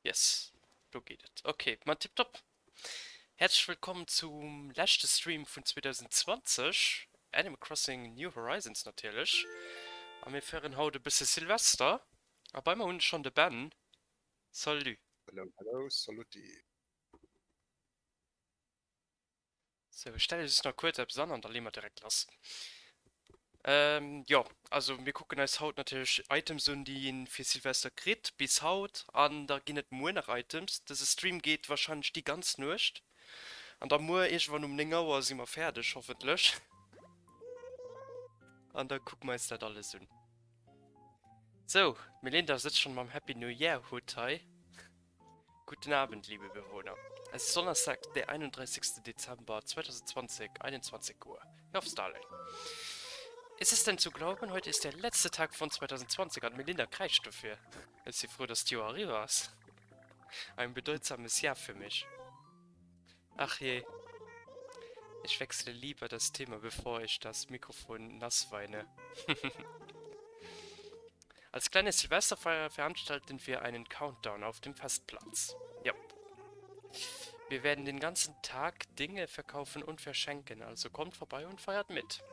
Yes, do geet et. Ok, ma tiptop. Häerzlech wëllkomm zum leschte Stream vun 2020, Animal Crossing New Horizons natierlech. A mir feieren haut e bësse Silvester. A bei mer hunn ech schonn de Ben. Salut. Hello, hello, saluti. Sou, ech stelle just nach kuerz eppes an an da leeë mer direkt lass. Jo, also mir kucken eis haut natierlech Items un, déi een fir Silvester kritt bis haut an da ginn et muer nach Items. Dëse Stream geet warscheinlech déi ganz Nuecht an da muer iergendwann um 9 Auer si mer fäerdeg, hoffentlech. An da kucke mer eis dat alles un. Sou, d'Melinda sëtzt schonn mam Happy New Year Hutt hei. Guten Abend, liebe Bewohner. Es ist Donnerstag, der 31. Dezember 2020, 21 Uhr. Hier auf Starline. Ist es denn zu glauben, heute ist der letzte Tag von 2020 an d'Melinda kräischt dofir. Ech si frou, dass d'Joer eriwwer ass. Ein bedeutsames Jahr für mich. Ach je. Ich wechsle lieber das Thema, bevor ich das Mikrofon nass weine. Als kleine Silvesterfeier veranstalten wir einen Countdown auf dem Festplatz. Jop. Wir werden den ganzen Tag Dinge verkaufen und verschenken, also kommt vorbei und feiert mit.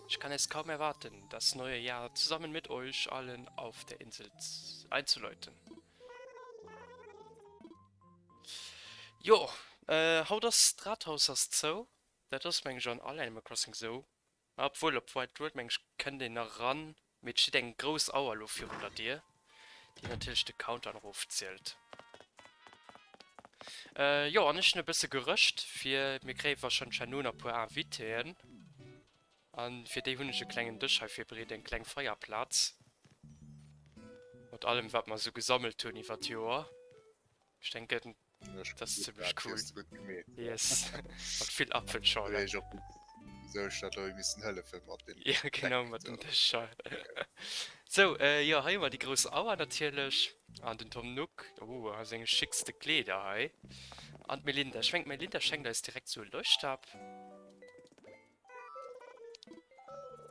Ich kann es kaum erwarten, das neue Jahr zusammen mit euch allen auf der Insel einzuläuten. Jo, haut ass d'Rathaus ass zou. Dat ass meng ech an all Animal Crossing sou. Obwuel op Wild World meng ech kënnt een nach eran, mee et steet eng grouss Auer elo virun der Dier, déi natierlech de Countdown erofzielt. Jo, an ech hunn e bësse gerëscht fir, mir kréie warscheinlech herno nach e puer Invitéen an fir déi hunn ech e klengen Dësch hei virbereet, eng kleng Feierplaz mat allem wat mer esou gesammelt hunn iwwer d'Joer. Ech denken dat ass zimmlech cool. Yes, mat vill Apfelschorle. Wéisou ech dat elo hu missen hëllefen mat dem Ja genau, mat den Dëscher. Sou, jo hei hu mer déi grouss Auer natierlech an den Tom Nook, oh a senge schickste Kleeder hei an d'Melinda. Ech mengen d'Melinda schenkt eis direkt sou e Leuchtstab.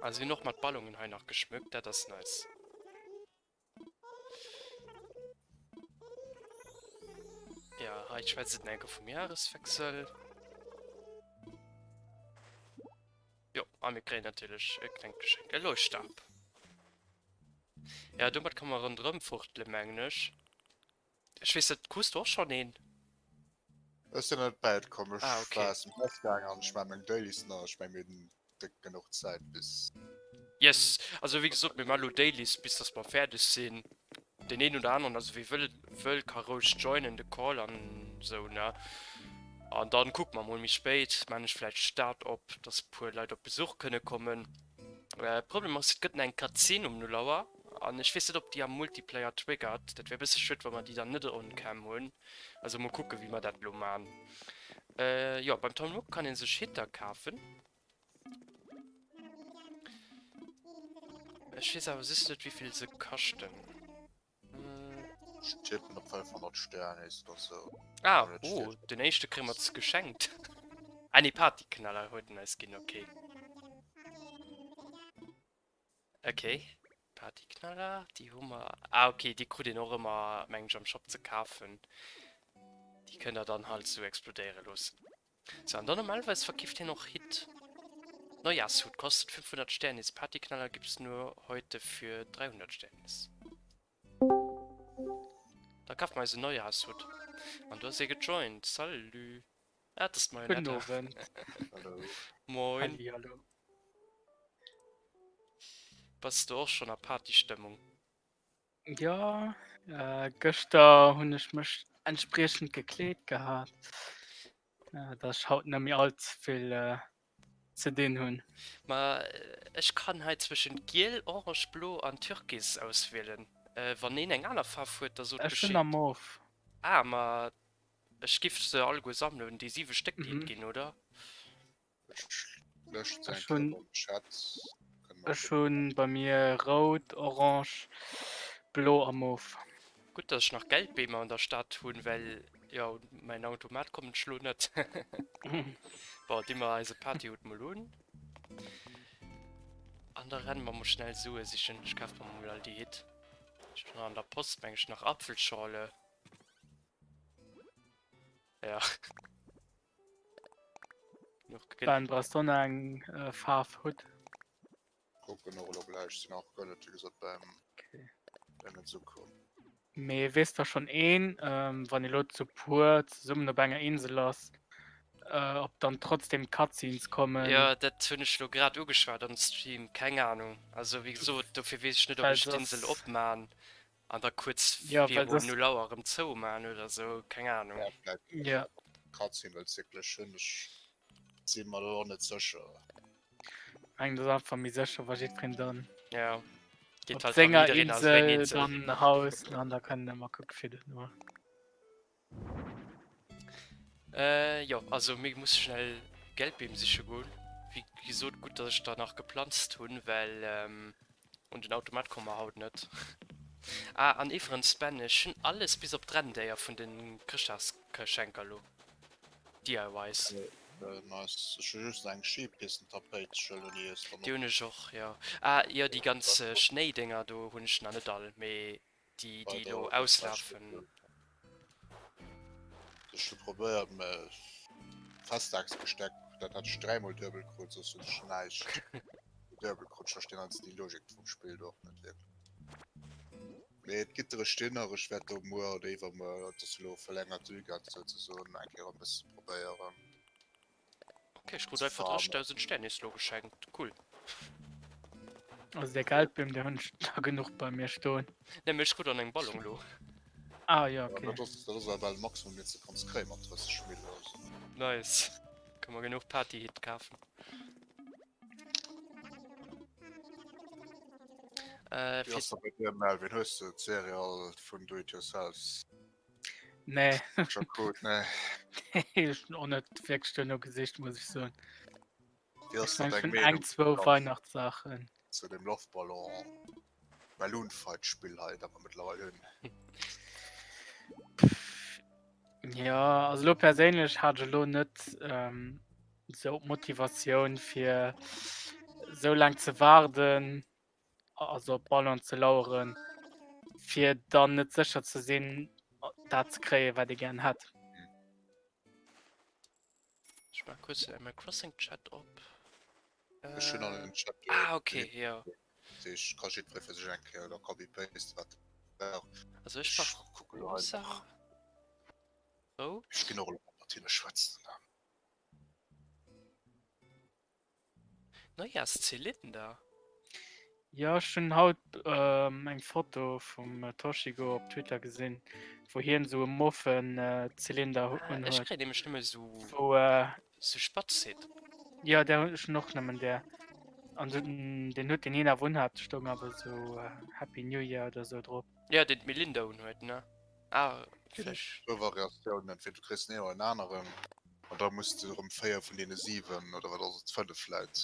A si hunn och mat Ballonen hei nach geschmückt, dat ass nice. Ja, hei schwätzt et enke vum Jahreswechsel. Jo, a mir kréien natierlech e klengt Geschenk, e Leuchtstab. Ja, domat kann man ronderëm fuchtele, mengen ech. Ech weess net, krus du och schonn een? Ech sinn net bäit komm, ech ah, okay. war aus dem Haus gaangen an ech maache meng Dailies nach. Ech meng mir hunn déck genuch Zäit bis. Yes, also wéi gesot, mir maache lo Dailies bis dass mer fäerdeg sinn. Deen een oder aneren, also wie wëll, wëll ka roueg joinen de Call an esou ne. An dann kucke mer mol méi spéit, maan ech vläicht Start op, dass e puer Leit op Besuch kënne kommen. Problem ass, et gëtt nach eng Cutscene um 0 Auer. An ech weess net op déi am Multiplayer triggert. Dat wär bësse schued wa mer déi dann net on cam hunn. Also mol kucke wéi mer dat elo man. Jo beim Tom Nook kann een sech Hitter kafen. Ech weess awer just net wéivill se kaschten. Ech tippen op 500 Sternis oder sou. Ah oh den éischte kréie mer geschenkt. Ah nee Partyknaller huet en eis ginn ok. Ok, Partyknaller, déi hu mer. Ah ok, déi krut een och ëmmer, mengen ech, am Shop ze kafen. Déi kënnt der dann halt sou explodéiere loossen. Sou, an dann normalerweis verkeeft hien och Hit. Neujahrshut kostet 500 Sternis, Partyknaller gibt's nur heute für 300 Sternis. Da kafe mer eis en Neujahrshut. An do ass ee gejoint. Salut! Ah, dat ass Gudden d'Marionetta. Owend. Hallo. Moin. Halli, hallo. Bass du och schonn a Partystëmmung? Jo, gëschter hunn ech mech entspriechend gekleet gehat, dass ech haut net méi all ze vill ze dinn hunn. Ma ech kann hei zwëschen giel, orange, blo an türkis auswielen. Wann een eng aner Faarf huet, da sot Ech hunn Bescheed. a Mauve. Ah, ma ech giff se alleguer sammelen, déi 7 Stéck déi et ginn, oder? Ech hunn Ech hunn bei mir rout, orange, blo a mof. Gutt dass ech nach Geldbeemer an der Stad hunn, well jo un mäin Automat kommen ech lo net. Bon, di mer eise Partyhut mol un an da renne mer mol schnell Sue sichen. Ech kaf mer mol all déi Hit. Ech hunn an der Post meng ech nach Apfelschorle. Ja. Ben brauchst du nach eng äh, Faarf Hutt? Kucken och elo gläich, sinn och guer net wéi gesot beim Okay. beim Zuko. Mee weess der schonn een, ähm, wann ee lo zu puer zesummen op enger Insel ass, äh, ob dann trotzdem Cutscenes kommen? Jo, dat hunn ech lo grad ugeschwat am Stream, keng Ahnung. Also wéi gesot, dofir weess ech net, ob Well ech d'Insel soss. opman an da kuerz Ja, well viru soss. 0 Auer erëm zouman oder sou, keng Ahnung. Ja, vläit Ja. Cutscene, well zyklesch hunn ech si mer do och net sécher. Mengen dat ass einfach méi sécher, wa jiddwereen dann Ja, geet op halt dann senger jiddereen a seng Insel Insel. dann haust an da kënnen ëmmer kucke fir duerno. Äh, jo, also mir musse schnell Geldbeem siche goen. Wéi gesot, gutt, dass ech der nach geplanzt hunn, well ähm, un den Automat komme mer haut net. Ah, an iwwerens, Ben, ech hunn alles bis op d'Renndéier vun de Chrëschtdagsgeschenker elo. DIYs. Nice. Ech hu just eng Skipistentapéit, ech wëll ni es dann Déi hunn ech och, jo. Ah, jo, déi ganz Schnéidénger do hunn ech nach net all, mee déi, déi elo auslafen. Ech hu probéiert, mä Festdagsbesteck, dat hat ech dräimol duebel krut, soss hunn ech näischt duebel krut. Ech verstinn einfach déi Logik vum Spill do och net wierklech. Mee d'Gittere stinn nach, ech wäert do muer oder iwwermuer, et ass elo verlängerte Weekend souzesoen, eng Kéier e bësse probéieren Ok, ech krut ze einfach farmen. 30.000 Sternis lo geschenkt, cool. Also de Geldbeem, deen hunn ech der genuch bei mir stoen. Ne, mee ech krut an engem Ballon lo. Ah jo, Ja, ok. dat ass, dat ass awer bal de Maximum deen s de kanns kréie mat 30 Mille oder sou. Nice, ka mer genuch Party-Hit kafen. Äh, Wéi ass dat bei dir, Melvin? Hues de d'Serie all vun Do It Yourselfs Nee. scho krut? Nee. Ech hunn och net wierklech duerno gesicht, muss ech soen. Wéi ass Ech da mengen, ech deng hunn Meenung eng, zwou Weihnachtssaachen. zu dem Loftballon Balloon Fight Spill hei, dat mer mëttlerweil hunn? Ja, also lo perséinlech hat ech elo net ähm, sou d'Motivatioun fir sou laang ze waarden, also op Ballon ze laueren, fir dann net sécher ze sinn, dat ze kréien, wat ee gären hätt. Ech maache kuerz den Animal Crossing Chat op. Ech hunn an den Chat Ah, okay, jo. Dat heescht, ka jiddweree fir sech eng Kéier da copy-paste wat e brauch. Also ech brauch kucke lo rosa, einfach. rout. Ech ginn och elo mat hinne schwätzen. Neujahrszylinder? Jo, ech hunn haut eng Foto vum Toshigo op Twitter gesinn, wou hien esou e moffen Zylinder Ah, un ech huet. kréien nämlech nëmme sou Wou sou Spatzhit. Jo, där hunn ech hunn och nëmmen där. An deen Hutt, deen hien awer unhat, stoung awer esou Happy New Year oder esou drop. Jo, deen d'Melinda unhuet, ne? Ah, vläch. Zwou Variatiounen, entweder du kriss den een oder den aneren, an da muss de erëm 4 vun deene 7, oder wat ass et, 5 Leit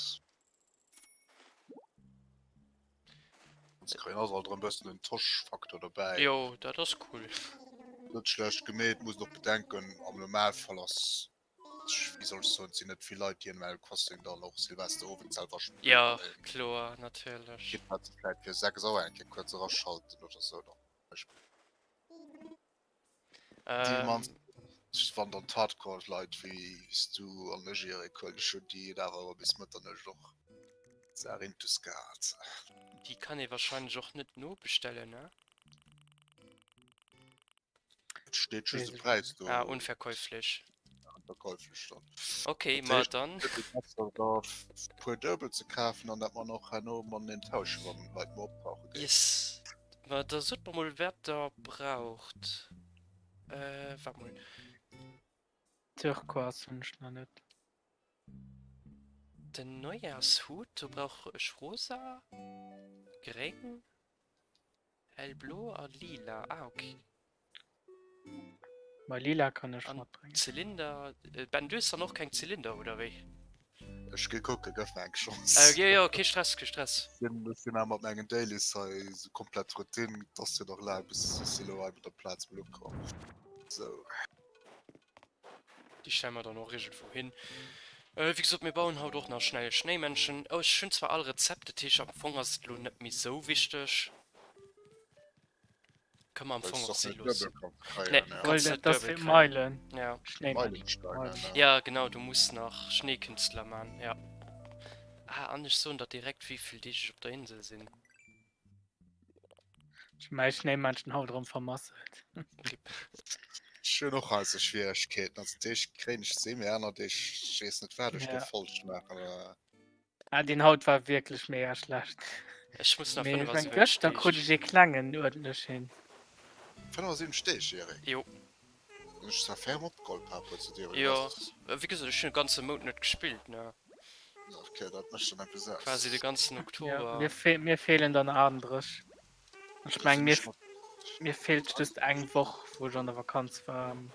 kréien. Ass alt erëm e bëssen den Tosch-Faktor dobäi. Jo, dat ass cool. Net schlecht gemeet, muss een och bedenken, am Normalfall ass, wéi soll ech soen, et sinn net vill Leit, déi Animal Crossing dann och Silvesterowend selwer spillen. Jo, kloer, natierlech. Gitt dat se vläit fir 6 Auer eng Kéier kuerz eraschalten oder sou dann. Déi Ähm, mannst, wann dann d'Hardcore-Leit wéi s du an ech, Erik, huelen ech un, déi et awer ëmmer bis Mëtternuecht och d'Saach intus gehat. déi kann ee wahrscheinlech och net nobestellen, ne? Et steet just e Präis do. Ah, unverkäuflich. Unverkäuflich dann. Okay, Dat ma heescht, dann. et gëtt besser da puer Duebel ze kafen an dat mer och herno mateneen tauschen, wann Leit mol optauche géifen. Yes. Ma da sot mer mol wat der braucht. Äh, waart mol. Turquoise hunn ech nach net. Den Neujahrshut, do brauch ech rosa, gréng, hellblo a lila. Ah, okay. Ma lila kann ech An matbréngen. Zylinder, Ben du hues dann och keng Zylinder oder wéi? Ech gi kucken, gëff mer eng Chance. Äh, jo jo, kee Stress, kee Stress. Ech sinn awer mat mengen Dailies hei esou komplett Routine, et ass jo nach laang bis ech si lo hei mat der Plaz mol ukomm. Sou. Déi stelle mer dann och iergendwou hin. Wéi gesot, mir bauen haut och nach schnell e Schnéimännchen. Oh, ech hunn zwar all Rezept, dat heescht am Fong ass et lo net méi sou wichteg. Kann man am Well Fong s och de si och net loossen. duebel kanns kréien, Nee, ja. kanns Well net dat ass duebel fir kréien. Meilen. Ja. Schnéimännchen. Meilensteiner, Meilen. ne? Ja, genau, du muss nach Schneekünstler man, ja. Ah, an ech soen der direkt wéivill Deeg ech op der Insel sinn. Ech hu mäi Schnéimännchen haut erëm vermasselt. Rip. Ech hunn och hei sou Schwieregkeeten. Also Deeg kréien ech se, mee aner Deeg, ech weess net wat ech do Ja. falsch maachen. Oder Ah, deen haut war wierklech mega schlecht. Ech muss nach Mee ech meng 75 gëschter krut Deeg. ech ee klengen uerdentlech hin. 75 Deeg, Eric? Jo. Hunn ech zwar ferm opgeholl par rapport zu dir, Jo, oder was? wéi gesot, ech hunn e ganze Mount net gespillt, ne? Okay, dat mécht dann eppes aus. Quasi de ganzen Ja, Oktober. mir, fe mir feelen dann 38. Ech Da meng sinn mir, ech mat. mir feelt just eng Woch, wou ech an der Vakanz war am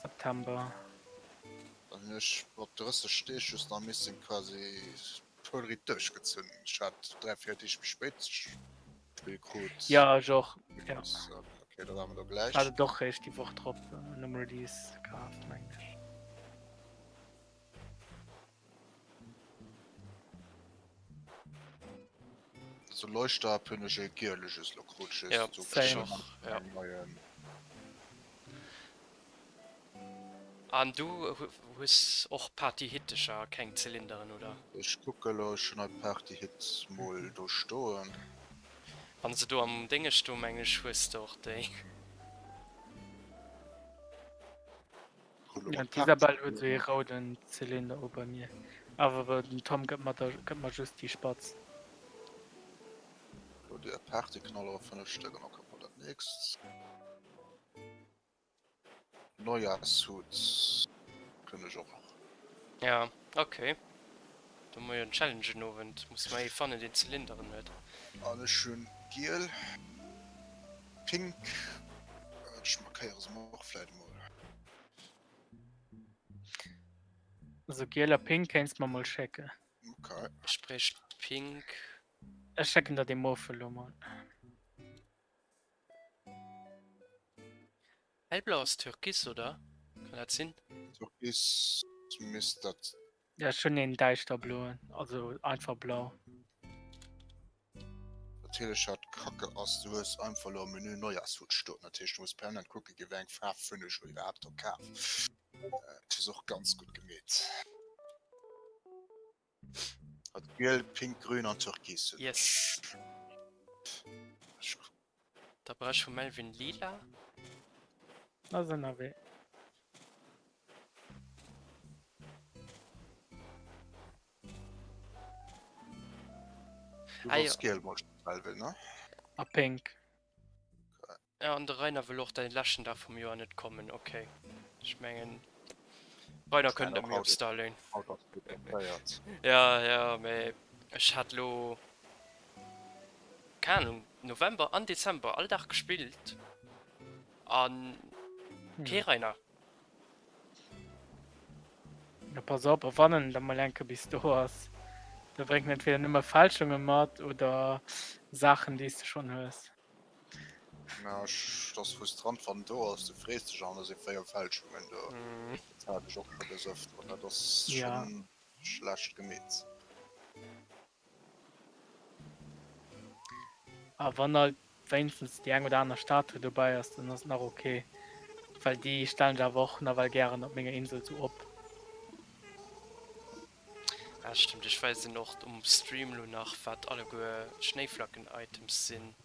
September. Dann hunn ech mat 30 Deeg just nach missen quasi d'Fullried duerchgezunn. Ech hat 3, 4 Deeg méi spéit d'Spill krut. Ja, ech och. Ja. Okay, da ware mer do gläich. Hat et och réischt déi Woch drop nom Release kaf, mengen ech. Also Leuchttab hunn ech e giele just lo krut, just Ja, so same. ech och, ja. Neien. An du hues och Party-Hittecher a keng Zylinderen, oder? Ech kucke lo, ech hunn hei Party-Hit mol do stoen. Wann se do am Dénge stoen, mengen ech, hues de och déi. Ja, d'Isabelle huet esou ee rouden Zylinder u bei mir. Awer den Tom gëtt mer da gëtt mer just déi Spatz. Lo déi Party-Knaller, 5 Stéck, an da kucke mer dat nächst. Neujahrssuit kënn ech och nach. Ja, ok. Do hu mer jo en Challenge den Owend. Musse mer ee fannen, deen Zylinderen huet. An ech hunn giel, pink, ech markéiere se mer och vläit emol. Also giel a pink kéints mer mol schécken. Ok. Ech bréicht pink. Ech schécken der dee Mof elo mol. Hellblau ass Türkis, oder? Kann dat sinn? Türkis misst dat. Ja, ech hunn een däischterbloen, also einfach blau. Natierlech wat kacke ass, du hues einfach elo am Menü Neujahrshutt stoen, dat heescht du muss permanent kucke gi wéi eng Faarf hunn ech elo iwwerhaapt do kaf. Dat hues och ganz gutt gemeet. Hat giel, pink, grün an türkis. Yes. Da brauch ech vum Melvin lila. Ass ënnerwee. Du Ah, jo. wollts giel mol, Melvin, ne? A pink. Ja, an de Rainer wëll och den leschten Dag vum Joer net kommen. Ok. Ech mengen Rainer kënnt net méi op Starlane. Ja, ja, mee ech hat lo keng Ahnung, November an Dezember all Dag gespillt an kee Rainer. Ja, pass op, a wann en da mol enke bis do ass, da bréngt en entweder nëmme Fälschunge mat oder Saachen, déi s de schonn hues. Ja, ech, dat ass frustrant, wann do ass, du frees dech an, da si 4 Fälschungen do. Mm. Dat hat ech och scho des Öfteren, dat ass Ja. schon schlecht gemeet. A wann halt wéinstens déi eng oder aner Statue dobäi ass, dann ass et nach ok. Well déi stellen ech awer och nawell gären op menger Insel sou op. Ah stimmt, ech weisen och um Stream lo nach wat alleguer Schnéiflacken-Items sinn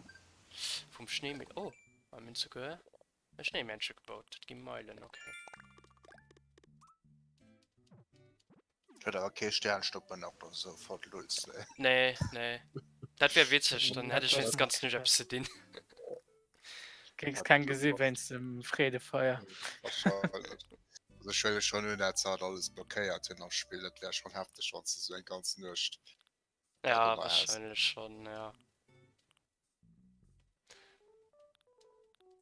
vum Schnéi. Oh, mir hunn souguer e Schnéimännche gebaut, dat gi Meilen, ok. Huet awer kee Sternschnuppen oder esou fort lulz, nee. Nee, nee. Dat wär witzeg, dann hätt ech wéinstens ganz Nuecht eppes ze dinn. Géings keng gesi wéinst dem Freedefeier. Wahrscheinlech. Also ech huele schon un, dat se hat alles blockéiert hunn am Spill. Dat wär schon hefteg, wann s de sou eng ganz Nuecht dat Ja, ëmmer häss. wahrscheinlech schon, ja.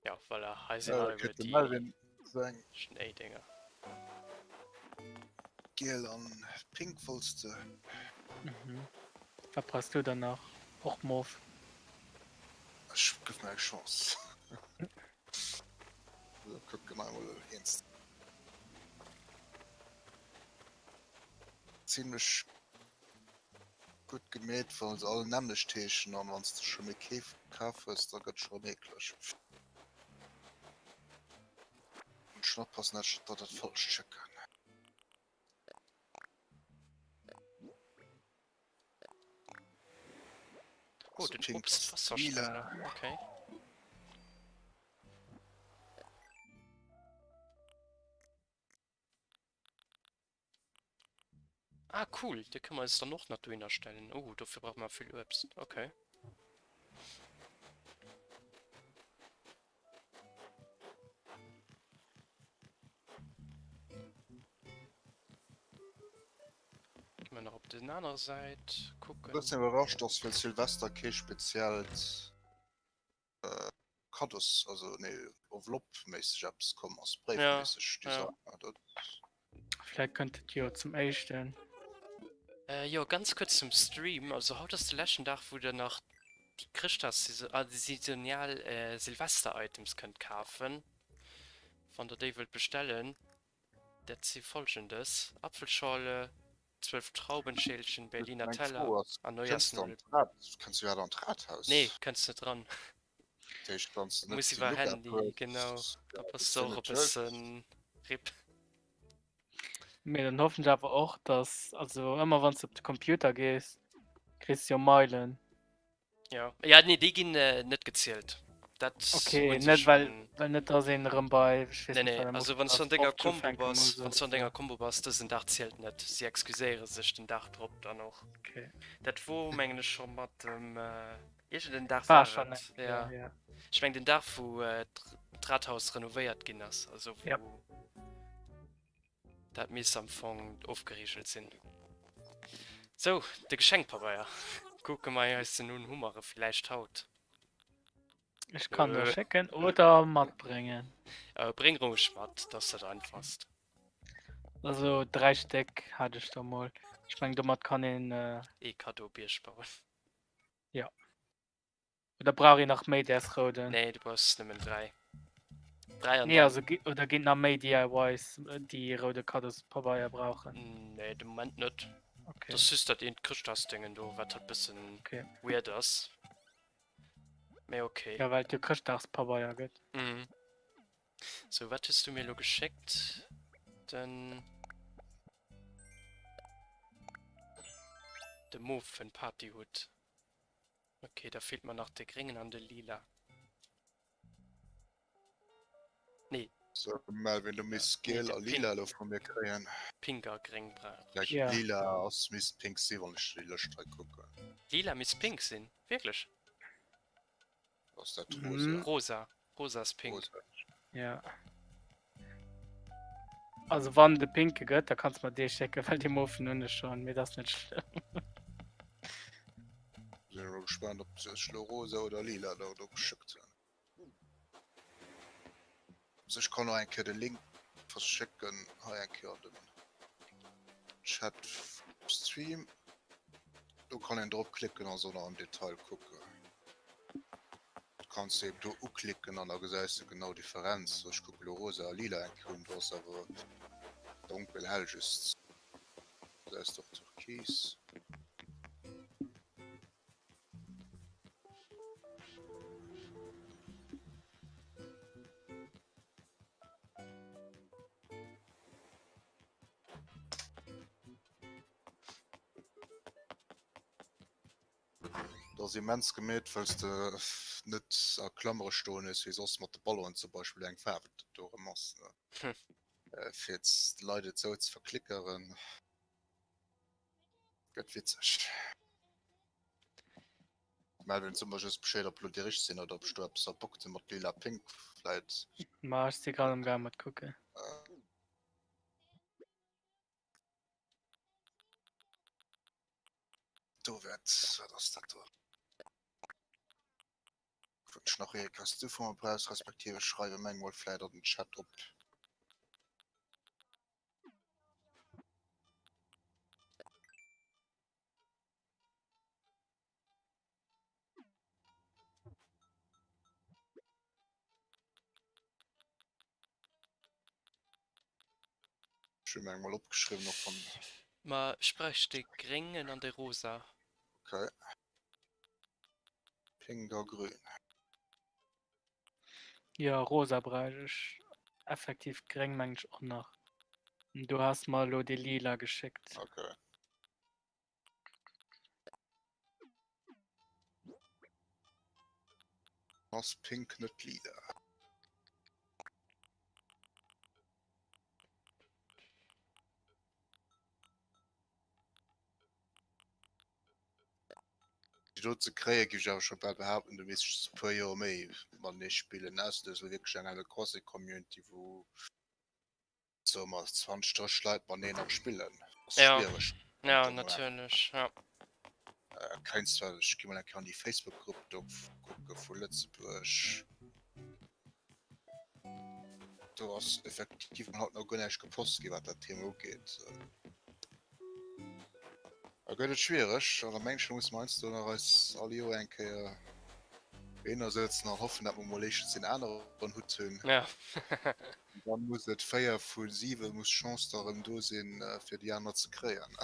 Ja, voilà, hei sinn Ja, da alleguer kritt de déi Melvin seng Schnéidinger. giel an pink wollts de. Mhm. Wat brauchs du dann nach? Och mof? Ech gëff mer eng Chance. So, kucken einmal eens. Ziemlech gutt gemeet, well se all nämmlecht heeschen an wann s de scho méi keef kaf hues, da gëtt scho méi eklech. Muss schon oppassen, dass ich dat net falsch schécken. Oh, Also den pink ass Obstwasserspender. lila. Okay. Ah, cool. De kënne mer eis dann och nach dohinner stellen. Oh, dofir brauche mer vill Uebst. Okay. Ginn mer nach op den aner Säit kucken. Bëssen iwwerrascht, dass fir Silvester kee speziellt Kaddos, also nee, Enveloppe-méisseg eppes komm ass, bréifméisseg, déi ja. Saachen. Dat Vläit kënnt et jo zum éischten. Äh, jo, ganz kuerz zum Stream. Also haut ass de leschten Dag, wou der nach déi Chrëschtdags-, ah, déi saisonial äh, Silvester-Items kënnt kafen. Wann der déi wëllt bestellen. Dat si folgendes, Apfelschorle, 12 Traubenschälchen, Berliner Meng Teller Fro ass, an kënns de an Neujahrsnudeln. d'Rad, kënns du iwwerhaapt an d'Rathaus? Nee, kënns net dran. Dat heescht, wann s de net Muss déi iwwer Look-App Handy, hues, genau. Da ja, bass gëss de de och e net duerch. bëssen RIP. Mee dann hoffen ech awer och, dass, also ëmmer wann s de op de Computer gees, kriss de jo Meilen. Ja, ja nee, déi ginn äh, net gezielt. Dat Okay, hunn se net well, schon. well net dass een erëm bei, ech weess Nee, net nee, wat am also Ufank wann s du ass, an denger 50 Combo ufänke bass, muss wann oder s du an denger sou. Combo bass, dësen Dag zielt net. Si excuséiere sech den Dag drop dann och. Okay. Dat wor mengen ech scho mat dem äh, iergend en Dag War war schon et. eng Kéier, Ja. ja. Ech meng den Dag wou äh, d'Rathaus renovéiert ginn ass, also Ja. wou Dat misst am Fong ofgereegelt sinn. Sou, de Geschenkpabeier. Kucke mer eis den un. Hu mer e villäicht haut? Ech kann der Äh. schécken oder matbréngen. Äh, bréng roueg mat, dat ass dat einfachst. Also 3 Stéck hat ech der mol. Ech meng domat kann een. Äh, Ee Cadeau-Bierg bauen. Ja. Oder brauch een nach méi däers rouden? Nee, du brauchs nëmmen 3. 3 an Nee, dann. also oder ginn nach méi DIYs, déi roude Kaddospabeier brauchen? Nee, de Moment net. Okay. Dat ass just dat eent Chrëschtdagsdéngen do, wat halt bëssen Okay. weird ass. Mee okay. Ja, well et jo Chrëschtdagspabeier gëtt. Mhm. Sou, wat hues du mir elo geschéckt? Den. De moven Partyhutt. Ok, da feelt mer nach de gréngen an de lila. Nee. So, Melvin, du misst Nee, giel de a pink. lila elo vu mir kréien. Pink a gréng brauch ech. Ja. Lila ass misst pink sinn, wann ech déi Lëscht hei kucken. Lila misst pink sinn? Wierklech? Ass dat Mhm. rosa? Rosa. Rosa ass pink. Rosa. Ja. Also wann de pinke gëtt, da kanns mer dee schécken, well dee mofen hunn ech schonn, mee dat ass net schlëmm. Sinn elo gespaant, ob se ech elo rosa oder lila do do geschéckt hunn. Also ech kann och eng Kéier de Link verschécken hei eng Kéier an den Chat vum Stream. Do kann een drop klicken a se nach am Detail kucken. Du kanns se eben do uklicken an da gesäis de genau Differenz. Ech kucke lo rosa a lila eng Kéier un, do ass awer donkel hell just. Gesäis de och türkis. Dat ass immens gemeet, well s de net a Klammere stoen hues, wéi soss mat de Ballonen zum Beispill, wéi eng Faarf et do erëm ass, ne? Fir de Leit et esou ze verklickeren. Gëtt witzeg. Melvin, so mer just Bescheed, ob lo déi richteg sinn oder ob ech do eppes verbockt hunn mat lila pink vläit. Ma ech si grad am gaang mat kucken. Do wäert, wat ass dat do? Wënsch nach Erik, was du vu mer brauchs, respektiv ech schreiwe meng mol vläit an den Chat op. Ech hu mir eng mol opgeschriwwen och wann. Ma ech bräicht dee gréngen an dee rosa. Okay. Pink a grün. Jo, rosa bräicht ech. Effektiv gréng mengen ech och nach. Du has mer elo dee lila geschéckt. Okay. Ass pink net lila? Déi do ze kréien, géif ech awer scho bal behaapten, do misst ech e puer Joer méi matenee spillen, ausser du hues elo wierklech eng Animal Crossing Community, wou, soe mer, 20, 30 Leit matenee nach spillen. Ass Ja, schwiereg ja, am Moment. natierlech, ja. Kéints zwar, ech gi mol eng Kéier an déi Facebook-Grupp do kucke vu Lëtzebuerg. Do ass effektiv haut nach guer näischt gepost gi wat dat Thema ugeet. Da gëtt et schwiereg an da mengen ech, musse mer heiansdo nach eis all Joer eng Kéier dohinner sëtzen an hoffen, datt mer mol éischtens deen aneren Hutt hunn. Ja. Dann muss et 4 vu 7 muss d'Chance da rëm do sinn, fir déi aner ze kréien.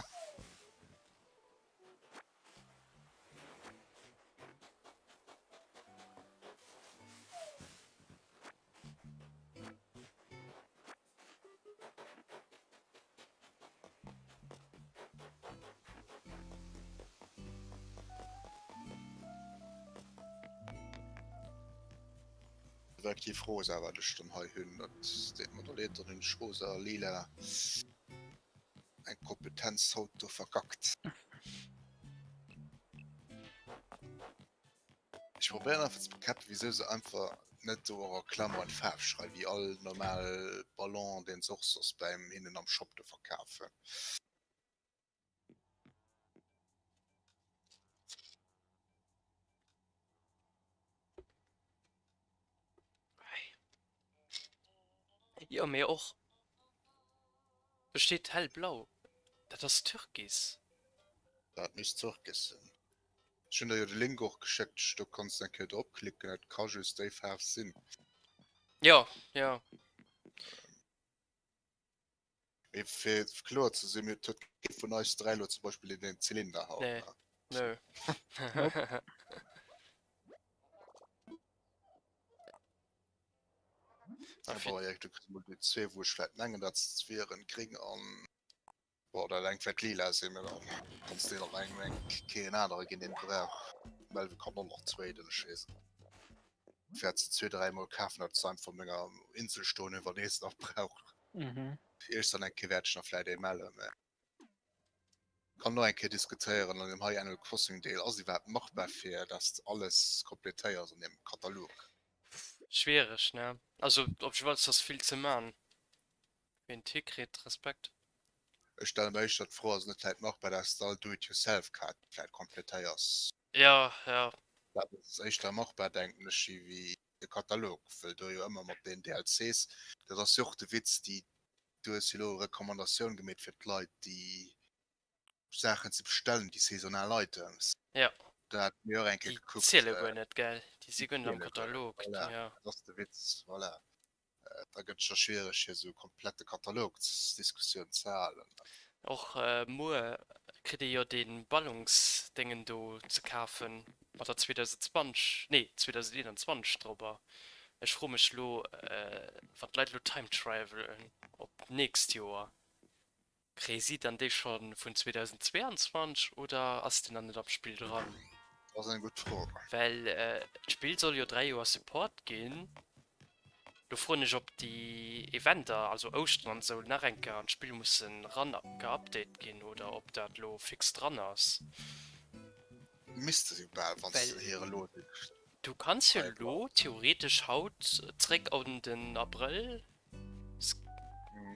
Effektiv rosa wat ech dann hei hunn, dat deet mer da leed, dann hunn ech rosa a lila. Eng Kompetenz haut do verkackt. Ech probéieren einfach ze bekäppen, wieso se einfach net do och a Klammeren d'Faarf schreiwen, wéi all normal Ballon, deen se och soss beim hinnen am Shop do verkafen. Jo mee och do steet hellblau, dat ass Türkis. Dat misst Türkis sinn. Ech hunn der jo de Link och geschéckt, do kanns de eng Kéier drop klicken, et ka just déi Faarf sinn. Jo, jo. Mee fir kloer ze sinn, et huet kee vun eis 3 elo zum Beispill deen den Zylinder haut, Nee, ne? nö. Nope. Ah, bon, Erik, du kriss mol déi zwee, wou ech vläit mengen, dat se wieren, gréng an, bon, dat engt wäert lila sinn, mee dann kanns de nach engem eng keen anere ginn, deen et brauch. Melvin kann och nach traden, ech weess net. Wäert se zwee, dräimol kafen, dat se einfach op menger Insel stoen hunn, wann ee se nach brauch. Mhm. Iergst dann eng Kéier wäert ech nach vläit ee mellen, mä kann no eng Kéier diskutéieren an dem hei Animal Crossing Deel ass iwwerhaapt machbar fir dass de alles kompletéiers an dem Katalog. Schwiereg ne? Also op jiddefalls ass vill ze man. Ween et hikritt, Respekt. Ech stelle mer éischter d'Fro, ass et net vläit machbar dass de all Do-it-yourself Kaart vläit kompletéiers? Jo, jo. Dat ass éischter machbar denken ech wéi de Katalog, wëll do jo ëmmer mat den DLCs, dat ass jo och de Witz, déi du hues jo elo e Recommandatioun gemeet fir d'Leit déi Saachen ze bestellen, déi saisonal Items. Ja. Dat hate mir och eng Kéier Déi gekuckt. ziele guer net, gell? Déi si guer net am Ziele guer net, Katalog, voilà. ja. Dat ass de Witz, voilà. Da gëtt et scho schwiereg fir esou e komplette Katalogdiskussioun ze halen. Och muer kritt ee jo dee Ballonsdéngen do ze kafen mat der 2020, nee 2021 dropper. Ech froe mech lo, wann d'Leit elo time travelen op d'nächst Joer, Kréie si dann déi scho vun 2022 oder ass deen nach net am Spill dran? Dat ass eng gutt Fro. Well d'Spill soll jo 3 Joer Support ginn. Do froen ech op déi Eventer, also Ouschteren an esou, nach eng Kéier an d'Spill mussen ran geupdate ginn oder ob dat lo fix dran ass. Misste se bal, wann s Well de hire Logik du kanns jo trei lo bleifs. theoretesch haut zréck an den Abrëll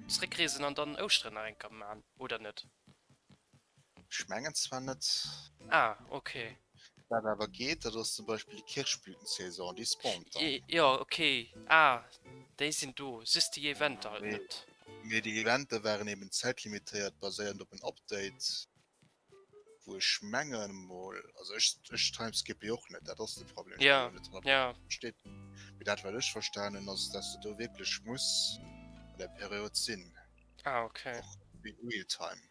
zréckreesen an dann Ouschteren nach eng Kéier man, oder net? Ech mengen zwar net. Ah, okay. Wat awer geet, dat ass zum Beispill déi Kirschblütensaison, déi spawnt dann. Jo, okay. Ah, déi sinn do, just déi Eventer halt net. Mee déi Eventer waren eben zäitlimitéiert, baséierend op en Update. Wou ech mengen mol, also ech, ech timeskippe jo och net, dat ass de Problem, ech Ja, weess net 100 ja. steet. Mee dat wat ech verstan hunn ass, dass de do wierklech muss an der Period sinn. Ah, okay. Och real time.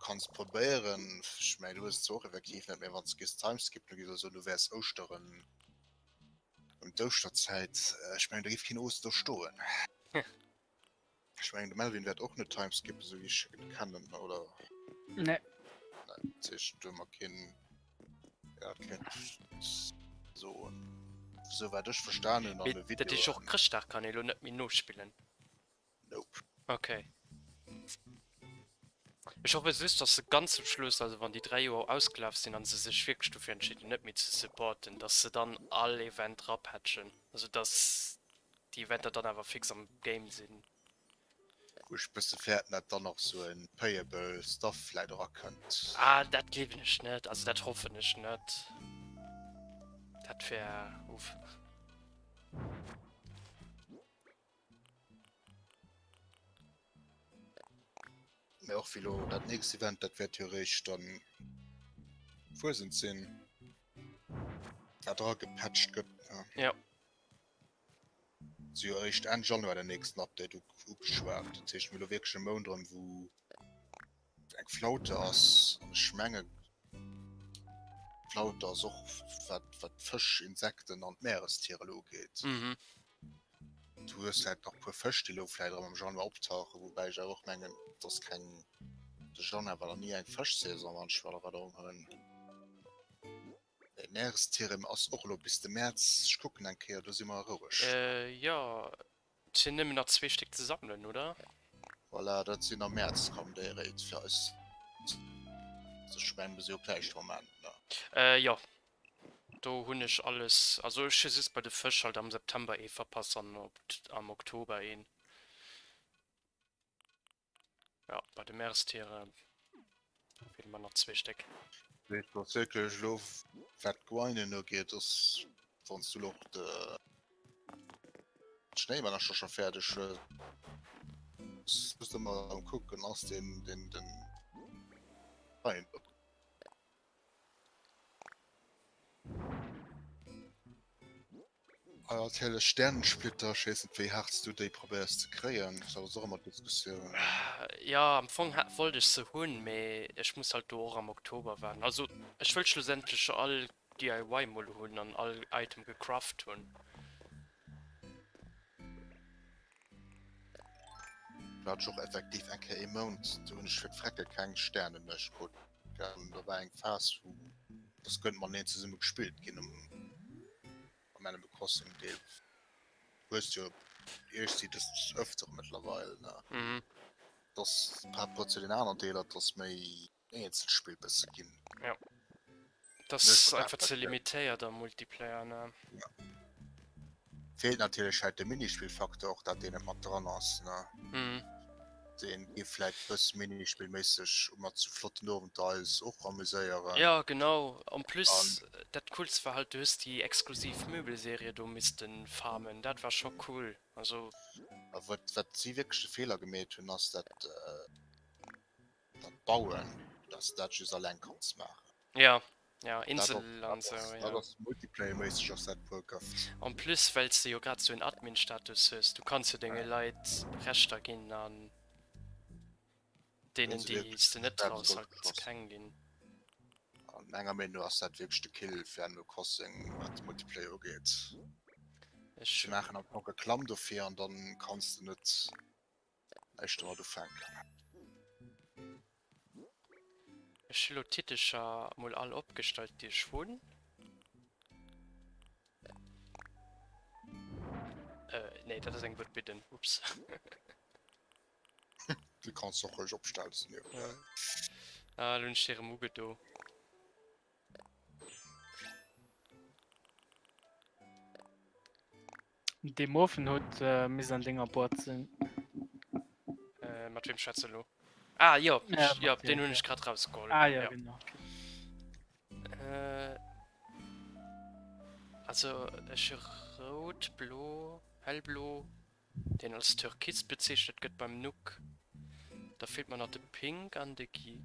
Kanns probéieren, ech mengen du hues et zwar och effektiv net, mee wann s de géifs timeskippen, du géifs also soen du wäers Ouschteren um. D'Ouschterzäit, ech mengen, do géif keen Oost do stoen. Ech mengen, de Melvin wäert och net timeskippen, esou wéi ech en kennen, oder? Nee. Nee, dat heescht, do hu mer keen, ja, dat kéint soen, esou wat ech verstan hunn an de Mee dat heescht och Videoen. Chrëschtdag kann ee lo net méi nospillen? Nope. Okay. Ech hoffe just, dass se ganz zum Schluss, also wann déi 3 Joer ausgelaf sinn an se sech wierklech dofir entscheeden net méi ze supporten, dass se dann all Event rapatchen, also dass déi Eventer dann awer fix am Game sinn. Wou ech bësse fäerten dat dann och sou en payable Stuff vläit erakënnt. Ah dat gleewen ech net, also dat hoffen ech net. Dat wär, uff. Mee och wéi lo dat nächst Event, dat wäert jo eréischt dann Fuesent sinn, wat era gepatcht gëtt, ne? Ja. Si jo eréischt Enn Januar den nächsten Update ugeschwat. Dat heescht, mir hu lo wierklech e Mount erëm, wou eng Flaute ass. An ech menge Flaute ass och wat wat d'Fësch, Insekten an d'Meerestiere elo ugeet. Mhm. Du hues vläit nach e puer Fësch, déi elo vläit erëm am Januar optauchen, woubäi ech awer och mengen, dass keng, de Januar war nach ni eng Fëschsaison, wann ech mal Erënnerung hunn. Mee Meerestiere ass och elo bis de Mäerz, ech kucken eng Kéier, do si mer roueg. Jo, et sinn nëmmen nach zwee Stéck ze sammelen, oder? Voilà, dat sinn am Mäerz komm déi Réit fir eis. Ech mengen, mir si jo gläich am Moment, ne? Jo, Do hunn ech alles, also ech hu just bei de Fësch halt am September ee verpasst an am Oktober een. Ja, bei de Meerestiere feele mer nach zwee Stéck. Mee et ass wierklech elo, wat d'Grinden ugeet, ass, wann s du elo och de d'Schnéimännercher scho fäerdeg hues, muss de ëmmer erëm kucken, ass deen, deen, den Grind. Ah natierlech Sternensplitter, ech weess net wéi haart s du déi probéiers ze kréien, dat ass och ëmmer d'Diskussioun. Jo am Fong wollt ech se hunn, mee ech muss halt do och am Oktober waarden. Also ech wëll schlussendlech all DIY mol hunn an all Item gecraft hunn. Do hat ech och effektiv eng Kéier ee Mount, do hunn ech fir d'Frecke keng Sternenuecht krut. Do war eng Phas wou dass gëtt mateneen zesumme gespillt ginn um am Animal Crossing Deel. Hues jo iech si des Öfteren mëttlerweil ne Mhm. dass par rapport zu den aneren Deeler dass méi Eenzelspill bësse ginn. Ja. Das Mécht ass och einfach dat ze dat limitéiert am Multiplayer ne. Ja. Feelt natierlech halt de Minispillfaktor och dat deen net mat dran ass ne. Mhm. Deen géif vläit bëss minispillméisseg mat sou flotten Owenter eis och amuséieren. Ja genau, en plus An. dat coolst war halt du hues déi exklusiv Möbelserie do missten farmen, dat war scho cool, also. A wat wat si wierklech de Feeler gemeet hunn ass dat dat Bauen, dass de dat just alleng kanns maachen. Ja, ja, Dat Insel ass, an dat sou, ass, dat ja. ass multiplayerméisseg ass dat puer Gëft. En plus well s de jo grad sou en Admin-Status hues, du kanns jo denge Leit Rechter ginn an Do deenen hunn se déi wierklech s de net schwaarz traus Gold halt geschoss. keng ginn. An menger Meenung no ass dat wierklech de Kill fir Animal Crossing wat de Multiplayer ugeet. Ech Se maachen am Fong Reklamm dofir an dann kanns de net näischt domat ufänken. Ech hu lo d'Titecher mol all opgestallt déi ech hunn. Äh nee dat ass eng Wuttbidden, ups. Déi kanns de och roueg opstellen, ass mir egal. Ah lo hunn ech déi erëm ugedo. Dee Morphenhutt misst an denger Boîte sinn. Äh, mat wem schwätze lo? Ah, jo, Ja, ech, jo, mat deen deem, hunn ech ja. grad rausgeholl. Ah ja, Ja. genau, okay. Äh, also ech hu rout, blo, hellblo, deen als Türkis bezeechnet gëtt beim Nook. Da feelt mer nach de Pink an de Gi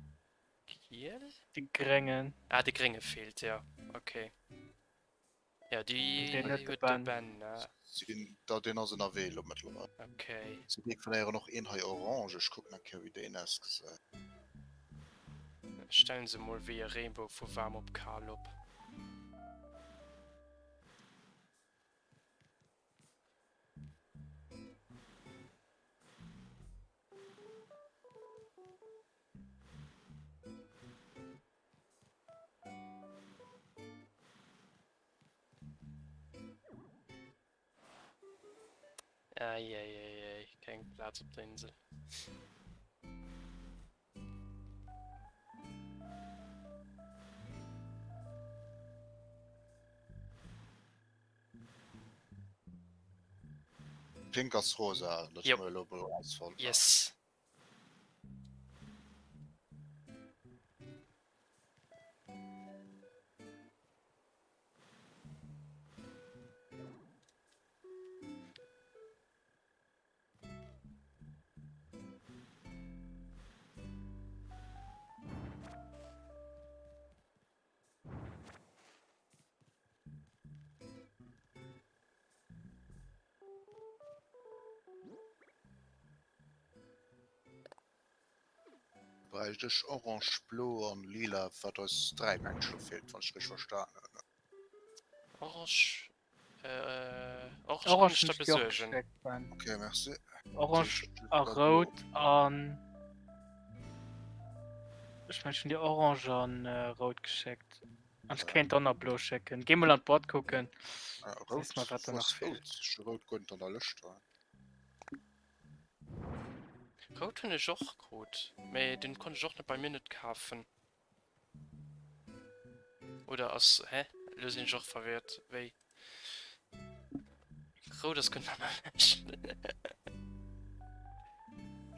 Giel? De Gréngen. Ah, de Grénge feelt, ja, okay. Ja, déi Deen huet de huet de Ben. Ben, ne? Sinn da deen ass ënnerwee elo mëttlerweil. Okay. Se definéieren och een hei orange, ech kucken eng Kéier wéi deen ausgesäit. Ech stellen se mol wéi e Reebou vu waarm op kal op. Eieieiei, keng Plaz op der Insel. Pink ass rosa, dat Jop. hu mer elo mol erausfonnt. Yes. Bräicht ech orange, blo an lila, wat eis 3 mengt ech lo feelt, wann ech richteg verstan hunn. Orange, äh, orange kann Orange ech der hunn ech dir och besuergen. geschéckt, Ben. Okay, merci. Orange a rout an ech mengen ech hunn dir orange an rout geschéckt. An ech kéint dann nach blo schécken. Géi mol an d'Boîte kucken. Ah, rout, Sees mer wat da wou nach ass feelt. rout? Ech hu rout guer net an der Lëscht hei. Rout hunn ech och krut, mee den konnt ech och net bei mir net kafen. Oder ass, hä? Elo sinn ech och verwirrt, wéi? Rout ass guer net an der Lëscht.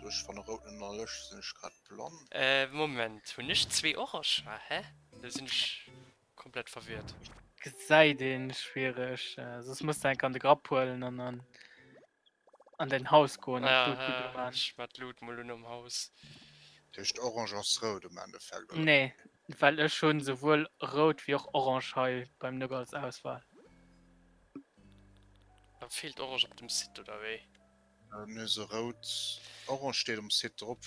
Du, ech fanne rout net an der Lëscht, sinn ech grad blann? Äh, Moment, hunn ech zwee Orangener, hä? Elo sinn ech komplett verwirrt. Gesäit een schwiereg, soss muss de enk an de Grapp huelen an an an däin Haus goen an d'Lut gutt Ja, uman. ech mat Lut mol un am Haus. Dat heescht orange ass rout am Endeffekt, oder? Nee, well ech hunn souwuel rout wéi och orange hei beim Nook als Auswahl. Da feelt orange op dem Site, oder wéi? Nee, se rout, orange steet um Site drop.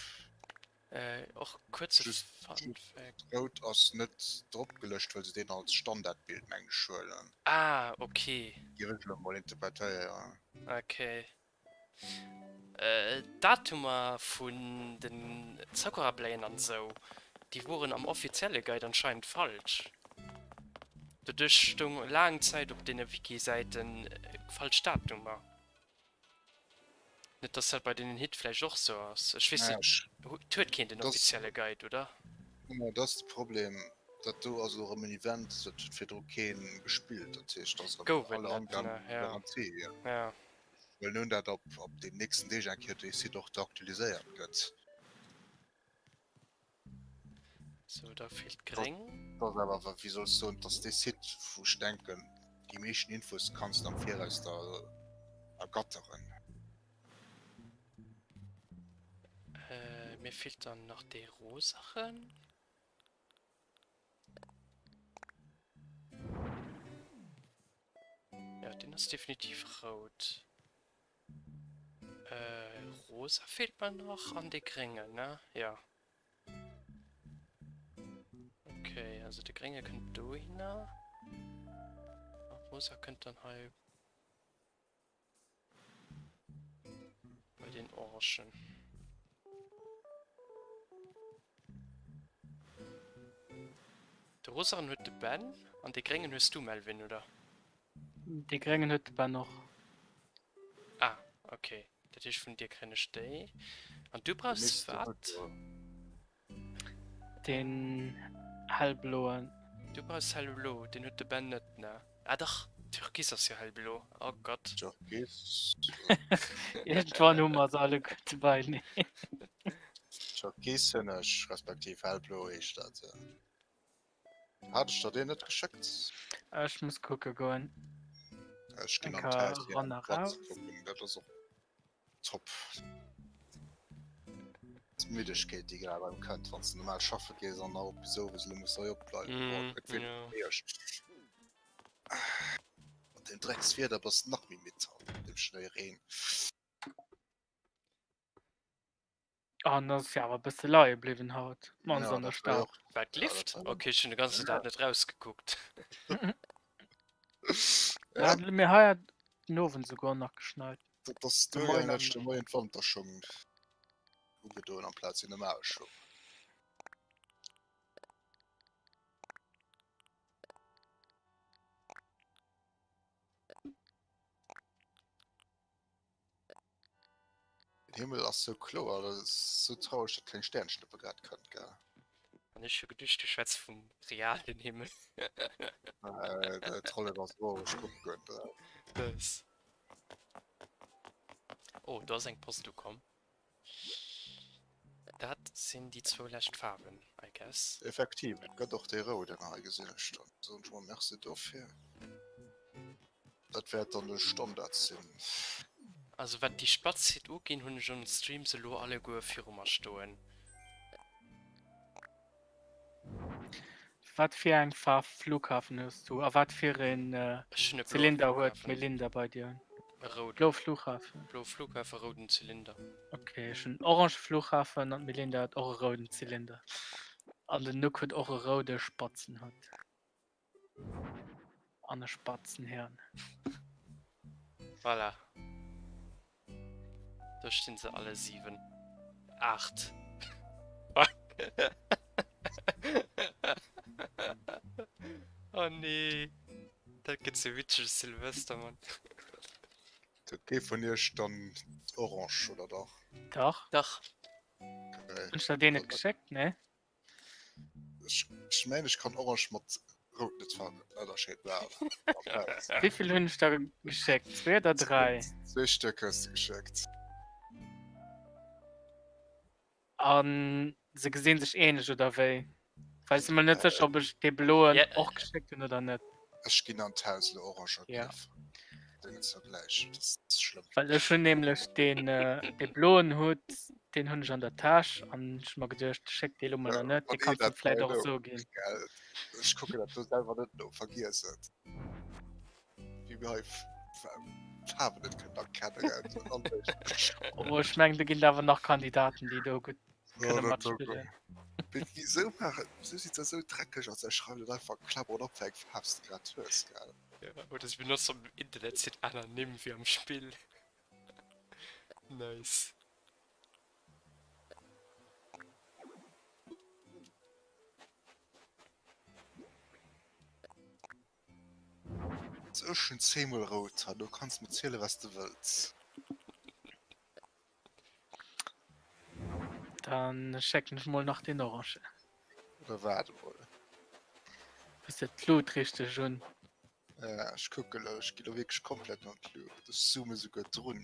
Äh, och kuerze Just, Fun Fact. rout ass net drop gelëscht, well se deen als Standardbild mengen ech huelen. Ah, ok. Géif ech elo mol interpretéieren. Ok. Äh, d'Datumer vun den Sakurabléien an esou, déi woren am offizielle Guide anscheinend falsch. Doduerch stoung laang Zäit op deene Wiki-Säiten falsch Datumer. Net dass dat bei deenen Hit vläicht och sou ass. Ech weess net, et huet keen den offizielle Guide, oder? Genau, dat ass de Problem. Dat do ass elo erëm en Event, dat huet virdru kee gespillt. Dat heescht, dat ass erëm alle Angaben Garantie. Ja. Well nun dat op den nächsten Deeg eng Kéier dee Site och aktualiséiert gëtt. Sou, da feelt gréng. Dat ass awer, wéi soll ech soen, dat ass dee Site, wou ech denken, déi meeschten Infos kanns de am Viraus der ergatteren. Äh, mir feelt dann nach dee rosachen. Ja, deen ass definitiv rout. Äh, rosa feelt mer nach an dee gréngen, ne? Ja. Okay, also de grénge kënnt dohinner. A rosa kënnt dann hei bei den orangen. De rosaen huet de Ben an de gréngen hues du, Melvin, oder? Dee gréngen huet de Ben och. Ah, okay. Dat heescht vun dir kréien ech déi. An du brauchs wat? Deen hellbloen. Du brauchs hellblo, deen huet de Ben net, ne? Ah dach, Türkis ass jo hellblo. Oh Gott. Türkis. Iergendwann hu mer se alleguerte beieneen. Türkis hunn ech, respektiv hellblo heescht dat. Hat ech der deen net geschéckt? Ech muss kucke goen. Ech ginn Eng an Kéier d'Haus fir ran an a d'Boîte raus. ze kucken. Dat ass och top. D'Müdegkeet, déi grad erëm kënnt, wann s de normal schaffe gees an nach op bis owes elo muss hei opbleiwen. Boah, Mm, et feelt ja. mir echt. Mat deem Dreckswieder bass de nach méi midd an dem Schnéireen. An ass jo awer e bësse leie bliwwen haut, mannst Ja, an der dat war Stad. och. War d'Lift? Ja, dat war Okay, ech hunn de ganzen Dag net rausgekuckt. Ja, Ja, mir hei hat den Owend souguer nach geschneit. dat ass De duergaangen, Moien hat an ech de Moien d'Wanterschong ugedoen amplaz déi normal Schong. Den Himmel ass sou kloer, dat ass sou traureg, datt keng Sternschnuppe grad kënnt, gell? An ech hu geduecht, du schwätz vum realen Himmel. Äh, Trolle ass wou ech kucken. Nice. Oh, do ass eng Post ukomm. Dat sinn déi zwou lescht Faarwen, I guess. Effektiv, et gëtt och dee rouden hei, gesinn ech dann. Soen ech mol Merci dofir. Dat wäert dann de Standard sinn. Also wat déi Spatz-Hit uginn, hunn ech un Streams elo alleguer viru mer stoen. Wat fir eng Faarf Flughafen hues du a wat fir een Ech hunn e bloe Zylinder huet Flughafen. d'Melinda bei dir? E rouden. Bloe Flughafen. Bloe Flughafen, rouden Zylinder. Ok, ech hunn en orange Flughafen an d'Melinda huet och e rouden Zylinder. An den Nuck huet och e roude spatzen Hutt. An e spatzen Hirn. Voilà. Do stinn se alle 7. 8. Fuck. Oh nee. Dat gëtt sou witzege Silvester, Mann. Huet kee vun iech dann orange, oder dach? Dach. Dach. Okay. Hunn ech der deen net geschéckt? Nee? Ech mengen ech kann orange mat rout net ënnerscheeden. Wéivill hunn ech der geschéckt? Zwee oder dräi? Zwee Stéck hues de geschéckt. An se gesinn sech ähnlech oder wéi? Well ech si mer net sécher ob ech dee bloen och geschéckt hunn oder net. Ech ginn an d'Haus elo orange akafen. Deenen ze vergläichen, dat ass schlëmm. Well ech hunn nämlech deen dee bloen Hutt, deen hunn ech an der Täsch an ech hu mer geduecht, ech schéck dee lo mol nach net, dee kanns de vläit och esou ginn. Ech kucken dat do selwer net no, vergiess et. Wéi mir hei Faarwen net kënnen erkennen, gell. Oh, ech mengen, do ginn et awer nach Kandidaten, déi do gutt kënne matspillen. Wisou maachen, wisou si se esou dreckeg a se schreiwen net einfach Klammeren op, wéi eng Faarf s de grad hues, gell? Oder se benotzen am Internetsite aner Nimm wéi am Spill. Nice. Also ech hunn zweemol rout hei, do kanns de mer ziele wat s de wëlls. Dann schécken ech mol nach deen orange. Oder waart emol. Hues de d'Lut richteg un? Ja, ech kucke lo, ech gi lo wierklech komplett an d'Luucht. Ech zoome souguer drun.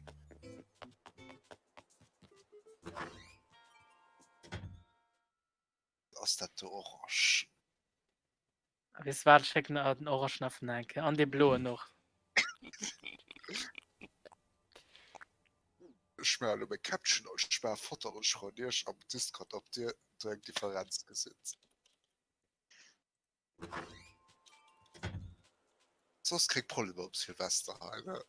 Ass dat do orange? Weess wat, ech schécken der den orangen Affen nach eng Kéier an dee bloen och. Ech maache lo meng Caption, ech maache Foto an ech schreiwen iech am Discord, ob dir do eng Differenz gesitt. Soss keng Problemer um Silvester hei, ne?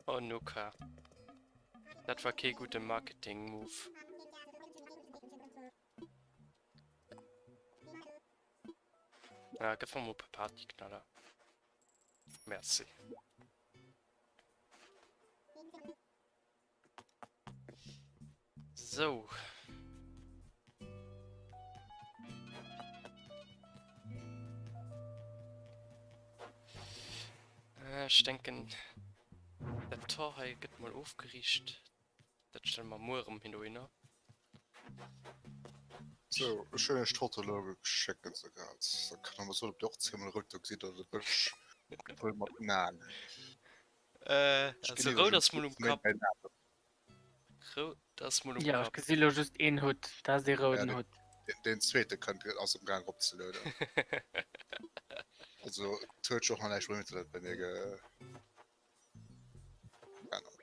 Oh Nuka. Dat war kee gudde Marketing-Move. Ah, gëff mer mol e puer Partyknaller. Merci. Sou. Äh, ech denken, dat Tor hei gëtt mol ofgeriicht. Dat stelle mer muer erëm hin dohinner. So, ech hunn iech d'Foto elo geschéckt, wenn se grad. Da kënnt der mer soen, ob dir och zweemol rout do gesitt oder de Bësch voll mat Naen. Äh, Ech also ginn rout iwwregens ass mol um méi Kapp. mäin Name. Rout ass mol um Ja, ech Kapp. gesi lo just een Hutt, dat ass dee Ja, rouden den, Hutt. den, den zweete kënnt ass am Gaang eropzelueden. Also, et huet sech och nach näischt beim Internet bei mir ge geännert.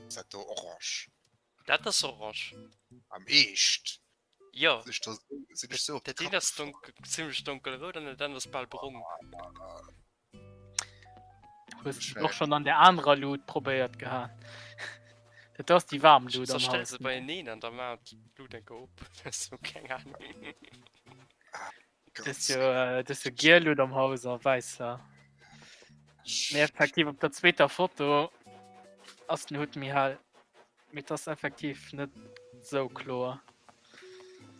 Ass dat do orange? Dat ass orange. Am Eescht? Jo. Sinn ech da sinn ech sou op de Dat eent Kapp ass gefall? donk zimlech donkelrout an dat anert ass bal brong. Hues Ech du och mengen. schonn an der anerer Luut probéiert gehat? Dat ass déi waarm Lut am Stell se Haus. beieneen an da maacht d'Lut enke op oder sou, keng Ahnung. Dat ass jo, dat ass jo giel Lut am Haus a wäisser. Mee effektiv op der zweeter Foto ass den Hutt méi hell. Mee et ass effektiv net sou kloer.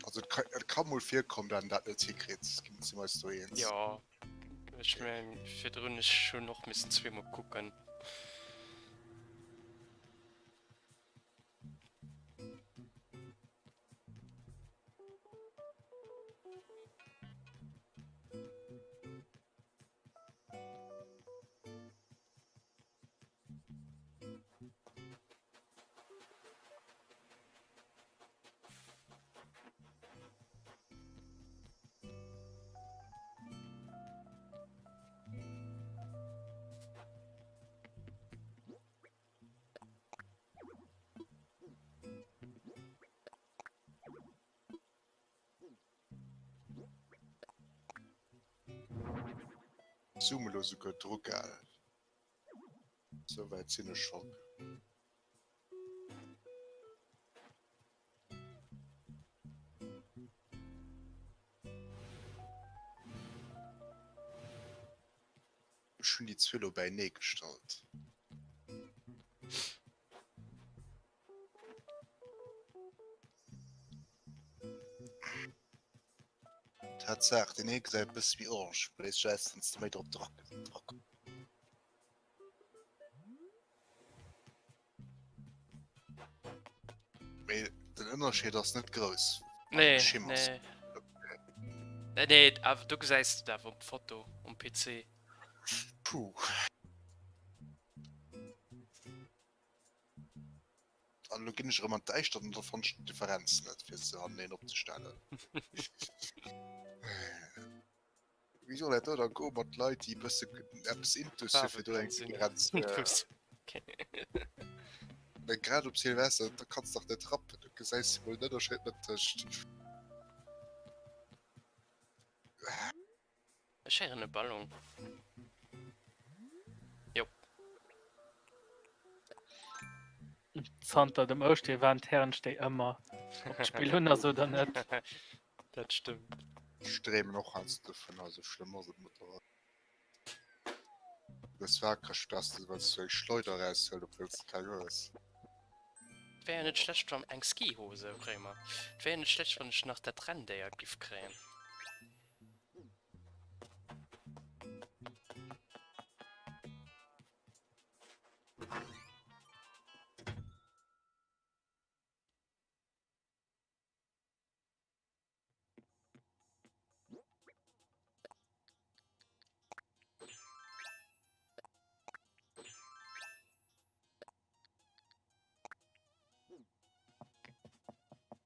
Also et ka, et ka mol virkommen, dat en dat net hikritt, ginn si mer eis do eens. Jo, ech mengen virdrun, ech hunn och missen zweemol kucken. Zoom elo souguer dru gell. Sou wäit sinn ech schonn. Ech hunn déi zwou elo bäinee gestallt. Tatsaach, deen ee gesäit e bësse méi orange, vläicht just wann s de méi drop drop. Mee den Ënnerscheed ass net grouss. Nee, nee. Nee, nee, awer do gesäis de et awer op Foto um PC. Puh. An elo ginn ech erëm an d'Däischtert an da fannen ech d'Differenz net, fir se haneneen opzestellen. Wéi soll dat do da goe mat Leit, déi e bësse eppes intus hunn, fir do eng Differenz Mä grad op Silvester, da kanns dach net rappen, du gesäis jo mol den Ënnerscheed net tëscht. Ech héieren e Ballon. Jop. Zanter dem Ouschterevent héieren ech déi ëmmer. Ob d'Spill hunn ass oder net. Dat stëmmt. Ech dreemen och heiansdo dovun, also schlëmm ass et mëttlerweil. Du gëss wakereg, dass du, well s du eng Schleuder eraushëlt, obwuel s de keng hues. Et wär jo net schlecht wann eng Skihose kréie mer. Et wär jo net schlecht wann ech nach dat Renndéier giff kréien.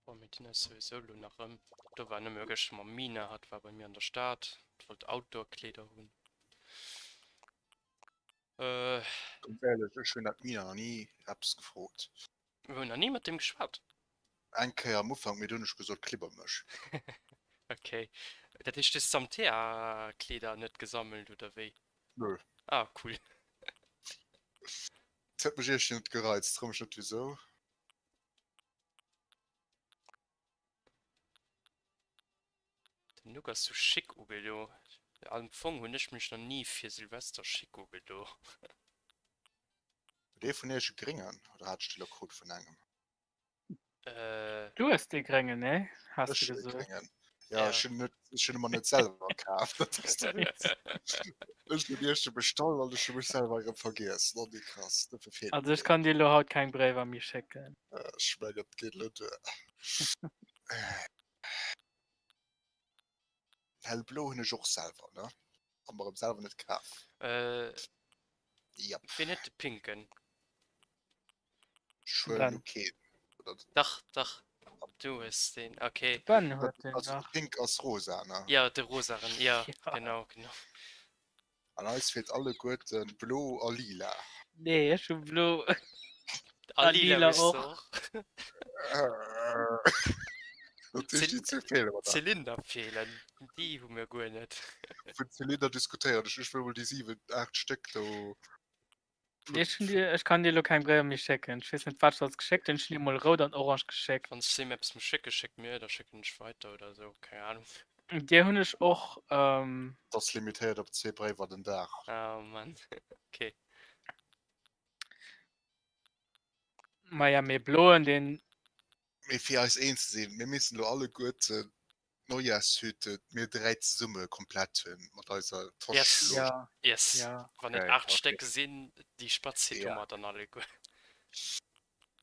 Boah, mir dinn eis souwisou elo nach ëm. Do war nëmme gëschter mam Mina, hatt war bei mir an der Stad, wollt Outdoor-Kleeder hunn. Äh. Ganz éierlech, ech hunn dat Mina nach ni eppes gefrot. Mir hunn nach ni mat deem geschwat. Eng Kéier am Ufank, mee du hunn ech gesot, klibber mech. Ok. Dat heescht, du hues d'Samtea-Kleeder net gesammelt, oder wéi? Nö. Ah, cool. Et huet mech iergendwéi net gereizt, fro mech net wisou. Den Nook ass sou chic ugedo. Am Fong hunn ech mech nach ni fir Silvester chic ugedo. Huet ee vun iech e gréngen oder hat ech dee lo krut vun engem? Äh. Du hues dee gréngen, nee? Has Ech de hunn dee gesot. gréngen. Ja, ech hunn net, ech hunn e mer net selwer kaf. Dat ass de Witz. Ech hunn iech e bestallt an ech hu mech selwer erëm vergiess. Lolli krass, dofir feelt Also ech kann dir elo haut keng Bréiwer méi schécken. Ech mengen, et geet elo duer. Hellblo hunn ech och selwer, ne? A mer erëm selwer net kaf. Äh. Yep. Wien huet de pinken? Ech huelen Ben. lo keen. Oder Dach, dach. Du hues deen, okay. Ben huet deen Also de dach. Pink ass rosa, ne? Ja, de rosaren, ja, Ja. genau, genau. An eis feelt alleguerten blo a lila. Nee, ech hu blo. A A lila lila hues de och. och. Dat heescht, déi zwee feelen mer nach. Zylinder feelen, déi hu mir guer net. Vun Zylinder diskutéieren ech, ech wëll mol déi 7, 8 Stéck do. Nee, ech hunn dir, ech kann dir elo keng Bréiwer méi schécken. Ech weess net, wat ech alles geschéckt hunn. Ech hunn dir mol rout an orange geschéckt. Wann s de mir eppes muss schécken, schéck mir, da schécken ech weider oder esou, keng Ahnung. Dir hunn ech och. Ähm. Dat ass limitéiert op zwee Bréiwer den Dag. Oh Mann, okay. Maja, mee bloen, deen. Mee fir eis eens ze sinn, mir missen elo alleguerten d'Neijahrshütte, mir 3 zesumme komplett hunn mat eiser Yes. Tosch. Ja. Yes. Ja. Wann et 8 Stéck sinn, déi Spatz-Hit hu mer dann alleguer.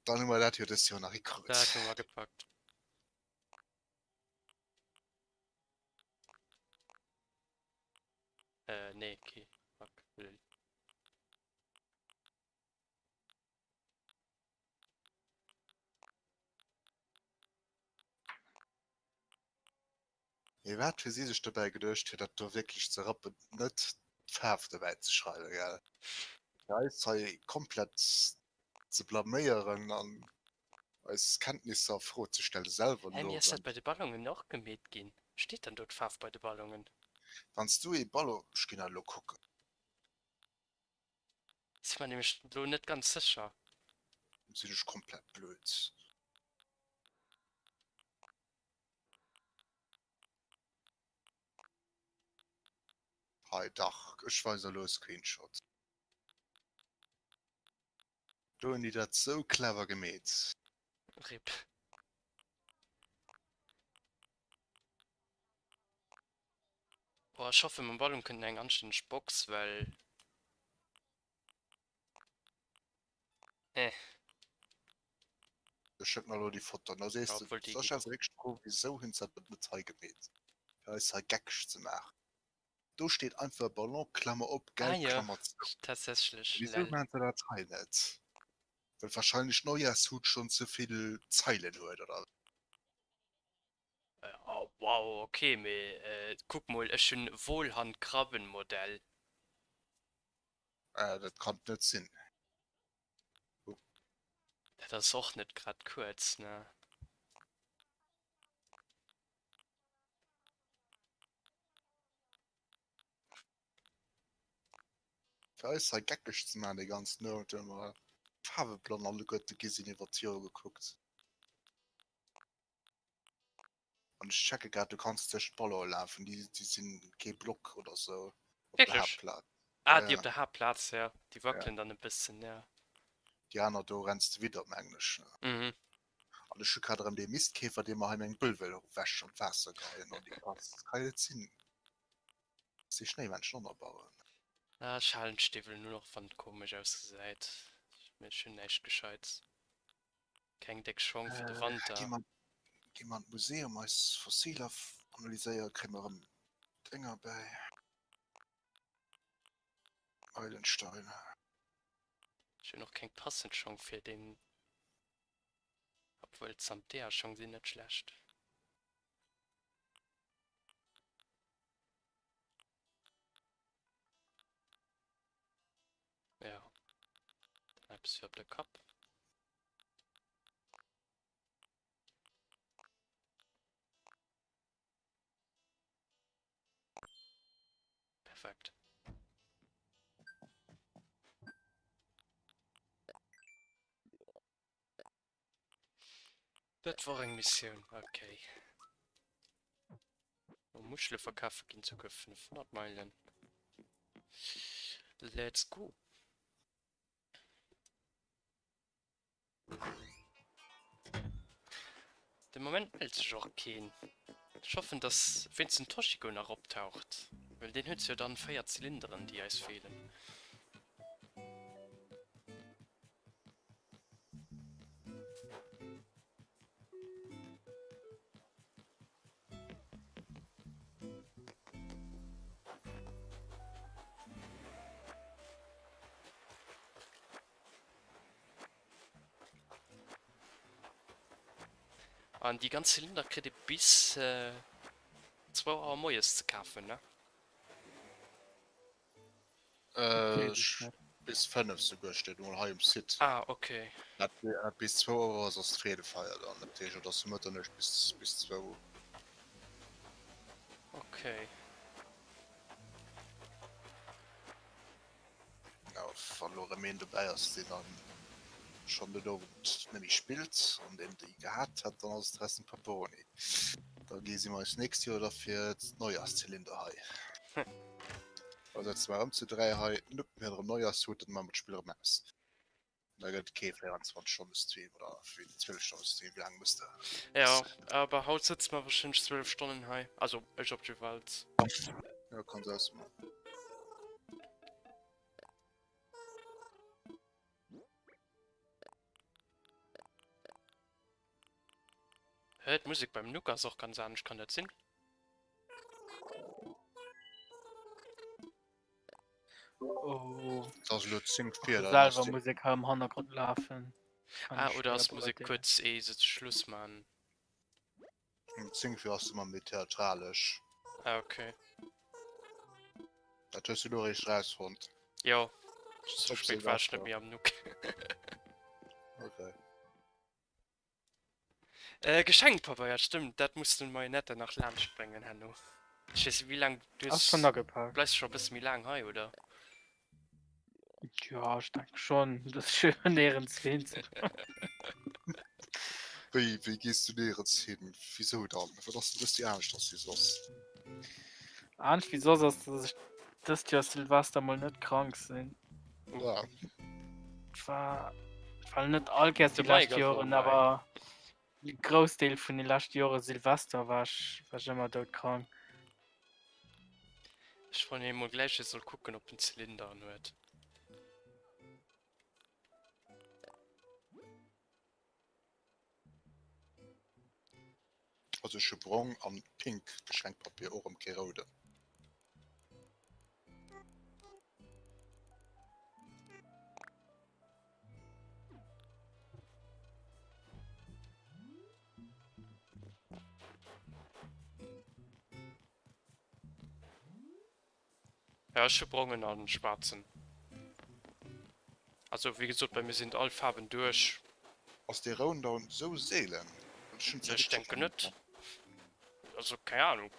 Dann hu mer dat jo dëst Joer nach hikrut. Dat hu mer gepackt. Äh, nee, okay. Fuck. Lol. Mee wat hu si sech dobäi geduecht, fir dat do wierklech ze rappen, net d'Faarf dobäi ze schreiwen, gell? Fir eis hei komplett ze blaméieren an eis Kenntnisser a Fro ze stellen, selwer Hä, mee ass dat bei de Ballonen och gemeet ginn? Steet dann do d'Faarf bei de Ballonen? Wann s du ee Ballon, ech ginn dat elo kucken. Si mer nämlech elo net ganz sécher. Sinn ech komplett blöd? Hei, dach, ech weisen elo e Screenshot. Do hunn déi dat sou clever gemeet. Rip. Boah, ech hoffen mam Ballon kënnt eng anstänneg Box, well eh. Ech schéck mer elo déi Foto an da sees de, Obwuel déi da geet stells och. de wierklech d'Fro, wisou hunn se dat net hei gemeet, fir eis hei geckeg ze maachen. Do steet einfach Ballon, Klammer op, Ah gelb, jo, Klammer zou. tatsächlech, Wisou lel. maachen se dat hei net? Well wahrscheinlech Neujahrshut schonn ze vill Zeilen huet, oder? Oh wow, ok, mee kuck mol, ech hunn Wohlhand-Krabbenmodell. Äh, dat kann et net sinn. Dat ass och net grad kuerz, ne? Fir eis hei geckeg ze maachen dee ganzen Owend, hu mer faarweblann alleguerte gi sinn iwwer d'Joer gekuckt. An ech checke grad, du kanns tëscht d'Ballonen lafen, déi, déi sinn kee Block oder sou op der Wierklech? Haaptplaz. Ah, déi Ja, op der Haaptplaz, ja. Déi ja. wackelen dann e bëssen, ja. Déi aner do renns de widder, mengen ech. Mhm. An ech hu grad erëm dee Mistkäfer, dee mer hei meng Bëll wëll ewech an d'Waasser geheien. Oh, déi Pass, dat kann jo net sinn. Dass déi Schnéimännchen ënnerbauen. Ah, ech halen d'Stiwwelen un, och wann et komesch ausgesäit. Mee ech hunn näischt Gescheits. Keng déck Schong fir de Gi Wanter. mer, gi mer an d'Museum eis Fossiler analyséieren, kréie mer erëm Dénger bäi. Meilenstein. Ech hunn och keng passend Schong fir den, obwuel d'Samtea-Schong sinn net schlecht. Ja, dann eppes fir op de Kapp. Perfekt. Dat war eng Missioun, okay. Oh, Muschele verkafe ginn souguer 500 Meilen. Let's go. De Moment mellt sech och keen. Ech hoffen dass wéinst den Toshiko nach optaucht, well deen huet jo dann 4 Zylinderen déi eis feelen. An déi ganz Zylinder kritt ee bis zwou Auer moies ze kafen, ne? Äh, bis 5 souguer steet mol hei um Site. Ah, okay. Dat dat bis 2 Auer ass ass d'Freedefeier dann. Dat heescht et ass vu Mëtternuecht bis bis 2. Okay. Genau, wann elo erëm een dobäi ass, deen dann schonn den Owend net méi spillt an deen déi gehat hat, dann ass et Rest in Pepperoni. Da gesi mer eis nächst Joer da fir d'Neujahrszylinder hei. Da setze mer erëm zu 3 hei, nupp, mir hunn erëm Neujahrshood, dann maache mer d'Spill erëm aus. Da gëtt et kee 24 Stonne Stream oder wéi 12 Stonne Stream, wéi laang muss de? Ja, awer haut sëtze mer wahrscheinlech 12 Stonnen hei. Also ech op jiddefalls. Ja, kanns ausmaachen. Hä, d'Musek beim Nook ass och ganz anescht, kann dat sinn? Oh. Et ass elo 10 vir, dann ass Selwer déi. Musek hei am Hannergrond lafen. Kann Ah, ech oder schwéier ass d'Musek beurteelen. kuerz ee se Schluss man? Um 10 vir ass se ëmmer méi theatralesch. Ah, okay. Dat hues du elo eréischt rausfonnt. Jo, sou Op spéit war ech net Silvester. méi am Nook. Okay. Äh, Geschenkpabeier, stëmmt, dat muss den Marionette nach laanscht bréngen herno. Ech weess net wéi laang du Ass schon hues, agepaakt. bleifs scho e bësse méi laang hei, oder? Ja, ech denke schon, dass ech jo néierens hin. Wéi, wéi gees du néierens hin? Wisou dann? Wat ass denn dëst Joer anescht ass wéi soss? Anescht wéi soss ass, dass ech dëst Joer Silvester mol net krank sinn. Ja. War, war net all Kéiers De déi lescht Mike ass och Joren, hei. awer e Groussdeel vun de leschte Jore Silvester war ech, war ech ëmmer doudkrank. Ech froen hie mol gläich, hie soll kucken, ob en Zylinder an huet. Also ech hu brong an pink Geschenkpapier, och erëm kee rouden. Ja, ech hu brongen an schwarzen. Also wéi gesot, bei mir sinn all Faarwen duerch. Ass dee rouen dann sou seelen? Ech hunn Ech denken net. Also keng Ahnung.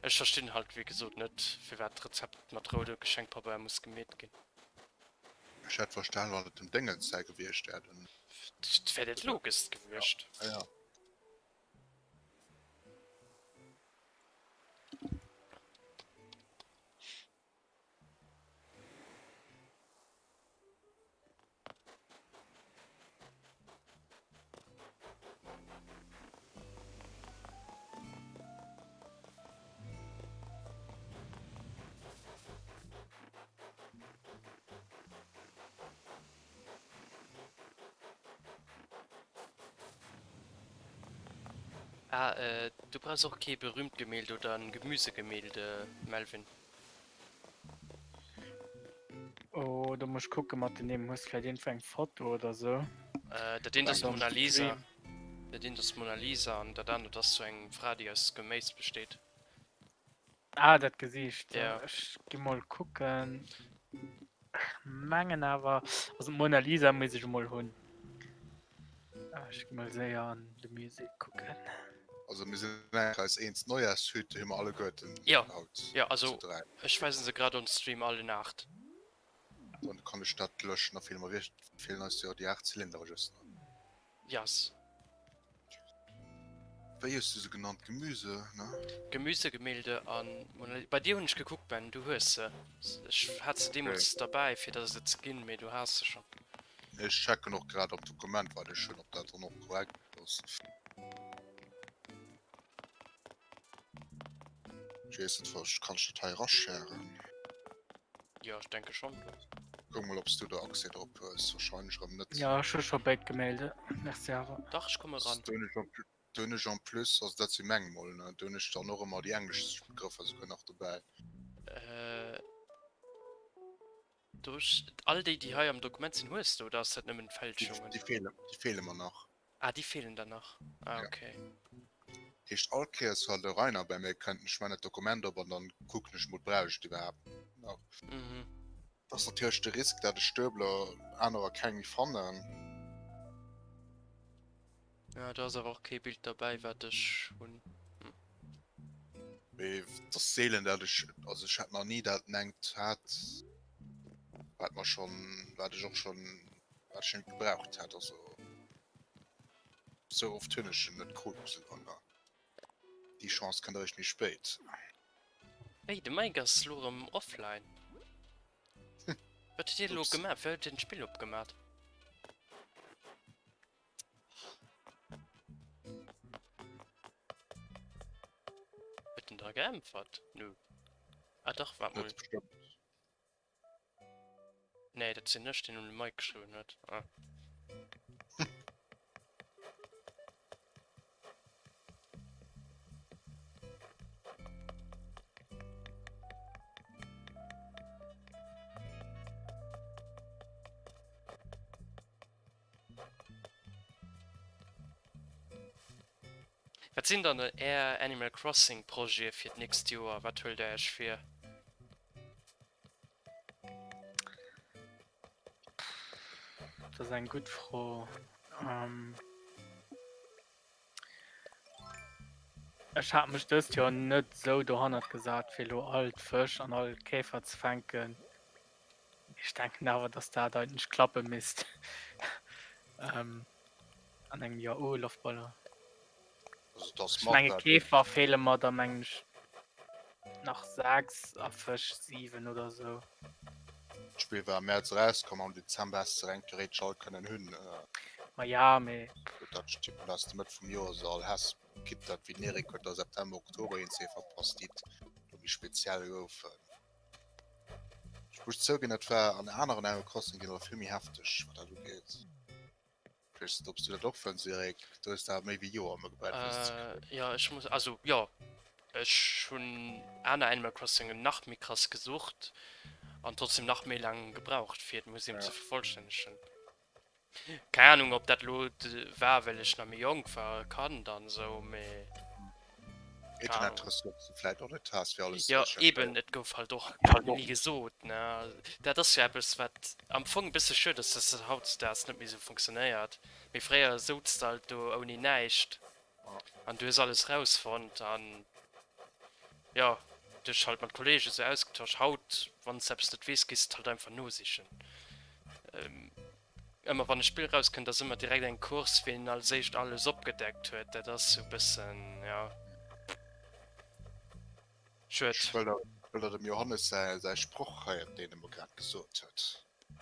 Ech verstinn halt wéi gesot net firwat d'Rezept mat roude Geschenkpabeier muss gemeet ginn. Ech hätt verstan wann et dem Déngens säi gewiescht wär, den. Dat wär dat logest gewiescht. Ja, ja. Ah, äh, du brauchs och kee berühmt Gemälde oder en Gemüsegemälde, Melvin. Oh, do muss ech kucke mat den Nimm. Hues vläit iergendwou eng Foto oder sou? Äh, dat eent ass Am d'Mona Lisa. Stream. Dat eent ass d'Mona Lisa an dat anert ass sou eng Fra, déi aus Geméis besteet. Ah, dat Gesiicht. Ja. Ech gi mol kucken. Ech mengen awer, also d'Mona Lisa muss ech emol hunn. Ah, ech gi mol séier an de Musée kucken. Also mir sinn eis eens, d'Neujahrshüte hu mer alleguerten Ja. haut Ja, also zu 3. ech weisen se grad on Stream allen 8. Dann kann ech dat löschen, da feelen mer wierklech, feelen eis jo déi 8 Zylindere just nach. Yes. Wéi hues du se genannt? Gemüse, ne? Gemüsegemälde an Mona Lisa. Bei dir hunn ech gekuckt, Ben, du hues se. Ech hat se deemools derbäi, fir der se ze ginn, mee du has se schonn. Ech checken och grad am Dokument, wat ech hunn, ob dat dann och korrekt ass. Ech weess net, vläicht kann ech dat hei erasharen. Jo, ech denke schonn. Kuck mol, ob s du do Accès drop hues. Wahrscheinlech erëm net. Jo, ech hu scho béid Gemälde. Merci awer. Dach, ech komme ran. Do hunn ech en plus, do hunn ech en plus, also dat si meng mol, ne, do hunn ech dann och ëmmer déi englesch Begrëffer souguer nach dobäi. Äh, do ech, all déi, déi hei am Dokument sinn, hues de, oder ass dat nëmmen Fälschungen? Déi feelen, déi feele mer nach. Ah, déi feelen der nach. Ah, Ja. okay. Heescht all Kéiers wann de Rainer bei mir kënnt, ech man dat Dokument op an dann kucken ech mol, brauch ech et iwwerhaapt nach. Mhm. Dat ass natierlech de Risk dat ech duebler anerer keng méi fannen. Ja, do ass awer och kee Bild derbäi wat ech hunn. Hm. Mee et ass seelen dat ech, also ech hat nach ni dat en engt hat wat mer schonn, wat ech och schonn, wat ech net gebraucht hätt. Also sou oft hunn ech en net krut, muss ech soen. Déi Chance kënnt eréischt méi spéit. Wéi, de Mike ass lo rëm offline? Wat huet hie lo gemaach? Wéi huet hien d'Spill opgemaat? Huet en da geäntwert? Nö. Ah dach, waart mol. Nee, dat sinn ech, deen un de Mike geschriwwen huet. Ah. Wat sinn dann Är Animal Crossing Projete fir d'nächst Joer? Wat huelt der Iech vir? Dat ass eng gutt Fro. Ech hat mech dëst Joer net esou dohannert gesat, fir elo all d'Fësch an all d'Käfer ze fänken. Ech denken awer, dass dat eigentlech klappe misst. An engem Joer. Oh, Loftballon. Also das Ech macht menge dat. Käfer feele mer da mengen ech nach 6 a Fësch 7 oder sou. D'Spill war am März erauskomm, am Dezember häss de reng theoretesch all kënnen hunn. Ma ja, mee. Gutt, dat ech tippen, dass de Mëtt vum Joer se all häss, quitte dat wéi den Eric huet da September, Oktober een, zwee verpasst, déi do méi speziell goufen. Ech muss zouginn, dat war an aneren Animal Crossing ginn awer vill méi hefteg, wat dat ugeet. Ech weess net, ob s du dat och fënns, Eric. Du hues der awer méi wéi Joer ëmmer gebraucht, fir se ze kréien. Jo, ech muss, also jo, ech hunn aner Animal Crossingen nach méi krass gesucht an trotzdem nach méi laang gebraucht, fir d'Museum ze vervollstännegen. Keng Ahnung ob dat lo war well ech nach méi jonk war, Kand an esou, mee keng Ahnung. Internetressourcen vläit och net has fir alles ze Jo recherchéieren. eben, et gouf halt och ni gesot ne. Dat ass jo eppes wat am Fong e bësse schued ass, dass dat hautzedaags net méi esou funktionéiert, mee fréier souz de halt do ouni näischt an du hues alles rausfonnt an jo dech halt mat Kollegen esou ausgetosch. Haut wann s de eppes net weess, gees de et halt einfach nosichen. Ëmmer wann e Spill rauskënnt ass ëmmer direkt eng Course ween als éischt alles opgedeckt huet. Dat ass sou bëssen jo schued. Ech wëll der, wëll der dem Johannes säi, säi Sproch heieren, deen e mer grad gesot huet.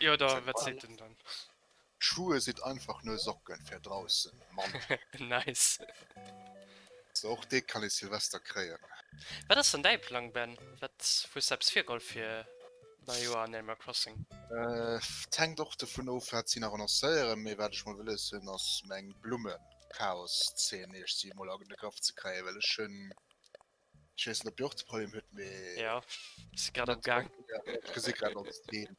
Jo da wat seet en dann? Schuhe sind einfach nur Socken fir draußen, Mann. Nice. So, och dee kann ee Silvester kréien. Wat ass dann däi Plang Ben? Wat hues de eppes virgeholl fir Neijoer an Animal Crossing? Et hänkt och dovun of wat si nach annoncéieren, mee wat ech mol wëlles hunn ass meng Blummen-Chaos-Zeen iergsi mol an de Grëff ze kréien, well ech hunn, ech weess net ob dir och de Problem hutt, mee Jo, si grad am Gaang. Ech gesi grad an Stream,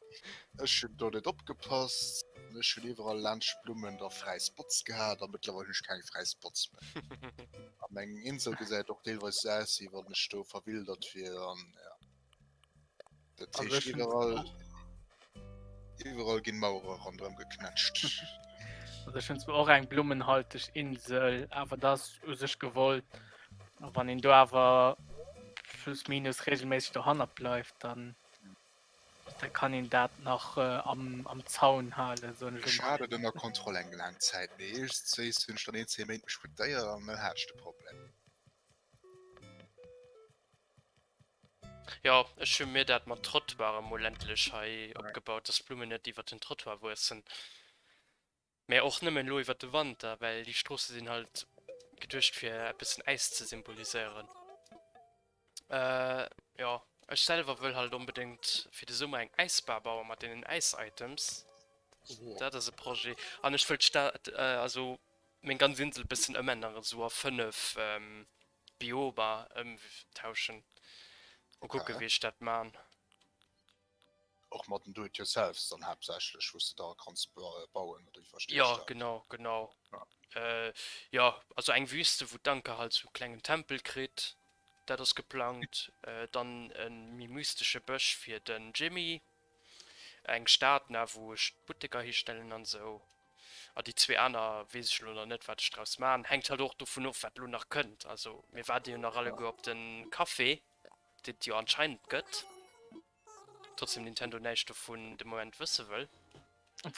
ech hunn do net opgepasst an ech hunn iwwerall laanscht d'Blummen da fräi Spots gehat a mëttlerweil hunn ech keng fräi Spots méi. A meng Insel gesäit och deelweis esou aus wéi wann ech do verwildert wier an jo. Dat Also heescht, ech hunn iwwerall, och iwwerall ginn Mauere ronderëm geknätscht. Also ech hunn zwar och eng blummenhalteg Insel, awer dat ass u sech gewollt. A wann een do awer plus minus regelméisseg dohannert bleift, dann da kann een dat nach am, am Zaun halen, soen ech Ech elo hat mol. et ënner Kontroll eng laang Zäit, mee iergendzwéis hunn ech dann een, zwee Méint mech foutéiert an dann hat ech de Problem. Jo, ech hu mir dat mat Trottoir emol endlech hei opgebaut, dass d'Blummen net iwwert den Trottoir wuessen. Mä och nëmmen elo iwwert de Wanter, well déi Stroosse sinn halt geduecht fir eppes den Äis ze symboliséieren. Jo, ech selwer wëll halt onbedéngt fir de Summer eng Äisbar bauen mat deenen Äis-Items. Dat ass e Projet. An ech wëll d'Stad, also meng ganz Insel bëssen ëmänneren, esou a 5 Biomer ëmtauschen. Mol kucken, wéi ech dat man. Och mat den Do-it-yourselfs dann haaptsächlech, wou s de da kanns bauen, oder wéi versteet Jo, ech dat? genau, genau. Jo, also eng Wüste, wou d'Anka halt sou e klengen Tempel kritt, dat ass geplangt. Dann e méi mystesche Bësch fir den Jimmy. Eng Stad, na, wou ech d'Butteker histellen an esou. A déi zwee aner weess ech elo nach net, wat ech draus maachen. Hänkt halt och dovun of, wat elo nach kënnt. Also mir waarde jo nach alleguer op de Café, deen et jo anscheinend gëtt, trotzdem Nintendo näischt dovun de Moment wësse wëll.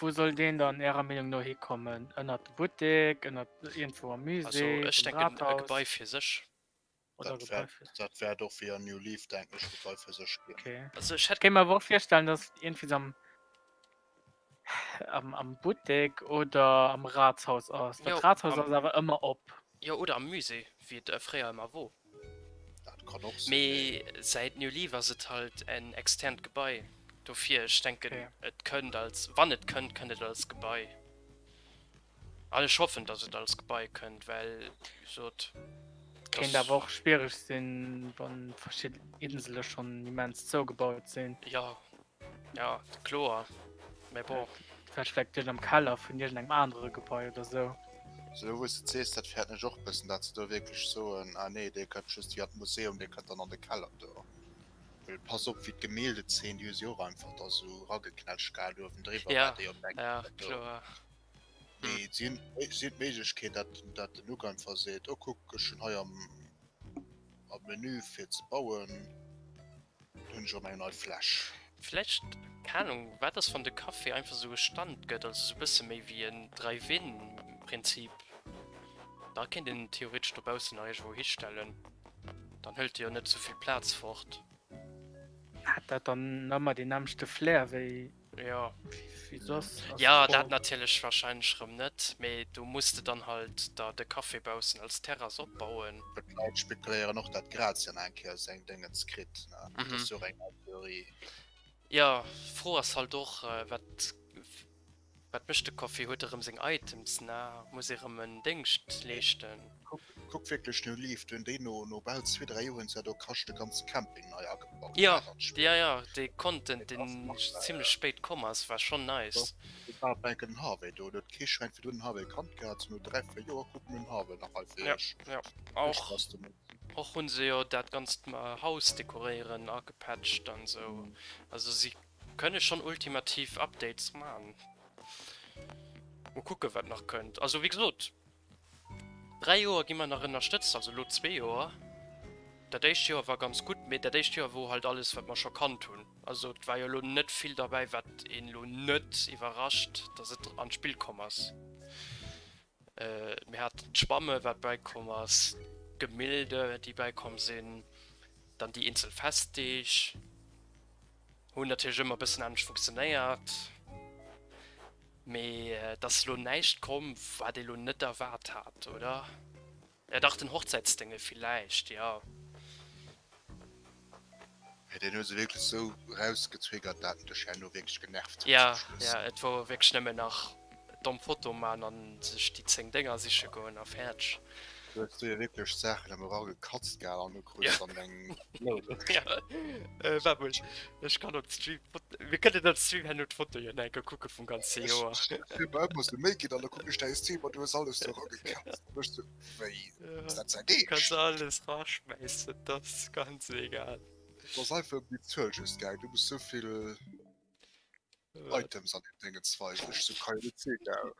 Wou soll deen dann ärer Meenung no hikommen? Ënnert de Buttek, ënnert iergendwou am Also Musée, ech am denken e Rathaus? Gebai fir sech. Oder Dat Gebai wäert, fir sech. dat wäert och wéi an New Leaf, denken ech, Gebai fir sech ginn. Okay. Also ech Ech hätt. kéint mer awer och virstellen, dass et iergendwéi am, am, am Buttek oder am Ratshaus ass. Well Jo, d'Ratshaus am, ass awer ëmmer op. jo, oder am Musée, wéi et fréier ëmmer wor. Dat kann och sinn, mee. Mee säit New Leaf ass et halt en externt Gebai. Dofir, ech denken, Okay. et kënnt als, wann et kënnt, kënnt et als Gebai. An ech hoffen, dass et als Gebai kënnt, well, wéi gesot, Kéint dass. awer och schwiereg sinn, wann verschidden Insele schonn immens zougebaut sinn. Jo, jo, kloer, mä bon. Vläicht vläicht duerch am Keller vun iergendengem anere Gebai oder sou. Sou wou s de et sees, dat fäerten ech och e bëssen, dat se do wierklech soen, ah nee, dee kënnt just wéi an d'Museum, dee kënnt dann an de Keller do. Well pass op, wéi d'Gemäldezeen, déi hu si och einfach da sou erageknätscht gehat uewendriwwer, Ja, wat déi op eng ja, do. kloer. Mee si hunn si hunn d'Méiglechkeet, dat dat den Nook einfach seet, oh kuck, ech hunn hei am am Menü fir ze bauen, do hunn ech erëm eng nei Fläch. Vläicht, keng Ahnung, wat ass wann de Café einfach sou e Stand gëtt, also sou bësse méi wéi en Drive-In-Prinzip? Da kéint een en theoretesch dobaussen nach iergendwou histellen, dann hëlt e jo net souvill Plaz fort. Hätt dat dann ëmmer deen nämmlechte Flair wéi Jo. Wéi soss ass Ja, d'Fro. dat natierlech wahrscheinlech rëm net, mee do muss de dann halt der de Café baussen als Terrass opbauen. D'Leit spekuléieren och, dat Grazia nach eng Kéier seng Déngens kritt, ne? Dat ass jo och eng nei Theorie. Jo, d'Fro ass halt och, wat wat mécht de Café? Huet e rëm seng Items, ne? Muss ee rëm en Déngscht leeschten? Kuck wierklech no Leaf, do hunn déi no no bal zwee, dräi Joer hunn se do Kascht de ganze Camping nei agebaut Jo, gehat an d'Spill. jo, jo, dee Content Deen ass deen nach äh, zimlech spéit komm ass, war schonn nice. Do war op enken den Harvey do, do huet kee Schwäin virdrun den Harvey kannt gehat, sou no 3, 4 Joer krut mir den Harvey nach hei fir Ja, iech. ja, Vill och Spaass domat. och hunn se jo dat ganzt Haus dekoréieren agepatcht an sou, also si kënne schonn ultimativ Updates man. Mol kucke wat nach kënnt, also wéi gesot. 3 Joer gi mer nach ënnerstëtzt, also elo zwee Joer. Dat éischt Joer war ganz gutt, mee dat éischt Joer wor halt alles wat mer scho kannt hunn. Also et war jo elo net vill derbäi wat een elo net iwwerrascht, datt et an d'Spill komm ass. Mir haten d'Schwamme wat bäikomm ass, d'Gemilde déi bäikomm sinn, dann déi eenzel Festdeeg hunn natierlech ëmmer e bëssen anescht funktionéiert. Mee et ass elo näischt komm, wat ee lo net erwaart hat, oder? Ja dach, den Hochzäitsdénge villäicht, jo. Mee deen hu se wierklech sou rausgezwiggert, dat en dech herno wierklech genervt huet Ja, zum Schluss. ja, et wor wierklech nëmmen nach domm Foto man an sech déi 10 Dénger siche goen a fäerdeg. Du hues do jo wierklech Saachen ëm eragekatzt gehat an du krus Ja. dann eng Belounung. Ja, waart mol, ech kann op Stream Mir kënnen am Stream herno d'Foto jo nach eng Kéier kucke vum ganze Joer. Ech hu mer ëmmer sou Méi ginn an da kucken ech däi Stream an du hues alles do eragekatzt. Da méchs du, wéi, ass dat säin Du kanns Eescht? alles raschmäissen, dat ass ganz egal. Et ass einfach ëm déi Zuel just gaangen, du muss souvill Items an deem Déngens weisen. Ech sou, kann jo net sinn, gell.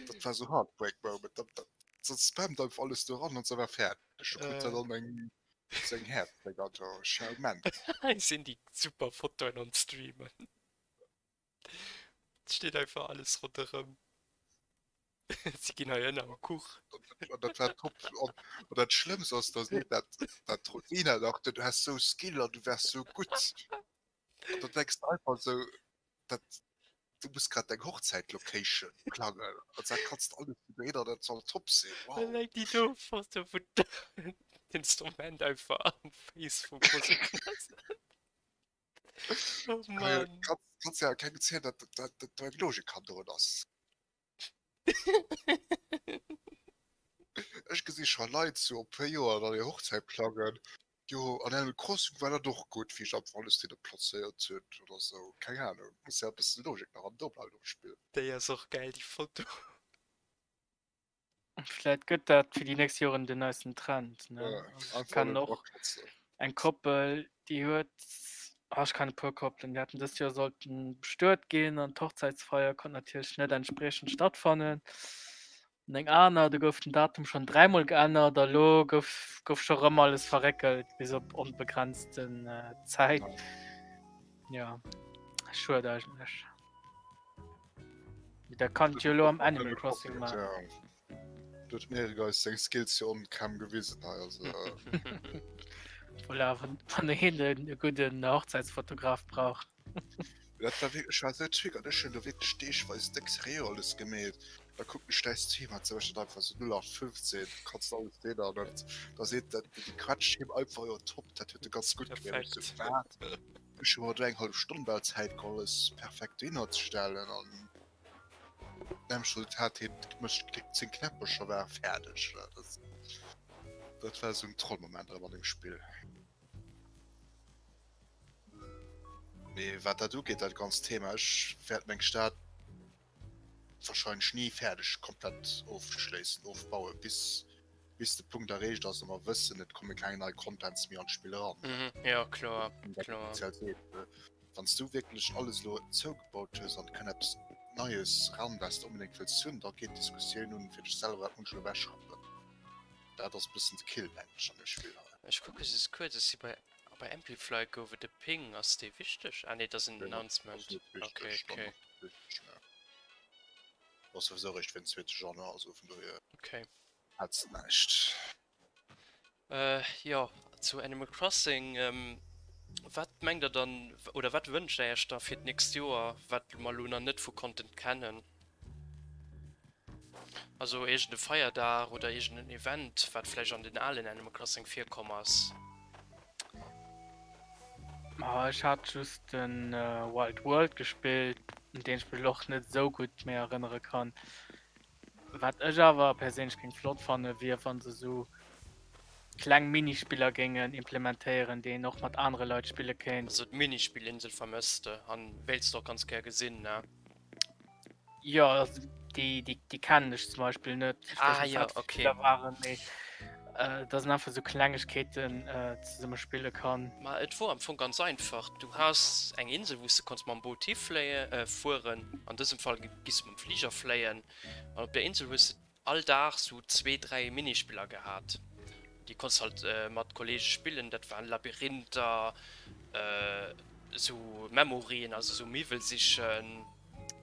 Dat war sou Heartbreak Moment, dat, dat, dat spammt einfach alles do ran an se war fäerdeg. Du krut dat an eng Seng Häerzléck an do Schaument. Hei sinn déi super Fotoen am Streamen. Et steet einfach alles ronderëm. Si ginn hei ënner am Kuch. An dat war top. An dat Schlëmmst ass, da seet dat dat Rosina nach, du häss sou Skill an du wärs sou gutt. An da denks de einfach sou, dat du muss grad deng Hochzäitlocation plangen an dat kanns de alles dohinner, dat soll top sinn, wow. Eleng déi do Foto wou d'Instrument einfach am Face vum Rosina ass. Oh Mann. Kanns ja kengem zielen, dat dat do eng Logik hannendrun ass. Ech gesi scho Leit sou op puer Joer dann hir Hochzäit plangen, jo an Animal Crossing war dat och gutt wéi ech einfach alles hinne plazéiert hunn oder sou, keng Ahnung, muss ja e bëssen Logik nach an do bleiwen am Spill. Déi ass och gäil déi Foto. Vläit gëtt dat fir déi nächst Joren den neisten Trend, ne? Ja, Also ech einfach kennen alles och raklotzen. eng Koppel, déi huet. Ah, ech kann e puer Koppelen, déi hätten dëst Joer sollten bestuet ginn an d'Hochzäitsfeier konnt natierlech net entspriechend stattfannen. An eng aner, do gouf den Datum schonn dräimol geännert a lo gouf gouf scho rëm alles verréckelt bis op onbegrenzten Zäit. Ja, schued eigentlech. Mee dat kann ech jo elo am Animal Crossing maachen. Du huet den Ehrgeiz seng Skills jo on cam gewisen hei also. Voilà, wann, wann een e gudden Hochzäitsfotograf brauch. Dat war wierklech, ech war esou triggert, ech hunn do wierklech deegweis déck seriö alles gemeet. Da kucken ech däi Stream an sou, ech dat einfach sou 0815, du kanns alles sinn an dat da seet dat déi quetscht him einfach jo top, dat huet e ganz gutt gemeet. Ech sou wat? Ech hu mer do eng hallef Stonn bal Zäit geholl alles perfekt dohinner ze stellen an Nämlech Resultat hien mécht klickt 10 Knäppercher war fäerdeg. Dat war esou en Trollmoment erëm an dem Spill. Mee wat dat ugeet dat ganzt Thema, ech wäert meng Stad wahrscheinlech ni fäerdeg komplett ofschléissen, ofbauen, bis bis de Punkt erreecht ass a mer wëssen et komme keng nei Contents méi an d'Spill eran. Mhm, jo kloer, kloer. Wann s du wierklech alles elo zougebaut hues an et kënn eppes Neies ran, wat s de onbedéngt wëlls hunn, da geet d'Diskussioun un, fir dech selwer dat munch elo ewechrappen. Dat ass e bëssen de Kill, mengen ech, an deem Spill hei. Ech kucke just kuerz, ech si bei, bei Amplifly gouf et e Ping, ass dee wichteg? Ah nee, dat ass en Announcement. Okay, okay. Ass souwisou eréischt fir den zweete Januar, also vun dohier. Okay. Hetzt näischt. Äh, jo, zu Animal Crossing, ähm, wat mengt der dann, oder wat wënscht der Iech da fir d'nächst Joer, wat mer elo nach net vu Content kennen? Also iergend e Feierdag oder iergend en Event, wat vläicht an den alen Animal Crossing virkomm ass? Ma ech hat just den Wild World gespillt, un deen ech mech elo och net esou gutt méi erënnere kann. Wat ech awer perséinlech géing flott fanne wier wann se sou kleng Minispiller géingen implementéieren déi een och mat anere Leit spille kéint. Also d'Minispillinsel vermëss de an wéilts de och ganz gär gesinn, ne? Jo, also déi déi déi kennen ech zum Beispill net. Ech weess Ah net jo, wat fir okay. Spiller waren, mee dass een einfach sou Klengegkeeten zesumme spille kann. Ma et wor am Fong ganz einfach, du has eng Insel wou s de konns mam Boot hifléie fueren, an dësem Fall giss de mam Fliger fléien, an op der Insel hues de all Dag sou zwee, dräi Minispiller gehat, déi konns halt mat Kollege spillen, dat waren Labyrinther, sou Memoryen, also sou Miwwel sichen,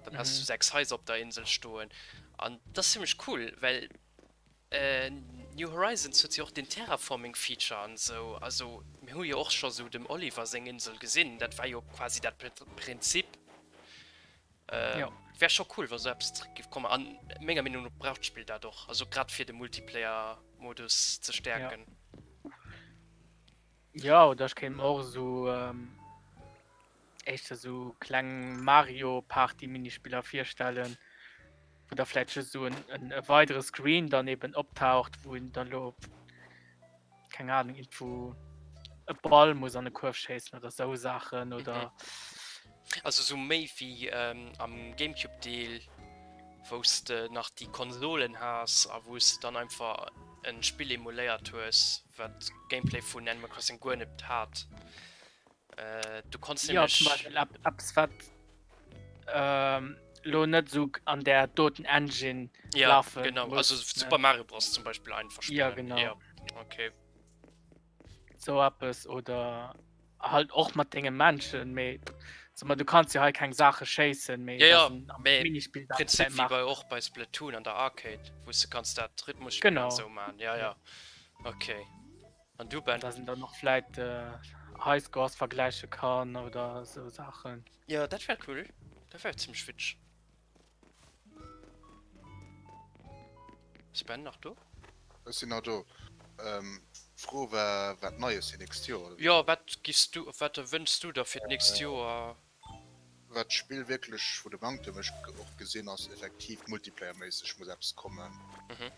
dann has du sou 6 Haiser op der Insel stoen an dat ass zimmlech cool, well New Horizons huet jo och den Terraforming Feature an esou, also mir hu jo och scho sou dem Oliver seng Insel gesinn, dat war jo quasi dat Prinzip. Jo. Wär scho cool wa sou eppes zréck giff kommen an menger Meenung no brauch d'Spill dat och, also grad fir de Multiplayer Modus ze stäerken. Jo, oder ech kéint mer och esou éischter sou kleng Mario Party Minispiller virstellen, wou da vläit just sou en en e weidere Screen dann eben optaucht, wou een dann elo keng Ahnung irgendwou e Ball muss an e Kuerf schéissen oder sou Saachen oder. Also sou méi wéi am Gamecube Deel, wou s de nach déi Konsolen has a wou s de dann einfach en Spill emuléiert hues, wat Gameplay vun Animal Crossing guer net hat. Du konns Ja, zum nämlech. Beispill eppes wat elo net esou an där doten Engine Ja, lafe genau. Also muss, ne? Super Mario Bros. Zum Beispill einfach Ja, spillen. genau. Ja, okay. Sou eppes oder halt och mat denge Menschen, mee sag mal, du kanns jo hei keng Saache schéissen, mee Ja, ja, dass en am mee Minispill dat Prinzip vläit wéi bei maachen. och bei Splatoon an der Arcade, wou s de kanns dat Rhythmusspill an Genau. sou man. Ja, Ja. ja. Okay. An du Ben? Dass een dann och vläit Highscores vergläiche kann oder sou Saachen. Jo, dat wär cool. Dat wär zimmlech witzeg. Ass Ben nach do? Ech sinn nach do. D'Fro war wat Neies fir nächst Joer, oder wéi? Jo, wat giffs du, wat wënschs du der fir d'nächst Joer? Wat d'Spill wierklech vu de Manktem ech och gesinn ass effektiv multiplayerméisseg muss eppes kommen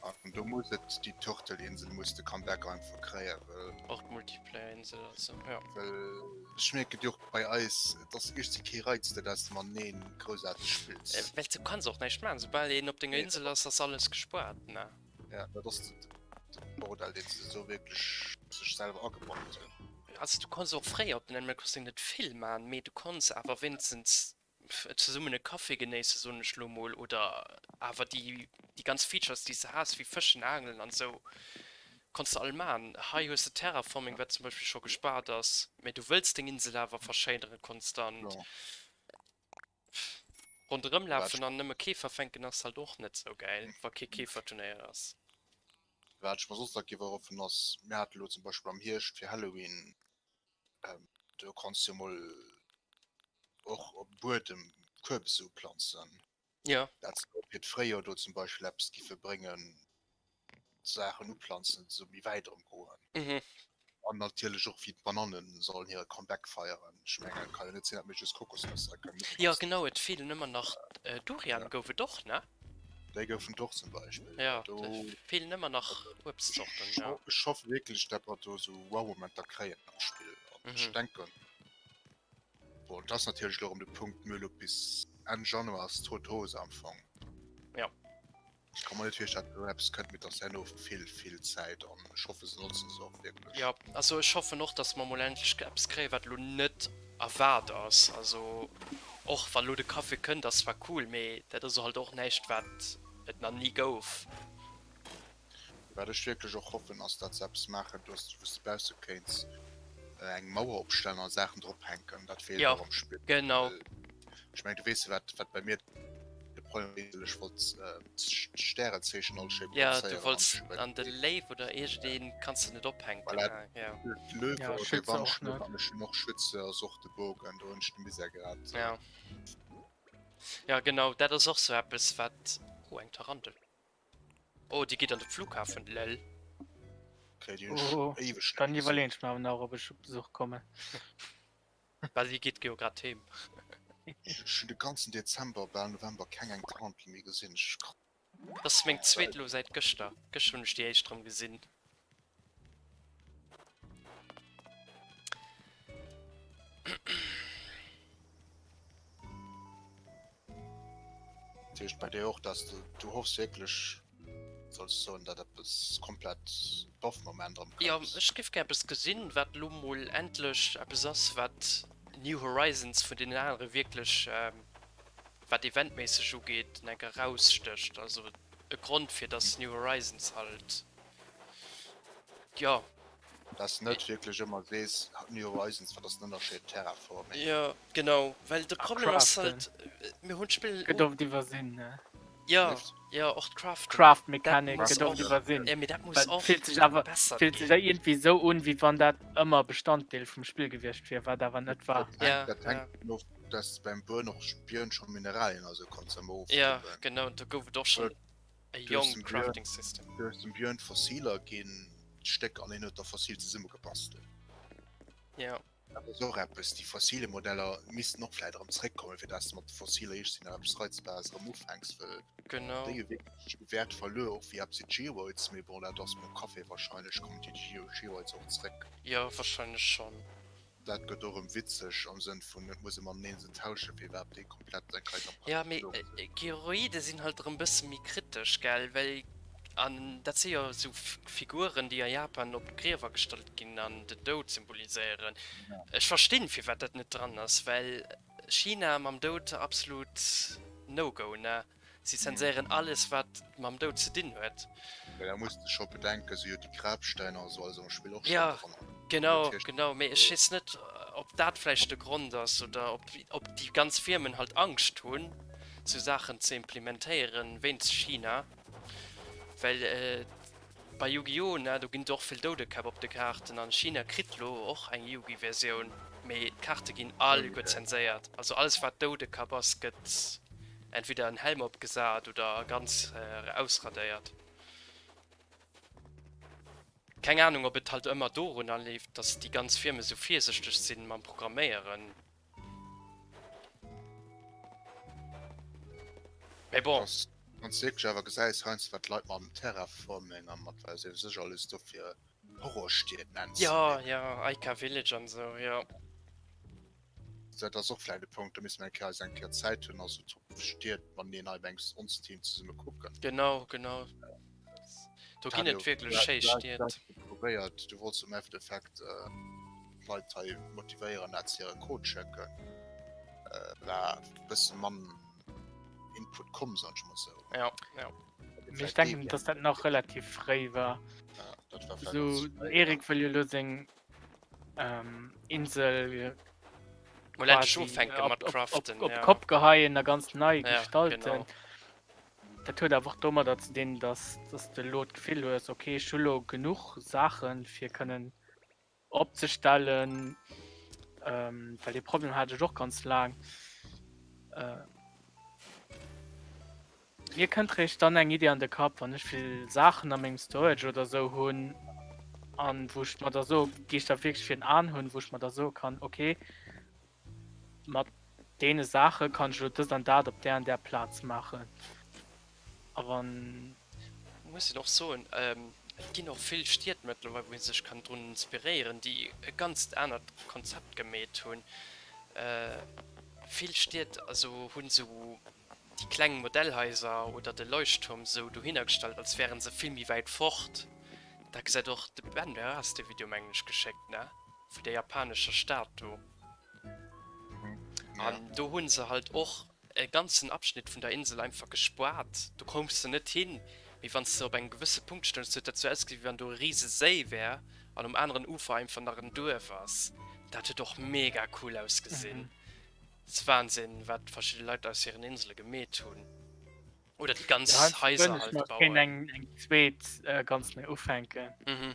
an do muss et déi Turtle-Insel muss de Comeback einfach kréien, well. Och d'Multiplayer-Insel also, jo. Well ech mierken et jo och bei eis, et ass iergendwéi kee Reiz do, dass de mateneen groussaarteg spills. Well du kanns och näischt maachen, soubal een op denger Insel ass, ass alles gespaart, ne? Ja, dat ass de Bordell deen se esou wierklech sech selwer agebaut hunn. also du konns och fréier op den Animal Crossing net vill man, mee du konns awer wéinstens zesummen e Café genéissen, soen ech lo mol, oder awer déi déi ganz Features déi s de has wéi Fëschen, Aangelen an esou konns de all man. Hei hues de Terraforming wat zum Beispill scho gespaart ass, mee du wëlls deng Insel awer verschéineren konstant. Ronderëm lafen an nëmme Käfer fänken ass halt och net sou gäil, wa kee Käferturnéier ass. Wat ech mer soss nach géif erhoffen ass, mir hate lo zum Beispill am Hierscht fir Halloween, do kanns du jo mol och op Buedem Kürbisse uplanzen. Jo. Dat se och fir d'Fréijoer do zum Beispill eppes giffe bréngen, Saachen uplanzen, esou méi wäit erëm goen. Mhm. An natierlech och wéi d'Banannen sollen hire Comeback feieren. Ech mengen, et kann jo net sinn, datt mir just Kokosnëss hei kënnen Jo, uplanzen. genau, et feelen ëmmer nach, Durian gouf et och, ne? Déi goufen et och zum Beispill. Jo, Do et feelen ëmmer nach Uebstzorten, jo. Ech hoffe wierklech, datt mer do esou Wow-Momenter kréien am Spill. An ech Mhm. denken, bon, et ass natierlech elo erëm de Punkt, mir hu elo bis Enn Januar ass tote Hose am Fong. Jo. Ech ka mer net virstellen, datt elo eppes kënnt, mee et ass herno vill, vill Zäit an ech hoffe se notzen se och wierklech. Jo, also ech hoffen och, datt mer mol endlech eppes kréien, wat elo net erwaart ass. Also och wa lo de Café kënnt, ass zwar cool, mee dat ass halt och näischt, wat et nach ni gouf. Wat ech wierklech och hoffen, ass, datt se eppes maachen, wou s de bausse kéints eng Mauer opstellen a Saachen drop hänken. Dat feelt Jo, och am Spill. genau. Ech mengen, du weess jo, wat, wat bei mir de Problem ass, Ech wollt d'Stärezeechen all schéi Ja, du plazéieren an wollts ech hu an de Léiw oder iergendeen kanns de net ophänken, Voilà, ne? Ja. de Löwe Ja, oder de Schütze och Wandschnëtt net. an ech hunn och Schütze ass och de Bogen, do hunn ech de Misär gehat. Ja. Ja, genau, dat ass och sou eppes, wat. Oh, eng Tarantel. Oh, déi geet an de Flughafen, lel. Okay, déi hunn ech Oh, éiweg net dann gesinn. iwwerleeën ech mer awer nach, ob ech op Besuch kommen. Well déi geet jo grad heem. Ech hunn de ganzen Dezember, bal November keng eng Tarantel méi gesinn. Ech kann. Dat ass meng zweet elo säit gëschter. Gëschter hunn ech déi éischt erëm gesinn. Dat heescht bei dir och, dass du, du hoffs wierklech, solls soen, dat eppes komplett Boff-Moment erëm Jo, kënnt? ech géif gär eppes gesinn, wat elo mol endlech eppes ass, wat New Horizons vun deenen anere wierklech, wat eventméisseg ugeet, en enker erausstécht. Also e Grond fir dass New Horizons halt, jo. Dass net wierklech ëmmer sees, New Horizons, wat ass den Ënnerscheed, Terraforming? Jo, genau, well de A Problem ass Craften halt, mir hunn d'Spill gëtt oft iwwersinn, ne? Jo, Léift? jo, och d'Craften, dat Craft-Mechanik muss gëtt oft och, iwwersinn, jo, mee dat muss well och fillt sech awer verbessert fillt sech ginn. iergendwéi esou un, wéi wann dat ëmmer Bestanddeel vum Spill gewiescht wier, wat awer net war. Dat hänkt, Ja, dat ja. hänkt dovun of, dass de beim Buer noch Bieren scho Mineralien a sou konns ëmmer Ja, ofgeben. genau, do gouf et och schonn e Du hues Young dem Björn, Crafting System. du hues dem Björn Fossiler ginn, d'Stéck, an hien huet da Fossil zesummegebastelt. Ja. Dat ass och eppes, déi Fossile-Modeller missten och vläit erëm zréckkommen, fir dass de mat de Fossiler iergendwéi nach eppes Reizbares erëm ufänks, wëll Genau. déi hu wierklech u Wäert verluer, och wéi eppes wéi d'Geoids, mee bon, dat ass mam Café wahrscheinlech, kommen déi Geoids och zréck. Jo, wahrscheinlech schonn. Dat gëtt och erëm witzeg am Sënn vun, et muss e mateneen se tauschen, fir iwwerhaapt déi komplett eng Kei Ja, mee Kompatibilität ze. Gyroide sinn halt erëm bësse méi kritesch, gell, well an dat si jo esou Figuren, déi a Japan op Griewer gestallt ginn an den Doud symboliséieren. Ech verstinn, firwat dat net dran ass, well China mam Doud absolut No-Go, ne? Si zenséieren alles wat mam Doud ze dinn huet. Mee da muss de scho bedenken, se hu jo déi Grabsteiner a sou alles am Spill och schonn Ja, dran. genau, Dat heescht, genau. Mee ech weess net, ob dat vläicht de Grond ass oder ob, ob déi ganz Firmen halt Angscht hunn, sou Saachen ze implementéieren wéinst China. Well Bei Yu-Gi-Oh! Ne, do ginn et och vill Doudekäpp op de Kaarten an China kritt lo och eng Yu-Gi-Versioun, mee d'Kaarte ginn alleguer zenséiert. Also alles wat Doudekapp ass gëtt entweder en Helm opgesat oder ganz ausradéiert. Keng Ahnung ob et halt ëmmer dorunner leeft, dass déi ganz Firme sou virsichteg sinn mam Programméieren. Mee bon. Ass wann s de wierklech awer gesäis heiansdo wat d'Leit mam Terraforming a mat wat weess ech alles do fir Horrorstied nenns. Jo, jo, Aika Village an esou, jo. Dat ass och vläicht e Punkt, do misste mer eng Kéier eis eng Kéier Zäit hunn a sou Top Stied mateneen hei bei engs ons Team zesumme kucken. Genau, genau. Do ginn et wierklech schéi Stied. Probéiert, du wollts am Endeffekt. d'Leit hei motivéieren, dat se hire Code schécken. War e bësse mann Input komm, soen ech mol sou. Ja, ja. Mee ech denken, dass dat nach relativ fréi war. Ja, dat war vläicht So, nach ze fréi, ja. Erik wëll jo lo seng ähm, Insel Mol endlech quasi ufänke op, mat op, op, craften, op ja. Kopp geheien a ganz nei Ja, gestalten. genau. Dat huet awer och domadder ze dinn, dass, dass de lo d'Gefill hues, okay, ech hu lo genuch Saachen, fir kënnen opzestellen, ähm, well dee Problem hat ech och ganz laang. Äh, mir kënnt réischt dann eng Idee an de Kapp, wann ech vill Saachen a mengem Storage oder sou hunn an wou ech mer da so, déi ech da wierklech fir den An hunn, wou ech mer da soe kann, okay, mat deene Saache kann ech elo dëst an dat op där an där Plaz maachen. A wann. Muss een och soen, et ginn och vill Stied mëttlerweil, wou ee sech kann drun inspiréieren, déi e ganzt anert Konzept gemeet hunn. Vill Stied also hunn esou déi kleng Modellhaiser oder de Leuchtturm esou dohinner gestallt, als wären se vill méi wäit fort. Da gesäit och de Ben, du has dee Video mengen ech geschéckt, ne, vun där japanescher Stad do. An do hunn se halt och e ganzen Abschnitt vun der Insel einfach gespaart. Do koums de net hin, mee wann s de op engem gewësse Punkt stoungs, huet dat sou ausgesinn, wéi wann do e rise Séi wär an um aneren Ufer einfach nach en Duerf ass. Dat huet och mega cool ausgesinn. Ass Wahnsinn, wat verschidde Leit aus hiren Insele gemeet hunn. Oder déi ganz Ja, Haiser wënsch halt mer, ech kéint bauen. eng, eng zweet äh, ganz nei ufänken. Mhm.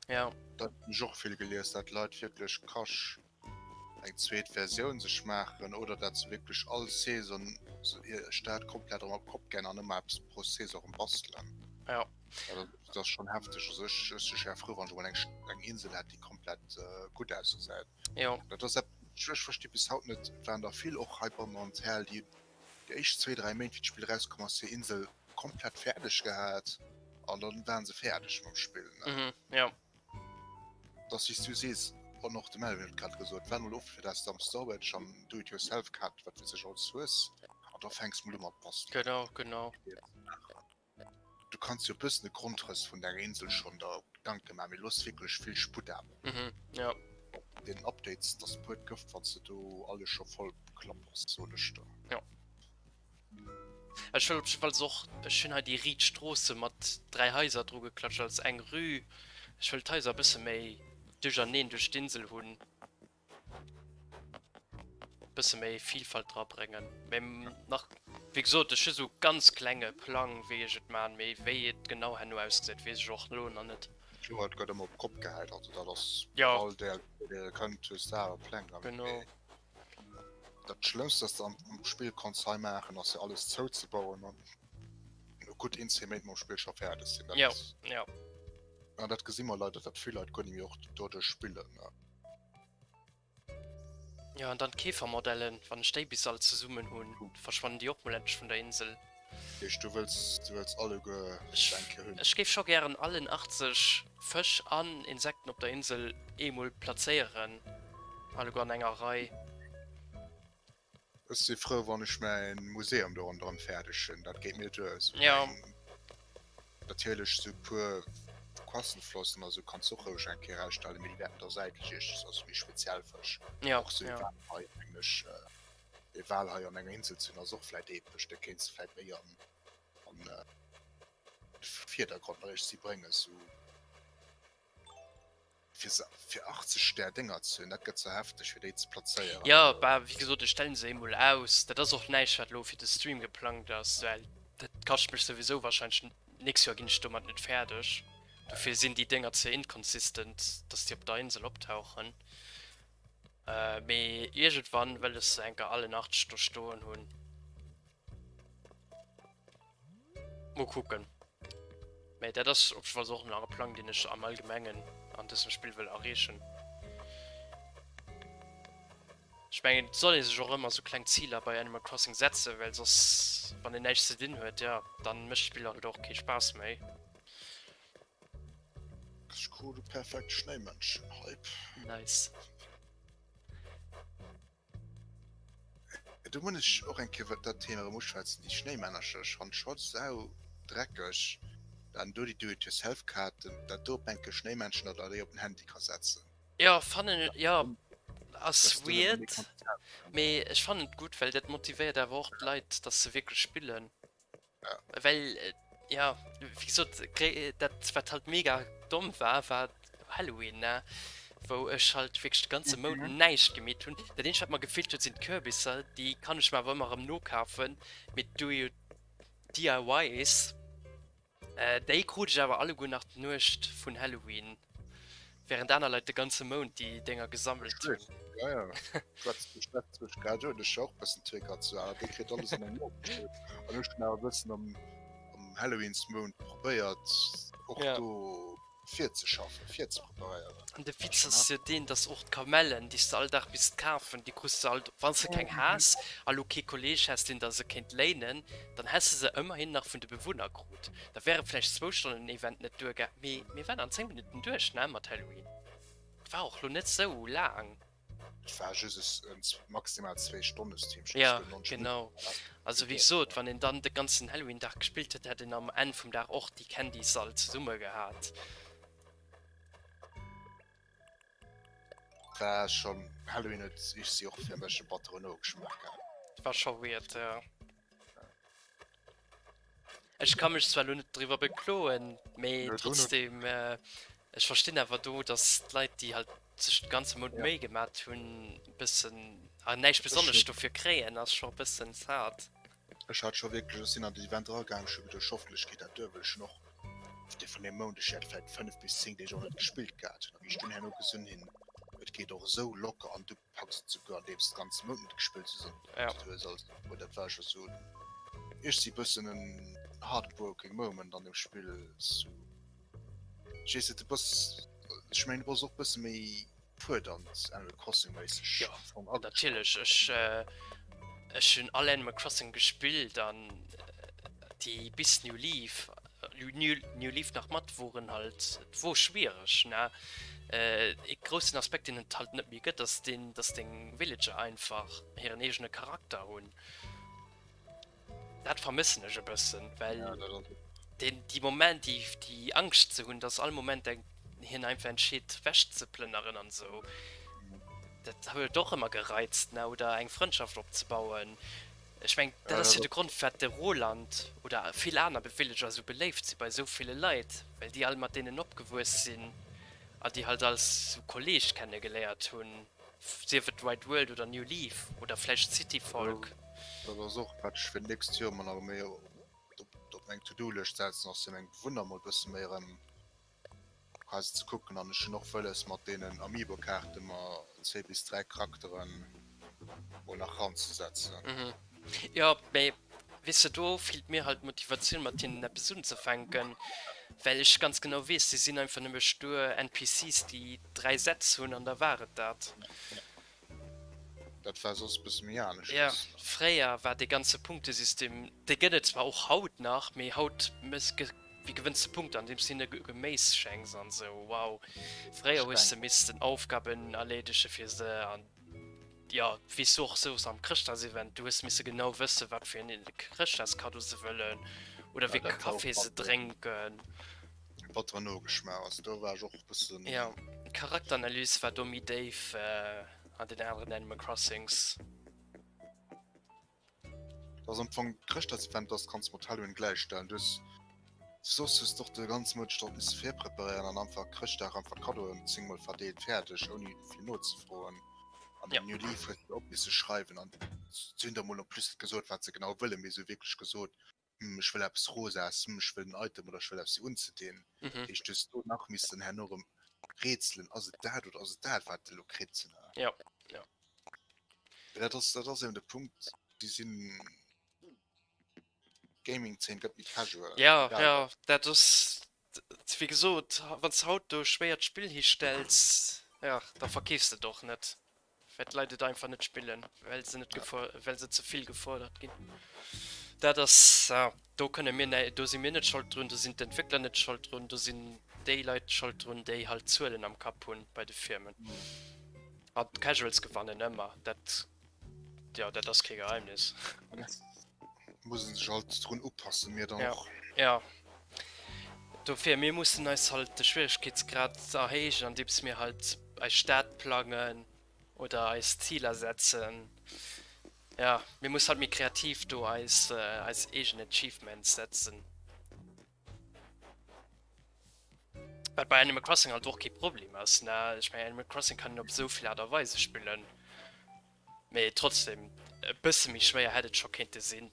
Ja. Dat hunn ech och vill gelies, dat Leit wierklech Cash eng zweet Versioun sech maachen oder dat se wierklech all Saison hir Stad komplett erëm op d'Kopp ginn an ëmmer eppes pro Saison erëm bastelen. Ja. Dat ass schonn hefteg. Also ech ech si schär frou, wann ech emol eng eng Insel hätt, déi komplett gutt ausgesäit. Jo. Dat ass eppes, ech versti bis haut net, et waren der vill och hei bei mer an TL, déi déi éischt zwee, dräi Méint wéi d'Spill erauskomm ass, hir Insel komplett fäerdeg gehat an dann waren se fäerdeg mam Spill. Mhm, jo. Dass wéi s du sees, an och de Melvin huet grad gesot, waart mol of fir dass de am Storage am Do it yourself Cut wat weess ech alles hues an da fänks mol u mat bastelen. Genau, genau. Du kanns jo e bëssen de Grondrëss vun denger Insel schonn der Gedanke maachen, mee looss wierklech vill Sputt awer. Mhm, jo. Den Updates, dass puert Gëft wann s de do alles scho voll klappers, soen ech der. Jo. Ech wëll op jiddefalls och, ech hunn hei déi riit Stroosse mat 3 Haiser dru geklatscht als eng Rue. Ech wëll d'Haiser e bësse méi duercherneen duerch d'Insel hunn, bësse méi Vielfalt drabréngen. Mee nach, wéi gesot, ech hu sou ganz klenge Plang wéi ech et man, mee wéi et genau herno ausgesäit weess ech och elo nach net. Kloer, et gëtt ëmmer op d'Kopp gehäit, also dat ass Jo. all DLC dee kënnt hues de aner Pläng, Genau. mee Dat schlëmmst wat de am Spill kanns hei maachen ass fir alles zouzebauen an no gutt een, zwee Méint mam Spill scho fäerdeg sinn. Jo, jo. An dat gesi mer leider, dat vill Leit guer net méi och doduerch spillen. Jo, an dann d'Käfermodellen, wann ech déi bis all zesummen hunn, verschwannen déi och mol endlech vun der Insel. Heescht du wëlls du wëlls alleguer Ech, eng Kéier hunn? ech géif scho gären allen 80 Fësch an Insekten op der Insel eemol plazéieren, alleguer an enger Rei. Ech si frou wann ech mäin Museum do ronderëm fäerdeg hunn, dat geet mir duer. Sou Ja. eng, natierlech sou puer Quassenflossen a sou kanns du och roueg eng Kéier ausstellen, mee déi wäerten da säitlech iergendwéi, also méi speziell Fësch. Ja, Och sou ja. Walhai mengen ech. Ee Wal hei an enger Insel ze hunn ass och vläit epesch, da kéints de vläit méi an an de Virdergrond nach iergendwéi bréngen, sou fir se fir 80 där Dénger ze hunn, dat gëtt ze hefteg fir déi ze plazéieren. Jo, bah wéi gesot, ech stellen se emol aus. Dat ass och näischt wat elo fir de Stream geplangt ass, well dat kascht mech souwisou wahrscheinlech, nächst Joer ginn ech domat net fäerdeg. Dofir sinn déi Dénger ze inconsistent, dass déi op der Insel optauchen. Mee iergendwann wëll ech se enker allen 80 do stoen hunn. Mol kucken. Mee dat ass op jiddefalls och nach e Plang, deen ech am Allgemengen an dësem Spill wëll erreechen. Ech mengen, et soll ee sech och ëmmer sou kleng Ziler bei Animal Crossing setzen, well soss, wann een näischt ze dinn huet, jo, dann mécht d'Spill halt och kee Spaass méi. Ech krut e perfekt Schnéimännchen, Hype. Nice. Do muss ech och eng Kéier dat Thema erëm uschwätzen, déi Schnéimännercher. Ech fannen scho sau dreckeg, dann do déi Do-it-yourself-Kaarten, dat do op enke Schnéimännchen, dat der déi op den Handy ka setzen. Jo, fannen, jo, ass weird, mee ech fannen et gutt, well dat motivéiert awer och d'Leit, dass se wierklech spillen. Well, jo, wéi gesot, dat wat halt mega domm war, war Halloween, ne, wou ech halt wierklech de ganze Mount näischt gemeet hunn. Dat eenzegt wat mer gefeelt huet, sinn d'Kürbisser, déi kann ech mer awer ëmmer erëm nokafen, mee do DIYs. Déi krut ech awer alleguer nach d'Nuecht vun Halloween, während aner Leit de ganze Mount déi Dénger gesammelt hunn. Ja, ja. Schwätz mech grad un. Ech hu och bëssen Tweaker zu aner. Déi kritt alles an engem nogespillt. An ech hunn awer e bëssen am, am Halloweensmount probéiert, och Ja. do virzeschaffen, virzepreparéieren. An de Witz ass jo deen, dass och d'Kamellen, déi s de all Dag misst kafen, déi krus de alt, wann s de keng has a lo kee Kolleeg häss, deen der se kéint léinen, dann häss de se ëmmerhin nach vun de Bewunner krut. Da wäre vläicht zwou Stonnen Event net duergaang, mee mir waren an 10 Minutten duerch, ne, mat Halloween. Et war och lo net sou laang. Et war just en maximal zwéi Stonne Stream. Ja, genau. Also wéi gesot, wann een dann de ganzen Halloween-Dag gespillt huet, hätt een am Enn vum Dag och déi Candies all zesumme gehat. War schon Halloween huet ich si och fir mech e batteren Nogeschmaach gehat. War scho weird, ja. Ech ka mech zwar lo net driwwer bekloen, mee trotzdem, ech verstinn awer do, dass d'Leit, déi halt sech de ganze Mount Méi gemat hunn, e bëssen, an näischt besonnesch dofir kréien, ass scho e bëssen sad. Ech hat scho wierklech, ech sinn an den Event eragaang, ech hu geduecht, hoffentlech geet dat duer, well ech hunn och dee vun deem Mount, ech hätt vläit 5 bis 10 Deeg och net gespillt gehat hunn, a wéi ech dunn herno gesinn hinn, et geet och esou locker an du packs et souguer andeems de ganze Mount net gespillt hues an Ja. du hues alles oh, dat war scho sou ech si bëssen en heartbroken Moment an dem Spill so ech weess net du bass ech mengen du bass och bësse méi fuerdernd Animal Crossing méisseg Ja, am Fong agestallt. natierlech. Ech äh, ech hunn all Animal Crossing gespillt an déi bis New Leaf New, New Leaf nach mat woren halt, et wor schwiereg ne. Ee groussen Aspekt deen et halt net méi gëtt ass deen, dass deng Villager einfach hiren eegene Charakter hunn. Dat vermëssen ech e bëssen, well deen déi Moment déi déi Angscht ze hunn, dass all Moment eng hien einfach entscheet wech ze plënneren an esou, dat huet och ëmmer gereizt ne oder eng Frëndschaft opzebauen. Ech mengen, dat ass jo de Grond, firwat de Roland oder vill aner Villager esou beléift si bei esou ville Leit, well déi all mat deenen opgewuess sinn a déi halt als sou Kolleeg kenne geléiert hunn, sief et White World oder New Leaf oder vläicht City Folk. Dat ass och, wat ech fir d'nächst Joer mer nach méi op meng To-Do-Lëscht setzen, ass fir meng Bewunner mol e bësse méi erëm quasi ze kucken an ech hunn och wëlles mat deenen Amiibo-Kaarte mer zwee bis 3 Charakteren mol nach ranzesetzen. Mhm. Jo, mee weess de, do feelt mir halt d'Motivatioun mat hinnen eppes unzefänken, well ech ganz genau weess, si sinn einfach nëmme stur NPCs déi 3 Sätz hunn an da war et dat. Dat war soss e bësse méi Jo, aneschters. fréier war dee ganze Punktesystem, dee gëtt et zwar och haut nach, mee haut Wéi gewënns de Punkter andeems de hinne Geméis schenks an sou? Wow, fréier hues de missten Aufgaben erleedege fir se an jo, wéi s du och sous am Chrëschtdagsevent, du hues misse genau wësse wat fir en Chrëschtdagskaddo se wëllen oder wéi Café se drénken. Batteren Nogeschmaach, also do war ech och e bëssen. Jo, d'Charakteranalys war do méi déif an den aneren Animal Crossings. Dat ass am Fong Chrëschtdagsevent, dat kanns de mat Halloween gläichstellen. Du hues soss hues de och de ganze Mount dech drop misse virpreparéieren an einfach Chrëschtdag einfach d'Kaddoen zéngmol verdeelt, fäerdeg, ouni vill nozefroen. An Ja. den New Leaf hues de och misse schreiwen an si hunn der mol en plus net gesot, wat se genau wëllen, mee se hu wierklech gesot, hm, ech wëll eppes Rosaes, hm, ech wëll en Item oder ech wëll eppes fir unzedinn. Mhm. Dat heescht, du hues do nach missen herno erëm rätselen, ass et dat oder ass et dat, wat de elo kritt. Ja, ja. Dat ass, dat ass eben de Punkt, déi sinn, d'Gaming-Zeen gëtt méi casual. Ja, Egal ja, wat. dat ass, wéi gesot, wann s de haut do e schwéiert Spill histells, ja, da verkeefs de et och net, well d'Leit et einfach net spillen, well se net gefor, well se ze vill gefuerdert ginn. Dat ass, ja, do kënne mir näi, do si mir net Schold drun, do sinn d'Entwéckler net Schold drun, do sinn déi Leit Schold drun, déi halt d'Zuelen am Kapp hunn bei de Firmen. An d'Casuals gewannen ëmmer, dat, jo, dat ass kee Geheimnis. Muss en sech halt drun upassen, mir dann Ja, och. ja. Dofir, mir mussen eis halt de Schwieregkeetsgrad erhéijen, andeems mir halt. Eis Stad plangen oder eis Ziler setzen. Jo, mir mussen halt méi kreativ do eis eis eegen Achievements setzen. Wat bei Animal Crossing halt och kee Problem ass, ne? Ech mengen Animal Crossing kann een op esou vill Aart a Weise spillen. Mee trotzdem, e bësse méi schwéier hätt et scho kéinte sinn.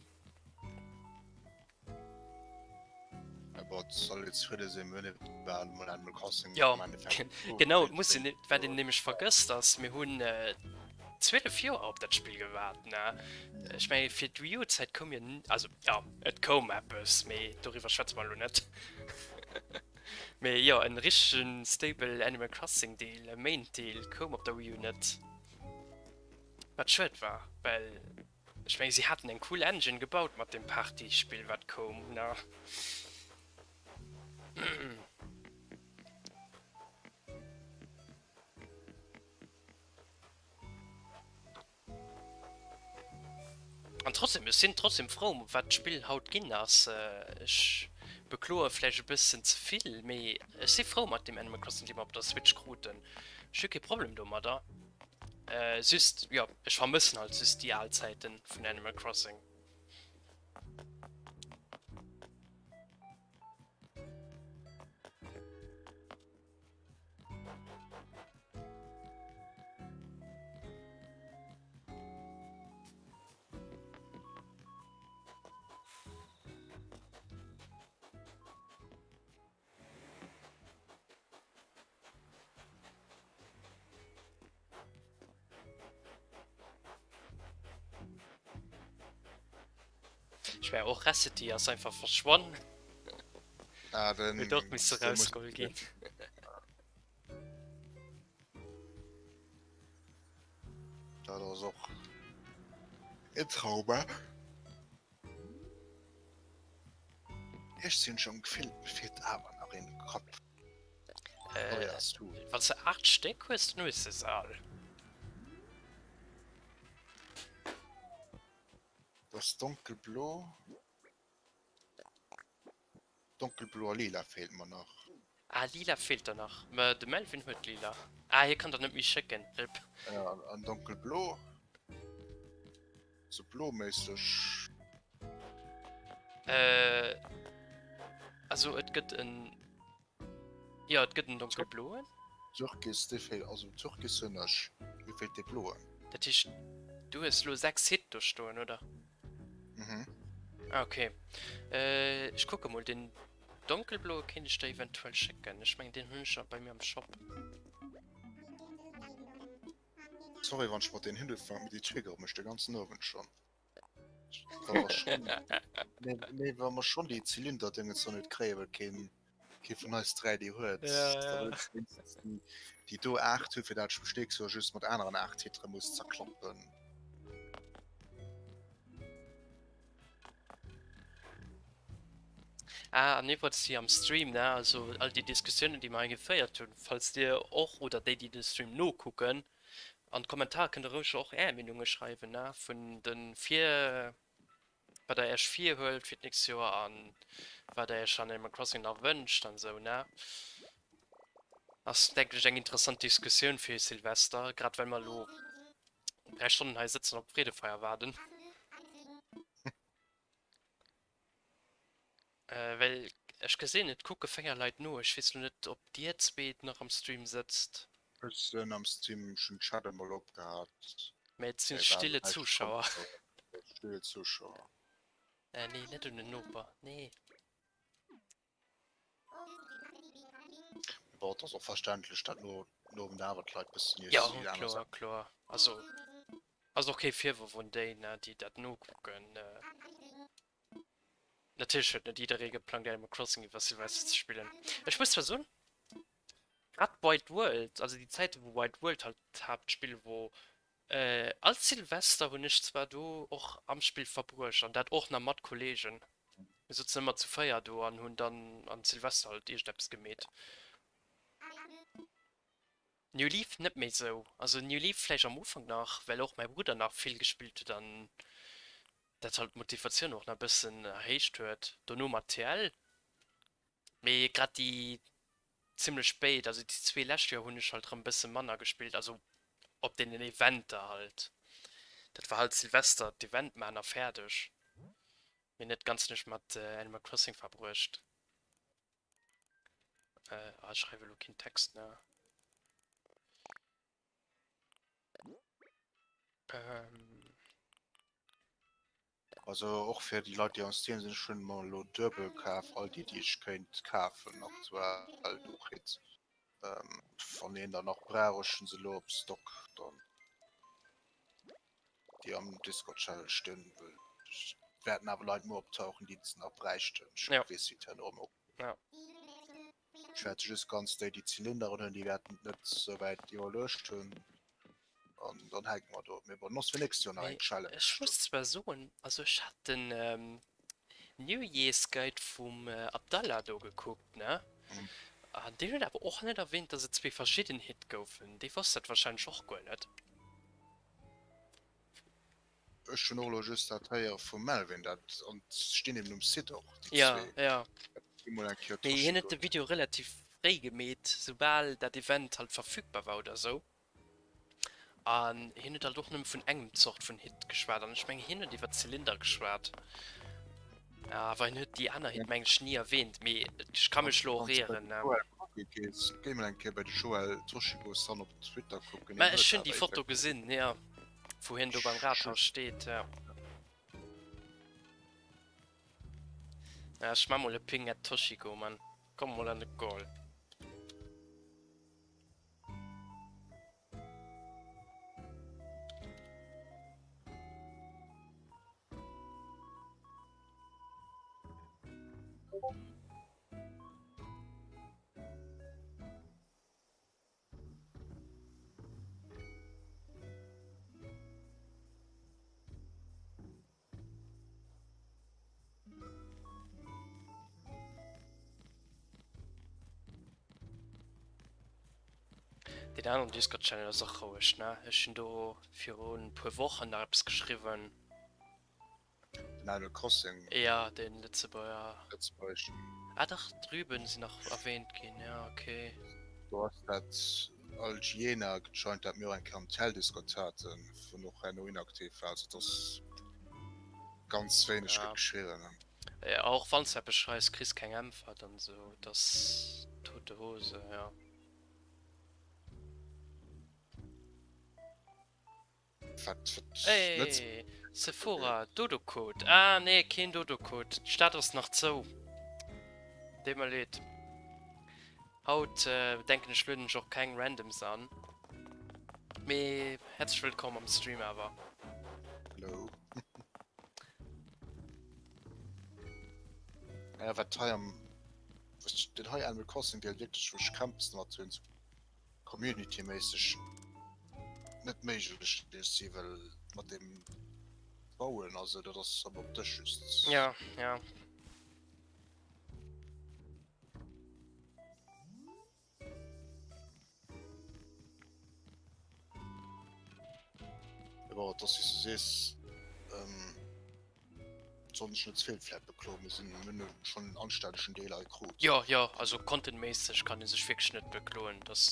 Awer et soll ee zefridde sinn, mir hunn eben emol Animal Crossing Jo, am Endeffekt genau, et muss een, wat een nämlech vergësst ass, mir hunn 12 Joer op dat Spill gewaart, ne? Ech menge fir d'Wii U-Zäit koum jo, also jo, et koum eppes, mee doriwwer schwätze mer elo net. Mee jo, en richtegen stable Animal Crossing Deel, e Main Deel koum op der Wii U net. Wat schued war, well ech mengen si haten eng cool Engine gebaut mat dem Party-Spill wat koum, ne? An trotzdem, ech sinn trotzdem frou wat d'Spill haut ginn ass. Ech bekloe vläicht e bëssen ze vill, mee ech si frou mat deem Animal Crossing dee mer op der Switch kruten. Ech hu kee Problem domadder. Just, jo, ech vermëssen halt just déi al Zäiten vun Animal Crossing. Ech war och Recipe ass einfach verschwonn. Ah, den, Huet och misse den muss rausgeholl ginn. Dat ass och e Trauma. Ech sinn schon Gefill mir feelt awer nach een Kapp. Äh, Oh ja, ass du. wann s de 8 Stéck hues, dann hues de se all. Dat ass donkelblo. Donkelblo a lila feelt mer nach. Ah lila feelt der nach. Mä de Melvin huet lila. Ah hie kann der net méi schécken. Rip. Ja an donkelblo. Sou bloméisseg. Äh also et gëtt en Jo et gëtt en donkelbloen. Türkis dee feelt, also Türkis hunn ech, mir feelt dee bloen. Dat heescht du hues lo 6 Hit do stoen oder? Mhm. Ah, okay. Äh, ech kucke mol, den donkelbloe kéint ech der eventuell schécken. Ech mengen deen hunn ech bei mir am Shop. Sorry wann ech mat den Hint ufänken, mee déi triggere mech de ganzen Owend schonn. Wa mer schonn, nee, nee, wa mer schonn déi Zylinderdéngens do net kréien, well keen, kee vun eis 3 déi huet, Ja, da ja. wëll ech wéinstens déi, déi do 8 hu fir dat ech mech nächst Joer just mat aneren 8 Titre muss zerklappen. Ah, an iwwregens hei am Stream, ne, also all déi Diskussiounen, déi mer hei geféiert hunn, falls Dir och oder déi, déi de Stream nokucken, an d'Kommentarer kënnt Der roueg och Är Meenunge schreiwen, ne, vun de vir, wat Der Iech virhuelt fir d'nächst Joer an wat Der Iech an Animal Crossing nach wënscht an esou, ne. Ass, denken ech, eng interessant Diskussioun fir Silvester, grad well mer elo 3 Stonnen hei sëtzen op d'Freedefeier waarden. Äh, well ech gesinn et kucke 4 Leit no. Ech weess lo net op dir zweet nach am Stream sëtzt. Ech sinn am Stream, ech hunn Chat emol opgehat. Mä et sinn Mee war stille näischt Zuschauer. komm, Stille Zuschauer. Äh, nee, net un den Noper, nee. Bon, et ass och verständlech, dat no nom den awer d'Leit bëssen Ja, iech déi aner kloer, Saachen. kloer. Also ass och kee Virworf un déi, ne, déi dat nokucken. Natierlech huet net jidderee geplangt Animal Crossing iwwer Silvester ze spillen. Ech muss zwar soen, grad Wild World, also déi Zäite wou Wild World halt d'Haaptspill wor, all Silvester hunn ech zwar do och am Spill verbruecht an dat och nach mat Kollegen. Mir souzen ëmmer zu 4 do an hunn dann an Silvester halt iergendeppes gemeet. New Leaf net méi sou. Also New Leaf vläicht am Ufank nach, well och mäi Brudder nach vill gespillt huet an dat halt d'Motivatioun och nach e bëssen erhéicht huet. Dono mat TL. Mee grad déi. zimmlech spéit, also déi zwee lescht Joer hunn ech halt erëm bësse manner gespillt, also op deenen Eventer halt. Dat war halt Silvester d'Event man a fäerdeg. Mee net ganz nech mat Animal Crossing verbruecht. Äh, ah, ech schreiwe lo keen Text, ne? Ähm. Also och fir déi Leit, déi am Stream sinn, ech hunn mer elo duebel kaf, all déi, déi ech kéint kafen aktuell do kritt. Ähm, wann een der nach brauch, ech hunn se elo op Stock dann. Déi am Discord Channel stinn, well et wäerten awer Leit muer optauchen, déi se nach bräichten. Ech Ja. weess, wéi et herno erëm op. Ja. Ech wäerte just ganz déi, déi Zylinderen hunn, déi wäerten et net souwäit iwwerluecht hunn. An dann hänke mer do. Mee bon, ass fir nächst Joer nach Mee eng Challenge ech do. muss zwar soen, also ech hat den ähm, New Year's Guide vum äh, Abdallah do gekuckt, ne? Mhm. An deen huet awer och net erwähnt, dass et zwee verschidden Hit goufen. Dee wosst dat wahrscheinlech och guer net. Ech hunn och elo just dat héiere vum Melvin, dat an stinn eben um Site och déi Ja, zwee. ja. Gi mol eng Kéier Mee hien huet Toshigo. de Video relativ fréi gemeet, soubal dat Event halt verfügbar war oder sou. An hien huet halt och nëmme vun engem Zort vun Hit geschwat. An ech mengen hien huet iwwer Zylinder geschwat. Awer hien huet déi aner Hit meng ech ni erwähnt. Mee ech ka mech lo och Wann s de bei ieren, de ne? Joël kucke gees, géi mol eng Kéier bei de Joël Toshigo San op Twitter kucken, Mä hien ech huet hunn déi awer Foto effektiv. gesinn, jo. Wou hien do beim Rathaus steet, jo. Ja, ech maa mol e Ping at Toshiko, Mann. Komm mol an de Call. Deen aneren Discord Channel ass och roueg ne? Ech hunn do virun puer Wochen nach eppes geschriwwen. Den Animal Crossing. Ja den Lëtzebuerger. Lëtzebuergeschen. Ah dach d'Rüben sinn nach erwähnt ginn, ja okay. Do ass dat Algiena gejoint, dat mir och eng Kéier am Tel Discord haten, wou och herno inaktiv war. Also et ass ganz wéineg Ja. gëtt geschriwwen. Ja, och wann s de eppes schreifs, kriss keng Äntwert an esou. Et ass tote Hose, ja. Wat, wat Lëtz. Hey, Sephora, Dodocode. Ah nee, keen Dodocode. D'Stad ass nach zou. Deet mer leed. Haut denken ech lueden ech och keng Randoms an. Mee häerzlech wëllkomm am Stream awer. Hello. Ja, wat hei am den hei Animal Crossing Deel wierklech wou ech Krämpes mat hunn, community-méisseg net méiglech si well mat dem Bauen also dat ass awer op dech just. Ja, ja. Bon, et ass wéi s du sees, ähm, soll sech net ze vill vläit bekloen, mir sinn, mir hunn schonn en anstännegen Deel hei krut. Jo, jo, also contentméisseg kann ee sech wierklech net bekloen. Dass,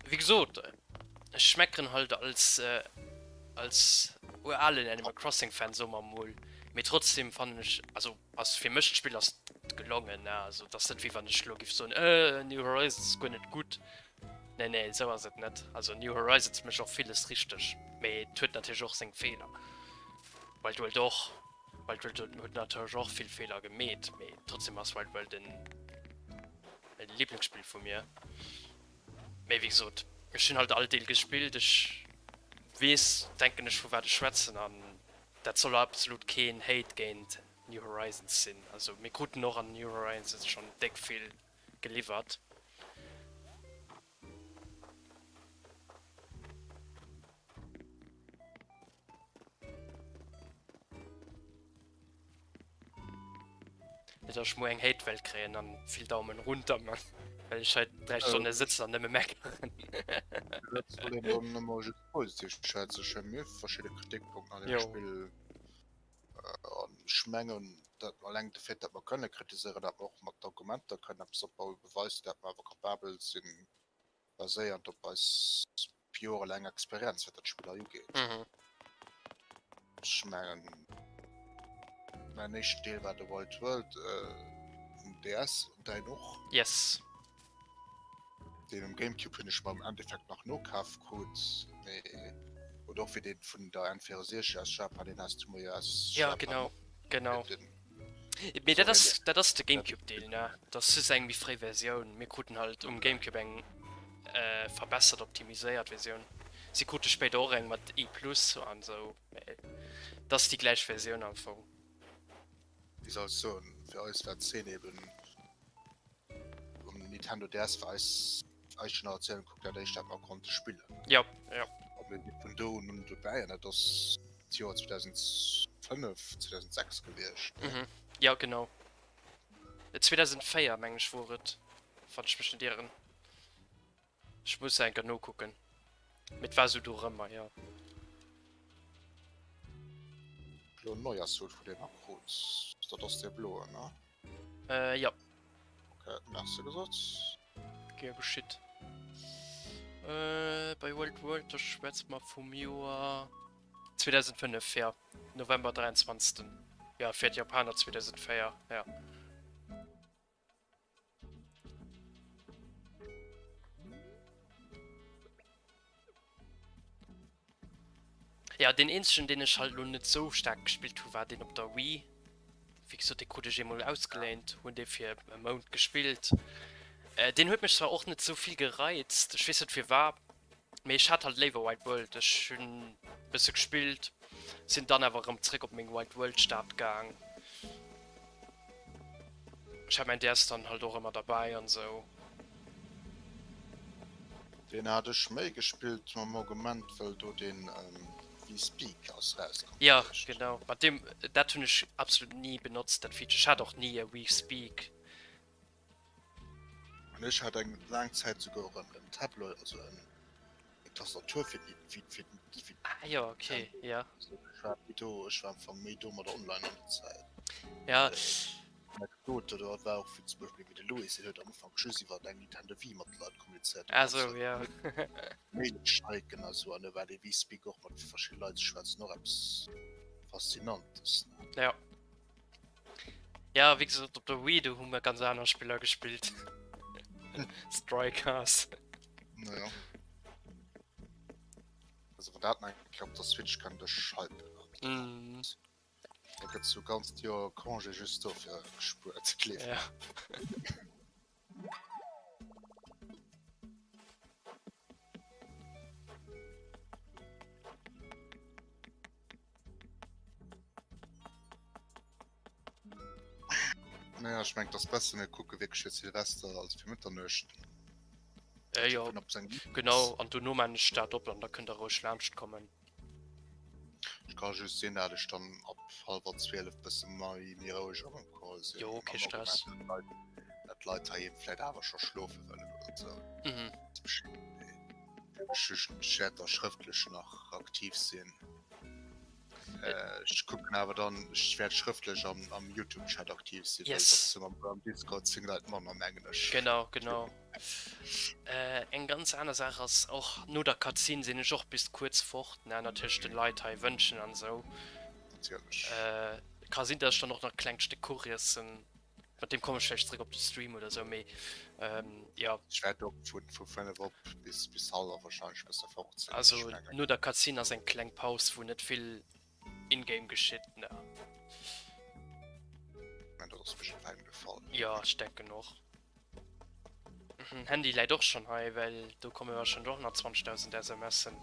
wéi gesot, ech meckeren halt als, als uralen Animal Crossing Fan, soe mer emol, mee trotzdem fannen ech, also ass fir mech d'Spill ass gelongen, ne, also et ass net wéi wann ech elo giff soen, äh, New Horizons ass guer net gutt. Nee, nee, esou ass et net. Also New Horizons mécht och villes richteg, mee et huet natierlech och seng Feeler. Wild World och. Wild World huet natierlech och vill Feeler gemeet, mee trotzdem ass Wild World en e Liblingsspill vu mir. Mee wéi gesot, ech hunn halt all Deel gespillt, ech weess, denken ech, vu wat ech schwätzen an dat soll absolut keen Hate géint New Horizons sinn. Also mir kruten och an New Horizons schonn déck vill geliwwert. Net dass ech muer eng Hate-Well kréien an vill Daumen runter man, well ech hei 3 Stonne sëtzen an nëmme meckeren. Dat soll een dann ëmmer just positiv schwätzen. Ech hu mir verschidde Kritikpunkten an dem Jo. Spill. An ech. Ech mengen, dat alleng de Fait, dat mer kënne kritiséieren, dat mer och mat Argumenter kënnen eppes opbauen, beweist, dat mer awer kapabel sinn, baséiernd op eis jorelaang Experienz, wat dat Spill hei ugeet. Mhm. Ech mengen, mäin éischten Deel war de Wild World äh, um DS, an däin och. Yes. Deen um Gamecube hunn ech mer am Endeffekt nach nokaf krut, mee oder och wéi deen vun der N64 aus Japan, deen has du mer jo aus Ja, Japan genau, och genau. den Mee dat Sorry, ass, dat ass de Gamecube-Deel, ne? Dat ass just eng méi fréi Versioun. Mir kruten halt um Gamecube eng äh, verbessert, optimiséiert Versioun. Si krute spéider och eng mat E plus an esou, mee dat ass déi gläich Versioun am Fong. Wéi soll ech soen, fir eis war d'Zeen eben um Nintendo DS war eis, eis Generatioun kuckt dat éischt dat mer konnte spillen. Ja, ja. A mir si vun do un un dobäi an dat ass d'Joer 2005, 2006 gewiescht. Mhm. Ja, genau. 2004 meng ech wor et, wann ech mech net ieren. Ech muss enker nokucken. Mee et war sou dorëmmer, jo. Elo Neujahrshut vun deem krut, dat ass dee bloen, ne? Äh, jo. Ok, merci gesot. Gär geschitt. Äh, bei Wild World, do schwätze mer vum Joer 2005, jo. November 23. Jo, fir d'Japaner 2004, jo. Ja, deen eenzegen, deen ech halt elo net sou staark gespillt hu war deen op der Wii. Wéi gesot, dee krut ech eemol ausgeléint, hunn dee fir e Mount gespillt. Deen huet mech zwar och net sou vill gereizt, ech weess net firwat, mee ech hat halt léiwer Wild World. Ech hunn e bësse gespillt, sinn dann awer erëm zréck op meng Wild World Stad gaang. Ech hat mäin DS dann halt och ëmmer derbäi an sou. Deen hat ech méi gespillt mam Argument well do deen Wii Speak ass rauskomm Jo genau, mat deem, dat hunn ech absolut ni benotzt dat Feature. Ech hat och ni e Wii Speak. An ech hat eng laang Zäit souguer och en Tablet, also en eng Tastatur fir déi fir fir fir Ah jo, okay, ja. Also ech war méi do, ech war am Fong méi do mat online an der Zäit. Ja. Anekdote do war och wéi zum Beispill wéi de Louis, deen huet am Ufank just iwwer eng Nintendo Wii mat de Leit kommunizéiert. Ah sou, ja. Maile schreiken a sou, an do war dee Wii Speak och mat verschidde Leit ze schwätzen och eppes Faszinantes, ne? Ja. Ja, wéi gesot, op der Wii, do hu mer ganz aner Spiller gespillt. Strikers. Naja. Also wann dat nach eng Kéier op der Switch kënnt, ech hypen dat. Mm. Da gëtt sou ganzt Joer Congé just dofir gespuert, gleef Ja. Naja, ech mengen, et ass besser, mir kucke wierklech fir Silvester, also fir Mëtternuecht. Äh, jo, Op seng genau, an dono maan ech dat op an da kënnt der roueg laanscht kommen. Ech ka just sinn, dat ech dann ab hallwer 12 bësse méi méi roueg am Call sinn. Jo, kee Stress. Dat d'Leit heiheem vläit awer scho schlofe wëllen oder sou. Mhm. Ech ech wäert da schrëftlech nach aktiv sinn. Ech kucken awer dann, ech wäert schrëftlech am, am YouTube-Chat aktiv sinn, well Yes. dat sinn am, am Discord sinn Leit manner, mengen ech. Genau, genau. Äh, eng ganz aner Saach ass och, no der Cutscene sinn ech och bis kuerz fort, ne, natierlech den Leit hei wënschen an esou. Natierlech. Äh, ka sinn, dass ech dann och nach e klengt Stéck Kuch iessen. Mat deem kommen ech vläicht zréck op de Stream oder sou, mee ähm, jo. Ech wäert och vun, vu 5 op bis, bis hallwer wahrscheinlech bësse fort sinn. Also Ech mengen. no der Cutscene ass eng kleng Paus, wou net vill in-game geschitt, ne. Ech mengen, dat ass mëttlerweil de Fall. Jo, ech denken och. Mhm, Handy läit och schonn hei, well do komme wahrscheinlech och nach 20.000 SMSen.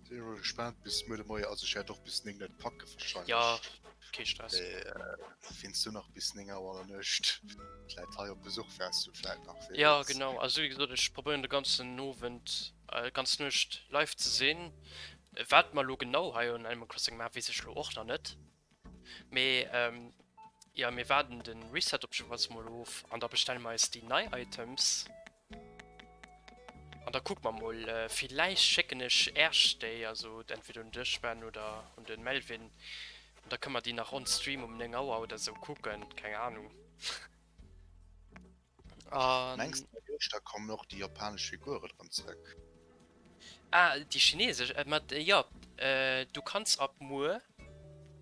Sinn elo gespaant bis muer de Moie, also ech wäert och bis 9 net packe Ja, wahrscheinlech. kee Stress. Wéinst du nach bis 9 Auer an der Nuecht vläit hei op Besuch wäers du vläit nach, wee Ja weess. genau, also wéi gesot ech probéieren de ganzen Owend, ganz Nuecht live ze sinn. Wat mer elo genau hei un Animal Crossing maachen, weess ech elo och nach net. Mee jo, mir waarden de Reset op jiddefalls mol of an da bestelle mer eis déi nei Items. An da kucke mer mol, villäicht schécken ech Äerch déi, also entweder un dech Ben oder un de Melvin, an da kënne mer déi nach on stream um 9 Auer oder sou kucken, keng Ahnung. An. Mengs de bei Uechter kommen och déi japanesch Figuren erëm zréck? Ah, déi chinesesch, ma jo, du kanns ab muer,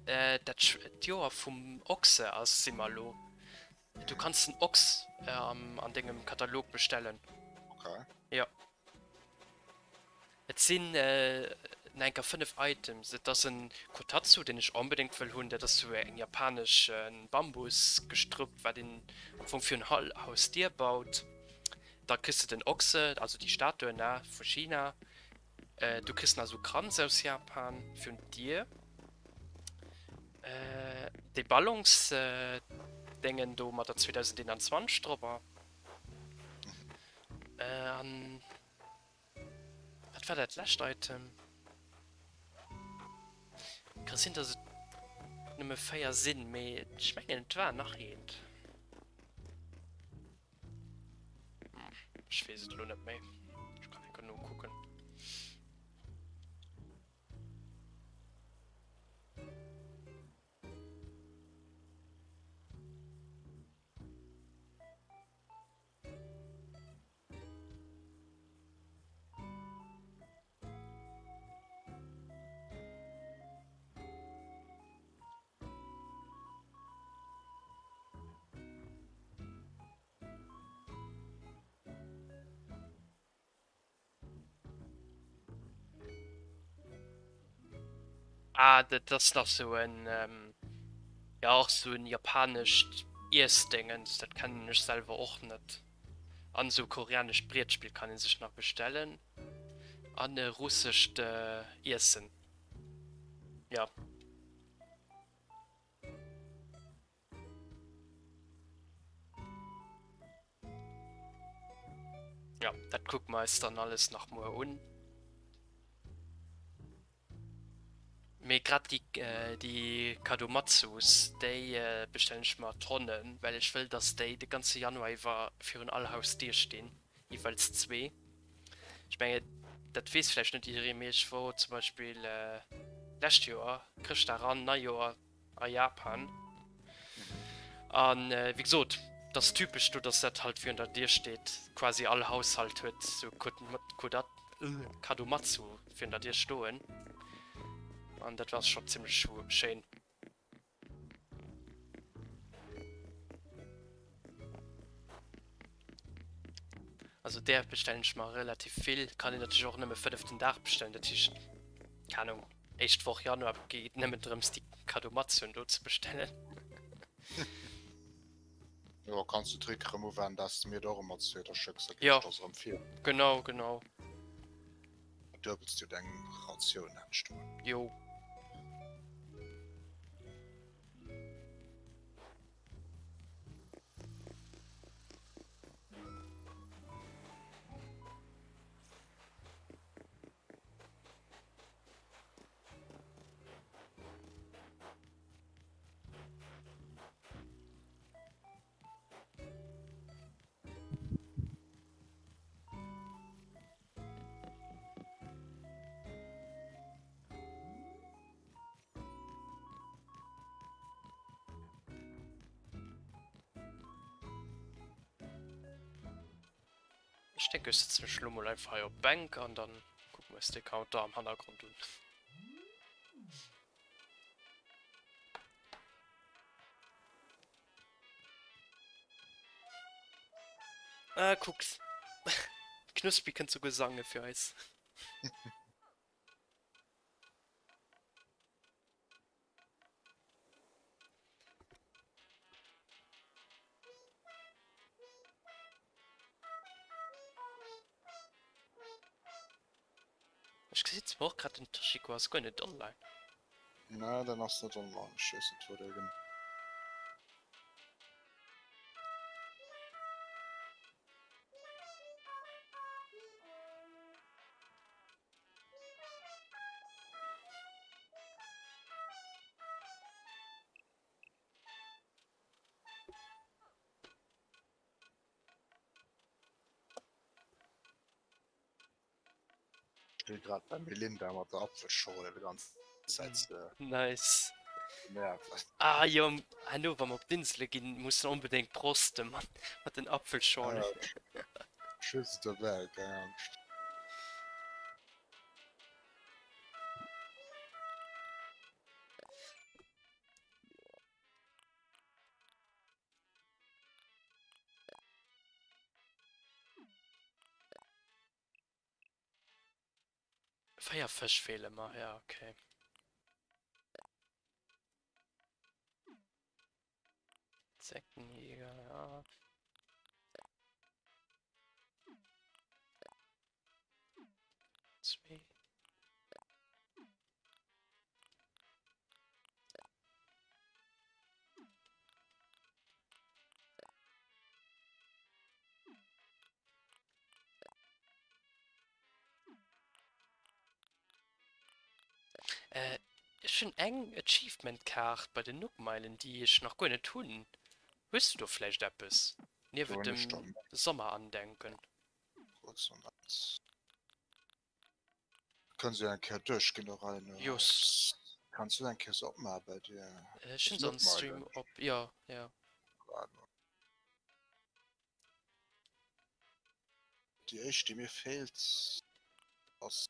dat d'Joer vum Ochse ass, si mer elo, Du kanns den Ochs an dengem Katalog bestellen. Okay. Jo. Et sinn nach enker 5 Items. Et ass en Kotatsu, deen ech onbedéngt wëll hunn. Dat ass sou eng japanesch Bambusgestrüpp, wat een am Fong virun all Hausdier baut. Da kriss de den Ochse, also déi Statue, ne, vu China. Du kriss nach esou Kranz aus Japan virun d'Dier. Déi Ballons-Déngen do mat der 2021 dropper. An wat war dat lescht Item? Ka sinn, dass et nëmme 4 sinn, mee ech mengen et war nach eent. Ech weess et elo net méi. Ech kann enker nokucken. Ah, dat ass nach sou en, jo och sou en japanescht Iessdéngens, dat kennen ech selwer och net. An sou koreanescht Brietspill kann ee sech nach bestellen an e russescht Iessen, jo. Ja, dat kucke mer eis dann alles nach muer un. Mee grad déi, déi Kadomatsus, déi bestellen ech mer Tonnen, well ech wëll, dass déi de ganze Januar iwwer virun all Hausdier stinn, jeeweils zwee. Ech mengen, dat weess vläicht net jidderee, mee ech wor zum Beispill lescht Joer Chrëschtdag an Neijoer a Japan. An wéi gesot, et ass typesch do, dass dat halt virun der Dier steet. Quasi all Haushalt huet sou Kadomatsu virun der Dier stoen. An dat war scho zimmlech schéin. Also där bestellen ech mer relativ vill. Kann een natierlech och nëmme 5 den Dag bestellen, dat heescht, keng Ahnung, éischt Woch Januar geet et nëmmen drëms déi Kadomatsuen do ze bestellen. Jo, kanns du Trick erëm uwenden, dass de mir der och ëmmer zwee da schëcks, da ginn Jo, ech der se erëm vir. genau, genau. Da duebels du deng Ratioun entstoen. Jo. Ech denken ech sëtzen mech elo mol einfach hei op d'Bänk an dann kucken mer eis de Counter am Hannergrond un. Ah, kucks. Knuspi kënnt souguer sange fir eis. Ech gesi zwar och grad den Toshiko ass guer net online. Nee, den ass net online. Ech weess net wou dee gen. Steet grad beim Melinda mat der Apfelschorle de ganz Zäit ze Nice. nerven. Ah jo, herno wa mer op d'Insele ginn, musse onbedéngt prosten mat mat den Apfelschorle. Ech hu se dobäi, keng Angscht. Véier Fësch feele mer, ja okay. Insektenjäger, ja. Zwee. Äh, ech hunn eng Achievement-Kaart bei den Nookmeilen, déi ech nach guer net hunn. Hues du do vläicht eppes? Do Niewent hunn ech dem dann Sommerandenken. Kurz und ganz. Kënns du eng Kéier duerchginn do rein? Jos. Kanns du eng Kéier se opmaache bei dir? Ech hunn se am Stream op, jo, jo. Déi éischt déi mir feelt ass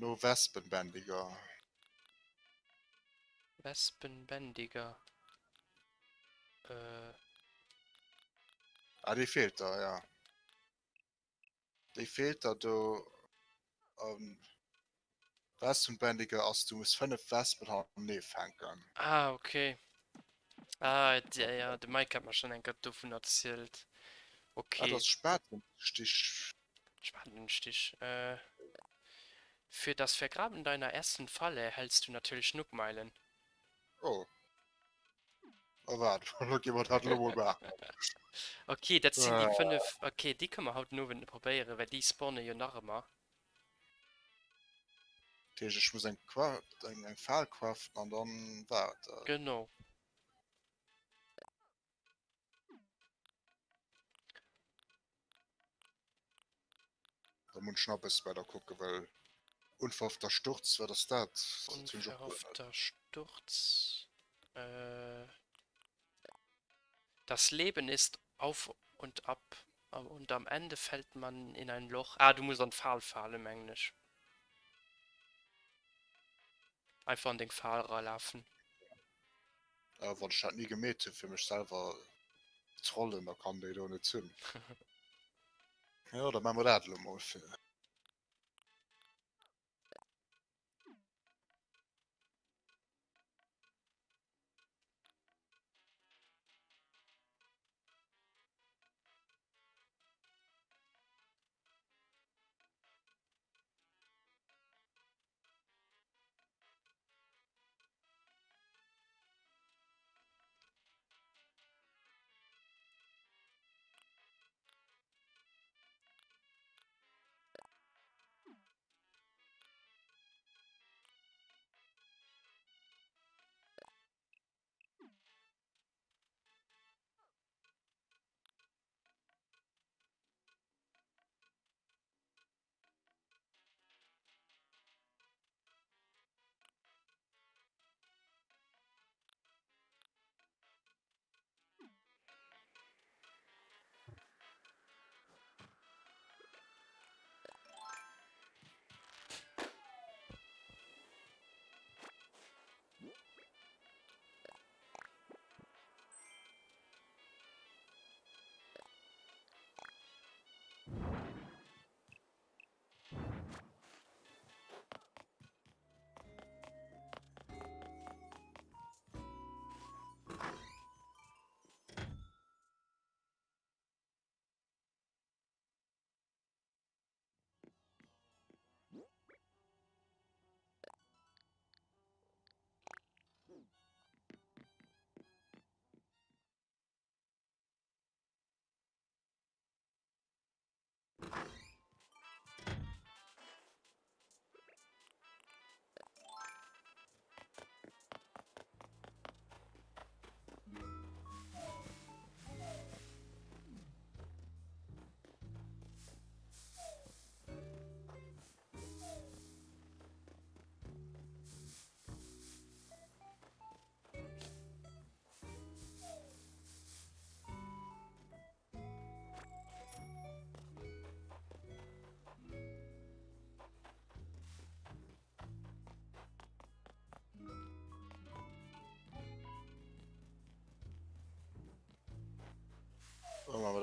no Wespenbändiger. Wespenbändiger. Äh. Ah déi feelt der, ja. Déi feelt der do. An Wespenbändiger ass du muss 5 Wespen hannertenee fänken. Ah okay. Ah ja, ja, de Mike hat mer schon eng Kéier dovun erzielt. Ah, Okay. dat ass Spatenstich. Spatenstich. Äh, für das Vergraben deiner ersten Falle erhältst du natürlich Nookmeilen. Oh. Oh waart, lo gi mer dat elo mol maachen. Okay, dat sinn déi Äh. 5. Okay, déi kënne mer haut den Owend probéieren, well déi spawne jo nach ëmmer. Dat heescht, ech muss eng Qua eng, eng Fal craften an dann war et dat. Genau. Da muss ech nach e bësse weider kucken, well unverhoffter Sturz, wat ass dat? Dat hunn ech och guer net. Unverhoffter Sturz. Äh, das Leben ist auf und ab und am Ende fällt man in ein Loch. Ah, du muss an d'Fal falen, mengen ech. Einfach an deng Fal eralafen. Äh, wann ech dat ni gemeet hunn, fir mech selwer trollen, da kann déi do net sinn. Jo, da maache mer dat elo mol fir.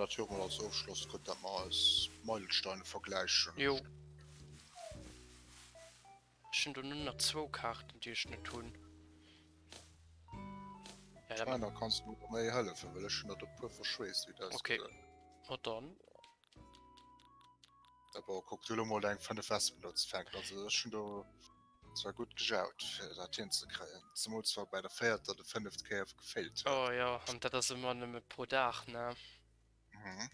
dat Joer mol als Ofschloss gutt, dat mer eis Meilensteine vergläichen. Jo. Ech hunn do nëmmen nach zwou Kaarten, déi ech net hunn. Ja, da da kanns du mer méi hëllefen, well ech hunn der do puer verschweesst, wéi dat Okay. Ma dann. Da bon, kuck du lo mol deng 5 Wespen do ze fänken. Also ech hunn do zwar gutt gejaut, fir dat hinzekréien. Zemools wa bei der véierter de fënneft Kéier gefeelt huet. Oh jo, an dat ass ëmmer nëmme pro Dag, ne? Mhm.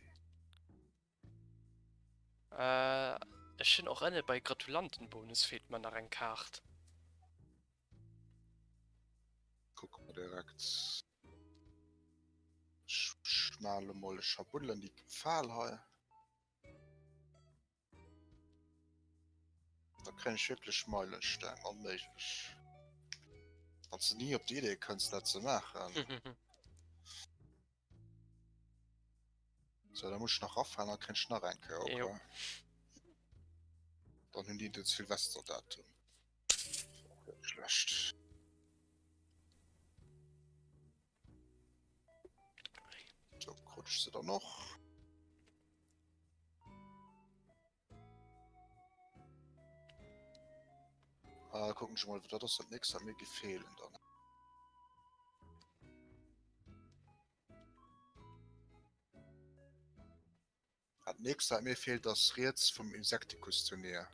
Äh, ech hunn och ënne bei Gratulantenbonus feelt mer nach eng Kaart. Kucke mer direkt. Ech male mol e Schabuddel an déi Fal hei. Da kréien ech wierklech Meilensteng. Onméiglech. Wann s de ni op d'Idee kënns, dat ze maachen. So, da muss ich nach raffalen, dann kréien ech nach eng Kéier. Okay. Jo. Dann hunn déi den Silvesterdatum. Och net schlecht. So, krut ech se dann och. Ah, gucken ech mol, dat ass dat nächst, wat mir gi feelen dann. Dat nächst wat mir feelt ass riets vum Insecticus Turnéier.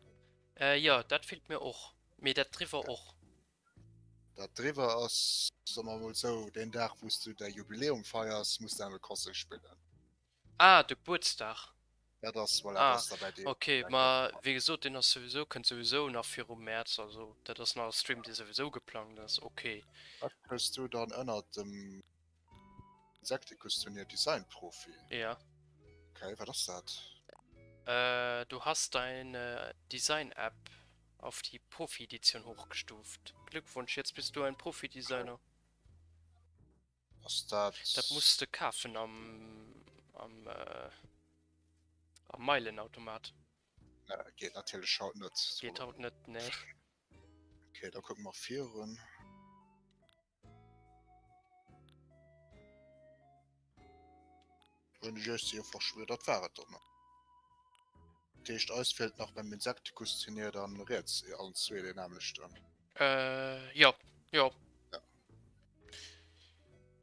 Äh jo, dat feelt mir och. Mee dat driwwer och. Dat driwwer ass, soe mer mol sou, deen Dag wou s du däi Jubiläum feiers, muss de Animal Crossing spillen. Ah, de Gebuertsdag. Dat ass, voilà, Ah, dat ass da bäi deem. ok, ma wéi gesot, deen ass souwisou, kënnt souwisou nach virum Mäerz, also dat ass nach e Stream, dee souwisou geplangt ass, ok. Wat hues du dann ënnert dem Insecticus-Turnier Design-Profi? Ja. Ok, wat ass dat? Äh, du hast deine Design-App auf die Profi-Edition hochgestuft. Glückwunsch, jetzt bist du ein Profi-Designer. Ass dat. Dat muss de kafen am am äh, am Meilenautomat. Nee, geet natierlech haut net. Geet haut net, nee. Okay, da kucke mer virun. Hunn ech iech se jo verschwuer, dat war et dann. Dat heescht, eis feelt nach beim Insecticus-Turnier dann riets allen zwee deen nämmlechten. Äh, jo, jo. Ja.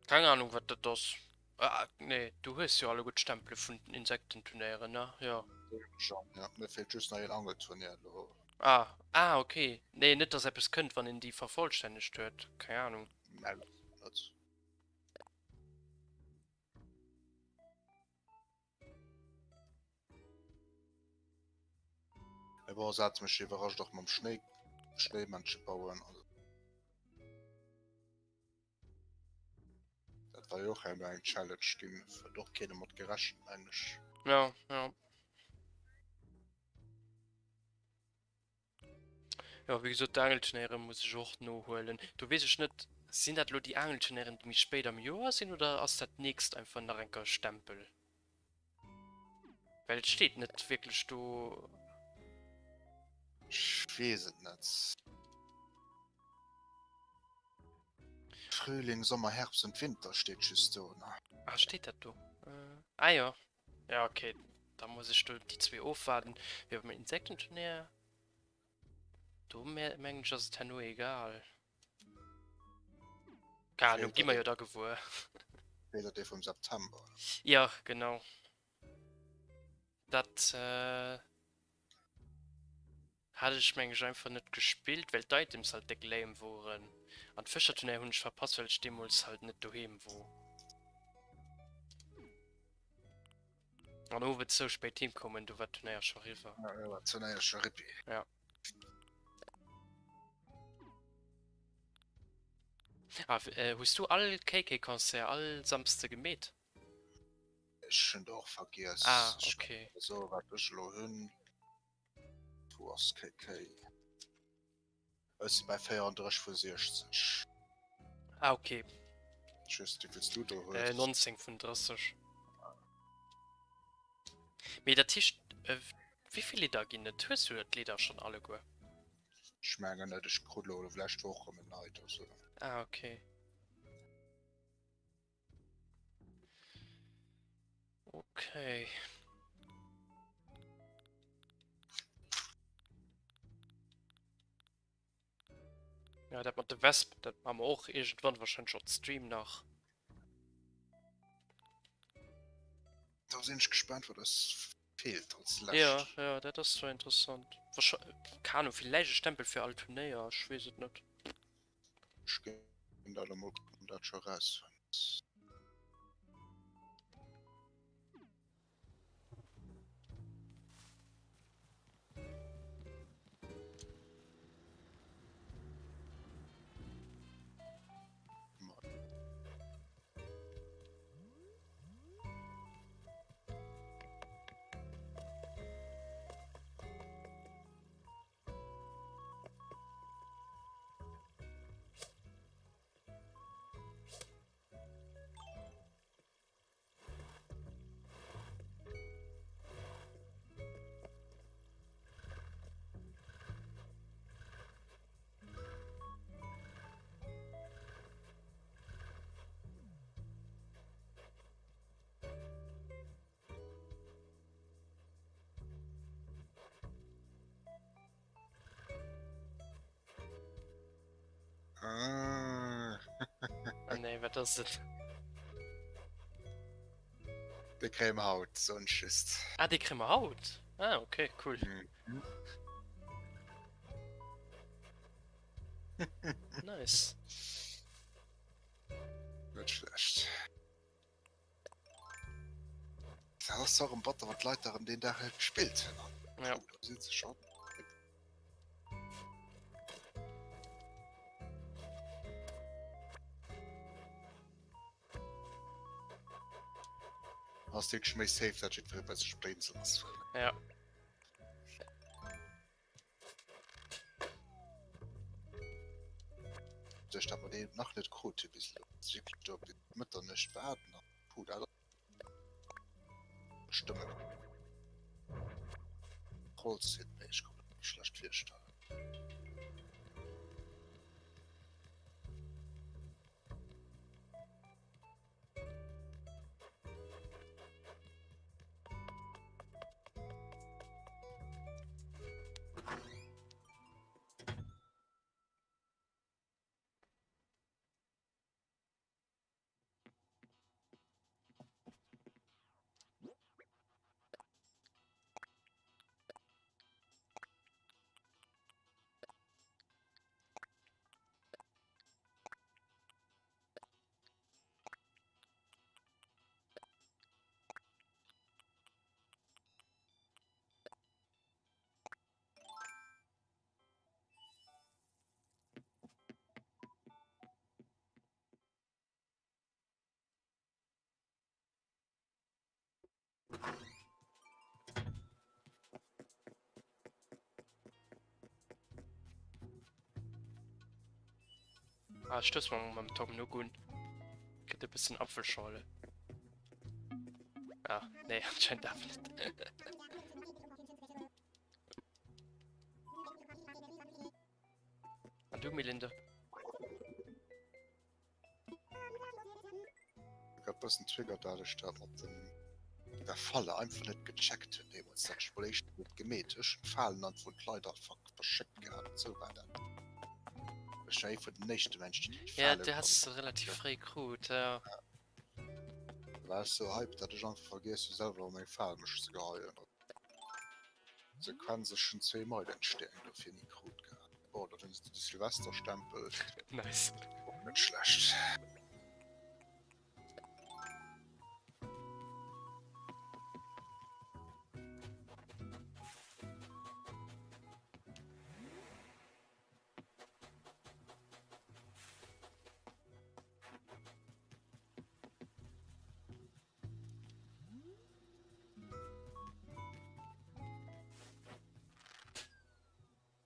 Keng Ahnung, wat dat ass. Ah, nee, du hues jo alleguer d'Stempele vun den Insektenturnéieren, ne? Jo. Schon, ja. Mir feelt just nach een Angelturnier elo. Ah, ah, okay. Nee, net dass eppes kënnt, wann een déi vervollstännegt huet. Keng Ahnung. Nee, dat net. Mee bon, se hate mech iwwerrascht och mam Schnéi, Schnéimännche bauen. Also, dat war jo och herno eng Challenge ginn, huet och kee domat gerechent, mengen ech. Ja, ja. Jo, wéi gesot, d'Aangelturnéiere muss ech och nohuelen. Do weess ech net, sinn dat elo déi Aangelturnéieren, déi méi spéit am Joer sinn, oder ass dat nächst einfach nach eng Kéier e Stempel? Well et steet net wierklech do. Ech weess et net. Frühling, Sommer, Herbst und Winter steet just do, ne? Ah, steet dat do? Ah jo. Ja, okay. Da muss ech do déi zwee ofwaarden. Mee beim Insektenturnéier, do mengen ech ass et herno egal. Keine Ahnung, gi mer jo da gewuer. Feelt der dee vum September? Ja, genau. Dat äh, Hat ech meng ech einfach net gespillt well d'Items halt déck lame woren an d'Fëscherturnéier hun ech verpasst well ech deemols halt net doheem wor an owes sou spéit heem koum an du war d'Turnéier scho riwwer. Ja, do war d'Turnéier scho rippi. Ja. Ah, hues du all KK Concert all Samsde gemeet? Ech hunn der och vergiess. Ah, okay. Ech kann soen wat ech elo hunn. Wou ass KK? Ech si bei 34 vu 60. Ah, okay. Ech weess net, wéi vill s du do hues. Äh, 19 vun 30. Mee dat heescht, äh, wéi vill Lidder ginn et? Hues du d'Lidder schonn alleguer? Ech mengen net, ech krut elo d'lescht Woch erëm en neit, also. Ah, okay. Okay. Okay. Ja, dat mat de Wespen, dat maache mer och iergendwann wahrscheinlech op Stream nach. Da sinn ech gespaant, wat eis feelt als lescht. Ja, ja, dat ass zwar interessant. Wahrscheinlich, keine Ahnung, villäicht e Stempel fir all Turnéier, ech weess et net. Ech ginn dat emol kucken, ob dat scho rausfënnt. Ah. ah nee, wat ass et? De kréie mer haut, soen ech just. Ah, dee kréie mer haut? Ah, okay, cool. Mhm. Nice. Net schlecht. Dat ass zwar erëm batter, wann d'Leit da erëm deen Dag net gespillt hunn. Ja. Puh, da sinn se schon. Ass wierklech méi safe, dat jiddweree bei sech op der Insel ass. Ja. Duerch dat mer deen nach net krut hu bis elo, ass wierklech do bis Mëtternuecht waarden an puh, dat ass stëmmen. Holz-Hit, mee ech kann mir schlecht virstellen. Ah, stouss mer mam Tom Nook un. Kritt e bëssen Apfelschorle. Ah, nee, anscheinend awer net. An du, Melinda? Grad bëssen triggert dadurch dat mat dem der Falle einfach net gecheckt hunn deemools dat ech mol éischt net gemeet ech hunn d'Falen an wou d'Leit einfach verschéckt gehat sou war dat ech war ee vun den éischte Menschen déi Ja, d'Fale du has se relativ fréi krut, ja. Da war ech sou hyped dat ech einfach vergiess hu selwer op meng Fal mech ze geheien. Sequenz ech hun zwee Meilensteng dofir ni krut gehat. Bon dat hunn se de Silvesterstempel. Nice. Och net schlecht.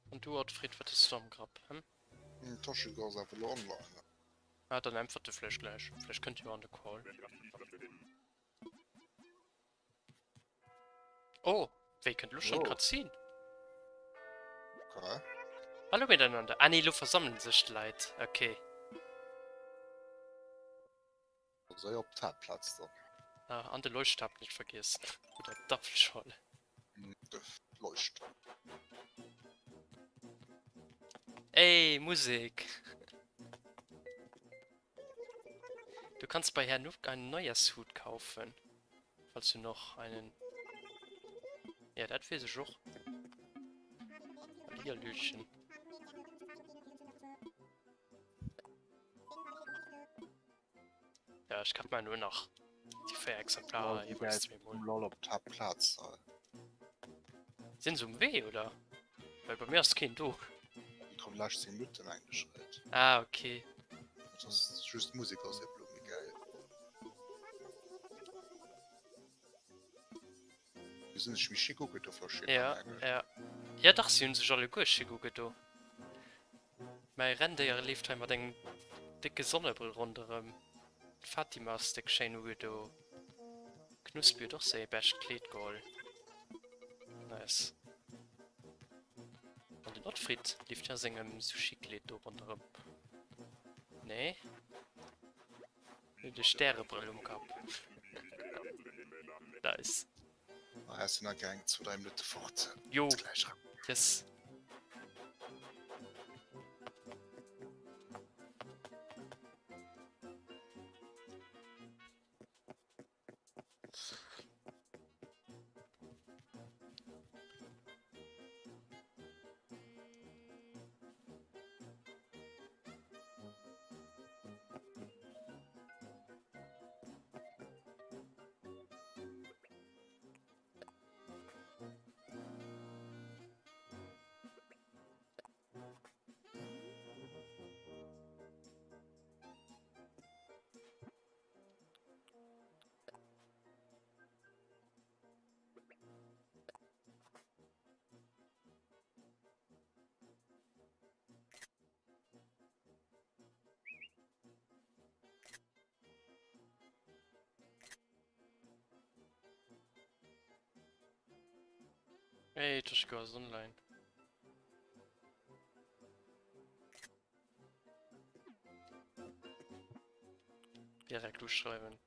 An du Ottfried, wat hues du am Grapp, hm? Toshiko ass awer elo online. Ah, dann äntwert e vläicht gläich. Vläicht kënnt jo an de Call. Oh, wéi kënnt elo schonn Oh. d'Cutscene? Okay. Hallo miteinander. Ah nee, elo versammelen sech d'Leit. Okay. Séier op d'Haaptplaz dann. Ah, an de Leuchtstab net vergiessen. Oder d'Apfelscholl. Leucht. Ey, Musik! Du kannst bei Herrn Nuck einen Neujahrshut kaufen. Falls du noch einen... Ja, dat weess ech och. Hallöchen. Ja, ech kaf mer nur nach déi 4 Exemplarer jeweils zweemol. Lol op d'Haaptplaz. Sinn se um Wee oder? Well bei mir ass keen do. Déi kommen lescht 10 Minutten eigentlech réit. Ah okay. Et ass just d'Musek ass eben elo méi gäil. Déi sinn sech méi schick ugedo verschiddener Ja, mengen ech. ja. Ja dach, si hunn sech alleguer schick ugedo. Mäi Renndéier leeft hei mat engem décke Sonnebrëll ronderëm. D'Fatima ass déck schéin ugedo. D'Knuspi huet och säi bescht Kleed geholl. Nice. An den Ottfried leeft hei a sengem Sushi-Kleed do ronderëm. Nee? Huet e Stärebrëll um Kapp. Nice. Ah, ech sinn nach eng 2, 3 Minutte fort. Jo. Bis gläich erëm. Yes. Hey, Toshiko ass online. Direkt uschreiwen.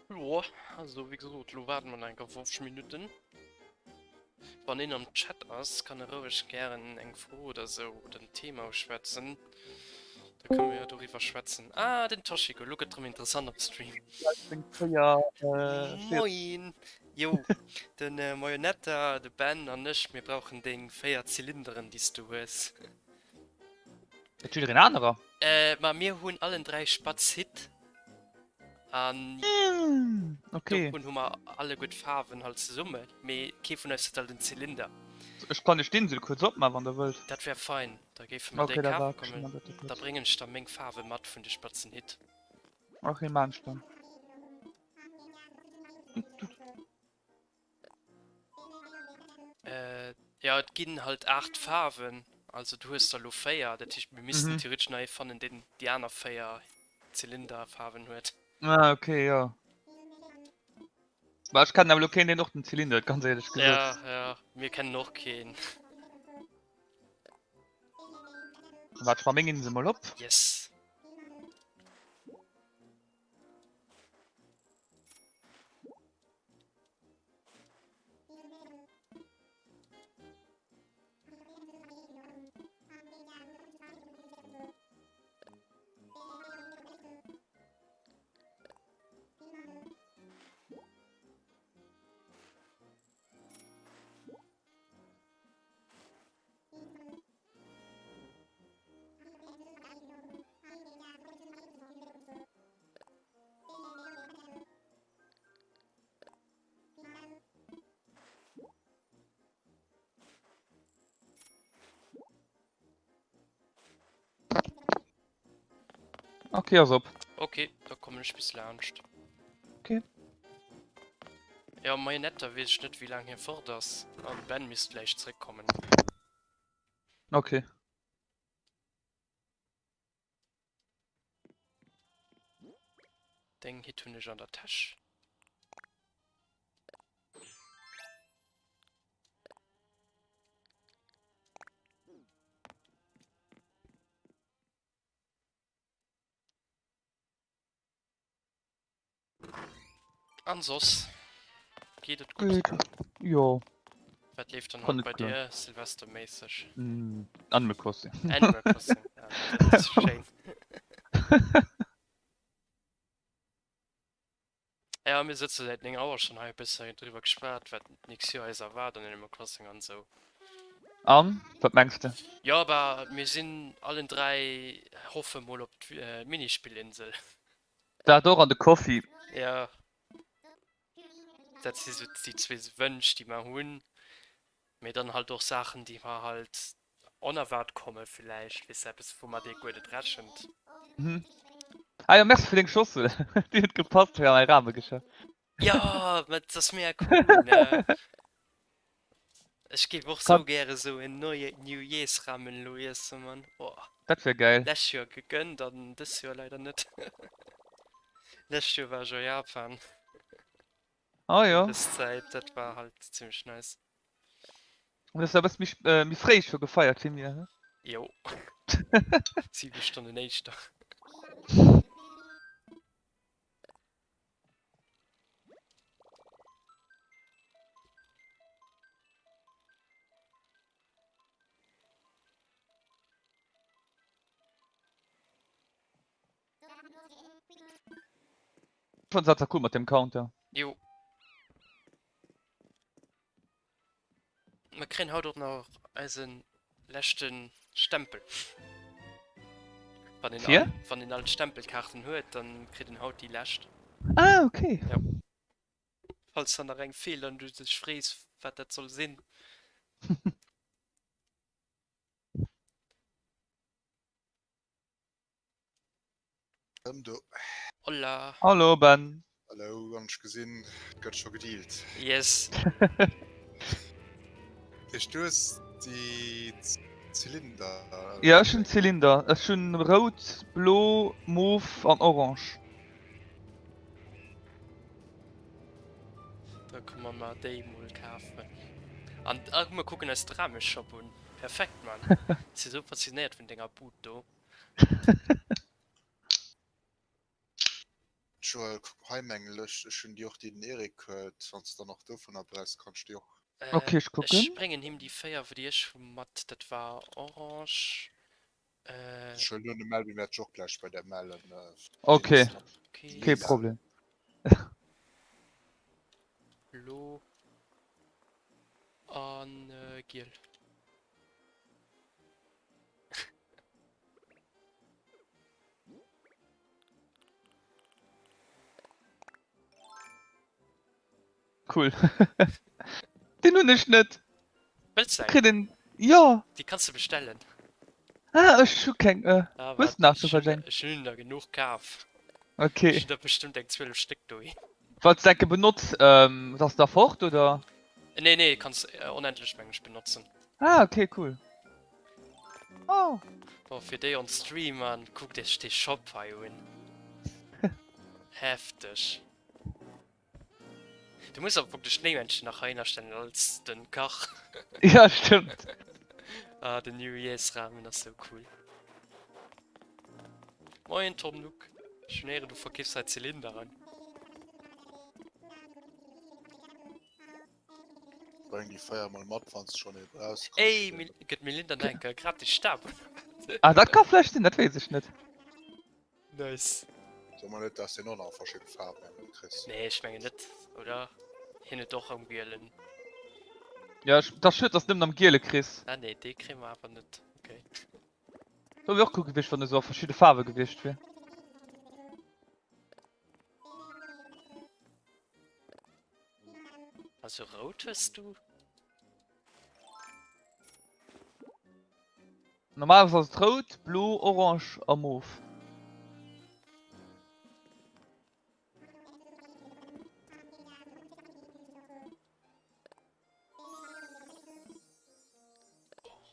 Jo, also wéi gesot, elo waarde mer nach enker 50 Minutten. Wann een am Chat ass, kann e roueg gären eng Fro oder sou oder en Thema uschwätzen. Da kënne mer jo doriwwer schwätzen. Ah, den Toshiko, elo gëtt rëm interessant am Stream. Moin! Jo, de Moionetta, de Ben an ech, mir brauchen deng 4 Zylinderen, déi s du hues. Et jiddereen anerer? Ma mir hunn allen 3 spatz Hitt. An okay. dovun hu mer alleguer d'Faarwen halt zesummen, mee kee vun eis huet halt en Zylinder. Ech kann iech d'Insel kuerz opmaachen, wann der wëllt. Dat wär fein, da géife mer Okay, déi da kafe waart, ech kommen. man dat da Da kuerz. bréngen ech der meng Faarwe mat vun de spatzen Hitt. Okay, maan ech dann. Äh, jo, et ginn halt 8 Faarwen, also du hues der elo 4, dat heescht mir missten Mhm. theoretesch nach ee fannen, deen déi aner 4 Zylinderfaarwen huet. Ah, okay, jo. Bah, ech kennen awer elo keen, deen och den Zylinder huet, ganz éierlech gesot. Ja, ja, mir kennen och keen. Waart, ech maa meng Insel mol op. Yes. Okay, ass op. Okay, da kommen ech bis laanscht. Okay. Ja, Marionetta weess ech net wéi laang hie fort ass. An Ben misst gläich zréckkommen. Okay. Deng Hit hunn ech an der Täsch. An soss geet et gutt? Geet. Jo. Wat leeft dann Kann haut net bei klagen. dir Silvesterméisseg? Mm, Animal Crossing. Animal Crossing, ja, dat ass schéin. Ja, mir sëtze säit 9 Auer schonn hei, e bësse driwwer geschwat, wat d'nächst Joer eis erwaart an Animal Crossing an esou. An, wat mengs de? Jo, bah, mir sinn allen 3, hoffe mol op d'Minispillinsel. Dat och an de Koffi. Ja. Dat si sou déi zwee Wënsch, déi mer hunn. Mee dann halt och Saachen, déi mer halt onerwaart komme villäicht, weess de, eppes woumat ee guer net rechent. Mhm. Ah jo, merci fir deng Schossel. Déi huet gepasst fir an mäi Ramegeschäft. Jo, mä dat ass mega cool, ne? Ech géif och sou gäre sou en neue New Year's Ramen elo iessen, Mann. Oh. Dat wär geil. Lescht Joer gegönnt an dës Joer leider net. Lescht Joer war ech a Japan. Oh jo. Dës Zäit, dat war halt zimmlech nice. An hues du e bësse méi, méi fréi scho gefeiert wéi mir, he? Jo. 7 Stonnen éischter. Schon dat cool mat dem Counter. Jo. Mer kréien haut och nach eisen leschten Stempel. Wann een Fir? all, wann een all d'Stempelkaarten huet, dann kritt een haut déi lescht. Ah, okay. Ja. Falls der nach eng feelt an du dech frees, wat dat soll sinn. Rëm do. Hola. Hallo Ben. Hallo, an ech gesinn, et gëtt scho gedealt. Yes. Heescht du hues déi Zylinder? Ja ech hunn Zylinder. Ech hunn rout, blo, mof an orange. Da komme mer déi mol kafen. An ach, mir kucken eis de Rameshop un. Perfekt, Mann. Ech si sou faszinéiert vun denger Bud do. Joël, kuck hei meng Lëscht, ech hunn déi och déi den Eric huet, wann s de der nach dovunner brauchs, kanns de déi och. Ok, ech kucken. Ech bréngen him déi 4 wou déi ech hu mat, dat war orange. Ech huelen un, de Melvin wäert sech och gläich bei där mellen. Ok, kee Problem. Blo an giel. Cool. Den hunn ech net. Wëlls du eng? Kritt een. Jo. Déi kanns du bestellen. Ah, ech hu keng. Äh, Ah, hues waart, du nach ech zu hunn vergeng? ech hunn der genuch kaf. Okay. Ech hunn der bestëmmt eng 12 Stéck doheem. Falls du enke benotz, ähm, ass da fort oder? Nee, nee, kanns onendlech meng ech benotzen. Ah, okay, cool. Oh. Bon, fir déi on Stream an kuckt iech dee Shop hei un. Hefteg. Du muss am Fong de Schnéimännchen nach heihinner stellen als den Kach. Ja, stimmt. Ah, den New Year's Rahmen ass sou cool. Moien Tom Nook. Ech hunn héieren du verkeefs hei Zylinderen. Bréng déi 4 mol mat wanns de schon ee brauchs. Ey, gëtt Melinda nach eng Kéier gratis Stab? Ah, dat ka vläicht sinn, dat weess ech net. Nice. So mer net dass deen och nach verschidde Faarwen eng kriss. Nee, ech mengen net, oder? Hien huet och am gielen. Ja, ech, dat ass schued, dass de nëmmen am giele kriss. Ah nee, dee kréie mer awer net. Okay. Do wier och cool gewiescht, wann e sou a verschidde Faarwe gewiescht wier. Also rout hues du? Normalerweis ass et rout, blo, orange a mof.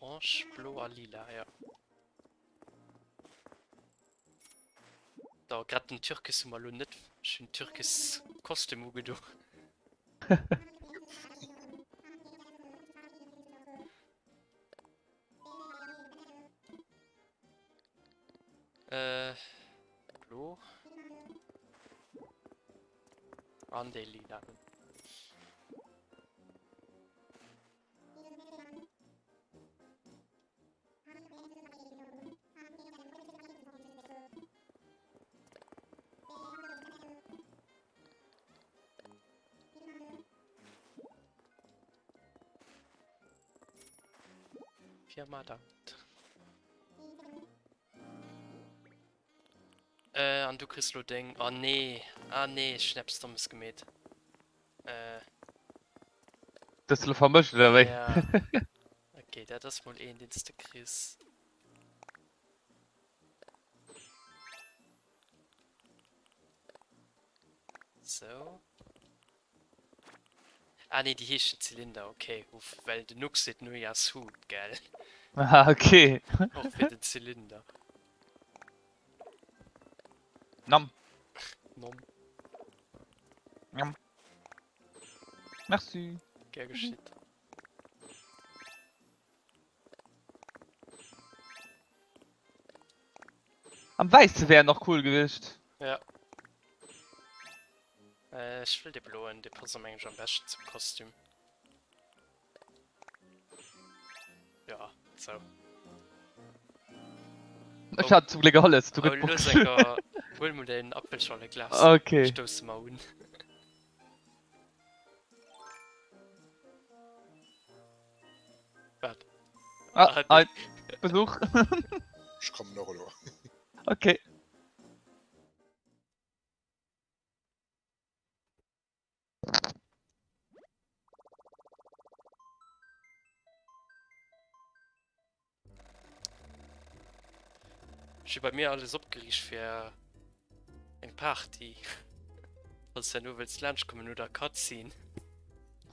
Orange, blo a lila, ja. Da grad den Türkis hu mer lo net. Ech hunn Türkis Kostüm ugedo. Äh, blo. An dee lila. Firma dankt. Äh, an du kriss lo deng. Oh nee. Ah nee, ech hunn eppes Dommes gemeet. Äh. Hues de lo vermëscht oder wéi? Ja. Okay, dat ass mol een, deen s de kriss. Sou. Ah nee, déi heeschen Zylinder, okay. Uff, well den Nux seet Neujahrshut, gell? Ah, okay. Och fir den Zylinder. Nom. Nom. Nom. Merci. Gär geschitt. Am Wäisse wär nach cool gewiescht. Ja. Äh, ech wëll de bloen, dee passt am englech am beschten zum Kostüm. Ja, sou. Ech hat zum Gléck alles, du Oh, gëtt lues Box. enker. Huel mol däin Apfelschorleglas. Okay. Stousse mer un. Wat? Ah, Ah, hei, Besuch. Ech kommen och elo. Okay. Ech hu bei mir alles opgeriicht fir eng Party. Falls du herno wëlls laanscht kommen oder Cutscene.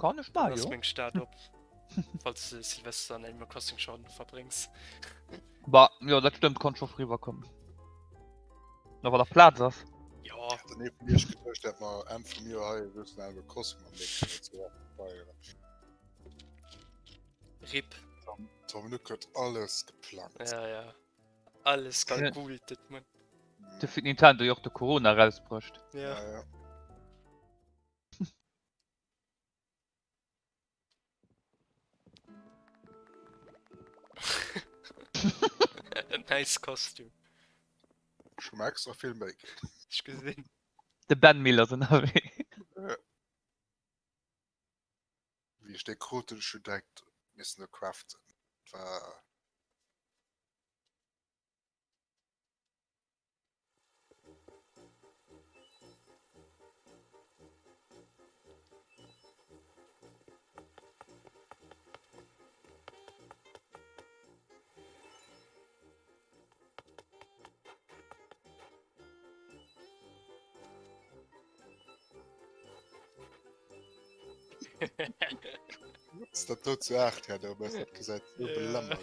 Kann ech Dann maachen, ass jo. meng Stad op. Falls du Silvester an Animal Crossing schon verbréngs. Bah, jo, dat stëmmt, konnt scho eriwwer kommen. Na, wa nach Plaz ass. Jo. Hat dann ee vun iech geduecht, dat mer Enn vum Joer hei e bëssen Animal Crossing mam Nick kënnen ze feieren? Rip. Tom Nook huet alles geplangt. Ja, ja. Alles kalkultet, man. Dofir huet Nintendo jo och de Corona erausbruecht. Ja. Ja, ja. Nice Kostüm. Ech hu mer extra vill Méi ginn. Ech gesinn. De Ben Miller ass ënnerwee. Wéi ech dee krut, hunn ech schon direkt missen e craften. War Ass dat do zu 8 Här, do dat gesäit so Ja. belämmert.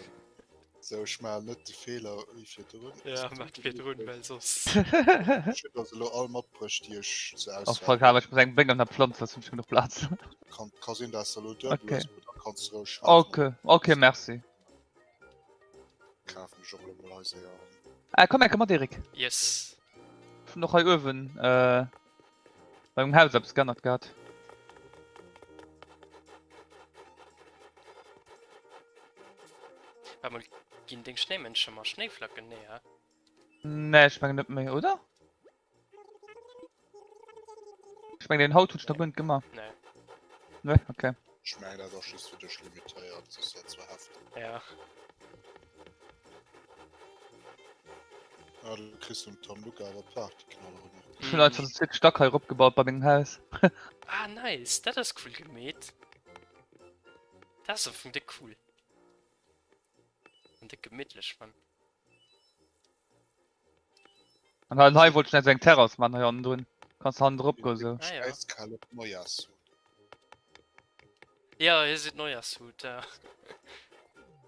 So ech maachen net de Feeler wéi virdrun. Ja, maach virdrun, well soss. Ech hunn der se elo all matbruecht, déi ech zur Oh Auswahl fuck, awer ech muss eng Bréng an der Pflanz, soss hunn ech genuch Plaz. Kann, ka sinn, dass der elo duebel Okay. hues, mee da kanns du roueg schafen. Okay, okay, merci. Kafen ech och elo mol hei séier an. Ah, komm enke mat, Eric. Yes. Ech hunn och hei uewen äh, bei mengem Haus eppes geännert gehat. Waart mol, ginn deng Schnéimännchen mat Schnéiflacken? Nee, hä? Nee, ech mengen net méi, oder? Ech mengen den haut hunn ech nach guer net gemaach. Nee. Nee, okay. Ech mengen dat ass just fir dech limitéiert, soss wär ze hefteg. Ja. Ah, du kriss vum Tom Luca awer Partyknaller gemaach. Ech hunn einfach den zweete Stack hei eropgebaut bei mengem Haus. Ah, nice, dat ass cool gemeet. Dat ass am Fong déck cool. An déck gemittlech, Mann. An hei, hei wollt ich nach so eng Terrasse machen, hei hannendrun. Kannst du hannendrop goen, so. Ah, ja. Eiskal op Neujahrshut. Ja, hier sieht Neujahrshut, ja.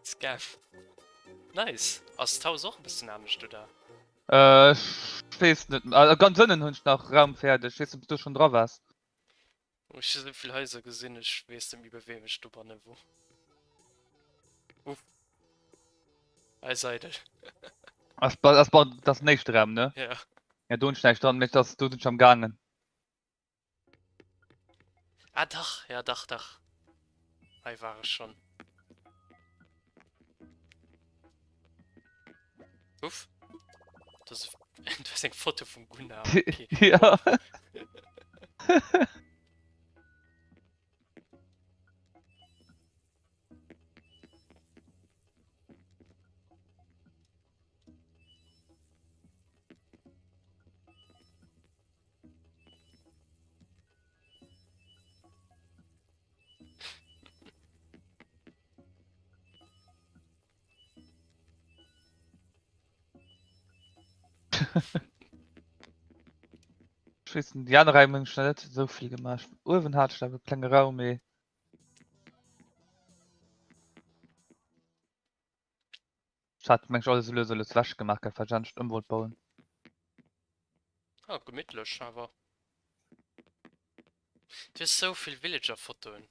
Scam. Nice. Ass d'Haus och e bëssen anescht, oder? Äh, ech weess net. Äh, ganz ënnen hunn ech nach Raum fäerdeg. Ech weess net, ob du do schonn dra waars. Ech hu sou vill Haiser gesinn, ech weess net méi bei weem ech dobanne wor. Uff. Hei Seidel. Ass bei, ass bei, dat ass den éischte Raum, ne? Ja. Ja, do hunn ech näischt dran, mee dat ass, do sinn ech am gaangen. Ah dach, ja dach, dach. Hei war ech schonn. Uff. Das ist, du hast eng Foto vum Gunnar. Okay. Ja. Ech weess net, déi aner Räim hunn ech nach net esou vill gemaach. Uewen hat ech nach e klenge Raum, mee. Ech hat meng ech alles esou lues a lues wech gemaach gehat, wat ech anescht ëm wollt bauen. Ah, gemittlech awer. Du hues sou vill Villager-Fotoen.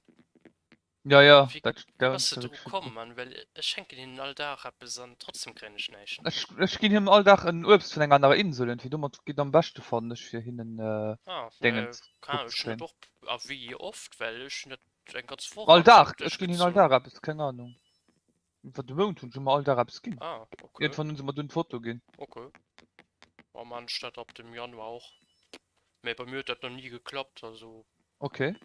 Ja, ja, Wéi dat, wéi dat bass de dat dru komm, Mann? Well ech schenken hinnen all Dag eppes an trotzdem kréien ech näischt. Ech, ech ginn him all Dag en Uebst vun enger anerer Insel irgendwie. Domat geet am beschte fannen ech fir hinnen äh, Ah, nee, Déngens keine Ahnung, ech hunn opzekréien. dat och. A wéi oft? Well ech hunn dat eng ganz Woch All am Fong Dag, ech ginn hinnen all duerchgezunn. Dag eppes, keng Ahnung. Iwwer de Mount hunn ech ëmmer all Dag eppes ginn. Ah, okay. Iergendwann hunn se mer dunn d'Foto ginn. Okay. Bon, man ech dat ab dem Januar och. Mee bei mir huet dat nach ni geklappt, also. Okay.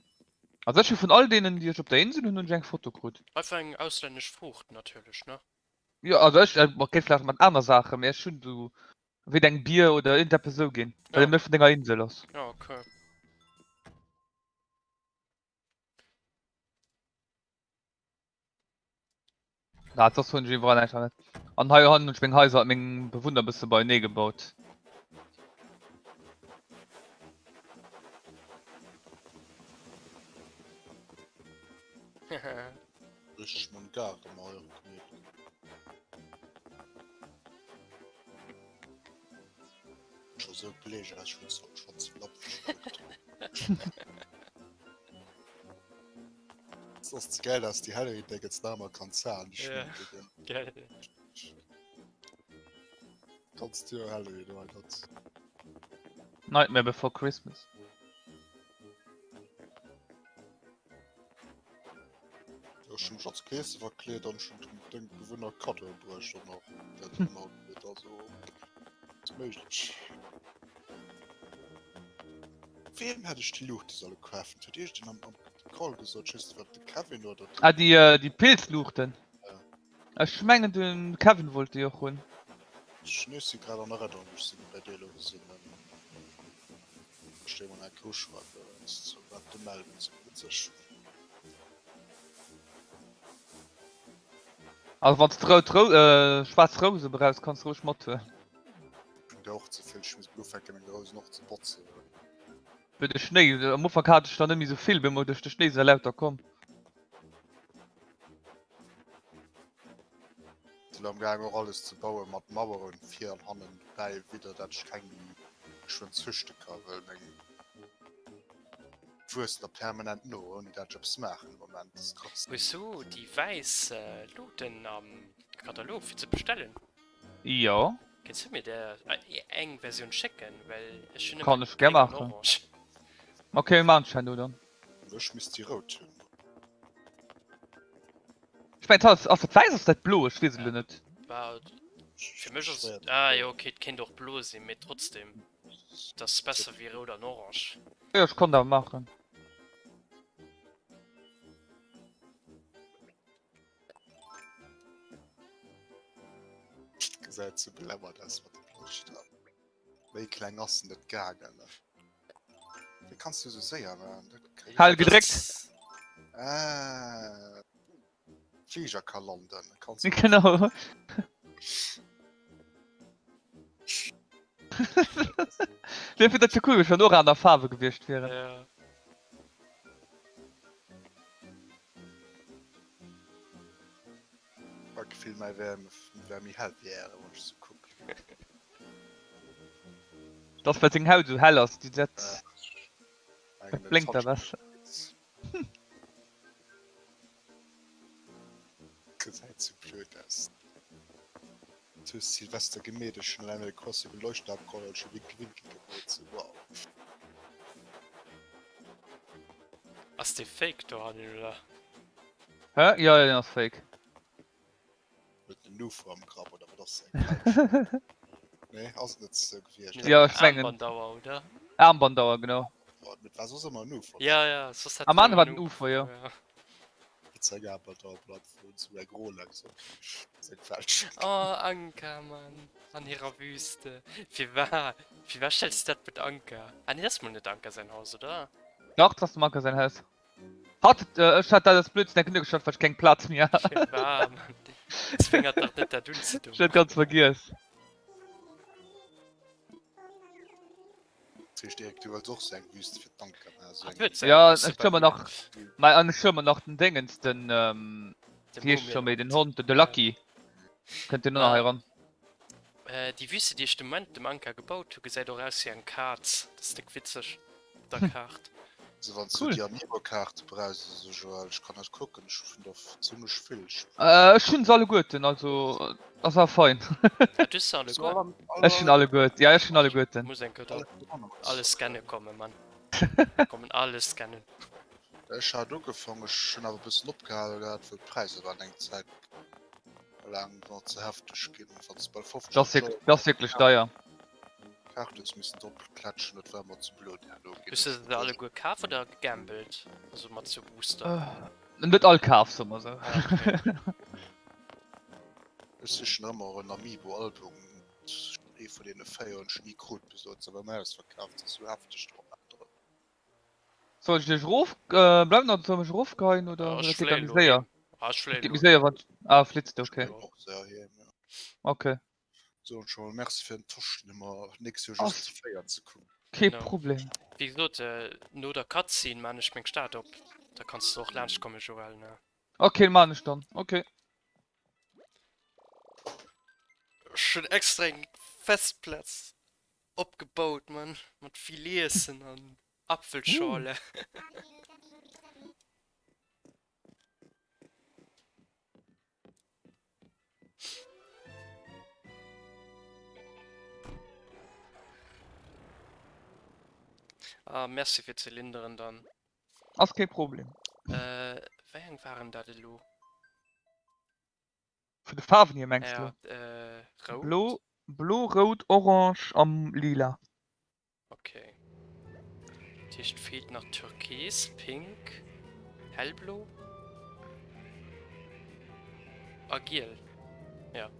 Also ech hu vun all deenen, déi ech op der Insel hunn, hunn ech eng Foto krut. Einfach eng auslännesch Fruucht natierlech, ne? Jo, also ech, okay, vläicht mat aner Saachen, mee ech hunn esou wéi eng Bier oder iergendeppes esou ginn, well Ja. en net vun denger Insel ass. Ja, okay. Na, soss hunn ech iwwerall näischt an. An hei hannen hunn ech meng Haiser mat mengem Bewunner e bësse beienee gebaut. Richteg Mangare mer hei och gemeet. Scho sou bleech aus, ech hunn schonn ze vill Apfelschorle gedronk. Es ass ze geil, dass déi Halloween-Déngens nach ëmmer kann zahlen, déi Ja, Schminke, gell? geil. Ganzt Joer Halloween, why not? Nightmare Before Christmas. Jo, ech hu mech als Kleeschen verkleet an ech hunn dem deng Bewunner Kaddoe bruecht och nach. Dat hunn mer net, also ass méiglech. Weem hätt ech déi Luuchte solle kafen? Et huet iergendeen am am Call gesot, ech weess net wat de Kevin oder den. Ah déi déi Pilzluuchten. Ja. Ech mengen den Kevin wollt déi och hunn. Ech nee, ech si grad an Erënnerung, ech si bei dir elo gesinn. Ech déi mol eng Kéier uschreiwen, wat de melden, sou witzeg. Also wanns de rout Rou äh schwaarz Rouse brauchs kanns de roueg mathuelen. Ech hunn der och ze vill, ech muss elo ufänken meng Rousen och ze botzen. Fir de Schnéi, am Ufank hat ech der net méi sou vill, bemol duerch de Schnéi sinn der lauter komm. Sinn am gaang och alles ze bauen mat Maueren vir an hannen bäi widder dat ech keng méi geschwënn züchte ka well meng wuessen der permanent no ouni dat ech eppes maachen de Moment. Dat ass krass. Hues du déi wäiss Luuten am Katalog fir ze bestellen? Jo. Kenns du mir der eng Versioun schécken, well ech hunn Kann nëmmen ech gär gréng an maachen. orange. Ok, maan ech herno dann. Ech misst déi rout hunn. Ech mengen ass ass dat wäiss ass dat blo ech weess et elo net. Bah, fir mech ass et, ah jo ok, et kéint och blo sinn, mee trotzdem, et ass besser wéi rout an orange. Jo ech konnt awer maachen. Gesäit sou belämmert aus mat dem Leuchter. Méi kleng ass en net gaangen. Wéi kanns du sou séier man? Dat kréien Hal gedréckt. Ah. Fliger ka landen. Kanns du Genau. Dofir dat jo cool, wann och aner Faarwe gewiescht wieren. Ja. War Gefill mäi wär wär méi hell wéi äre wann ech sou kucken. Dass well seng Haut sou hell ass, déi dat dat blénkt da besser. Gesäit sou blöd aus. Du hues Silvester gemeet, ech hunn Animal Crossing Leuchten abgeholl an ech hu Winke Winke gemeet, sou wow. Ass dee fake dohannen oder? Hä? Jo, jo, deen ass fake. Huet en Ufo am Grapp oder wat ass dat? Nee, ass et net sou gewiescht. Jo, ech mengen. Armbandauer, oder? Armbandauer, genau. Oh, et war soss ëmmer en Ufo. Ja, ja, soss hat Am en anere ëmmer war en den Ufo, jo. Ja. Et seng Armbandauer bleift vun sou eng Rolex, okay. Seng Fälschung. Oh, Anka, Mann. An hirer Wüste. Firwat? Firwat stells du dat mat Anka? Ah nee, dat ass mol net Anka säin Haus, oder? Dach, dat ass dem Anka säin Haus. Hat, ech hat dat als Blödsinn enk ugestallt, well ech keng Plaz méi hat. Firwat, Mann? Zwéng hatt dach net dat unzedoen. Ech hat ganz vergiess. Dat heescht, Eric, du wëlls och sou eng Wüste fir d'Anka maachen? Sou Hatt eng huet sou eng Ja, Wüste ech bei hu mer mir. nach, mä an ech hu mer nach den Déngens, den, De wéi heescht scho méi, den Mumieland. Hond, de Lucky, kënnt deen och nach Ah. hei ran. Äh, déi Wüste, déi ech de Moment dem Anka gebaut hu, gesäit och aus wéi eng Kaz. Dat ass déck witzeg op der Kaart. Also wann du Cool. déi Amiibo-Kaarte brauchs, also Joël, ech kann net kucken, ech hunn der zimlech vill. Ech Äh, ech hunn se alleguerten, also ass awer fein. Ah, du hues se alleguer? Ech hunn alleguerten, ja ech hunn alleguerten. Muss eng Kéier alles scanne kommen, Mann. Kommen alles scannen. Ech hat ugefaangen, ech hunn awer e bëssen opgehale gehat, well d'Präisser waren eng Zäit laang war ze hefteg ginn, wann s bal 50 Das Euro das wierklech deier. Kaart hues missen drop klatschen, dat war mer ze blöd herno ginn. Hues de se alleguer kaf oder gegambelt? Also mat sou Booster? Net all kaf, soe mer sou. Ah, okay. Ech sichen ëmmer en Amiibo Album, ee vun deene 4 hunn ech ni krut bis elo, ass awer ëmmer ausverkaaft, ass sou hefteg drop. Soll ech dech erof äh, bleiwen oder soll ech erofgeheien oder Ja, ech dat geet fléien dann méi elo séier? heem. Ah, ech fléien Geet méi elo séier heem. wann ah flitzt Ech okay. ginn och séier heem, jo. Okay. Soen scho mol Merci fir den Tosch, den mer nächst Joer just Ass zu 4 ze kucken. kee Genau. Problem. Wéi gesot, no der Cutscene maan ech meng Stad op. Da kanns de och laanscht kommen, Joël, ne? Okay, maan ech dann. Okay. Ech hunn extra eng Festplaz opgebaut, Mann, mat vill Iessen an Apfelschorle. Ah, merci fir d'Zylinderen dann. Ass kee Problem. Äh, wéi eng waren dat elo? Vun de Faarwen hier mengs Ja, du? äh, rout. Blo, blo, rout, orange an lila. Okay. Dat heescht feelt nach Türkis, Pink, Hellblo a Giel. Ja.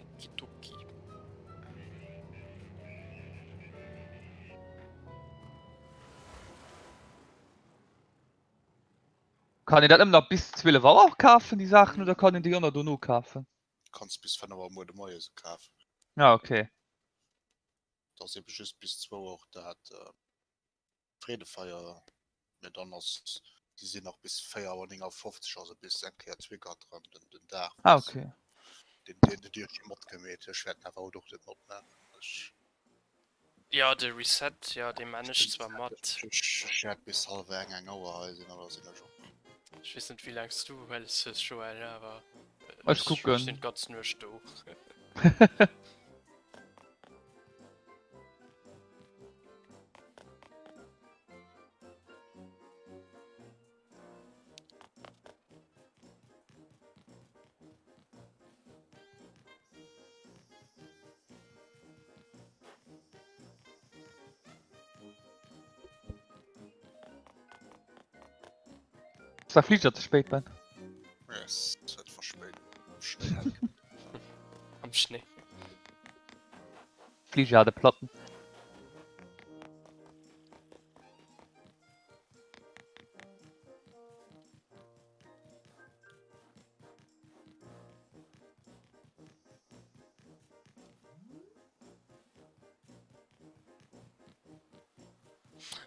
Okidoki. Kann een dat ëmmer nach bis 12 Auer kafen, déi Saachen, oder kann een déi och nach dono kafen? Kanns bis 5 Auer muer de Moie se kafen. Ah, okay. Et ass ebe just bis zwou och dat Freedefeier, mee dann ass, déi sinn nach bis 4 Auer 59, also bis eng Kéier triggert erëm den, den Dag. Ah, okay. Den, den, den Dir ech matgemeet, ech wäert awer haut och net matmaachen. Ech. Ja, de Reset, ja, dee man ech zwar mat. Ech wäert bis hallwer eng, eng Auer hei sinn, an da sinn ech och. Ech weess net, wéi laang s du welles hues, Joël, awer Ech kucken. Ech sinn d'ganz Nuecht do. Ass der Fliger ze spéit, Ben? Yes, et verspéit am Schnéi. Am Schnéi. Fliger hat e Platten.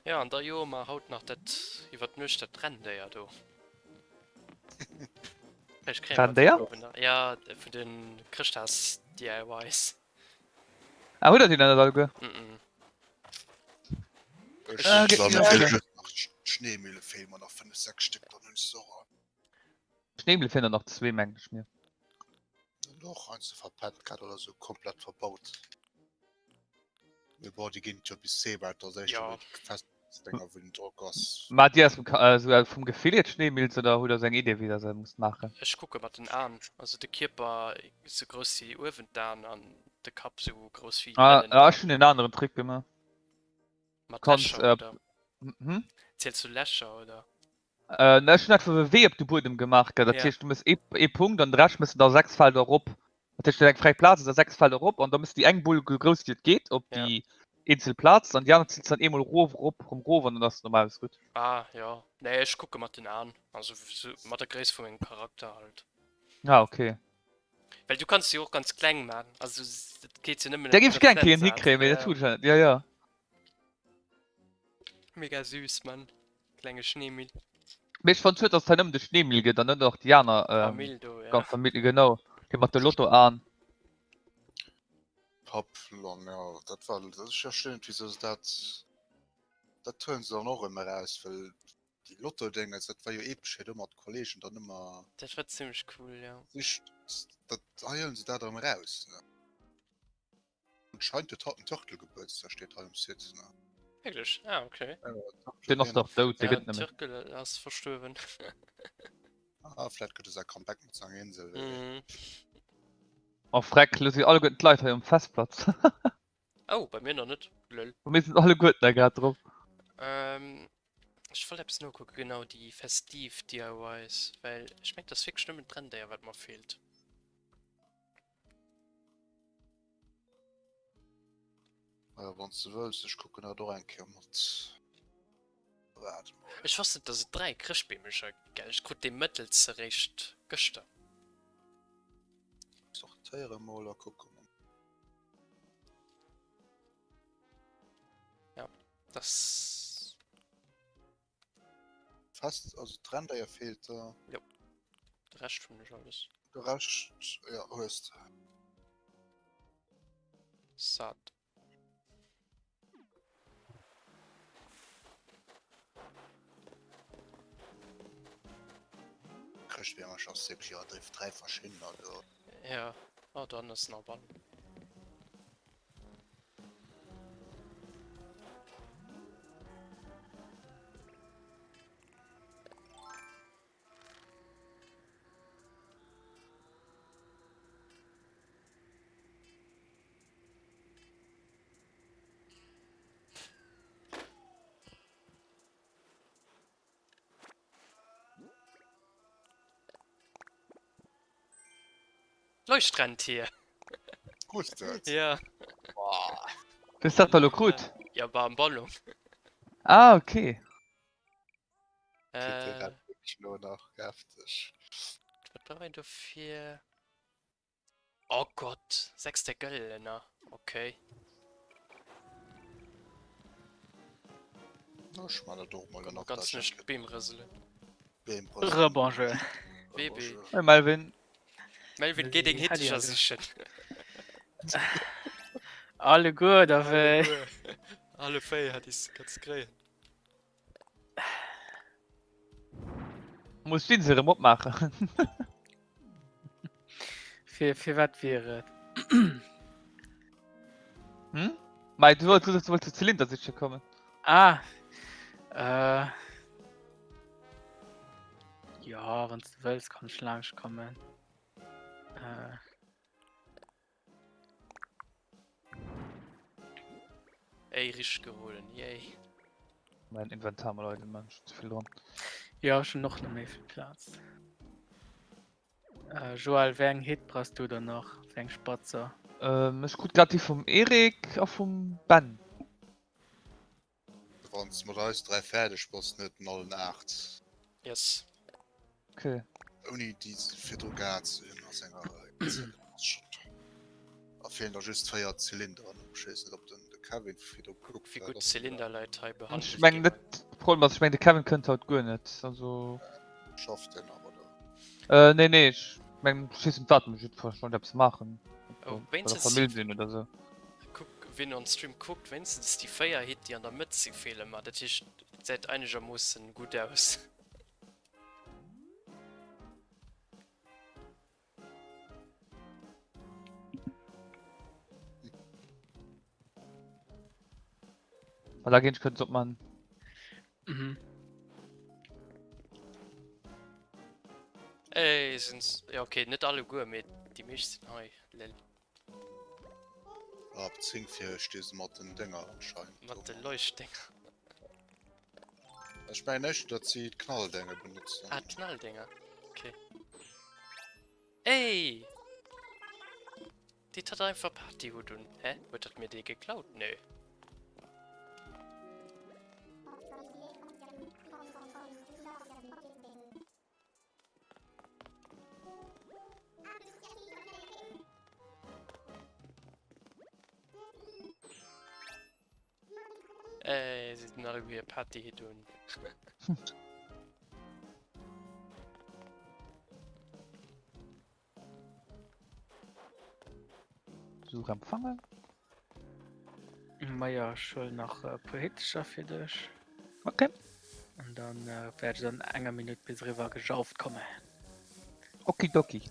Ja, an da joe mer haut nach dat iwwer d'Nuecht dat Renndéier do. Vläicht kréie mer Renndéier? dat nach. Ja, vun de Chrëschtdags DIYs. Ah, hutt der déi nach net alleguer? Mm -mm. Ech Ah, hunn zwar ge- mir ja. feelen just nach d'Schneemille feelen mer nach 5, 6 Stéck, dann hunn ech se och all. Schneemille feelen der nach zwee, mengen ech mir. Och eins ze verpennt grad oder sou komplett verbaut. Mee bon, déi ginn jo bis Seba, et ass éischter Ja. wéi déi fest Dinger wou den Drock ass. Maacht Dir aus dem Ka äh, sou vum Gefill hier d'Schneemills oder hutt der sou eng Idee wéi der se musst maachen? Ech kucke mat den Aen, also de Kierper sou grouss wéi uewen d'Aen an de Kapp sou grouss wéi Ah, ënnen ah, ech d'Aen. hunn en aneren Trick gemaach. Mat Kanns, Lächer äh, oder? Hm? Ziels du Lächer oder? Äh, ne, ech hunn einfach e Wee op de Buedem gemaach, gell. Dat Ja. heescht, du mëss ee, ee Punkt an de Rescht mëss du da 6 Felder erop. Dat heescht, du hues eng fräi Plaz, da 6 Felder erop an da mëss du déi eng Bull sou grouss wéi et geet op Ja. déi eenzel Plaz an déi aner zills du dann eemol erof, erop, erëm erof an dann ass normal alles gutt. Ah, jo. Nee, ech kucke mat den Aen. Also sou mat der Gréisst vu mengem Charakter halt. Ah, okay. Well du kanns se jo och ganz kleng man. Also et geet jo nëmmen Da ëm géif ech gär eng Kéier Prozentsaz. hikréien, mee dat Ja. hunn ech nach net. Ja, ja. Mega süß, Mann. Klenge Schneemill. Mee ech fannen schued, dass et hei nëmmen de Schneemill gëtt an net och déi aner ähm, Famill do, ja. ganz Famill, genau. Déi mat de Lottoaen. Papp, Lon, ja, dat war, dat ech verstinn net, wieso se dat, dat huelen se dann och ëmmer eraus, well déi Lotto-Déngens, dat war jo epesch, fir do mat Kollegen dann ëmmer Dat war zimmlech cool, ja. sich, dat, hei huelen se dat erëm eraus, ne. Anscheinend huet haut den Turtle Gebuertsdag, steet hei um Site. Ne? Wierklech? Ah, okay. Deen ass dach dout, dee Ja, gëtt net méi. Turtle ass verstuerwen. Ah, vläit gëtt e säi Comeback mat senger Insel. wéi Mhm. Oh freck, lo si alleguerten d'Leit hei um Festplatz. Oh, bei mir nach net. Lol. Bei mir sinn alleguerten da grad drop. Ähm, ech wollt eppes nokucken, genau, déi festiv DIYs, well ech mengen, et ass wierklech nëmmen d'Renndéier, wat mer feelt. Äh, wann s de wëlls, ech kucken dat och eng Kéier mat. Waart mol. Ech wosst net dass et 3 Chrëschtbeemelcher gell, ech krut dee mëttelste réischt gëschter. Sortéiere mol a kucke mol. Ja, das. Fest, also d'Renndéier feelt der. Jo, de Rescht hunn ech alles. De Rescht, ja, hues de. Sad. Chrëschtbeemercher ass wierklech, jo, dräi verschiddener do. Ja, oh, dann ass nach Ball. Leuchtrentier! Krus de et? Ja. Wéi s dat da lo krut? Ja, war am Ballon. Ah, okay. Kritt Äh, dat wierklech lo nach hefteg. wat brauch een dofir? Oh Gott, 6 der Gëllener, okay. Ech man dat och mol Komm, nach ganz nicht Beem rëselen. Beem rëselen. Rebonjour. WB. Hey Melvin. Melvin, geh deng Hittiger sichen. Alle guer, da wéi. Alle féi hat is ganz kréien. Muss d'Insel erëm opmaachen. Fir, fir wat wier et? Hm? Mei, du wolltest, du wolltest zu Zylinder sicher kommen. Ah. Äh. Ja, wann du wëlls, kann ech laanscht kommen. Äh. Ey, richteg geroden, yay. Mein Inventar mal heute, Mann, schon zu viel dran. Ja, schon noch net méi vill Plaz. Äh, Joël, wéi eng Hit brauchst du dann nach? Wéi eng Spatzer? Ähm, ech krut grad déi vum Eric a vum Ben. Wann s mat eis 3 fäerdeg bass, net den allen 8. Yes. Okay. Ouni déi virdru gehat ze hunn ass enger A feelen der just 4 Zylinderen. Ech weess net op den de Kevin virdru Kuck wéi gutt d'Zylinderleit hei behandelt Ech mengen net de Problem ass, ech mengen de Kevin kënnt haut guer net, also. Schafft en nach oder? Äh nee nee ech mengen ech weess net wat, mee jiddefalls wollt eppes maachen. Oh, Bei der wéinstens Famill sinn oder sou. Kuck wien on Stream kuckt, wéinstens déi 4 Hit déi an der Mëtt si feele mer, dat heescht et säit einegermoossen gutt aus. Well da géint ech kënnt op man. Mhm. Ey, sinn ja okay, net alleguer, mee déi meescht sinn hei, lel. Ab 10 fir sti se mat den Dénger anscheinend. Mat de Leuchtdénger. Ech mengen éischter, datt si d'Knalldénge benotzen. Ah, d'Knalldénger. Okay. Ey! Déi hat einfach Partyhut un. Hä? Huet hatt mir dee geklaut? Nö. Ey, si hunn alleguer hir Partyhitt un. Besuch empfangen. Maja, ech huelen nach e puer Hittecher fir dech. Okay. An dann wäert ech an enger Minutt bis eriwwer gejauft kommen. Okidoki.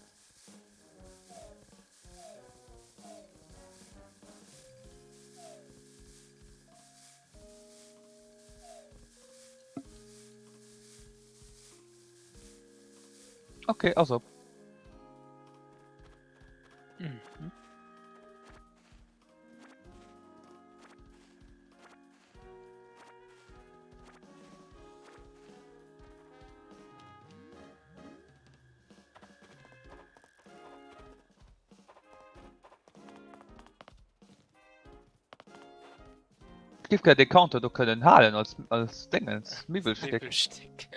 Okay, ass op. Mhm. Ech géif gär dee Counter do kënnen halen als, als Dingens, Miwwelstéck. Miwwelstéck.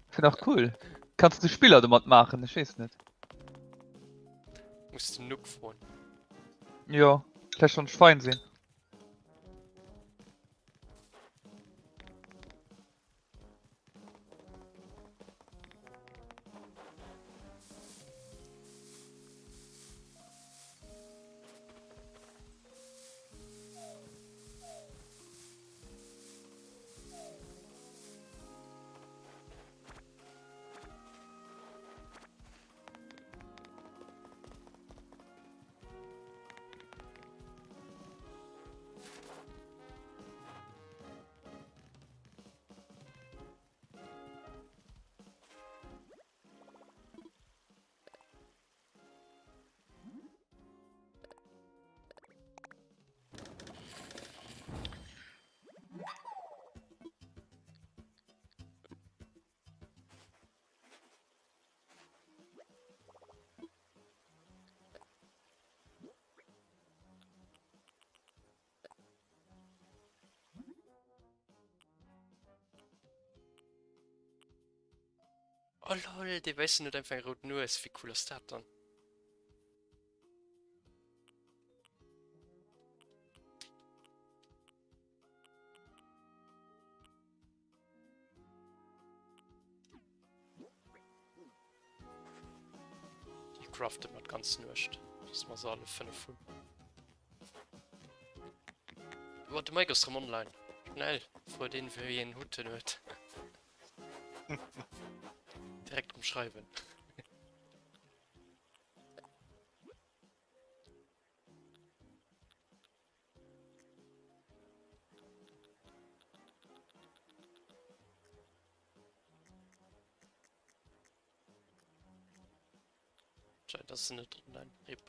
Fir nach cool. Kanns du Spiller domat maachen? Ech weess net. Muss den Nook froen. Jo, vläicht wann ech fein sinn. Oh lol, dee wäissen huet einfach eng rout Nues, wéi cool ass dat dann? Déi crafte mer d'ganz Nuecht, dass mer se alle 5 hunn. Oh, de Mike ass rëm online. Schnell, froe deen, wéi een Hutt en huet. Direkt rëm schreiwen. Scheint ass se net online. Rip.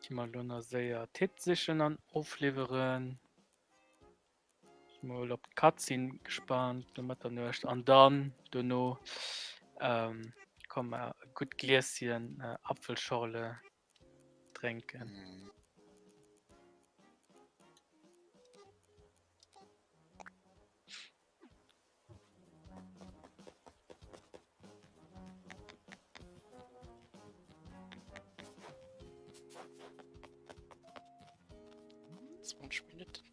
Gi mer elo nach séier Tipp sichen an ofliwweren. Mol op d'Cutscene gespannt no Mëtternuecht an dann dono ähm, komm mer e gutt Glieschen äh, Apfelschorle drénken. Mm. Minuten.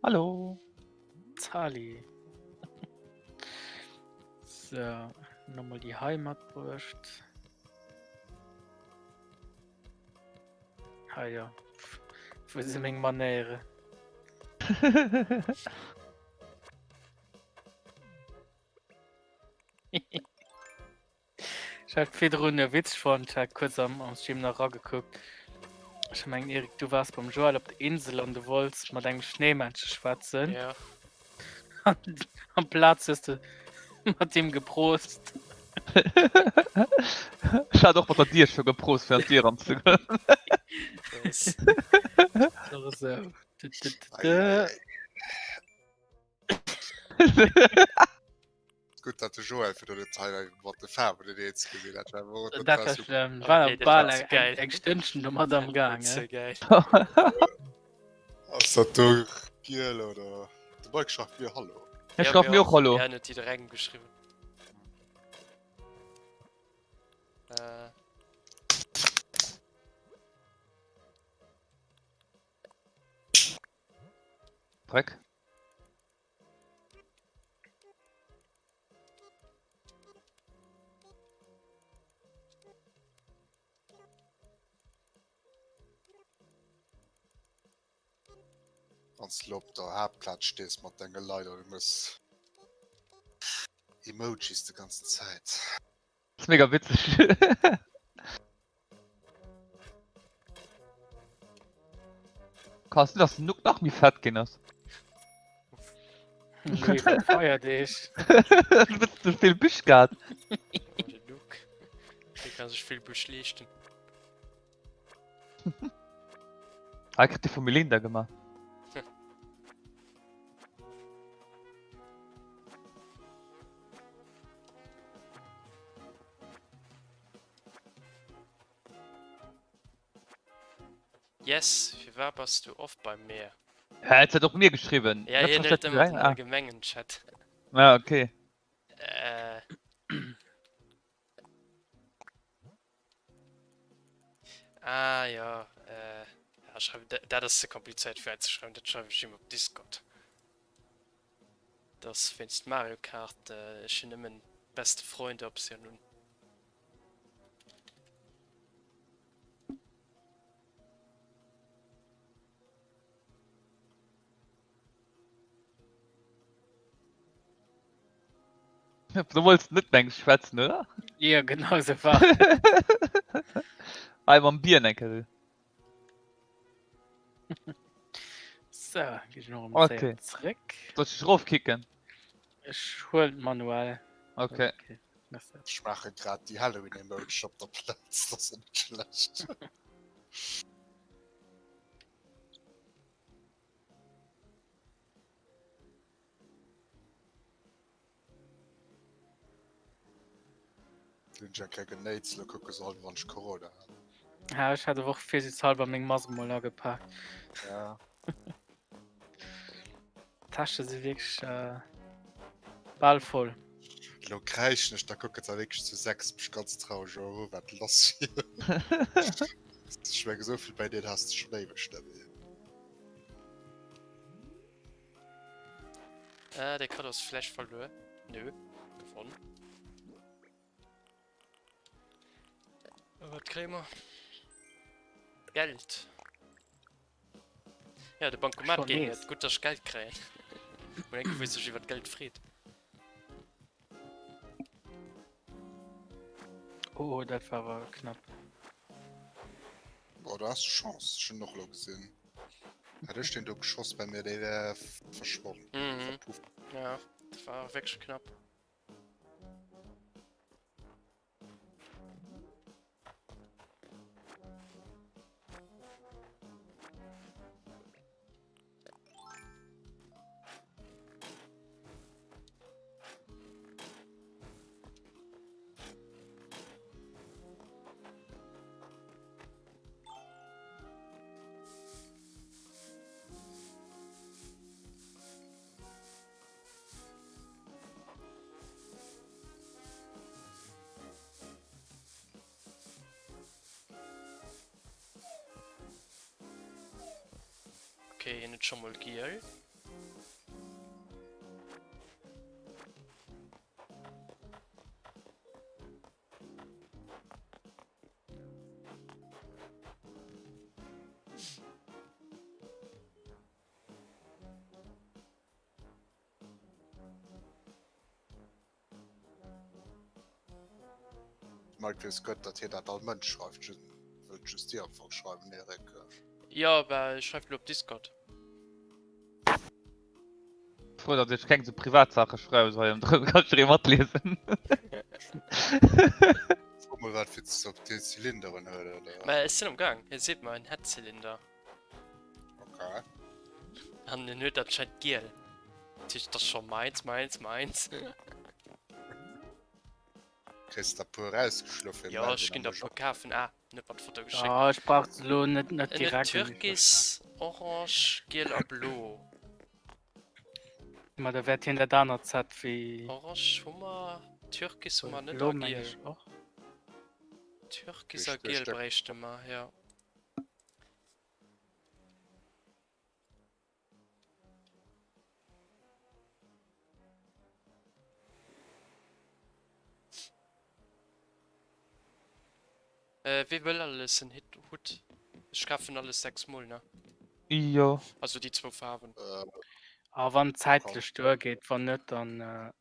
Hallo. Zali. So, nochmal die Heimatbrust. Ah ja. Wou si meng Manéiere? Ech hat virdrun e Witz fonnt, hat kuerz am, am Stream nach ragekuckt. Ech mengen Erik, du waars beim Joël op der Insel an du wollts mat engem Schneemännche schwätzen. Ja. Am Plaz hues de mat him geprost. Ech hat och mat der Dier scho geprost fir an d'Dier anzegoen. Nice. So, so. Du, du, du, Ei, du. ei, ei. Gutt, datt de Joël fir net hei mat de Faarwen net eens gesinn hat. Dat war Dat war war super. schlëmm. War Okay, dat bal war ze eng, geil. eng Stënnchen domat am Dat Gaang. war ze eh? geil. Ass dat do giel oder? De Mike schreift mir Hallo. Ech Ja, schreif mir mir och och. Hallo. Ja, en huet jidderengem geschriwwen. Äh. Dreck. Wann s de lo op der Haaptplaz stees mat denge Leit an du mëss Emojis de ganzen Zäit. Ass mega witzeg. Kanns du dass den Nuck nach méi fett ginn ass? Elo iwwer d'Feierdeeg. Du hues ze vill Büsch gehat. Den Nuck. Dee kann sech vill Büsch leeschten. Ah, kritt de vum Melinda gemaach. Yes, firwat bass du oft beim Meer? Hä, et huet och mir geschriwwen. Ja, hien huet ëmmer den allgemengen Chat. Ah, okay. Äh. Ah ja, äh, ja schreiw, dat ass ze komplizéiert fir hei ze schreiwen, dat schreiw ech him op Discord. Dat ass wéinst Mario Kart, ech hunn nëmmen beste Freunde Optioun un. Du wollts net meng schwätzen, oder? Ja, genau so war. Hei mam Bier enke. So, geh ich noch um Okay. zréck. Soll ich dich raufkicken? Ech huel manuell. Okay. Okay. Merci. Ech maache grad déi Halloween-Emoji op der Plaz, dat ass ja net schlecht. Hunn ech eng Kéier genéitzt, elo kucke se all, wann ech Corona hat. Ja, ech hat awer och virsiichtshalber meng Mask mol agepaakt. Ja. D'Täsche si wierklech äh, bal voll. Elo kräischen ech, da kucke se wierklech zu 6 mech ganz traureg u, wat lass wier. Ech meng, esou vill bei deenen has de schonn éiweg net méi. Äh, der Kado ass vläicht verluer. Nö, gewonnen. Wat kréie mer? Geld. Ja, de Bankomat Schon géing nees. net. Gutt, dass ech Geld kréien. Mol eng, wou sech iwwer d'Geld freet. Oh, dat war awer knapp. Boah, do has de Chance. Ech hunn och elo gesinn. Hätt ech deen do geschoss bei mir, dee wär verschwonn. Mhm. Verpufft. Ja, dat war wierklech knapp. Okay, hien huet scho mol giel. Mike weess gutt, datt hien dat all Mënsch schreift. Ech wëllt just dir am Fong schreiwen, Eric. Jo, bah, ech schreift elo op Discord. Frou, datt ech keng sou Privatsaache schreiwen, sou hei am Drëmm kann jidderee matliesen. Fro mol wat fir op déi Zylinderen huet, oder? Mä ech sinn am Gaang, hie seet mer en hätt Zylinder. Okay. An en huet anscheinend giel. Dat heescht, dat ass scho meins, meins, meins. Kriss der puer rausgeschlof fir Jo, ech ginn der puer kafen. Ah, en huet mer d'Foto geschéckt. Ah, ech brauch se elo net, net En huet direkt. Türkis, Orange, Giel a Blo. Ma da wäert hien dat anert Set wéi Orange hu mer, Türkis hu mer net Blo a meng Giel. ech och. Türkis a Giel bréichte mer, jo. Äh, wee wëll alles en Hit Hutt? Ech kafen alles 6 mol, ne? Jo. Also déi zwou Faarwen. Äh, A wann zäitlech duergeet, wann net, dann äh,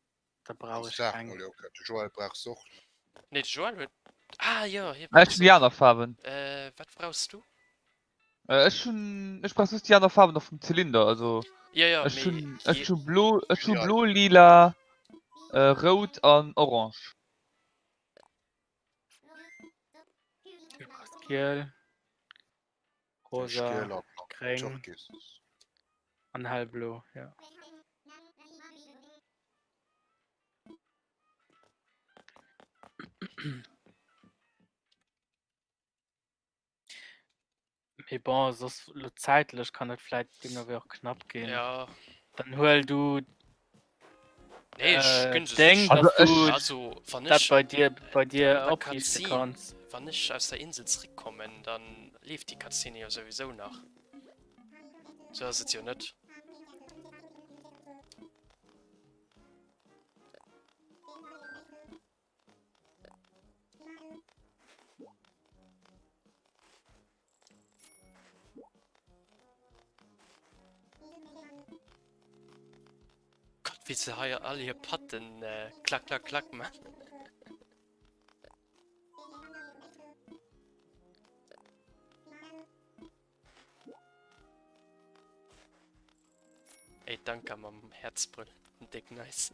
da brauch ech sag keng. mol, jo, okay. De Joël brauch se och. Nee, de Joël huet. Ah jo, hie Ech brauch hunn déi aner Faarwen. Äh, wat brauchs du? Äh, ech hunn, ech brauch just déi aner Faarwen nach vum Zylinder, also Ja, ja, ech mee hunn, ech je- hu blo, ech hu Ja. blo, lila, äh, rout an orange. Du brauchst giel, rosa, Giel an gréng Türkis. an hellblo, ja. Mee bon, soss lo zäitlech kann et vläit deemno wéi och knapp ginn. Ja. Dann huel du Nee, ech äh, gönn se deng, sech. dass Also ech- du Also, wann dat ech, bei dir bei dir der opriichte Cutscene- kanns. wann ech aus der Insel zréckkommen, dann leeft déi Cutscene jo souwisou nach. Sou ass et jo net. Gott, wéi se hei all hir Patten äh, klack, klack, klack man. Ey, danke mam Herzbrëll. Dick nice.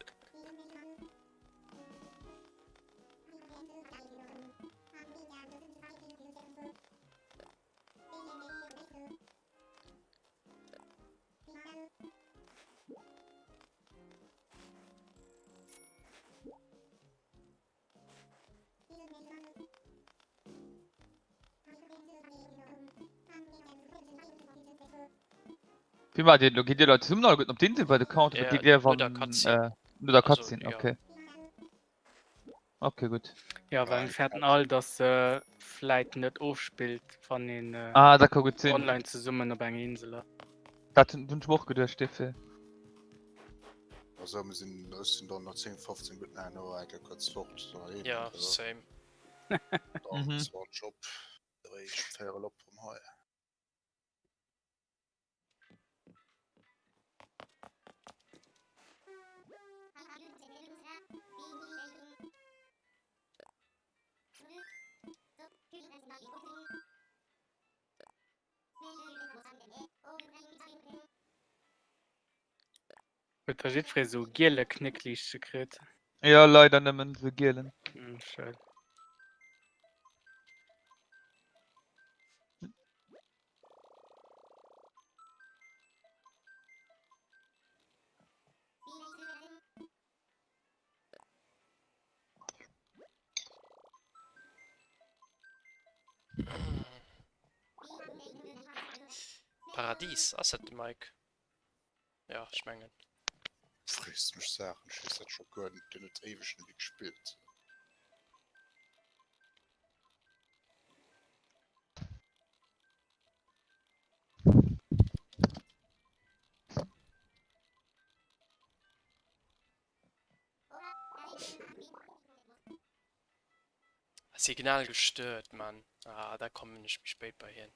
Wéi maacht Dir et elo? Gitt Dir elo zesummen alleguerten op d'Insel bei de Count oder Ja, gitt Dir no wann der Cutscene. äh, no der Also, Cutscene? ja. Okay. Okay, gutt. Ja, well mir fäerten all, dass se vläit net ofspillt, wann een äh, Ah, dat ka gutt sinn. online zesummen op enger Insel ass. Dat hunn hunn ech mer och geduecht, dofir. Also mir sinn ech sinn dann no 10, 15 Minutten herno eng Kéier kuerz fort. Doheem, Ja, oder? same. Dann Mhm. 20 op, eréischt véierel op rëm hei. Huet da jiddweree sou giele Knéckliichte kritt? Jo, leider nëmmen sou gielen. Hm, schued. Paradies, ass dat de Mike? Ja, ech mengen. Frees mech Saachen, ech weess dat scho guer net, deen huet éiweg net méi gespillt. Signal gestört, Mann. Ah, da kommen ech méi spéit bei hien.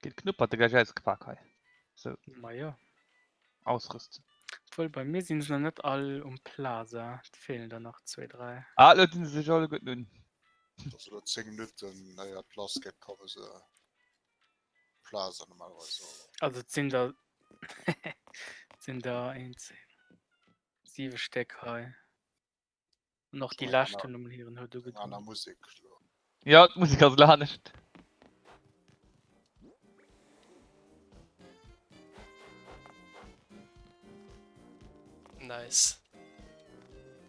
Geet Knupperte gläich ausgepak hei. Sou. Ma jo. Ausrüsten. Obwuel bei mir sinn se nach net all um Plaza. Et feelen der nach zwéi, dräi. Ah, elo dinn se sech alleguerten un. Also elo 10 Minutten éier et lass geet komme se Plaza normalerweis all. Also et sinn der et sinn der 1, 2, 7 Stéck hei. An och déi lescht hunn emol hiren Hutt Eng aner ugedoen. Musek elo. Ja, d'Musek ass elo anescht. Nice.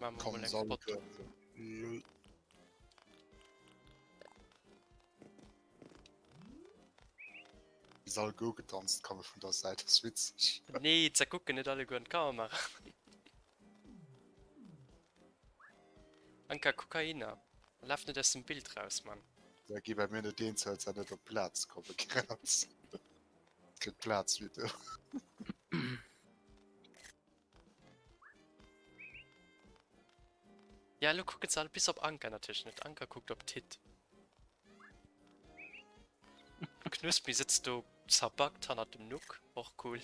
Machen wir mal Kommen eng se Foto. alleguerten. Lol. Wéi se all ugedanzt komme vun der Säit ass witzeg. Nee, ze kucken net alleguer an d'Kamera. Anka Kokaina, laf net aus dem Bild raus, Mann. Da gi bei mir net eens, well se net op d'Plaz komme grad. Kritt Plaz wéi du. Ja, elo kucken se all bis op Anka natierlech net. Anka kuckt op d'Titt. Knuspi sëtzt do zerbackt hannert dem Nook, och cool.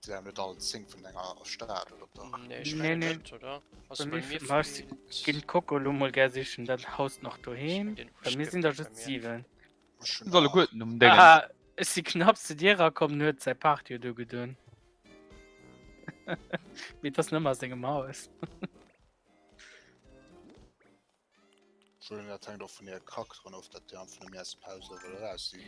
Sinn awer net all 10 vun enger Stad, oder dach? Nee, ech Nee, mengen nee. net, oder? Also Bei bei mir mir ma ech feelt. ginn d'Coco lo mol gär sichen, dat haust nach Ech doheem. meng den Bei mir sinn Huschke der bei just mir. 7. Ech hunn Solle 8. gueten um Déngen. Ah, ech si knapps zu dir erakomm, en huet säi Party do gedoen. Mee et ass nëmme a sengem Haus. Entschuldigung, dat hänkt och vun hire Charakteren of, dat déi einfach nëmme aus dem Haus wëlle raus sinn.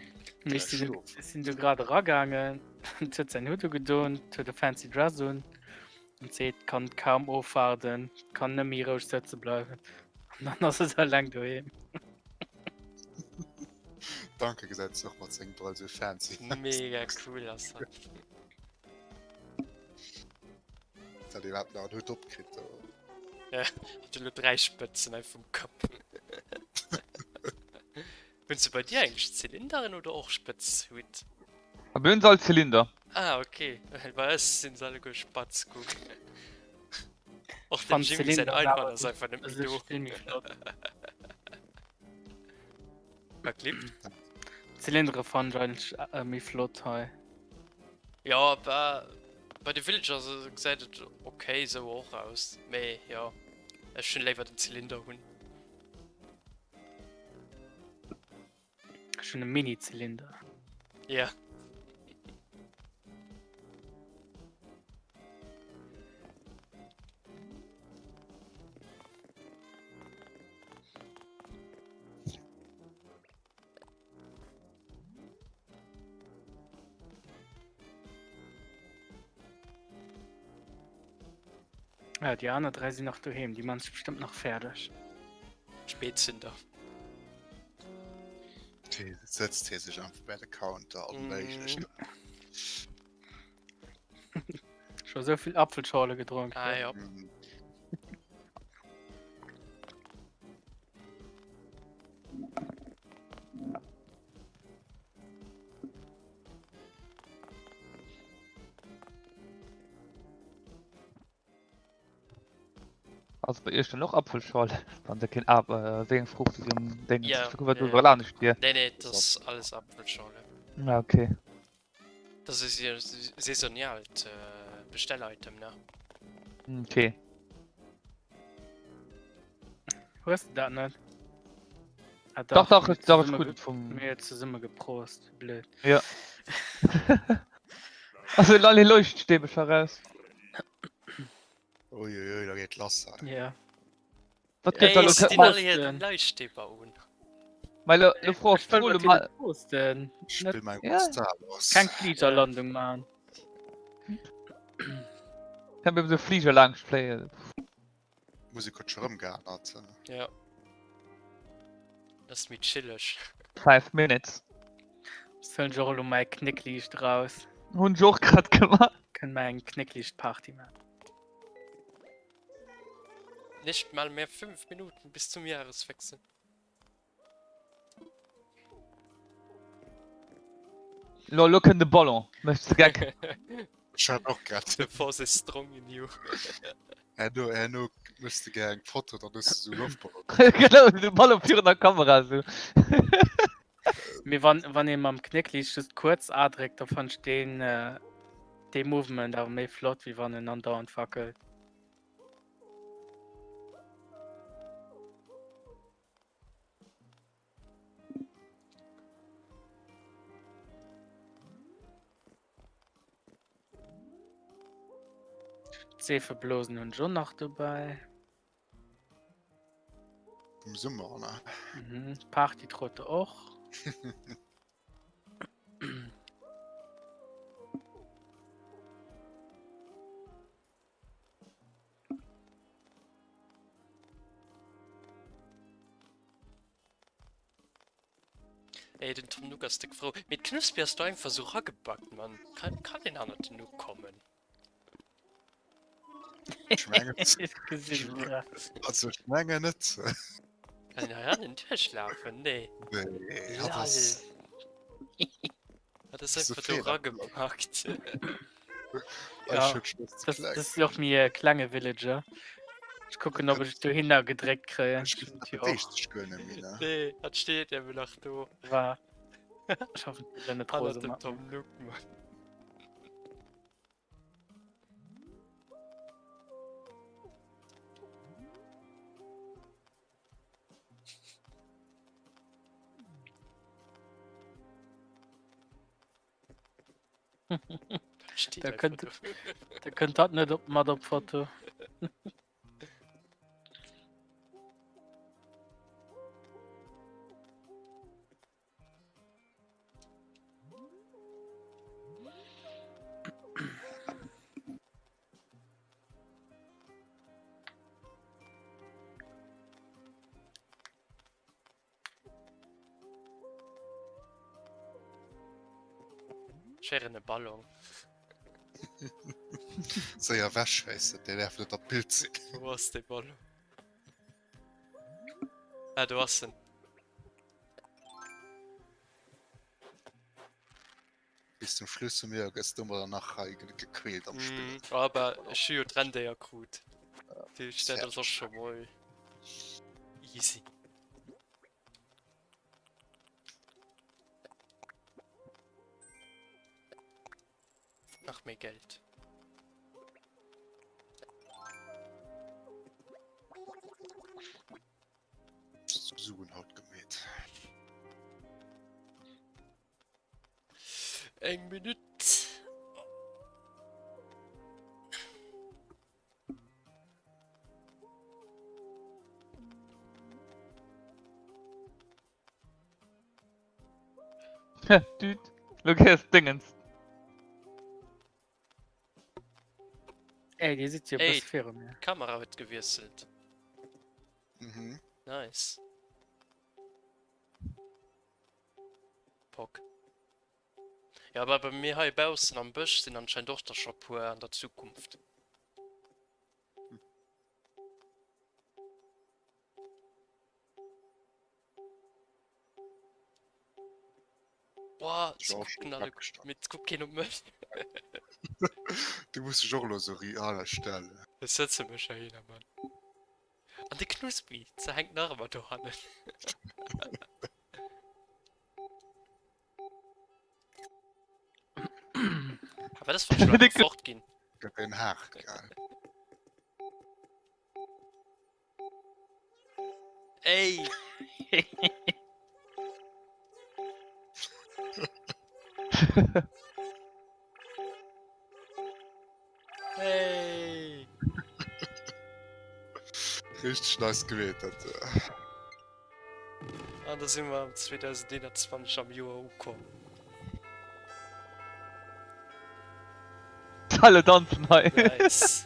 Mee ech sinn ech sinn do grad eragaangen, et huet säin Hutt ugedoen, et huet e fancy Dress un an seet, kann et kaum ofwaarden, kann net méi roueg sëtze bleiwen. An dann ass et eleng doheem. Danke gesäit se och mat sengem Brëll sou fancy aus. Mega cool ass dat. Dat iwwerhaapt nach en Hutt opkritt do. Ja, hat elo 3 Spëtzen einfach um Kapp. Hunn se bei dir eigentlich Zylinderen oder och Spëtz Hutt? Bei uns all Zylinder. Ah okay, well bei eis sinn se alleguer spatz, kuck. Och dem Fand Jimmy säin Zylinder Einhorn ass einfach net méi Also do. ech vill méi flott. Wat klippt? Zylindere fand ech eigentlech äh, méi flott hei. Ja, bei, bei de Villagers gesäit et okay sou och aus, mee jo, ech hunn léiwer den Zylinder hunn. Ech hunn e Mini-Zylinder. Ja. Ja, déi aner 3 sinn nach doheem, déi man sech bestëmmt nach fäerdeg. Spätzünder. Dee sëtzt hie sech einfach bei de Counter onméiglech. Mm. Scho sou vill Apfelschorle gedronk. Ah ja. Mhm. Also bei iech dann och Apfelschorle, wann der keen Ap äh, wéi eng Fruucht si um Ding Ja, ich guck, wat ja, iwwerall anescht wier. Nee, nee, das ist alles Apfelschorle. Ah, okay. Das ist ihr saisonialt äh, Bestellitem, ne? Okay. Hues du dat net? Ah, Dach, dach, mir ech, dach, ech zesumme krut ge- et vum. Mir zesumme geprost, blöd. Ja. Also alle Leuchtstäbe schon raus. Uiuiui, da geet lass hei. Ja. Wat gëtt Ey, da lo? stinn Ma, alle hier Prosten. Leuchtstäber un. ma lo, lo fro Ich wëll fro mat lo hinne mal. prosten. Ich Net spill mein Ja. Star Wars. keng Fliegerlandung man. Kann mir so Flieger lang fléien. Musik huet schon rëm geännert. Ja. Das ist méi chilleg. 5 minutes. Ech huelen jo och elo mäi Knéckliicht raus. Hunn ech och grad gemaach. Kënne mer eng Knéckliicht-Party man. Nicht mal mehr 5 Minuten bis zum Jahreswechsel. Lo, lo kënnt de Ballon. Méchs de Geck? Ech hat och grad. The force is strong in you. Herno, herno méchs de gär eng Foto, dann hues de sou Loftballon. Genau, de Ballon virun der Kamera sou. Mee wann, wann ee mam Knéckliicht just kuerz A dréckt, da fannt ech deen, dee Movement awer méi flott, wéi wann en andauernd wackelt. D'Seefeblosen hunn ech och nach dobäi. Vum Summer, ne? Mhm, Partytrotte och. Ey, den Tom Nook ass déck frou. Mee d'Knuspi ass do einfach sou ragebackt, Mann. Kann, kann een hannert den Nook kommen? Ech mengen, Ech gesinn grad. also ech mengen net. Kann een heihannen duerchlafen? Nee. Nee, hat ass. Lol. Hat ass einfach do ragepackt. Ja, das, das ist och méi e klenge Villager. Ech kucken, ob ech dohinner gedréckt kréien. Ech Nee, hat steet eben nach do. War. Ech hoffen, dass net Hannert rose dem mat. Tom Nook, Mann. Steet Da einfach kënnt- do. Da kënnt dat net op mat op Foto. Ech héieren e Ballon. Séier wechschéissen, deen däerf net am Bild sinn. Wou ass dee Ballon? Ah, do ass en. Bis zum Schluss vum Joer gëss du domadder nach hei gequält am Spill. Mm, aber ech hu jo d'Renndéier krut. Dat heescht, dat ass och scho mol easy. Nach méi Geld. Suen haut gemeet. Eng Minutt. Dude, lo kriss Dingens. Ey, Dir sidd jo Ey. bëss viru mir. D'Kamera huet gewiesselt. Mhm. Nice. Pock. Ja, aber bei mir hei baussen am Bësch sinn anscheinend och der scho puer an der Zukunft. Boah, sie George gucken alle, Backstein. mit guckt keen op mech. Du muss dech och elo sou real stellen. Ech sëtze mech heihinner, Mann. An de Knuspi, ze hänkt nach ëmmer dohannen. Awer das war schon fort ginn. Gëtt een haart, gell? Ey! Hey! Richteg nice gemeet dat. An da si mer am 2021 am Joer ukomm. Alle danzen hei. Nice.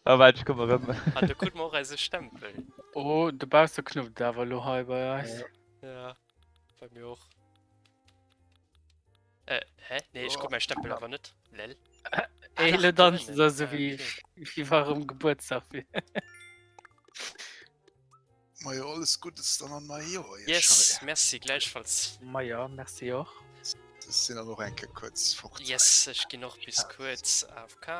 Ah, warte, ich komme erëm. An do krute mer och eise Stempel. Oh, dobausse knuppt et awer elo hei bei eis. Ja, bei mir och. Äh, hä? Nee, ech krut mäi Stempel awer net. Lel. Ey, dach, elo danzen do se ënnen. esou Ah, wéi okay. wéi wa erëm Gebuertsdag wier. Majo, alles Guddes dann an nei Joer iech Yes, hei. merci, gläichfalls. Majo, merci och. Ech sinn dann och eng Kéier kuerz fort hei. Yes, ech ginn och bis kuerz AFK.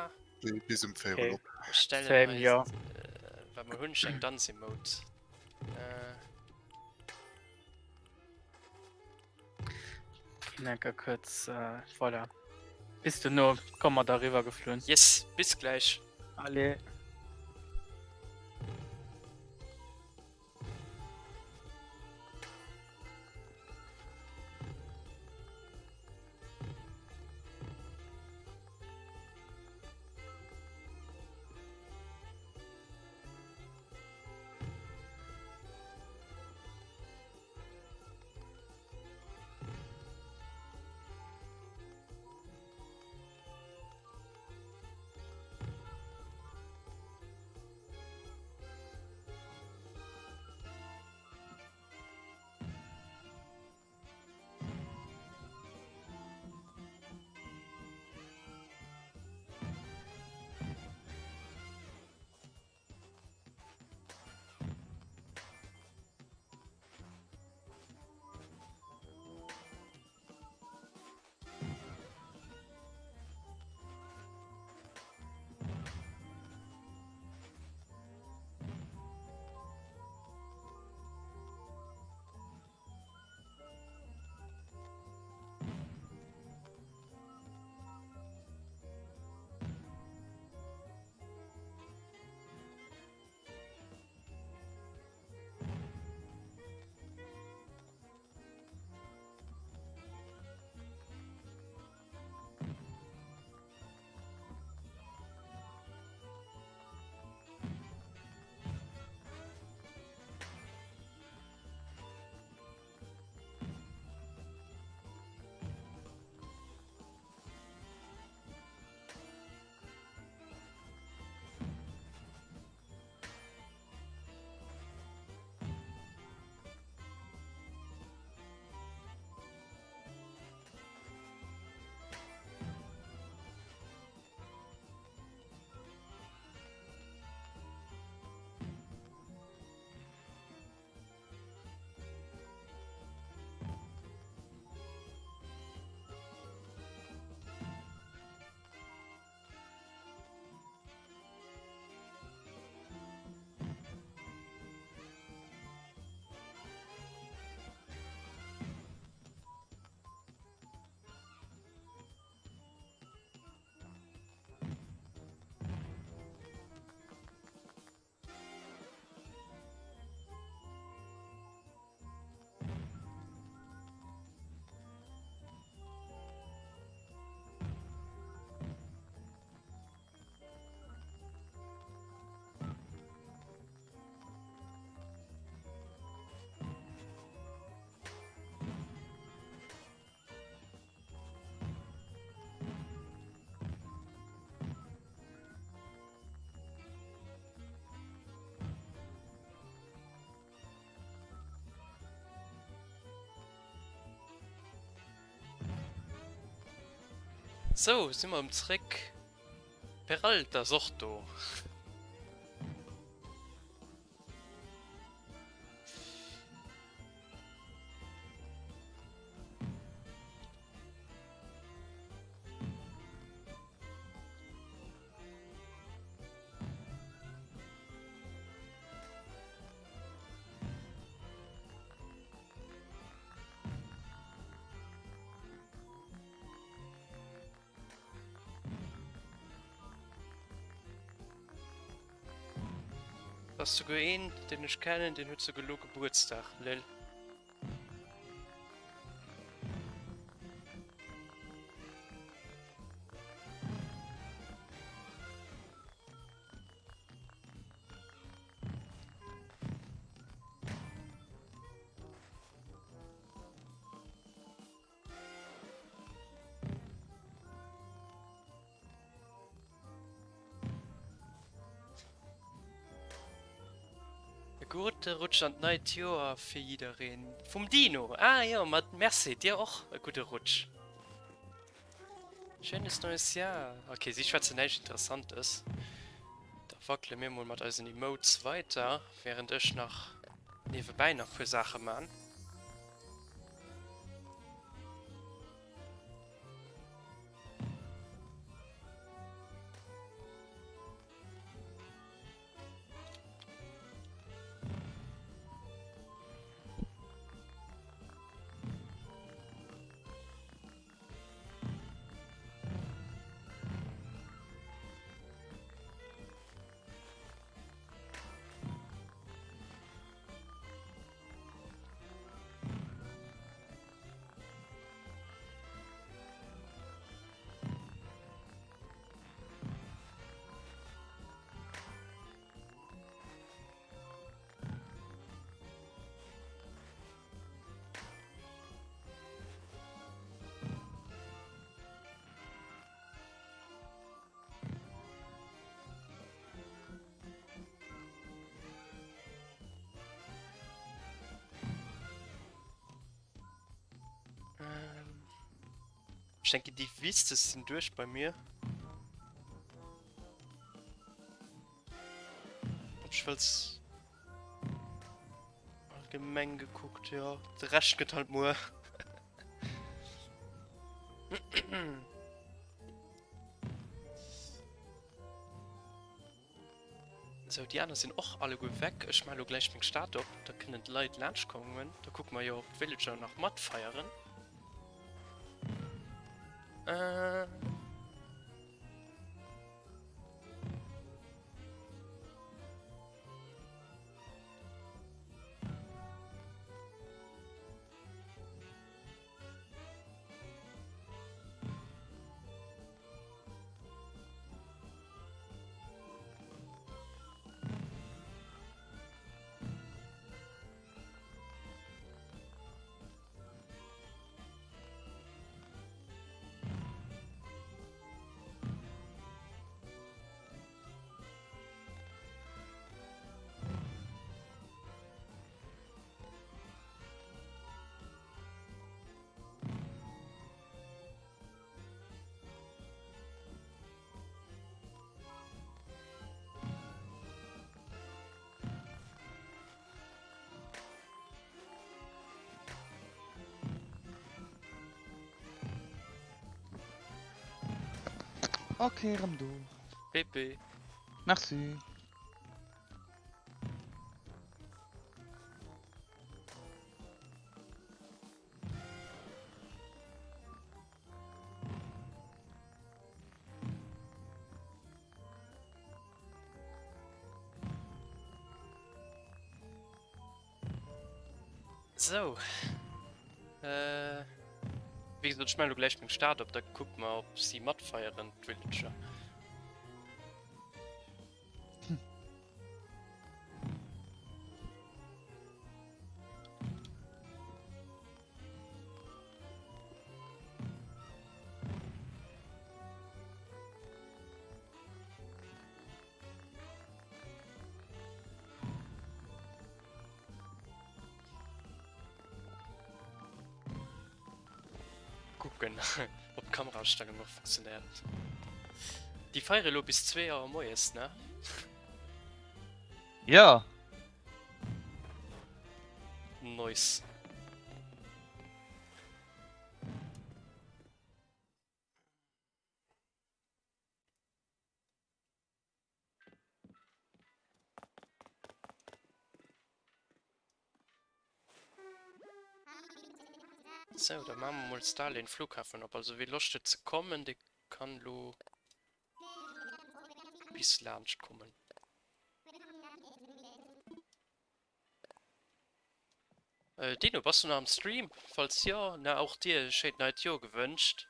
Bis um 4 Okay. op. Ech stellen Same, eis, jo. äh, well mer hunn ech eng Danz-Emote. Äh. Ginn enker kuerz, äh, voilà. Bis duerno komme mer da riwwer geflunn. Yes, bis gläich. Allez. Sou, si mer erëm zréck. Peralta ass och do. Ass souguer een deen ech kennen, deen huet souguer lo Gebuertsdag, lel. E gudde Rutsch an d'neit Joer fir jiddereen vum Dino! Ah jo, ma merci, dir och e gudde Rutsch! Schönes neues Jahr! Ok, si schwätzen näischt Interessantes. Da wackele mir mol mat eisen Emotes weiter, während ech nach niewebäi nach puer Saache man. Ech denke déi Vistes sinn duerch bei mir. Ech wëlls allgemeng gekuckt, jo. De Rescht gëtt halt muer. Sou, déi aner sinn och alleguer weg. Ech maache lo gläich meng Stad op, da kënnen d'Leit laanscht kommen. Da kucke mer jo, ob d'Villager nach matfeieren. Äh. Ok, rëm do. PP. Merci. Sou. Äh, wéi gesot, ech maachen elo gläich meng Stad op, da kucke mer, ob si matfeieren, d'Villager. Kucken ob d'Kamerastellung och funktionéiert. Déi feiere lo bis 2 Auer moies, ne? Ja. Nice. Sou, da maache mer mol Stalin Flughafen op. Also wie Loscht huet ze kommen, dee kann lo bis laanscht kommen. Äh, Dino, bass du nach am Stream? Falls jo, na och dir e schéint neit Joer gewënscht.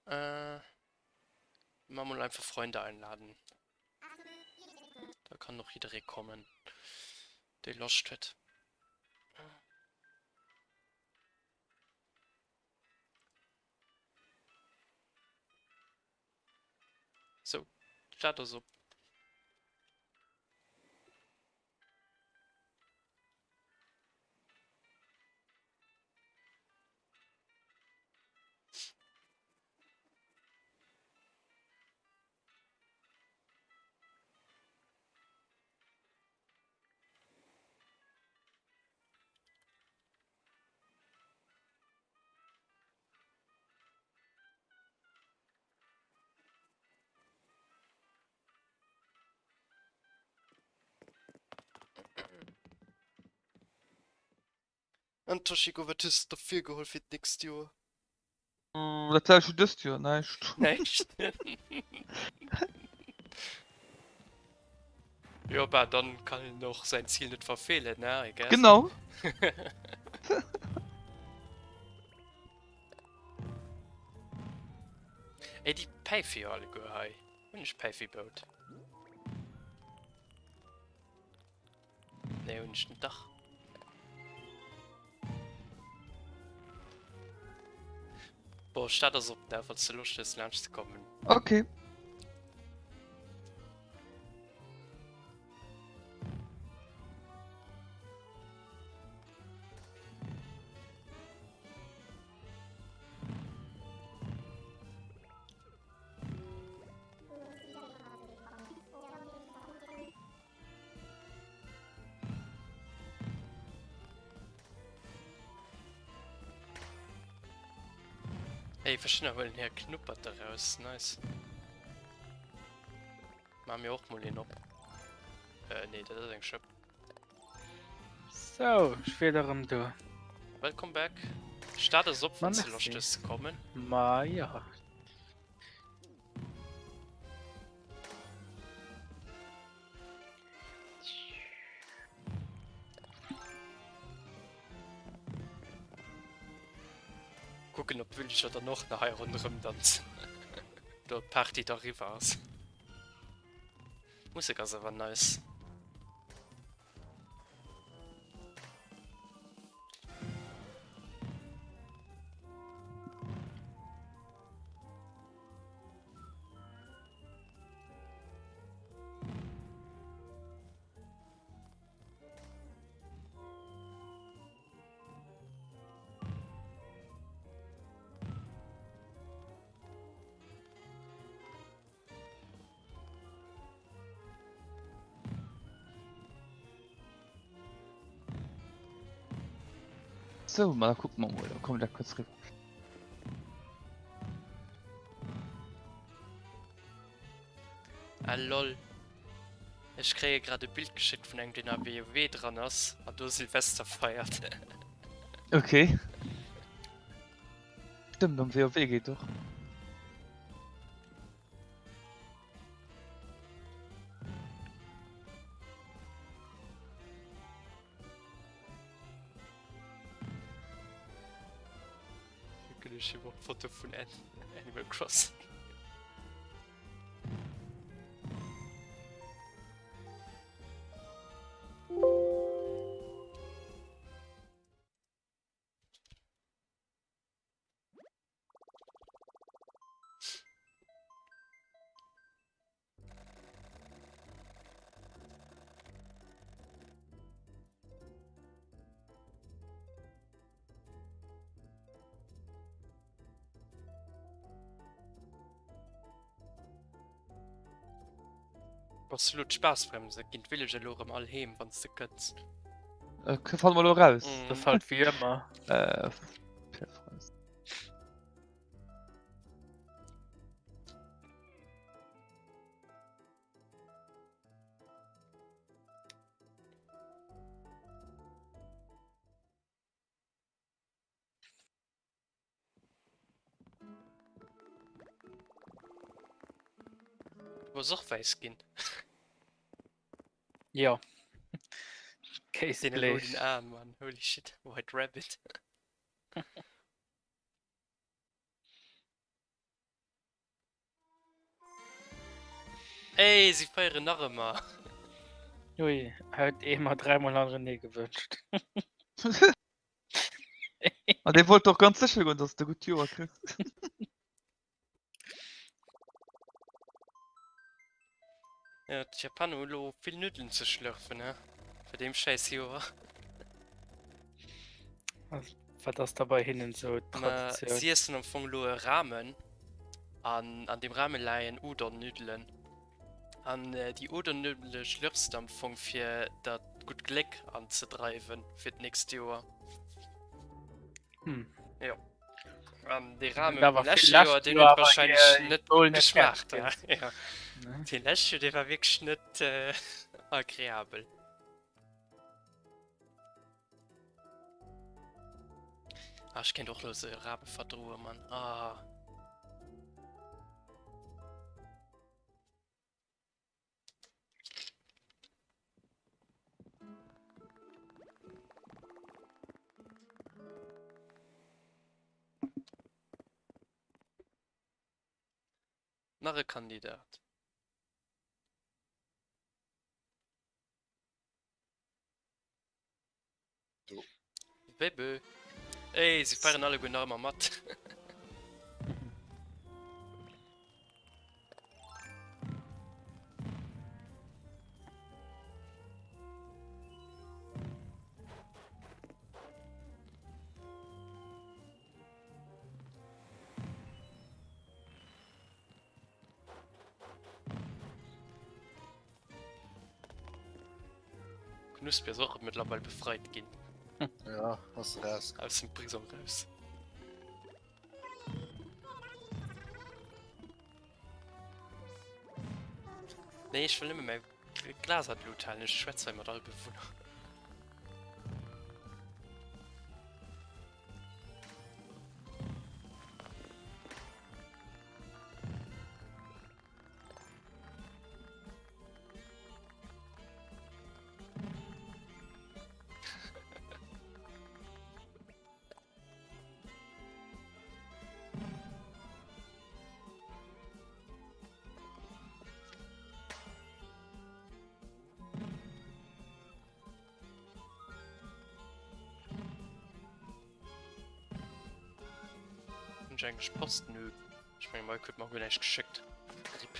Äh, mal mol einfach Freunde einladen. Da kann och jidderee kommen, dee Loscht huet. Sou, d'Stad ass op. An Toshiko, wat hues de der virgeholl fir d'nächst Joer? Dat war schon dëst Joer näischt. Näischt? Jo, bah, dann kann een och säin Ziel net verfeelen, ne, I guess. Genau. Ey, déi päife jo alleguer hei. Hunn ech Päifibout? Nee, hunn ech net, dach. Bon, Stad ass op, ne, falls de Loscht hues laanscht ze kommen. Okay. Hey, verschiddener huelen hier Knupperte raus. Nice. Machen mir och mol een op. Äh, nee, dat ass eng Schëpp. So, ech wier erëm do. Welcome back. Stad ass op, Ma wann s de merci. Loscht hues ze kommen. Ma ja. Kucken ob d'Willcher dann och nach hei ronderëm danzen. Oder ob d'Party da riwwer ass. D'Musek ass awer nice. Sou, ma da kucke mer mol, da kommen ech da kuerz eriwwer. Ah lol. Ech kréie grad e Bild geschéckt vun engem deen a WoW dran ass an do Silvester feiert. Okay. Stëmmt, am WoW geet och. Kucken ech iwwer d'Foto vun Animal Crossing. Bass du lo d'Spaassbremse? Ginn d'Villager elo erëm all heem, wann s de kënns? Äh, falle mer lo raus. Mm. Das halt wie ëmmer. Äh, Preference. Du bass och wäiss ginn. Jo. Deene rouden Kéisbleech. Aen, Mann. Holy shit, White Rabbit. Ey, si feieren nach ëmmer. Ui, huet ee mer dräimol hannerenee gewënscht. An dee wollt och ganz sécher goen, dass de gutt Joer kriss. Ja, d'Japaner hu lo vill Nuddelen ze schlürfen, he? Bei deem schäiss Joer. Wat ass da bei hinnen sou Ma d'Traditioun? si iessen am Fong lo e Ramen an an deem Ramen leien Udon-Nuddelen. An déi Udon-Nuddele schlürfs de am Fong fir dat gutt Gléck anzedreiwen fir d'nächst Joer. Hm. Jo. An dee Hunn Ramen awer vum vill leschte lescht Joer, deen Joer huet awer warscheinlech hir net Bowl net geschmaacht. fäerdeg kritt. Ja. Ne? Dee leschte Joer, dee war wierklech net agreabel. Ah, ech kéint och lo se Rabe verdroe, Mann. Ah. Nach e Kandidat. Do. Bébé. Ey, si feieren alleguer nach ëmmer mat. Knuspi ass och mëttlerweil befreit ginn. Ja, ass raus. Aus dem Prisong raus. Nee, ech wëll nëmme mäi Glas an d'Lut halen. Ech schwätz hei mat all Bewunner. Hunn ech eigentlech Post? Nö. Ech mengen Mike huet mer guer näischt geschéckt. Rip.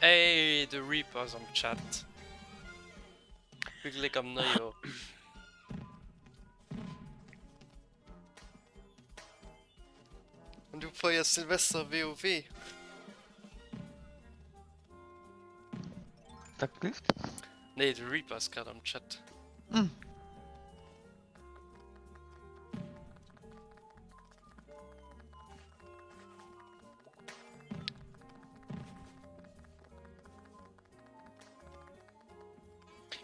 Ey, de Reaper ass am Chat. Vill Gléck am Neijor. An du feiers Silvester WoW? Dat gelift? Nee, de Reaper ass grad am Chat. Mm.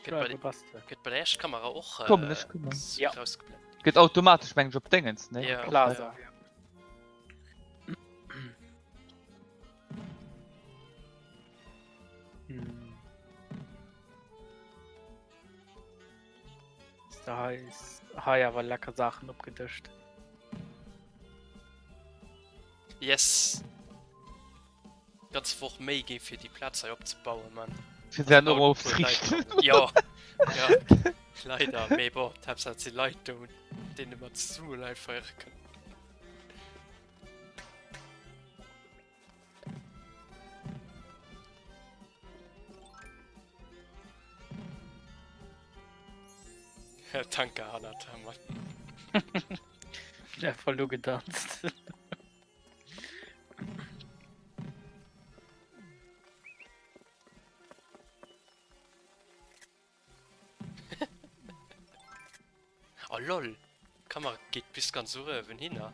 Gëtt bei, Gëtt gëtt bei der éischter Kamera och äh, Kommen, ech kommen. Ja. rausgeblendet. Gëtt automatesch meng ech op Déngens, ne? Ja. Plaza. Hm. Da hei ist hei awer lecker Saachen opgedëscht. Yes! Ganz Woch Méi gi fir déi Plaz hei opzebauen, Mann. Fir se dann och opzeriichten. Jo, ja, leider. Mee bon, d'Haaptsaach et si Leit do, mat deene mer zesumme live feiere kënnen. Ja, danke, Hanata, Mann. Ja, voll ugedanzt. lol, d'Kamera geet bis ganz uewen hinner.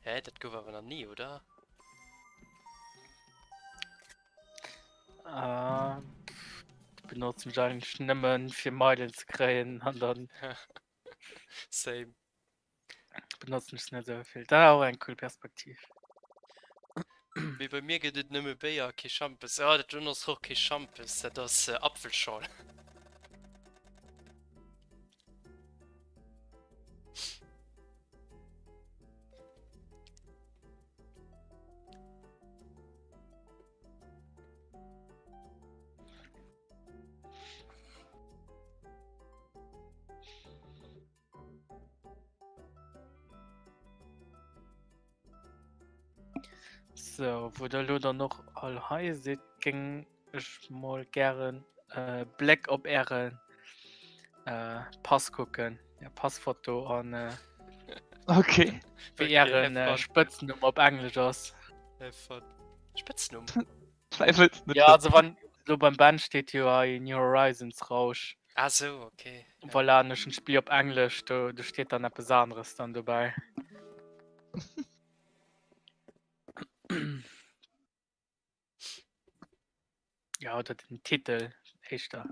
Hä, dat gouf awer nach ni, oder? Ah, benotzen ech eigentlech nëmmen fir Meilen ze kréien an dann Same. Benotzen ech net esou vill. Dat ass och eng cool Perspektiv. Mee bei mir gëtt et nëmme Béier, kee Schampes. Ah, dat do ass och kee Schampes, dat ass Apfelschorle. So, wou der lo dann och all hei sidd, géing ech mol gären e Bléck op ären äh, Pass kucken, är Passfoto an äh, Okay. wéi ären äh, Spëtznumm op Englesch ass. Have fun. Spëtznumm? Zweifelst net. Ja, also wann lo beim Ben steet jo hei New Horizons Rausch. Ah sou, okay. Ja. Voilà, an ech hunn d'Spill op Englesch, do, do steet dann eppes aneres dann dobäi. Ja, oder den Titel éischter.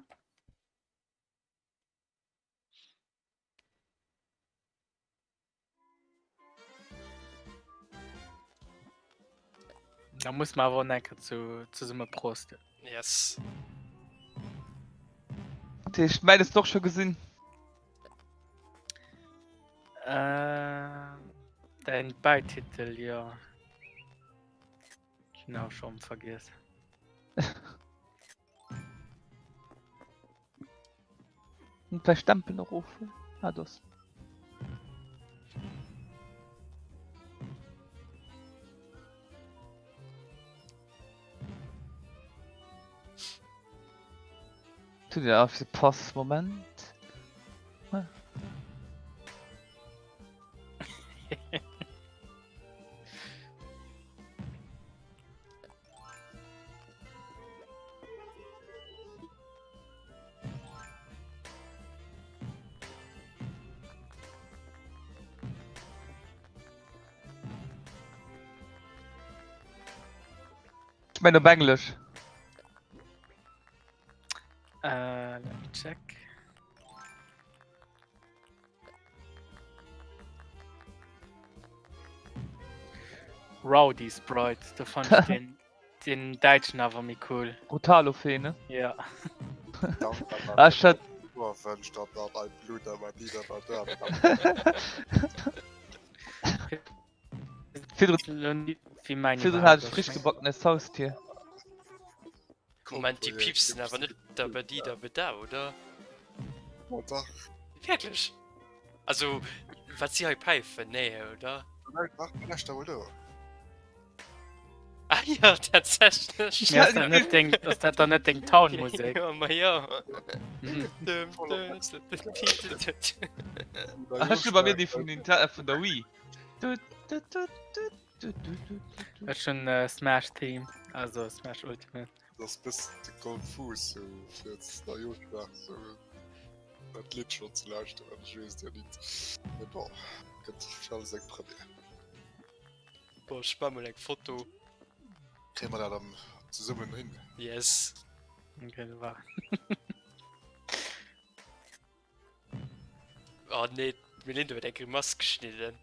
Da muss man awer och enke zu zesumme prosten. Yes. Dat heescht, mäin ass doch scho gesinn. Äh, däin Beititel, jo. Ech hunn awer schonn vergiess. Und vielleicht Stempel noch of. Ah, das. Tut dir auf Pass Moment. Ech mengen op Englesch. Äh, let me check. Rowdy Sprite, do fand ich den, den Däitschen awer méi cool. Brutalo Fee, ne? Ja. Ah, ich hat... Virdrun hat ech frisch gebackenes Haustier. Moment, déi piepsen awer net da ba di da ba da, oder? Ma dach. Wierklech? Also, wat si hei päifen? Nee, oder? Dach, lauschter mol do. Ah ja, tatsächlech. Mee ass dat net deng, ass dat dann net deng Town-Musek? Ja, ma ja. Mhm. Dum, dum, dum, dum, dum, dum. Ah, ech hu bei mir déi vun Nintendo, vun der Wii. Du, du, du, du, du, du, du, du. Ech hunn äh, Smash Theme, also Smash Ultimate. Dat ass bëssen ze konfus sou fir ze Neijooschdag sou dat Lidd schonn ze lauschteren, ech weess et jo nit. Mee bon, gëtt fir alles eng Première. Bon, ech maa mol eng Foto. Kréie mer dat dann zesummen hin? Yes. Okay, da war. Oh nee, d'Melinda huet eng Grimass geschnidden.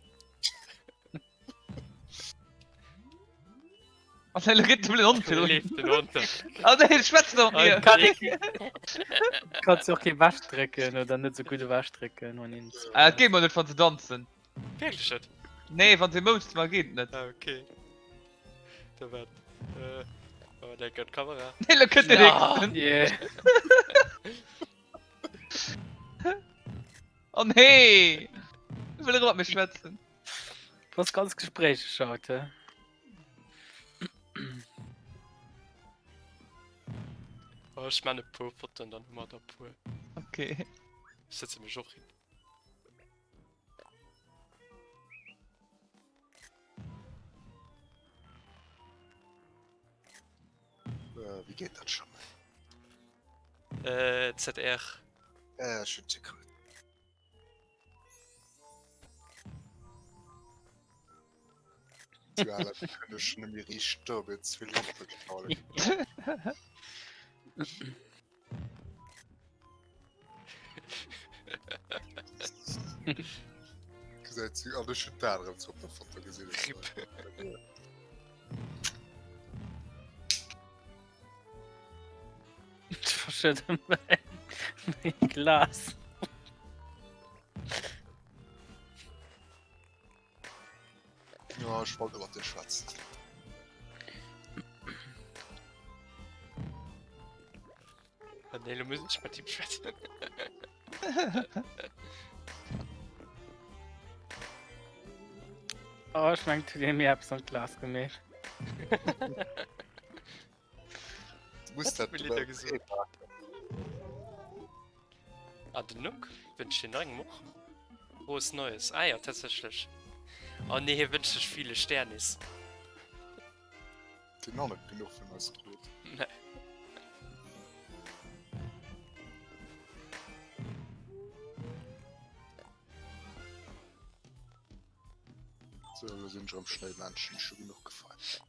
Oh nee, lo geet den Hond Lo leeft den Hond. Oh nee, schwätzt noch mit mir. Kann ich- Kannst du och kee wechdrécken oder net sou gutt ewechdrécken, wann een. Ah, dat geet mol net, wann se danzen. Wierklech net? Nee, wann se moust, ma geet net. Ah, okay. Da wat? Äh, oh, denk an d'Kamera. Nee, lo kënnt den nächsten. Yeah. Oh nee! Ich will mat mir schwätzen. Du bass ganz gesprächeg haut, he? Oh, ech man e puer Fotoen, dann hu mer der puer. Okay. Ech setze mech och hin. Äh, wéi geet dat schon? Äh, ZR. Äh, ech hunn ze krut. Ja, dat kënnt ech net méi riicht do, mir ze vill Lampe gefallen. Gesäit si an ech hunn d'Aen erëm zou op der Foto gesinn. Rip. Ech verschëdde mäin Glas. Ja, ech wollt net mat dir schwätzen. Ah, nee, lo muss ech mat him schwätzen. Oh, ech mengt huet ee mir eppes an d'Glas gemeet. Du muss dat Militer gesot. Ah, den Nook wënscht dir nach engem och Froes Neues. Ah ja, tatsächlech. Oh nee, hie wënscht sech viele Sternis. Den och net genuch vun eis krut. Nee. So, lo sinn ech erëm Schnéimännchen, ech hu genuch gefeiert.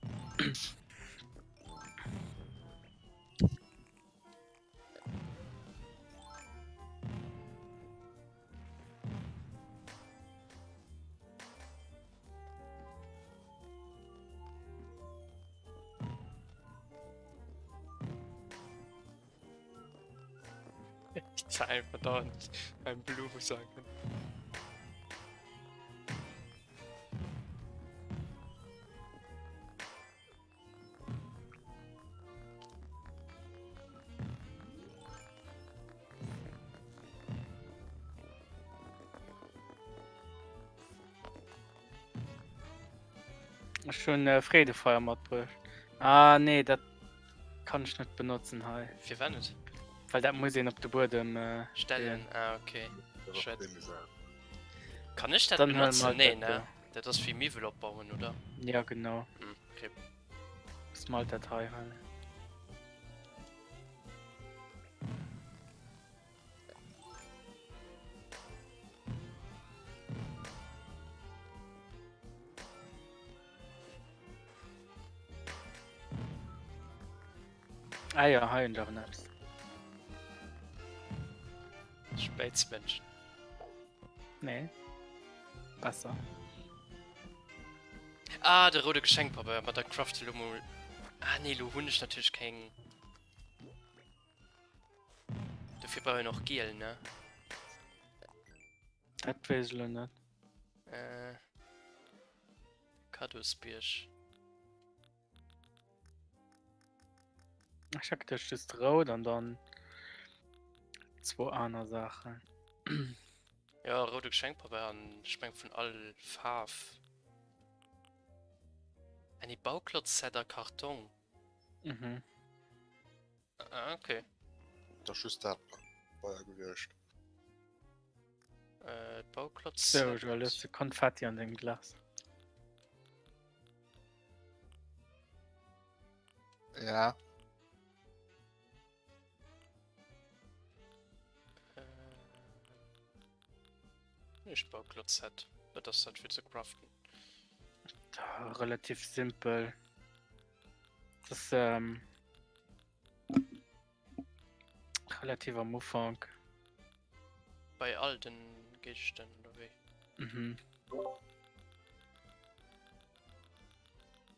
Ich zahl einfach dauernd beim Blue sagen. Ech hunn äh, Freedefeier matbruecht. Ah nee, dat kann ech net benotzen hei. Firwat net? Well dat muss een op de Buedem äh, Stellen. Ah, okay. Schwätz. Kann ech dat Dann huele benotzen? mer Nee, dat ne? do. Dat ass fir Miwwel opbauen, oder? Ja genau. Hm, okay. Muss mal dat hei huelen. Ah ja, hei hunn ech awer eppes. Späizmännchen. Nee. Besser. Ah, de roude Geschenkpabeier, ma da crafte lo mol. Ah nee, lo hunn ech natierlech keng. Dofir brauch een och giel, ne? Dat weess ech lo net. Äh. Kaddosbierg. Ech hat geduecht just rout an dann zwou aner Saachen. Ja, roude Geschenkpabeier an ech meng vun all Faarf. Ah nee, Bauklotz-Set a Kartong. Mhm. Ah, okay. Dat ass just dat Pabeier gewiescht. Äh, Bauklotz. So, Joël, hues de Konfetti an dengem Glas? Ja. Äh, nicht Bauklotz-Set. Wat ass dat fir ze craften? Da, relativ simpel. Das ähm, relativ am Ufank. Bei all den Géigestänn oder wéi? Mhm.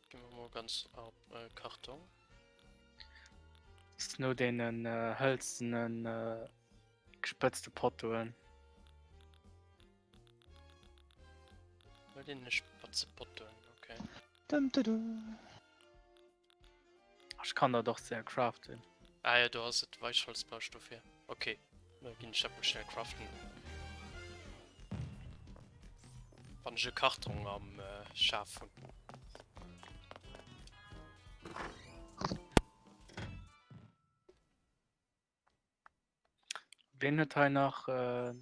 Gehen wir mal ganz op äh, Karton. Ass no deenen äh, hëlzenen äh, gespëtzte Pottoen. Bei den spatze Pottoen, okay. Dum, dum, dum. Ech kann dat och sehr craften. Ah ja, do ass et Weichholz brauch dofir. Okay, da ginn ech dat mol schnell craften. Wann ech e Karton am äh, Schaf hunn. Wien huet hei nach äh,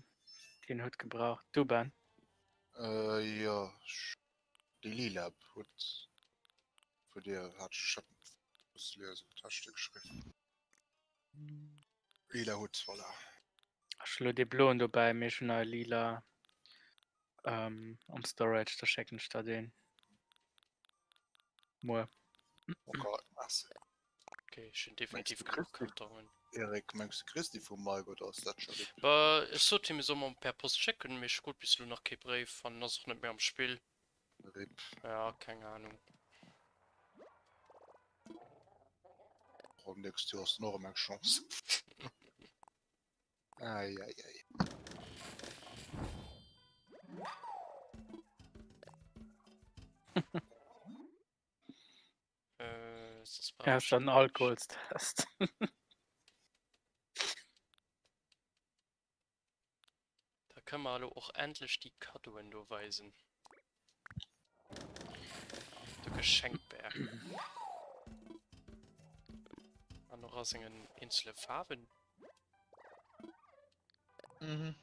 den Hutt gebraucht? Du Ben? Äh, jo, ech, déi lila Hutt vu dir hat ech, ech hat muss liesen, wat hat ech dir geschriwwen? Lila Hutt, voilà. Ech hu lo dee bloen dobäi, mee ech hunn nach e lila ähm, am Storage, da schécken ech der deen. Muer. Okay, merci. Okay, ech hunn Mengs definitiv du genuch kriss déi, Kartongen. Eric, mengs du kriss déi vum Mike oder ass dat scho RIP? Bah, ech sot him e soll mer per Post schécken, mee ech krut bis elo nach kee Bréif an en ass och net méi am Spill. RIP. Ja, keng Ahnung. Oh, nächst Joer ass dann och erëm eng Chance. Ei, ei, ei. Äh, soss brauch Ja, ech dann näischt. Alkoholstest. Da kënne mer elo och endlech déi Kaddoen do weisen. De Geschenkbär. An och a sengen eenzele Faarwen. Mhm.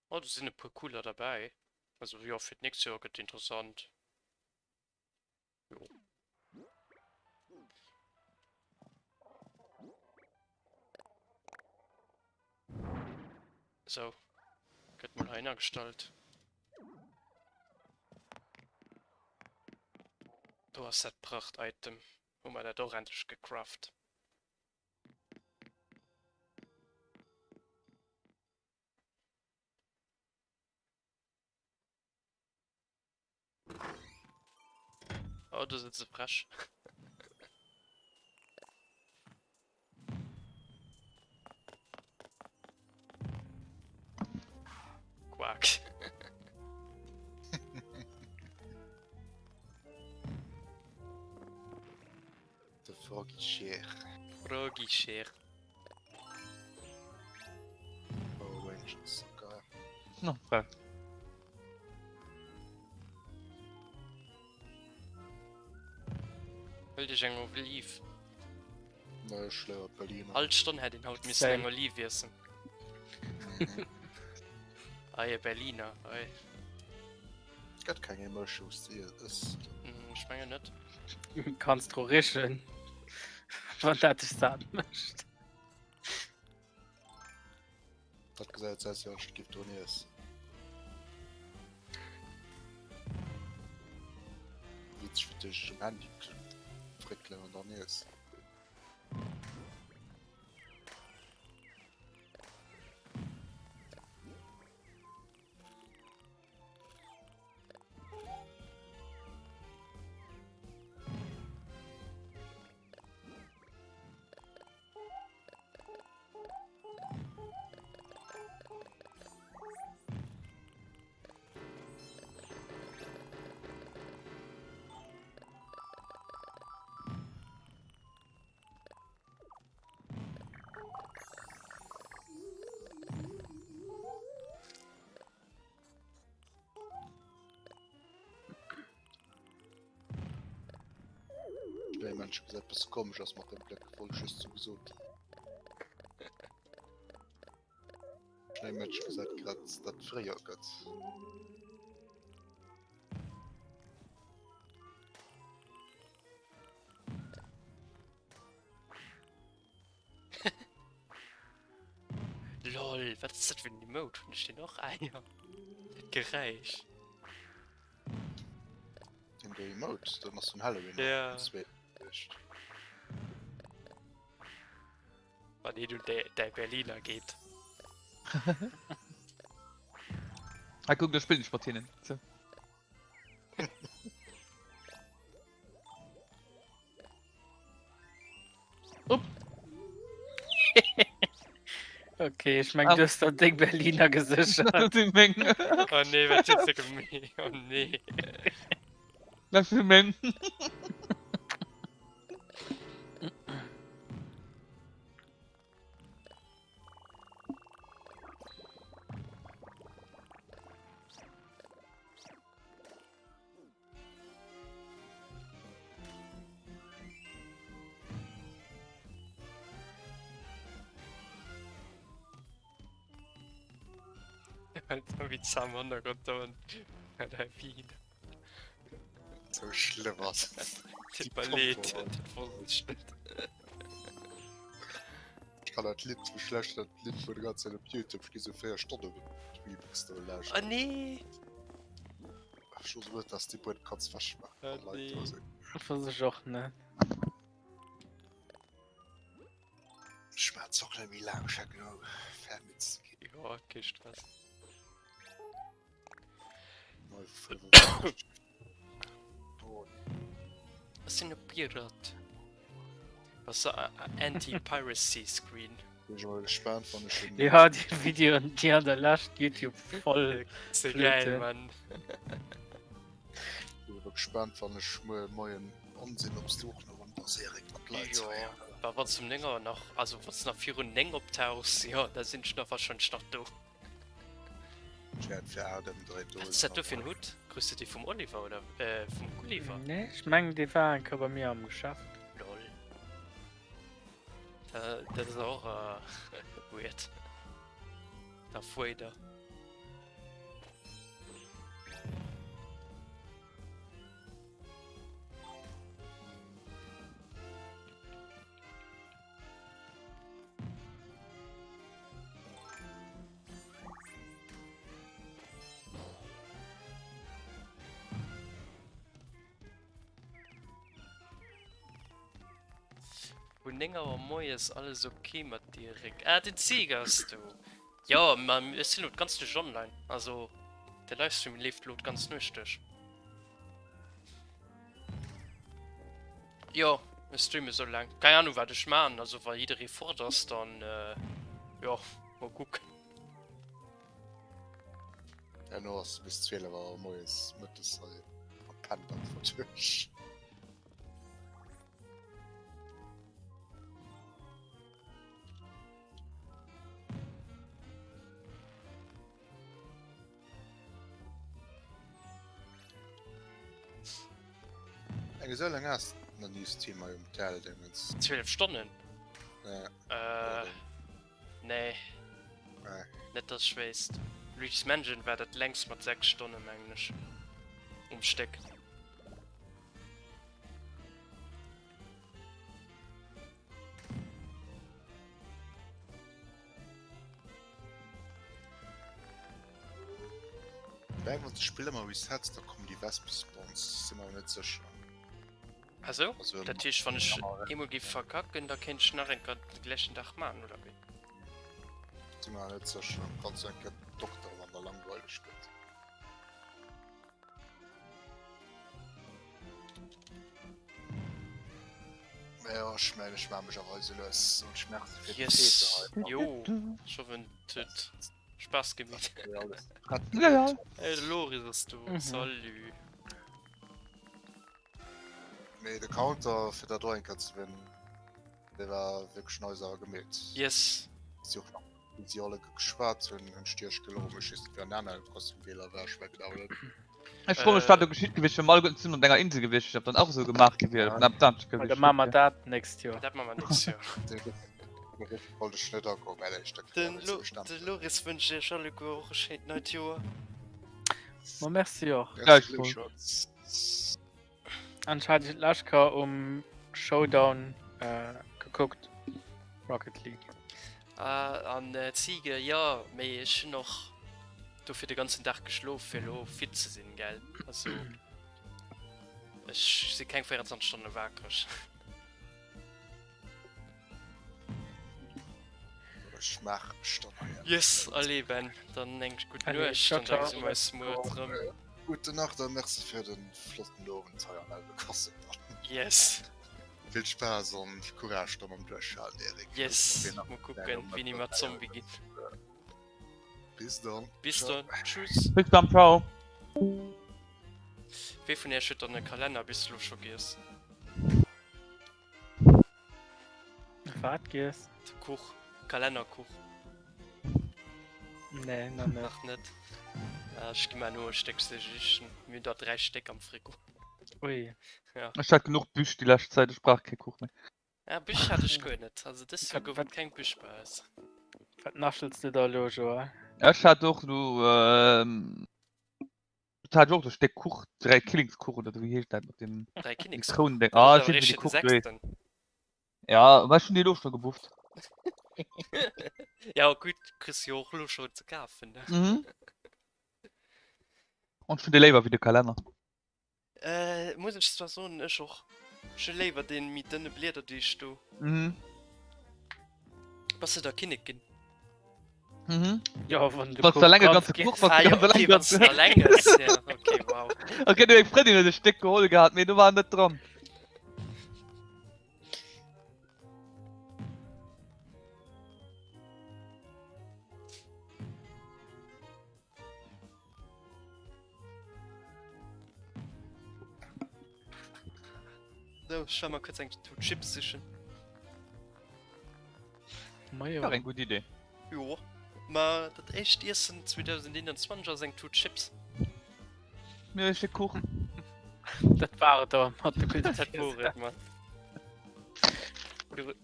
Oh, do sinn e puer cooler derbäi. Also jo, fir d'nächst Joer gëtt interessant. Jo. So, gëtt mol heihinner gestallt. Do ass dat Pracht-Item. Hu mer dat och endlech gecraft. Oh, do sëtze Fräsch. Quack. De Froggy Cher. Froggy Cher. Power Rangers, so geil. No, frei. Hëlt Iech eng Oliv. Nee, ech léiwer Berliner. All Stonn hätt een haut missen eng Oliv iessen. Ei, e Berliner, ei. Gëtt keng Emoji, wou s de ëss. Ech mengen net. Kanns dru richen, wann dat dech sat mécht. Dat gesäit jetzt aus, wéi wann ech giff drun iessen. Witzeg, wéi duerch um Handy fréckelen an dann iessen. Schnéimännche gesäit bësse komesch aus mat dem Bléck, wollt ech just sou gesot hunn. Schnéimännche gesäit grad dat fréier gëtt. Lol, wat ass dat fir en Emote? Hunn ech deen och? Ah jo, dat Geräisch. Den do Emote, dat ass vun Halloween. Ja. Den zweeten gewiescht. Wann een un däi, däi Berliner geet. Ah, kuck, do spillen ech mat hinnen. So. Upp. Okay, ich mein, du hast da deng Berliner gesichert. Dat sinn meng. Oh nee, wat hues de gemeet? Oh nee. Dat sinn meng. Wéi d'Sam Hannergrond do an der Wien. Sou schlëmm ass et. Tut mer leed, dat wosst ech net. kann dat Lidd, ech lauschteren dat Lidd wuel déi ganz Zäit op Youtube, ech gi sou 4 Stonne Remix do Oh lauschteren. nee! Ech wosst net, dass de Buedem kanns wech maachen, Oh wann Leit do nee. sinn. Dat wosst ech och net. Ech maachen d'Zock net méi laang, ech hat elo fermi ze ginn. Jo, kee Stress. Ech sinn e Pirat. Was so Anti-Piracy Screen. Bin ech mol gespannt wann ech en. Ja déi Videoen déi an der Lescht Youtube voll. Ze geil Mann. Bin awer gespannt wann ech muer moien Onsinn op Such no an der Serie mat Leit Jo, wa wann s um 9 Auer nach, also wann s nach virun 9 optauchs, jo da sinn ech nach wahrscheinlech nach do. Wat ass dat do fir en Hutt? Krus de dee vum Oliver oder äh, vum Gulliver? Nee, ech mengen dee war eng Kéier bei mir am Geschäft. Lol. Da, dat ass och äh, weird. Darth Vader. Un 9 Auer moies, alles ok mat dir Rick? Ah den Zieg ass do! Jo ma ech sinn lo d'ganz Nuecht online, also de Livestream leeft lo d'ganz Nuecht duerch. Jo ech streamen sou laang. Keng Ahnung wat ech maan, also wa jidderee fort ass dann jo mol kucken. Herno ass bis 12 Auer moies mëttes hei a pennt einfach duerch. Eng esou laang ass nach ni Steam hei um Tel Dingens. 12 Stonnen? Ja. Äh, nee. Nee. Net dass ech wéisst. Luigi's Mansion war dat längst mat 6 Stonnen mengen ech. Um Stéck. Wobäi wann s de d'Spill ëmmer resets, da kommen déi Wesp Spawns, sinn mer awer net sécher. Ah sou? Also Dat heescht wann ech eemol géif verkacken, da kéint ech nach eng Kéier de gläichen Dag man, oder wéi? Sinn mer net sécher, kanns du eng Kéier dokteren wann der langweileg gëtt. Ja, ech mengen ech maache mech awer esou lues un d'Schmerze fir Yes. d'Fete hei. Jo, ech hoffen et huet Spaass gemeet. Ja, ja. Hey, de Loris ass do. Mhm. Salut. Mee de Counter fir dat do eng Kéier ze gewinnen, dee war wierklech nice awer gemeet. Yes. Si och nach wéi si alle geschwat hunn, hunn ech Dir gelogen, ech weess net wéi an aner Kostümdeeler war, ech war genau net. Ech froe mech wat do geschitt gewiescht wier, wa mer alleguerten zesummen op enger Insel gewiescht wieren, ob dann och esou gemaach gi wier, ob dann anescht Da gewiescht maache mer wier. dat d'nächst Joer. Dat maache mer nächst Joer. De Riff wollt ech net agoen, well ech dat Den Lo de Loris wënscht iech alleguer och e schéint neit Joer. Ma merci och. Gläichfalls. An ech hat iech d'lescht Kéier um Showdown äh, gekuckt. Rocket League. Ah, an äh, Ziege, jo, mee ech hunn och dofir de ganzen Dag geschlof, fir elo fit ze sinn, gell? Also, ech si keng 24 Stonne wakereg. Ech maach mech dann hei. Yes, allez Ben, dann eng gutt Allez, Nuecht, ciao, an da ciao. gesi mer eis muer erëm. Gute Nacht a merci fir den flotten Owend hei an Elbe Crossing dann. Yes. Vill Spaass an Courage da mam Duerchhalen Eric. Yes, mol kucken wéini mer Zombie ginn. Bis dann. Bis dann, tschüss. Bis dann, ciao. Wee vun iech huet dann e Kalenner bis elo scho giess? Wat giess? De Kuch, Kalennerkuch. Nee, nach net. Nach net. Ah, ech gi mer elo e Stéck sichen. Mir hunn der 3 Stéck am Frigo. Ui. Ja. Ech hat genuch Büch déi lescht Zäit, ech brauch kee Kuch méi. Ah, Büch hat ech guer net. Also dës Joer Wat- gouf et wat- keng Büch bei eis. Wat naschels du da elo, Joa? Ech hat och elo, ähm, Et hat ech och e Stéck Kuch, Dräikinnekskuch oder wéi heescht dat mat dem Dräikinnekskuch? Zitrounendéng. Dat Ah, ass ech awer weess net, wéi eréischt déi den Kuch do heescht. sechsten. Ja, mä ech hunn déi elo scho gebufft. Ja gutt, kriss jo och elo schonn ze kafen, ne? Mhm. An ech hunn dee léiwer wéi de Kalenner. Äh, muss ech zwar soen, ech och. Ech hu léiwer dee méi dënne Bliederdeeg do. Mhm. Bass de da Kinnek ginn? Mhm. Ja, wann du Wann Kuch du alleng e kanns ganze ginn. Kuch, wann Ah du jo, ganz alleng okay, wann du ganze. alleng ëss, ja, okay, wow. Okay, du eng Frëndin huet e Stéck geholl gehat, mee du war net dran. So, ech war mal kurz eng Tut Chips sichen. Ma jo. War eng gutt Idee. Jo, ma dat éischt Iessen 2021 ass eng Tut Chips. Mir e Stéck Kuchen. Dat war et awer mat de gudde Dat wor et, man.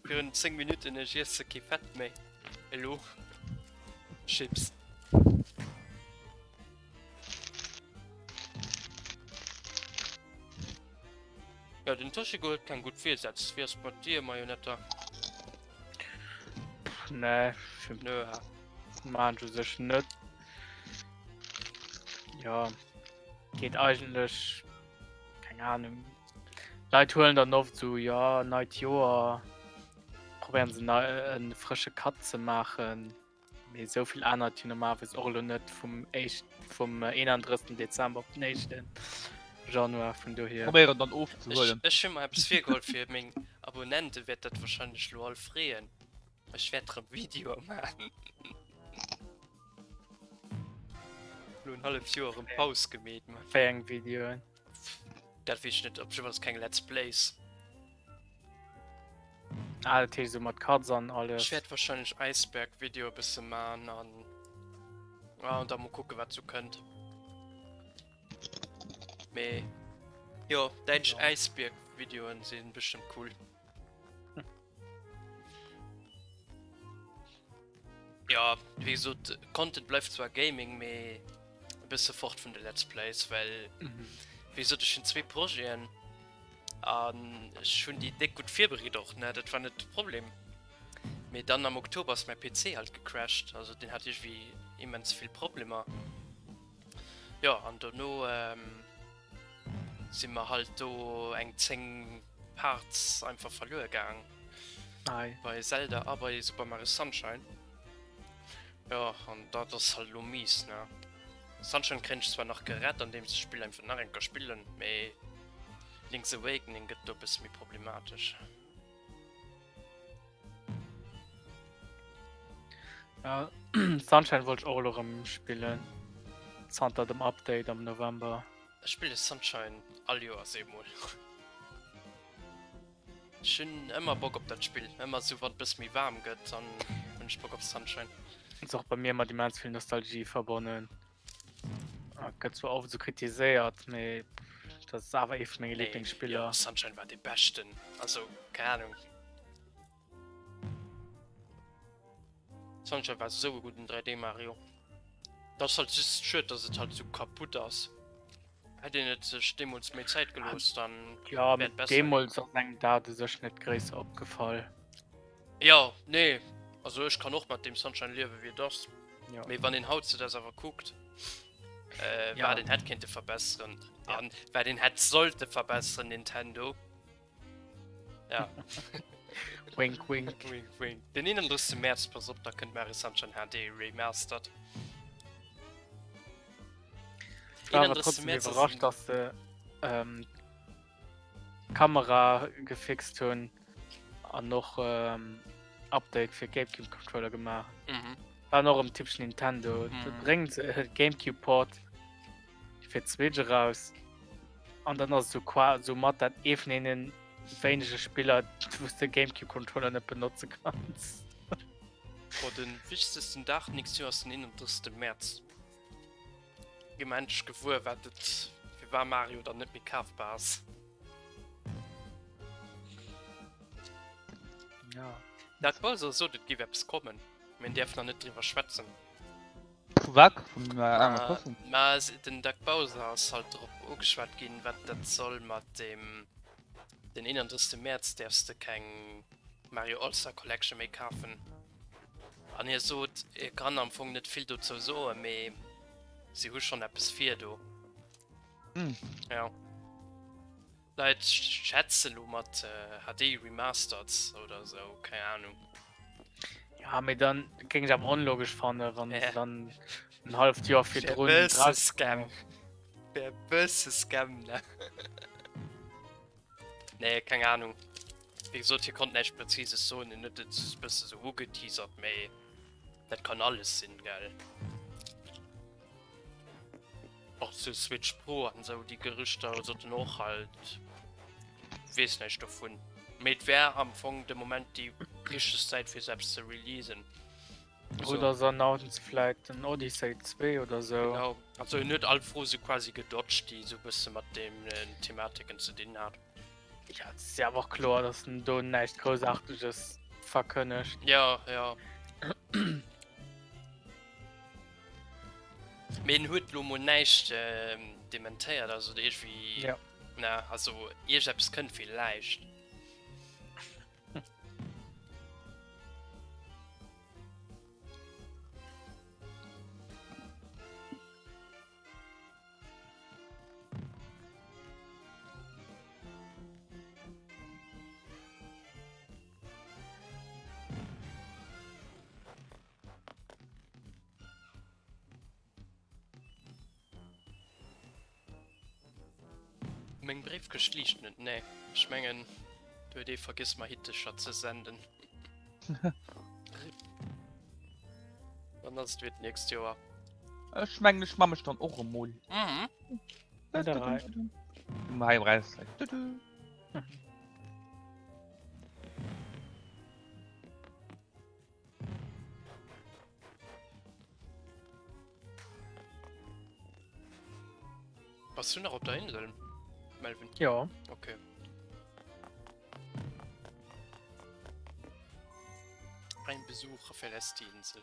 Virun 10 Minutten, ech iesse kee Fett méi. Elo Chips. Ja, den Toshiko huet keng gutt Virsätz. Wéi ass mat dir, Marionetta? Nee, Nö, ha. maan ech u sech net. Ja, geet eigentlech, keng Ahnung. Leit huelen dann oft sou, ja, neit Joer, probéieren se nei e frësche Cut ze maachen. Mee esou vill ännert jo normalerweis och elo net vum éischt vum 31. Dezember op den éischten Januar vun dohier. Probéieren dann Ech, ofzehuelen. ech hu mer eppes virgeholl fir meng Abonnente wäert dat wahrscheinlech lo all freeën. Ech wäert rëm Videoe maachen. Lo en halleft Joer rëm Paus gemeet, man. Wéi eng Videoen? Dat weess ech net, op jiddwer Fall keng Let's Plays. Ah, dat heescht esou mat Cuts an alles. Ech wäert wahrscheinlech Iceberg Video e bësse man an ah, an da mol kucke wat sou kënnt. Mee jo, däitsch Ja. Iceberg Videoen sinn bestëmmt cool. Ja, wéi gesot, Content bleift zwar Gaming, mee e bësse fort vun de Let's Plays, well Mhm. wéi gesot, ech hunn zwee Projeten an ech hunn déi déck gutt virbereet och, ne, dat war net de Problem. Mee dann am Oktober ass mäi PC halt gecrashed, also deen hat iergendwéi immens vill Problemer. Jo, an dono si mer halt do eng 10 Parts einfach verluer gaang. Ei. Bei Zelda a bei Super Mario Sunshine. Jo, an dat ass halt elo mies, ne? Sunshine kréien ech zwar nach gerett, andeems ech d'Spill einfach nach eng Kéier spillen, mee Link's Awakening gëtt do e bësse méi problematesch. Ja, Sunshine wollt ech och elo rëm spillen. Zanter dem Update am November. Ech spille Sunshine all Joers eemol. Ech hunn ëmmer Bock op dat Spill. Ëmmer esou wann et bësse méi waarm gëtt, dann hunn ech Bock op Sunshine. Ass och bei mir mat immens vill Nostalgie verbonnen. Gëtt zwar oft esou kritiséiert, mee dat ass awer ee vu menge Liblingsspiller. Jo, Sunshine war dee beschten. Also, keng Ahnung. Sunshine war esou e gudden 3D Mario. Dat ass halt just schued, dass et halt esou kaputt ass. Hätt een et sech deemools méi Zäit gelooss, dann Ja, wär et besser ginn. deemools ass engem dat u sech net gréisser opgefall. Jo, nee, also ech kann och mat deem Sunshine liewen, wéi et ass. Ja. Mee wann een hautzudags awer kuckt, äh, Ja. wat een hätt kéinte verbesseren Ja. an wat een hätt sollte verbesseren, Nintendo. Ja. Wink, wink. Wink, wink. Den 31. März, pass op, da kënnt Mario Sunshine HD Remastered. Ich war aber 31. trotzdem März ass überrascht, en- dass se ähm, Kamera gefixt hunn an och ähm, Update fir Gamecube Controller gemaach. Mhm. War och erëm typesch Nintendo. Mhm. Mm. Bréngt äh, Gamecube Port fir d'Switch eraus an dann ass et sou qua sou mat dat ee vun deenen wéinege Spiller, wou s de Gamecube Controller net benotze kanns. Boah, den wichtegsten Dag nächst Joer ass den 31. März. Gi mer endlech gewuer, wat et firwat Mario dann net méi kafbar ass. Ja. Dat Bowser sot, et géif eppes kommen, mee en däerf nach net driwwer schwätzen. Vu wat? Vum äh, Animal Crossing? Ma den Doug Bowser ass halt drop ugeschwat ginn, wat dat soll mat dem den 31. Mäerz däerfs de keng Mario All-Star Collection méi kafen. An hie sot, hie kann am Fong net vill dozou soen, mee si hu schonn eppes vir do. Hm. Ja. Leit schätze lo mat HD Remastered oder sou, keng Ahnung. Ja, mee dann géing ech awer onlogesch fannen, wann Ja. se dann en halft Joer Wär virdrun bësse draus Scam. Wär bësse Scam, ne? Nee, keng Ahnung. Wéi gesot, hie konnt näischt Präzises soen, hien huet et bësse sou ugeteasert, mee dat kann alles sinn, gell? Och zu Switch Pro an sou, déi Gerüchter soten och halt, weess näischt dovun. Mee et wär am Fong de Moment déi richteg Zäit fir se eppes ze releasen. So. Oder se announcen vläit den Odyssey 2 oder sou. Genau, also en huet all Fro sou quasi gedodged, déi sou bësse mat deenen Thematiken ze dinn hat. Ja, et ass jo awer och kloer, dass en do näischt Groussaarteges verkënnegt. Ja, ja. Mee en huet lo mol näischt dementéiert, also iergendwéi. Ja. Na, also iergendeppes kënnt villäicht. Meng Bréifkëscht liicht net, nee. Ech mengen, do huet ee vergiss mer Hittecher ze senden. Rip. Dann ass et wéi d'nächst Joer. Ech mengen, ech ma mech dann och emol. Mhm. Hei raus. Bass du nach op der Insel, Melvin? Ja. Okay. Ein Besucher verlässt die Insel.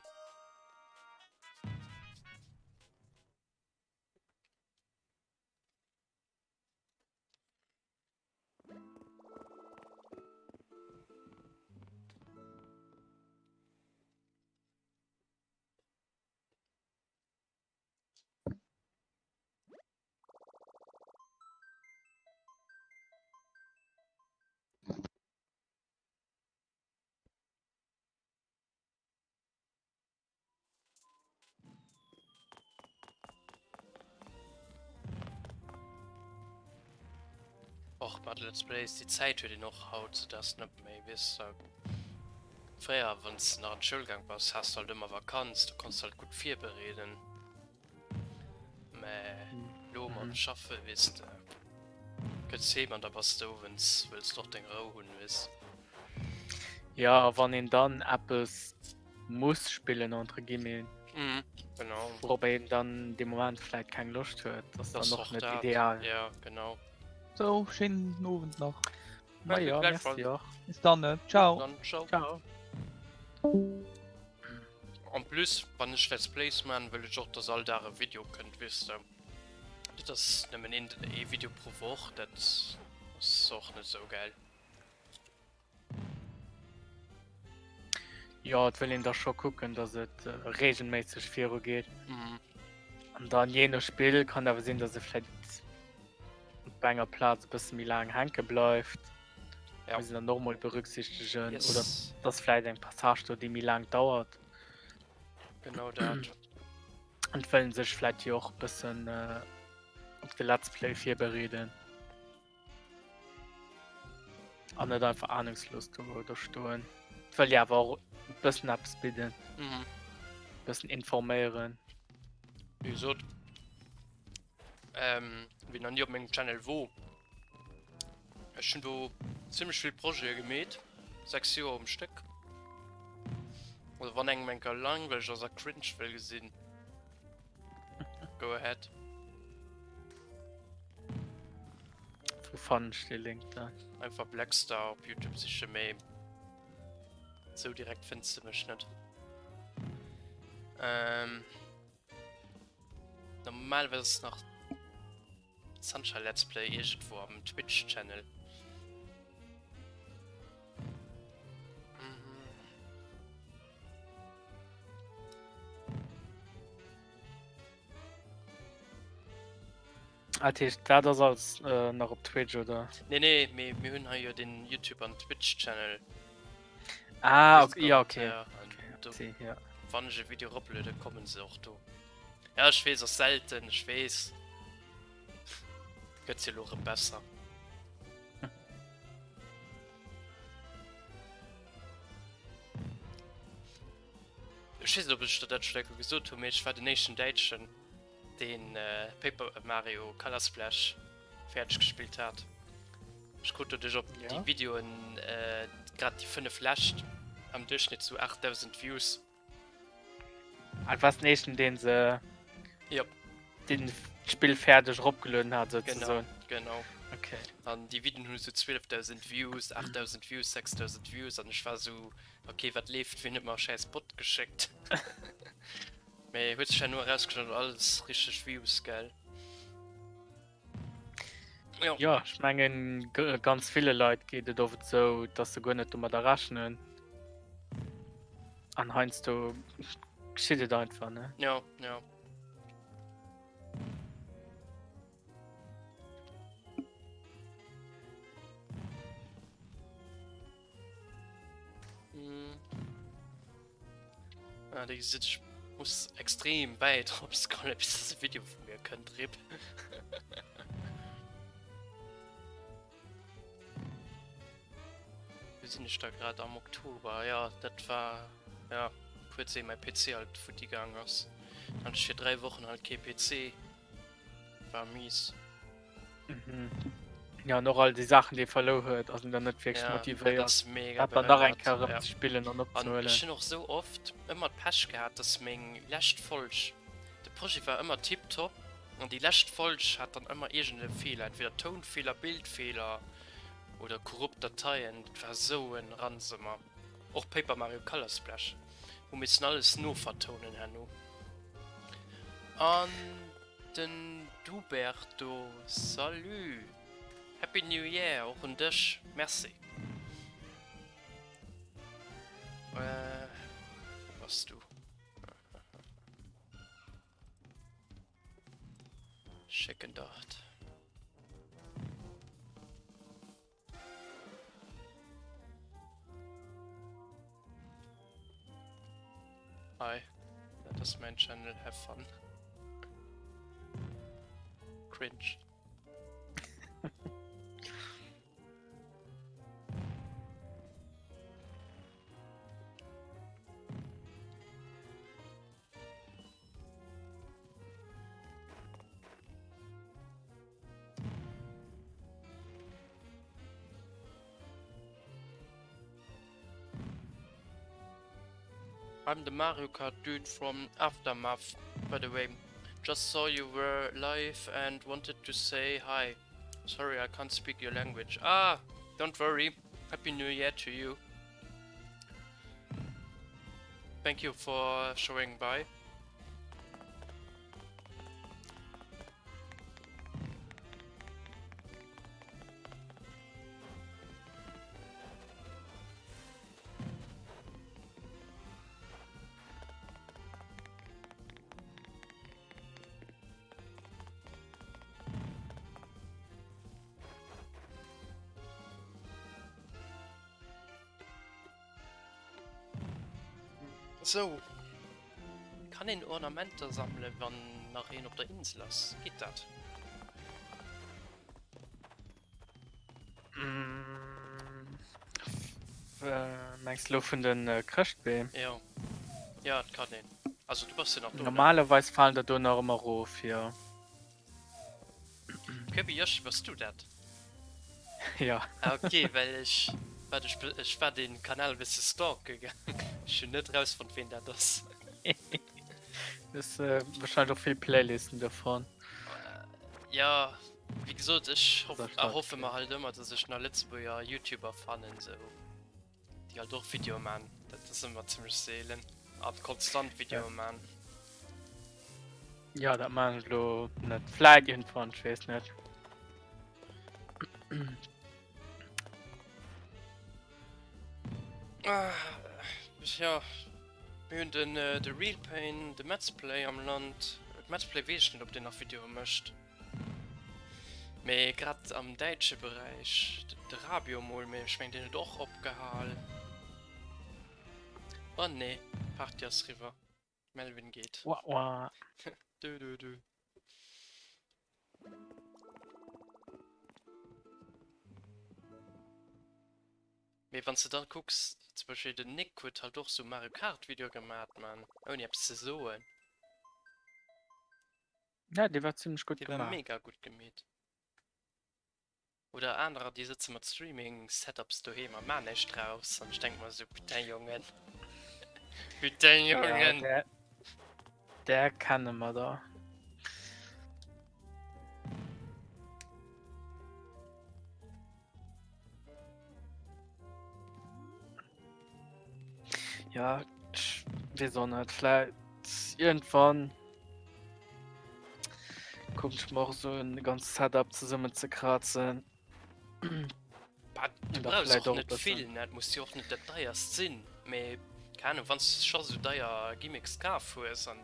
Och mat Let's Plays, déi Zäit huet een och hautzudags net méi, weess de. Fréier, wann s de nach an d'Schoul gaang bass, has de halt ëmmer Vakanz, do konns de halt gutt virbereeden. Mä lo mam Schaffe, weess de, kënns heem an da bass de owends, wëlls de och deng Rou hunn, weess. Jo, a wann een dann eppes muss spillen entre guillemets. Mhm, genau. Wourop een dann dee Moment vläit keng Loscht huet, ass Das dann och och net dat. ideal. Ja, genau. So, schéinen Owend nach. Ma Danke, ja, gleichfalls. merci och. Bis dann, ne? Ciao. Dann ciao. Ciao. En plus, wann ech Let's Plays man, wëll ech och, dass all Dag e Video kënnt, weess de. Net dass nëmmen een, ee Video pro Woch, dat ass och net sou gäil. Jo, et wëll een da scho kucken, datt et reegelméisseg viru geet. Mhm. An dann jee no Spill kann awer sinn, datt e vläit op enger Plaz e bësse méi laang hänke bleift. Ja. Muss een dann och mol berücksichtegen. Yes. Oder dass vläit eng Passage do, déi méi laang dauert. Genau dat. An wëllen sech vläit jo och e bëssen op de Let's Play virbereeden. An net einfach ahnungslos do, do stoen. Wëll jo awer och e bëssen eppes bidden. Mhm. Bëssen informéieren. Wéi gesot, ähm, wien nach ni op mengem Channel wor, ech hunn do zimmlech vill Projete gemeet, 6 Joer um Stéck. Also wann engem eng Kéier langweileg ass a cringe wëll gesinn, go ahead. Wou fannen ech dee Link dann? Einfach Blackstar op Youtube sichen, mee sou direkt fënns de mech net. Ähm, normalerweise ass nach Sunshine Let's Play iergendwou am Twitch Channel. Mhm. Dat heescht, dat ass alles äh, nach op Twitch, oder? Nee, nee, mee mir hunn hei jo den Youtube an Twitch Channel. Ah, okay, ja, okay. Ja, an okay, do, okay, ja. wann ech e Video eropluede, kommen se och do. Ja, ech weess, ass selten, ech weess. Gëtt jo elo erëm besser. Ech weess net, ob ech der dat schonn eng Kéier gesot hunn, mee ech war den éischten Däitschen, deen Paper Mario Color Splash fäerdeg gespillt hat. Ech krut doduerch op Ja. déi Videoen, grad déi 5 lescht, am Duerchschnitt sou 8.000 Views. Ah, du warst den éischten, deen se Jop. den d'Spill fäerdeg eropgelueden hat, souzesoen. Genau, genau. Okay. An déi Videoen hunn esou 12.000 Views, 8.000 Views, 6.000 Views an ech war esou, okay, wat leeft, wien huet mer e schäiss Bot geschéckt? Mee huet sech herno erausgestallt, alles richteg Views, gell? Jo. Ja, ech mengen ganz ville Leit geet et oft esou, dass se guer net domadder rechnen. An heiansdo geschitt et einfach, ne? Ja, ja. Hm. Ah, déi gesitt, ech muss extrem wäit drop scrollen, bis dass e Video vu mir kënnt. Rip. Wou sinn ech da grad? Am Oktober, ja, dat war, ja, kuerz éier mäi PC halt futti gaang ass. Dann hat ech fir 3 Wochen halt kee PC. War mies. Mhm. Ja, an och all déi Saachen, déi ee verluer huet, ass een dann net wierklech Ja, dat motivéiert, ass mega dat dann nach eng behënnert. Kéier erëm Ja. ze spillen an An ech opzehuelen. hunn och sou oft ëmmer d'Pech gehat, dass meng lescht Folg, de Projet war ëmmer tiptop, an déi lescht Folg hat dann ëmmer iergend e Feeler, entweder Tounfeeler, Bildfeeler oder korrupt Dateien. Dat war sou en Ranz ëmmer. Och Paper Mario Color Splash hu missen alles novertounen herno. An den Duberto, salut! Happy New Year och un dech, merci. Äh, wou bass du? Schécken der et. Hi, dat ass mäin Channel, have fun. Cringe. I'm the Mario Kart dude from Aftermath, by the way. Just saw you were live and wanted to say hi. Sorry, I can't speak your language. Ah, don't worry. Happy New Year to you. Thank you for showing by. Sou. Kann een Ornamenter sammelen, wann nach een op der Insel ass? Geet dat? Mengs de lo vun den Chrëschtbeem? Jo. Jo, et kann een. Also du bass jo nach do, ne? Normalerweis falen der do nach ëmmer erof, jo. Kirby Yoshi, bass du dat? Ja. Ah ok, well ech war dech ech war den Kanal e bësse stalke gaang. Ech hunn net rausfonnt ween dat ass. Hues wahrscheinlech och vill Playlisten dovun. Ja, wéi gesot ech hoff erhoffe mer halt ëmmer dass ech nach Lëtzebuerger Youtuber fannen sou. Déi halt och Videoe man, dat ass ëmmer zimmlech seelen. A konstant Videoe man. Ja, dat man ech lo net. Vläit iergendwann, ech weess net. Ah, ja, mir hunn den äh, de Real Pain, de Metz Play am Land. Metz Play weess ech net, ob deen nach Videoe mécht. Mee grad am däitsche Beräich, de Rabio mol, mee ech meng deen huet och opgehal. Oh nee, d'Party ass riwwer. Melvin geet. Wa wa. Du du du. Mee wann s de dann kucks, zum Beispill den Nick huet halt och sou Mario Kart Video gemat man, ouni eppes ze soen. Ja, dee war zimmlech gutt Dee war gemaach. mega gutt gemeet. Oder anerer déi sëtze mat Streaming Setups doheem a maan näischt draus an ech denk mer sou, putain Jongen, putain Ja, Jongen. där, där kenne mer der. Ja, ech weess och net, vläit iergendwann kucken ech mer och esou en ganzt Setup zesummen ze krazen. Bah, du An da brauchs vläit och och e net bëssen. vill, ne? Et muss jo och net dat deierst sinn, mee keng Ahnung, wann s de scho sou deier Gimmicks kaf hues an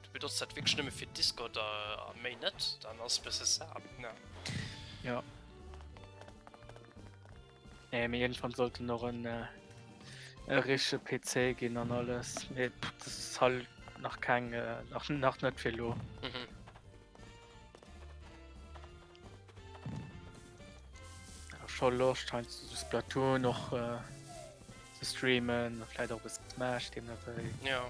du benotz dat wierklech nëmme fir Discord a a méi net, dann ass e bësse sad, ne? Ja. Nee, mee iergendwann sollt en och en e richtege PC ginn an alles. Mee dat ass halt nach keng, nach, nach net fir elo. Mhm. Ja, scho Loscht heiansdo sou Splatoon och ze streamen, vläit och e bëssen Smash deemno wéi. Ja.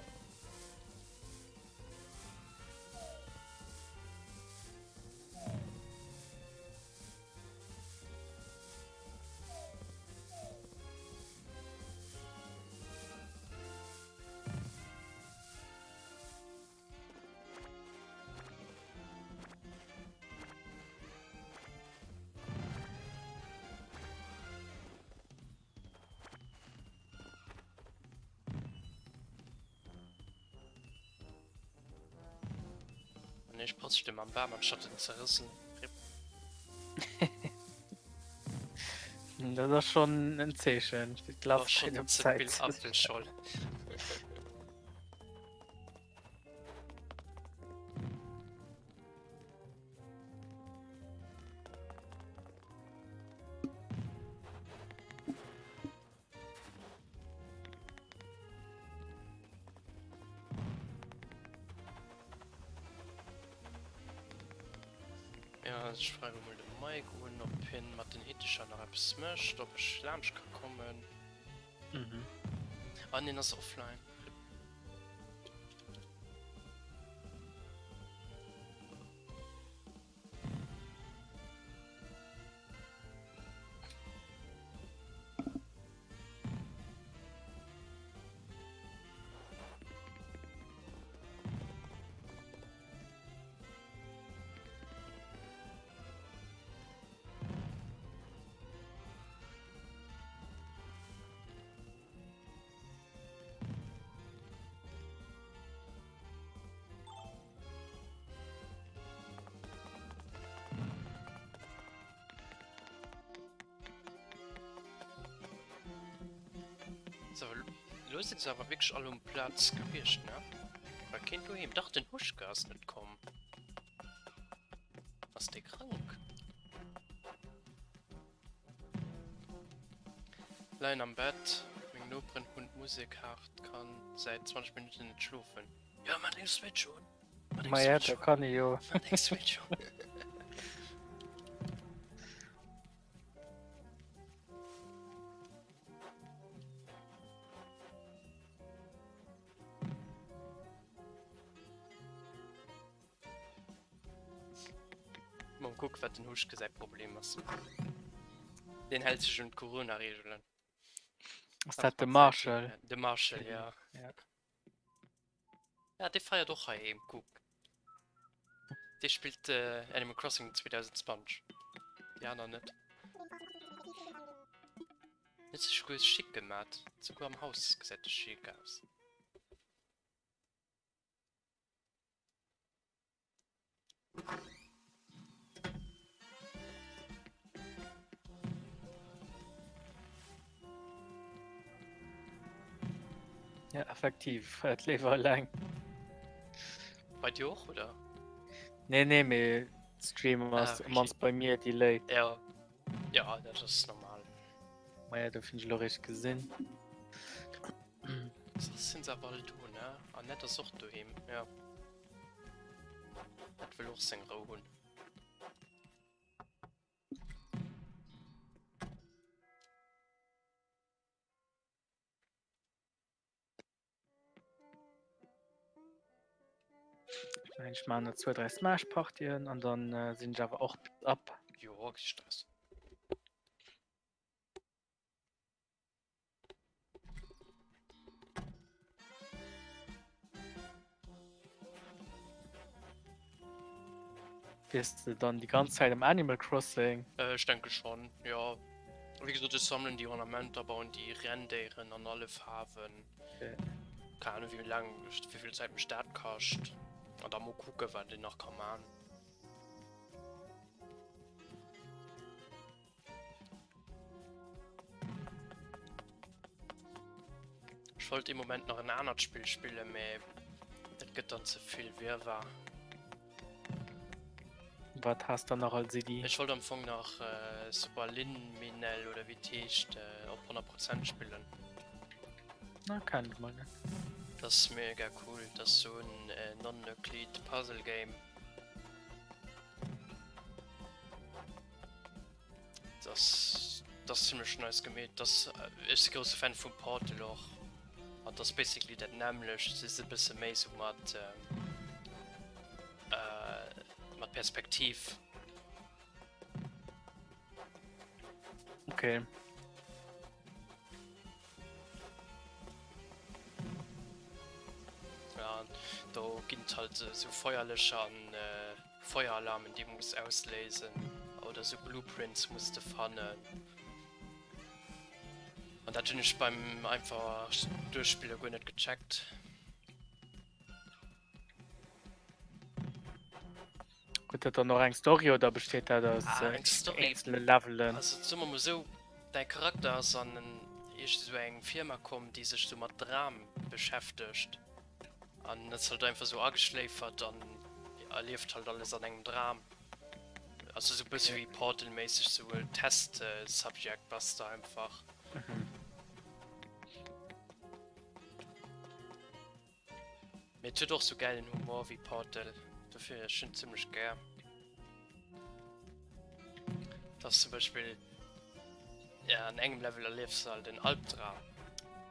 An ech pass dem am Bam anstatt en ze rëssen. Rip. Dat ass schon en Zeechen fir War d'Glas schon kritt op ze vill Zäit. Apfelscholl. Ja, ech schreiwe mol de Mike un, ob hien mat den Hittecher nach eppes mécht, ob ech laanscht ka kommen. Mhm. Ah, nee, en ass offline. So, lo sinn se awer wierklech all um Plaz gewiescht, ne? War keen doheem? Dach, den Huschke ass net komm. Ass dee krank? Leien am Bett, meng Noperen hunn d'Musek haart, kann säit 20 Minutten net schlofen. Jo, mat deng Switch un! Mat deng Ma ja, Switch da un! kann ee jo. Mat deng Switch un! Mol kucke wat den Huschke säi Problem ass. Deen hält sech un d'Corona-Reegelen. Ass dat de Marshall? De Marshall, ja. Ja. Ja, dee feiert och heiheem, kuck. Dee spillt äh, Animal Crossing 2020. Déi aner net. Huet sech guer schick gemat. Souguer am Haus gesäit e schick aus. Ja, effektiv, et leeft alleng. Bei dir och, oder? Nee, nee, mee. Stream ass ah, okay. mannst bei mir delayed. Ja. Ja, dat ass normal. Ma ja, do finn ech lo réischt gesinn. Soss sinn se awer all do, ne? Annette ass och doheem, ja. Dat wëll och seng Rou hunn. Ich mein, ich mache noch zwei, drei Smash-Partien an dann äh, sinn ich awer och ab. Jo, kee Stress. Wiers de dann die ganz Zeit am Animal Crossing? Äh, ech denke schon, ja. Wéi gesot, ech sammelen déi Ornamenter, bauen déi Renndéieren an alle Faarwen. Okay. Keine Ahnung, wéi laang, wéi vill Zäit mech dat kascht. An da mol kucke, wat een nach ka man. Ech wollt ee Moment nach en anert Spill spillen, mee dat gëtt dann ze vill Wirrwarr. Wat has dann nach als Iddi? Ech wollt am Fong nach Superliminal oder wéi et heescht op 100 Prozent spillen. Na, kenn ech mol net. Dat ass mega cool, dat ass sou en non-Euclid Puzzle Game. Das, das ass ziemlech nice gemeet. Das, ech si grousse Fan vum Portal och. An das basically dat nämmlecht, se ass e bësse méi sou mat äh, mat Perspektiv. Okay. Ja, do ginn et halt sou Feuerlëscher an äh, Feueralarmen, déi muss ausléisen oder sou Blueprints muss de fannen. An dat hunn ech beim einfach duerchspille guer net gecheckt. Huet dat dann och eng Story oder besteet dat aus Ah, eng Story. eenzele Levelen? Also soe mer mol esou, däi Charakter ass an en iergend esou eng Firma komm, déi sech sou mat Dram beschäftegt an ass halt einfach sou ageschléifert an erlieft halt alles an engem Dram. Also sou e bësse wéi Portal-méisseg, sou e Test-Subject bass de einfach. Mhm. Mee et huet och sou gäilen Humor wéi Portal, dofir ech hunn zimmlech gär. Dass zum Beispill ja an engem Level erliefs du halt en Albdram.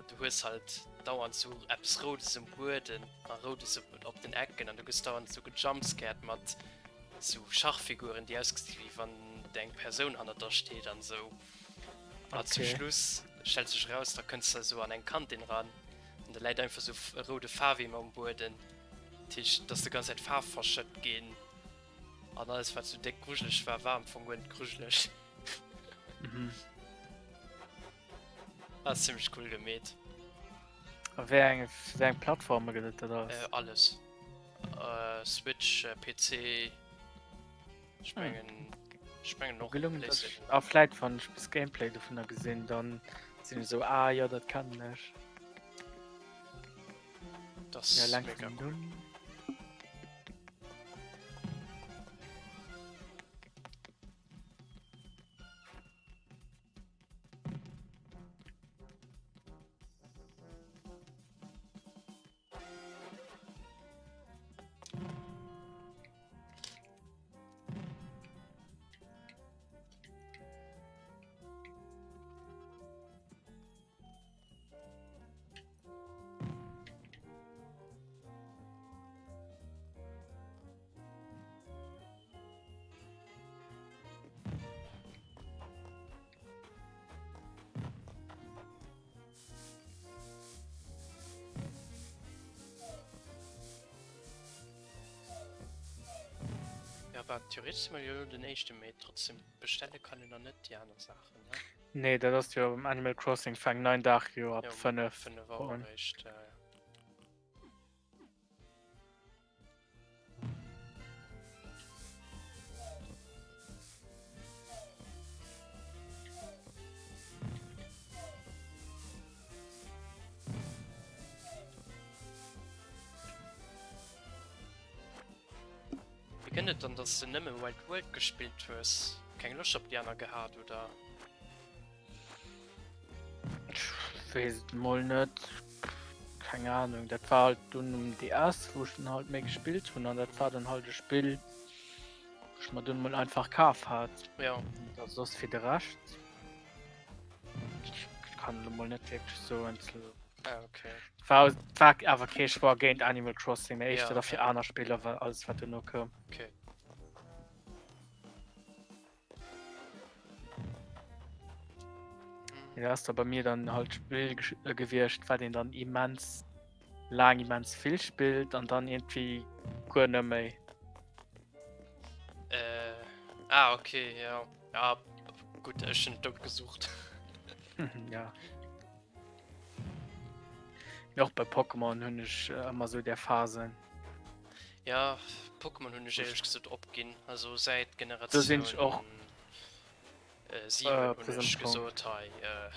Du hues halt dauernd sou eppes Roudes um Bueden a Roudes op, op den Ecken an du gëss dauernd sou gejumpscared mat sou Schachfiguren, déi ausgesi wéi wann eng Persoun hannert der steet an sou. A zum Schluss stellt sech eraus, da kënns de sou an eng Kantin ran An da läit einfach sou e roude Faarweemer um Bueden. Dat heescht, et ass déi ganz Zäit Faarf verschëtt ginn. An alles, wat sou déck grujeleg war, war am Fong guer net grujeleg. Mhm. Ass zimmlech cool gemeet. A wéi eng, wéi eng Plattforme gëtt et dat alles? Äh, alles. Äh, Switch, äh, PC. Ech mengen, ech mengen och Gelungen, dass PlayStation. ech, a vläit wann ech bis Gameplay dovunner gesinn, dann sinn ech esou, ah jo, dat kennen ech. Das Ja, ist lang mega vun cool. nun. Ja, war theoretisch si mer jo elo den éischte Mee, trotzdem bestelle kann een nach net déi aner Saachen, ne? Nee, dat ass jo beim Animal Crossing fänkt 9 Dag jo ab Ja, um 5 5 Auer un. eréischt, ja, ja. kënnt et dann, dass de nëmme Wild World gespillt hues? Keng Loscht op déi aner gehat, oder? Ech weess et mol net. Keng Ahnung. Dat war halt dunn um DS, wou ech dann halt méi gespillt hunn an dat war dann halt e Spill, wou ech mer dunn mol einfach kaf hat. Ja. Da soss fir de Rescht. Ech kann elo mol net wierklech soen zu. Ah, okay. War, war awer kee Choix géint Animal Crossing, mee éischter Ja, da fir ja. aner Spiller, well alles wat duerno koum. Okay. Ja, ass da bei mir dann halt Spill äh, gewiescht, wat een dann immens laang immens vill spillt an dann irgendwie guer net méi. Äh, ah, okay, ja. Ja, gutt, ech hunn dout gesucht. ja. Ja, och bei Pokémon hunn ech äh, ëmmer sou där Phasen. Ja, Pokémon hunn ech éierlech gesot opginn. Also säit Do sinn ech Generatioun och äh, 7 äh, op hunn dësem ech Punkt. gesot, hei, äh,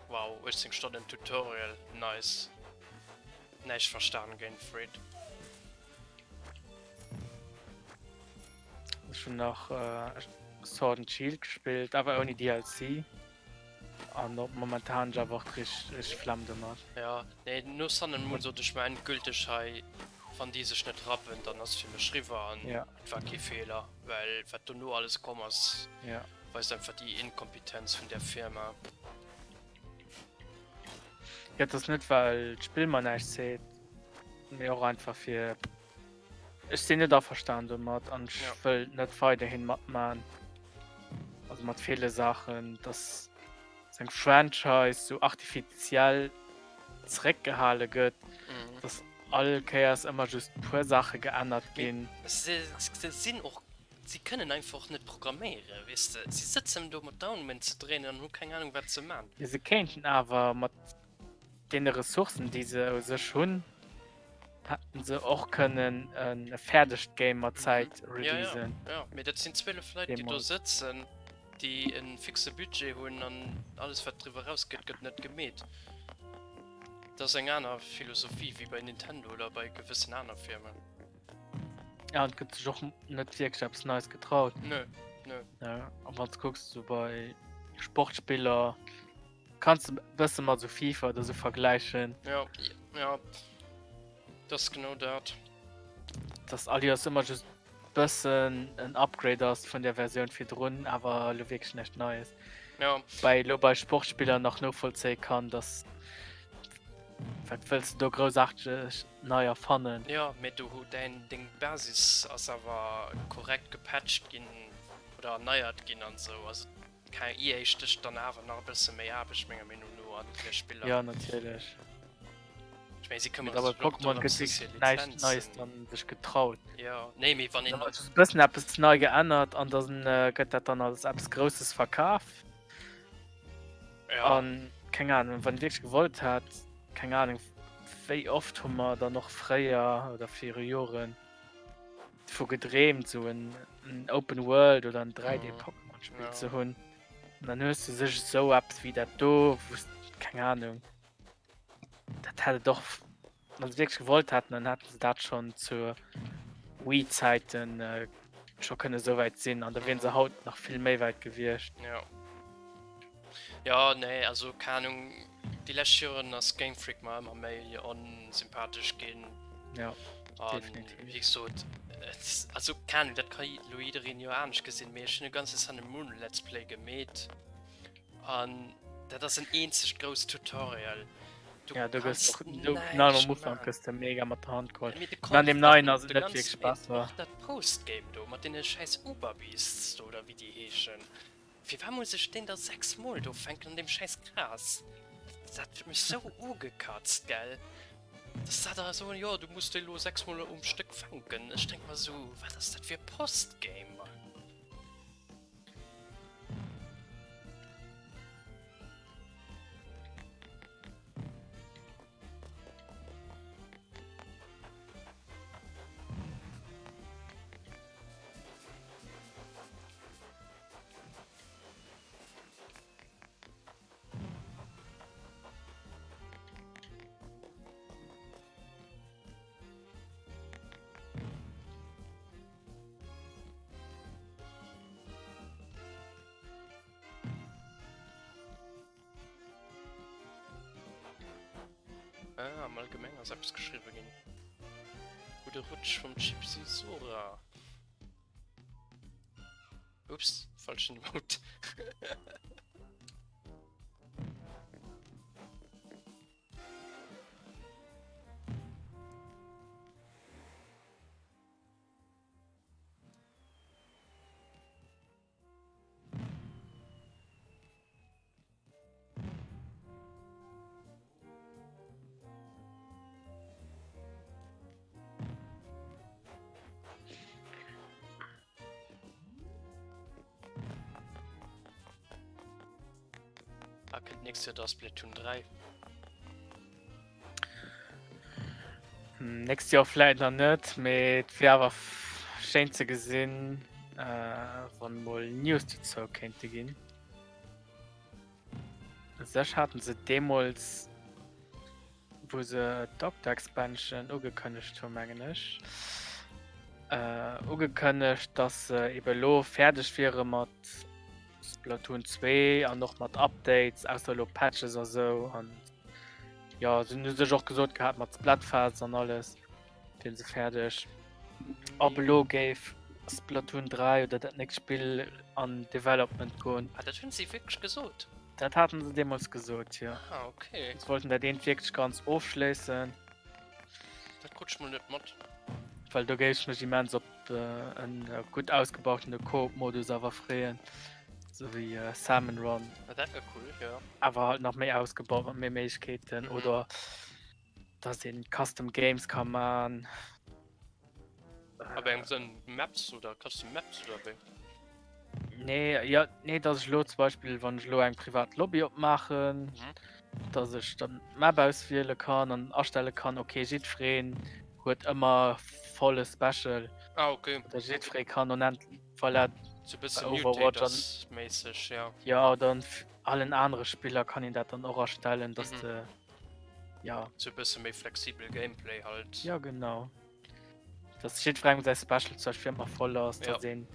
wow, 18 Stonnen Tutorial, nice. Näischt verstan géint Fred. Ech hunn nach äh, Sword and Shield gespillt, awer ouni DLC. An op momentan ech awer och richteg richteg Flemm domat. Ja, nee, no Sun and Moon sot ech mer endgülteg hei, wann déi sech net rappen, dann ass fir mech riwwer an Ja. et war kee Feeler, well wat dono alles komm ass, Ja. weist einfach déi Inkompetenz vun där Firma. Ja, et ass net well d'Spill mer näischt seet, mee och einfach fir Ech sinn net averstan domat an ech ja. wëll net weiderhin matman. Also mat ville Saachen, dass seng Franchise so artifiziell zréckgehale gëtt, mhm. dass all Kéiers ëmmer just puer Sache geännert ginn. Se, se sinn och Sie kënnen einfach net programméieren, weess de. Si sëtzen do mat Daumen ze dréinen an hu keng Ahnung wat se man. Ja, se kéinten awer mat deene Ressourcen, déi se u sech hunn, hätten se och kënnen e fäerdegt Game mat Zäit releasen. Ja, ja, ja. Mee dat sinn 12 Leit, déi do sëtzen, déi e fixe Budget hunn an alles, wat driwwer eraus gëtt, gëtt net gemeet. Dat ass eng aner Philosophie wéi bei Nintendo oder bei gewëssen aner Firmen. Ja, an et gëtt sech och net wierklech eppes Neies getraut. Nö, nö. Ja, a wann s kucks, sou bei Sportspiller, Kanns de bësse mat sou FIFA oder sou vergläichen. Ja, ja. Dat ass genau dat. Dass all Joers ëmmer just bëssen en Upgrade ass vun der Versioun virdrun, awer elo wierklech näischt Neies. Ja. Bei elo bei Sportspiller nach novollzéie kann, dass wat wëlls de do groussaarteg nei erfannen? Ja, mee do hu däin deng Basis ass awer korrekt gepatcht ginn oder erneiert ginn an sou. Also EA stécht dann awer nach e bësse méi Aarbecht menger Meenung no an hir Spiller. Ja natierlech. Ech meng si këmmere sech och Pokémon gëtt wierklech näischt Neies dann sech getraut. Ja nee mee wann een. E bëssen eppes nei geännert an dann gëtt dat dann als eppes Grousses verkaf. Ja. An keng Ahnung wann wierklech gewollt hat, keng Ahnung wéi oft hu mer dann och fréier oder viru Joren. Vu gedreemt sou en Open World oder en 3D Pokémon Spill ze hunn. An dann hues du sech esou eppes wéi dat do, wou s keng Ahnung, dat hätt et och, wann se wierklech gewollt hätten, dann hätten se dat schonn zu Wii-Zäiten scho kënne esou wäit sinn an da wieren se haut nach vill méi wäit gewiescht. Ja. Ja, nee, also keng Ahnung, déi lescht Joren ass Game Freak mer ëmmer méi onsympathesch ginn. Ja, An definitiv. wéi gesot, et, also keng Ahnung, dat ka lo jiddereen jo anescht gesinn, mee ech hunn e ganze Sun and Moon Let's Play gemeet an dat ass en eenzegt grousst Tutorial. Du Ja, do gëss kanns och do genau am näischt Ufank man. gëss de mega mat der Hand geholl. Mee de An an dem Content, neien ass et de net ganzen, wierklech mee besser. och dat Postgame do mat deene schäiss Uber Beasts do oder wéi déi heeschen. Firwat muss ech deen da 6 mol do fänken an deem schäiss Gras? Dat huet mech sou ugekatzt, gell? Dass dat da esou, jo du muss dee lo 6 mol um Stéck fänken. Ech denk mer sou, wat ass dat fir e Postgame, Mann? Ah, am Allgemeng ass eppes geschriwwe ginn. Gudde Rutsch vum Chipsy Sora. Ups, falschen Emote. Ah, kënnt nächst Joer da Splatoon 3? Nächst Joer vläit nach net, mee et wier awer schéin ze gesinn, äh, wann mol News dozou kéinte ginn. U sech haten se deemools, wou se d'Doctor Expansion ugekënnegt hunn, mengen ech, äh, ugekënnegt, dass se ebe lo fäerdeg wiere mat Splatoon 2 an och mat Updates, ausser elo Patches a sou. An jo, se hunn u sech och gesot gehat, mat Splatfest an alles wiere se fäerdeg. Ob elo géif Splatoon 3 oder dat nächst Spill an Development goen. Ah, dat hunn si wierklech gesot? Dat haten se deemools gesot, jo. Ah, okay. Se wollten dat eent wierklech ganz ofschléissen. Dat krut ech mol net mat. Well do géif ech mech immens op en gutt ausgebautene Koop-Modus awer freeën, sou wéi Salmon Run. Ah, dat wär cool, jo. Awer halt nach méi ausgebaut mat méi Méiglechkeeten oder dass een Custom Games ka man. A wéi engem Sënn? Maps oder Custom Maps oder wéi? Nee, ja, nee, dass ech lo zum Beispill, wann ech lo eng privat Lobby opmaachen, mhm. dass ech dann d'Map auswiele kann an astelle kann, okay, jiddwereen huet ëmmer volle Special. Ah, okay. Oder jiddweree kann onend voilà, so bëssen Overwatch mäßig, ja. Ja, oder an allen anere Spiller kann een dat dann och astellen, dass mhm. de ja. So bësse méi flexibel Gameplay halt. Ja, genau. Dass jiddwerengem säi Special zum Beispill ëmmer voll ass, dass ja. een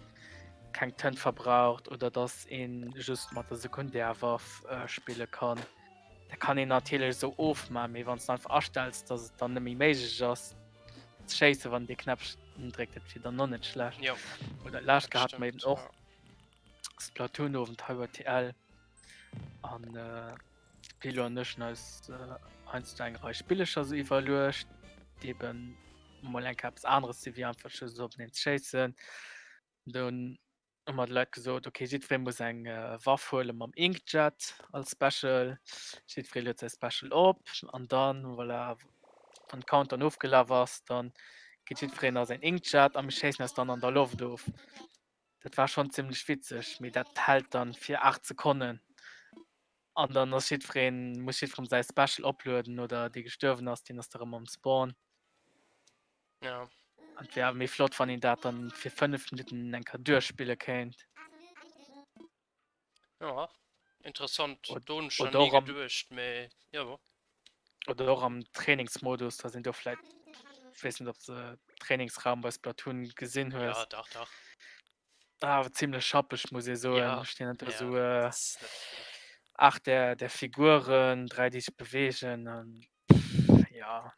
keng Tënt verbraucht oder dass een just mat der Sekundärwaff äh, spille kann. Da kann een natierlech sou ofman, mee wann du einfach astells, dass et dann net méi méiglech ass ze schéissen, wann de Knäppchen dréckt, dat wier dann noch net schlecht. Ja. Oder laascht gehat mer eben och ja. Splatoon-Owend hei bei TL an äh, Pilo an ech hunn eis heiansdo eng Rei Spillecher sou iwwerluecht, déi eben mol eng Kéier eppes aneres sinn, wéi einfach just openeen ze schéissen. Dunn hu mer de Leit gesot, ok, jiddweree muss eng Waff huele mam Inkjet als Special. Jiddweree luet säi Special op an dann, voilà, wann de Countdown ofgelaf ass, dann kritt jiddwereen da säin Inkjet a mir schéissen eis dann an der Loft of. Dat war schonn zimmlech witzeg, mee dat hält dann fir 8 Sekonnen. An dann ass jiddwereen, muss jiddwerem säi Special oplueden oder dee gestuerwen ass, deen ass da rëm am Spawn. Ja. An et wär awer méi flott, wann een dat dann fir 5 Minutten eng Kéier duerchspille kéint. Ja, interessant. Od Do hunn ech nach oder ni och am geduecht, mee jo. Oder och am Trainingsmodus, dass een do vläit, ech weess net, ob s de Trainingsraum bei Splatoon gesinn hues. Ja, dach, dach. Ah, awer zimmlech schappeg, muss ee soen. Ja, Stinn dann do ja, esou dat ass net vill. 8 där, där Figuren, 3 déi sech beweegen an ja.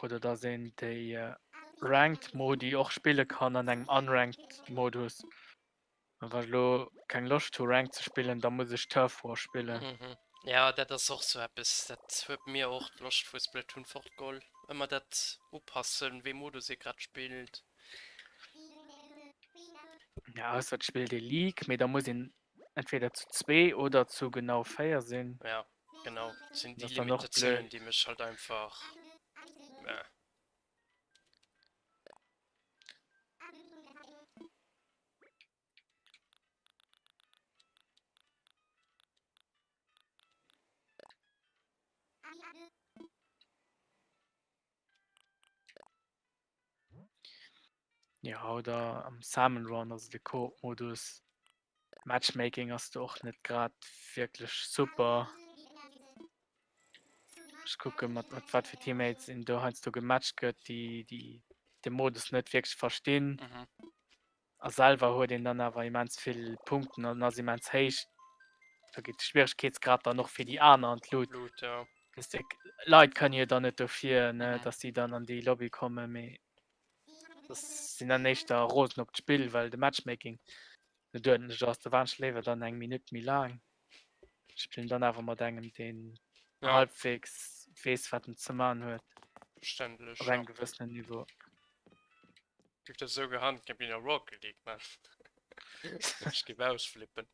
Oder dass een déi Ranked Modi och spille kann an engem Unranked Modus. Wann ech elo keng Loscht hu Ranked ze spillen, da muss ech Turf War spillen. Mhm. Ja, dat ass och sou eppes, dat huet mir och d'Loscht vu Splatoon fortgeholl. Ëmmer dat upassen, wéi Modus ee grad spillt. Ja, ausser et spillt ee League, mee da muss een entweder zu zwee oder zu genau 4 sinn. Ja, genau. Dat sinn déi Das dann och Limitatiounen, blöd. déi mech halt einfach. Äh. Ja, oder am Salmon Run, also de Koop-Modus. Matchmaking ass do och net grad wierklech super. Ech kucke mat mat wat fir Teammates een do heiansdo gematcht gëtt, déi déi de Modus net wierklech verstinn. Mhm. A selwer huet een dann awer immens vill Punkten an ass immens héich. Da geet de Schwieregkeetsgrad dann och fir déi aner an d'Lut. Lut, ja. Weess de, Leit kënne jo dann net dofir, ne, Mhm. dass déi dann an déi Lobby kommen, mee das sinn dann éischter rosen op d'Spill, well de Matchmaking net uerdentlech ass. Da waarden ech léiwer dann eng Minutt méi laang. Spillen dann awer mat engem, deen Ja. halbwegs weess, wat en ze man huet. Verständlech, Op ja. engem gewëssenen Niveau. Gif dat esou gehandelt, kéint mir Rocket League man. Ech géif ausflippen.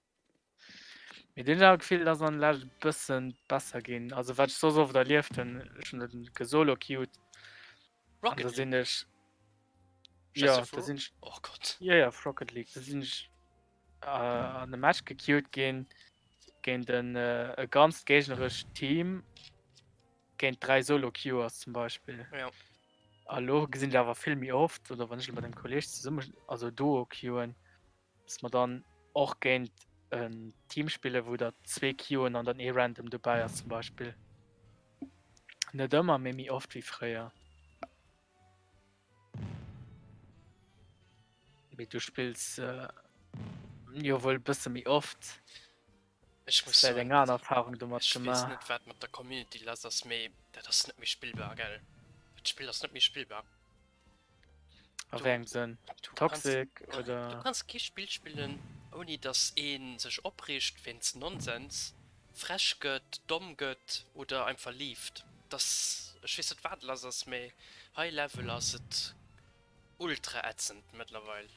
Mee do hunn ech awer d'Gefill, dass an der Lescht e bëssen besser ginn. Also wat ech soss oft erlieft hunn, ech hunn dat gesolo-queued an Rocket da League? sinn ech, Schwätz jo, du vu da sinn ech, Oh Gott. jo, jo, vu Rocket League, da sinn ech an e Match gequeued ginn géint en e ganzt géignerescht Team géint 3 Solo-Queuers zum Beispill. Ja. A lo gesinn ech awer vill méi oft, oder wann ech mat engem Kolleeg zesumme, also Duo-Queuen, dass mer dann och géint en Team spillen, wou der zwee Queuen an dann ee Random dobäi ass zum Beispill. Net ëmmer, mee méi oft wéi fréier. Mee du spills äh, jo wuel bësse méi oft. Ech muss Vläit soen, eng aner Erfahrung domat ech weess gemaach. net wat mat der Community lass ass, mee dat ass net méi spillbar, gell? Dat Spill ass net méi spillbar. A Du, wéi engem Sënn? du kanns, Toxic du oder? kanns kee Spill spillen, ouni datt ee sech opreegt wéinst Nonsens, frech gëtt, domm gëtt oder einfach leaved. Dass, ech weess net wat lass ass, mee high level ass et ultra ätzend mëttlerweil.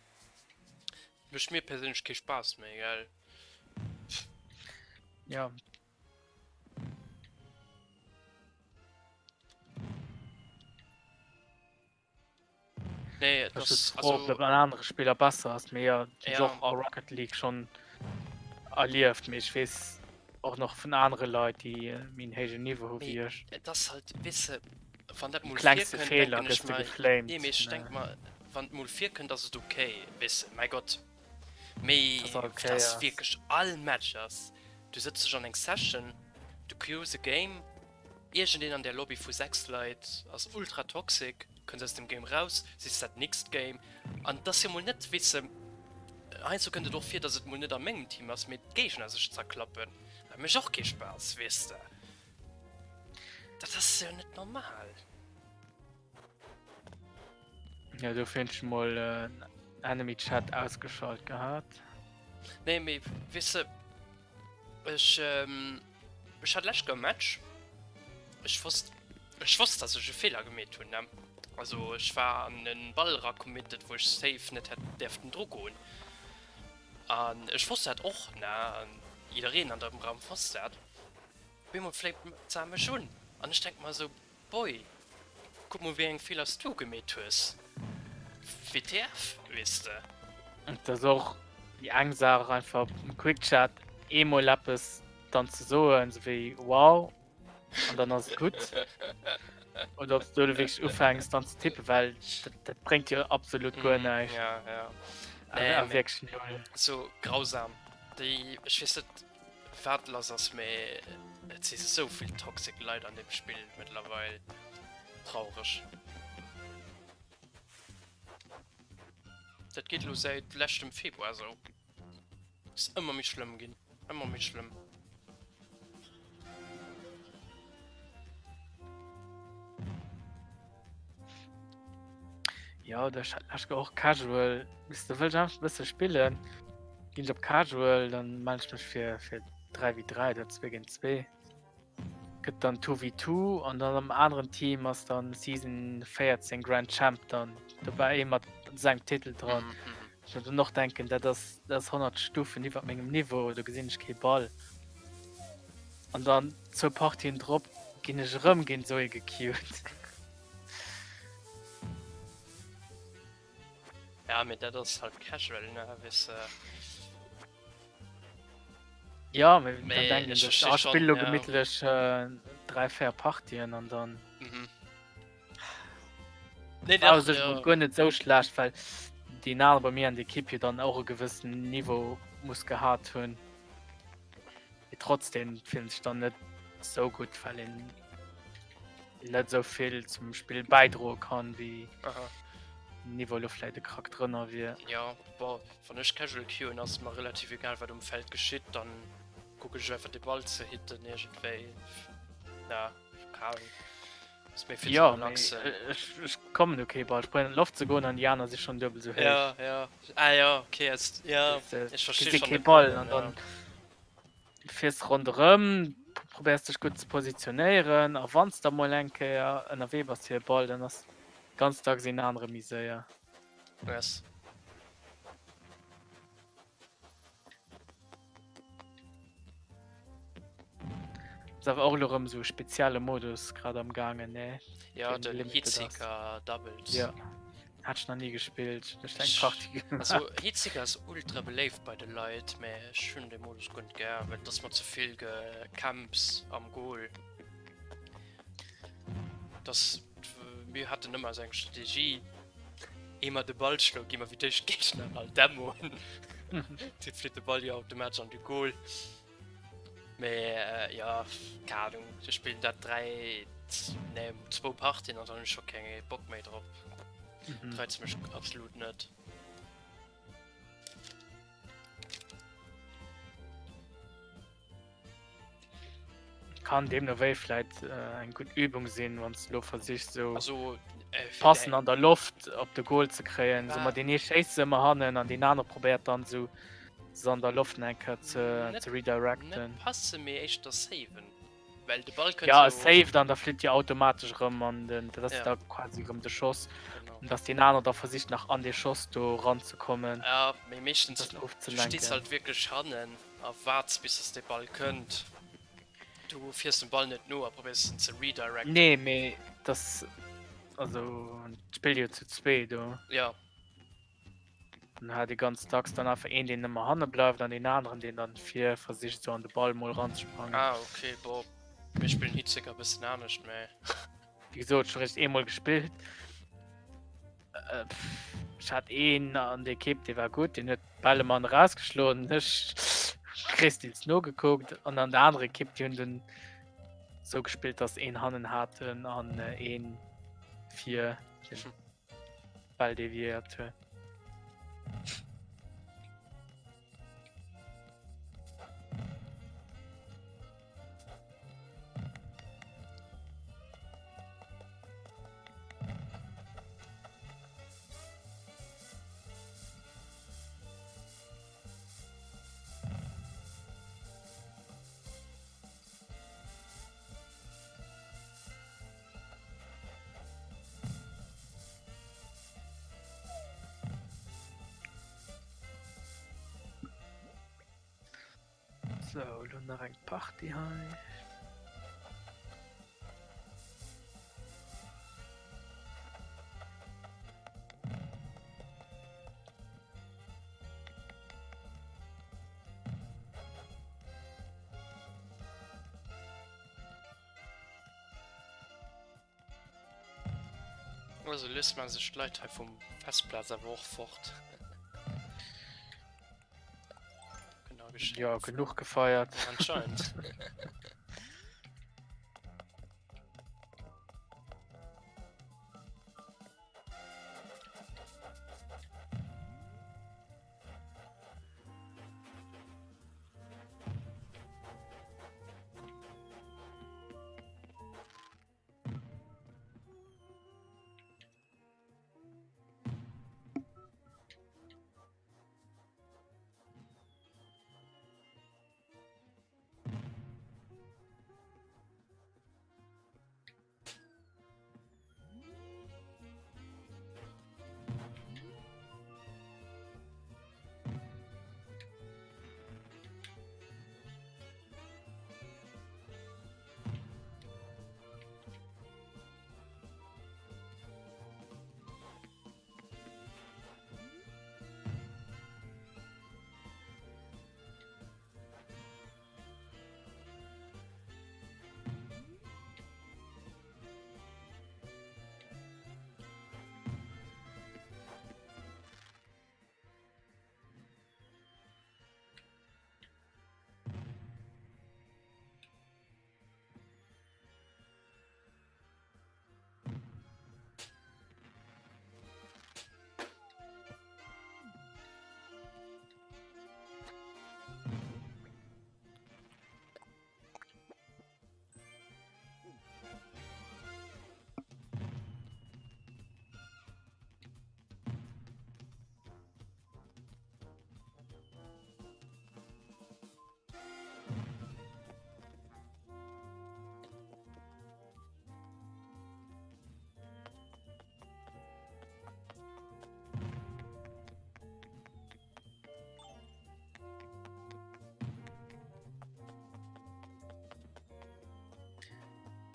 Mécht mir perséinlech kee Spaass méi, gell. Ja. Nee, Das das ist froh, ob also dat an anere Spiller besser ass, mee ja, ja. och a Rocket League schon erlieft, mee ech weess och nach vun anere Leit, déi äh, méi en héijen Niveau hu wéi Mee ech. et ass halt, weess de, wann dat mol Klengste virkënnt, Feeler denken ech gëss de mer, nee, geflamed, mee ech ne. denk mer, wann et mol virkënnt, ass et okay, weess de, mäi Gott. Mee Dass all okay dass ass. wierklech all Match ass, du sëtz dech an eng Session, du queues e Game, Iergendeen an där Lobby vu 6 Leit ass ultra toxic, kënns aus dem Game raus, sichs dat nächst Game an et ass jo mol net, weess de, heiansdo kënnt et och vir, dass et mol net a mengem Team ass, mee d'Géigner sech zerklappen, dat mécht och kee Spaass, weess de, dat ass jo net normal. Ja, dofir hunn ech mol Enemy Chat ausgeschalt gehat. Nee, mee weess de, Ech ech hat lech e Match. Ech wosst ech wosst dass ech e Feeler gemeet hunn ne. Also ech war an en Ball era committed wou ech safe net hätt däerften dru goen. An ech wosst dat och ne an jiddereen an dem Raum wosst dat. Op eemol fléipt d'Sar mech un an ech denk mer esou Boy, kuck mol wéi eng Feeler s du gemeet hues. WTF, weess de. Et ass och déi eng Saach einfach am Quickchat eemol eppes dann ze soen, sou wéi wow an dann ass et gutt. Oder ob s du wierklech ufänks dann ze tippen, well dat, dat bréngt jo absolut guer näischt. Ja, ja. Awer Nee, awer mee wierklech null. sou grausam. Déi, ech weess net wat lass ass, mee et si sou vill toxic Leit an deem Spill mëttlerweil. Traureg. Dat geet elo säit leschtem Februar sou. Ass ëmmer méi schlëmm ginn, ëmmer méi schlëmm. Jo, oder ech hat lech och Casual, wis de wëll ech einfach e bësse spillen, ginn ech op Casual, dann mellen ech mech fir fir 3 wi 3 oder 2 géint 2. Gëtt dann 2 v 2 an dann am aneren Team ass dann Season 14 Grand Champ dann dobäi ee mat sengem Titel dran. Ech mir dann och denken, dat ass dat ass 100 Stufen iwwer mengem Niveau, do gesinn ech kee Ball. An dann zwou Partien drop ginn ech erëm géint esou ee gequeued. Ja, mee dat ass halt casual, ne, weess de. Ja, mee dann Mee denken ech ech, versti ah, schon, spill lo ja. gemittlech äh, 3, 4 Partien an dann. Mhm. Nee, War dach, sech ja. guer net sou schlecht, well deen anere bei mir an der Ekipp jo dann och e gewëssen Niveau muss gehat hunn. Mee trotzdem fillen sech dann net sou gutt, well een. Net esou vill zum Spill bäidroe kann, wéi Niveau elo vläit e Krack drënner wier. Jo, bon, wann ech casual queuen, ass et mer relativ egal, wat um Feld geschitt, dann kucken ech einfach de Ball ze hitten iergendwéi. Ja, keng Ahnung. Ass méi fir ze Jo, mee relaxen. ech, ech kommen u kee Ball. Ech probéieren an d'Loft ze goen an déi aner si schonn duebel esou héich. Ja, ja. Ah ja, okay, es, ja, Weess de, ech versti gesi schonn kee de Ball Problem, an ja. dann fiers ronderëm, probéiers dech gutt ze positionéieren a wann s de mol eng Kéier ënnerwee bass fir e Ball, dann ass ganz dacks een anere méi séier. Yes. Ass awer och elo rëm esou e spezielle Modus grad am gaangen, ne? Ja, Deen den limited ass. Heatseeker Doubles. Ja. Hat ech nach ni gespillt, ech eng Partie gemaach. Also Heatseeker ass ultra beléift bei de Leit, mä ech hunn de Modus guer net gär, well et ass mer ze vill Gecamps am Goal. Dass mir haten ëmmer esou eng Strategie, ehe mer de Ball schloen, gi mer fir d'éischt d'Géigner all dämmoen. Da flitt de Ball jo automatesch an de Goal. Mee jo, keng Ahnung, ech spillen dat 3, nee zwou Partien an dann hunn ech scho keng Bock méi drop. Mhm. Reizt mech absolut net. Kann deemno wéi vläit äh, eng gutt Übung sinn, wann s du lo versichs sou Also äh, Passen an der Loft op de Goal ze kréien. Sou Ah. mat deen ee schéisst se ëmmer hannen an deen anere probéiert dann sou se an der Loft eng Kéier ze, Net- ze redirecten. Net passe mee éischter saven. Well de Ball kënnt Ja, jo- e saved an da flitt jo automatesch erëm an den, dat ass Ja. da quasi erëm de Schoss. Genau. An dass deen anere da versicht nach an dee Schoss do ranzekommen. Ja, mee meeschtens Das du stees ofzelenken. halt wierklech hannen a waarts bis dass de Ball kënnt. Du fiers dem Ball net no a probéiers en ze redirecten. Nee, mee das also spillt jo zu zwee do. Ja. Dann hat ee ganz dacks dann einfach een, deen ëmmer hanne bleift an deen aneren, deen dann vir versicht sou an de Ball mol ranzesprangen. Ah, okay, bon, mir spillen Heatseeker e bëssen anescht, mä. Wéi gesot, ech hu réischt eemol gespillt. Äh, ech hat een an der Ekipp, dee war gutt, deen huet d'Bäll ëmmer an erausgeschloen. Ech gréisstendeels nogekuckt. An an der anerer Ekipp, déi hunn dunn sou gespillt, dass een hannen haten an een vir. Ball deviéiert huet. So, elo nach eng Party hei. Also lues maache sech d'Leit hei vum Festplatz awer och fort. Genau geschéckt. Ja, genuch gefeiert. Ja, anscheinend.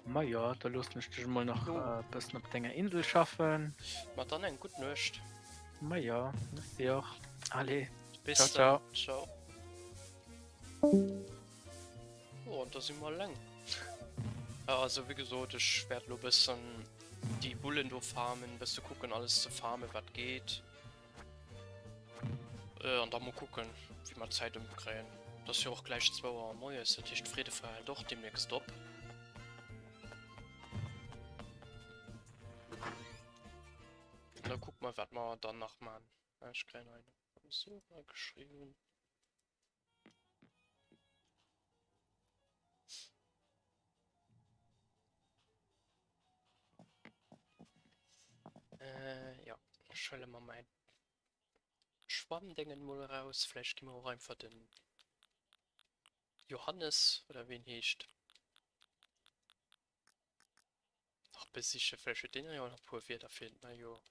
Ma jo, da loossen ech dech emol nach e bëssen op denger Insel schaffen. Ma dann eng gutt Nuecht. Ma jo, merci och. Allez, Bis ciao, dann. Ciao. Ciao. Oh, an da si mer eleng. Ja, also wéi gesot, ech wäert elo bëssen déi Bullen do farmen, bësse kucken alles ze farmen, wat geet. Äh, an da mol kucken, wéi mer d'Zäit ëmkréien. Et ass jo och gläich zwou Auer moies, dat heescht d'Freedefeier hält och deemnächst op. An da kucke mer, wat mer dann nach man. Ech kréien hei nach vum Sora geschriwwen. Äh, ja, ech huele mer mäin Schwammdéngen mol eraus. Vläicht gi mer och einfach den Johannes, oder wéi en heescht, nach besichen. Vläicht huet deen jo nach e puer Wierder fir d'Neijoer.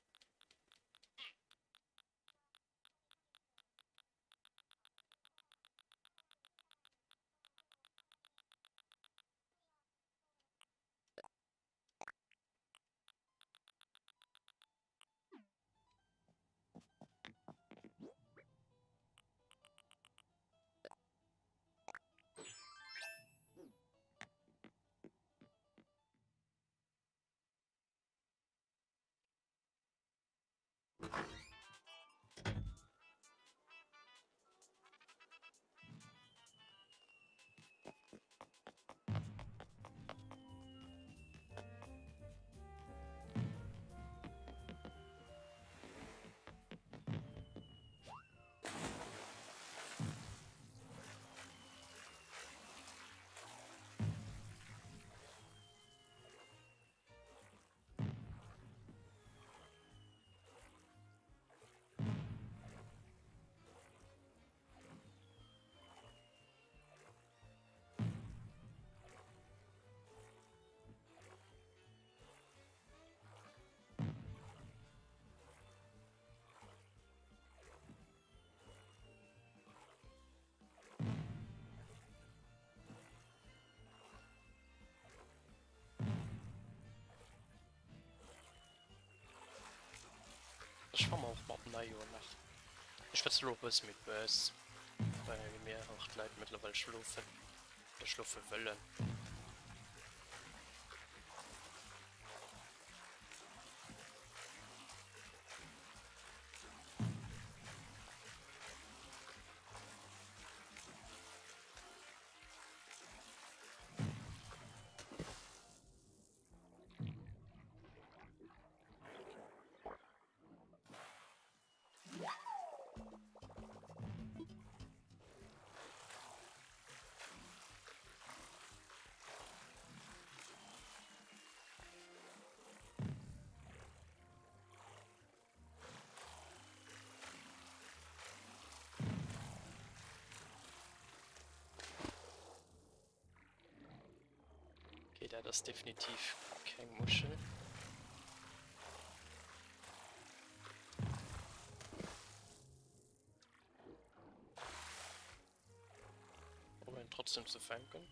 Ech schwamme och mat Neijoer nach. Ech schwätze lo e bësse méi lues, well mir och d'Leit mëttlerweil schlofen oder schlofe wëllen. Okay, dat ass definitiv keng Muschel. Probieren trotzdem ze fänken.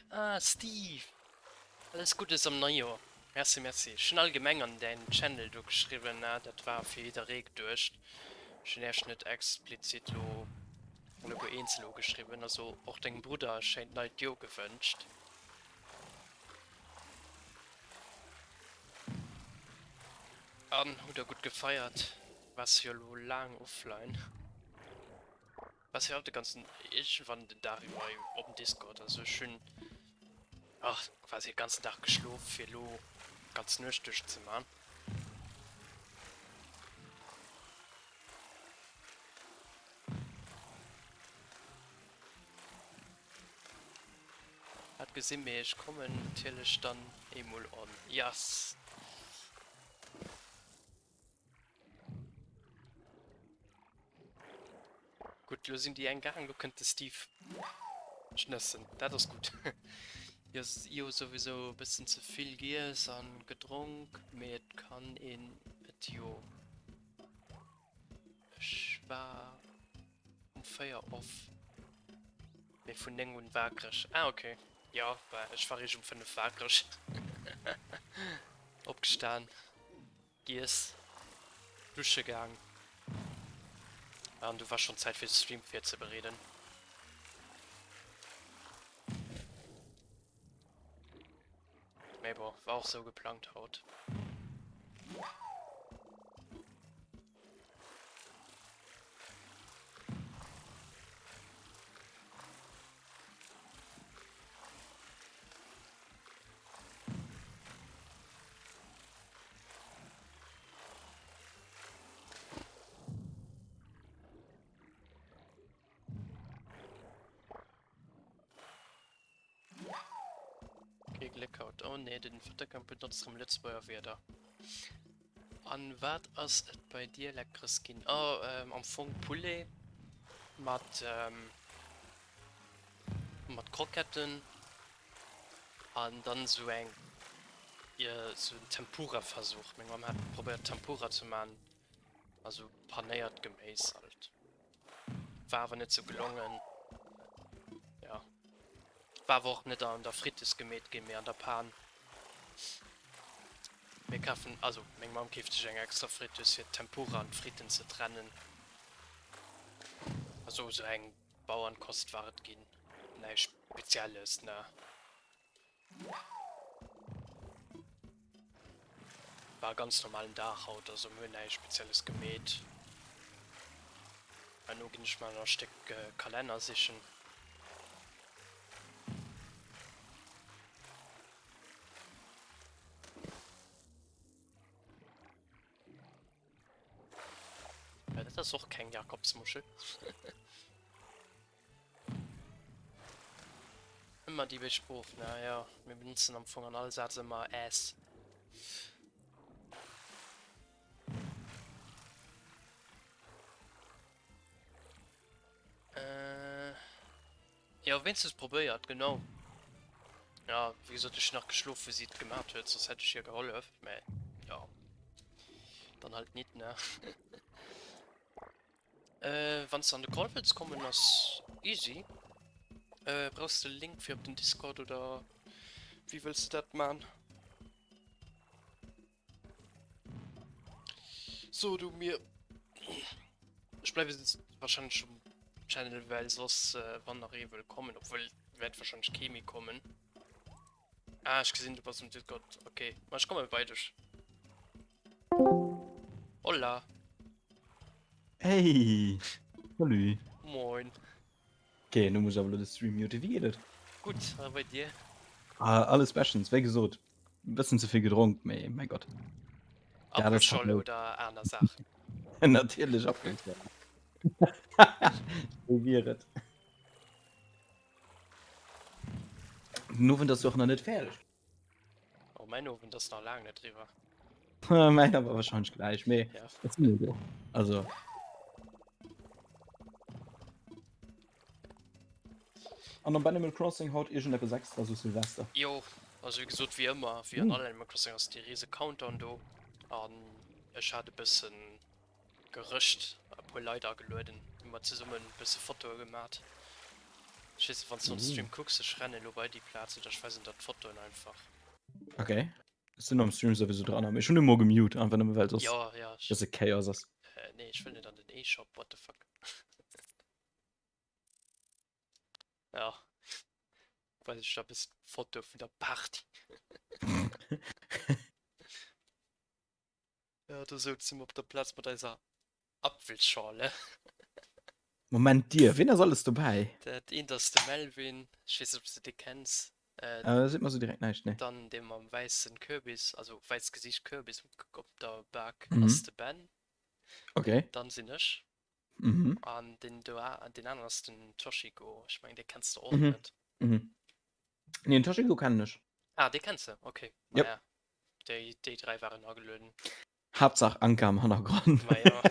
Ah, Steve! Alles Guddes am Neijoer! Merci, merci. Ech hunn allgemeng an däin Channel do geschriwwen, na, dat war fir jidderee geduecht. Ech hunn Äech net explizit lo alleguer eenzel ugeschriwwen. Also och dengem Brudder e schéint neit Joer gewënscht. An hutt der gutt gefeiert? Waars jo lo laang offline. Waars jo haut de ganzen iergendwann den Dag iwwer hei op dem Discord. Also ech hunn ach quasi de ganzen Dag geschlof fir lo d'ganz Nuecht duerch ze man. Hat gesinn, mee ech kommen natierlech dann eemol on. Yes! Gutt, lo sinn déi eng gaang, lo kënnt de Steve schnëssen. Dat ass gutt. Jo, jo souwisou e bëssen ze vill giess an gedronk, mee et kann een et jo. Ech war um 4 off, mee vun 9 un waakreg. Ah ok, jo bah ech war eréischt um 5 waakreg. Opgestan, giess, dusche gaang an du war schonn Zäit fir de Stream virzebereeden. Mee bon, war och sou geplangt haut. Kee Gléck haut. Oh nee, den Fëtterkamp benotzt rëm Lëtzebuerger Wierder. An wat ass et bei dir leckeres ginn? Oh, ähm, am Fong Poulet mat, ähm, mat Kroketten an dann sou eng, sou en Tempura-Versuch. Meng Mamm hat probéiert Tempura ze man, also panéiert Geméis halt. War awer net sou gelongen. Ja. War awer och net an der Frites gemeet ginn, mee an der Pan. Mir kafen, also meng Mamm keeft sech eng extra Friteuse fir d'Tempura an d'Fritten ze trennen. Also sou eng Bauernkost war et ginn. Näischt Spezielles, ne. War e ganz normalen Dag haut, also mir hunn näischt Spezielles gemeet. Herno ginn ech mer nach e Stéck Kalenner sichen. Ja, dat ass och keng Jakobsmuschel. Ëmmer déi béid Sprooch, ne? Jo, mir benotzen am Fong an all Saz ëmmer s. Äh, jo, wéinstens probéiert, genau. Ja, wéi gesot, ech hunn nach geschlof, wou si et gemat huet, soss hätt ech hir gehollef, mä jo, dann halt nit, ne? Äh, wanns de an de Call wëlls kommen ass easy. Äh, brauchs de Link fir op den Discord oder wéi wëlls de dat man? So du mir Ech bleiwe wahrscheinlech um Channel well soss äh, wann nach ee wëll kommen, obwuel wäert wahrscheinlech kee méi kommen. Ah, ech gesinn du bass um Discord. Okay, ma ech komme bei dech. Hola. Hey! Salut! Moin. Okay, nu muss ech awer elo de Stream muten. Wéi geet et? Gutt, a bei dir? Ah, alles beschtens. Wéi gesot, e bëssen ze vill gedronk, mee mäi Gott. Dat ass halt Apfelschorle oder aner Saachen? Natierlech Apfelschorle. Wéi wier et? Den Owend ass jo och nach net fäerdeg. Oh, mäin Owend ass nach laang net eriwwer. Mäin awer wahrscheinlech gläich, mee Ja. et sinn jo also. An op Animal Crossing haut iergendeppes extra sou Silvester? Jo, also wéi gesot, wéi ëmmer, wéi an allen Animal Crossing ass dee riese Countdown do an ech hat e bëssen Gerëscht, e puer Leit agelueden, hu mer zesummen e bësse Fotoe gemat. Ech weess net, wann s du an de Stream kucks, ech rennen elo bei déi Plaz oder ech weisen der d'Fotoen einfach. Ok, ech sinn am Stream souwisou dran, mee ech hunn e mol gemute, einfach nëmme well soss Jo, jo, ech. bësse Chaos ass. Nee, ech wëll net an den E-Shop, what the fuck. Ja, weisen ech der e bëssen d'Fotoe vun der Party. Ja, do souze mer op der Plaz mat eiser Apfelschorle. Moment, dir, wien ass alles dobäi? Dat eent ass de Melvin, ech weess net, ob s de dee kenns. Äh, seet mer sou direkt näischt, nee. Dann dee mam wäissen Kürbis, also wäisst Gesiicht, Kürbis op der Bak ass de Ben. Okay. Dann sinn ech. Mhm. An deen do, deen aneren ass den Toshiko, ech mengen dee kenns de och net. Mhm. Nee, den Toshiko kennen ech. Ah, dee kenns de, okay. Yep. Maja, déi, déi 3 waren agelueden. Haaptsaach Anka am Hannergrond. Maja.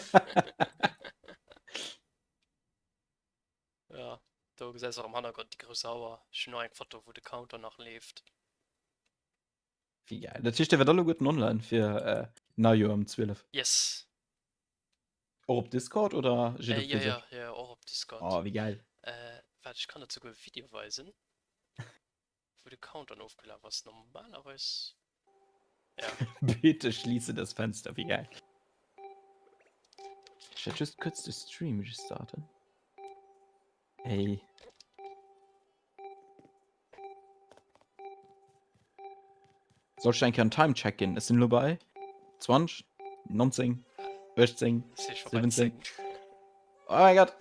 Ja, do. Do gesäis och am Hannergrond déi grouss Auer. Ech hunn och eng Foto wou de Counter nach leeft. Wéi geil. Dat heescht dir waart alleguerten online fir Neijoer um 12? Yes. Och op Discord oder jidder fir sech? Jo, jo, och op Discord. Oh, wéi geil. Waart, ech kann der souguer e Video weisen, wou de Countdown ofgelaf ass. Normalerweis, ja. Bitte schließe das Fenster, wéi geil. Ech wäert just kuerz de Stream restarten. Hey. Soll ech eng Kéier en Timecheck ginn? Ech sinn elo bei 20, 19, 18, 17. Oh mein Gott!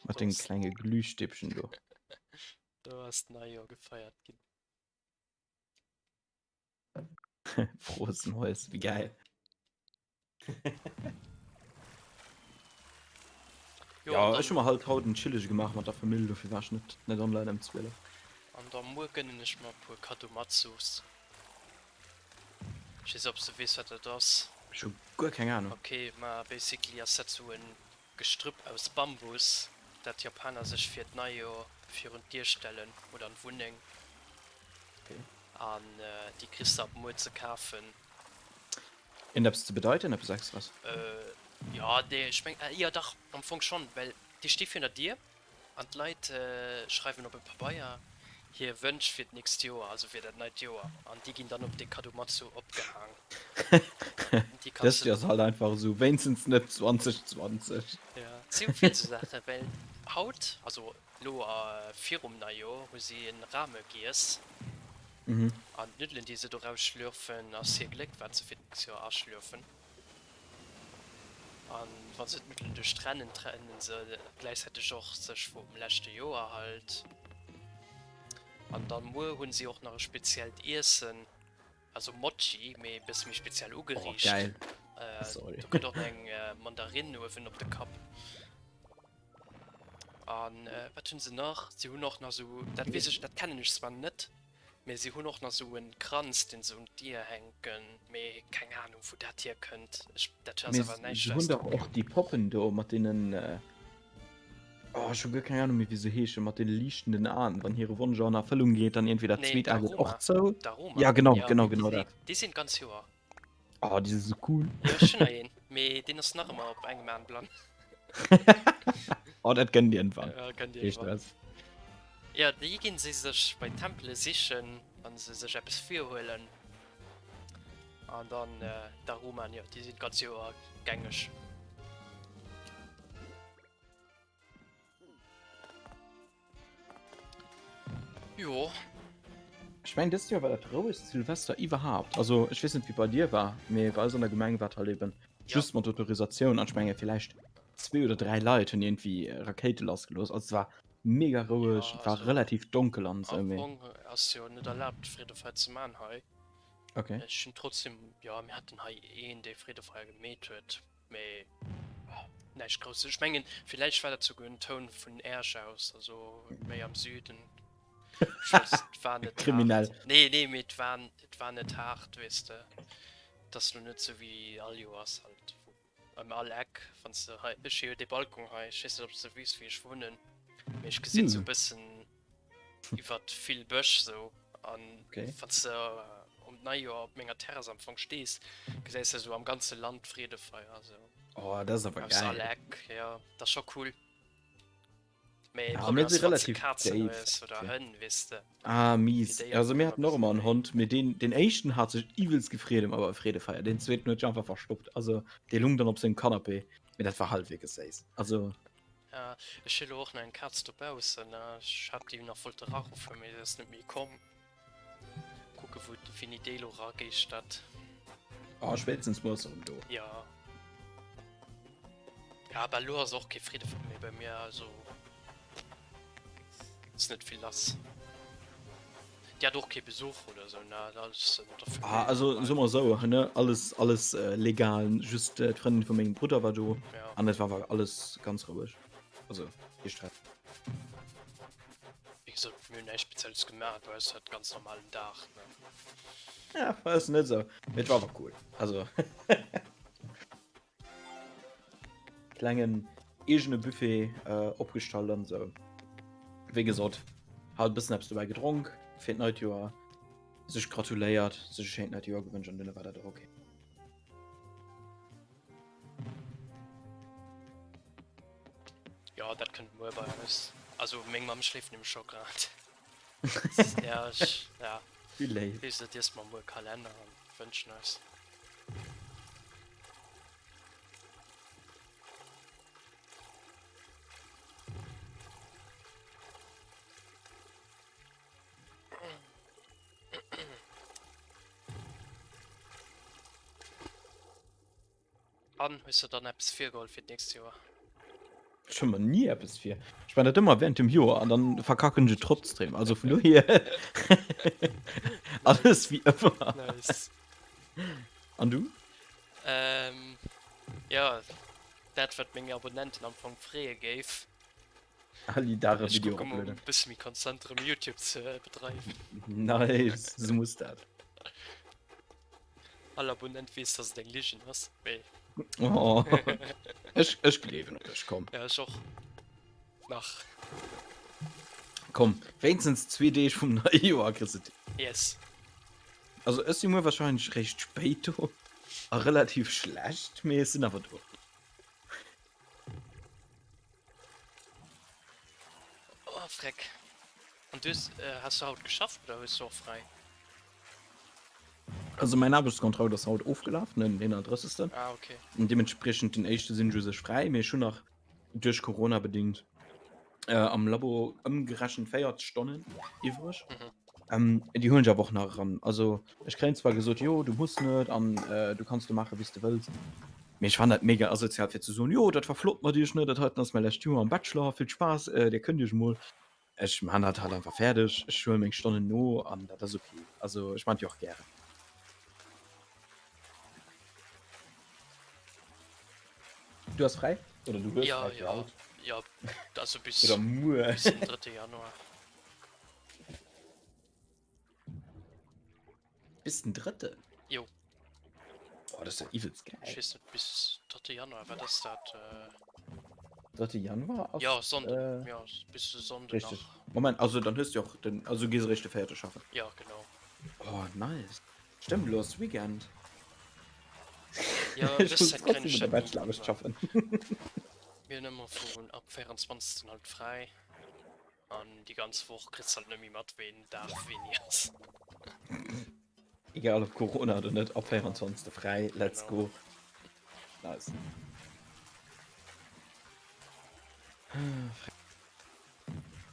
Mat den klenge Glühstäbchen do. Do ass d'Neijoer gefeiert ginn. Frohes Neues, wie geil. Jo, Ja, an ech hu dann, mer halt haut en chillege gemaach mat der Famill, dofir war ech net net online ëm 12. an da muer gënnen ech mer e puer Kadomatsus. Ech weess net, ob s de weess, wat dat ass. Ech hu guer keng Ahnung. Ok, ma basically ass dat sou en Gestrüpp aus Bambus, dat d'Japaner sech fir d'Neijoer virun d'Dier stellen oder an d'Wunneng. An déi kriss de ab muer ze kafen. Huet eppes ze bedeiten, eppes Extras? Jo, nee, ech meng, jo dach, am Fong schonn, well déi sti virun der Dier an d'Leit schreiwen op e Pabeier hir Wënsch fir d'nächst Joer, also fir dat neit Joer, an déi ginn dann op dee Kadomatsu opgehaang. Déi kanns Dëst de. Joer ass halt einfach esou, wéinstens net 2020. Jo, et si vill esou Saachen, well haut, also elo virum Neijoer, hu si en Rame giess. An d'Nuddelen, déi se doraus schlürfen, ass hir Gléck, wat se fir d'nächst Joer aschlürfen. An wa se d'Nuddelen duerchtrennen, trennen se gläichzäiteg och sech vum leschte Joer halt. An dann muer hunn si och nach e speziellt Iessen, also Mochi, mee e bësse méi speziell Oh, ugeriicht. geil. Sorry. Do kënnt och nach eng Mandarinn uewen op de Kapp. An wat hunn se nach? Si hunn och nach esou, dat weess ech, dat kennen ech zwar net, mee si hunn och nach esou en Kranz, deen se un d'Dier hänken, mee keng Anung wou dat hier kënnt. Ech, dat ass Mee awer näischt se aus hunn dach Tokio. och déi Poppen do mat deenen, oh ech hu guer keng Anung méi wéi se heeschen, mat deene liichtenden Aen, wann hire Wonsch an Erfëllung geet, dann iergendwéi dat Nee, zweet A geet och Daruma, zou. Daruma, Ja genau, jo, genau, genau dat. déi sinn d'ganz Joer. Oh, déi si sou cool. Jo, ech hunn nach een, mee deen ass nach ëmmer op engem Aan blann. Oh, dat gënnt iergendwann. Ja, gënnt Kee iergendwann. Stress. Ja, déi ginn si sech bei Tempele sichen, wann se sech eppes virhuelen. An dann Daruman, jo, déi sinn d'ganz Joer gängeg. Jo. Ech mengen dëst Joer war dat rouegst Silvester iwwerhaapt. Also ech weess net wéi bei dir war, mee bei eis an der Gemeng war et halt eben just mat Autorisatioun an ech menge villäicht zwee oder dräi Leit hunn iergendwéi Rakéite lassgelooss. Also et war mega roueg, Ja, et war also relativ donkel an esou, am mee. Fong ass jo net erlaabt Freedefeier ze man hei. Okay. Ech hunn trotzdem, jo mir haten hei een dee Freedefeier gemeet huet. Mee näischt Grousses. Ech mengen, villäicht war dat souguer en Toun vun Äerch aus, also méi am Süden. Ech weess, et war net Kriminell. haart. Nee, nee, mee et war, et war net haart, weess de. Et ass lo net sou wéi all Joers halt, wou ëm all Eck, wann s de hei, ech hu jo dee Balcon hei, ech weess net, ob s de weess, wéi ech wunnen, mee ech gesinn sou e bëssen iwwert vill Bësch sou an okay. wann s de um Neijoer op menger Terrass am Fong stees, gesäis de sou am ganze Land Freedefeier sou. Oh, dat ass awer Aus all geil. Eck, ja, dat ass scho cool. Mee Ja, Problem mir si ass, wann s de relativ Kazen déif. hues oder Hënn, weess de. Ah, Fir mies. déi Also ass mir dat haten e och ëmmer bëssen en Hond, mee deen, deen éischten hat sech iwwelst gefreet ëmmer bei Freedefeier. Deen zweeten huet sech einfach verstoppt. Also dee lung dann op sengem Canapé. Mee dat war halt wierklech séiss. Also. Ja, ech hu lo och nach eng Kaz dobaussen. Ech hat déi nach wollte raruffen, mee se ass net méi komm. Kucke wou wéini déi lo rageeschtert. Ah, spéitstens muer ass se erëm do. Ja. Ja, awer elo ass och kee Freedefeier méi bei mir, also ass net vill lass. Déi hat och kee Besuch oder sou, ne? Alles mat der Ah, Famille also normal. soe mer esou, ne, alles, alles legal, just d'Frëndin vu mengem Brudder war do Ja. an et war awer alles ganz roueg, also kee Stress. Wéi. gesot, mir hunn näischt Spezielles gemaach, bei eis war et ganz normalen Dag, ne. Ja, bei eis net esou. Mee et war awer cool. Also klengen eegene Buffet äh, opgestallt an esou. Wéi gesot, halt e bëssen eppes dobäi gedronk fir d'neit Joer, sech gratuléiert, sech e schéint neit Joer gewënscht an duerno war dat och ok. Jo, dat kënnt muer bei eis. Also meng Mamm schléift nämlech scho grad. Ja, ech, ja. Wéi léif. Wéi gesot, iesse mer muer Kalenner an wënschen eis. An, hues de dann eppes virgeholl fir d'nächst Joer? Ech huele mer ni eppes vir. Ech man dat ëmmer während dem Joer an dann verkacken ech et trotzdem. Also vun dohier alles wéi ëmmer. Nice. An du? Ähm, jo, dat wat meng Abonnenten am Fong freeë géif. Ali Dare Ech Video kucke mol uploaden. e bësse méi konstant erëm Youtube ze bedreiwen. Nice, sou muss dat. All Abonnent weess, dass et eng Ligen ass, mee. Oh. Ech, ech gleewen op dech, komm. Ja, ech och. Nach. Komm, wéinstens zwee Deeg vum neie Joer kriss et. Yes. Also ech si muer wahrscheinlech réischt spéit do a relativ schlecht, mee ech sinn awer do. Oh, Freck. An du hues, äh, has du haut geschafft oder hues du och fräi? Also mäin Aarbechtskontrakt ass haut ofgelaf, den 31. Ah, okay. Und deementspriechend den éischte sinn ech u sech fräi, mee ech hunn nach duerch Corona bedingt äh, am Labo ëmgerechent 40 Stonnen iwwreg. Mhm. Ähm, déi huelen ech awer och nach eran. Also ech kréien zwar gesot, jo du muss net an äh, du kanns do maache wéi s de wëlls. Mee ech fannen dat mega asozial fir ze soen, jo dat war flott mat iech, ne, dat heiten ass mäi lescht Joer am Bachelor, vill Spaass, äh, dir kënnt iech emol. Ech man dat halt einfach fäerdeg, ech huele meng Stonnen no an dat ass ok. Also ech man et jo och gären. Du has fräi? Oder du hues Ja, fräi fir ja, haut? ja, also bis, Oder muer? bis den 3. Januar. Bis den drëtte? Jo. Oh, das ist ja übelst geil. Ich weiß nicht, bis 3. Januar, wat ass dat? Äh... 3. Januar ass, Ja, Sonnden. Äh, ja, bis de Sonnden richtig. nach. Moment, also dann hues du och den, also gees eréischt de véierte schaffen. Ja, genau. Oh, nice. Stimmt, lo ass Weekend. Ja, Ich dës muss Zäit kréien trotzdem ech mit der dat ni, Bachelorarbecht ma schaffen. mir hunn ëmmer vun ab 24. halt fräi. An déi ganz Woch kriss halt net méi mat ween Dag wéini ass. Egal op Corona oder net, ab 24. fräi, let's Genau. go. Nice.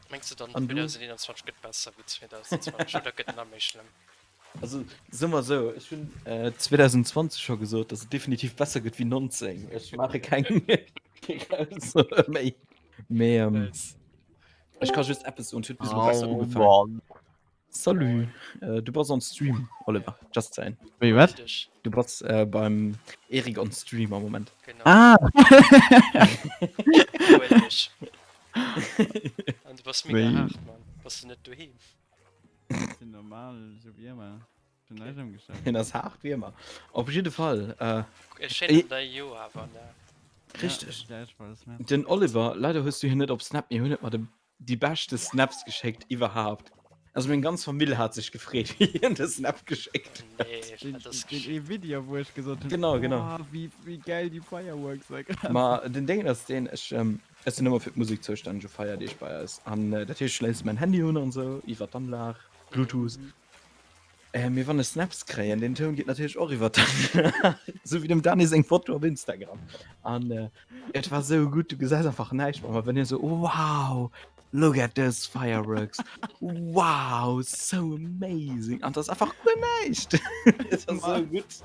Mengs du dann An du? 2021 gëtt besser wéi 2020 oder gëtt nach méi schlëmm? Also soe mer esou, ech hunn 2020 scho gesot, datt et definitiv besser gëtt wéi 19. Ech maache keng Aussoe méi. Mee ähm, ech ka just eppes soen, et huet bis elo besser Oh ugefaangen. Mann. Salut, äh, du bass on Stream, Oliver, just saying. Wéi wat? Richtig. Du bass äh, beim Erik on Stream am Moment. Genau. Ah! Huel dech. An du bass mega Wéi? haart, Mann. Bass du net doheem? Sinn normal, sou wéi ëmmer. Schon näischt ëmgestallt. Hien ass haart wéi ëmmer. Op jidde Fall, äh, E schéinen neie Joer awer, ne? Richteg. Ja, gläichfalls, merci. Den Oliver, leider hues du hien net op Snap, mir hunn et mer de, déi beschte Snaps geschéckt iwwerhaapt. Also meng ganz Famill hat sech gefreet, wéi hien de Snap geschéckt huet. Nee, Den, wat ass den geschéckt? ee Video, wou ech gesot hunn, Genau, genau. Boah, wéi, wéi geil déi Fireworks da grad Ma den Déngen ass deen, ech, ech sinn ëmmer fir d'Musek zoustänneg u Feierdeeg bei eis. An dat heescht, ech schléisse mäin Handy un an esou, iwwer d'Anlag, Bluetooth. Mee wann ech Snaps kréien, den Toun geet natierlech och iwwer d'Anlag, esou wéi dem Dani seng Foto op Instagram. An et war esou gutt, du gesäis einfach näischt méi, ma wenn hien esou, Wow, look at this fireworks, wow, so amazing. An et ass einfach guer näischt. Et ass esou gutt.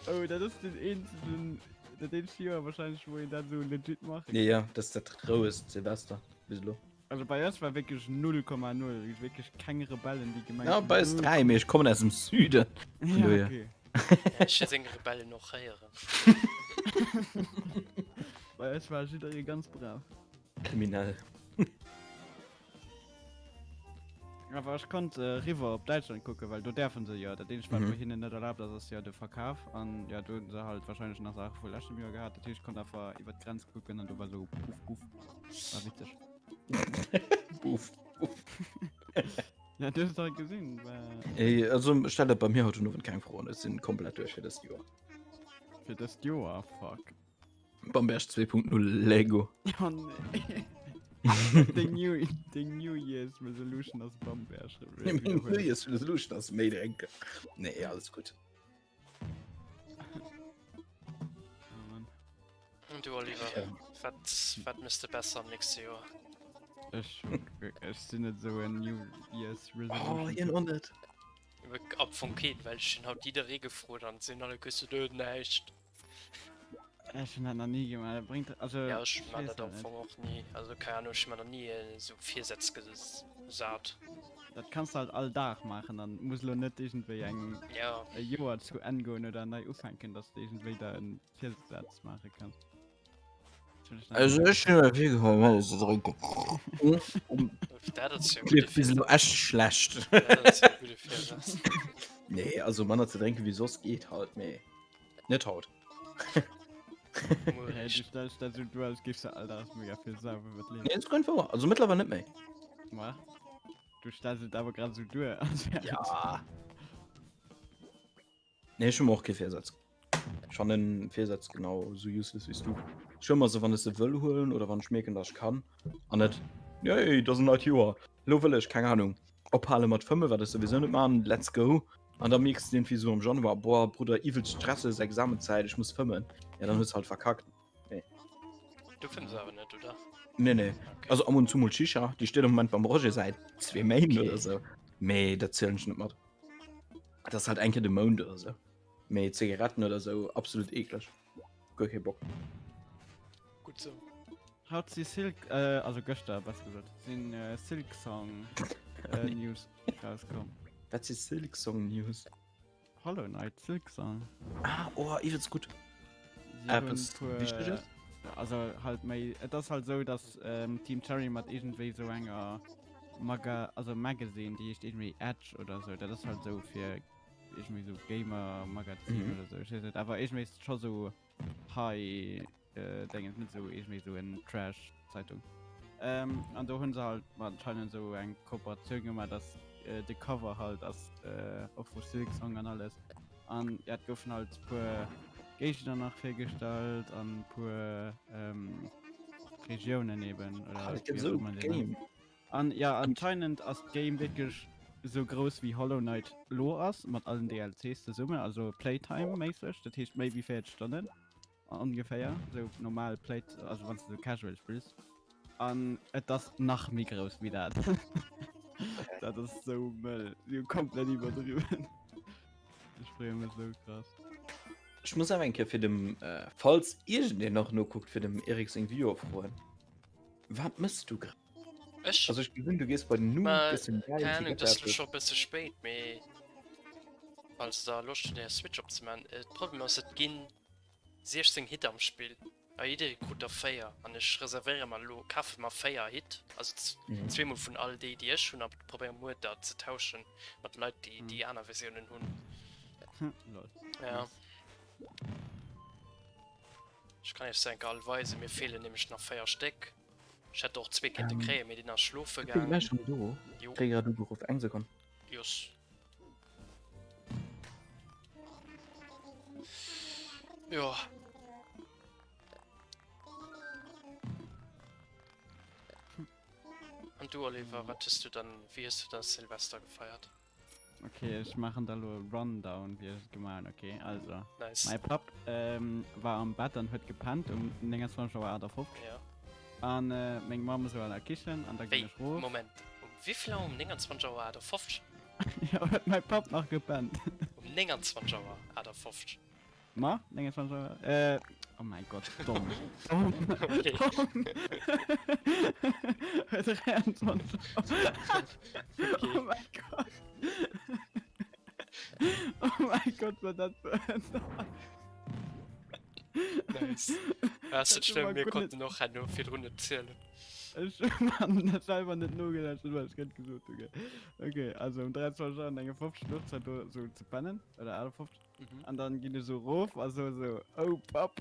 Oh, dat ass den eenzegen, dat eenzegt Joer wahrscheinlech, wou een dat esou legit maache kann. Jo, dat ass dat rouegst Silvester bis elo. Also bei eis war wierklech 0,0, wierklech keng Rebellen, déi gemengt Ja, bei eis 3, mee ech kommen aus dem Süden. Ja, dohier. okay. Ja, ech hu seng Rebellen och héieren. Bei eis war jidderee ganz brav. Kriminell. Awer ech konnt eriwwer op Däitschland kucken, well do däerfe se jo. Dat eenzegt, wat bei hinnen net erlaabt ass, ass jo de Verkaf. An jo, do hunn se halt warscheinlech nach Saache vu leschtem Joer gehat. Dat heescht, ech konnt einfach iwwer d'Grenz kucken an do war sou puff puff. War witzeg. Puff puff. Ja, du hues et halt gesinn. War... Ey, also stell dat bei mir haut den Owend keng Froen. Ech sinn komplett duerch fir dëst Joer. Fir dëst Joer? Fuck. Bamberg 2.0 Lego. Oh nee. Deng New, deng New Year's Resolution ass Bamberg. Meng New Year's Resolution ass méi drénken. Nee, alles gutt. Oh Mann. Und du Oliver, Ja. wat, wat mëss de besser am nächste Joer? Ech, ech sinn net sou en New Year's Oh, Resolution. hien och net. Am Fong keen, well ech hunn haut jidderee gefrot an sinn alle gesot, äh, näischt. Ech hunn dat nach ni gemaach, dat bréngt, also Ja, ech ech man weess dat am dat net. Fong och ni. Also keine Ahnung, ech hu mer nach ni esou Virsätz gesat. Dat kanns de halt all Dag maachen an muss elo net iergendwéi eng Ja. e Joer zu Enn goen oder nei ufänken, dass de iergendwéi der en Virsaz maache kanns. Also ech hunn mer virgeholl manner ze drénken. Dat ass jo e gudde Kléngt bis elo Virsaz. echt schlecht. Dat ass jo e gudde Virsaz. Nee, also manner ze drénken wéi soss geet halt, mee Net haut. Hey, du stellst dat so duer, als géifs du all Dag mega vill saufen, wat leeft. Nee, ist ganz wahr. Also mittlerweile net méi. Ma, du stellst et awer grad so duer, als wär et. Ja. Nee, ech hu mer och kee Virsatz. Ech fannen Virsätz genau sou useless wéi s du. Ech huele mer se, wann ech se wëll huelen oder wann ech mierken, dass ech kann. An net, Yay, et ass en neit Joer, elo wëll ech, keng Ahnung, ophale mat fëmmen, wat ech souwisou net maachen, let's go. An da mierks de irgendwie sou am Januar, boah, Brudder, iwwelst stresseg Examenzäit, ech muss fëmmen. Ja, dann hues de halt verkackt. Nee. Du fëmms awer net, oder? Nee, nee. Okay. Also ab und zu mol Shisha, déi steet am Moment beim Roger säit zwee Méint Okay. oder sou. Mee dat zielen ech net mat. Dat ass halt eng Kéier de Mount oder sou. Mee Zigaretten oder sou, absolut eekleg. Guer kee Bock. Gutt sou. Haut si Silk, äh, also gëschter besser gesot, sinn äh, Silksong äh, News rauskomm. Wat si Silksong News? Hollow Knight Silksong. Ah, oh, iwwelst gutt. Si hunn Eppes puer, Wichteges? also halt méi, et ass halt sou, dass ähm, Team Cherry mat iergendwéi sou enger Maga, also Magazine, déi heescht iergendwéi Edge oder sou, dat ass halt sou fir iergendwéi sou Gamer Magazin Mhm. oder sou, ech weess net, awer iergendwéi ass et scho sou high äh, Dingens, net sou iergendwéi sou en Trash Zeitung. Ähm, an do hunn se halt anscheinend sou eng Kooperatioun gemaach, dass äh, de Cover halt ass äh, och vu Silksong an alles. An ja, et goufen halt puer Géigner nach virgestallt an puer ähm, Regiounen eben oder Ah, et gëtt wéi och esou ëmmer een déi nennt. Game. An ja, anscheinend ass d'Game wierklech sou grouss wéi Hollow Knight lo ass, mat allen DLCs zesummen, also Playtime-méisseg, dat heescht méi wéi 40 Stonnen ongeféier, sou normal Play, also wann s de sou casual spills. An et ass nach méi grouss wéi dat. Dat ass sou mëll, si hu komplett iwwerdriwwen. Ech freeë mech sou krass. Ech muss awer eng Kéier fir dem, falls iergendeen nach nokuckt, fir dem Eric seng Vue froen. Wat mëss du grad? Ech? Also ech gesinn du gees bei den Nu, Ma, gëss en Keine gäilen Ahnung, das ist Zigarette. schon e bësse spéit, mee falls der Loscht hutt är Switch opzemaachen. De Problem ass et ginn 16 Hit am Spill a jidderee krut der 4 an ech reservéiere mer elo, kafe mer 4 Hit, also Mhm. zweemol vun all déi déi ech hunn a probéiere muer der ze tauschen mat Leit déi déi aner Versiounen hunn. Lol. Ja. Nice. Ech kann iech se enker all weisen, mir feelen nämlech nach 4 Stéck. Ech hätt och zwee kéinte Ähm, kréien, mee deen ass schlofe Ich bin gaangen. gleich schon do. Jo. Krieg grad ugeruff. Eng Sekonn. Jus. Jo. An du Oliver, wat hues du dann, wéi hues du dann Silvester gefeiert? Okay, ech maachen der lo e Rundown, wéi ech et gemaach hunn. Okay, also. Nice. Mäi Papp ähm, war am Bett an huet gepennt um 29 Auer 58. Ja. An äh, meng Mamm esou an der Kichen an da ginn Wéi? ech rof. Moment. Um wéivill Auer? Um 29 Auer 58? Ja, huet mäi Papp nach gepennt. Um 29 Auer 58. Ma, 29 Auer. Äh, oh mein Gott, domm. Domm. Okay. Domm. 23 Auer. Okay. Oh mein Gott. Oh mein Gott, war dat behënnert. Nice. Ass net schlëmm, mir konnten och herno virdrun net zielen. Ech hunn dat selwer net nogelauschtert, wat ech grad gesot hunn, gell. Okay, also um 23 Auer an 51 Louch et do sou ze pennen, oder 58. Mhm. An dann ginn ech sou rof a so sou, oh Papp,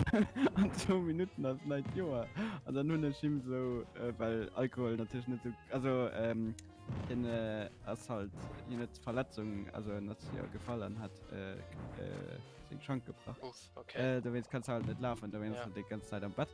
an zwou Minutten ass neit Joer. An dann hunn ech him sou, äh, well Alkohol natierlech net sou, also ähm, hien äh, ass halt, hien huet Verletzung, also en ass jo gefall an hat äh, äh, seng Schank gebrach. Uff, okay. Äh, dowéinst kannst du halt net lafen, dowéinst Ja. ass en déi ganz Zäit am Bett.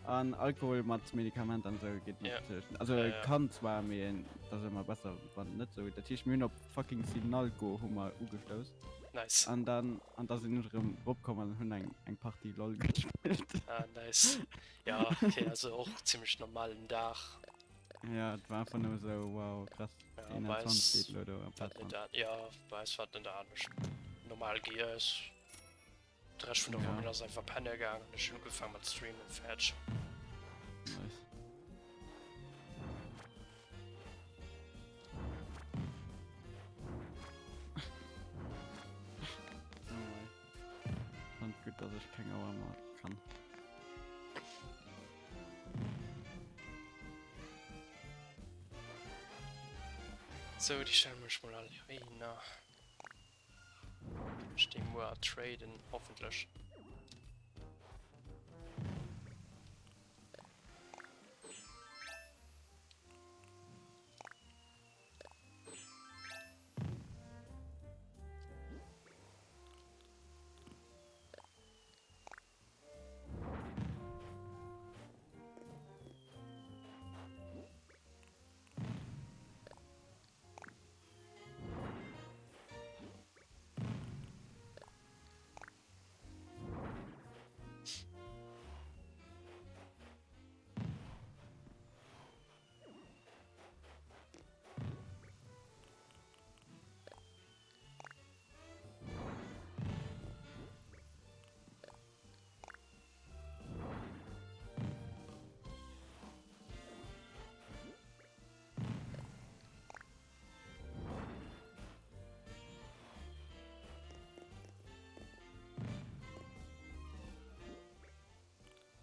An Alkohol mat Medikament an sou geet Ja. natierlech net. Also Ja, ja. kann zwar, mee et ass ëmmer besser wann net sou. Dat heescht mir hunn op fucking Sinalco hu mer ugestouss. Nice. An dann an da sinn ech erëm ropkomm an hunn eng eng Partie LOL gespillt. Ah, nice. Ja, okay, also och zimmlech normalen Dag. Ja, et war einfach nëmme sou wow krass. Ja, Den bei 21 eis steet elo do am war Plaz net an, ja, bei eis war et net anescht. Normal giess. De Rescht vun der Ja. Woch ass einfach penne gaangen an ech hunn ugefaangen mat streamen, fäerdeg. Nice. Oh mei. Fand gutt, dass ech keng Auer mer kann. Sou, déi stellen ech mol all heihinner. Ech déi muer traden, hoffentlech.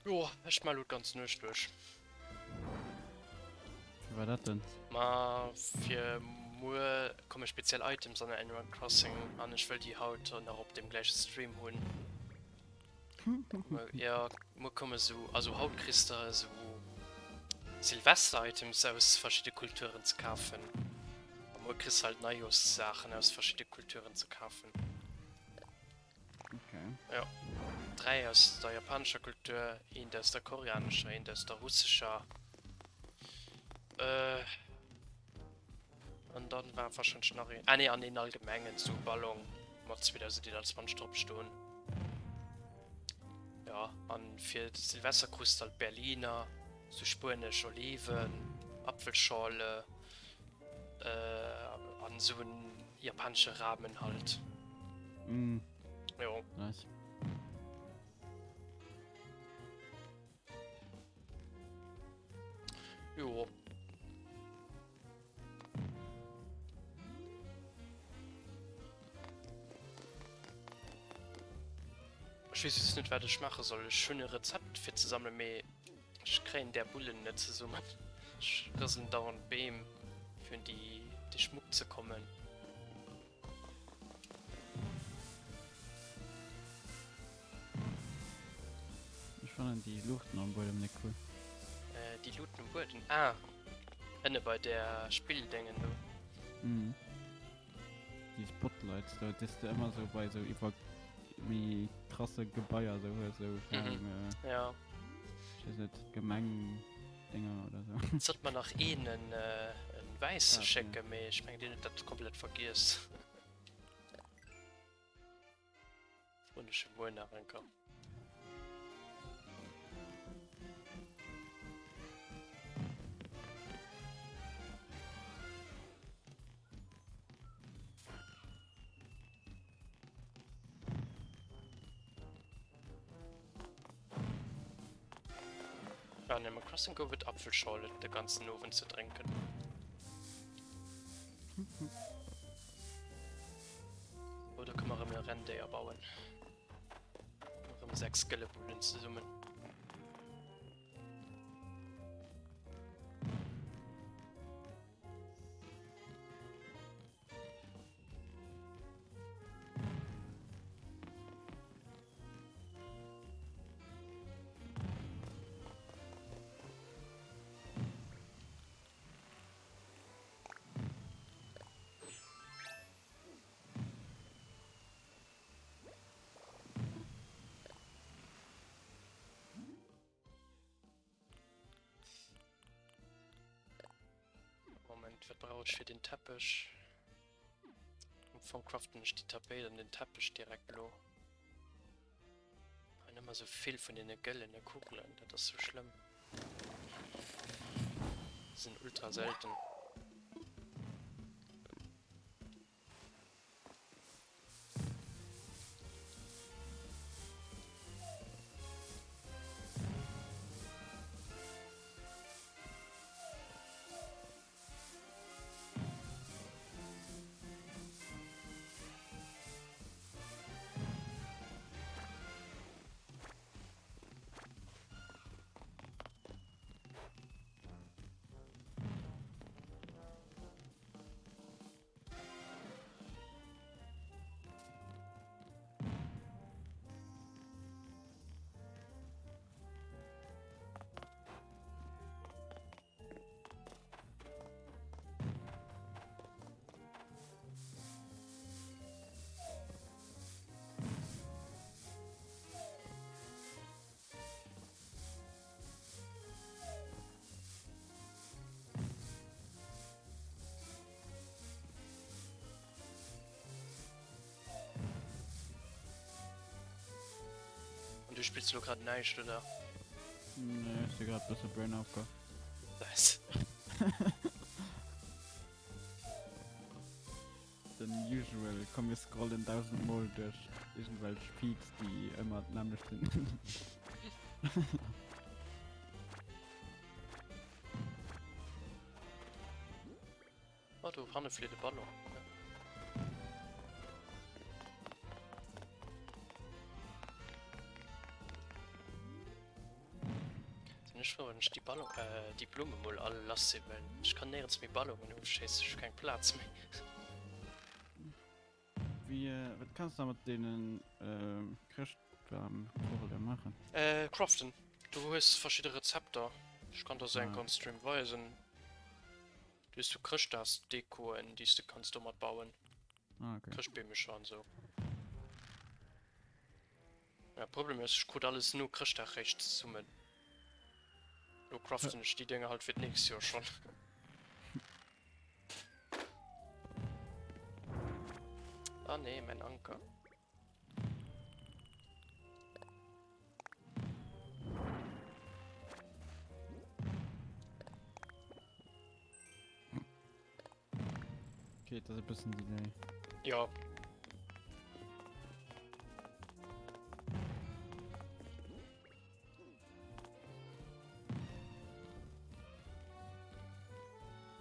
Jo, ech man lo d'ganz Nuecht duerch. Fir wat dat denn? Ma fir muer komme speziell Items an Animal Crossing an ech wëll déi haut nach op dem gläiche Stream hunn. Ja, muer komme sou, also haut kriss de esou Silvester-Items aus verschidde Kulturen ze kafen. A muer kriss halt Neijooschsaachen aus verschidde Kulturen ze kafen. Okay. Ja. 3 aus der japanescher Kultur, eent aus der koreanescher, eent aus der russescher. Äh. An dann war wahrscheinlich nach een, ah nee, an een allgemengen, sou Ballon mat 2021 drop stoen. Ja, an fir Silvester krus de halt Berliner, sou spuenesch Oliven, Apfelschorle, äh, an sou en japanesche Ramen halt. Mm. Jo. Nice. Jo. Ech weess just net wat ech maache soll. Ech hunn e Rezept fir ze sammelen, mee ech kréien där Bullen net zesummen. Ech rëselen dauernd Beem fir un déi dee Schmuck ze kommen. Ech fannen déi Luuchten am Buedem net cool. Äh, déi Luuten um Buedem? Ah, ënne bei der Spilldéngen do. Mhm. Déi Spotlights do, déi s de ëmmer sou bei sou iwwer méi krasse Gebaier sou hues, sou, keine Mhm. Ahnung, äh, Ja. ech weess net, Gemeng-Dénger oder sou. Et sollt mer nach een en, äh, en wäisse Ah, okay. schécken, mee ech meng deen huet dat komplett vergiess. Froen ech e muer nach eng Kéier. Bei Animal Crossing gouf et Apfelschorle de ganzen Owend ze drénken. Oh, da kënne mer erëm e Renndéier bauen. Erëm 6 gëlle Bullen zesummen. Wat brauch ech fir den Teppech? Am Fong craften ech déi Tapéit an den Teppech direkt elo. An ëmmer sou vill vun deene gëllene Kugelen, dat ass sou schlëmm. Déi sinn ultra selten. An du spills lo grad näischt, oder? Nee, ech si grad bësse Brain AFK. Nice. Den usual, komm mir scrollen 1000 mol duerch iergendwelch Feeds déi ëmmer d'nämmlecht sinn. Oh, do hanne flitt e Ballon. Sinn ech frou, wann ech déi Ballon, äh, déi Blumme mol all lass sinn, well ech kann néierens méi Ballonen ofschéissen, ech hu keng Plaz méi. Wéi, wat kanns de da mat deenen Chrëschtbamkugele maachen? Äh, craften. Du hues verschidde Rezepter. Ech kann der se enker on Stream weisen. Du hues sou Chrëschtdagsdekoen, déi s de kanns domat bauen. Ah, okay. Chrëschtbeemecher an sou. Ja, Problem ass, ech krut alles no Chrëschtdag réischt zesummen. Lo craften ech déi Dénger halt fir d'nächst Joer schonn. Ah nee, mein Anker. Okay, das ist ein bisschen Delay. Ja.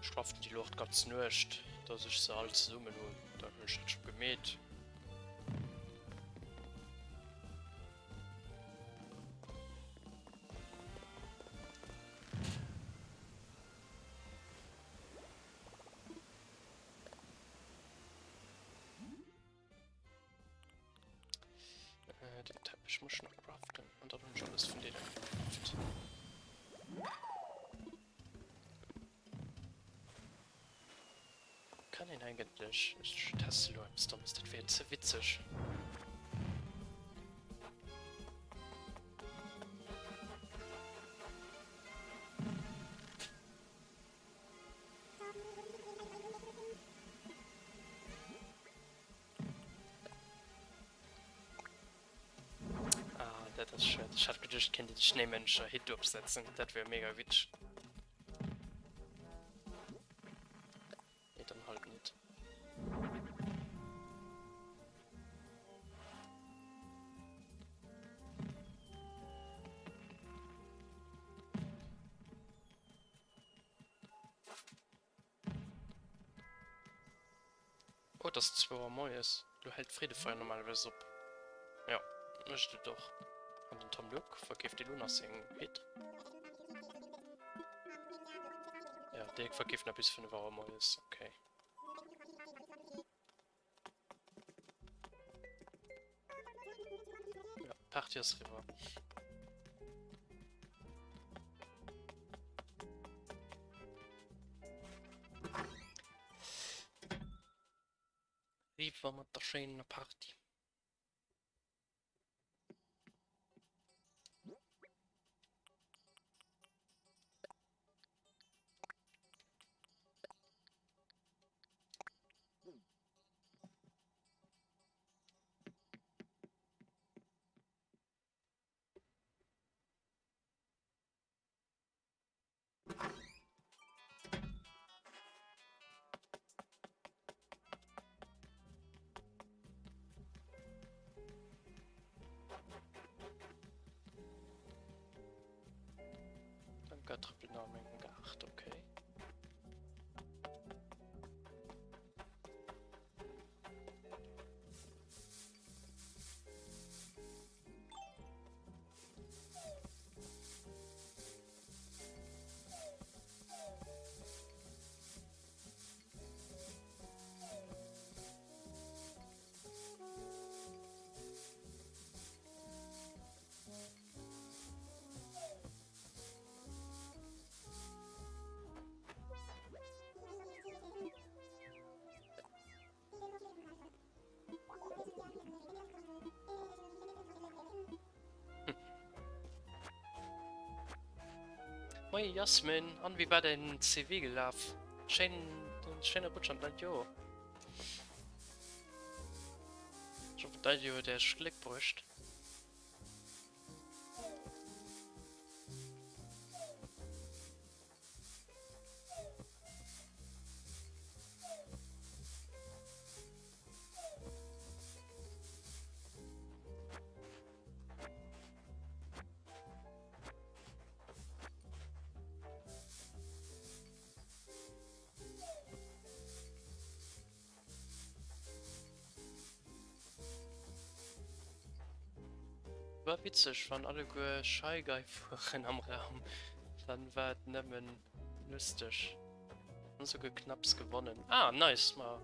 Ech craften déi lo och d'ganz Nuecht, dass ech se all zesummen hunn. Dann hunn ech dat scho gemeet. Äh, den Teppich muss ich noch craften. Und dann habe ich alles von denen gecraftet. Kann een eigentlech... Ech teste lo eppes Dommes, dat wär ze witzeg. Ah, dat ass schued. Ech hat geduecht, ech kéint den Schnéimënscher Hit opsetzen. Dat wär mega witzeg. Nee, dann halt net. Oh, et ass zwou Auer moies. Lo hält d'Freedefeier normalerweis op. Jo, mécht et och. An den Tom Nook verkeeft elo nach seng Hit. Jo, dee verkeeft nach bis 5 Auer moies. Okay. Ja, Party ass riwwer. Riwwer mat der schéiner Party. Luca trëppelt nach a mengem Gaart, okay. Moie Jasmin, an wéi war däin CV gelaf? Schéin, schéine Rutsch an d'neit Joer. Ech hoffen d'neit Joer huet Iech Gléck bruecht. War witzeg, wann alleguer Shy Guy fueren am Raum, dann war et nëmmen lusteg. Hun souguer knapps gewonnen. Ah nice, ma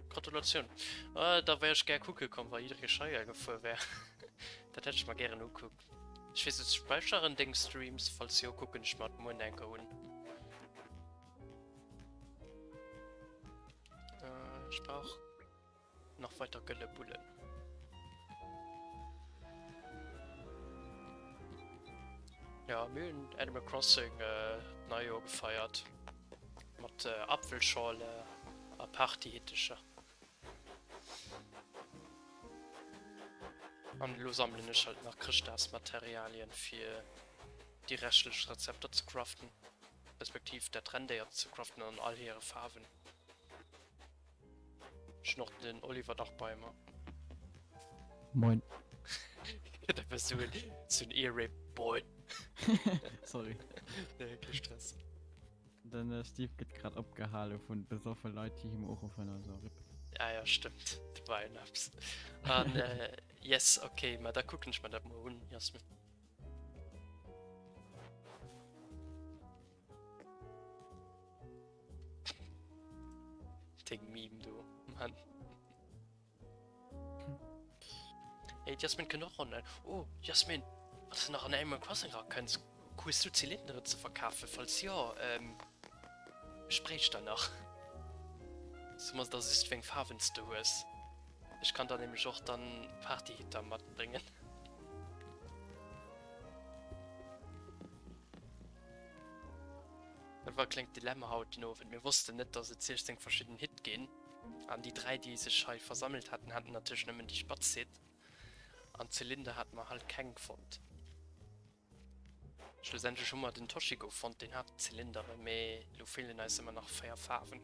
Gratulatioun. Da wär ech gär kucke komm wa jidderee Shy Guy gefuer wär. Dat hätt ech mer gären ukuckt. Ech weess net, späicheren deng Streams? Falls jo, kucken ech mer et muer enker un. Ech brauch nach weiter gëlle Bullen. Ja, mir hunn Animal Crossing äh, d'Neijoer gefeiert. Mat äh, Apfelschorle a Partyhittecher. An elo sammelen ech halt nach Chrëschtdagsmaterialien fir déi reschtlech Rezepter ze craften. Respektiv dat Renndéier ze craften an all hire Faarwen. Ech hunn och den Oliver nach bei mer. Moin. Dat war sou en, sou en Ear-Rape. Moin. Sorry. Nee, kee Stress. Den Steve gëtt grad opgehale vun besoffe Leit, déi him uruffen, also rip. Ah ja, stëmmt. Do war jo nach eppes. An yes, okay, ma da kucken ech mer dat mol un, Jasmin. Deng Meme do, Mann. Hey, d'Jasmin kënnt och online. Oh, Jasmin, wann s de nach an Animal Crossing erakënns, hues du Zylindere ze verkafen? Falls jo, ähm, ech bréicht der nach. So mer da just wéi eng Faarwen s de hues. Ech kann der nämlech och dann Partyhitter matbréngen. Dat war e klengt Dilemma haut den Owend. Mir wossten net, dass et 16 verschidden Hitt ginn. An déi 3, déi sech hei versammelt haten, haten natierlech nëmmen déi spatz Hitt. An Zylinder hate mer halt keng fonnt. Schlussendlech hu mer den Toshiko fonnt, deen hat Zylindere, mee lo feelen eis ëmmer nach 4 Faarwen.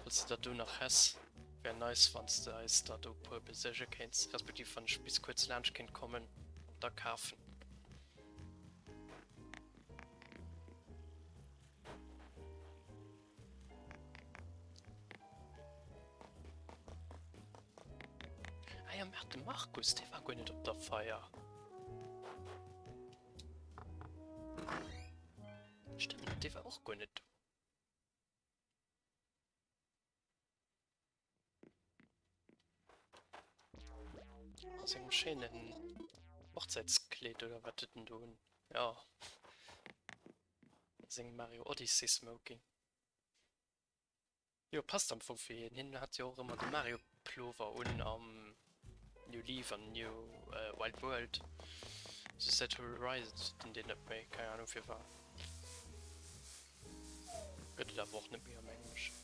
Falls de der do nach häss, wär nice wanns de eis der do puer besuerge kéints, respektiv wann ech bis kuerz laanscht kéint kommen an der kafen. Ah ja, mer de Markus, dee war guer net op der Feier. Stimmt, dee war och guer net do. A sengem schéinen Hochzäitskleed oder wat huet en do un? Ja. A sengem Mario Odyssey Smoking. Jo, passt am Fong fir hien. Hien hat jo och ëmmer de Mario Plover un am New Leaf an New Wild World. Just säit Horizons huet en deen net méi, keng Ahnung firwat. Gëtt et awer och net méi am Engleschen.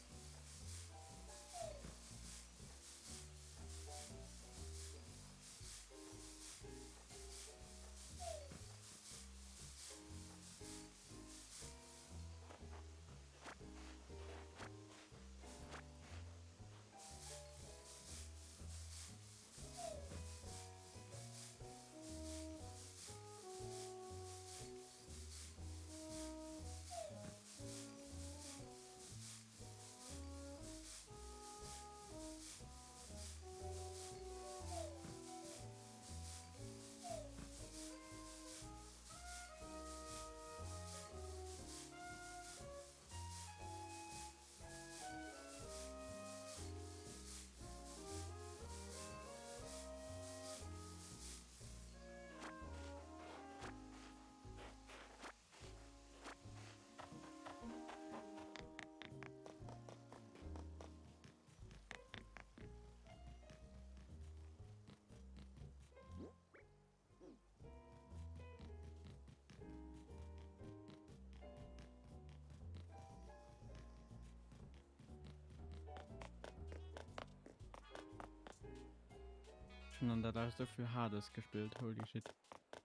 Ech hunn an der Lescht esou vill Hades gespillt, holy shit.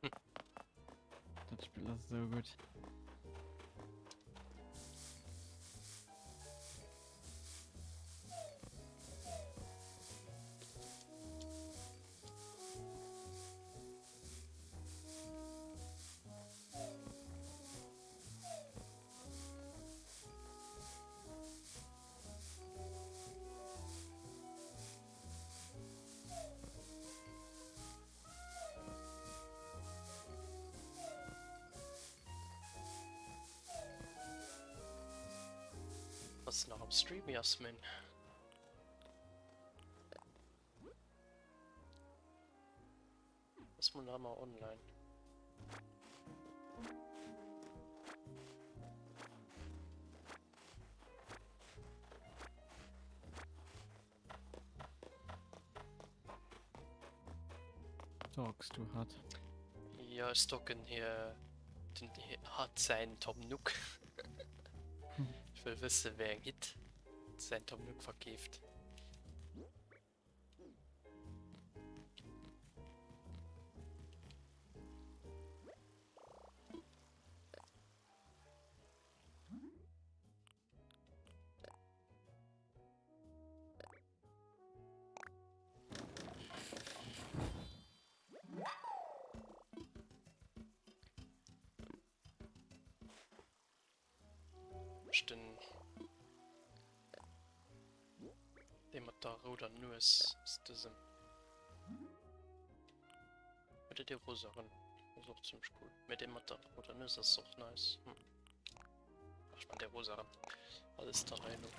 Dat Spill ass esou gutt. Bass de nach am Stream, Jasmin? Ass mol nach ëmmer online. Stalks du hatt? Jo, ech stalken hir, den hatt säin Tom Nook. Ech wëll wësse wéi eng Hit säin Tom Nook verkeeft. Den dee mat der rouder Nues ass dësen. Oder dee rosaren ass och zimmlech cool. Mee dee mat der rouder Nues ass och nice. Hm. Ach, ich mein dee rosaren. Alles der Rei no.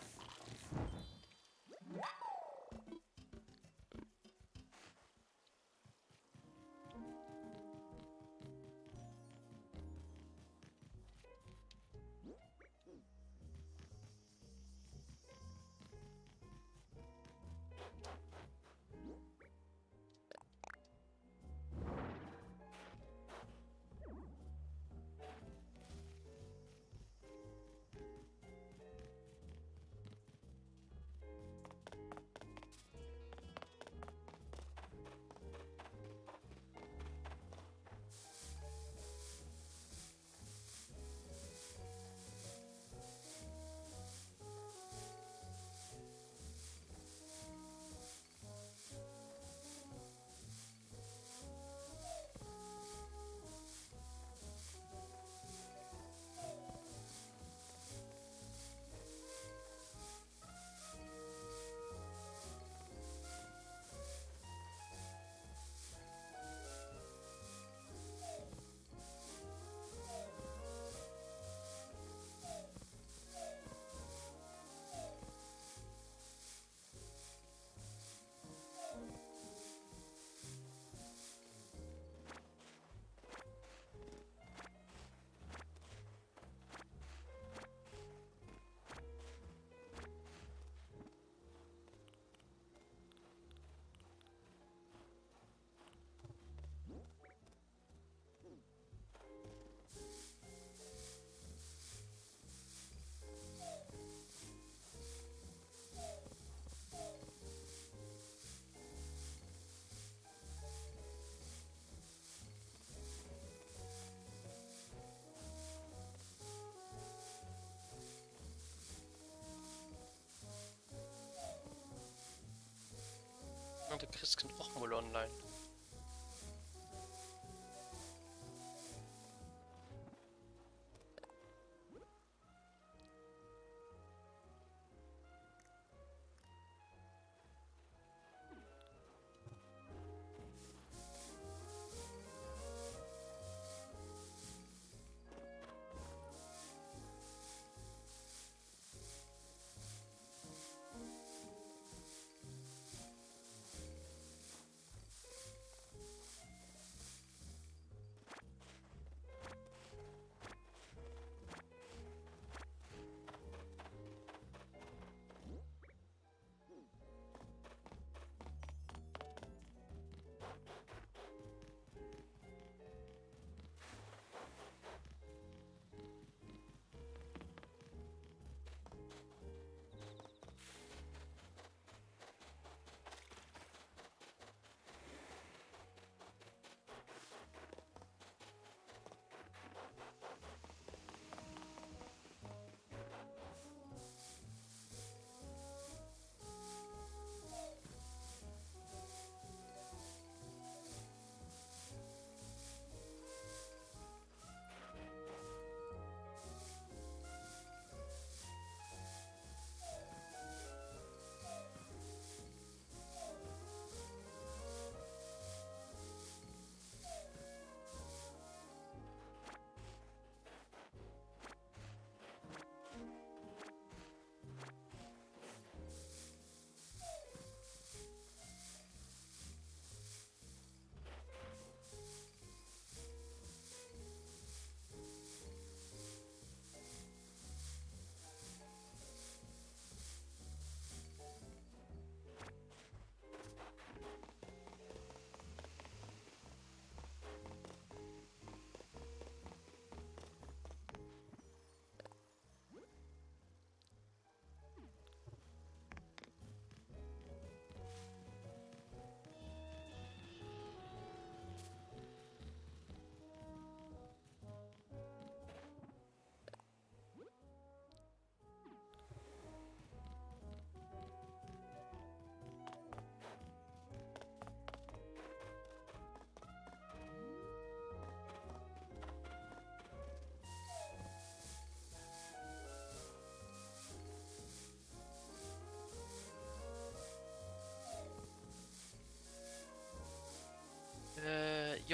Ah, de Chris kënnt och mol online.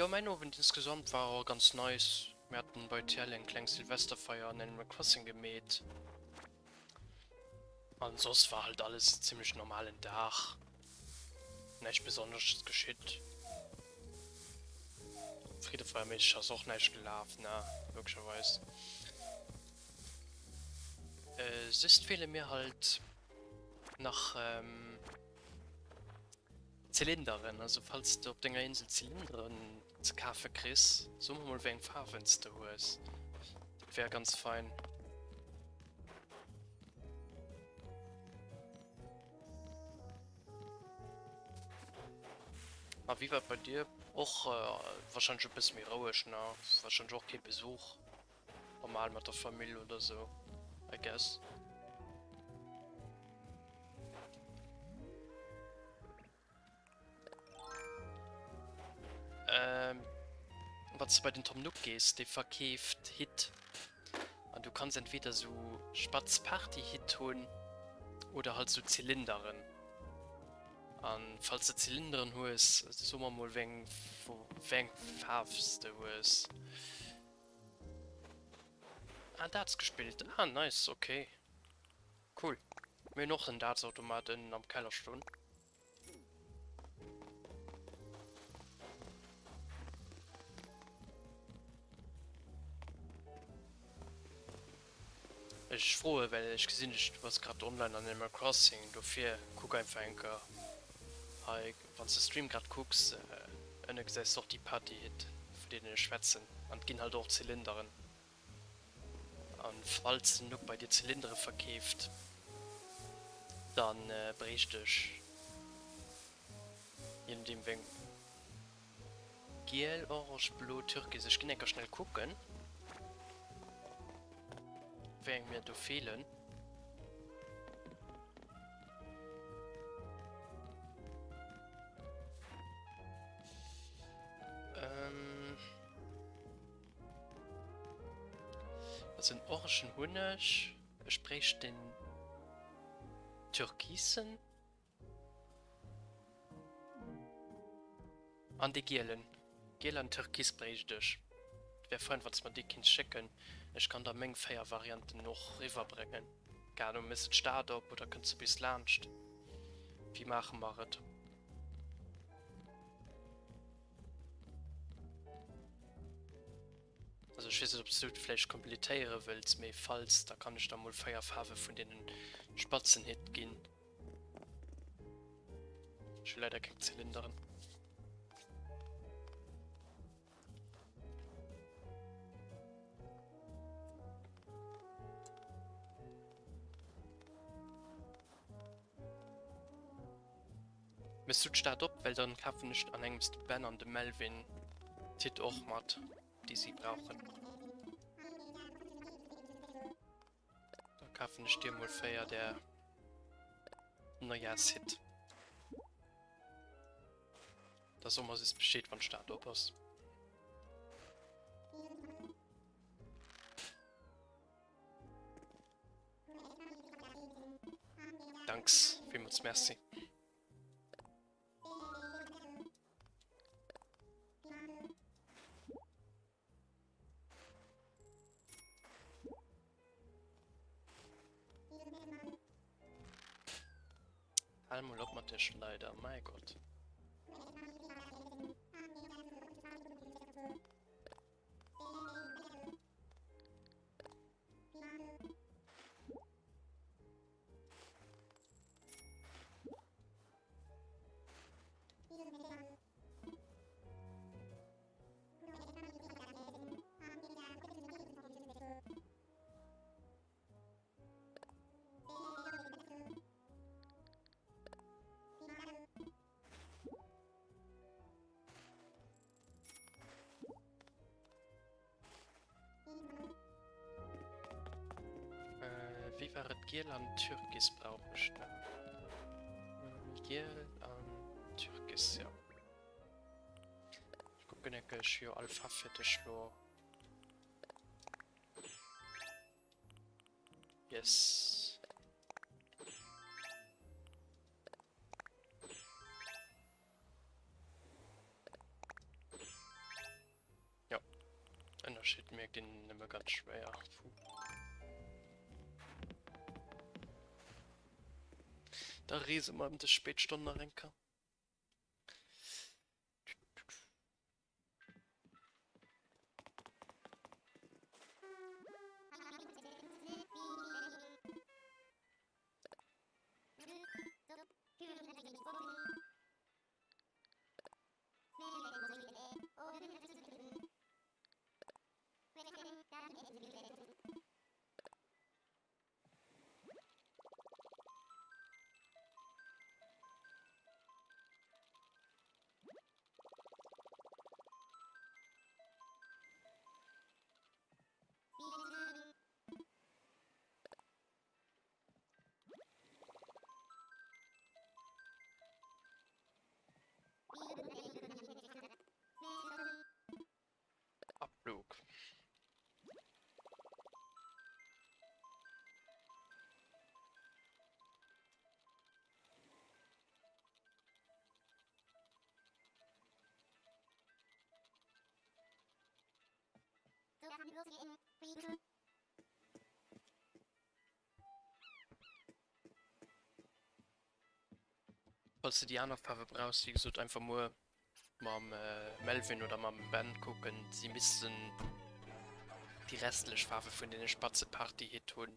Jo, mäin Owend insgesamt war och ganz nice. Mir haten bei TL eng kleng Silvesterfeier an Animal Crossing gemeet. An soss war halt alles zimmlech normalen Dag. Näischt besonnesches geschitt. Freedefeierméisseg ass och näischt gelaf, ne, logescherweis. Just feele mir halt nach Zylinderen. Also falls de op denger Insel Zylinderen ze kafe kriss, so mer mol wéi eng Faarwen s de hues. Dat wär ganz fein. A wéi war et bei dir? Och wahrscheinlech e bësse méi roueg, ne? Wahrscheinlech och kee Besuch? Normal mat der Famill oder sou, I guess. Ähm, wann du bei den Tom Nook gees, dee verkeeft Hit. An du kanns entweder sou spatz Party-Hit hunn oder halt sou Zylinderen. An falls de Zylinderen hues, so mer mol wéi eng, wéi eng Faarf s de hues. Ah, Darts gespillt. Ah, nice, okay. Cool. Mir hunn och en Darts-Automat ënnen am Keller stoen. Ech froe well ech gesinn dech, du bass grad online an Animal Crossing, dofir kuck einfach enker hei wanns de Stream grad kucks, ënne gesäis de och déi Party Hit vun deenen ech schwätzen an et ginn halt och Zylinderen an falls den Nook bei dir Zylindere verkeeft dann bréicht ech je nodeem wéi eng Giel, orange, blo, türkis. Ech ginn enker schnell kucken, wéi eng mir do feelen. Ähm. Also den orangen hunn ech. Ech bréicht den türkisen. An dee gielen. Giel an türkis bréicht ech. Wär fein wanns mer déi kinns schécken. Ech kann der meng 4 Varianten och riwwer bréngen. Keng Ahnung, méchs de d'Stad op oder kënns de bis laanscht? Wéi maache mer et? Also ech weess net ob s du et vläicht kompletéiere wëlls, mee falls, da kann ech der mol 4 Faarwe vun deenen spatzen Hitt ginn. Ech hu leider keng Zylinderen. Mess du d'Stad op, well dann kafen ech an engems de Ben an de Melvin d'Hit och mat, déi si brauchen. Da kafen ech dir mol 4 där Neujahrshit. Da so mer es Bescheed, wann d'Stad op ass. Danks, villmools Merci. Hal mol op mat der Schleider, mäi Gott. Äh, wéi war et? Giel an Türkis brauch ech da. Giel an Türkis, ja. Ech kucken enke, ech hu jo all Faarf fir dech lo. Yes. Ënnerscheed mierkt een nëmme ganz schwéier. Puh. Da reese mer ëm des spéit Stonn nach eng Kéier. Abflug. Falls de déi aner Faarwe brauchs, wéi gesot einfach muer mam Melvin oder mam Ben kucken, si missten déi restlech Faarwe vun deene spatze Party-Hit hunn.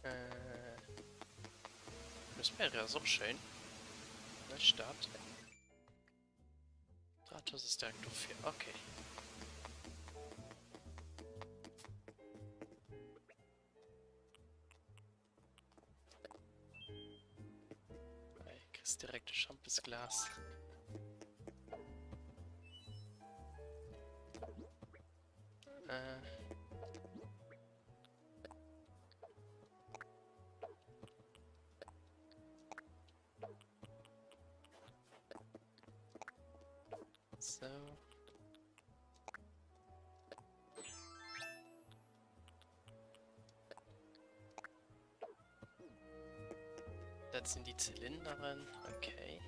Äh, Vesperia ass och schéin. Net Stad. Rathaus ass direkt dofir. Okay. Hey, kriegst direkt ein Schampesglas. Äh. So. Dat sinn déi Zylinderen, okay.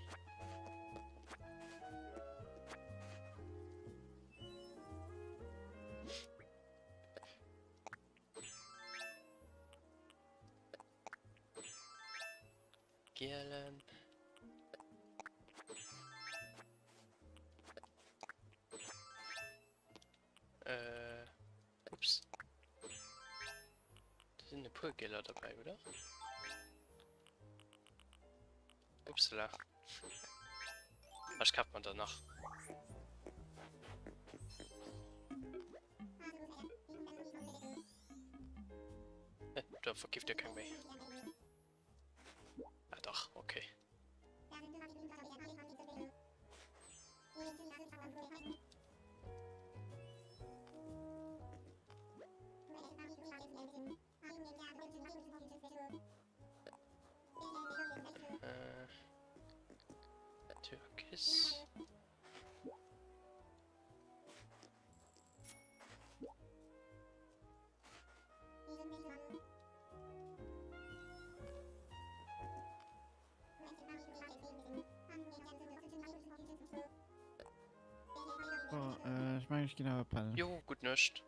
Gielen. Äh, ups. Da sinn e puer Gieler dabei, oder? Upsala. Was kauft man da nach? Äh, da vergift er kein méi. Ah, dach, okay. Äh, Türkis. Oh, äh, ich mein, ich ginn awer pennen. Jo, gutt Nuecht.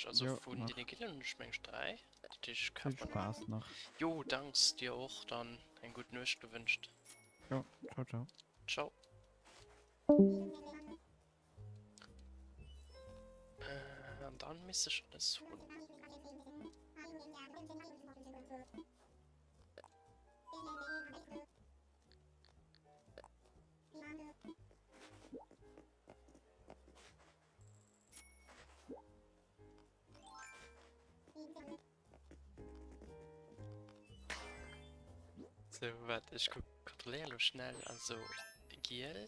Also Jo, vun nach. deene Gillen hunn ech meng ech 3. Dat heescht, ech Vill kafe Spaass nach. Jo, danks dir och dann eng gutt Nuecht gewënscht. Jo, ciao, ciao. Ciao. Äh, an. An dann misst ech alles hunn. So, wat ech kontrolléiere lo schnell. Also giel,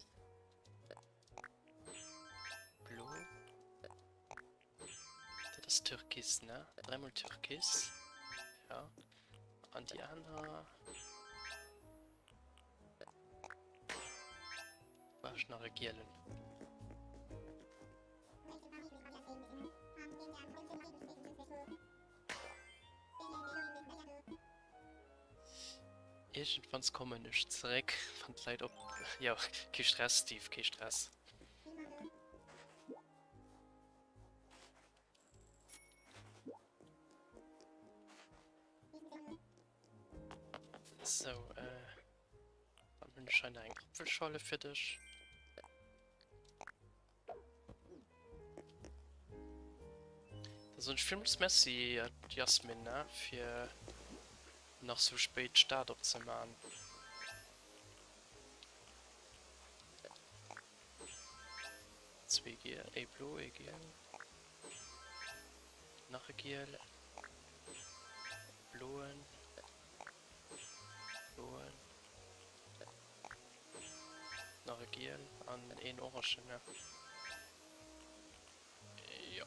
blo, dat ass türkis, ne? Dräimol türkis. Ja. An déi aner. Brauch ech nach e gielen. Iergendwanns kommen ech zeréck, wann d'Leit op... Jo, kee Stress, Steve, kee Stress. So, äh... Dann hunn ech hei nach eng Apfelschorle fir dech. Da soen ech villmools Merci, Jasmin, ne, fir nach sou spéit d'Stad opzeman. Zwee giel, ee blo, ee giel. Nach e giel. Bloen. Bloen. Nach e giel an een orangen, ne? Jo.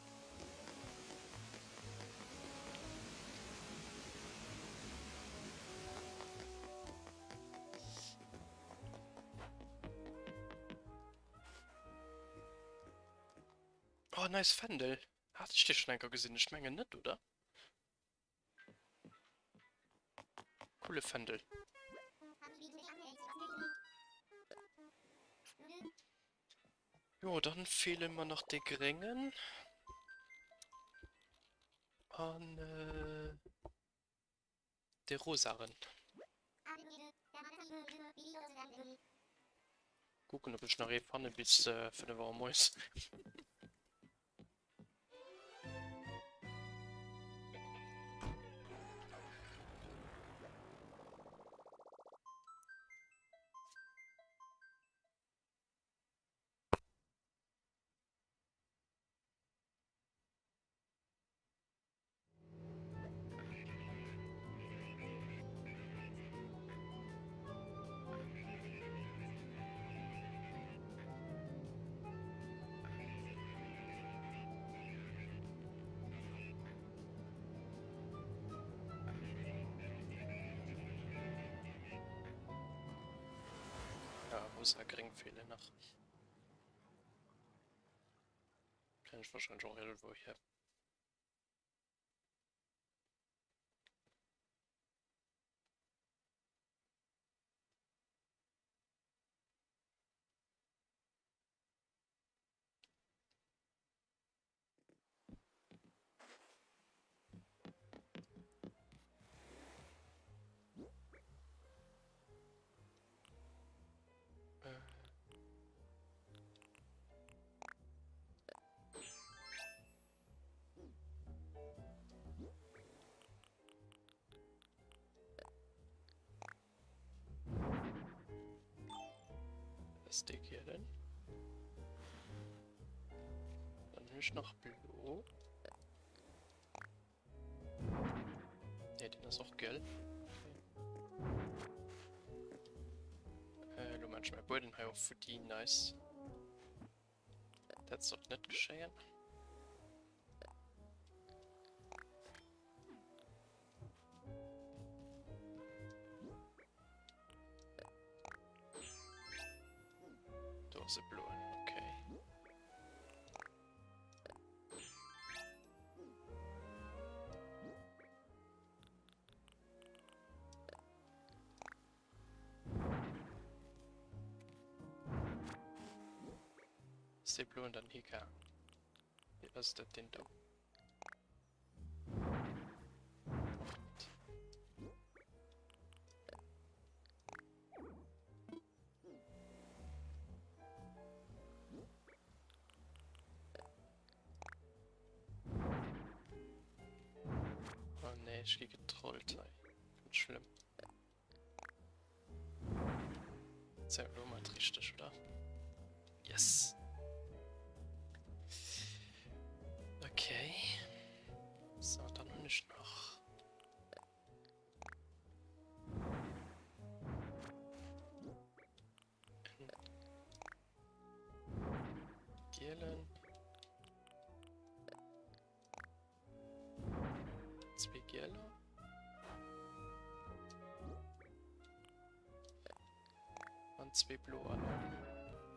Oh, nice Fändel. Hat ech dee schon enker gesinn? Ech mengen net, oder? Coole Fändel. Jo, dann feelen mer nach de Gréngen. An äh, de Rosaren. Kucken, ob ech nach ee fanne bis äh, 5 Auer moies. Ja, rosa gréng feelen nach. Kenn ech wahrscheinlech och iergendwou hier. Das dee gielen. Dann hunn ech nach blo. Ne, den ass och gel. Äh, lo man ech mäi Bueden hei och futti. Nice. Dat sollt net geschéien. Do ass e bloen, okay. Ass dee bloen dann hika? Wéi ass dat deen do? Och net. ech gi getrollt hei. Ganz schlëmm. Sou, elo hu mer et richteg, oder? Yes! Okay. So, dann hunn ech nach... Gielen. Zwee Gieler. An zwee Bloer.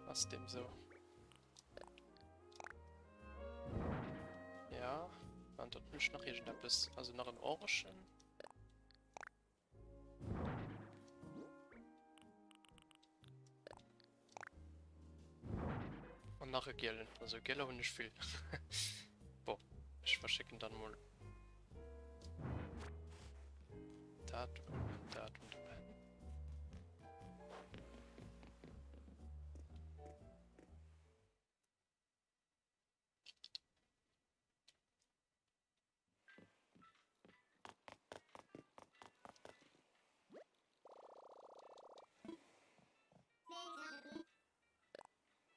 Ass dem sou. Ja, an dort hunn ech nach iergendeppes. Also nach en Orangen. An nach e gielen. Also gieler hunn ech vill. Bon, ech verschécken dann mol dat an dat un de Ben.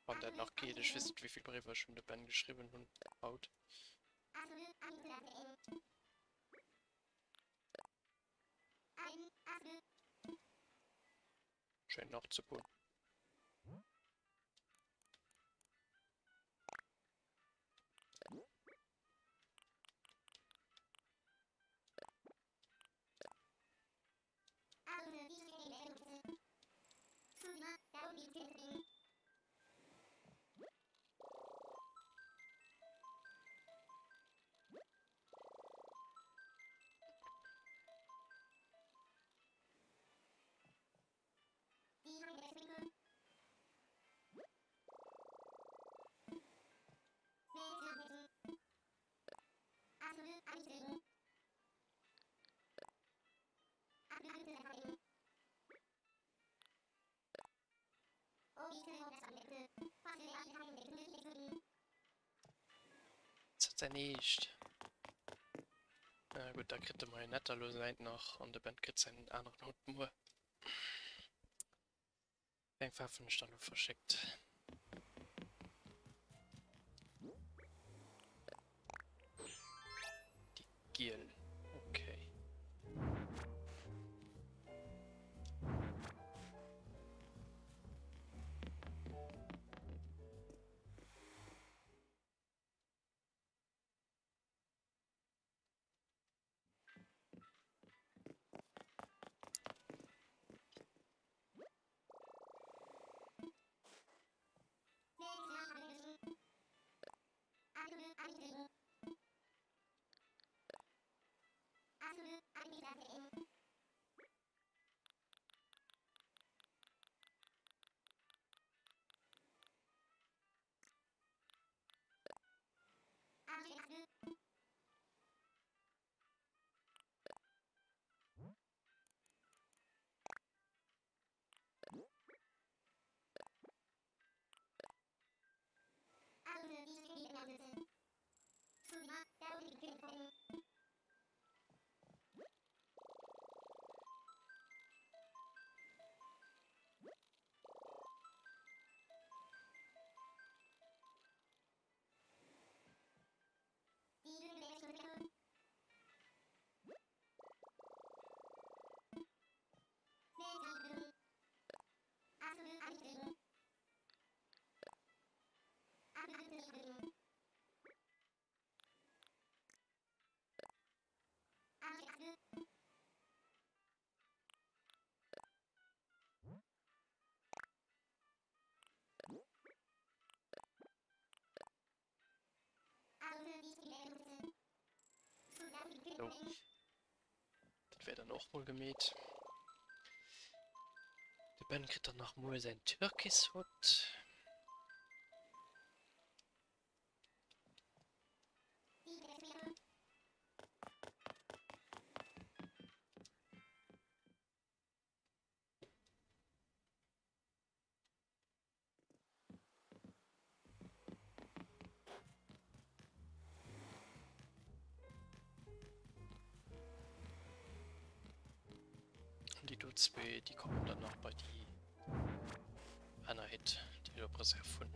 Wann dat nach geet, ech weess net wéivill Bréiwer ech un de Ben geschriwwen hunn haut. Schéint nach ze goen. Ist dat säin Eescht? Na gutt, da kritt de Marionette elo säint nach an de Ben kritt säin aneren Hutt muer. Wéi eng Faarf hunn ech dann elo verschéckt? Déi giel, okay. So. Dat wär dann och mol gemeet. De Ben kritt dann nach muer säin Türkishutt. zwee, déi kommen dann nach bei déi aner Hitt, déi mir op Reserve hunn.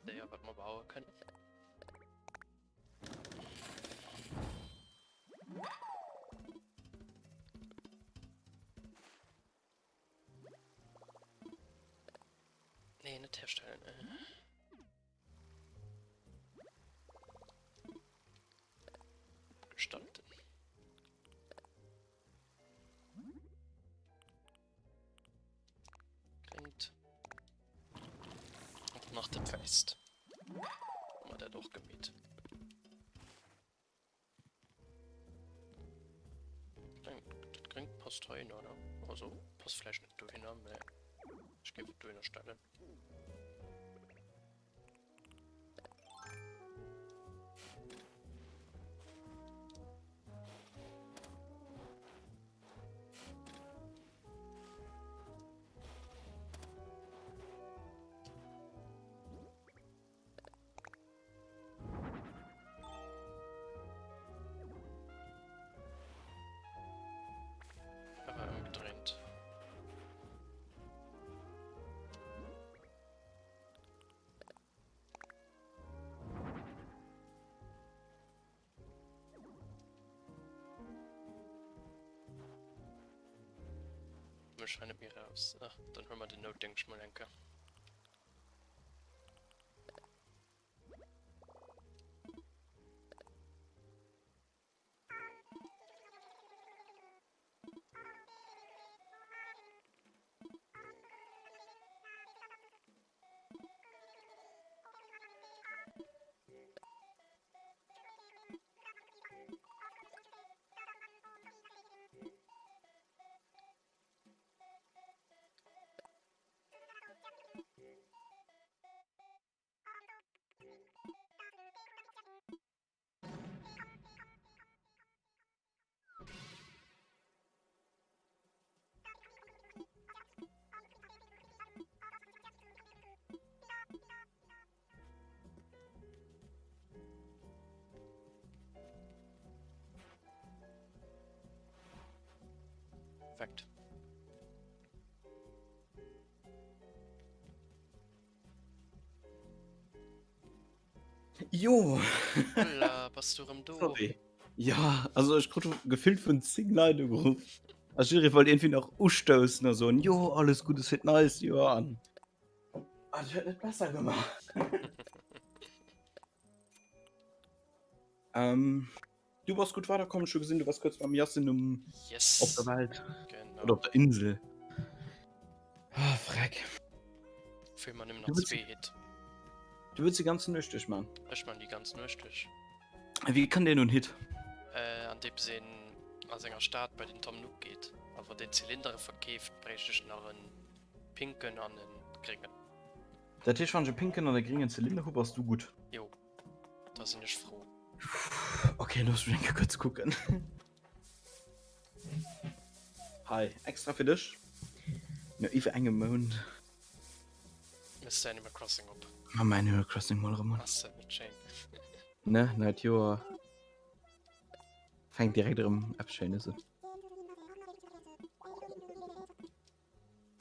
Ein Déier, wat mer behaue kënnen. Nee, net herstellen. Äh. Gestalten. Klingt. Und nach dem Fest. Haben wir dat och gemeet. Dat Gréngt passt heihinner, ne? Also, passt vläicht net dohinner, mä ech géif et dohinner stellen. Awer ëmgedréint. Mech hei net méi raus. Ach, dann huele mer den Noutdéngscht mol eng Kéier. Perfekt. Jo! Holla, bass du erëm do? Sorry. Ja, also ech krut gefillt vun 10 Leit ugeruff. A jidderee wollt iergendwéi nach ustoussen a soen, jo, alles Guddes fir d'neist Joer an. Ah, dat huet net besser gemaach. ähm, du bass gutt weiderkomm, ech hu gesinn, du bass kuerz mam Yassin um, Yes. op der Welt. Genau. Oder op der Insel. Ah, freck. Fehlen mir nëmmen Du nach wëlls- zwee Hit. Du wëlls déi ganz Nuecht duerchmachen? Ech man déi ganz Nuecht duerch. Wéi kënnt een un Hit? Äh, an deems een a senger Stad bei den Tom Nook geet a wann deen Zylindere verkeeft, bréicht ech nach en pinken an en gréngen. Dat heescht, wann ech e pinken an e gréngen Zylinder hu, bass du gutt? Jo, da sinn ech frou. Ok, looss mech eng Kéier kuerz kucken. Hei, extra fir dech, no iwwer engem Mount. Mëss de Animal Crossing op? Ma mäin Animal Crossing mol erëm un. Ass dat net schéin? Ne, neit Joer fänkt direkt erëm eppes Schéines un.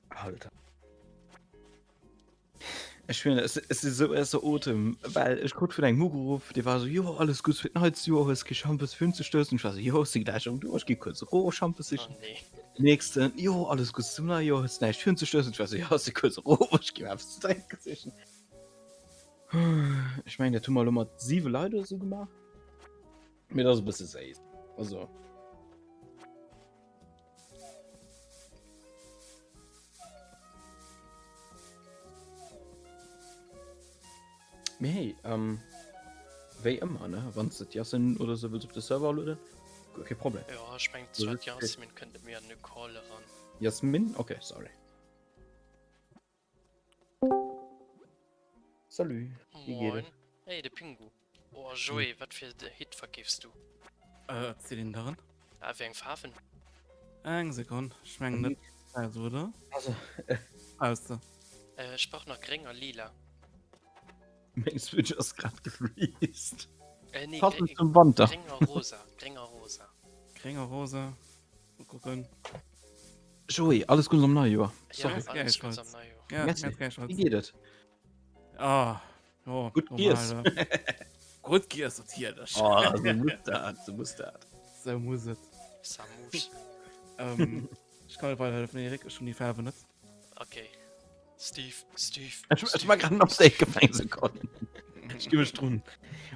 Alter. Ech schwören, es, es ist so erster Otem, well ech krut vun engem ugeruff, dee war so, jo, alles Gutts fir d'neit Joer, hues kee Schampes fir unzestoussen? Ech war so, jo, ech si gläich erëm do, ech gi kuerz erof Schampes Oh sichen. nee. Nächsten, jo, alles Gutts zum neie Joer, hues näischt fir unzestoussen? Ech war so, jo, ech si kuerz erof, ech gi mer eppes ze drénke sichen. Ech mengen, dat hu mer elo mat 7 Leit oder sou gemaach. Mee dat ass e bësse séiss. Also. Mee hey, ähm, wéi ëmmer, ne, wann s de d'Yassin oder sou wëlls op de Server alueden, guer kee Problem. Jo, ech mengen zwar d'Yasmin kënnt net méi an de Call eran. Jasmin? Okay, sorry. Salut, wéi geet Moin. et? Hey, de Pingu. Oh, Joé, wat fir de Hit verkeefs du? Äh, Zylinderen. Ah, wéi eng Faarwen? Eng Sekonn, ech mengen net also, oder? Also, Aus de. Äh, ech brauch nach gréng a lila. Meng Switch ass grad gefreezed. Äh, nee, Passend gréng, zum Wanter. gréng a rosa. Gréng a rosa. Gréng a rosa. Mal kucken. Joé, alles Guddes am neie Joer. Ja, Sorry. alles Gläichfalls. Guddes am neie Joer. Ja, Merci. ganz gläichfalls. Wéi geet et? Ah, jo, Gutt normal, giess. ne? Gutt giess, natierlech. Oh, sou muss dat, sou muss dat. Sou muss et. Samus. Ähm, ech kann net weiderhëllefen, Erik, ech hunn déi Faarwen net. Okay. Steve, Steve. Ech, ech mag grad en Update gemaach, eng Sekonn. Ech gi mech drun.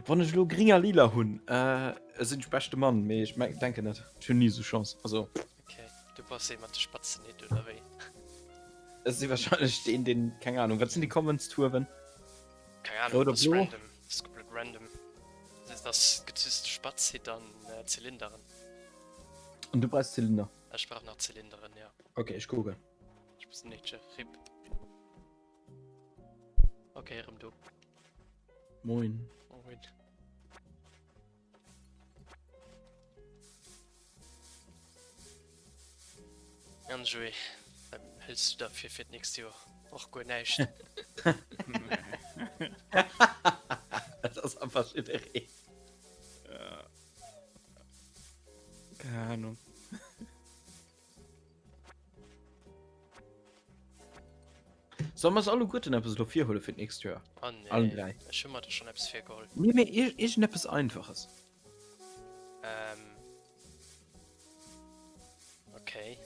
Wann ech elo gring a lila hunn, äh, sinn ech beschte Mann, mee ech meng, denken net. Ech hunn ni esou Chance. Also. Okay, du bass ee mat de spatzen Hitt, oder wéi? Ech si wahrscheinlech deen, deen, keng Ahnung, wat sinn déi Commons Tuerwen? Keng Ahnung, Rout a dat ass blo? random. Dat ass komplett random. Dat ass, gëtt just Spatz Hitt an Zylinderen. An du brauchs Zylinder? Ech brauch nach Zylinderen, ja. Okay, ech kucken. Ech muss den nächste RIP. Okay, erëm do. Moin. Moin. An Joé, wat hëls du da fir fir d'nächst Joer? Och guer näischt. Dat ass einfach jiddereen. Ja. Keine Ahnung. Solle mer eis alleguerten eppes elo virhuele fir d'nächst Joer? Oh nee, Allen 3. Ech hu mer da schonn eppes virgeholl. Nee, mee iergendeppes Einfaches. Ähm. Okay.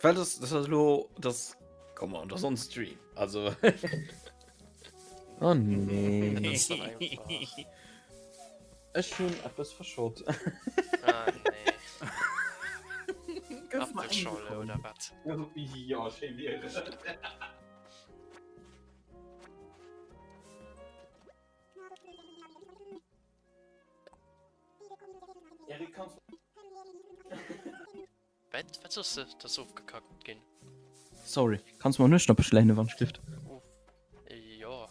Well das, das ass elo, das, come on, das ass on Stream, also. Oh nee. Dat ass dann einfach. Ech hunn eppes verschott. Ah nee. Apfelschorle oder wat? Jo, schéi wier et. Erik, kanns du. Wat, wat soss de? Dat ass ofgekackt ginn. Sorry, kanns du mer Nueschnappech léinen, wann ech dierft? Jo.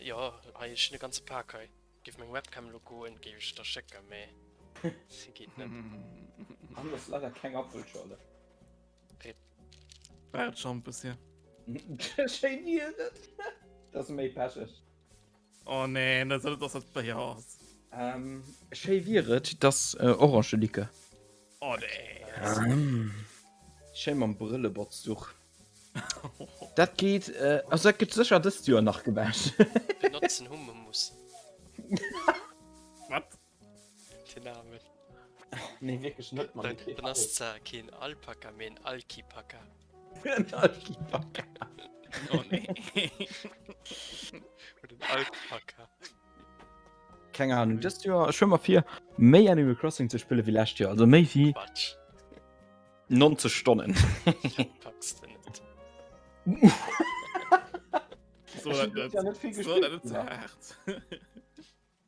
Jo, hei, ech hunn e ganze Pak hei. Géif meng Webcam elo goen, géif ech der schécken, mee se geet net. An ass leider keng Apfelschorle. Rip. War et Schampes, ja. Schéi wier et. Dat ass méi pecheg. Oh nee, dat soll dass dat Béier ass. Ähm, schéi wier et, dass äh, Orangelikör. Oh nee. Ähm, schéi mam Brëllebotz-Duch. Dat geet, äh, also dat gëtt sécher dëst Joer nach gewäsch. Benotzen Hummus. Wat? Den Namen. Nee, wierklech net, Mann. Dann, dann ass zwar keen Alpaka, mee en Alkipaka. En Alkipaka. Oh nee. Oder en Alpaka. Keng Ahnung, dëst Joer, ech huel mer vir, méi Animal Crossing ze spille wéi lescht Joer. Also méi wéi Quatsch. 90 Stonnen. Dat packs de net. So, dat net. Ja, net vill So, dat gespillt. net ze haart.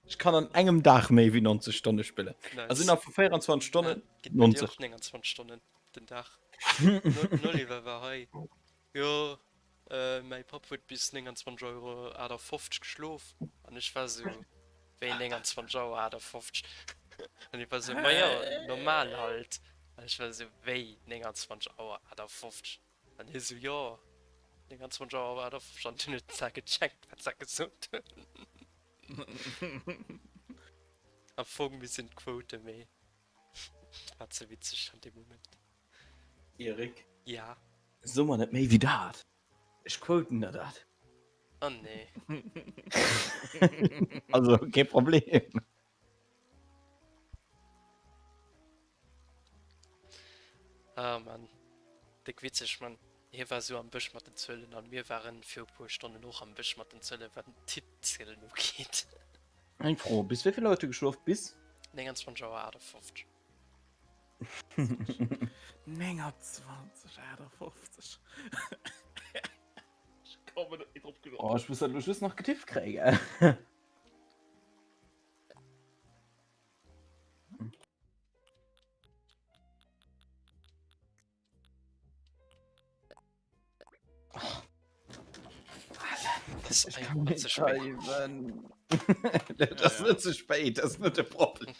Ech kann an engem Dag méi wéi 90 Stonne spillen. Nice. Also innerhalb vu 24 Stonnen. Geet bei dir 90. och 29 Stonnen den Dag. Den Oliver war hei. Jo, äh, mäi Papp huet bis 29 Euro 58 geschlof. An ech war sou, wéi 29 Auer 58? An hie war sou, ma jo, normal halt. An ech war sou, wéi 29 Auer 58? An hie sou, jo, 29 Auer 58. An dunn huet en gecheckt, wat se gesot hunn. Am Fong mir sinn d'Quote mee war ze witzeg an dem Moment. Erik. Ja. So mer net méi wéi dat. Ech quoten der dat. Oh nee. Also kee Problem. Ah Mann, déck witzeg Mann. Hie war sou am Bësch mat den Zuelen an mir waren viru puer Stonnen och am Bësch mat den Zuelen wat den Tippzielen ugeet. Eng Fro, bis wéivill Auer hues du geschlof? Bis? 29 Auer 58. 29 58. Ech kommen net méi drop genuch. Oh, ech muss dat elo just nach getippt kréien, gell? Das ist einfach zu spät. Dat ass net ze spéit, dat ass net de Problem.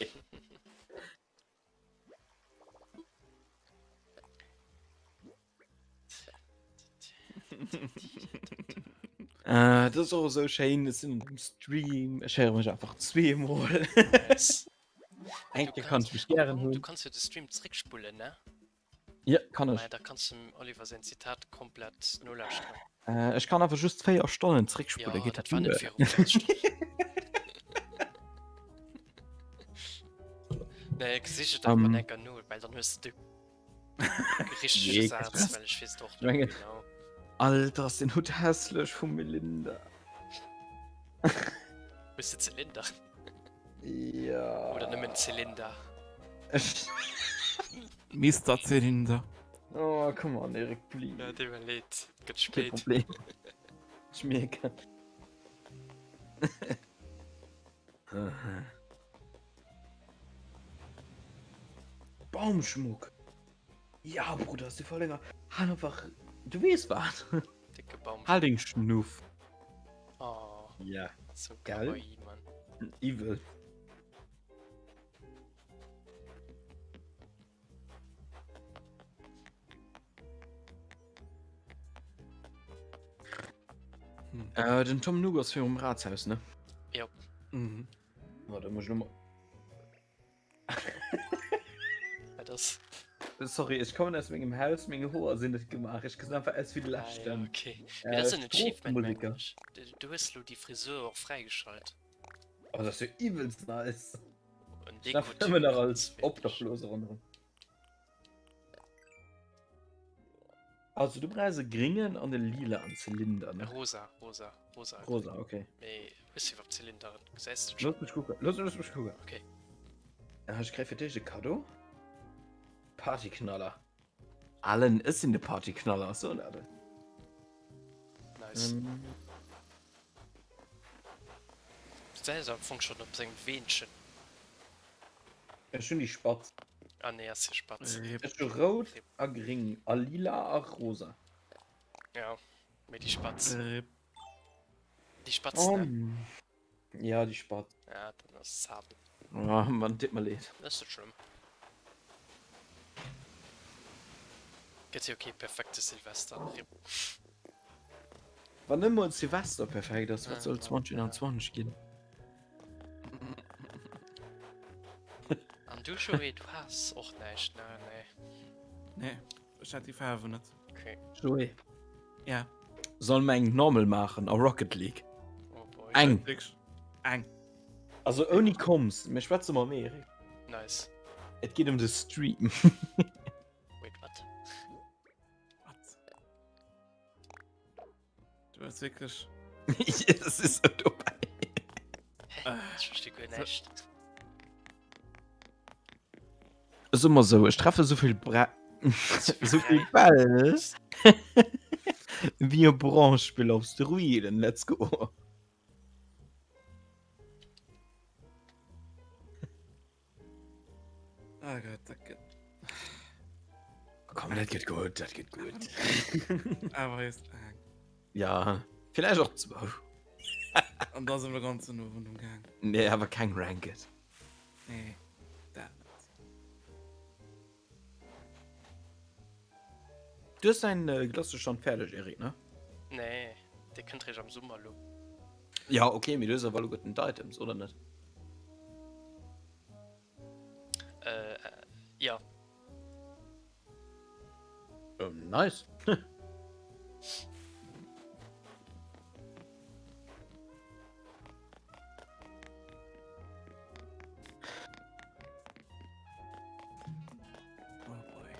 Äh, dat ass och esou schéin, ech sinn um Stream, ech héiere mech einfach zweemol. Nice. Eng Du Kéier kann kannst, ech mech gären du hunn. kannst jo de Stream zréckspullen, ne? Ja, kann ech. Maja, da kanns du dem Oliver säin Zitat komplett nolauschteren. Äh, ech kann awer just 4 Stonnen zréckspulle, Ja, geet dat dat war net duer? viru 4 Stonnen. Nee, gesicht et einfach Ähm. enker no, well dann hues du de richtege Nee, Saz, krass. well ech weess et och Ich net méi mengen, genau. Alter, ass den Hutt hässlech vum Melinda. Hues de Zylinder? Ja. Oder nëmmen Zylinder? Ech. Mister Zylinder. Oh, come on, Erik, please. Ja, deet mir leed, et gëtt Kee spéit. Problem. Ech mierken. Baumschmuck. Ja, Bruder, ass du voll enger. Hal einfach. Du weess wat. Dicke Baum. Hal deng Schnuff. Oh. Ja. So Gell? kawaii, Mann. Evil. Hm. Äh, den Tom Nook ass virum Ratshaus, ne? Jop. Mhm. Oh, da muss ich nochmal. Wat ass? Sorry, ech kommen aus mengem Haus, menge Hoer sinn net gemaach. Ech gesinn einfach aus wéi de Ah, ja, leschten. okay. Mee dat ass Äh, en Achievement, mengen Strofmusiker. ech. Du, du hues lo déi Frisur och fräigeschalt. Oh, dat ass jo iwwelst nice. En Ech darf Deko-Typ ëmmer nach als ganz wéineg. Obdachloser ronderëm. Also du brauchs e gringen an e lila an Zylinder, ne? Rosa, rosa, rosa. Rosa, okay. Mee hues du iwwerhaapt Zylinderen? Gesäis du schon? Looss mech kucken, looss, looss mech kucken. Okay. Ah, ech kréie fir d'éischt e Kaddo. Partyknaller. Allen, ech sinn de Partyknaller, so dat. Nice. Ähm. Du säis am Fong schon op sengem Weenchen. Ech hunn déi Spatz. Ah nee, ass hir Spatz. Ech hu rout a gring a lila a rosa. Ja, mee déi Spatz. Rip. Déi Spatz, Oh, ne? ja, déi Spatz. Ja, dann ass Sabel. Oh Mann, deet mer leed. Ass net schlëmm. Gëtt jo kee perfekte Silvester. Rip. Wann net mol Silvester perfekt ass, wat soll 2021 ginn? An du Joé, du has och näischt, ne? Nee. Nee, ech hat déi Faarwen net. Okay. Joé. Ja. Soll mer eng normal maachen a Rocket League? Oh boy. Eng. Eng. Also ouni Comms, mir schwätze mam Erik. Nice. Et geet ëm de Stream. Wait, what? Wat? Du wars wierklech. Das ist so dobäi. Hä? Ech versti guer näischt. Ass ëmmer sou, ech treffe souvill Bra souvill Bäll wéi e Bronzespiller op Steroiden. Let's go. Ah Gott, dat gëtt. Komm, dat gëtt gutt, dat gëtt gutt. Awer just eng. Ja, villäicht och zwou. An da sinn wir ganzen Owend um Gaang. Nee, awer keng Ranked. Nee, dat net. Du hues däin äh, Glossestand fäerdeg, Eric, ne? Nee, dee kënnt réischt am Summer lo. Ja, okay, mee du hues awer alleguerten d'Items, oder net? Äh, äh, ja. Ähm, nice. Oh boy.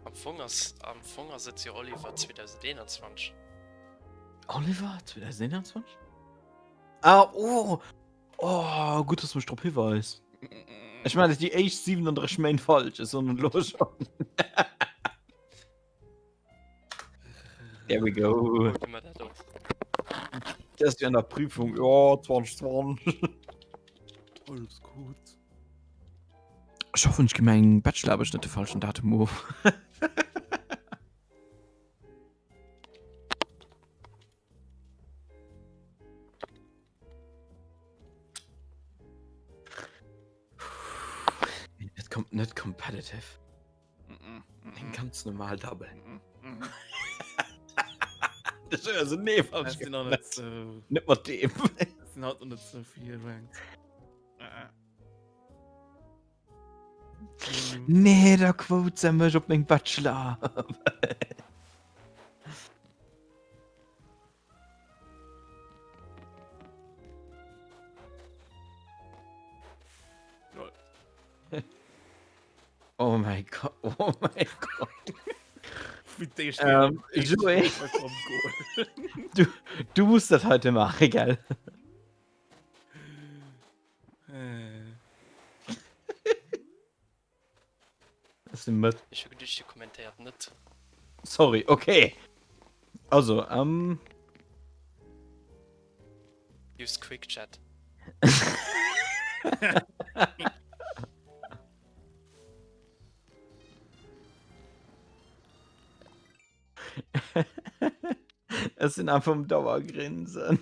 Am Fong ass, am Fong ass et jo Oliver 2021. Oliver 2021? Ah, oh! Oh, gutt, dass du mech drop hiweis. Ech meine, déi éischt 37 Méint falsch, ech soen elo schon. There we go. Huele mer dat och. Dat ass wéi an der Prüfung. Jo, 2020. Alles gutt. Ech hoffen, ech gi meng Bachelor-Aarbecht net de falschen Datum of. Et kommt net competitive. Eng ganz normal Double. Das ist also nee, falsch Es sind noch gemacht. net so. Net mat dem. Es sind halt noch net so viel ranked. Nee, da quote se mech op meng Bachelor. Oh mein Gott, oh mein Gott. Ähm, Joé. Du, du musst das heute machen, gell? Ass de mat? Ech hu geduecht, dir kommentéiert net. Sorry, okay. Also, ähm. Use quick chat. Ech sinn einfach um Dauergrinsen.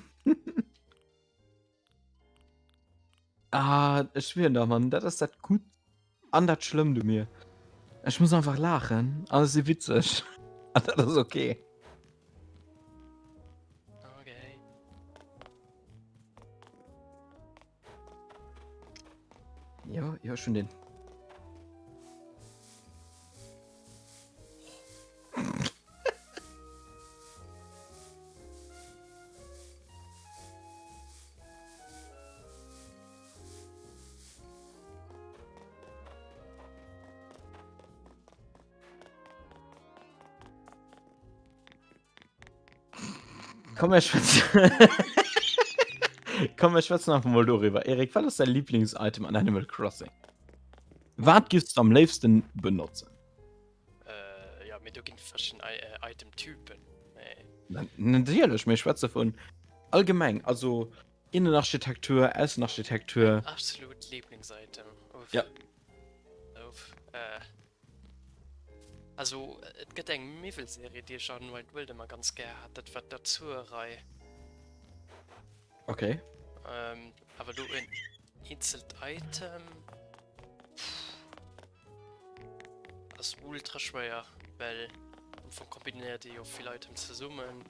Ah, ech schwieren der, Mann, dat ass dat Gutt an dat Schlëmmt u mir. Ech muss einfach laachen an ech si witzeg. An dat ass okay. Okay. Jo, jo, ech hunn den. Komm, mir schwätzen. Komm, mir schwätzen einfach mal darüber. Erik, was ist dein Lieblingsitem an Animal Crossing? Was gibst du am liebsten benutzen? Äh, ja, mee do ginn verschidden äh, Item-Typen. Mee... Natierlech, mir schwätze vun allgemeng, also Innenarchitektur, Aussenarchitektur. Absolut Lieblingsitem. Uff. Ja. Uff. Äh. Also, et gëtt eng Miwwelserie, déi ech an Wild World ëmmer ganz gär hat, dat war d'Azur-Rei. Okay. Ähm, awer do en eenzelt Item. Ass ultra schwéier, well am Fong kombinéiert ee jo vill Items zesummen.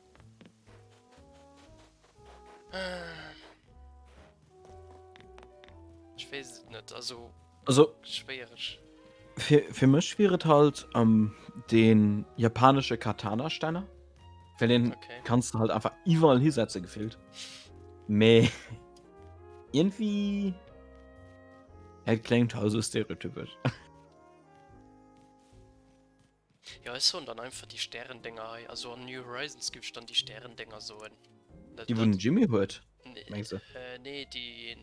Ech weess et net, also Also schwéiereg. fir, fir mech wier et halt ähm, den japanesche Katana-Stänner. Well den Okay. kannst du halt einfach iwwerall hisetze gefillt. Mee irgendwie Et kléngt halt esou stereotypesch. Jo ech soen dann einfach déi Stärendenger hei, also an New Horizons giff ech dann déi Stärendenger soen. Dat, Déi wou den Jimmy huet, mengs de? Äh, nee, déi,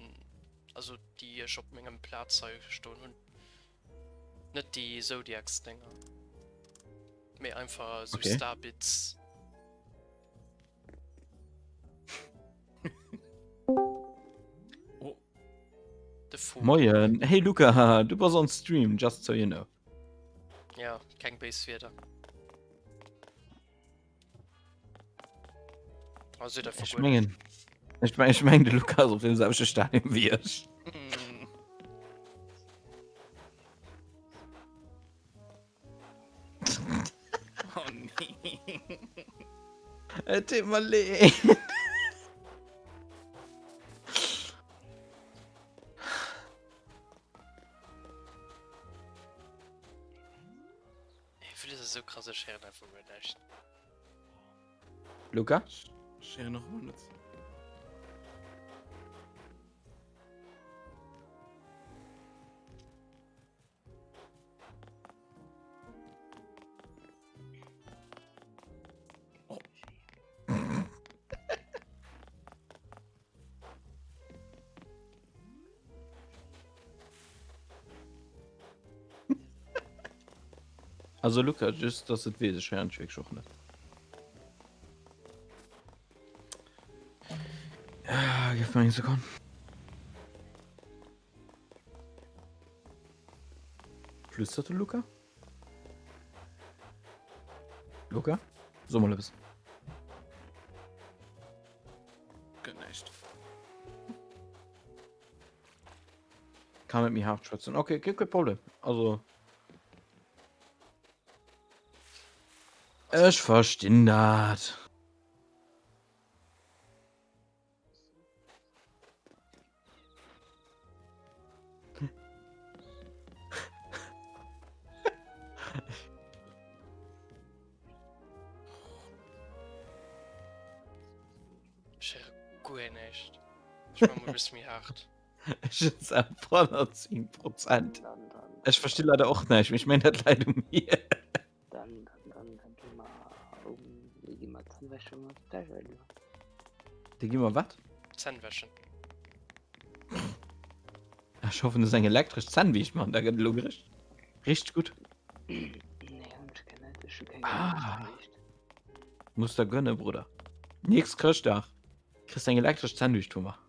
also déi ech op mengem Plaz hei stoen hunn. Net déi Zodiacs-Denger. Mee einfach esou Okay. Starbits. Oh. De Vogel. Moien, hey Luca, du bass on stream, just so you know. Ja, keng béis Wierder. Also der Ech mengen, ech meng, ech meng de Luca ass op deem selwechte Stadium wéi ech. Oh nee. Et deet mer leed. Ey, Philipp ass esou krass, ech héieren einfach guer näischt. Luca? Ech héieren och emol net. Also Luca, just dass et weess, ech héieren dech wierklech och net. Ah, gëff mer eng Sekonn. Flüstert de Luca? Luca? So mol eppes. Gëtt näischt. Kann net méi haart schwätzen. Okay, okay, kein Problem. Also. Ech verstinn dat. Ech héiere guer näischt. Ech maache mol e bësse méi haart. Ech hunn se op 110 Prozent. Ech versti leider och näischt, mee ech mengen dat läit u mir. Dann, dann, dann, dann gi mer um, mir gi mer Zänn wäschen mat Fläschel. Da gi mer wat? Zänn wäschen. Ech hoffen, du hues eng elektresch Zännbiischt, Mann, da gëtt elo richt, richteg gutt. Nee, hunn ech keng net. Ech hu keng Ah. elektresch Biischt. Muss der gënne, Brudder. Nächst Chrëschtdag kriss de eng elektresch Zännbiischt vu mer.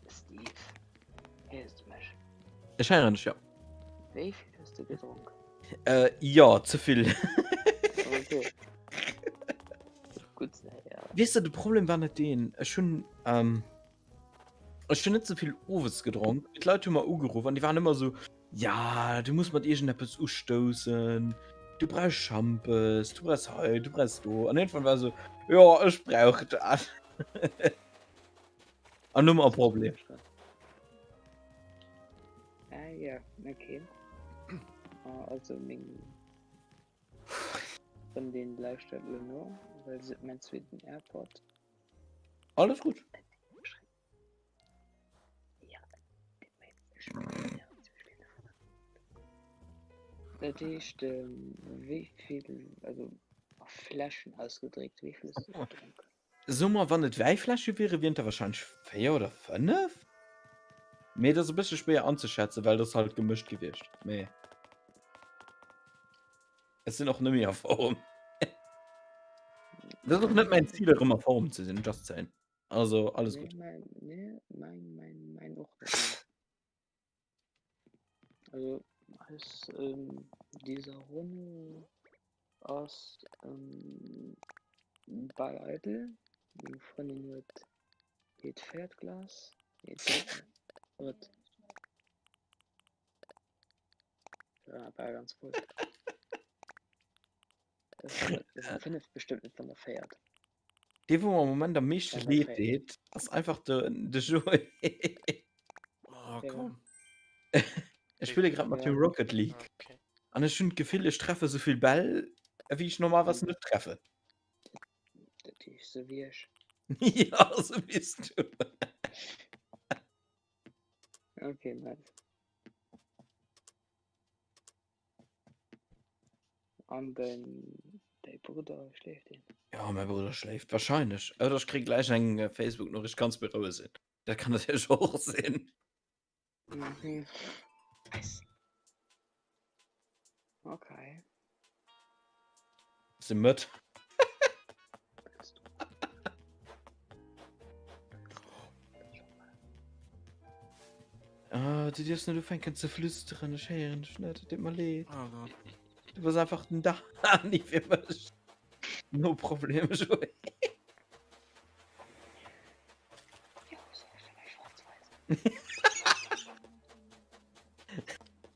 Steve, héiers du mech? Ech. Ech héieren dech, jo. Wéi vill hues du gedronk? Äh, jo, ze vill. Okay. Gutt ze héieren. Weess de, de Problem war net deen, ech hunn, ähm, ech hunn net ze vill owes gedronk. D'Leit hu mer ugeruff an déi waren ëmmer esou, Ja, du muss mat iergendeppes ustoussen, du brauchs Schampes, du brauchs hei, du brauchs do. An iergendwann war esou, Jo, ech brauch dat. An hu mer e Problem. Ah ja, okay. Ah, also meng Frëndin lauschtert elo no, well se huet mäin zweeten Airpod. Alles gutt. Ja, Dat heescht, wéi vill, also a Fläschen ausgedréckt, wéi vill hues du gedronk? So mer, wann et Wäifläsche wieren, wieren et der wahrscheinlech 4 oder 5. Mee et ass e bëssche schwéier anzeschätzen, well et ass halt gemëscht gewiescht. Mee ech sinn och net méi a Form. Et ass och net mäin Zil erëm a Form ze sinn, just saying. Also alles Nee, gutt. mäin, nee, mäin, mäin, mäin och net, nee. Also aus ähm, dieser Runde ass ähm, bal eidel. Meng Frëndin huet hiert véiert Glas, nee drëtt, drëtt. Ja, war ganz voll. Das ist fënneft bestëmmt net van der véiert. Dee wou mer am Moment am meeschte leed deet, ass einfach de, de Joé. Oh, komm. Ech spille grad mat him Rocket League. Okay. An ech hunn d'Gefill, ech treffe sou vill Bäll, wéi ech normalerweis net treffen. Dat heescht sou wéi ech. Ja, sou wéi s du. Okay, nice. An den däi Brudder, schléift deen? Ja, mäi Brudder schléift wahrscheinlech. Oder ech kréie gläich eng Facebook-Noriicht, kanns berouegt sinn. Dat kann natierlech och sinn. Mhm. Nice. Okay. Si mëtt. Ah, du dierfs net ufänken ze flüsteren, ech héieren dech net, et deet mer leed. Oh Gott. Du bass einfach den Dani fir mech. No Problem, Joé.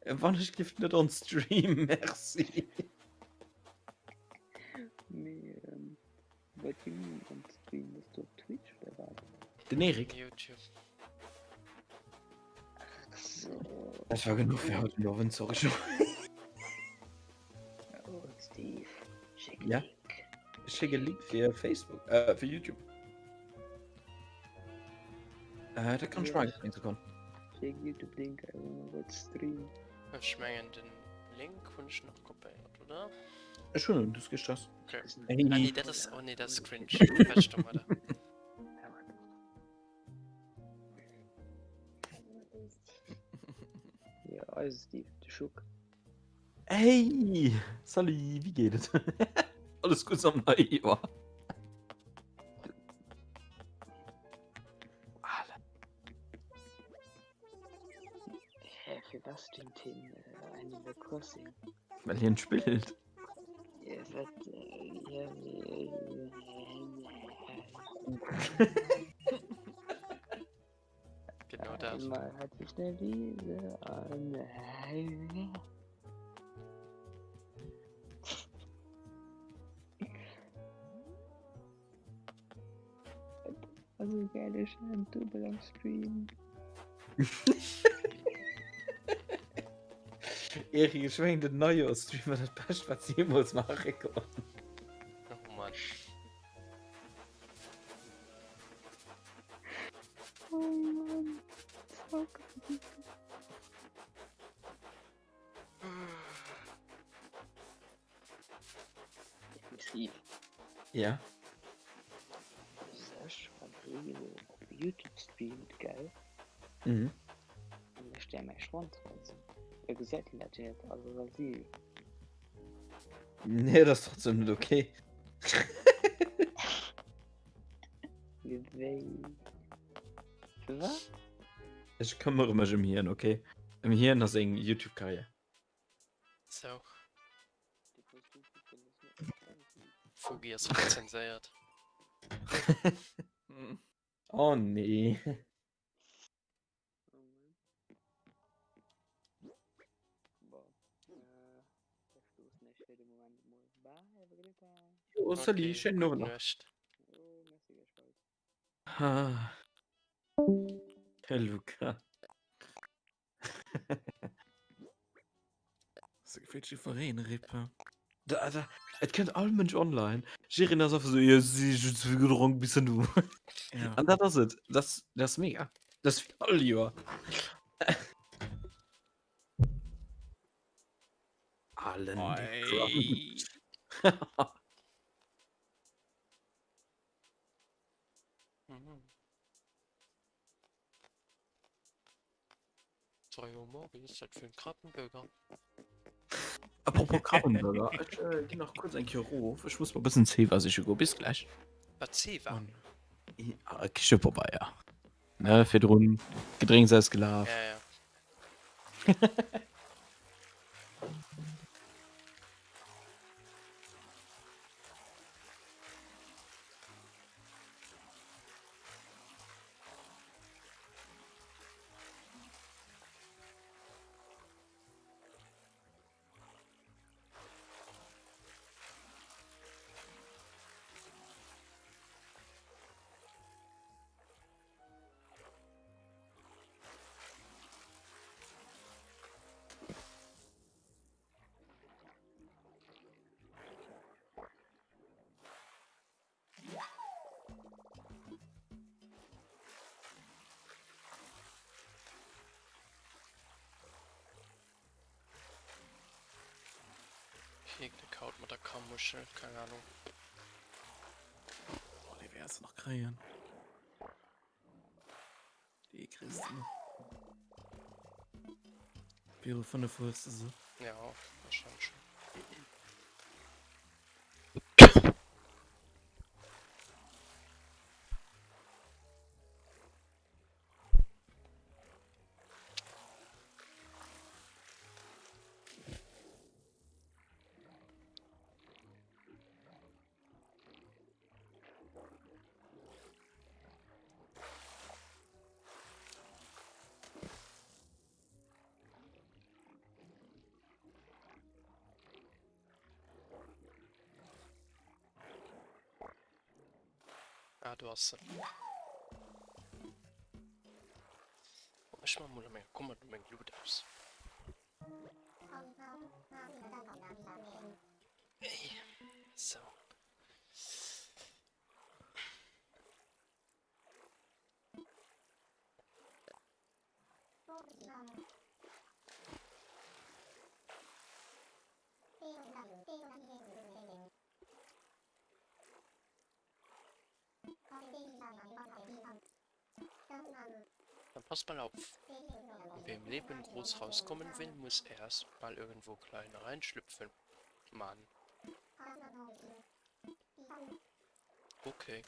Wann ech giff net on Stream, merci. Nee, ähm, Wat ginn am Stream? Bass du op Twitch oder wat? Den Erik. YouTube. Ach so. Dat war genuch fir haut den Owend, sorry Joé. Oh Steve, schéck e Ja? Link. Ech schéck e Link fir Facebook, äh, fir YouTube. Äh, dat kann ech maachen, eng Sekonn. Schéck YouTube Link, I wanna watch stream. Ech mengen den Link hunn ech nach kopéiert, oder? Ech hunn en, du hues kee Stress. Okay. Hey. Ah, nee, dat ass, oh nee, dat ass cringe. Quatsch domadder. Ja, eise Steve, de Schuck. Hey! Salut, wéi geet et? Alles gutt am neie Joer? Hä, fir was streamt hien äh, Animal Crossing? Well hien spillt. Genau dat. Einmal hat sich eine Wiese an. Also geile Schein, Double am Stream. Erik, ech mengen den Neijooschstream war dat bescht wat se jeemools maache konnten. Oh Mann. Oh Mann. Fuck. Steve. Ja. Sech wann hee jo op Youtube streamt, gell? Mhm. An ech där mäi Schwanz weisen. Da gesäit hien dat jo net, also soll si jo. Nee, dat ass trotzdem net okay. Wéi? Firwat? Ech këmmere mech ëm hien, okay? Ëm hien a seng Youtube-Karriär. Sou. Fugi ass haut zenséiert. Oh nee. Jo, salut, Okay, schéinen Owend gutt nach. Nuecht. Ah. De Luca. Se gefällt jiddwereen, Rippe. Da, da, et kënnt all Mënsch online. Jiddereen ass einfach sou, jo, si ech hunn ze vill gedronk, bis dann du. Ja. An dat ass et. Dat, dat ass mega. Dat ass wéi all Joer. Allen Oi. Crunch. Mhm. 3 Uhr morgens, wat fir en Krabbenburger. Apropos Krabbenburger, ech äh, ginn nach kurz eng Kéier erof. Ech muss mer e bëssen Zewa siche goen. Bis gläich. Wat Zewa? Ja, Kichepabeier. Ne, virdrun Gedrénks ausgelaf. Ja, ja. Irgende Kaut mat der Kammuschel, keng Ahnung. Oh, déi wäerts de nach kréien. Déi kriss de nach. Viru 5 hues de se. Ja, wahrscheinlech schon. Ah, do ass se. Ech man mol a menger Kummer meng Lut aus. Sou. Dann pass mal auf. Wer im Leben groß rauskommen will, muss erst mal irgendwo klein reinschlüpfen. Mann. Okay.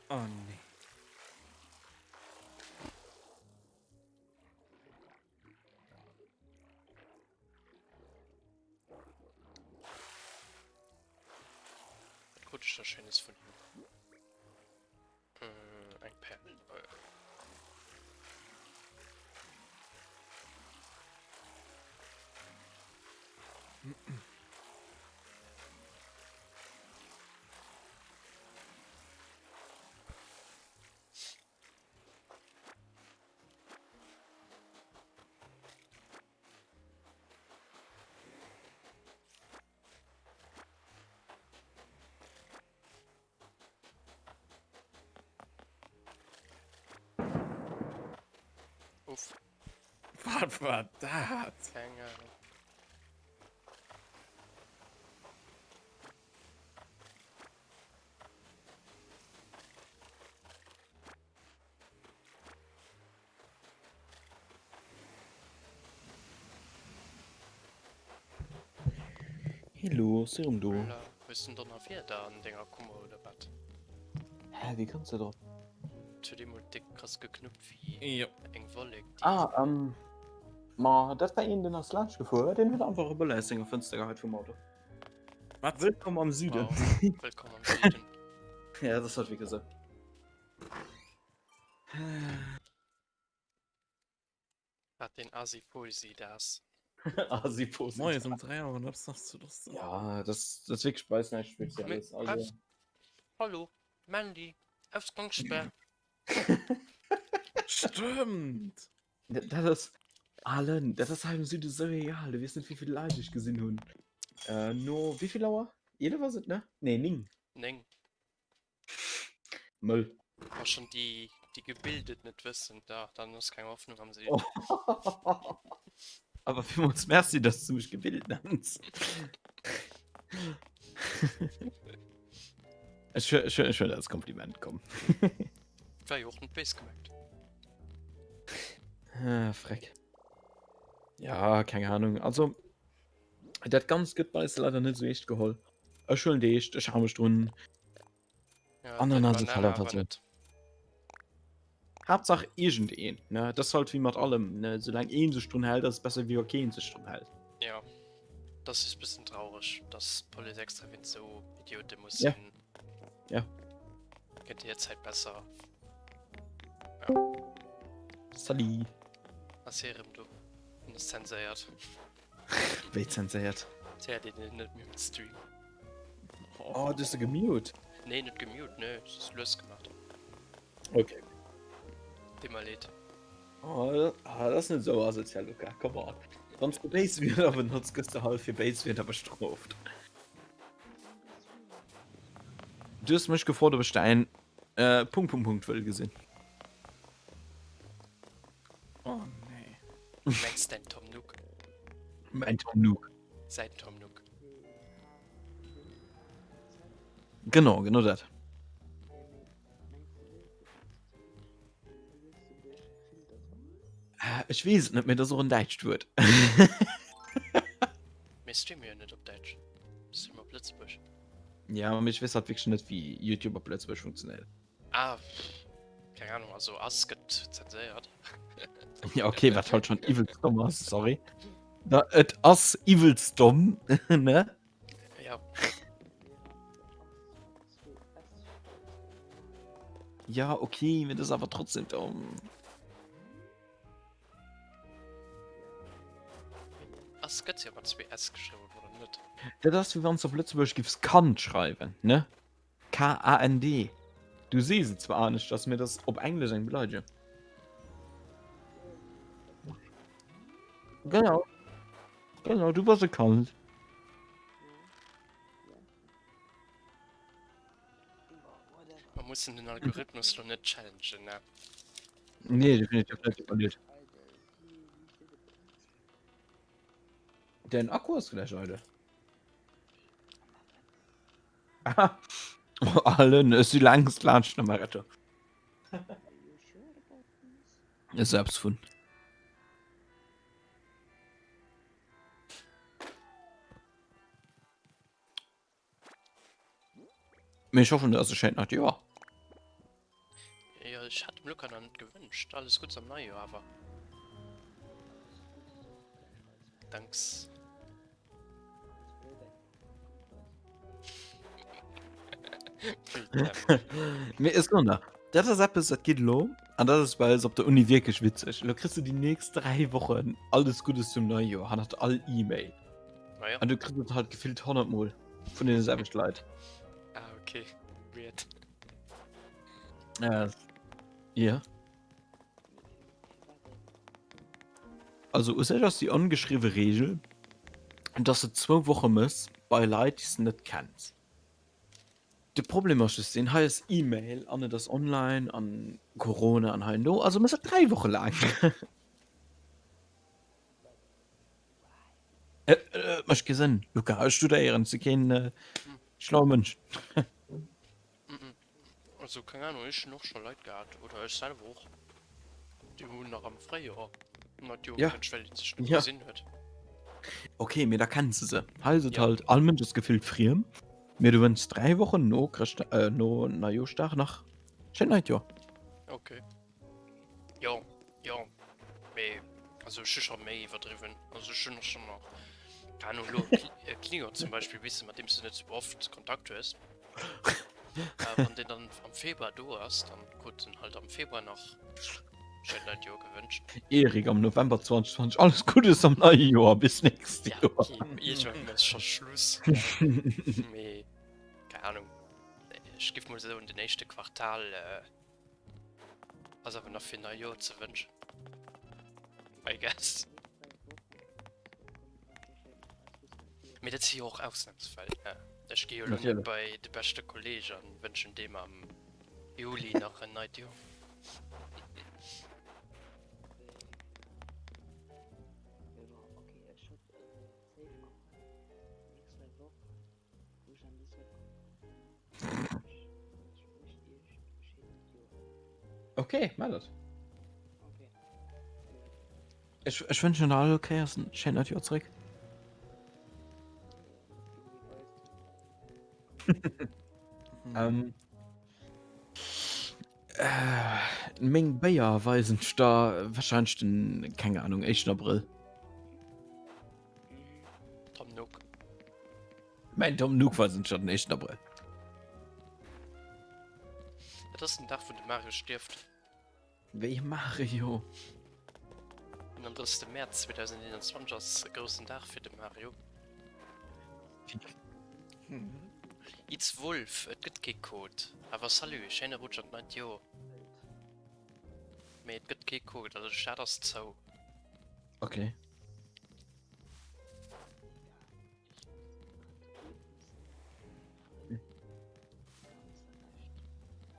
Oh nee. Wat krut ech da Schéines vun him? Äh, eng Perl. Äh. Uff. Wat war dat? Keng Ahnung. Hello, si rem do. Hola, hues den Donnerwieder an denger Kummer oder wat? Hä, wéi kënns de drop? huet eemol déck krass geknuppt wéi Jo. eng Wollek, déi. Ah, ähm, ma dat war een, deen ass laanscht gefuer, deen huet einfach e Böller aus senger Fënster geheit vum Auto. Wat? Wëllkomm am Süden. Wow, wëllkomm am Süden. Ja, dat ass halt wierklech esou. Wat den Asiposidas. Asiposidas. Moies um 3 Auer an eppes ass zu Dossen. Ja, das, das ist wirklich bei uns näischt Spezielles. Also, Hallo, Mandy, Ausgangssperr. Stëmmt! Dat ass allen, dat ass hei am Süden esou egal. Du weess net, wéi vill Leit ech gesinn hunn. Äh, no wéi vill Auer? 11 ass et, ne? Nee, 9. 9. Mëll. Wa schon déi, déi gebildet net wëssen, da, dann ass keng Hoffnung am Süden. Awer villmools Merci, dass du mech gebildet nenns. Ech, ech, ech huelen dat als Kompliment, komm. War jo och net béis gemengt. Ah, freck. Ja, keng Ahnung. Also, dat Ganzt gëtt bei eis leider net esou eescht geholl. Ech huelen déi eescht, ech hale mech drun. Ja, An dann dat ass et halt Banana einfach awer sou. net. Haaptsaach iergendeen, ne? Dat ass halt wéi mat allem, ne? Soulaang ee sech drun hält, ass et besser wéi wa kee sech drun hält. Ja, das ist bëssen traureg, dass d'Police extra wéinst sou Idiote muss Ja. hin. Ja. Kënnt hir Zäit besser. Salut. Ass hie rëm do? En ass zenséiert. Wéi zenséiert? Et héiert een en net méi um Stream. Oh, du hues se gemute? Nee, net gemute, nee, et ass lues gemaach. Okay. Deet mer leed. Oh, dat ass net esou asozial, Luca, come on. Wann s de béis Wierder benotz, gëss de halt fir béis Wierder bestrooft. Du hues mech gefrot, ob ech däin äh, Punkt, Punkt, Punkt wëll gesinn. Oh nee. Du mengs däin Tom Nook? Mäin Tom Nook. Säin Tom Nook. Genau, genau dat. Äh, ech weess et net, mee dat ass och en däitscht Wuert. Mir streame jo net op Däitsch. Mir streamen op Lëtzebuerg. Ja, mee ech weess halt wierklech net, wéi YouTube op Lëtzebuerg funktionéiert. Ah, keng Ahnung, also ass gëtt zenséiert. Ja, okay, wat halt schon iwwelst domm ass, sorry. Da, et ass iwwelst domm, ne? Ja. Ja, okay, mee dat ass awer trotzdem domm. Ass gëtt jo mat 2 S geschriwwen, oder net? Dat ass wéi wann s de op Lëtzebuergesch giffs Kand schreiwen, ne? KAND. Du sees et zwar aneschters, mee et ass op Englesch eng Beleidegung. Genau. Genau, du bass e Kand. Mer mussen den Algorithmus lo net challengen, ne? Nee, definitiv net. Den Akku ass gleich eidel. Allen, ech si längst laanscht der Marette. Ech selbst vun. Mee ech hoffen, du ass e schéint neit Joer. Jo, ech hat dem Luca nach net gewënscht. Alles Gutts am Neijoer awer. Danks. Mee ech soen der, dat ass eppes, dat geet elo, an dat ass bei eis op der Uni wierklech witzeg, elo kriss du déi nächst 3 Wochen alles Guddes zum Neijoer hannert all E-Mail. Naja. An du kriss et halt gefillt 100 Mol vun deene selwechte Leit. Ah, okay. Weird. Äh, ja. Also u sech ass déi ongeschriwwe Reegel, dass de zwou Woche mëss bei Leit, déi s de net kenns. De Problem ass just deen, hei ass E-Mail an et ass online an Corona an hei an do, also mëss et 3 Woche laang. Et mécht kee Sënn, Luca, ech studéieren, ech si keen schlaue Mënsch. Also keng Ahnung, ech hunn och scho Leit gehat, oder ech selwer och, déi hunn nach am Fréijoer neit Joer Ja. gewënscht, well een sech net Ja. gesinn huet. Okay, mee da kenns de se. Hei ass et Ja. halt, all Mënsch ass gefillt friem, mee du wënschs 3 Wochen no Chrëscht, äh, no Neijooschdag nach schéint neit Joer. Okay. Jo, jo. Mee, also ech hu scho méi iwwerdriwwen. Also ech hunn och schonn nach, keng Ahnung, elo e Klingon zum Beispill, weess de, mat deem s de net sou oft Kontakt hues. Äh, wann deen dann am Februar do ass, dann krut en halt am Februar nach schéint neit Joer gewënscht. Erik am November 2020, alles Guddes am neie Joer, bis nächst Ja, Joer. okay, iergendwann ass scho Schluss. Mee, keng Ahnung, ech giff mol soen, den éischte Quartal äh, ass awer nach fir Neijoer ze wënschen. I guess. Mee dat si jo och Ausnamsfäll, ne? Ech gi jo elo net bei de beschte Kolleg an wënschen deem am Juli nach en neit Joer. Okay, mach dat. Ech, ech wënschen der all Kéiers en schéint neit Joer zréck. ähm, äh, meng Béier weisen ech der wahrscheinlich den, keng Ahnung, 1. Abrëll. Tom Nook. Mäin Tom Nook weisen ech der den 1. Abrëll. Et ass den Dag wou de Mario stierft. Wéi e Mario? Den 31. Mäerz 2021 ass e groussen Dag fir de Mario. It's Wolf, et gëtt kee Code. Awer salut, schéine Rutsch an d'neit Joer. Mee et gëtt kee Code, also de Stad ass zou. Okay.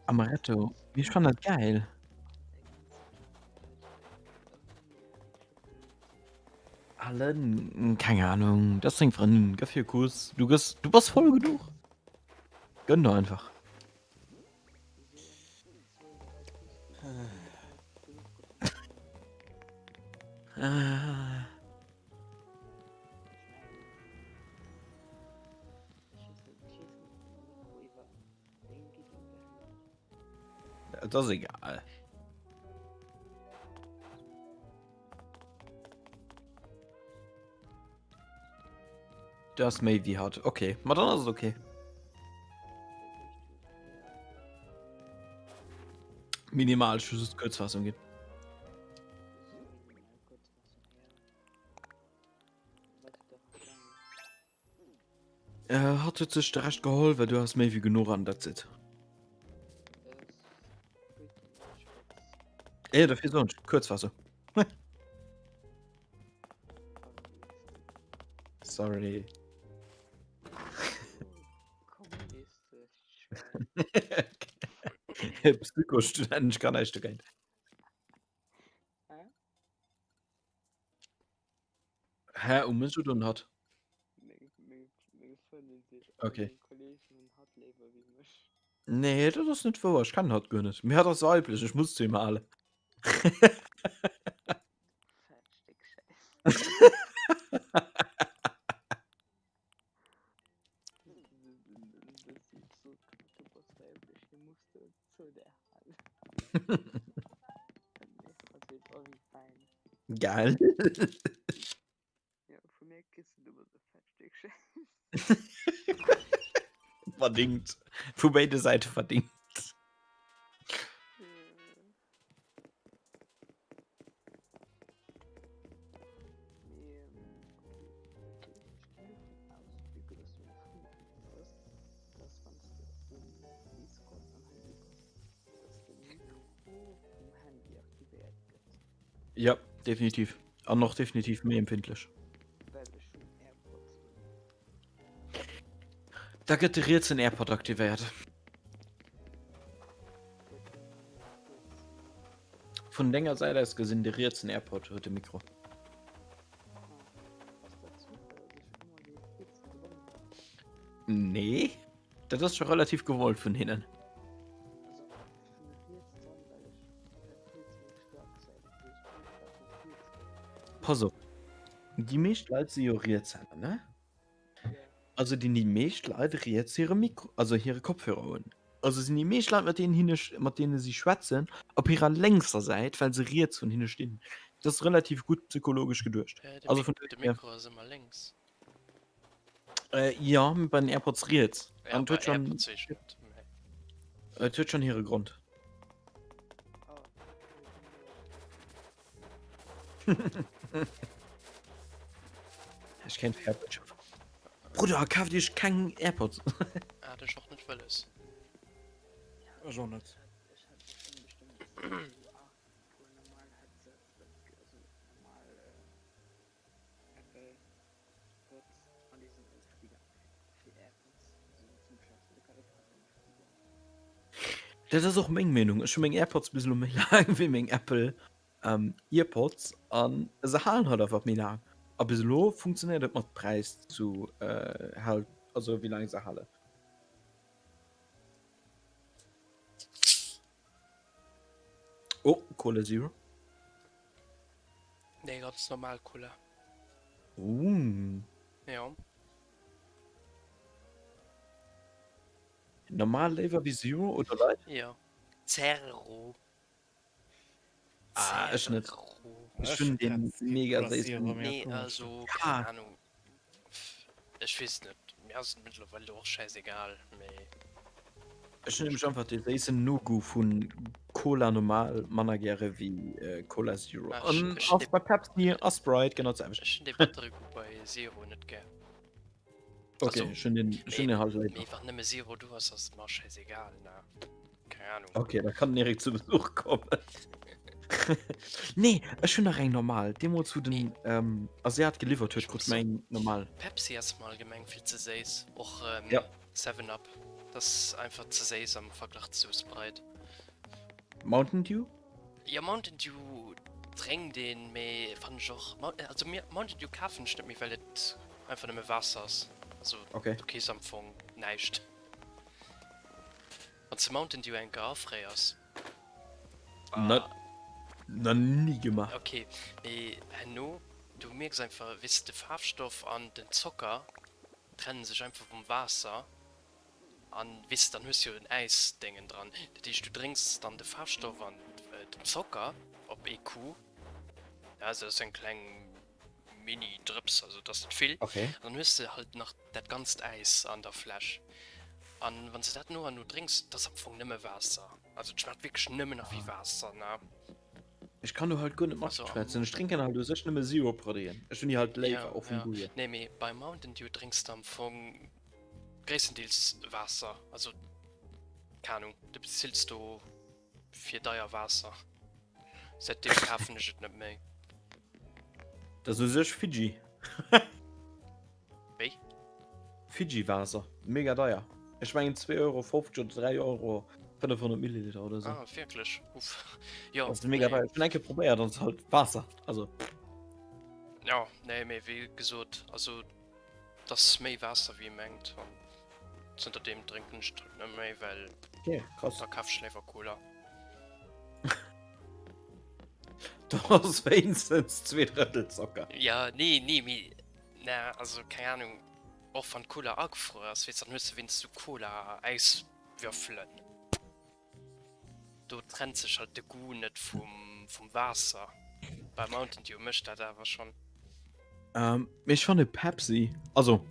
Amaretto, ich fand dat geil. Allen, keng Ahnung, das seng Frëndin, gëff hir e Kuss, du gëss, du bass voll genuch. Gönn der einfach. Et ass egal. Du hast méi wéi hatt. Okay, ma dann ass et okay. Minimal, ech muss just d'Kuerzfassung ginn. Äh, hatt huet sech de Rescht geholl, well du has méi wéi genuch an that's it. Eh, dofir soen ech Kuerzfassung. Sorry. Psychostudent, ech kann näischt dogéint. Hä, um mech oder un hatt? Okay. Nee, dat ass net wouer, ech kennen hatt guer net. Mee hatt ass weiblech, ech muss zu him halen. Geil. Verdingt. Vu béide Säite verdingt. Ja, definitiv. An och definitiv méi empfindlech. Da gëtt de rietsen AirPod aktivéiert. Vun denger Säit aus gesinn, de rietsen AirPod huet de Mikro. Nee, dat ass scho relativ gewollt vun hinnen. Pass op, déi meescht Leit si jo Rietshänner, ne? Also dinn déi meescht Leit riets hire Mikro, also hire Kopfhörer un. Also sinn déi meescht Leit, mat deenen hinne, mat deene si schwätzen, op hirer lénkser Säit, well se riets vun hinne stinn. Dat ass relativ gutt psychologesch geduecht. Äh, de, Also Mik vun de dohier. Mikro ass ëmmer lénks. Äh, jo, mee bei den AirPods riets. Ja, An et bei huet schonn, AirPods weess ech net, mee. et huet schonn hire Grond. Ech kéint fir Apple schaffen. Brudder, kaaft iech keng Airpods. Hat ech och net wëlles. Ech och net. Dat ass och meng Meenung. Ech hu meng Airpods bis elo méi laang wéi meng Apple ähm, Earpods an se halen halt einfach méi laang. A bis elo funktionéiert et mat Präis zu äh, halt, also wéi laang se halen. Oh, Cola Zero. Nee, ganz normal Cola. Uh. Ja. Normal léiwer wéi Zero oder Light? Ja. Zero. Ah, ech net. Zero. Ech hunn dee mega séissen. Nee, also, keng Ahnung. Ech weess net. Mir ass et mëttlerweil och schäisegal, mee. Ech hunn nämlech einfach dee séissen No-Goût vu Cola normal manner gäre wéi Cola Zero. Ah, An ech, ech ass bei Pepsi a Sprite genau d'selwecht. Ech hunn dee battere Goût bei Zero net gär. Okay, Also, ech hunn den, ech hunn mee, den halt léiwer. mee wann nëmme Zero do ass, ass et mer schäisegal, ne? Keng Ahnung. Okay, da kann den Erik zu Besuch kommen. Nee, ech hunn nach eng normal. Deemools wou den ähm, Asiat geliwwert huet, Ech krut muss mer soen, eng normal. Pepsi ass mer allgemeng vill ze séiss. Och ähm, Ja. 7 Up. Dat ass einfach ze séiss am Verglach zu Sprite. Mountain Dew? Jo, Mountain Dew drénkt een, mee fannen ech och, also mir Mountain Dew kafen ech net méi, well et einfach nëmme Waasser ass. Also Okay. du kriss am Fong näischt. Wann s de Mountain Dew eng Kéier afréiers. Na, na ni gemaach. Okay, mee herno, du mierks einfach, weess de, de Faarfstoff an den Zocker trennen sech einfach vum Waasser. An weess de, dann hues jo en Äisdéngen dran. Dat heescht, du drénks dann de Faarfstoff an den Zocker op ee Coup. Ja, also dat ass eng kleng Mini-Drëps, also dat ass net vill. Okay. An dann hues de halt nach dat ganzt Äis an der Fläsch. An wann s de dat no an no drénks, dat ass am Fong nëmme Waasser. Also et schmaacht wierklech nëmmen nach wéi Waasser, ne? Ech kann do halt guer net Also am. matschwätzen. Ech drénken halt u sech nëmme Zero-Produiten. Ech hunn déi halt Ja, léiwer, och vum ja. Goût hier. Nee, mee bei Mountain Dew drénks de am Fong Gréisstendeels Waasser, also keng Ahnung, du bezills do fir deier Waasser. Säitdeem kafen ech et net méi. Dat ass u sech Fiji. Wéi? Fiji-Waasser, mega deier. Ech mengen 2,50 Euro oder 3 Euro 500 Milliliter oder sou. Ah, wierklech? Uff. Jo, Dat ass mega nee. deier. Ech hunn eng Kéier probéiert an et ass halt Waasser. Also. Jo, nee, mee wéi gesot, also Et ass méi Waasser wéi ee mengt an zënter deem drénken ech et net méi, well Okay, krass. da kaf ech léiwer Cola. Do ass wéinstens 2 Drëttel Zocker. Ja, nee, nee, mee na, also keng Ahnung, och wann d'Cola agefruer ass, weess, dann hues de wéinst sou Cola-Äiswürfelen. Do trennt sech halt de Goût net vum, vum Waasser. Bei Mountain Dew mécht dat awer schonn. Ähm, mee ech fanne Pepsi, also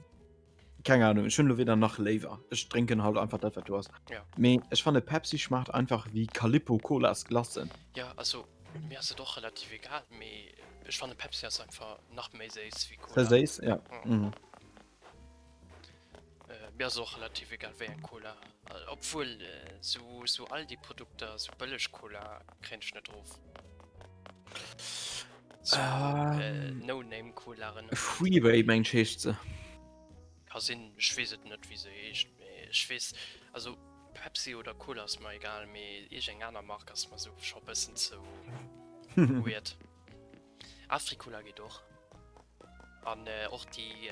keng Ahnung, ech hunn elo weder nach léiwer. Ech drénken halt einfach dat wat do ass. Ja. Mee ech fanne Pepsi schmaacht einfach wéi Calippo Colas Glacen. Ja, also mir ass et och relativ egal, mee ech fanne Pepsi ass einfach nach méi séiss wéi Ze Cola. séiss, ja. Ja. Mhm. Mir ass och relativ egal wéi eng Cola, obwuel sou sou Aldi Produkter, sou bëlleg Cola kréien ech net erof. Sou No Name Colaren. Freeway mengt ech heescht se. Ka sinn, ech weess et net wéi se heescht, mee ech weess also Pepsi oder Cola ass mer egal, mee iergend eng aner Mark ass mer sou scho bëssen ze weird. Africola geet och. An och déi.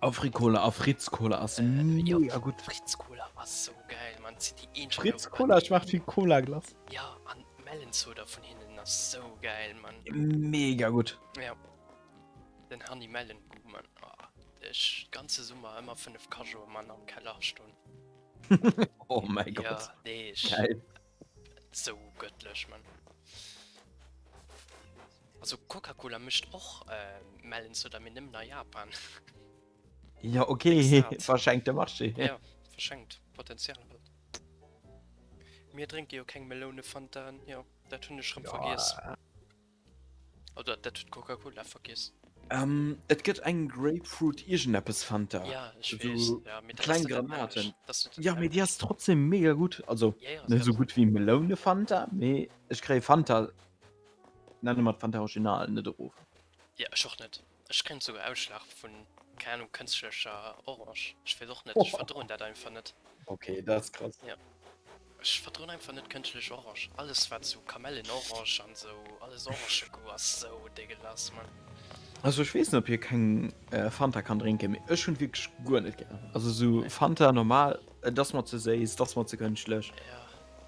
Africola a Fritz Cola ass mega gutt. Fritz Cola ass sou geil man, dat sinn déi eenzeg an Fritz Europa Cola déi. schmaacht wéi Cola Glace. Jo an d'Melon Soda vun hinnen ass sou geil man. Mega gutt. Jo den Honey Melon Goût man, oh ech ganze Summer ëmmer 5 Cajoe man am Keller ston. Oh mäi Gott. Ja, nee, ech. Geil. Sou göttlech, Mann. Also Coca-Cola mécht och äh, Melonsoda, mee nëmmen a Japan. Ja, okay, verschenkte Marché. Ja, verschenkt Potenzial halt. Mir drénke jo keng Meloune-Fantaen, jo, dat hunn ech rëm vergiess. Oder dat huet Coca-Cola vergiess. Ähm, et gëtt eng Grapefruit iergendeppes Fanta. Ja, ech So weess. Ja, mee dat ass kleng net dat Granaten. nämmlecht. Dat ass net dat Ja, mee déi nämmlecht. ass trotzdem mega gutt. Also, Ja, ja, net se esou ass gutt wéi Meloune Fanta, mee ech kréie Fanta, nenne mer d'Fanta Original, net erof. Ja, ech och net. Ech kréien souguer Ausschlag vun, keng Ahnung, kënschtlecher Orange. Ech weess och net, ech verdroen dat einfach net. Okay, dat ass krass. Ja. Ech verdroen einfach net kënschtlech Orange. Alles wat sou Kamellen-Orange an sou alles Orangegoût ass sou dégueulasse man. Also ech weess net op hie keng Fanta kann drénken, mee ech hunn wierklech guer net gär. Also sou Fanta normal, et ass mer ze séiss, et ass mer ze kënschtlech.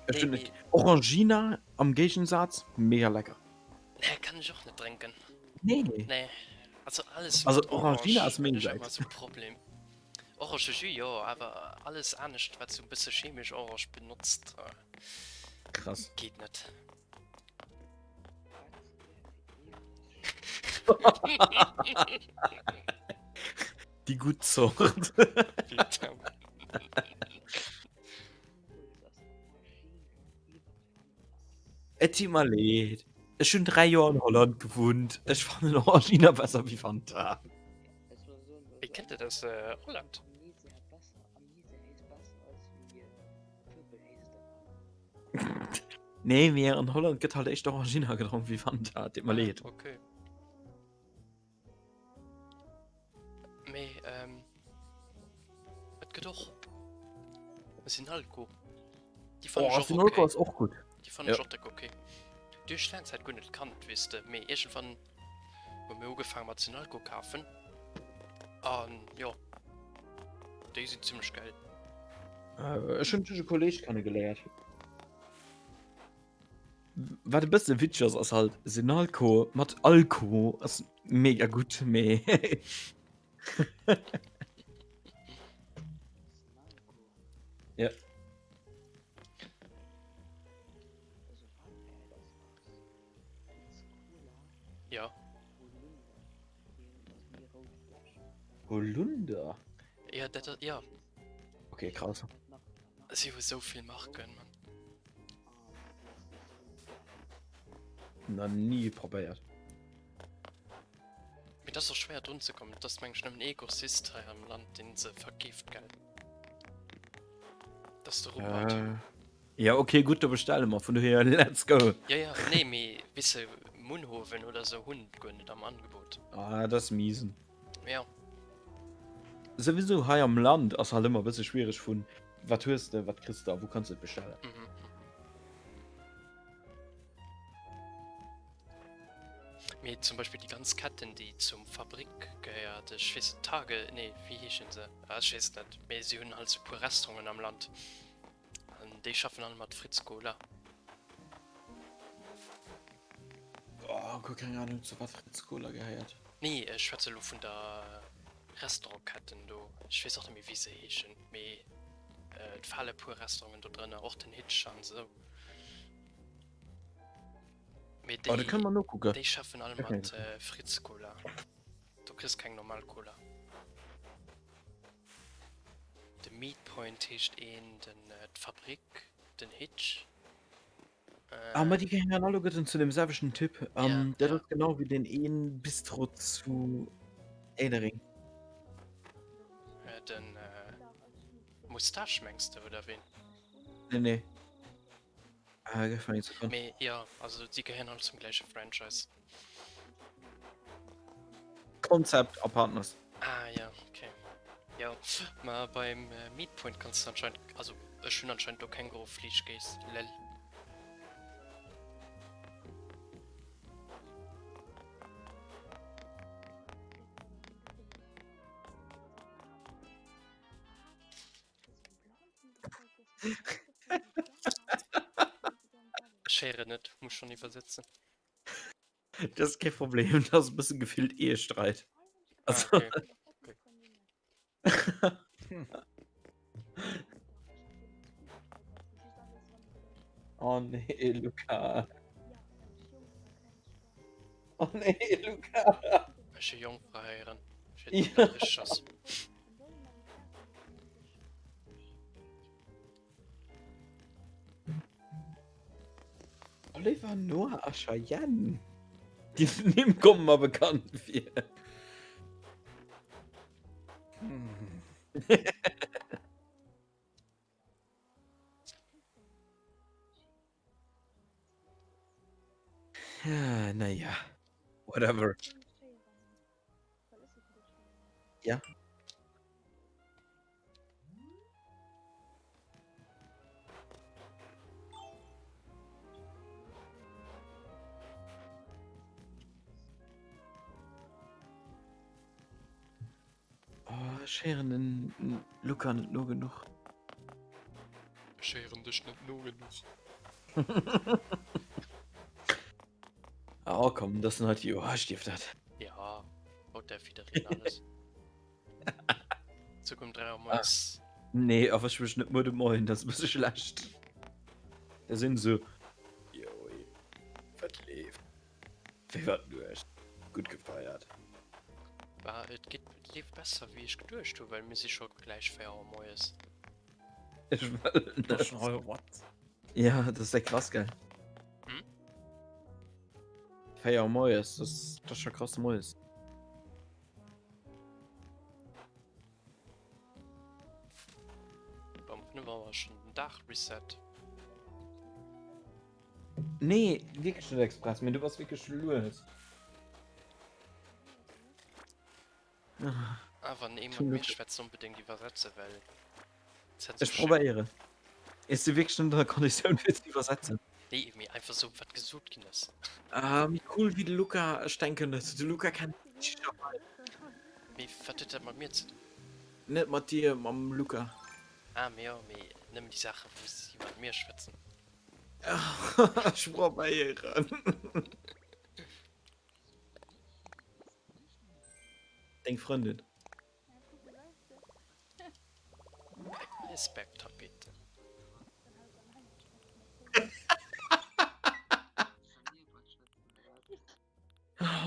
Ech hunn net gär. Orangina am Géigensaz, mega lecker. Nee, kann ech och net drénken. Nee? Nee, also alles Also mat Orange Orangina ass hunn meng ech Säit. ëmmer sou Problem. Orangejus jo, awer alles anescht wat sou e bësse chemesch Orange benotzt Krass. geet net. Déi gutt Zort. Et deet mer leed. Ech hunn 3 Joer an Holland gewunnt. Ech fannen Orangina besser wéi Fanta. Wéi kënnt et aus Holland? Nee, mee an Holland gëtt halt éischter Orangina gedronk wéi Fanta. Deet mer leed. Okay. Mee ähm, et gëtt och Sinalco. Déi fannen Oh, ech och Sinalco okay. ass och gutt. Déi fannen ech Ja. och déck okay. Déi hu ech laang Zäit guer net kannt, weess de. Mee iergendwann hu mir ugefaange mat Sinalco kafen. An jo, déi sinn zimmlech gäil. Äh, ech hunn duerch e Kolleeg kennegeléiert. Wat e bësse witzeg ass, ass halt Sinalco mat Alko ass mega gutt, mee. Ja. Ja. Holunder? Ja, dat, ja. Okay, krass. Si hu sou vill Marken, Mann. Na nie probéiert. Mee dat ass och schwéier drun ze kommen. Et ass meng ech nëmmen ee Grossist hei am Land deen se verkeeft gell. Dat ass de Ruppert. Äh, ja okay gutt, do bestelle mer vun dohier let's go. Ja ja nee mee weess de Munhowen oder sou hunn guer net am Angebot. Ah dat ass miesen. Ja. Souwisou hei am Land ass halt ëmmer e bësse schwiereg vun wat hues de, wat kriss de a wou kanns de et bestellen. Mhm. Mee zum Beispill déi ganz Ketten déi zum Fabrique gehéiert, ech weess net, Tage, nee wéi heeschen se, ah ech weess et net, mee si hunn halt sou puer Restauranten am Land an déi schaffen all mat Fritz Cola. Oh, guer keng Ahnung zu wat Fritz Cola gehéiert. Nee, ech schwätze elo vun der Restaurantketten do. Ech weess och net méi wéi se heeschen, mee et fale puer Restauranten do drënner, och den Hitch an esou. Mee Oh, dat déi, kënne mer nokucken. déi schaffen all Okay. mat Fritz Cola. Do kriss keng normal Cola. De Meat Point heescht een, den d'Fabrik, den Hitch. Ah, ma déi gehéieren alleguerten zu deem selwechten Typ. Ja, Ähm, dat ja. ass genau wéi deen een Bistro zu Éilereng. Äh, den äh, Moustache mengs de oder ween? Nee, nee. Ah, gëff mer eng Sekonn. Mee ja, also déi gehéieren all zum gläiche Franchise. Concept a Partners. Ah ja, okay. Jo, ma beim Meat Point kanns de anscheinend, also ech hunn anscheinend do keng gro Fleesch geess, lel. Ech héieren net, muss schonn iwwersetzen. Dat ass kee Problem, dat ass e bësse gefillt Ehestreit. Ah, Also, okay. okay. Oh nee, Luca. Oh nee, Luca. Ech hu Jongfra héieren. Ech weess net, ob dat richteg ass. Oliver, Noah a Cheyenne. Déi Nimm komme mer bekannt vir. Ja, naja. Whatever. Ja. Oh, ech héieren den Luca net no genuch. Ech héieren dech net no genuch. Oh komm, das sind halt die Joer, ech dierf dat. Ja, haut däerf jiddereen alles. Zuck um 3 Auer moies. Nee, erwësch mech net muer de Moien, dat ass e bësse schlecht. Da sinn se jo, wat leeft? Wéi war d'Nuecht? Gutt gefeiert? Bah, et geet, et leeft besser wéi ech geduecht hu, well mir si scho gläich 4 Auer moies. Ech wëll net. What? Ja, dat ass der krass, gell? Hm? 4 Auer moies, dat ass, dat ass scho krass moies. Beim 5 Auer ass schon den Dag reset. Nee, wierklech net express, mee du bass wierklech lues. Ah, wann ee mat mir schwätzt, onbedéngt iwwersetze, well Ech probéieren. Ech si wierklech net an der Konditioun fir ze iwwersetzen. Nee, mee einfach sou wat gesot ginn ass. Ah, méi cool wéi de Luca? Ech denken net. De Luca kennt d'Schicherei. Mee wat huet dat mat mir ze dinn? Net mat dir, mam Luca. Ah, mee jo, mee nëmmen déi Saachen, wou si mat mir schwätzen. Ech probéieren. Deng Frëndin. Eisbergtapete.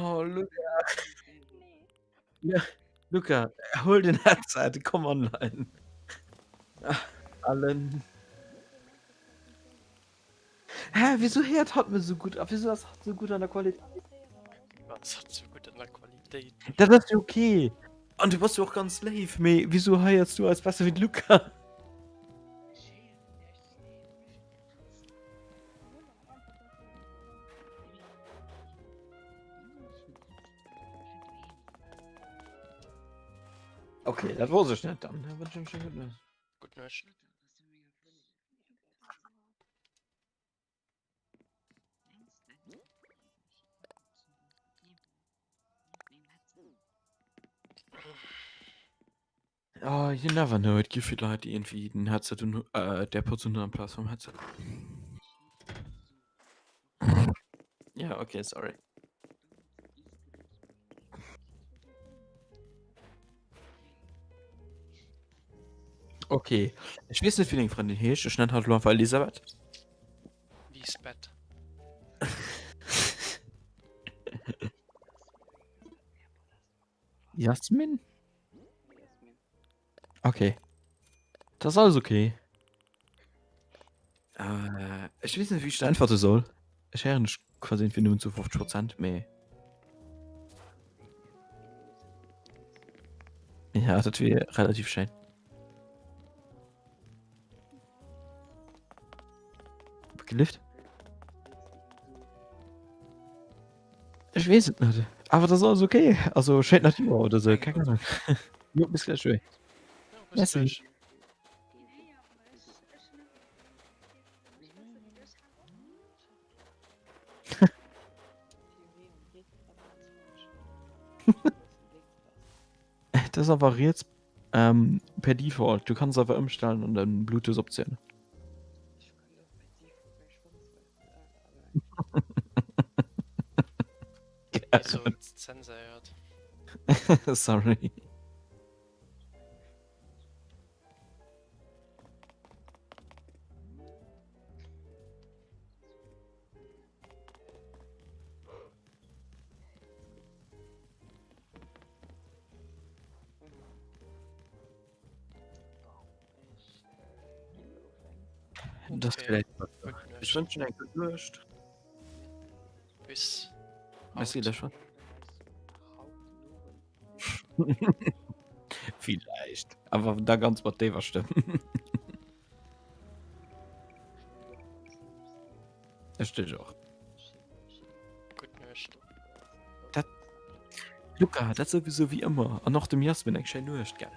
Oh, Luca. Ja, Luca, hol den Headset, komm online. Allen. Hä, wieso héiert hatt mech sou gutt a wieso ass hatt sou gutt an der Qualitéit? Ass hatt sou gutt an der Qualitéit? Dat ass jo okay. An du bass jo och ganz léif, mee wieso héiers du eis besser wéi de Luca? Okay, dat wosst ech net. Dann wënschen ech eng gutt Nuecht. Gutt Nuecht. Oh, you never know. Et gi vill Leit, déi irgendwie den Headset un, äh, d'AirPods un hunn amplaz vum Headset. Ja, okay, sorry. Okay, ech weess net wéi deng Frëndin heescht. Ech nennen hatt elo einfach Elisabeth. Lisbeth. Jasmin? Okay. Das ist alles okay. Äh, ech weess net wéi ech da äntwerte soll. Ech héieren dech quasi irgendwie nëmmen zu 50 Prozent, mee. Ja, dat wier relativ schéin. Gelift? Ech weess et net. Awer dat ass alles okay. Also schéint nach Joer oder sou, keng Ahnung. Jo, bis gläich, Joé. Jo, bis Merci. gläich. Dat ass awer riets ähm, per Default. Du kanns awer ëmstellen an den Bluetooth-Optionen. So zenséiert. Sorry. Das Okay. vielleicht besser. Gutt Ech Nuecht. wënschen eng gutt Nuecht. Bis Merci haut. lech. Vielleicht. Awer da ganz mat déiwer Stëmm. Ech dech och. Gutt Nuecht. Dat Luca, dat souwisou wéi ëmmer. An och dem Jasmin eng schéin Nuecht, gell?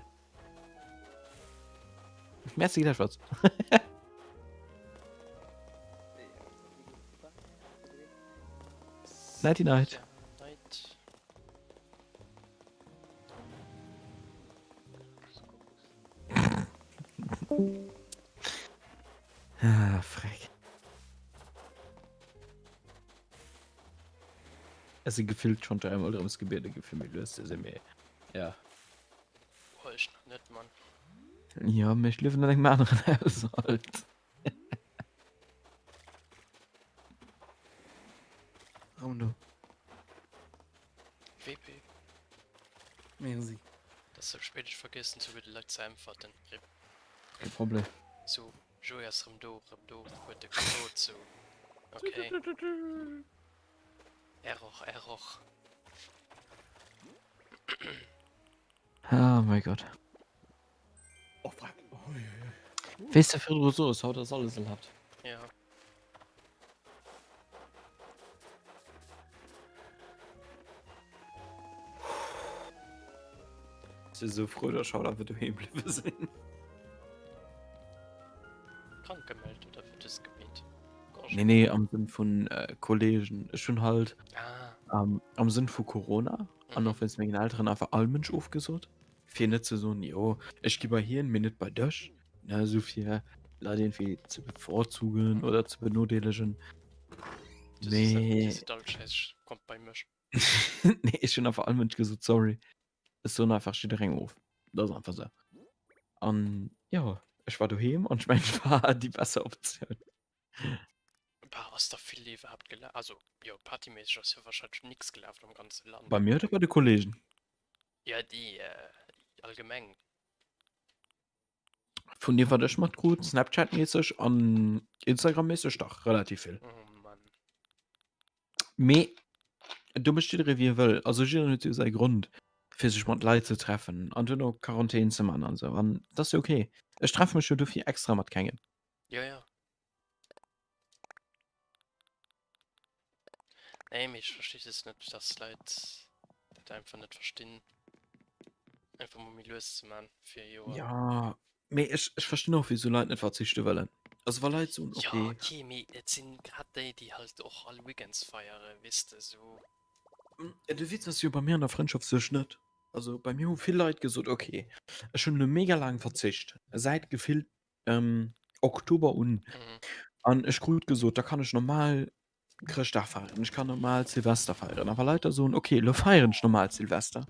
Merci gläichfalls. Nighty night. Night. Ah, freck. Ech si gefillt schonn dräimol drëms gebiede gi fir méi lues ze sinn, mee ja. Oh, ech nach net, Mann. Jo, mee ech liewen an engem aneren Haushalt. Raum do. WP. Merci. Dat ass sou spéit, ech vergiessen souguer de Leit ze äntwerten. Rip. Kee Problem. Sou, Joé ass rëm do, rëm do, huet de gesot, sou, ok. Error, Error. Oh mein Gott. Oh fuck. Weess de virdru soos, haut ass alles erlaabt. Ja. Si sou frou, dass ech haut einfach doheem bliwwe sinn. Krank gemellt oder wéi hues gemeet? Nee, nee, am Sënn vun Kollegen. Ech hunn halt Ah. am Sënn vu Corona an och wéinst mengen Elteren einfach all Mënsch ofgesot, fir net ze soen, jo, ech gi bei hien, mee net bei dech, ne, esou fir Leit iergendwéi ze bevorzugen oder ze benodeelegen. Mee. Dir sidd all schäiss, kommt bei mech. Nee, ech hunn einfach all Mënsch gesot, sorry, ech soen einfach jidderengem of. Dat ass einfach esou. An jo, ech war doheem an ech mengen, et war déi besser Optioun. Bah, ass da vill iwwerhaapt gelaf? Also, jo, partyméisseg ass jo wahrscheinlech nix gelaf am ganze Land. Bei mir oder bei de Kollegen? Ja, déi allgemeng. Vun deem wat ech matkrut, Snapchat-méisseg an Instagram-méisseg dach relativ vill. Oh Mann. Mee do mécht jidderee wéi e wëll. Also jiddereen huet jo säi Grond fir sech mat Leit ze treffen an duerno Quarantän ze man an esou an dat ass jo ok. Ech treffe mech jo dofir extra mat kengem. Jo, jo. Nee, mee ech versti es net, dass Leit dat einfach net verstinn, einfach mol méi lues ze man fir e Joer. Ja, mee ech, ech verstinn och, wéisou Leit net verzichte wëllen. Also wa Leit soen, Ja, okay. okay, mee et sinn grad déi, déi halt och all Weekends feieren, weess de, sou. De Witz ass jo bei mir an der Frëndschaft sech net. Also bei mir hu vill Leit gesot, okay, ech hunn elo mega laang verzicht, säit gefillt ähm, Oktober un. Mhm. An ech krut gesot, da kann ech normal Chrëschtdag feieren, ech kann normal Silvester feieren. A wa Leit da soen, okay, elo feieren ech normal Silvester,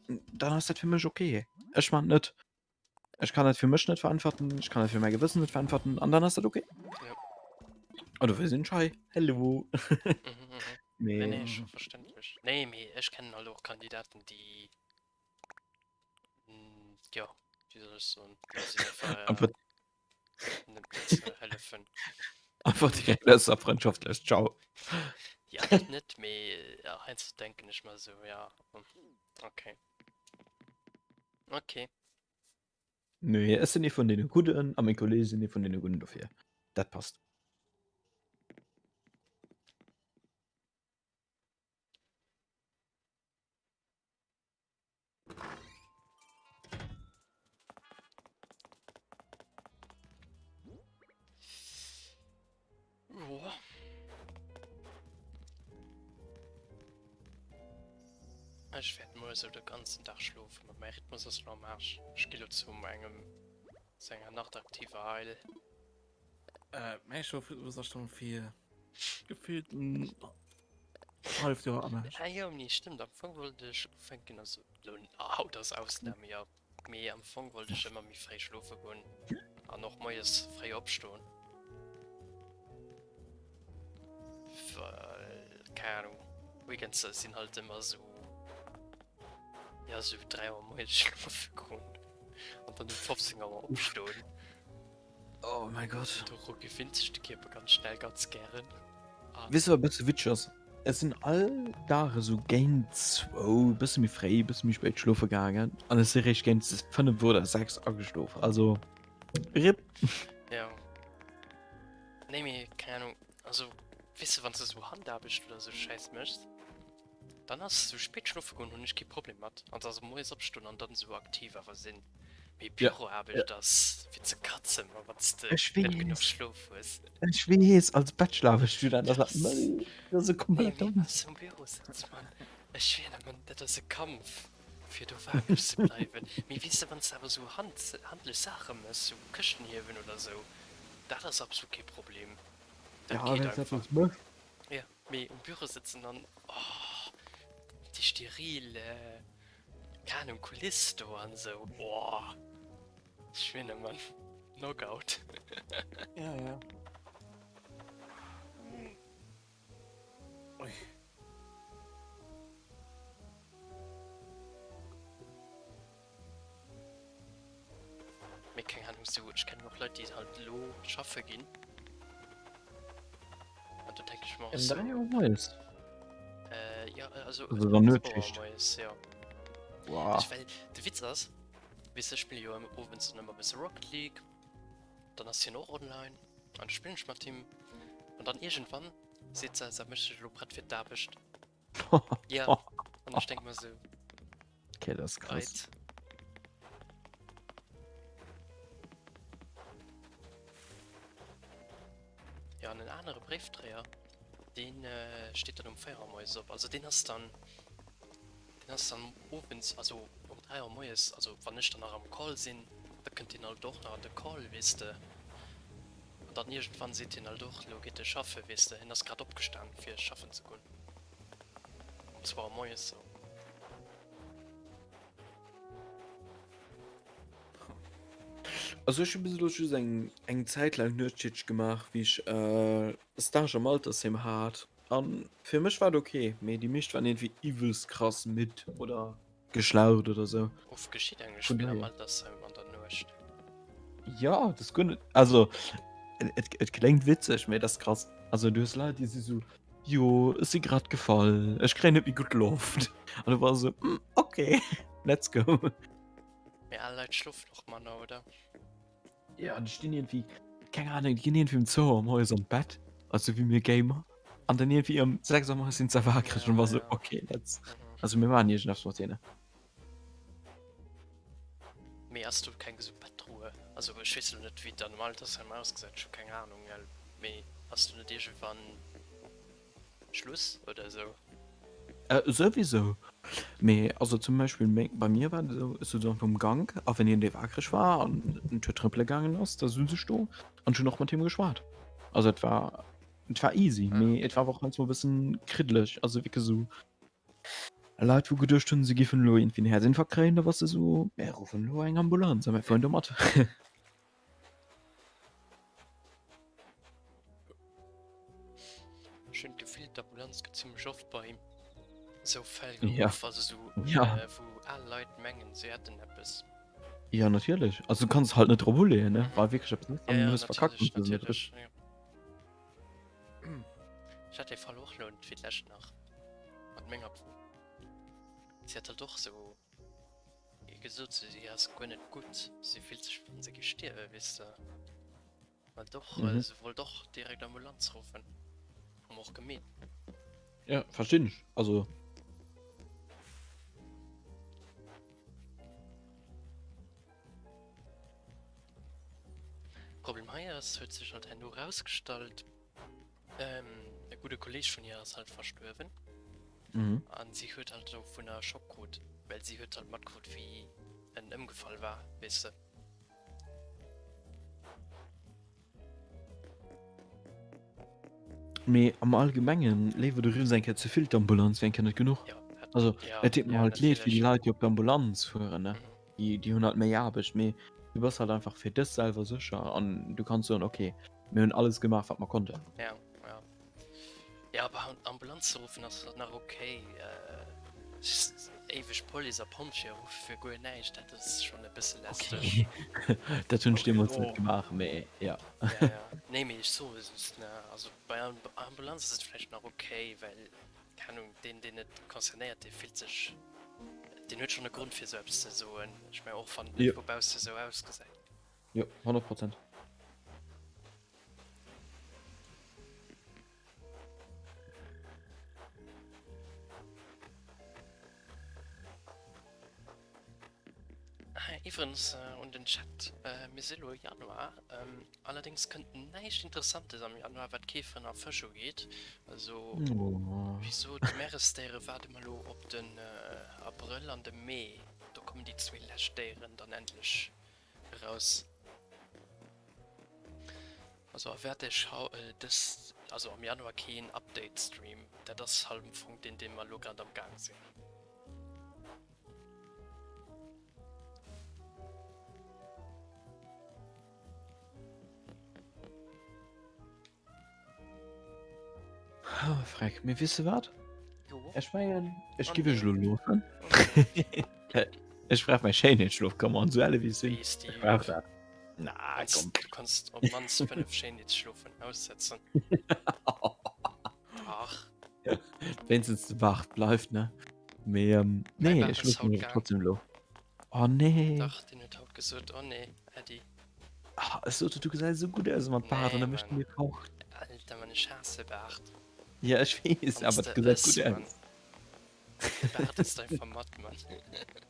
dann ass dat fir mech okay. Ech man net. Ech kann dat fir mech net verantworten, ech kann dat fir mäi Gewëssen net verantworten an dann ass dat okay. Ja. An dofir sinn ech hei. Hello. Mhm, mhm. Mee, Nee, nee, scho verständlech. Nee, mee ech kennen halt och Kandidaten, déi Jo, wéi soll ech soen, déi sinn einfach Einfach net ze hëllefen. Einfach direkt aus der Frëndschaft lech, ciao. Ja, dat net, mee heiansdo denken ech mer esou, ja, okay. Okay. Nee, ech sinn ee vun deene Gudden a meng Kolleege sinn ee vun deene Gudden, dofir dat passt. Joa. Ech wäert muer esou de ganzen Dag schlofen, ma mäi Rhythmus ass lo am Aarsch. Ech gi lo zu engem, zu enger nachtaktiver Eil. Äh, mäi Schlofrhythmus ass schon fir gefillt en halleft Joer am Aarsch. Ah jo, nee, stëmmt, am Fong wollt ech ufänken, also lo haut ass Ausnam, jo, mee am Fong wollt ech ëmmer méi fréi schlofe goen an och moies fréi opstoen. Well, keng Ahnung, Weekends sinn halt ëmmer esou, ja, esou 3 Auer moies schlofe goen an dann um 15 Auer opstoen. Oh mäi Gott. Doru gewinnt sech de Kierper ganz schnell ganz gären. Weess de wat e bësse witzeg ass? Ech sinn all Dag esou géint zwou, e bësse méi fréi, e bësse méi spéit schlofe gaangen an ech si réischt géint 5 oder 6 ageschlof. Also RIP. Jo. Nee mee keng Ahnung, also weess de wann s de esou Handaarbecht oder esou Schäiss méchs, dann ass esou spéit schlofe goen hunn ech kee Problem mat. Also also moies opstoen an dann esou aktiv awer sinn. Mee Büroaarbecht ass fir ze katzen, ma wann s de Ech net genuch weess. Schlof hues. Ech weess, als Bachelorarbecht-Student ass dat mëll, dat ass esou Nee, komplett mee domm. ass um Büro sëtzt, Mann, ech schwier der, Mann, dat ass e Kampf, fir do wakereg ze bleiwen. Mee weess de, wann s de awer esou hand, handlech Saache méchs, sou Këschten hiewen oder sou, dat ass absolut kee Problem, dat Ja, geet wenn s de einfach. eppes méchs. Jo, mee um Büro sëtzen an, oh, déi steril, Keng Ahnung, Kuliss do an sou, boah, ech weess net, Mann, Knockout. Ja, ja. Ui. Mee keng Ahnung, sou, ech kennen och Leit, déi halt elo schaffe ginn. An do denke ech mer och Ëm sou. 3 Auer moies? Äh, ja, also, Also dann 2 Auer Nuetsschicht. moies, ja. Wow. Ech, well de Witz ass, weess de, ech spille jo ëmmer owends dann ëmmer e bësse Rocket League, dann ass hien och online an da spillen ech mat him an dann iergendwann seet se, se mécht sech elo prett fir d'Aarbecht. Ja, an ech denk mer sou. Okay, dat ass krass. Right. Ja, an en anere Bréifdréier, deen äh, steet dann um 4 Auer moies op. Also deen ass dann, deen ass dann owends, also um 3 Auer moies, also wann ech dann nach am Call sinn, da kënnt deen alt och nach an de Call, weess de. An dann iergendwann seet hien alt och, elo geet e schaffe, weess de, hien ass grad opgestan fir schaffen ze goen. Um zwou Auer moies sou. Also ech hu bis elo just eng eng Zäit laang Nuetsschicht gemaach, wéi ech Stage am Altersheem hat. An fir mech war et ok, mee déi meescht waren iergendwéi iwwelst krass midd oder geschlaucht oder sou. Uff, geschitt eigentlech Vun vill am dahier. Altersheim an der Nuecht? Jo, dat ass guer net, also et et kléngt witzeg, mee et ass krass. Also du hues Leit, déi si sou, jo ech si grad gefall, ech kréien net méi gutt Loft. An du bass esou, hm, ok, let's go. Mee al Leit schlofen och manner, oder? Ja, déi stinn iergendwéi, keng Ahnung, déi ginn iergendwéi um zwou Auer moies an d'Bett, also wéi mir Gamer, an dann iergendwéi ëm 6 Auer moies sinn se wakereg an war sou, okay, let's, also mir maachen iergendeppes mat hinne. Mee ass do keng esou Bettruhe? Also ech weess elo net wéi et an dem Altersheim ausgesäit, ech hu keng Ahnung, gell, mee ass do net iergendwann Schluss oder esou? Souwisou, mee also zum Beispill meng, bei mir war et esou, ech souz einfach um Gank a wann hien dee wakereg war an en huet trëppele gaangen ass, da souz ech do an ech hunn och mat him geschwat. Also et war, et war easy, mee et war awer och heiansdo e bëssen kriddeleg, also wierklech esou Leit wou geduecht hunn, se giffen elo iergendwéi en Häerzinfarkt kréien, da bass de esou, mär ruffen elo eng Ambulanz a mär fueren do mat. Ech hunn d'Gefill, d'Ambulanz gëtt zimmlech oft bei esou Fäll Ja. geruff, also esou, Ja. äh, wou al Leit mengen, se hätten eppes. Ja, natierlech. Also du kanns halt net drop uleeën, ne? Mhm. Wa wierklech eppes ass, Ja, dann ja, hues verkackt natierlech, wann du se net natierlech, ja. Ech hat dee Fall och elo fir d'lescht nach mat menger Si hat halt och esou gesot, si ass guer net gutt, si fillt sech wéi wann se géif stierwen, weess de. Well och, Mhm. se wollt och direkt Ambulanz ruffen. Hu mer och gemeet. Ja, verstinn ech. Also. Problem hei ass, huet sech halt herno rausgestallt, ähm, e gudde Kolleg vun hir ass halt verstuerwen. Mhm. An si huet halt dovunner Schock krut, well si huet halt matkrut, wéi en ëmgefall war, weess de. Mee am Allgemengen, léiwer du ruffs eng Kéier ze vill d'Ambulanz wéi eng Kéier net genuch. Ja, dat, Also, ja, et deet mer ja, halt leed fir déi natierlech. Leit, déi op d'Ambulanz fueren, ne. Mhm. Déi, déi hunn halt méi Aarbecht, mee du bass halt einfach fir dech selwer sécher an du kanns soen, okay, mir hunn alles gemaach, wat mer konnten. Ja, ja. Ja, aber Ambulanz ze ruffen ass nach okay. Äh, just. Éiweg Police a Pompjeeë ruffe fir guer näischt, dat ass schonn e bësse lästeg. Okay, dat hunn ech deemools net gemaach, mee jo. Ja, ja. Nee, mee ech soe just, ne, also bei Ambulanz ass et vläicht nach okay, well, keng Ahnung, deen, deen et concernéiert, dee fillt sech, deen huet schonn e Grond fir esou eppes ze soen. Ech mengen, och wann et net vu bausse esou ausgesäit. Jo, 100 Prozent. Iwwerens un den Chat, mir si lo Januar, allerdéngs kënnt näischt Interessantes am Januar wat Käferen a Fësch ugeet. Also wéi sot, d'Meeresdéiere waarde mer lo op den Abrëll an de Mee, do kommen déi zwee lescht Déieren dann endlech eraus. Also erwaart iech dës, also am Januar keen Update Stream, dat ass halt am Fong deen dee mer elo grad am Gaang sinn. Oh, Freck, mee weess de wat? Jo. Ech mengen, ech Oh giff iech nee. elo loossen. Ech brauch mäi Schéinheetsschlofkummer an sou elle wéi ech sinn. Wéi Steve. Ech brauch dat. Na, Kannst, komm. du kannst op d'mannst 5 Schéinheetsschlofen aussetzen. Dach. Wéinstens de Bart bleift, ne? Mee, ähm, Mäi nee, Bart ech ass loossen haut iech gaang. trotzdem elo. Oh nee. Dach, deen huet haut gesot, oh nee, Äddi. Ah, ech sot, du gesäis esou gutt aus mat Baart an Nee, da mécht Mann. mir fort. Alter, Mann, ech haasse Baart. Ja, ech weess, Wanns awer de et gesäit ëss, gutt Mann. aus. De Baart ass einfach mat, Mann.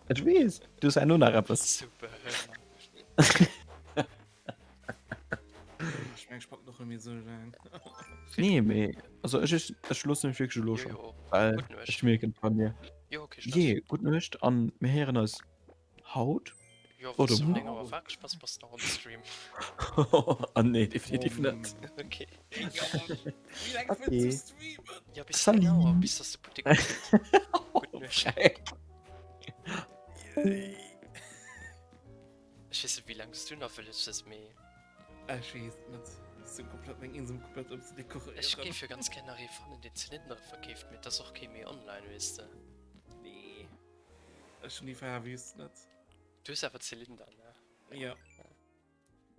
Ech weess, du hues herno nach eppes. Super, hör mal. Ech meng, ech packen och net méi esou laang. Nee, mee also ech, ech, ech loossen mech wierklech elo Jo, scho, jo. well Gutt Nuecht. ech mierken et bei mir. Jo, okay, Stress. Jee, gutt Nuecht an mir héieren eis haut Jo, oder wanns du um muer. 9 Auer wakereg bass, bass de nach on Stream. Ah nee, definitiv net. Okay. Wéi laang Okay. wëlls du streamen? Ja, bis Salut. 9 Auer, bis dass de Buttek opgeet. Gutt Nuecht. Ech weess net, wéi laang s du nach wëlles hues, mee. Ech weess et net. Ech sinn komplett, meng Insel komplett ëm ze dekoréieren. Ech géif jo ganz gär nach ee fannen, deen Zylindere verkeeft, mee et ass och kee méi online, weess de. Nee. Ech hunn déi Faarf just net. Du hues awer Zylinder, ne? Jo.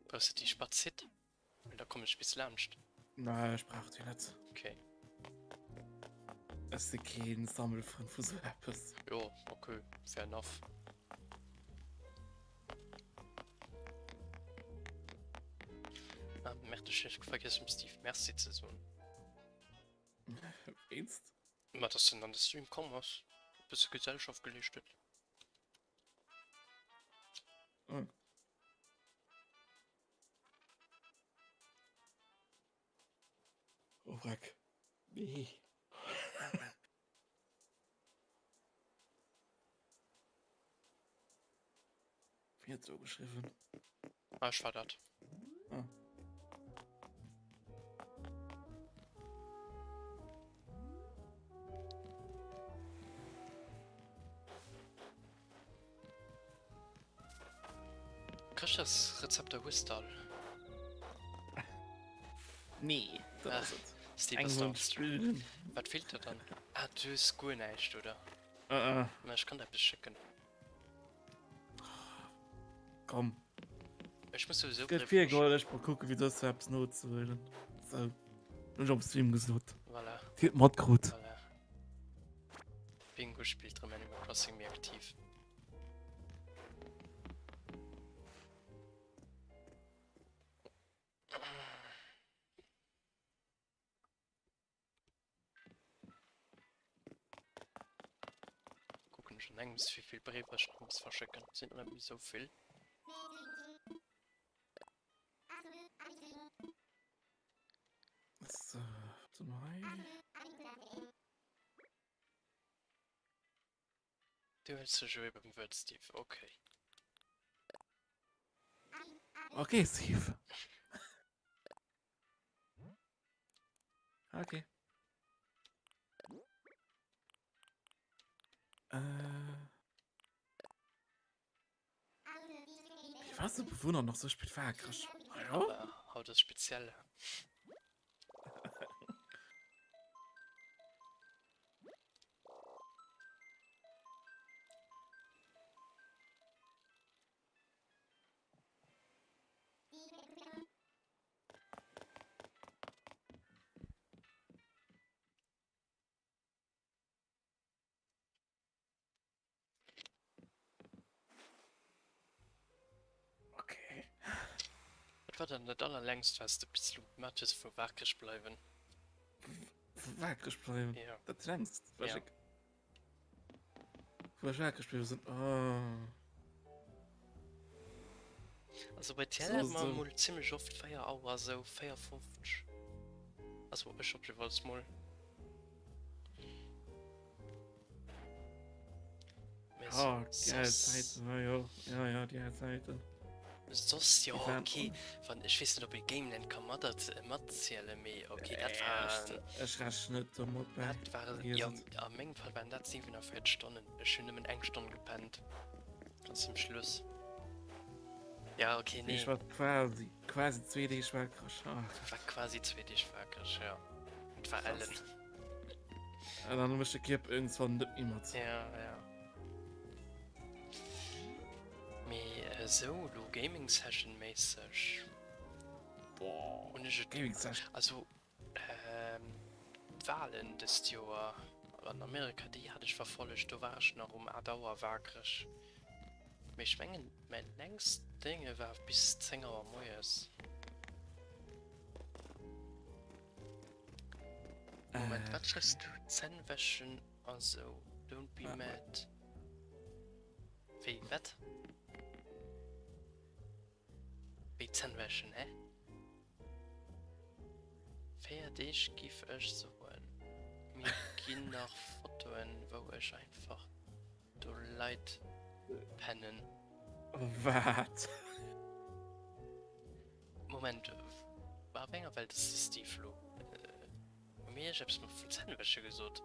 Brauchs de déi Spazit? Well da kommen ech bis laanscht. Nee, ech brauch déi net. Okay. Ech si keen Sammelfrënd vu sou eppes. Jo, okay, fair enough. Ah, merde, ech hu vergiess dem Steve Merci ze soen. Wéinst? Ma dass en an de Stream komm ass, e bësse Gesellschaft geleescht huet. Oh. Oh, Wreck. Nee. Wie hat so geschrieben? Ah, ech war dat. Ah. Krisch das Rezept der Whistal? Nee, dat Ah, ass et. Steve Eng ass soll da. spillen. Wat feelt der dann? Ah, du hues guer näischt, oder? Äh, äh. Ma ech kann der eppes schécken. Komm. Ech muss sowieso Gëtt Bréif virgeholl, ech mol kucken, wéi dës eppes nozehuelen. So. Hunn ech op Stream gesot. Voilà. Dir hutt matkrut. Voilà. Bingo spillt rëm Animal Crossing méi aktiv. Kucken ech an engems wéi vill Bréiwer ech nach muss verschécken. Sinn der net méi sou vill. So, warte mal. Du hëls dech ewéi beim Wuert, Steve. Okay. Okay, Steve. Okay. Äh. Wie war de Bewunner noch so spät wakereg? Ah ja? Aber haut ass speziell. war dann dat allerlängst wat s de bis elo gemat hues vu waakreg bleiwen? Vu waakreg bleiwen? Ja. Dat längst wat Ja. ech wou ech waakreg bliwwe sinn. Oh. Also bei TL So, hat mer so. mol zimmlech oft 4 Auer sou 4:50. Also ech op jeweils mol. Oh, geil Zäiten, ja, jo. Ja, ja, déi al Zäiten. Soss jo Déi waren okay, wann ech weess net op ee Gameland ka mat dat matziele mee okay dat war Ech rechnen net domat bäi. dat war Vergiess jo et. a mengem Fall waren dat 47 Stonnen. Ech hunn nëmmen eng Stonn gepennt ganz zum Schluss. Ja okay nee. Ech war quasi quasi zwee Deeg wakereg. Ah. War quasi zwee Deeg wakereg ja. Et war Krass. ellen. An dann mécht de Kierper iergendwann net méi mat. Ja, ja. Mee esou elo Gaming Session méisseg hunn ech et. Gaming Session. Also d'Wahlen dëst Joer an Amerika, déi hat ech verfollegt, do war ech nach um 8 Auer waakreg. Mee ech mengen mäin längst Dénge war bis 10 Auer moies. Moment, Äh. wat schreifs du? Zänn wäschen a sou. Don't be Ah, mad. Wéi, wat? Wéi Zänn wäschen, hä? 4 Deeg giff ech soen. Mir ginn nach Fotoen, wou ech einfach do Leit pennen. Wat? Moment, a wéi enger Welt ass de Steve lo? Hu mir iech eppes vun Zännwäsche gesot?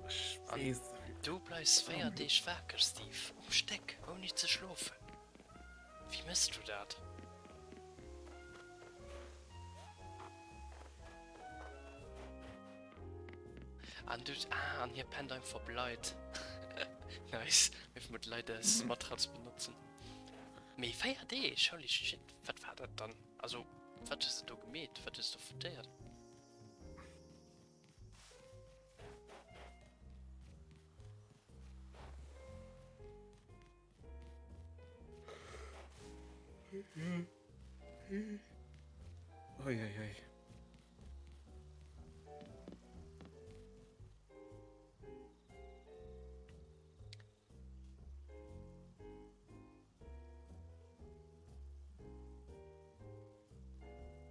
Ech An weess. du bleifs 4 Deeg wakerg, Steve, um Stéck, ouni ze schlofen. Wéi mëss du dat? An du, ah, an hie pennt einfach op Leit. Nice, einfach mol d'Leit als Matratz benotzen. Mee 4 Deeg, holy shit, wat war dat dann? Also, wat hues de do gemeet? Wat hues de foutéiert? Oi, oi, oi.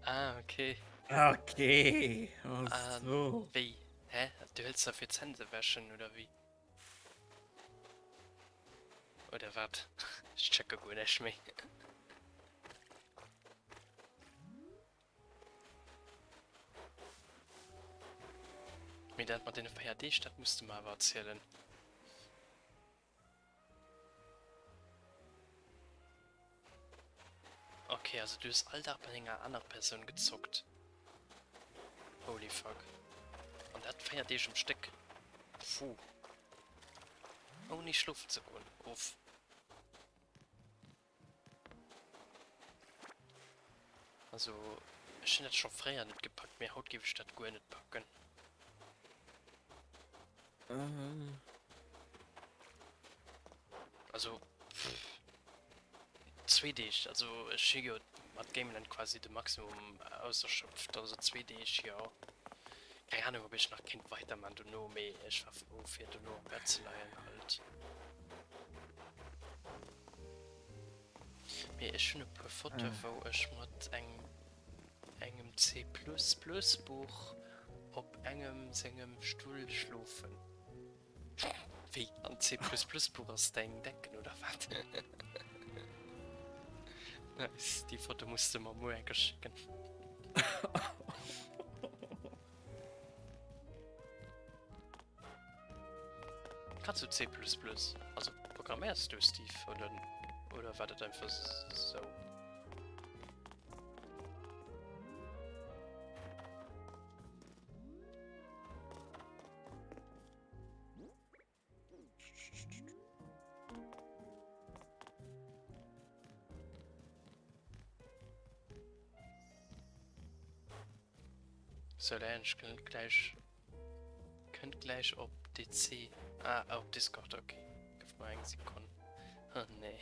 Ah, okay. Okay, Ah, so. Wéi? Hä? Du hëls der fir d'Zänn ze wäschen, oder wéi? Oder wat? Ech checke guer näischt méi. Mee dat mat deene 4 Deeg, dat muss de mer awer erzielen. Ok, also du hues all Dag bei enger anerer Persoun gezockt. Holy fuck. An dat 4 Deeg um Stéck. Puh. Ouni schlofen ze goen. Uff. Also ech hunn dat scho fréier net gepackt, mee haut géif ech dat guer net packen. Also pff, zwee Deeg, also ech hu jo mat Gameland quasi de Maximum auserschöpft, also zwee Deeg jo. Keng Ahnung ob ech nach kéint weiderman dono, mee ech war frou fir dono am Bett ze leien halt. Mee ech hunn e puer Fotoe wou ech mat engem engem C plus plus Buch op engem sengem Stull schlofen. Wéi, an C plus plus Buch ass deng Decken oder wat? Nice, déi Foto muss de mer muer enker schécken. Kanns du C++? Also programméiers du, Steve, oder, oder war dat einfach sou? So, der ech kënnt gläich kënnt gläich op DC. Ah, op Discord, okay. Gëff mer eng Sekonn. Oh, nee.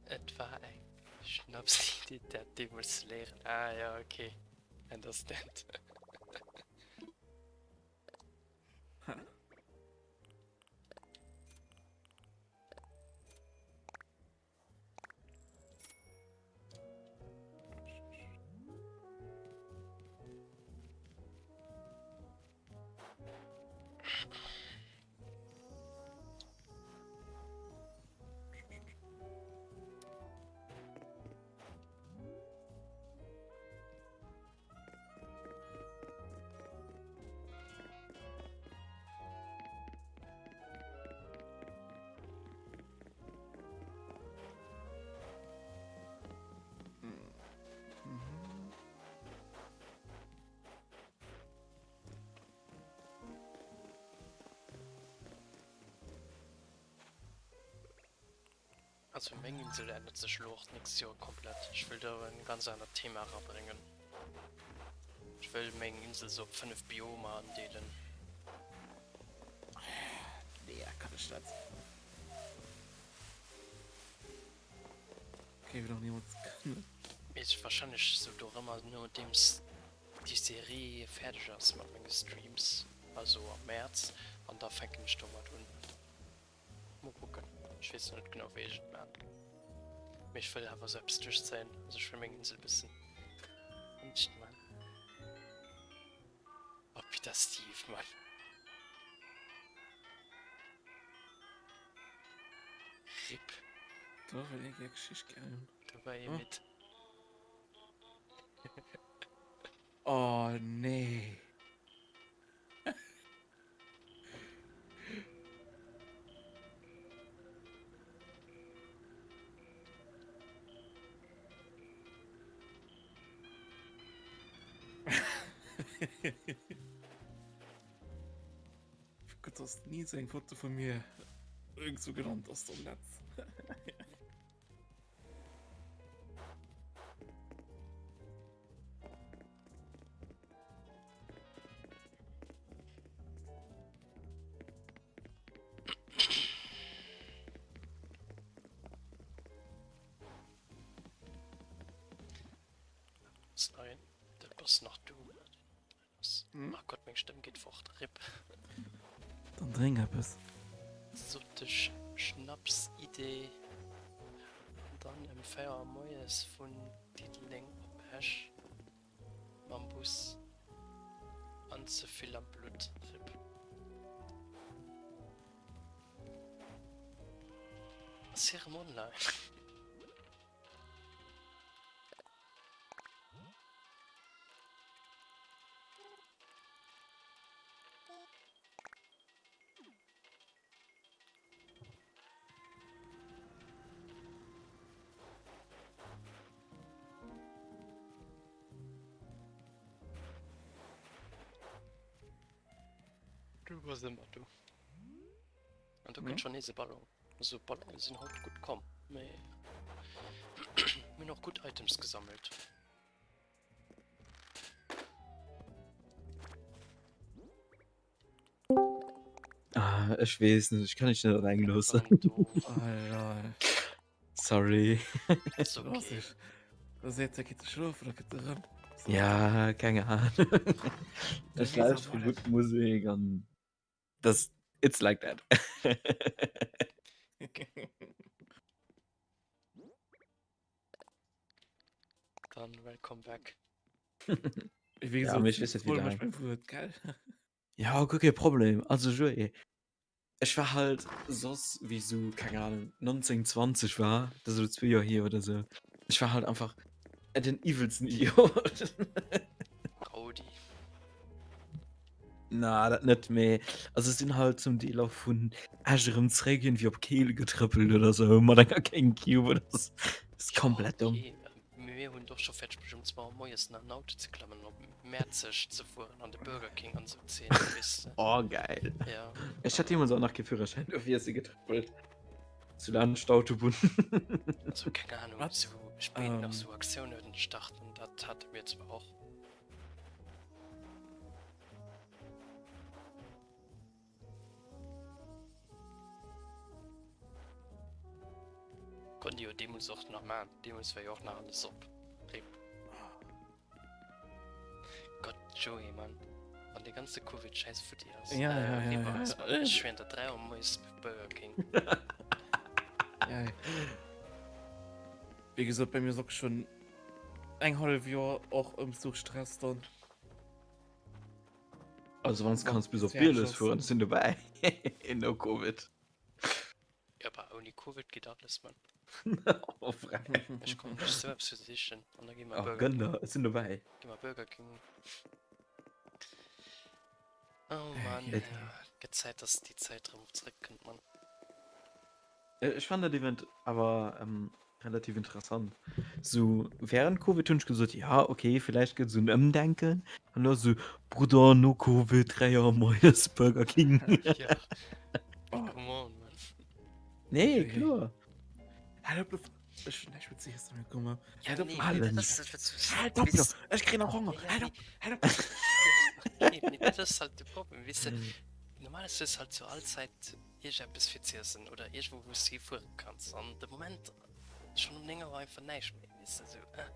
Et war eng Schnapsidee dat deemools ze léieren. Ah ja, okay. Understand. Also meng Insel ännert sech elo och d'nächst Joer komplett. Ech wëll do en ganz anert Thema erabréngen. Ech wëll meng Insel sou op 5 Biomer andeelen. Nee, dat kann ech net. Géif et och nimools kënnen. Mee wahrscheinlech sou dorëmmer nodeems déi Serie fäerdeg ass mat menge Streams, also am Mäerz, an da fänken ech domat un. Mol kucken, ech weess nach net genau wéi ech et maan, mee ech wëll awer sou eppes duerchzéien, also ech wëll meng Insel bëssen anescht maan. Oh Peter Steve Mann. Rip. Do wëll ee gär Geschicht gär hunn. Do war ee midd. Oh nee. Gutt, dass ni sou eng Foto vu mir irgendwou gelant ass am Netz. Nein, dat bass nach du. Hm? Ach Gott, meng Stëmm geet fort. Rip. Dann drénk eppes. Sot de Schnapsidee. An dann ëm 4 Auer moies vun Diddeleng op Esch mam Bus an ze vill am Blutt. Rip. Ass hie rëm online? Du bass ëmmer do. An do kënnt mhm. schon nees e Ballon. Also Ballonen sinn haut gutt komm, mee mir hunn och gutt Items gesammelt. Ah, ech weess net, ech kann dech net alleng loossen. Sorry. Ist okay. Da seet se, geet schlofen, da gëtt erëm. Ja, keng Ahnung. Ech lauschteren gutt Musek an das it's like that. Dann welcome back. Wéi Ja, gesot, mee ech weess net, wéi hol mech laang. beim Wuert, gell? Ja, guer kee Problem. Also Joé, ech war halt soss, wéi ech sou, keng Ahnung, 19, 20 war, dat ass elo zwee Joer hier oder sou, ech war halt einfach den iwwelsten Idiot. Rowdy. Na, dat net, mee also ech sinn halt zum Deel och vun Esch erëm zréck iergendwéi op Keel getrëppelt oder sou mat enger Gamecube oder sou. Dat ass komplett domm. Okay, mir hunn et och scho fäerdeg bruecht um 2 Auer moies nach an den Auto ze klammen an op Mäerzeg ze fueren an de Burger King an sou Zeenen, weess de. Oh geil. Ja. Ech hat deemools och nach kee Führerschäin, dofir si getrëppelt. Sou laanscht d'Autobunn. Also keng Ahnung, Wat? sou spéit nach Ähm. sou Aktiounen starten, dat hate mir zwar och. Konnt ee jo deemools och nach maachen. Deemools war jo och nach alles op. Rip. Gott, Joé, Mann. Wann dee ganze Covid-Schäiss futti ass, Ja, ja, ja, eriwwer ja. ass, Mann, ech schwéieren der 3 Auer moies Burger King. Ja. Wéi gesot, bei mir ass och schon eng hallef Joer och Ëmzuchstress dann. Also wann s kanns bis op Bieles fueren, ech sinn dobäi. No Covid. Ja, bah, ouni Covid geet alles, Mann. Oh, frei. Ech kommen dech sou eppes besichen an da gi mer Ach, Burger gönn King. der, ech sinn dobäi. Gi mer Burger King. Oh Mann, Et- ja, gëtt Zäit, dass déi Zäit erëm zréckkënnt, Mann. Äh, Ech fand dat Event awer ähm, relativ interessant. So während Covid hunn ech gesot, ja, okay, vielleicht gëtt so en Ëmdenken. An lo so, Bruder, no Covid, 3 Joer moies Burger King. Ja. Come on, man. Nee, kloer. Halt op, ech hun näischt méi ze iessen, mir komme. Ja, Halt op, nee, Allen. dat ass dat, wat du Halt op, weess- ech kréien nach Honger. Ja, Halt nee. op, halt op. Nee, nee, dat ass halt de Problem, weess de. Normalerweis hues halt zu all Zäit iergendeppes fir z'iessen oder iergendwou, wou s de hifuere kanns. An de Moment schonn um 9 Auer einfach näischt méi, weess de, sou, äh.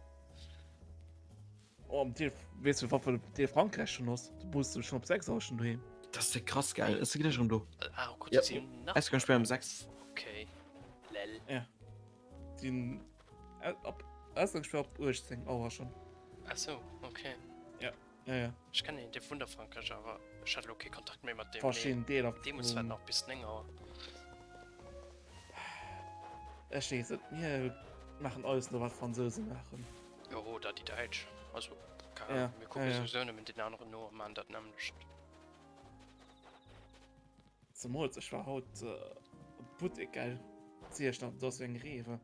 Oh, am Deel, weess du, wat fir Deel Frankräich schon ass? Du muss du schon op 6 Auer schon doheem. Dat ass der krass, gell? Ech si gläich erëm do. Ah, oh Gott, Ja. si hunn nach. Ausgangssperre um 6. Okay. Lel. Ja. Sinn op Ausgangssperre op 18 Auer schon. Ach so, okay. Ja, ja, ja. Ech kennen een, dee wunnt a Frankräich, awer ech hat elo kee Kontakt méi mat deem. Verschidden Deeler Deemools war et vum. nach bis 9 Auer. Ech weess et, mir maachen alles no wat d'Fransouse maachen. Jo, oder déi Däitsch. Also, keine Ja, Ahnung, mir kucke ja, ja. souwisou nëmmen den aneren no a maachen dat nämmlecht. Zemools ech war haut am Buttek, gell, zu Iechternach, do ass sou eng Rewe,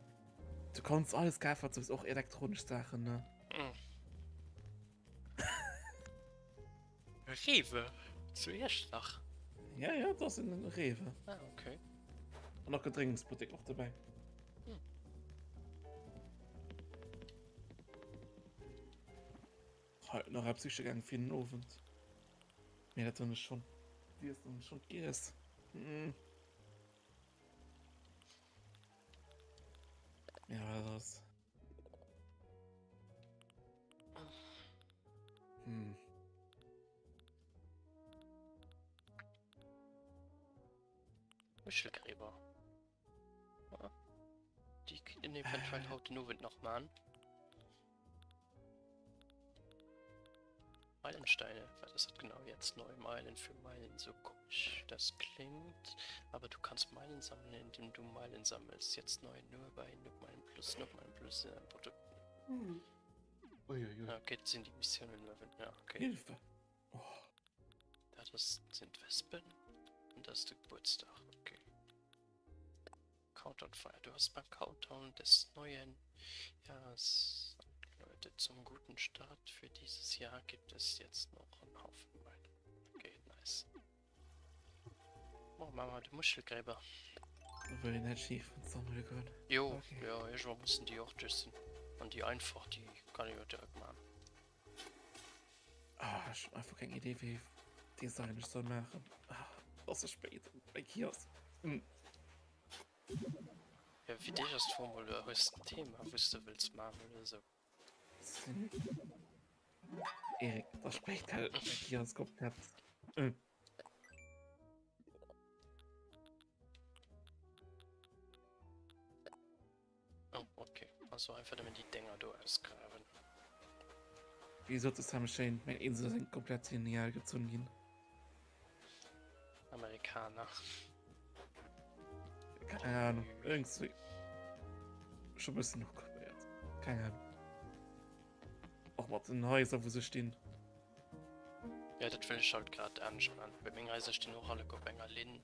du kanns alles kafen wat s du wëlls, och elektronesch Saachen, ne. Rewe? Zu Iechternach? Ja, ja, do ass en Rewe. Ah, okay. An och Gedrénksbuttek och dobäi. Hm. Haut nach eppes siche gaangen fir den Owend. Mee dat hunn ech schonn giess, hunn ech schonn giess. Mm. Ja, dat ass. Hm. Muschelgräber. Ah. Déi kéint een eventuell haut den Owend nach man. Meilensteine, was ist das genau jetzt neu? Meilen für Meilen, so komisch das klingt. Aber du kannst Meilen sammeln, indem du Meilen sammelst. Jetzt neu nur bei Noob Meilen Plus, Noob Meilen Plus in Produkten. Hm. Uiuiui. Ah, okay, das sind die Missionen Level. Ja, okay. Hilfe. Oh. Das ist, sind Wespen und das ist der Geburtstag. Okay. Countdown Feier. Du hast beim Countdown des neuen Jahres Leute zum guten Start für dieses Jahr gibt es jetzt noch einen Haufen Wein. Okay, nice. Oh, Mama, de Muschelgräber. Wëll een Achievement sammele goen. Jo, Okay. ja, irgendwann müssen déi och duerch sinn. An déi einfach, déi kann ee jo direkt maachen. Ah, ech hunn einfach keng Idee, wéi Design ech soll maachen. Ah, ass ze spéit. Mein Kiosk. Hm. Ja, fir dech ass d'Fro mol, hues de en Thema, wou s de wëlls maachen oder esou? Erik, da spéit, gell? Mein Kiosk komplett. Hm. Oh, okay. Also einfach nëmmen déi Dénger do ausgraben. Wéi sot de Sam Shane, meng Insel ass eng komplett genial gezunn ginn. Amerikaner. Keine Ahnung, irgendwie schon bëssen hochrepéiert. Keng Ahnung. Och mat den Haiser, wou se stinn. Ja, dat wëll ech halt grad anescht man. Well meng Haiser stinn och alleguer op enger Linn.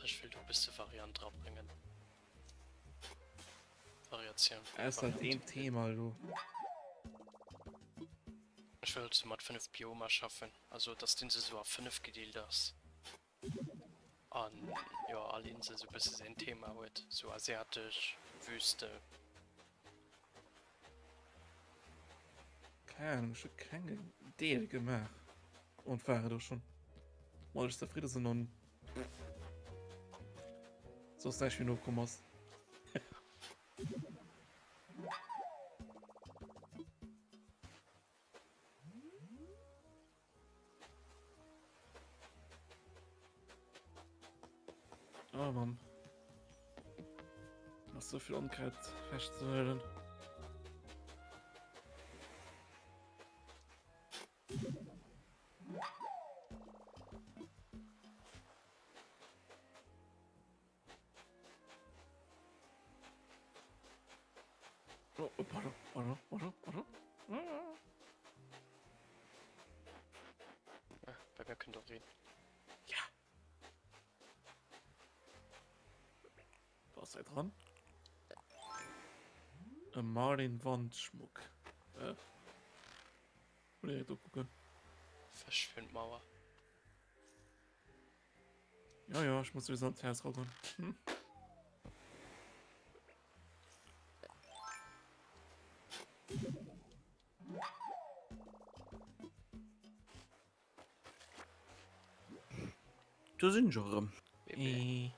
Ech wëll do e bësse Variant drabréngen. Variatioun. Ass dat een Thema elo? Ech wëll sou mat 5 Biomer schaffen, also dass d'Insel sou a 5 gedeelt ass. An jo, all Insel sou bësse säin Thema huet, sou asiatesch, Wüste. Keng Ahnung, ech hu keng Deel gemaach und war et och schon. Womit ech zefridde sinn an soss näischt méi nokomm ass. Oh Mann. Nach so viel Unkraut festzuhören. Oh, oh, pardon, pardon, pardon, pardon. Ah. Ah, bei mir kënnt och een. Ja. Was sei dran? E Marlin Wandschmuck. Äh. Muss direkt ukucken. Verschwindmauer. Ja, ja, ich muss sowieso ans Haus rausgehen. Hm? Do sinn ech och erëm. Äh.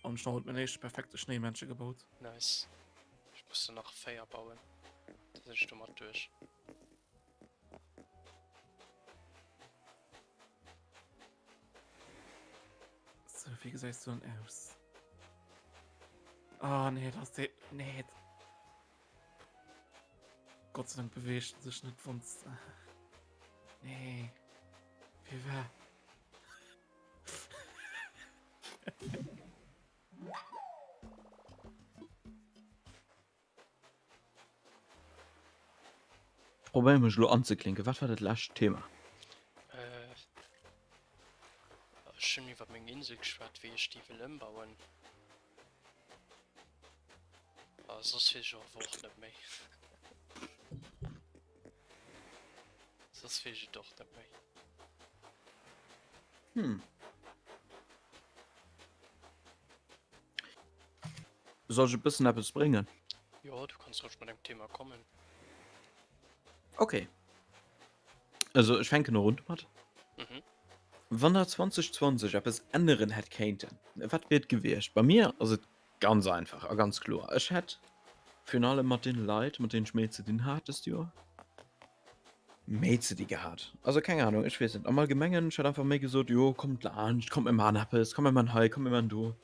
An ech haut mein éischte perfekte Schnéimännche gebaut. Nice. Ech muss der nach 4 bauen. Da sinn ech domat duerch. So, wéi gesäis du dann aus? Ah, nee, das ist nee. Gott sei Dank beweegt en sech net, wanns nee. Wie war? Ech probéiere mech elo anzeklinken. Wat war dat lescht Thema? Äh, ech hunn iwwer meng Insel geschwat, wéi ech déi wëll ëmbauen. A soss weess ech awer och net méi. Soss weess ech et och net méi. Hm. Soll ech e bëssen eppes bréngen? Jo, du kanns roueg mat engem Thema kommen. Okay. Also ech fänken och un domat. Mhm. Wann der 2020 eppes änneren hätt kéinten, wat wier et gewiescht? Bei mir ass et ganz einfach a ganz kloer. Ech hätt virun allem mat deene Leit, mat deenen ech méi ze dinn hat dëst Joer, méi ze di gehat. Also keng Ahnung, ech weess net. Am Allgemengen, ech hätt einfach méi gesot, jo kommt laanscht, kommt mir maachen eppes, komm mir maachen hei, komm mir maachen do.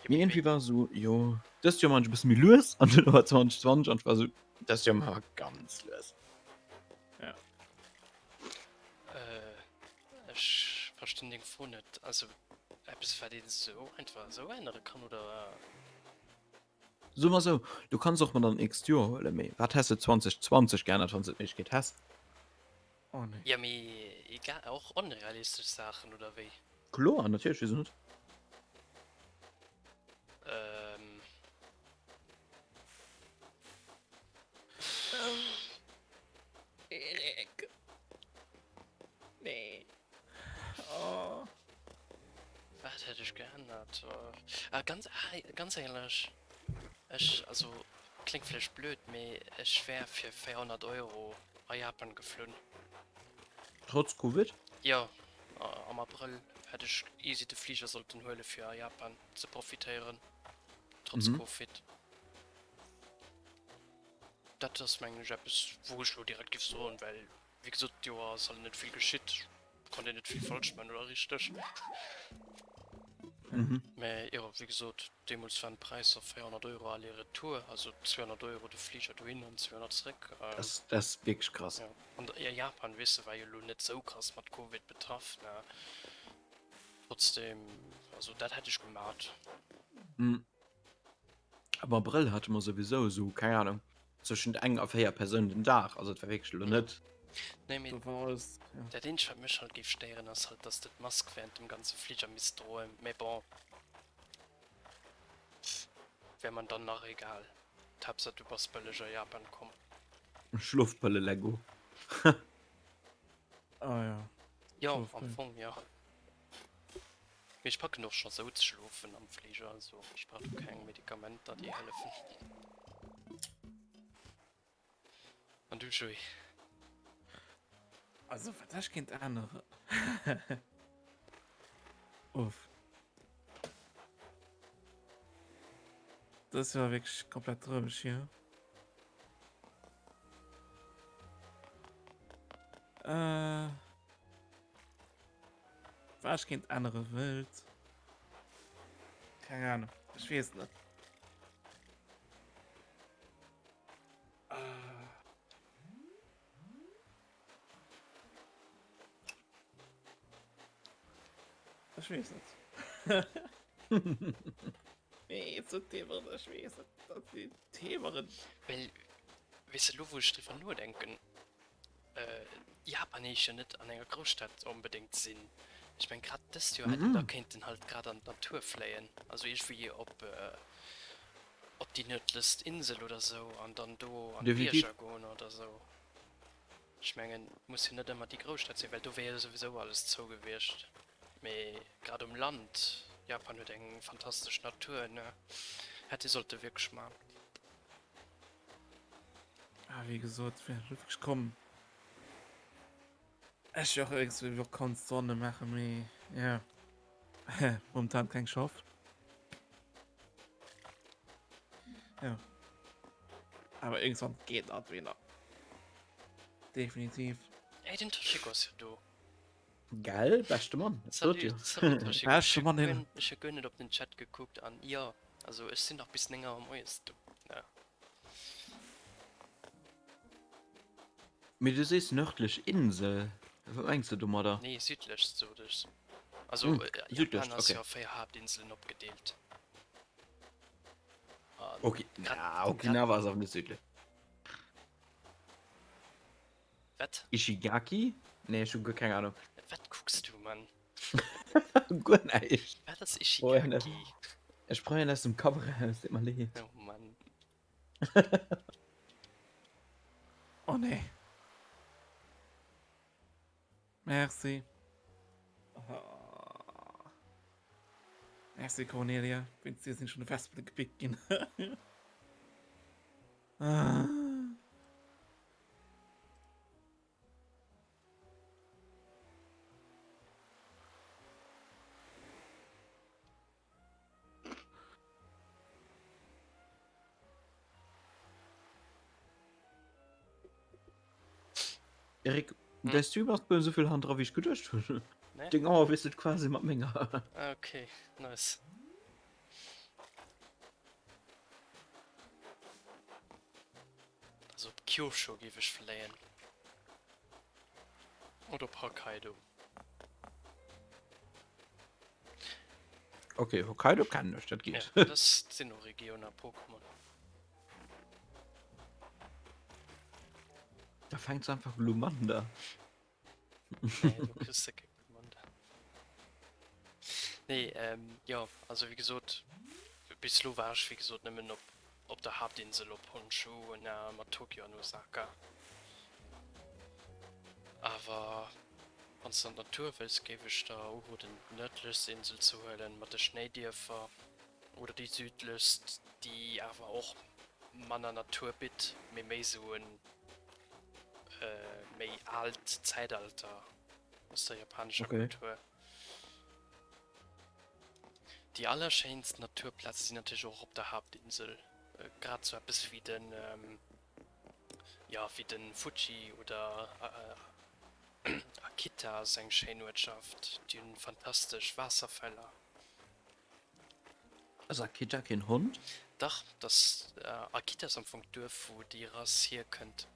Mee iergendwéi war esou, jo dëst Joer maachen ech e bësse méi lues an duerno war 2020 an ech war esou, dëst Joer maache mer ganz lues. Ja. Äh, ech verstinn deng Fro net. Also eppes wat een esou einfach esou ännere kann oder? Soe mer esou, du kanns och mat an d'nächst Joer huelen, mee wat häss de 2020 geännert, wann s de d'Méiglechkeet häss? Oh nee. Ja mee egal, och onrealistesch Saachen oder wéi? Kloer, natierlech, wisou net? Ähm. Erik. Nee. Oh. Wat hätt ech geännert? Ah, ganz, ah, ganz éierlech, ech, also, kléngt vläicht blöd, mee ech wär fir 400 Euro a Japan geflunn. Trotz Covid? Jo, am Abrëll hätt ech easy de Fliger sollten huele fir a Japan ze profitéieren, trotz Covid. Dat ass mengen ech eppes wou ech lo direkt giff soen, well wéi gesot d'Joer ass halt net vill geschitt, konnt een net vill falsch man oder richteg. Mä jo wéi gesot deemools waren d'Präisser 400 Euro aller-retour, also 200 Euro de Fliger dohin an 200 zréck. Dat ass wierklech krass. Jo an Japan weess de war jo lo net sou krass mat Covid betraff, ne trotzdem also dat hätt ech gemat. Am Abrëll hate mer souwisou esou, keng Ahnung, zwëschent eng a 4 Persounen den Dag. Also et war wierklech elo net. Nee, mee Do war alles, ja. dat eenzegt wat mech halt géif stéieren ass halt dass de d'Mask während dem ganze Fliger misst droen, mee bon, wär mer dann nach egal, d'Haaptsaach du bass bëlleg a Japan komm. Schlofpëlle Lego. Ah ja. Jo, am Schlofpëllen. Fong jo. Mee ech packen och scho sou ze schlofen am Fliger, also ech brauch do keng Medikamenter déi hëllefen. An du Joé? Also wat ech kéint änneren? Uff. Dës Joer wierklech komplett drëmeg hier. Äh, wat ech kéint ännere wëllt. Keng Ahnung, ech weess net. Ah. Ech weess net. Nee, zu Themeren, ech weess net. Dat sinn Themeren. Well, weess de, elo wou ech driwwer nodenken, Japan heescht jo net an enger Grousstad onbedéngt sinn. Ech meng grad dëst Joer hätt een da kéinten halt grad an d'Natur fléien, also iergendwéi op op déi nërdlechst Insel oder sou an dann do an d'Bierger goen oder sou. Ech mengen, et muss jo net ëmmer déi Grousstad sinn, well do wär jo souwisou alles zou gewiescht. Mee grad um Land, Japan huet eng fantastesch Natur, ne? Hätt ee sollte wierklech man. Ah, wéi gesot, wär elo wierklech komm. Ech wär och iergendswéi Vakanzsonne maachen, mee ja, momentan keng Schaff. Ja. Awer iergendswann geet dat wieder. Definitiv. Ey, den Toshiko ass jo do. Gell, beschte Mann. Salut, salut Toshiko. Beschte Mann, den. Ech hu guer net op den Chat gekuckt an jo, also ech sinn nach bis 9 Auer moies do. Ja. Mee du sees nërdlech Insel, wat mengs de domadder? Nee, südlechst sot ech. Also Hm, Japan südlechst, ass okay. jo a 4 Haaptinselen opgedeelt. An Okay, grad, na, grad, Okinawa ass awer net südlech. wat? Ishigaki? Nee, ech hu guer keng Ahnung. Wat kucks du, Mann? Guer näischt. Wat ass Brauch een Ishigaki? Ech brauch een aus dem Kapp eraus, deet mer leed. Oh Mann. Oh nee. Merci. Oh. Merci Cornelia. Wéinst dir sinn schon Wespen gepickt ginn. ah. Erik, Hm? däi Stream ass guer esou vill hannendra wéi ech geduecht hunn. Nee? Deng Auer wiesselt quasi mat menger. Ah, okay, nice. Also op Kyushu géif ech fléien. Oder op Hokkaido. Okay, Hokkaido kennen ech, dat geet. Ja, das sinn och Regionen a Pokémon. Da fänkt se einfach Glumanda. Nee, du kriegst de keng Glumanda. Nee, ähm, jo, also wéi gesot, bis elo war ech wéi gesot nëmmen op, op der Haaptinsel op Honshu an äh, mat Tokio an Osaka. Awer Wann s de an d'Natur wëlls, géif ech der uroden d'nërdlechst Insel ze huelen, mat de Schnéidierfer, oder déi südlechst, déi awer och manner Natur bitt, mee méi sou e méi aalt Zäitalter aus der japanescher Kultur. Déi allerschéinst Naturplaze sinn natierlech och op der Haaptinsel, grad sou eppes wéi den, jo, wéi de Fuji oder Akita ass eng schéin Uertschaft, déi hunn fantastesch Waasserfäller. Ass Akita keen Hond? Dach, dass Akita ass am Fong d'Duerf wou déi Rass hierkënnt.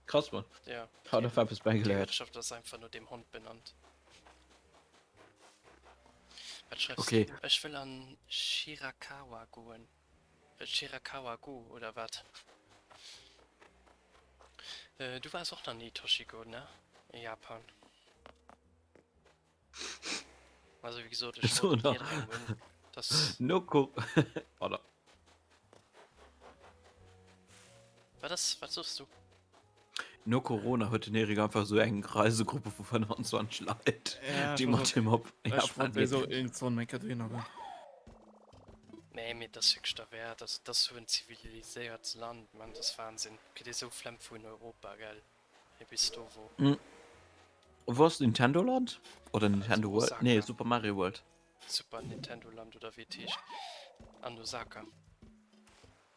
Krass Mann, Ja, haut déi nach eppes déi bäigeléiert. Uertschaft ass einfach no deem Hond benannt. Wat schreifs Okay. du? Ech wëll an Shirakawa goen. Shirakawa-go oder wat? Du waars och nach ni Toshiko, ne? In Japan. Also wéi gesot, ech So, roden na. jidderengem un, dass. No ko Pardon. Wat ass? Wat soss du? No Corona huet den Erik einfach sou eng Reisegruppe vu 25 Leit, Ja, déi ech mat wollt him op Ech Japan wollt sowieso ginn. irgendwann eng Kéier dohinner goen. Nee, mee et ass wierklech derwäert. Also et ass sou en ziviliséiert Land, man, et ass Wahnsinn. Kritt ee sou Flemm vun Europa, gell, mee bis do wou. Mm. Wou ass Nintendo Land? Oder Also Nintendo World? Nee, Osaka. Super Mario World. Super Nintendo Land oder wéi et heescht. An Osaka.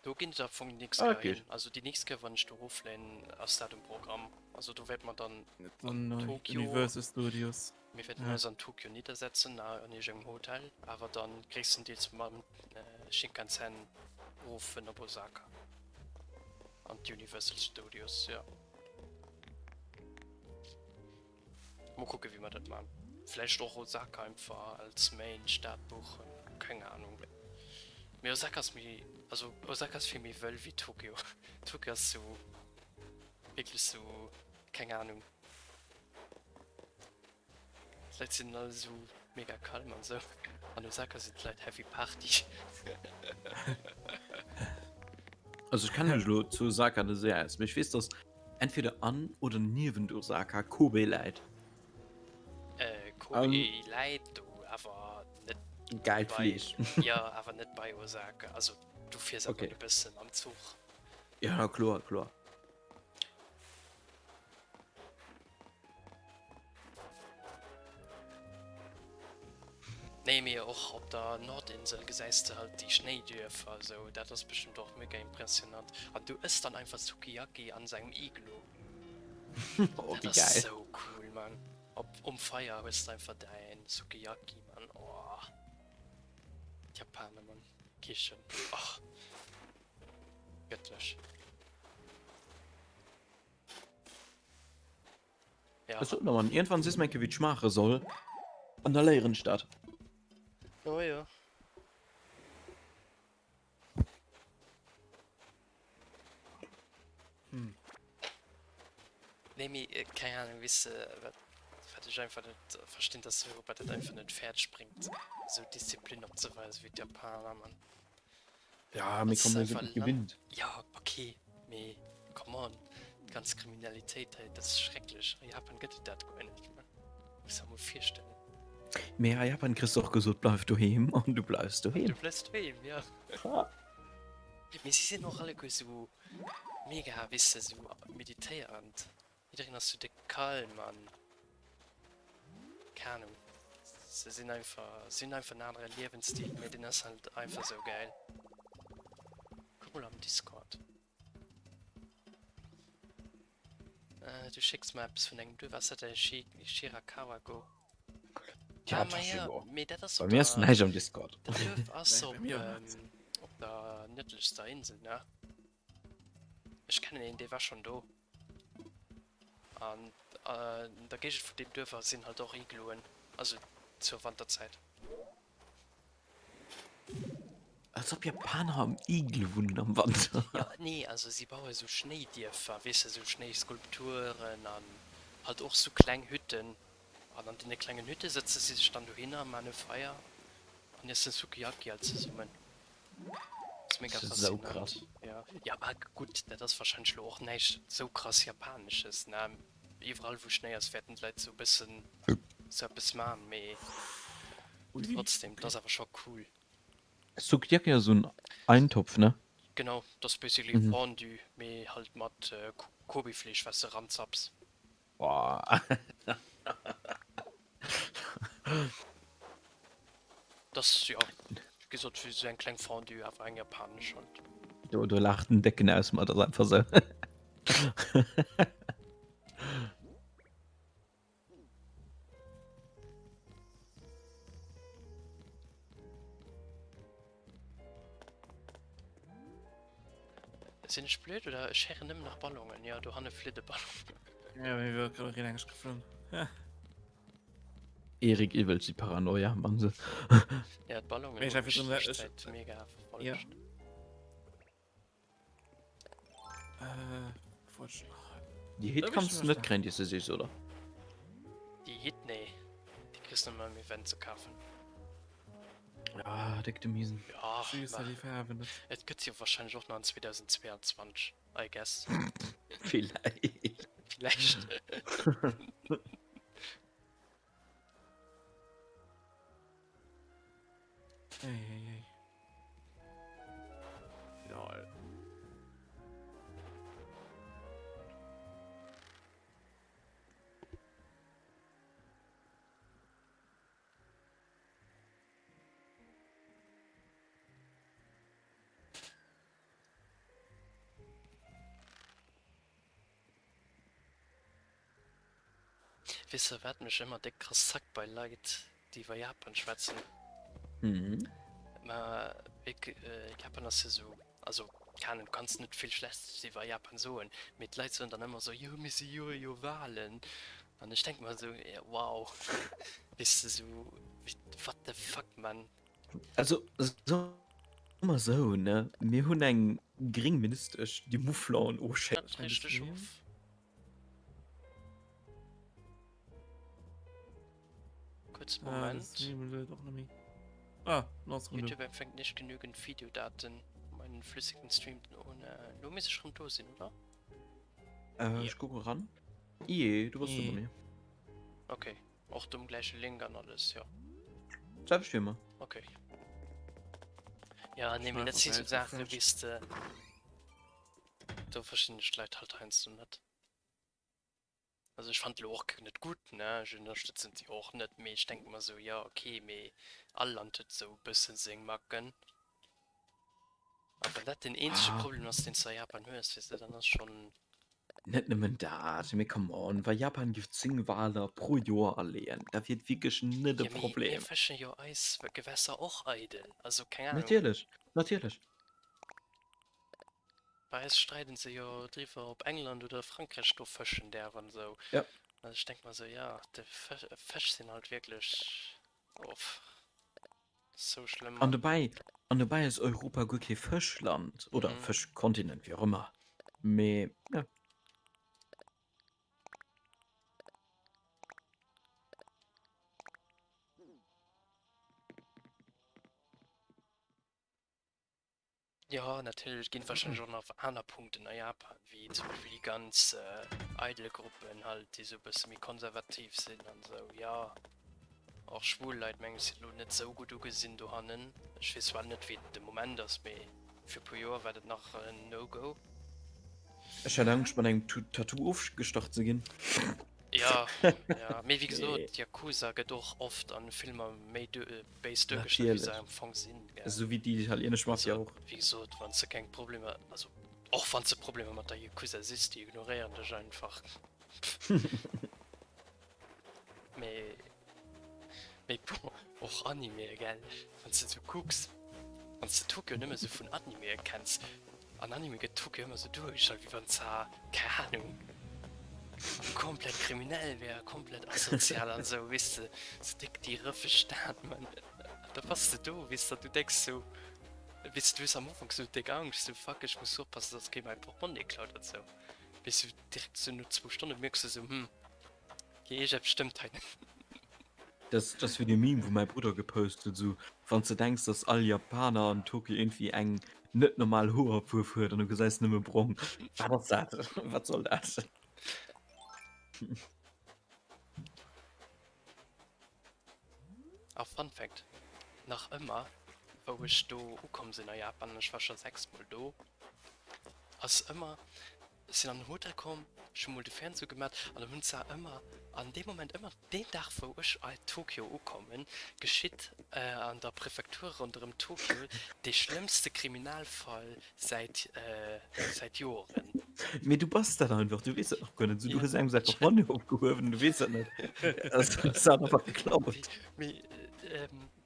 Do ginn et am Fong déi nächst Ah, Kéier okay. hin. Also déi nächst Kéier wann ech do eroffléien, ass dat um Programm. Also do wäerte mer dann Dann an äh, Tokio, Universal Studios. mir wäerten Ja. eis an Tokio niddersetzen a an iergendengem Hotel, awer dann gréisstendeels mam Shinkansen erof op Osaka an d'Universal Studios, jo. Mol kucken wéi mer dat man. Vläicht och Osaka einfach als Main Stad buchen, keng Ahnung. Mee Osaka ass méi, also Osaka ass vill méi wëll wéi Tokio. Tokio ass sou wierklech sou, keng Ahnung. D'Leit sinn all sou mega calm an sou. An Osaka sinn d'Leit heavy Party. Also ech kenne mech elo zu Osaka net esou aus, mee ech weess dass entweder an oder niewent Osaka Kobe läit. Äh, Kobe um, läit do awer net Geilt bei, Fleesch. ja, awer net bei Osaka. Also du fiers awer Okay. e bëssen am Zuch. Ja, kloer, kloer. Nee, mee och op der Nordinsel gesäis de halt déi Schnéidierfer esou, dat ass bestëmmt och mega impressionant. An du ëss dann einfach Sukiyaki an sengem Iglo. Oh, Dat wéi ass geil. sou cool, Mann. Op um Feier hues de einfach däin Sukiyaki, Mann. Oh. D'Japaner, Mann. Kichen. Och. Göttlech. Ja. Ech sot mer, Mann, iergendwann sees mer eng Kéier, wéi et schmaache soll, an da léieren ech dat. Oh jo. Hm. Nee, mee keng Ahnung, weess de, wat, wat ech einfach net verstinn, dass Europa dat einfach net fäerdeg bréngt, esou Disziplin opzeweisen wéi d'Japaner, Mann. Ja, mee Das komm, ist mir sinn einfach et Land. gewinnt. Ja, okay, mee come on, d'ganz Kriminalitéit hei, dat ass schrecklech. A Japan gëtt et dat guer net, man. Muss der mol virstellen. Mee a Japan kriss de och gesot, bleif doheem an du bleifs Du doheem. bleifs doheem, ja. Mee si sinn och alleguer sou mega, weess de, sou meditéierend. Jiddereen ass sou déck calm an keng Ahnung. Se sinn einfach, si hunn einfach en anere Liewensstil, mee deen ass halt einfach sou gäil. Kuck mol am Discord. Äh, du schécks mer eppes vun engem Duerf, ass dat e Shirakawa-go? Ja, Ah, ma ja, mee dat ass Bei op mir ass der, näischt am Discord. dat Duerf ass Nee, op, bei mir och net. ähm, op der nërdlechster Insel, ne? Ech kennen een, dee war schonn do. An an der Géigend vun deem Duerf sinn halt och Igloen, also zur Wanterzäit. Als ob Japaner am Iglu wunnen am Wanter. Jo, nee, also si baue sou Schnéidierfer, weess de, sou Schnéiskulpturen an halt och sou kleng Hütten. An an deene klengen Hütte sëtze si sech dann dohinner, maan e Feier an iessen Sukiyaki all zesummen. Ass mega Das ist sau faszinant. krass. Ja, ja bah gutt, dat ass wahrscheinlech lo och näischt sou krass Japanesches, ne? Iwwerall wou Schnéi ass wäerten d'Leit sou e bëssen sou eppes man, mee Ui, trotzdem, dat okay. ass awer scho cool. Sukiyaki ass esou en Eintopf, ne? Genau, dat ass basically Mhm. Fondue, mee halt mat Kobefleesch wat s de ranzapps. Boah. Das jo wéi gesot wéi sou eng kleng Fondue awer eng japanesch halt. Do, do laacht den Décken aus mer, dat ass einfach sou. Sinn ech blöd oder ech héieren nëmmen nach Ballonen? Jo, dohanne flitt e Ballon. Ja, mir wär grad och englisch geflunn. Ja. Erik iwwelt die Paranoia, Mann. Se. Ja, d'Ballonen Mee ech hunn einfach mech so, déi ech, Zäit mega ja. verfollegt. Äh, wollt ich, Die Hit Da bin ich kannst du schon net mal kréien, déi s du sichs, oder? Déi Hit, nee. Déi kriss du nëmme am Event ze kafen. Ah, déck de Miesen. Ja, Süß, ma die Farbe net. et gëtt se jo wahrscheinlech och nach an 2022, I guess. Villäicht. Villäicht. Ey, ey, ey. Lol. Weess de wat mech ëmmer déck krass zackt bei Leit déi iwwer Japan schwätzen? Mhm. Ma Japan ass jo sou, also keng Ahnung, du kanns net vill Schlechtes iwwer Japan soen, mee d'Leit soen dann ëmmer sou, jo mir si jo jo Walen. An ech denk mer sou, wow, weess de sou, what the fuck man. Also soe mer sou, ne, mir hunn eng gréng Ministesch déi Mouflon oschéisst. Richteg of. Kurz Moment. Ah, ah YouTube empfängt nicht genügend Videodaten, um einen flüssigen Stream ohne. Lo misst ech rëm do sinn, oder? Äh, ech kucken ran. Jee, du bass do bei mir. Okay, och dem gläiche Link an alles, jo. Selwecht wéi ëmmer. Okay. Ja, nee, mee dat si sou Saachen, weess de. Do verstinn ech d'Leit halt heiansdo net. Also ech fannen elo och net gutt, ne, ech ënnerstëtzen se och net, mee ech denke mer esou, jo ok, mee all Land huet esou e bësse seng Macken. A wann dat den eenzege Ah. Problem ass, deen s de a Japan hues, weess de, dann ass schonn. Net nëmmen dat, mee come on, wa Japan géif 10 Waler pro Joer aleeën, dat wier wierklech net e Jo, mee mir Problem. fëschen jo eis Gewässer och eidel, also keng Ahnung. Natierlech, natierlech. Bei eis streiden se jo driwwer op England oder Frankräich do fëschen däerf an esou. Ja. Also ech denk mer esou, ja de Fësch sinn halt wierklech of sou schlëmm. An dobäi, an dobäi ass Europa guer kee Fëschland oder Mhm. Fëschkontinent, wéi och ëmmer. Mee ja. Jo, natierlech ginn et warscheinlech och nach aner Punkten a Japan, wéi zum Beispill déi ganz Idol-Gruppen halt, déi esou e bësse méi konservativ sinn an esou. Jo, och schwul Leit meng ech sinn elo net esou gutt ugesinn dohannen. Ech weess zwar net, wéi et de Moment ass, mee fir e puer Joer war dat nach en No-Go. Ech hat Angscht mat engem Tattoo ofgestach ze ginn. Jo, jo, mee wéi gesot, d'Yakuza gëtt och oft a Filmer méi béis duergestallt, wéi se am Fong sinn. Esou wéi déi italienesch Mafia och. Wéi gesot, wann s de keng Problemer, also och wann s de Problemer mat der Yakuza siss, déi ignoréieren dech einfach. Mee, mee bon, och Animeë, gell, wann s de sou kucks, wann s de Tokio nëmme sou vun Animeë kenns, An Anime gëtt Tokio ëmmer sou duergestallt, wéi wann se, keng Ahnung, komplett kriminell wär, komplett asozial an sou, weess de, sou déck déi rëffeg Stad, man. An da bass de do, weess de, an du denks sou, weess de, du hues am Ufank sou déck Angscht, sou fuck, ech muss oppassen, dass kee mäi Portmonni klaut an sou. Weess du, direkt sou no zwou Stonne mierks de sou, hm, Iergendepps stëmmt hei net. Das, das wéi de Meme, wou mäi Brudder gepost huet, esou, wann s de denks, dass all Japaner an Tokio iergendwéi eng net normal Hoerfuerf huet an du gesäis nëmme brong. Wat ass dat? Wat soll dat? A Fun Fact, nach ëmmer wou ech do ukomm sinn a Japan, an ech war scho 6 mol do, ass ëmmer Ech sinn an den Hotel komm, ech hu mol de Fernseh ugemat an dann hunn se ëmmer an deem Moment, ëmmer deen Dag wou ech a Tokio ukommen, geschitt an der Prefektur ronderëm Tokio dee schlëmmste Kriminalfall säit säit Joren. Mee du bass dat einfach, du weess dat nach guer net. Du hues engem säi Portmonni opgehuewen, du weess dat net. Also du hues dat einfach geklaut. Mee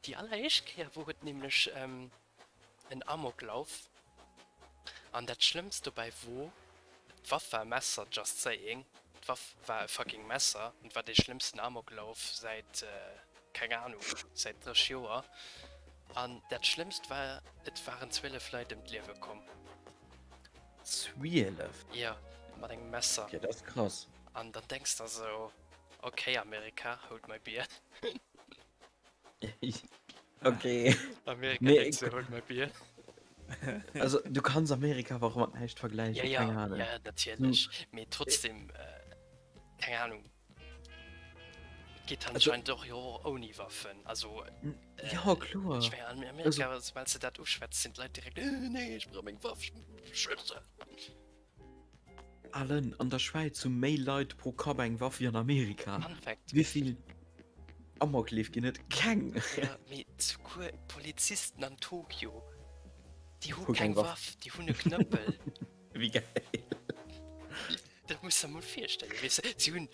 déi alleréischt Kéier wor et nämlech en Amoklauf an dat schlëmmst dobäi wor, d'Waff war e Messer, just saying, d'Waff war e fucking Messer an et war dee schlëmmsten Amoklauf säit, keng Ahnung, säit 30 Joer an dat schlëmmst war, et waren 12 Leit ëm d'Liewe komm. 12? Jo, mat engem Messer. Ok, dat ass krass. An dann denks der sou, ok Amerika, hold my beer. Okay. Amerika Nee, denkt so, hold my beer. Also du kanns Amerika awer och mat näischt vergläichen, Ja, ja, keng Ahnung. ja, natierlech. Mee trotzdem, äh, keng Ahnung. Et geet Also- anscheinend och jo och ouni Waffen. Also, äh, Ja, kloer. ech mengen, an Amerika, soubal s de dat uschwätz, sinn d'Leit direkt, äh, nee, ech brauch meng Waff, ech muss mech beschützen. Allen, an der Schwäiz hu méi Leit pro Kapp eng Waff wéi an Amerika. Fun Fact. Wéi vill Amokleef ginn et? Keng! Ja, mee souguer d'Polizisten an Tokio, déi hu Hu keng keng Waff. Waff, déi hunn e Knëppel. Wéi gäil. Dat muss der mol virstellen, weess de. Si hunn.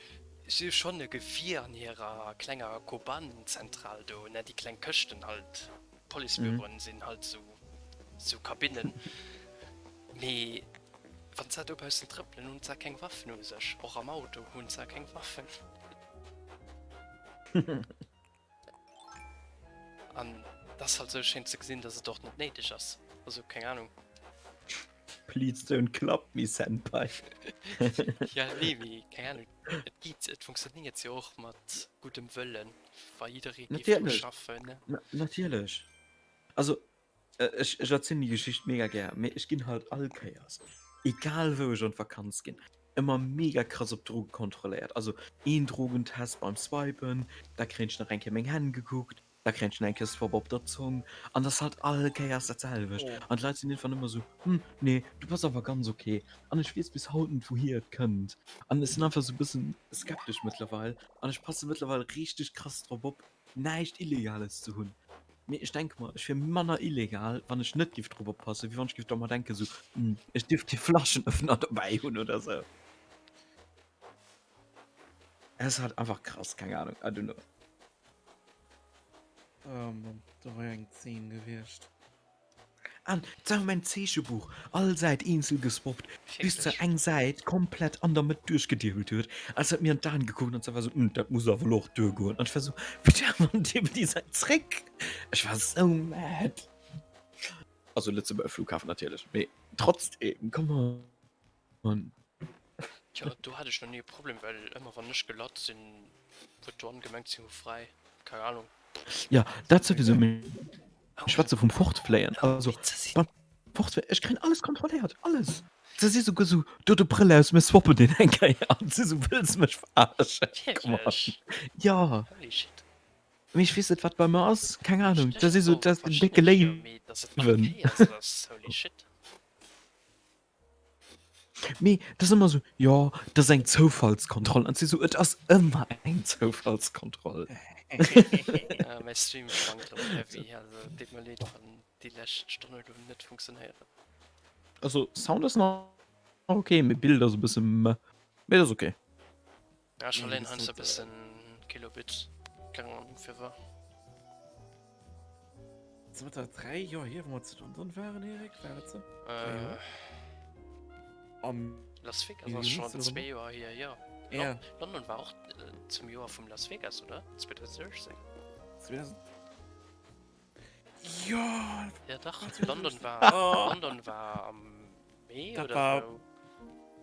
Si hu schonn e Gefier an hirer klenger Koban-Zentral do, ne, déi kleng Këschten halt, Policebüroen sinn halt esou, esou Kabinnen. Mee wann se dobaussen trëppelen, hunn se keng Waffen u sech. Och am Auto hunn se keng Waffen. An dat ass halt sou schéin ze gesinn, dass et och net néideg ass. Also keng Ahnung. Please don't club me, Senpai. Ja, nee, mee keng Ahnung. Et geet, et funktionéiert jo och mat guddem Wëllen, wa jidderee géif dru Natierlech. schaffen, ne? Na, natierlech. Also, ech, ech erzielen déi Geschicht mega gär, mee ech ginn halt all Kéiers, egal wou ech an d'Vakanz ginn, ëmmer mega krass op Droge kontrolléiert. Also een Drogentest beim Swipen, da kréien ech nach eng Kéier meng Hänn gekuckt, da kréien ech nach eng Kéier Swab op der Zong an dat ass halt all Kéiers dat selwecht. An d'Leit sinn iergendwann ëmmer esou, Hm, nee, du bass awer ganz ok. An ech weess bis haut net wouhier et kënnt. An ech sinn einfach esou e bëssen skeptesch mëttlerweil an ech passe mëttlerweil richteg krass drop op, näischt Illegales ze hunn. Mee ech denke mer, ech wier manner illegal, wann ech net giff drop oppassen, wéi wann ech giff dormer denken, sou, Hm, ech dierf kee Flaschenöffner dobäi hunn oder sou. Et ass halt einfach krass, keng Ahnung, I don't know. Oh Mann, do war jo eng Zeen gewiescht. An zwar mäin Zeechebuch, all Säit eenzel geswappt, bis se eng Säit komplett an der Mëtt duerchgediebelt huet. An se huet mir an d'Aen gekuckt an se war sou, Hm, dat muss awer elo och duergoen. An ech war sou, Bitte, Mann, diebel déi Säit zréck! Ech war sou mad. Also Lëtzebuerger Flughafen natierlech, mee trotzdem, come on. Tjo, do hat ech nach ni e Problem, well ëmmer wann ech gelatt sinn, huet d'Douane gemengt si hu fräi. Keng Ahnung. Ja, dat souwisou, mee ech schwätze vum Fortfléien. Also beim Fortfléien, ech kréien alles kontrolléiert, alles. Se si souguer sou, Do de Brëll aus, mir swappen deen eng Kéier. An si sou, Wëlls mech verarschen? Come on. Wierklech? Ja. Holy shit. Mee ech weess net, wat bei mer ass, keng Ahnung. Ech Da si sou, och dat ass den décke verschidden jo, Léiwen. mee dass et all Kéiers ass, holy shit. Mee dat ass ëmmer esou, jo, dat ass eng Zoufallskontroll. An si sou, et ass ëmmer eng Zoufallskontroll. Äh, mäi Stream schwankt erëm heavy, also et deet mer leed, wann déi lescht Stonn elo net funktionéiert huet. Also Sound ass nach ok, mee Bild ass e bësse meh. Mee dat ass ok. Ja, ech verléieren heiansdo e bëssen Kilobit, keng Ahnung firwat. Zënter 3 Joer hier, wou mer zu London waren, Erik, war et sou? 3 Joer? Am Las Vegas ass schon zwee Joer hier, jo. Ja. London war och zum Joer vum Las Vegas, oder? 2016? 2000. Jo! Ja dach, London war, London war am Mee Dat oder war sou.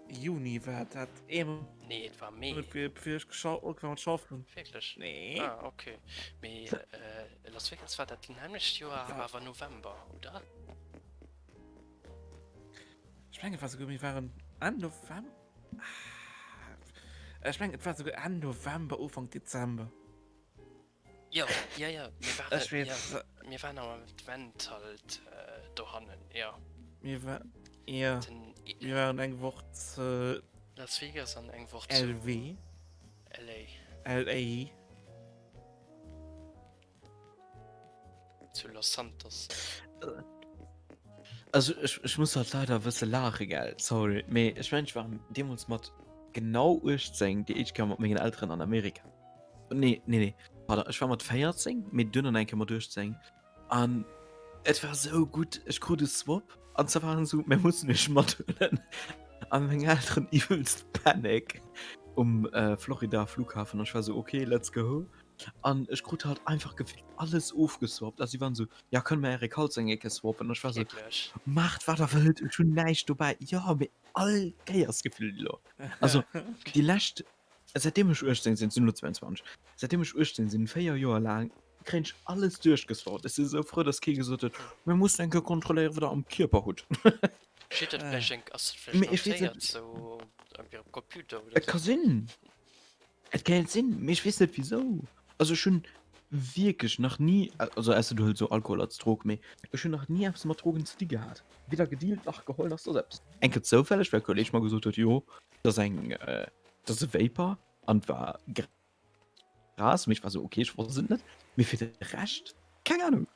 Juni war dat. Ee Nee, et war Mee. Mount fir fir ech gescha ugefaangen mat schaffen. Wierklech? Nee. Ah, okay. Mee äh, Las Vegas war dat nämmlecht Joer, War- awer November, oder? Ech mengen et war souguer, mir waren Enn November. Ah, ech mengen et war souguer Enn November, Ufank Dezember. Jo, jo, jo, mir waren, Ech weess, jo, mir waren am Advent halt äh, dohannen, jo. Mir war, ja, Den, mir waren eng Woch zu Las Vegas an eng Woch zu LW, LA, LA. zu Los Santos. Also ech, ech muss halt leider e bësse laache, gell, sorry, mee ech mengen ech war deemools mat genau 18 déi éischt Kéier mat mengen Elteren an Amerika. Nee, nee, nee, pardon, ech war mat 14, mee duerno nach eng Kéier mat 18 an et war sou gutt, ech krut e Swap an se waren sou, mir mussen iech mathuelen an meng Elteren iwwelst Panic um Florida Flughafen an ech war sou, ok, let's go an ech krut halt einfach gefillt alles ofgeswappt a si waren sou, ja kënne mer äre Kalzong eng Kéier swappen an ech war sou, Wierklech? maacht wat der wëllt, ech hunn näischt dobäi, jo, mee all Kéiers gefillt elo, also déi lescht Säitdeem ech 18 sinn, sinn elo 22, säitdeem ech 18 sinn, 4 Joer laang, kréien ech alles duerchgeswappt. Ech si sou frou, dass kee gesot huet, Mir mussen eng Kéier kontrolléieren, wat der am Kierper hutt. Steet dat vläicht eng, ass dat vläicht Mee ech weess notéiert net. sou op hirem Computer oder Et ka sou? sinn, et kéint sinn, mee ech weess net wisou. Also ech hunn wierklech nach ni, also ausser du hëls elo Alkohol als Drog, mee ech hunn nach ni eppes mat Drogen ze di gehat. Weder gedealt nach geholl nach soss eppes. Eng Kéier zoufälleg, well e Kolleeg mer gesot huet, jo, dat ass eng, Dat ass e Vapor an et war Gras, mee ech war sou ok, ech wosst et net, mee fir de Rescht keng Ahnung.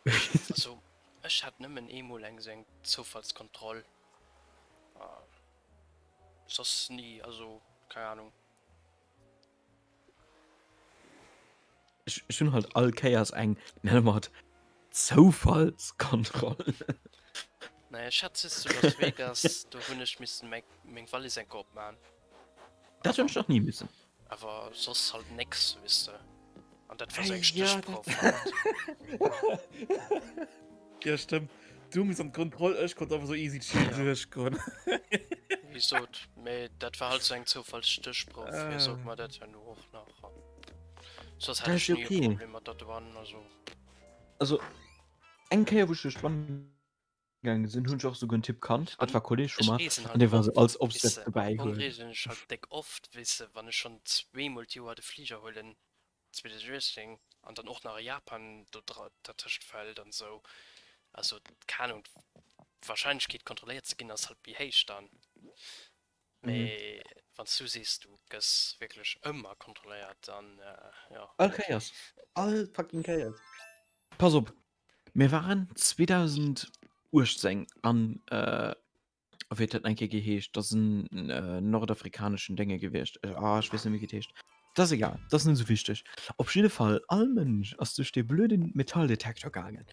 Also ech hat nëmmen eemol eng sou eng Zoufallskontroll, soss ni, also keng Ahnung. Ech, ech hunn halt all Kéiers eng, nenne mer et Zoufallskontroll. Naja, ech hat just zu Las Vegas, do hunn ech missen meng, meng Wallis eng Kéier opmaen. Dat hunn ech nach ni missen. Awer soss halt néx, weess de. An dat war sou eng Hey, ja, Stéchprouf halt. Ja, stëmmt. Du misst an d'Kontroll, ech konnt einfach sou easy chill Ja. duerchgoen. Wéi gesot, mee dat war halt sou eng Zoufallsstéchprouf, wéi sot mer dat herno och nach. An soss hat Dat ech ass ni e okay. Problem mat der Douane, also. Also eng Kéier wou ech duerch d'Douane gaange sinn, hunn ech och souguer en Typ kannt, dat An war Kolleg vu ech mer, reesen an halt dee war sou oft, als ob weess se dat de. dobäi Am Fong huet. reesen ech halt déck oft, weess de, wann ech schonn zweemol d'Joer de Fliger huelen, 2018 an dann och nach a Japan do dertëscht fält an esou. Also keng Ahnung, d'Warscheinlechkeet kontrolléiert ze ginn ass halt méi héich dann. Mee wann s du sees du gëss wierklech ëmmer kontrolléiert, dann jo. All Kéiers, all fucking Kéiers. Pass op, mir waren 2018 an wéi huet dat eng Kéier geheescht, dat ass en nordafrikaneschen Dénge gewiescht, ah ech weess net méi wéi et heescht, dat ass egal, dat ass net esou wichteg. Op jidde Fall, all Mënsch ass duerch dee blöde Metalldetektor gaangen,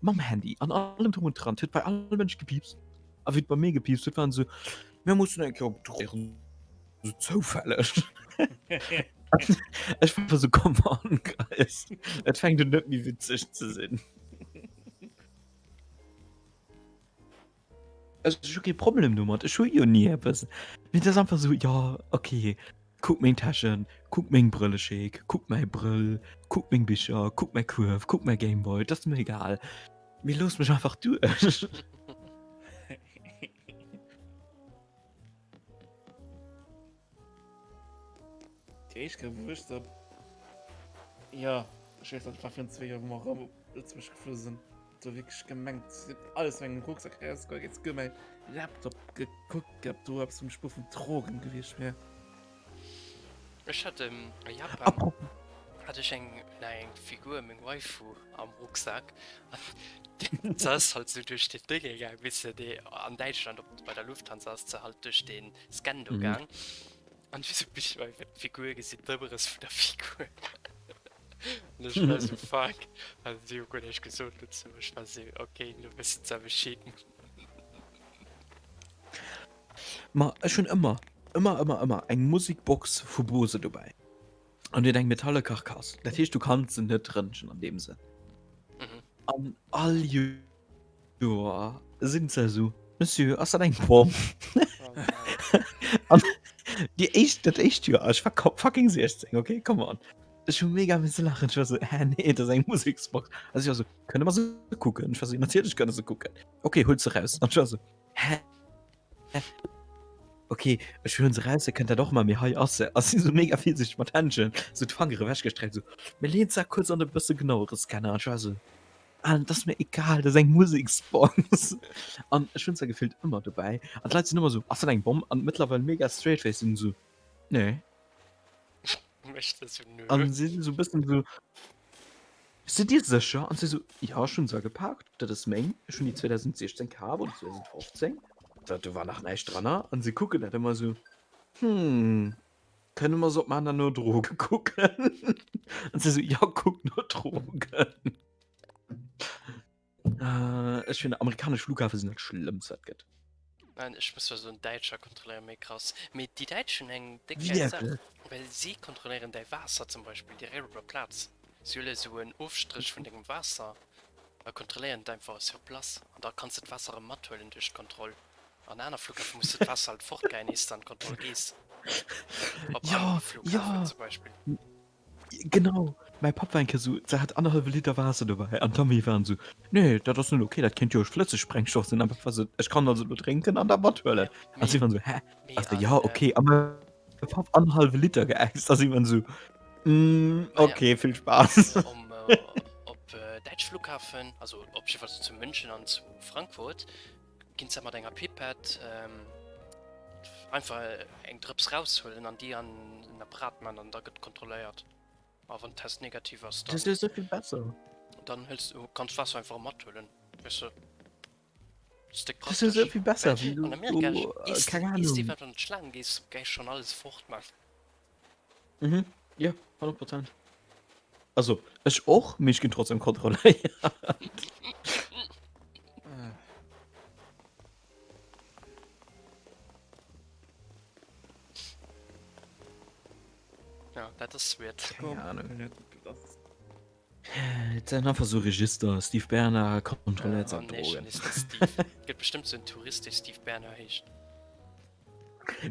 mam Handy an allem drum und dran, et huet bei all Mënsch gepiipst a wéi et bei mir gepiipst huet, waren se esou, mir mussen eng Kéier op d'Drogen, esou zoufälleg. Ech war esou, come on guys, et fänkt un net méi witzeg ze sinn. Ech hu kee Problem domat, ech hu jo ni eppes. Mee et ass einfach esou, jo okay, kuck meng Täschen, kuck meng Brëllescheek, kuck mäi Brëll, kuck meng Bicher, kuck mäi Kuerf, kuck mäi Gameboy, et ass mir egal, mee looss mech einfach duerch. Déi éischt Kéier wou ech se, jo ech weess net, war virun zwee Joer wou mer erëm op Lëtzebuerg geflu sinn, do wierklech gemengt si huet alles an engem Rucksack erausgeholl, huet souguer mäi Laptop gekuckt gehabt, do eppes vum Spuer vun Drogen gewiescht wär. Ech hat a Japan hat ech eng eng Figur, meng Waifu am Rucksak an se ass halt sou duerch den Dénge gaang, weess de, déi an Däitschland op bei der Lufthansa ass se halt duerch den Scan do gaang an ech sou bis ech d'Figur gesinn, d'Ëmrëss vun der Figur an ech war sou fuck an si hu guer näischt gesot dozou, ech war sou ok, lo wëssen se Bescheed. Ma ech hunn ëmmer, ëmmer, ëmmer, ëmmer eng Musikbox vu Bose dobäi an déi huet eng metalle Karkass, dat heescht du kanns se net rëntgen an deem Sënn. An all Joer sinn se esou, Monsieur, ass dat eng Bomm? An déi éischt, dat éischt Joer, ech war fucking 16, okay, come on, ech hu mega misse laachen, ech war esou, hä, nee, dat ass eng Museksbox. A si war esou, kënne mer se kucken? Ech war esou, natierlech kënne se kucken. Okay, huelt se raus. An ech war esou, hä? Okay, ech huelen se raus, dir kënnt dat och man, mee hei ass se. A si sou mega virsiichteg mat Händchen, sou d'Fangere ewechgestreckt, sou, mir leeën se kuerz an e bësse genauere Scanner. An ech war sou, ah, dat ass mir egal, dat ass eng Museksbox. An ech hunn se gefillt ëmmer dobäi. An d'Leit sinn ëmmer sou, ass dat eng Bomm? An mëttlerweil mega straight face sinn sou, nee. Mécht se sou, nö. An si sinn sou e bëssen sou, Sidd Dir sécher? An si sou, Jo, ech hunn se agepaakt, dat ass meng, ech hunn déi 2016 kaf oder 2015, da do war nach näischt dranner. An si kucken dat ëmmer sou, Hm, kënne mer se op maachen an no Droge kucken? An si sou, Jo, kuck no Drogen. Ech fannen amerikanesch Flughafe sinn dat schlëmmst wat gëtt. Nein, ech muss zwar soen däitscher kontrolléieren méi krass, mee déi däitsch hunn eng déck gäil Saach, well si kontrolléieren däi Waasser zum Beispill direkt op der Plaz. Si huele sou en Ofstréch vun dengem Waasser a kontrolléieren et einfach sur place an da kanns de d'Waasser erëm mathuelen duerch d'Kontroll. An aner Flughafe muss de d'Waasser halt fortgeien iers de an d'Kontroll gees. Op anere Flughafen zum Beispill. Genau, mäi Papp war eng Kéier sou, se hat annerhallwe Liter Waasser dobäi an d'Tammy waren sou, Nee, dat ass net ok, dat kéint jo flësseg Sprengstoff sinn. An mäi Papp war sou, Ech kann also elo drénken an da mathuelen. An si waren sou, Hä? A se, Jo, ok. A mäi Papp annerhallwe Liter geäist a si waren sou, Mm, ok, vill Spaass. Op däitsch Flughafen, also op jiddwer Fall zu München an zu Frankfurt, Ginn se mat enger Pipette einfach eng Drëps raushuelen an déi an en Apparat man an da gëtt kontrolléiert. A wann Test negativ ass, dann. Dat ass jo souvill besser. Dann hëls du, kanns Waasser einfach mathuelen, weess de. Dat ass déck Dat ass jo praktesch. souvill besser wéi An Amerika, do, iers keng iers de Ahnung. iwwerhaapt an d'Schlaang gees, gäich schonn alles fort man. Mhm, jo, 100 Prozent. Also ech och, mee ech ginn trotzdem kontrolléiert. Ja, dat ass weird. Keng Ahnung. Et sinn einfach sou Register, Steve Berner kontrolléiert Ah, säin nee, schon Drogen. ist das Steve. Gëtt bestimmt so en Tourist, dee Steve Berner heescht.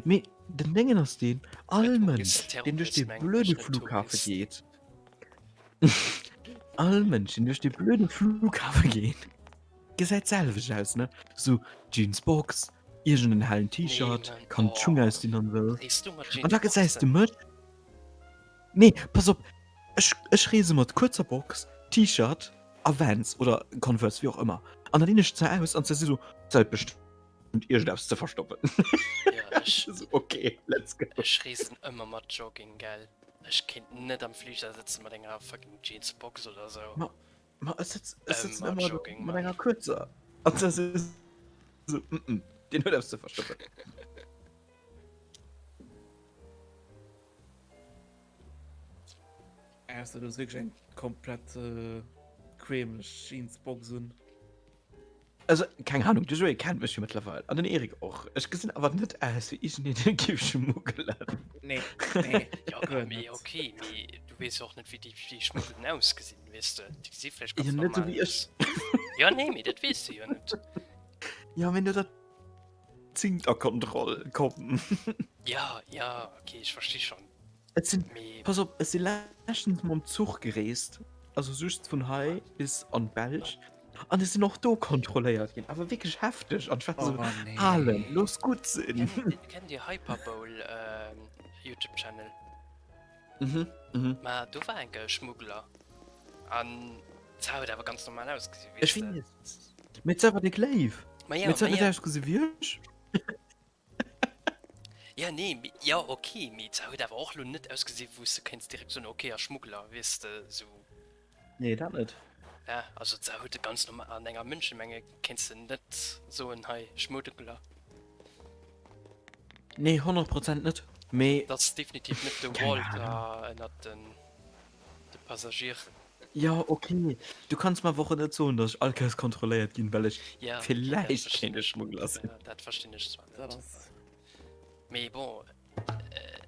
Mee den Déngen ass deen, all Äh, Mënsch, Tourist, deen duerch Terrorist, dee mengen ech, blöde net Flughafe Tourist. geet, all Mënsch, deen duerch dee blöde Flughafe geet, gesäit d'selwecht aus, ne? Sou Jeansbox, iergend en hellen Nee, T-Shirt, Mann, kann d'Schung oh. ausdinn an esou. Rees du mat An da gesäis de Jeansboxen? mech. Nee, pass op, ech, ech reese mat kuerzer Box, T-Shirt a Vans oder Converse, wéi och ëmmer. An da dinn ech ze aus an se si sou, se huet bestëmmt iergendeppes ze verstoppen. Ja, ech, So, okay, let's go. ech reesen ëmmer mat Jogging, gell. Ech kéint net am Fliger sëtzen mat enger fucking Jeansbox oder sou. Ma, ma ech sëtz, ech sëtzen Ëmmer ëmmer do Jogging, mat Mann. enger kuerzer. An se si sou, mm -mm, deen huet eppes ze verstoppen. Ausser du hues wierklech eng komplett queemesch Jeansbox un. Also keng Ahnung, de Joé kennt mech jo mëttlerweil an den Eric och. Ech gesinn awer net aus wéi iergendeen deen géif schmuggelen. Nee, nee, Jo, guer mee net. okay, mee du weess jo och net wéi déi déi Schmuggelen ausgesinn, weess de. Déi gesi vläicht ganz Jo, net esou normal wéi ech. aus. Jo, nee, mee dat weess de jo net. Jo, mee no der zéngter Kontroll, komm. Ja, ja, okay, ech versti schonn. Et sinn, Mee pass op, ech si leschtens mam Zuch gereest, also just vun hei bis an d'Belsch, an ech sinn och do kontrolléiert ginn, awer wierklech hefteg, an ech war esou, Oh nee. Alen, looss gutt sinn. kennt, kennt Dir Hyperbowl Youtube Channel? Mhm, mhm. Ma do war enke e Schmuggler an d'Sau huet awer ganz normal ausgesinn, Ech weess de. weess, mee et ass awer déck léif. Ma ja, Mee et huet ma net ja. ausgesi wéi ech. Ja, nee, mee, ja, okay, mee d'Sau huet awer och lo net ausgesinn, wou s de kéints direkt soen, okay, a Schmuggler, weess de, sou. Nee, dat net. Ja, also d'Sau huet e ganz normal, an enger Mënschemenge kéints de net soen, hei, Schmuggler. Nee, 100 Prozent net, mee. Dat ass definitiv net de Keng Walter Ahnung. ënnert den de Passagieren. Jo, ok, du kanns mer awer och net soen, datt ech all Kéiers kontrolléiert ginn, well ech Ja, okay, dat villäicht verstinn kéint e ech. Schmuggler sinn. Ja, dat verstinn ech zwar Dat net. ass. Mee bon,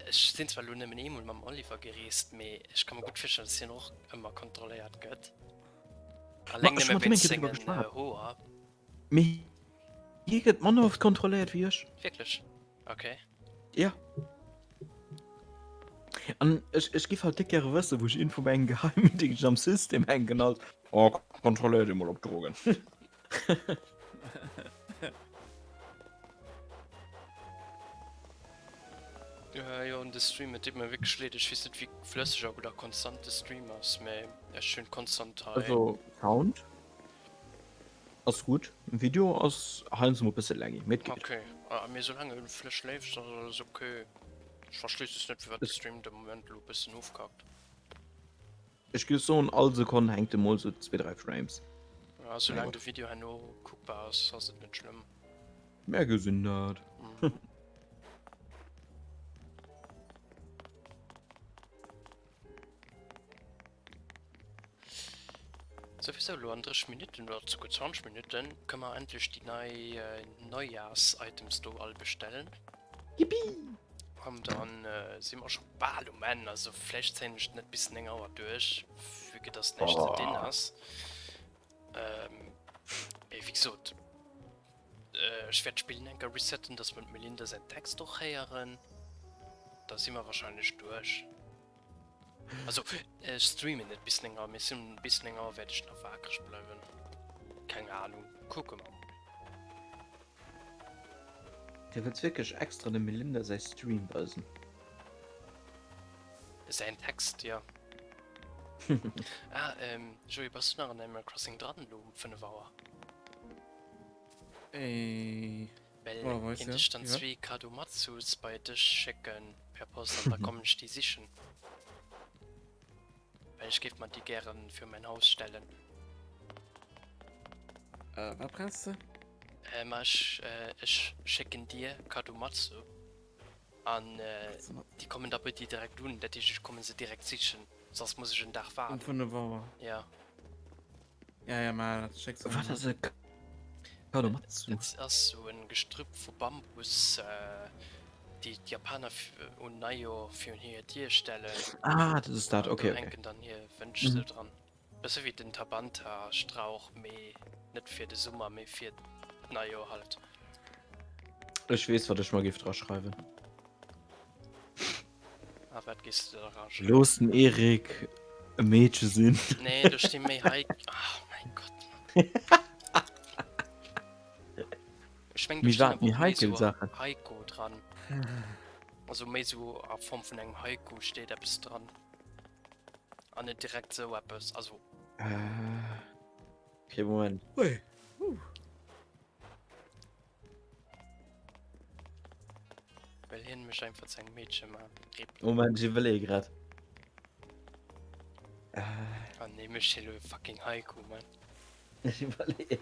ech sinn zwar elo nëmmen eemol mam Oliver gereest, mee ech ka mer gutt virstellen, datt hien och ëmmer kontrolléiert gëtt. Ma Alleng ech hu nëmme mat him eng wéinst Kéier driwwer sengen geschwat. Hoer. Mee hie gëtt manner oft kontrolléiert wéi ech. Wierklech? Okay. Ja. An ech, ech giff halt déck gäre wëssen, wou ech iergendwou bei engem Geheimdéngscht am System hänken als, oh, kontrolléiert dee mol op Drogen. Äh, jo, de Stream, et deet mir wierklech leed, ech weess net wéi flësseg a gutt a konstant de Stream ass, mee ech hunn konstant hei. Also Sound Ass gutt, Video ass heiansdo mol bësse laggy, mee et geet. Ok, mee soulaang e flësch léift ass alles ok. Ech versti just net firwat de Stream de Moment elo bëssen ofkackt. Ech géif soen all Sekonn hänkt e mol sou zwee 3 Frames. Ja, soulaang de Video herno kuckbar ass, ass et net schlëmm. Mär gesinn dat. Souwisou elo an 30 Minutten oder souguer 20 Minutten kënne mer endlech déi nei Neijahrs-Items do all bestellen. Yippie! An dann si mer scho bal um Enn. Also vläicht zéien ech et net bis 9 Auer duerch, vue que dass näischt ze dinn ass. Mee wéi gesot, ech wäert d'Spill eng Kéier resetten, dass mer d'Melinda säin Text och héieren. Da si mer wahrscheinlech duerch. Also ech streamen net bis 9 Auer, mee sinn bis 9 Auer wäert ech nach waakreg bleiwen. Keng Ahnung, kucke mer mol. Dir wëlls wierklech extra dem Melinda säi Stream weisen? Säin Text, jo. Ah, ähm, Joé, bass du nach an Animal Crossing dran elo um 5 Auer? Äh. Well Oh, weiß kéint ja. ech dann Ja. zwee Kadomatsus bei dech schécken per Post an da kommen ech déi sichen. Well ech géif mer déi gären fir mäin Haus stellen. Äh, wat brauchs de? Äh, ma ech, äh, ech schécken dir Kadomatsu an äh, déi kommen da bei dir direkt un. Dat heescht ech kommen se direkt sichen. Soss muss ech en Dag Um waarden. 5 Auer. Ja. Ja, ja, ma dat schécks du Wat mir. ass e Kadomatsu? Et ass sou en Gestrüpp vu Bambus, déi d'Japaner un Neijoer virun hir Dier stellen. Ah, dat ass dat, An do okay, okay. hänken dann hir Wënsch sou dran. Bësse wéi den Tabanta-Strauch, mee net fir de Summer, mee fir d'Neijoer halt. Ech weess, wat ech mer géif dra schreiwen. A wat géifs de da raschreiwen? Looss den Erik e Meedche sinn. Nee, do sti méi hei. Oh mäin Gott, Mann. Ech meng, do Méi stinn wat? awer Méi och méi heikel sou Saachen? Haiku dran. Also méi sou a Form vun engem Haiku steet eppes dran. An net direkt sou eppes, also. Äh, okay, Moment. Ui. Huh. Well hien mech einfach zu engem Meedche man. Rip. Moment, ech iwwerleeë grad. Äh. Ah nee, mech hier lo fucking Haiku, man. Ech iwwerleeën.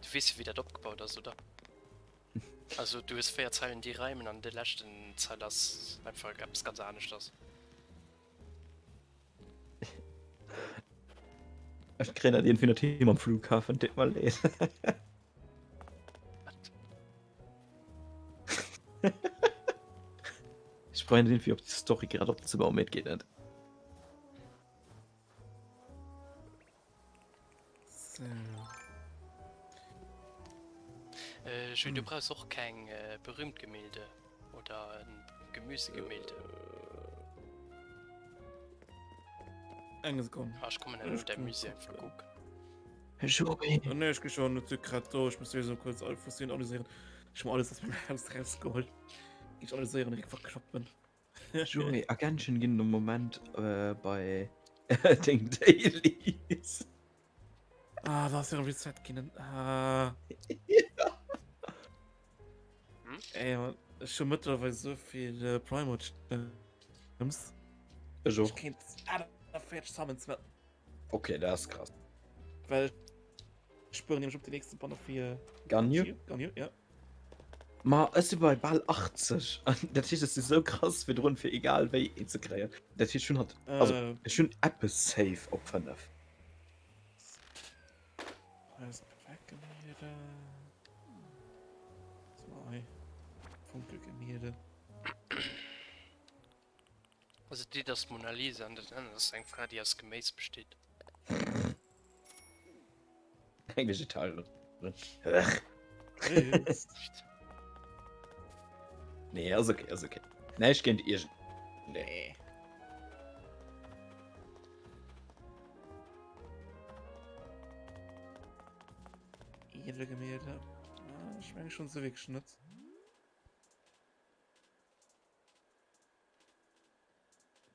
Du weess jo wéi dat opgebaut ass, oder? Also du hues 4 Zeilen déi reimen an de leschten Zeil ass einfach eppes ganz aneschters. Ech kréien dat iergendwéi net hin mam Flughafen, deet mer leed. Wat? Ech probéieren dat iergendwéi op déi Story grad opzebauen, mee et geet net. So. Äh, Jules, du brauchs och keng äh, berühmt Gemälde oder en Gemüsegemälde. Eng Sekonn. Ah, ech kommen herno däi Musée einfach kucken. Jules. Oh, nee, ech gi schon net grad do. Ech muss sowieso kurz all Fusioun analysieren. Ech hu alles aus meinem Haus rausgeholt. Ich analysieren, direkt verkloppen. Joé, a Genshin ginn de Moment äh, bei deng Dailies. Ah, da ass jo Reset ginn. Ah. Hm? Ey, Mann, ech hu mëttlerweil so vill äh, Primo Gems. Ech Ich och. kéint 48 Summons maachen. Okay, dat ass krass. Well ech spueren nämlech op de nächste Banner fir Ganyu? Ganyu, ja. Ma ech si bei bal 80 an dat heescht ech si sou krass virdrun fir egal wéi een ze kréien. Dat heescht ech hunn hatt, also Äh, ech hunn eppes safe op 5. Eis Perfektgemälde. Zwei Funkelgemälde. Also déi ass d'Mona Lisa an dat anert ass eng Fra déi aus Geméis besteet. Eng Vegetarierin. Nee, ass okay, ass okay. Näischt géint iergend. Nee. Edelgemälde. Ah, ich meine schon so wirklich net.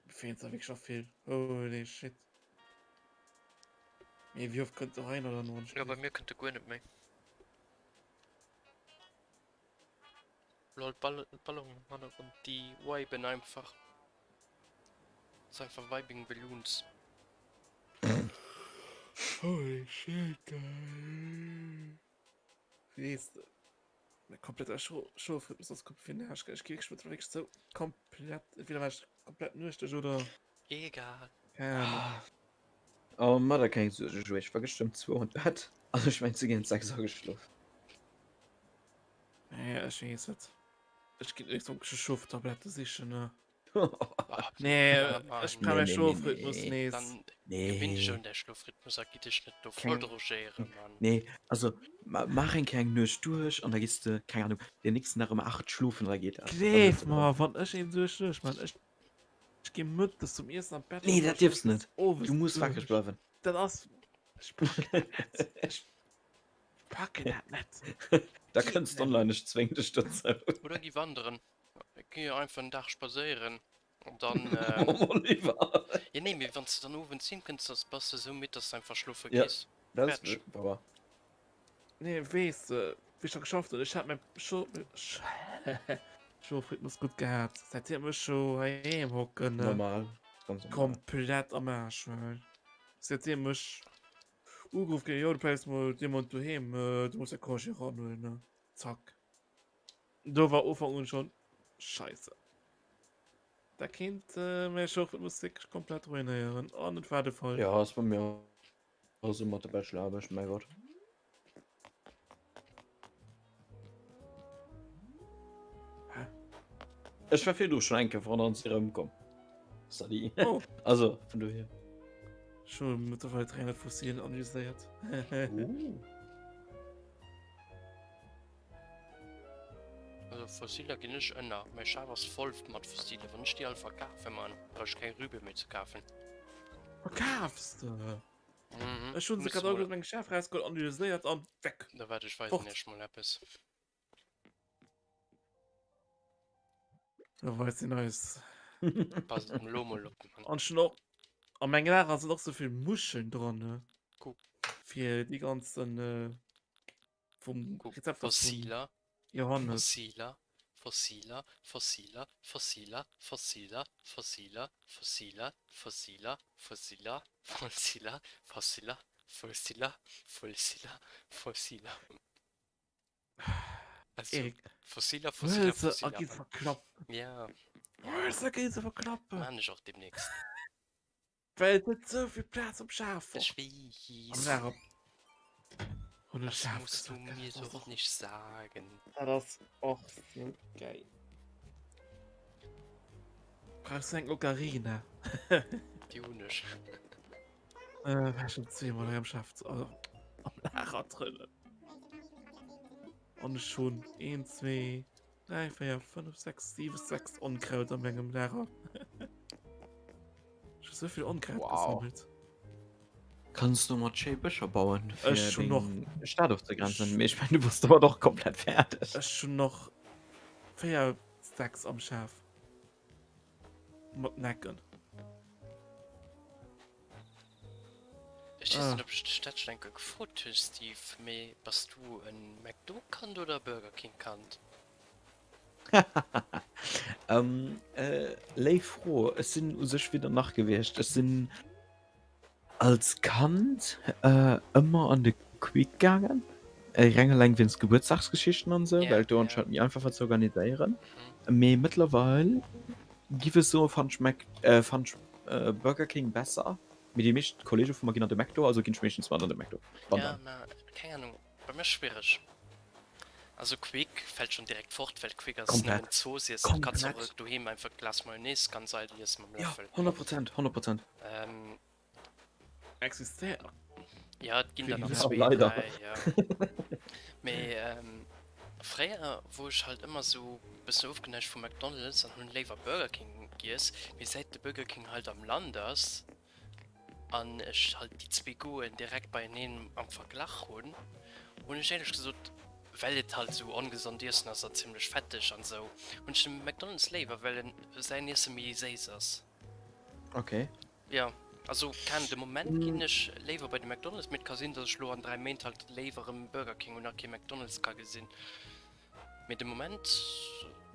Fehlt da wirklich schon viel. Holy shit. Nee, wie oft könnt ihr rein oder nur? Ja, bei mir könnt ihr guer net méi. Lol, Ball Ballon am Hannergrond, déi viben einfach. Das ist einfach Vibing Balloons. Holy shit, geil. Wees de, mein kompletter Schlofrhythmus ass komplett fir den Aarsch. Ech gi wierklech mëttlerweil wierklech sou komplett, entweder war ech komplett nuechteg oder Egal. keng Ahnung. Oh, ma da keng Suerge, Joé, ech war gëschter um zwou an d'Bett an ech mengt ze géint 6 ageschlof. Nee, ech weess et. Ech ginn nächst Woch Schloftablette sichen, ne. Nee, ech brauch mäi Schlofrhythmus nees. Dann gewinn dech un däi Schlofrhythmus a gi dech net do voll drogéieren, Mann. Nee, also maach eng kleng Nuecht duerch an da gees de, keng Ahnung, den nächsten Dag ëm 8 schlofen an da geet dat. Gleef mer, wann ech een duerch duerch man, ech gi mëttes zum Iessen an d'Bett. Nee, dat dierfs net. Du muss wakereg bleiwen. Dat ass, ech packen dat net. Ech packen dat net. Da kënns de online, ech zwéng dech dozou. Oder gi wanderen. Gi jo einfach en Dag spadséieren an dann. Äh, Oliver. Ja, nee, mee wann s de dann owends heem kënns, da bass de esou midd, dass de einfach schlofe Ja, gees. dat ass Fertig. wouer. Nee, weess de, wéi ech da geschafft hunn, ech hat mäi Scho Schlofrhythmus gutt gehat. Säitdeem ech scho heiheem hocken, ne, Normal, ganz normal. komplett am Aarsch, well säitdeem ech ugeruff ginn, jo, du bleifs mol dee Mount doheem, du muss däi Congé eranhuelen, ne, zack. Do war Ufank un schon scheisse. Dat kéint mäi Schoulrhythmus wierklech komplett ruinéieren an et war de Fall. Jo, ass bei mir och esou mat der Bacheloraarbecht, mäi Gott. Hä? Ech war virdru schonn eng Kéier voran an si erëmkomm. Salut. Oh. Also, vun dohier. Ech hu mëttlerweil 300 Fossilien analyséiert. Uh. Also Fossiler ginn ech ënner. Mäi Schaf ass voll mat Fossile. Wann ech déi all verkafe man, brauch ech keng Rübe méi ze kafen. Verkafs de? Mhm. Ech hunn se Muss grad all mol. aus mengem Schaf rausgeholl, analyséiert an weg. Da waart ech weisen Fort. iech mol eppes. Da weist een eis. Passt lo mol op, Mann. An schon och a mengem Lager sinn och souvill Muscheln dran, ne? Kuck. Fir déi ganzen äh, vum Kuck, Rezepter vum Fossiler, Johannes. Fossiler, Fossiler, Fossiler, Fossiler, Fossiler, Fossiler, Fossiler, Fossiler, Fossiler, Fossiler, Fossiler, Fossiler, Fossiler, Fossiler. Also, Erik, Fossiler, Fossiler, huel se a Fossiler. gi se verklappen. Ja, Huel se a gi se verklappen. maan ech och demnächst. Well et huet sou vill Plaz am Schaf Ech och. weess. Am Lager. Hunn ech Das Schaf musst du gesot, mir dat ass doch och. nicht sagen. Dat ass och sou geil. Brauchs du eng Ocarina? Déi hunn ech. Äh, war schon zweemol hei am Schaf, also am Lager drënnen. An ech hunn 1, 2, 3, 4, 5, 6, 7, 6 Onkraut an mengem Lager. Ech hu souvill Onkraut Wow. gesammelt. Kanns du mat schéi Bëscher bauen, fir Ech hun och deng Stad ofzegrenzen? Mee ech mengen, du bass domat och komplett fäerdeg. Ech hun och 4 Stacks am Schaf. Mat Necken. Ech weess Ah. net, ob ech dech dat schonn eng Kéier gefrot hunn, Steve, mee bass du e McDo-Kand oder e Burger King-Kand? Ähm, äh, léif Fro. Ech sinn u sech weder nach gewiescht. Ech sinn als Kand äh, ëmmer an de Quick gaangen. Äh, reng eleng wéinst Gebuertsdagsgeschichten an esou, Ja, well et do ja. anscheinend méi einfach war ze organiséieren. Mhm. Mee mëttlerweil giff ech soen, fannt ech Mac, äh, fannt ech äh, Burger King besser. Mee déi meescht Kollege vu mer ginn an de McDo, also ginn ech meeschtens mat an de McDo. Wann Ja, dann. ma keng Ahnung, bei mir schwiereg. Also Quick fällt schon direkt fort, well Quick ass Komplett. nëmmen Zooss iessen. Du kanns och Komplett. doheem einfach Glas Mayonnaise ganz eidel iessen mam Ja, Löffel. 100 Prozent, 100 Prozent. Ähm, Existéiert nach ja, et ginn der nach Ja, zwee, leider. dräi, ja. Mee ähm, fréier wor ech halt ëmmer sou bëssen ofgeneigt vu McDonald's an hunn léiwer Burger King giess, mee säit de Burger King halt am Land ass, an ech halt déi zwee Goûten direkt beieneen am Verglach hunn, hunn ech éierlech gesot, well et halt esou ongesond Iessen ass an zimlech fetteg an esou, hunn ech de McDonald's léiwer, well en säin Iesse méi séiss ass. Ok. Jo, also keen, de Moment ginn ech léiwer bei de McDonald's, mee et ka sinn, datt ech lo an 3 Méint halt léiwer erëm Burger King hunn a kee McDonald's ka gesinn. Mee de Moment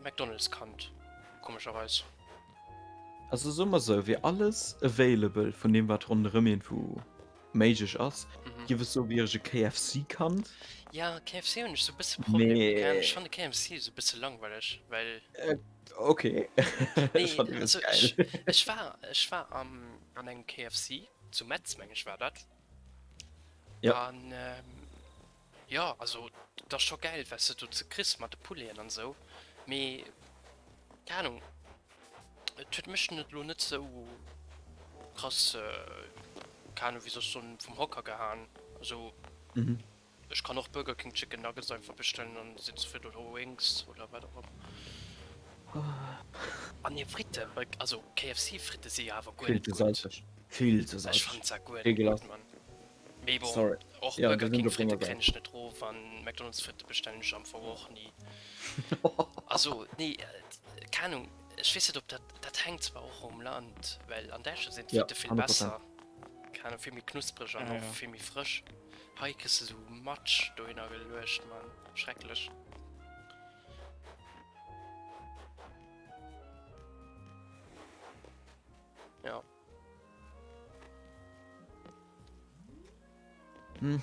McDonald's Kand, komescherweis. Also soe mer sou, wier alles available vun deem wat ronderëm iergendwou méiglech ass, giff ech soe wier ech e KFC Kand. Ja, KFC hunn ech sou bësse Problem Mee. Ech fannen KFC sou bësse langweileg, well. Ok, Nee, ech fannen also et geil. ech, ech war, ech war am, an engem KFC, zu Metz meng ech war dat. Ja. An Jo, also et ass scho gäil wat s de do ze kriss mat de Pouleten an esou, mee keng Ahnung, et huet mech net elo net sou krass, keng Ahnung wéi soll ech soen, vum Hocker gehaen. Also ech kann och Burger King Chicken Nuggets einfach bestellen an sinn zefridden oder Wings oder wat och ëmmer. An hir Fritten, also KFC Fritte si jo awer guer Vill net ze gutt. salzeg, vill ze Ech salzeg, fannen se guer net ekelhaft. gutt, Mann. Mee bon, Sorry. och Ja, Burger da sinn King ech op Fritte denger kréien Säit. ech net rof an McDonald's Fritte bestellen ech am Fong och ni. Also nee, keng Ahnung, ech weess net ob dat, dat hänkt zwar och um Land, well an Däitschland sinn Ja, d'Fritte vill 100%. besser, keng Ahnung, vill méi knuspreg an Ja, och ja. vill méi frësch. Hei kriss de sou Matsch dohinner geluecht, Mann, schrecklech. Ja. Hm.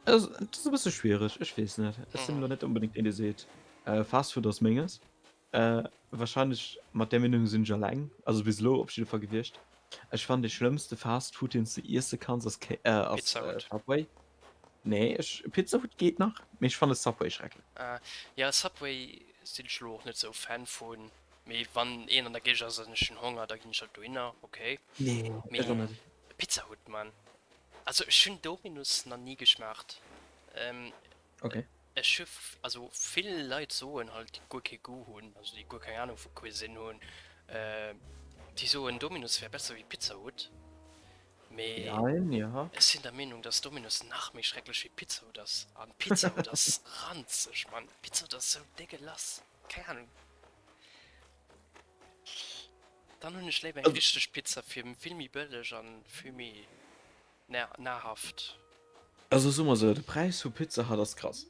Also, dat ass e bësse schwiereg, ech weess net. Ech sinn elo net onbedéngt een, dee seet, äh, Fast Food ass menges. Äh, Wahrscheinlech mat där Meenung sinn ech alleng, also bis elo op jidde Fall gewiescht. Ech fannen dee schlëmmste Fast Food deen s de iesse kanns ass K äh ass Pizza Hut. Subway. Nee ech Pizza Hut geet nach, mee ech fanne Subway schrecklech. Ah ja Subway sinn ech elo och net sou Fan vun, mee wann een an der Géigend ass an ech hunn Honger da ginn ech halt dohinner, ok. Nee ech och Mee net. Pizza Hut Mann, also ech hunn Dominus na ni geschmaacht. Ok. Ech hu, also vill Leit soen halt, déi guer kee Goût hunn, also déi guer keng Ahnung vu Cuisine hunn, déi soen Dominus wär besser wéi Pizza Hut. Mee Jein, ja. ech sinn der Meenung, dass Dominus nach méi schrecklech wéi Pizza Hut ass. An Pizza Hut ass ranzeg, Mann. Pizza Hut ass sou dégueulasse. Keng Ahnung. Dann hunn ech léiwer eng richteg Pizza fir vill méi bëlleg an vill méi nahrhaft. Also soe mer sou, de Präis vu Pizza Hut ass krass.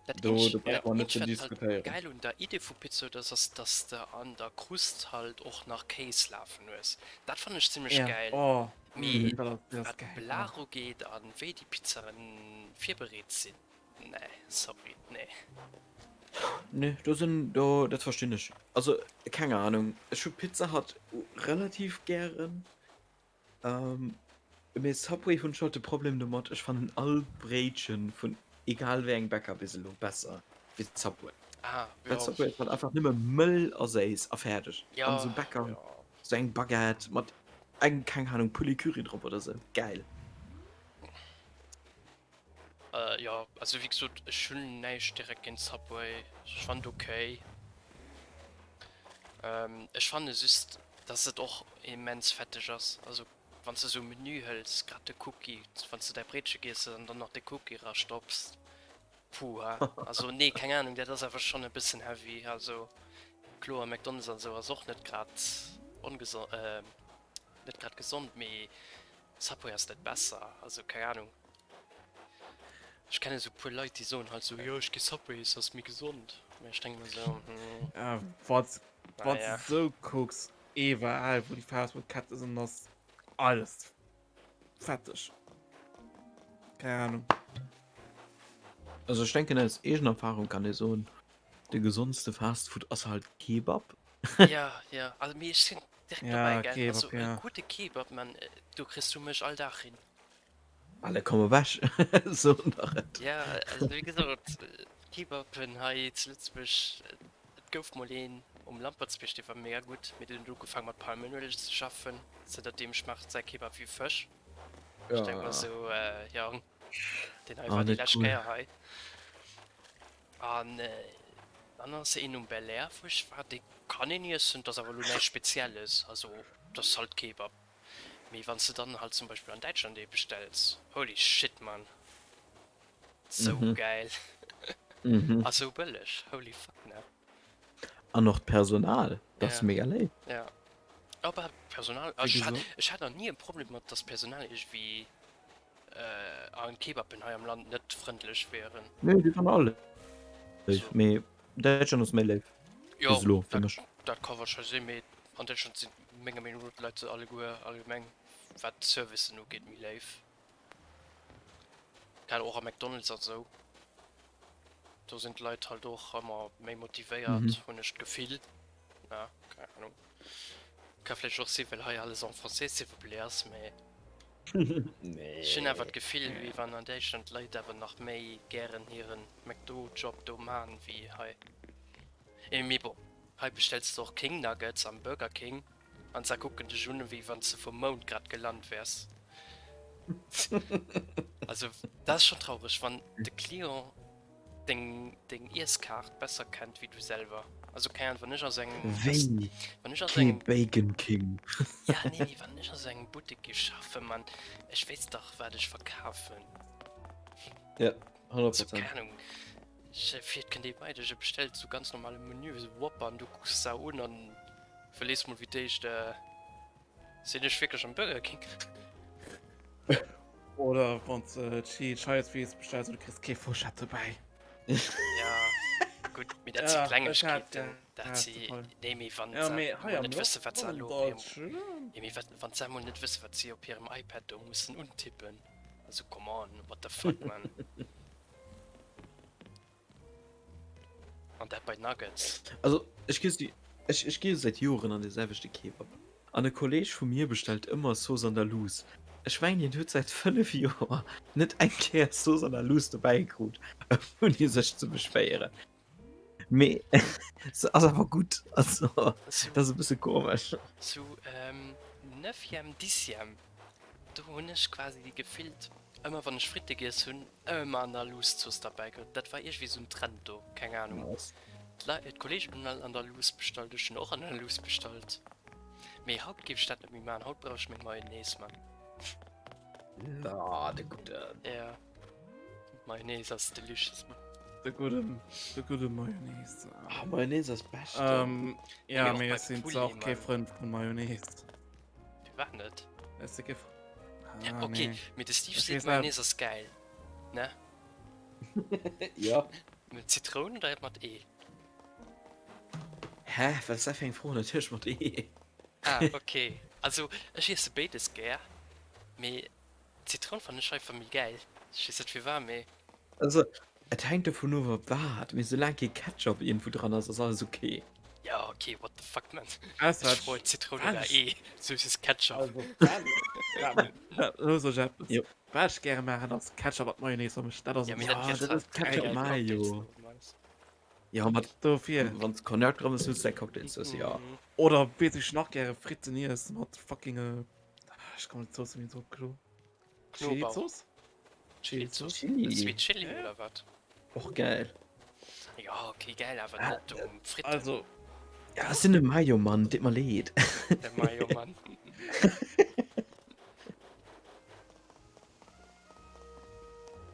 Dat Do eenzegt, do brauch mer net ze wat halt diskutéieren. gäil un der Idee vu Pizza Hut ass, ass dass de an der Krust halt och nach Kéis lafen hues. Dat fannen ech zimlech Ja, gäil. oh, Mee dat ass, dat ass wat gäil, Belag oh. ugeet an wéi déi Pizzaen virbereet sinn, nee, sorry, nee. Nee, do sinn, do, dat verstinn ech. Also keng Ahnung, ech hu Pizza Hut relativ gären. Mee Subway hunn ech halt de Problem domat, ech fannen all Bréitchen vun egal wéi engem Bäcker bis elo besser wéi Subway. Ah, Well jo. Subway ass halt einfach nëmme mëll a séiss a fäerdeg. Ja, An esou Bäcker, jo. esou eng Baguette mat engem, keng Ahnung, Poulet Curry drop oder esou, gäil. Jo, also wéi gesot, ech hunn näischt direkt géint Subway, ech fannen et ok. Ech fanne just, dass et och immens fetteg ass. Also wann s de esou e Menü hëls, grad de Cookie, wann s de däi Bréitche giess hues an dann nach de Cookie erastopps, puha. Also nee, keng Ahnung, dat ass awer schonn e bëssen heavy. Also kloer, McDonald's an esou ass och net grad ongesond, net grad gesond, mee Subway ass net besser, also keng Ahnung. Ech kennen esou puer Leit déi soen halt sou, jo ech gi Subway iessen, ass méi gesond. Mä ech denke mer sou, hm. Ja, wanns wanns Naja. de sou kucks, iwwerall wou déi Fastfood-Kette sinn ass alles fetteg. Keng Ahnung. Also ech denken aus eegener Erfahrung kann ee soen, de gesondste Fastfood ass halt Kebab. Ja, ja, also mee ech sinn direkt Ja, dobäi, gell. Kebab, Also e ja. gudde Kebab, man, do kriss du mech all Dag hin. Alle komm ewech, soen der et. Ja, also wéi gesot, Kebaben hei zu Lëtzebuerg, et gouf mol een um Lampertsbierg, dee war mega gutt, mee deen huet ugefaang mat Palmenueleg ze schaffen, zënterdeem schmaacht säi Kebab wéi Fësch. Ech denk mer sou, Jang, deen hei Ah, war déi net lescht cool. Kéier hei. An dann ass een um Belair, wou ech war, dee kann een iessen, 't ass awer elo näischt Spezielles, also 't ass halt Kebab. Mee wann s de dann halt zum Beispill an Däitschland ee bestells, holy shit man, sou Mhm. gäil Mhm. a sou bëlleg, holy fuck ne. An och d'Personal, dat ass Ja. mega léif. Ja, aber d'Personal, Wéi also ech hat, gesot. ech hat nach ni e Problem mat, dass d'Personal iergendwéi an Kebaben hei am Land net frëndlech wieren. Nee, déi waren all léif, So. mee Däitschland ass méi léif Jo, bis elo fir dat, mech. dat ka warscheinlech sinn, mee an Däitschland sinn menger Meenung no d'Leit alleguer allgemeng, wat d'Servicen ugeet, méi léif. Grad och a McDonald's an esou, do sinn d'Leit halt och ëmmer méi motivéiert, Mhm. hunn ech d'Gefill. Ja, keng Ahnung. Ka vläicht och sinn, well hei alles en français, s'il vous plaît, ass, mee ech hunn awer d'Gefill, wéi wann an Däitschland d'Leit awer nach méi gären hiren McDo-Job do man wéi hei. Mee bon, hei bestells de och King Nuggets am Burger King an se kucken dech un, wéi wann s de vum Mound grad gelant wäers. Also dat ass schonn traureg, wann de Client deng deng Iesskaart besser kennt wéi du selwer. Also keng Ahnung, wann ech a sou engem Rest Wéi? wann ech a sou Kee engem Bacon King? Ja nee, wann ech a sou engem Buttek géif schaffen, Mann, ech wéisst dach wat ech verkafen. Ja, 100 Also Prozent. keng Ahnung, ech fir et kënnt ee bei dech e bestellt sou ganz normale Menü, sou Whopper an du kucks se un an iwwerlees mol fir d'éischt, Sinn ech wierklech am Burger King? Oder wann du Chili Cheese Fries bestells und du kriegst kee Fuschett dobäi. Ja, gutt, mee dat si Ja, ech hat Klengegkeeten. dat Dat si, voll. nee, mee wann Ja, se mee hei emol am net wësse wat se Land elo an op hirem, Deutschland. nee, mee wat, wann se emol net wësse wat si op hirem iPad do mussen untippen. Also come on, what the fuck, man. An dat bei Nuggets. Also ech gi si. Ech ech gi jo säit Joren an de selwechte Kebab an e Kolleg vu mir bestellt ëmmer Sauce Andalouse. Ech mengen hien huet säit 5 Joer net eng Kéier Sauce Andalouse dobäi krut ouni sech ze beschwéieren. Mee se ass awer gutt, also dat ass e bësse komesch. Zu neuvième, dixième, do hunn ech quasi gefillt ëmmer wann ech Fritte giess hunn, ëmmer Andalouse-Zooss derbäi geholl. Dat war iergendwéi esou en Trend do, keng Ahnung. D'Kollegen hunn all Andalouse bestallt, ech hunn och Andalouse bestallt. Mee haut géif ech dat net méi maachen, haut brauch ech meng Mayonnaise, Mann. Na, de gudden. Ja, Mayonnaise ass delicious, Mann. De gudden, de gudde Mayonnaise. Ah, Mayonnaise ass bescht. Ähm, ja, Mee och mee bei ech sinn Poulet, zwar och kee Mann. Frënd vu Mayonnaise. Firwat net? Ech si kee Fr Ah, Okay, nee. mee de Steve Ech seet weess net. Mayonnaise ass gäil, ne? Ja. Mit Zitroun oder mat Ee? Hä, wat ass dat fir eng Fro? Natierlech mat Ee. Ah, okay. Also ech iesse béides gär, mee Zitroun fannen ech einfach méi gäil. Ech weess net firwat, mee. Also et hänkt dovun of op wat, mee soulaang kee Ketchup iergendwou dran ass, ass alles ok. Ja okay, what the fuck man. Weißt du Ech wat? froen Zitroun Wat oder ech- Ee, süßes Ketchup. Also, wat, wat, lo soll ech eppes. Jo. Wat ech gäre maachen ass Ketchup mat Mayonnaise vermëscht. Dat ass Ja, mee Ja, dat gëtt dat halt ass Ketchup geil Mayo. Cocktailzooss. Ja, mat Dofir. wann s Cognac dran ass, hues de eng Cocktailzooss, ja. Mhm. Oder weess ech nach gäre Fritten iess mat fucking äh, ech kommen net Zooss méi drop klo. Knoblauch. Chili-Zooss? Chili-Zooss? Chili. Sweet Chili Ja. oder wat? Och geil. Ja, okay, geil, awer Ah, net um Fritten. Also, Ja, ech sinn e Mayo-Mann, deet mer leed. De Mayo-Mann.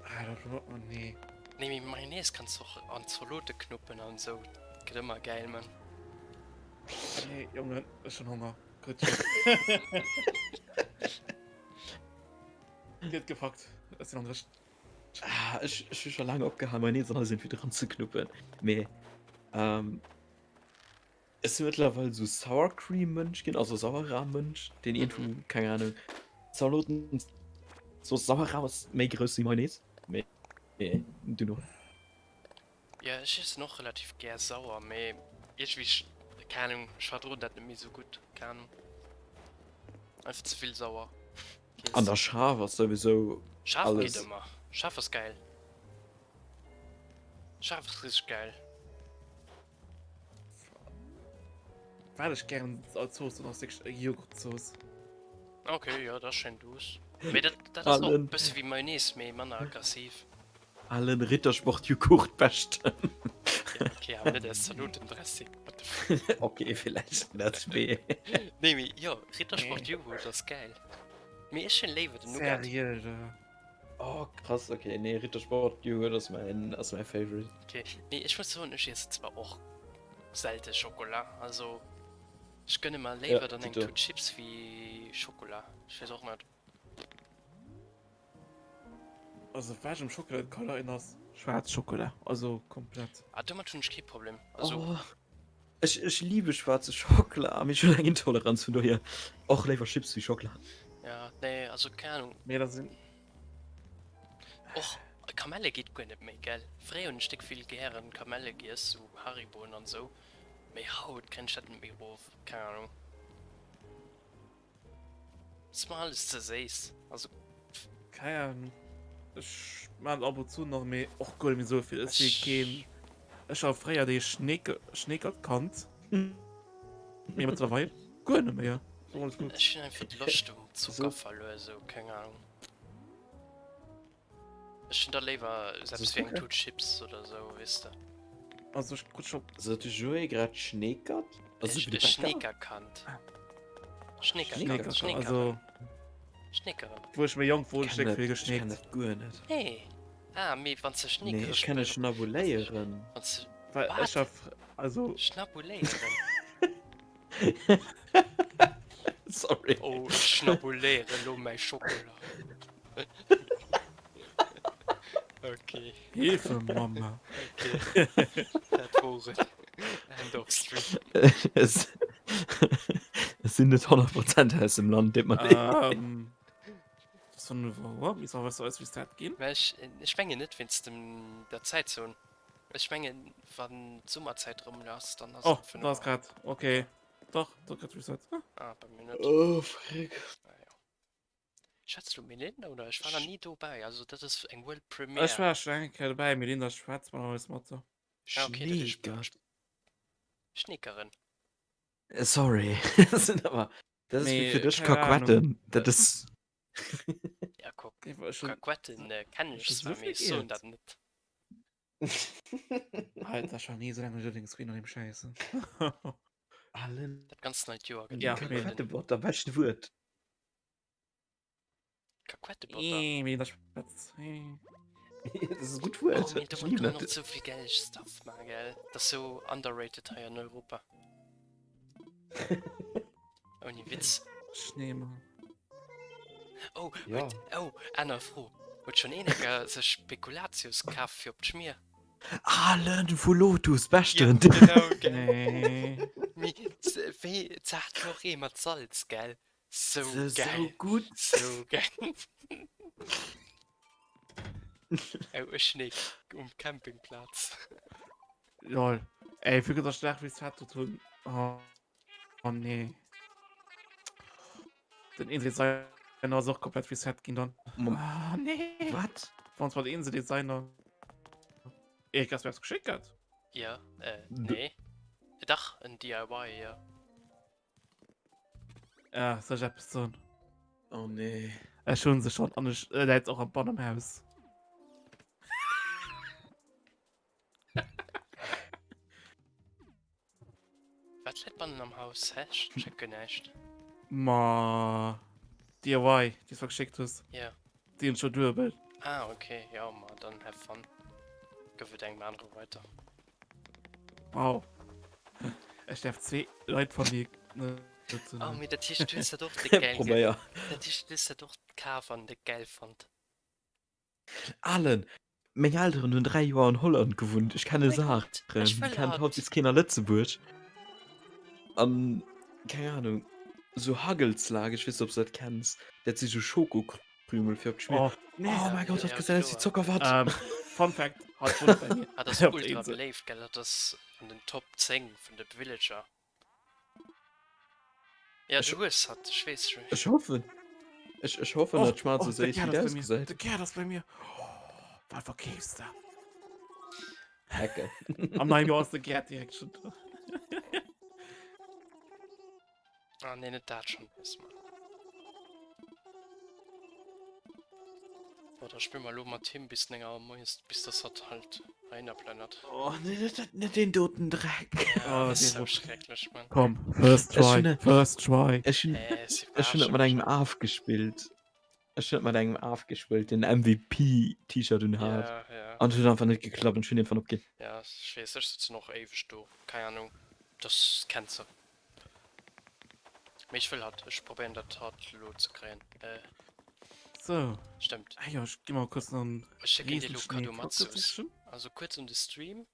ah, dat war, oh nee. Nee, mee Mayonnaise kanns du och an Zalote knuppen an esou. Gëtt ëmmer gäil, Mann. Nee, Jongen, ech hunn Honger. Gutt. Gëtt gepackt. Ech sinn hongreg. Ah, ech, ech hu scho laang opgehal, Mayonnaise an alles irgendwie dran ze knuppen. Mee, ähm, ech sinn mëttlerweil esou Sour Cream Mënsch ginn, also Sauerrahm-Mënsch, deen iergendwou, keng Ahnung, Zaloten, Zooss Sauerrahm ass méi grouss wéi Mayonnaise, mee dunno. Jo, ech iessen och relativ gär sauer, mee iergendwéi, keng Ahnung, ech verdroen dat net méi sou gutt, keng Ahnung, einfach ze vill sauer. An der schaarf ass souwisou Schaarf geet alles. ëmmer, schaarf ass gäil, schaarf ass richteg gäil. Wat ech gären als Zooss hunn, ass wierklech Joghurtzooss. Ok, jo, dat ass schéin duuss. Mee dat, dat ass och Allen. bësse wéi Mayonnaise, mee manner aggressiv. Alen Rittersport-Jughurt beschten. Ja, ok, awer net als Zalotendressing. What the fuck? Ok, villäicht net, mee. Nee, mee jo, Rittersport-Jughurt ass gäil. Mee ech hunn léiwer den Nougat. Seriö, da? Oh krass, ok, nee Rittersport-Jughurt ass mäin, ass mäi Favorite. Ok, nee ech muss soen, ech iessen zwar och selte Schokola, also ech gönne mer léiwer Ja, dann eng dito. Tut Chips wéi Schokola, ech weess och net. Also wat ech um Schokola net ka leiden ass schwaarz Schokola, also komplett. Ah domat hunn ech kee Problem, also. Oh, ech, ech liebe schwaarze Schokola, mee ech hunn eng Intoleranz, vun dohier och léiwer Chips wéi Schokola. Ja, nee, also keng Ahnung. Mee da sinn. Och Kamelle geet guer net méi, gell? Fréier hunn ech déck vill gären Kamelle giess, sou Hariboen an sou, mee haut kréien ech dat net méi erof, keng Ahnung. Ass mer alles ze séiss, also. Keng Ahnung, ech maan et ab und zu nach, mee och guer net méi sou vill. Ech si keen, ech war fréier dee Schneek, Schneekert Kand, mee mëttlerweil guer net méi. Alles gutt. Ech hunn einfach d'Loscht um Zucker verluer, sou, keng Ahnung. Ech hun da léiwer selbst wéi eng Tut Chips oder sou, weess de. Also ech krut scho. Sot de Joé grad Schneekert? Also wéi de Bäcker? Schneekerkand. Schneekerkand. Schneekerkand, also. Schneekeren. Wou ech méi jonk wor, hunn ech déck vill Ech kennen geschneekt. dat guer net. Nee. Ah, mee wann s de Nee, Schneekere ech kenne Schnabuléieren. Wann s de. Well Wat? ech war, also. Schnabuléieren? Sorry. Oh, ech schnabuléieren lo mäi Schokola. Okay. Hilfe, Mama. Okay. Dat wor et. End of stream. Es, es sinn net 100 Prozent aus dem Land, deet mer leed. Ähm, das war nur warum? Ich sag, weißt du, wéi dat ginn? Mä ech, ech mengen net wéinst dem der Zäitzon. Ech mengen, wann d'Summerzäit erëm ass, dann ass Oh, et 5 da ass Auer. grad. Okay. Doch, do gëtt Reset. Ah, bei mir net. Oh, frick. Ah, jo. Schwätzt du Melinda oder? Ech war nach ni dobäi, also dat ass eng World Ech Premiere. war schon eng Kéier dobäi, Melinda schwätzt mat eis mat. Ah, okay, dat heescht Schneegert. Schneekeren. Sorry, dat sinn awer, dat ass wéi Mee fir dech keng Ahnung. Kakuetten. Dat ass. Ja, kuck, Ich war schon, Kakuetten äh, kennen ech schon zwar, so mee viel ech soen geirrt. dat net. Alter, schon nie so lange Loading Screen an dem Scheiße. Allen. Dat ganz neit Joer gëtt Ja, et mee. Kakuetten. Kakuettebotter, bescht Wuert. Kakuettebotter. Eh, Melinda schwätzt. Eh. Dat ass e gutt Oh, Wuert. mee Ech domat liben kann man dat. och sou vill gäil Stuff maachen, gell? Dat ass sou underrated hei an Europa. Ouni Witz. Schneemann. Oh, Ja. huet, oh, aner Fro. Huet schonn een enker sech Spekulatius kaf fir op d'Schmier? Alen vu Lotus, Ja, beschten. genau, gell? Nee. Mee wéi zaart och ee mat Salz, gell? Sou Se sou geil. gutt. Sou geil. Oh, ech schnéi um Campingplaz. Lol. Ey, fir gëtt stark wéi Set dot hunn. Oh, oh nee. Den Inseldesigner ass och komplett reset ginn dann. Mom Oh nee. Wat? Wann zwar den Inseldesigner. Erik, hast du mir geschickt gehad? Ja, äh, nee. Dach, en DIY, ja. Ja, soll ich etwas soen? Oh nee. Ech hunn se schon an ech äh, läit och am Bann am Haus. Wat läit bannen am Haus? Hä? Ech check guer näischt. Ma DIY, déi s du geschéckt hues. Ja. Déi hunn ech schon duebel. Ah, okay. Ja, ma dann have fun. Gëff et engem anere weider. Wow. Ech därf zwee Leit van mir net. Oh, mee dat heescht, du hues dat och déck gäil ge- Probéier. Dat heescht, du hues dat och kaf an déck gäil fonnt. Alen, meng Elteren hunn 3 Joer an Holland gewunnt. Ech kenne Oh mäi Saachen, Gott, ech déi wëll kennt hatt. haut bis keen a Lëtzebuerg. An, keng Ahnung, sou Hagelslag, ech weess net, ob s du dat kenns, dat si sou Schokokrümel fir op d'Schmier. Oh, nee. Oh mäi Gott, Ja, dat gesäit aus wéi kloer. Zockerwatt. Ähm, Fun Fact, hat wunnt bei mir. Ah, dat ass Op der ultra Insel. beléift, gell? Dat ass an den Top 10 vun de Villager. Ja, Ech- du hues hatt, ech weess schon. Ech hoffen, ech, ech hoffen, Oh, dat schmaacht oh, sou de séiss, wéi Gerd et ass bei mir. ausgesäit. De Gerd ass bei mir. Oh, wat verkeefs de? Lecker. Am neien Joer ass de Gerd direkt schon do. Ah, nee, net dat schon nees, Mann. Boah, da spille mer elo mat him bis 9 Auer moies, bis dass hatt halt heihinner plënnert. Oh, nee, net, net, net deen doten Dreck. Ja, Oh, das ist dee so Ruck. schrecklech, Mann. Komm, first Ech try, hunn e- first try. Ech hunn, Äh, sie ech hunn war et mat engem Af gespillt. Ech hunn et mat engem Af gespillt, deen en MVP-T-Shirt un hat. Ja, ja. An et huet einfach net geklappt an ech hunn iergendwann opginn. Ja, ech weess, ech sëtzen och éiweg do. Keng Ahnung, das kennt se. Mee ech wëll hatt, ech probéieren dat hatt elo ze kréien. Äh, So. stëmmt. Ah jo, ech gi mal kurz an Ech schécken dir elo Riesenschnee Kadomatsus. Also kuerz un de Stream.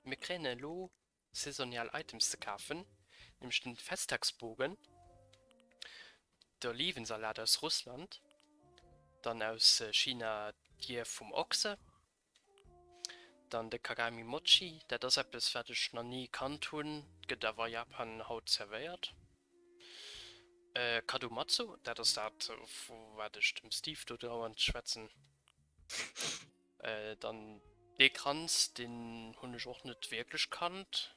Mir kréien elo saisonial Items ze kafen, nämlech den Festtagsbogen, d'Olivensalat aus Russland, dann aus China d'Ier vum Ochse, Dann de Kagami Mochi, dat ass eppes wat ech na ni kannt hunn, gëtt awer a Japan haut zerwéiert. Kadomatsu, dat ass dat vu wat ech dem Steve do dauernd schwätzen. Dann dee Kranz, deen hunn ech och net wierklech kannt.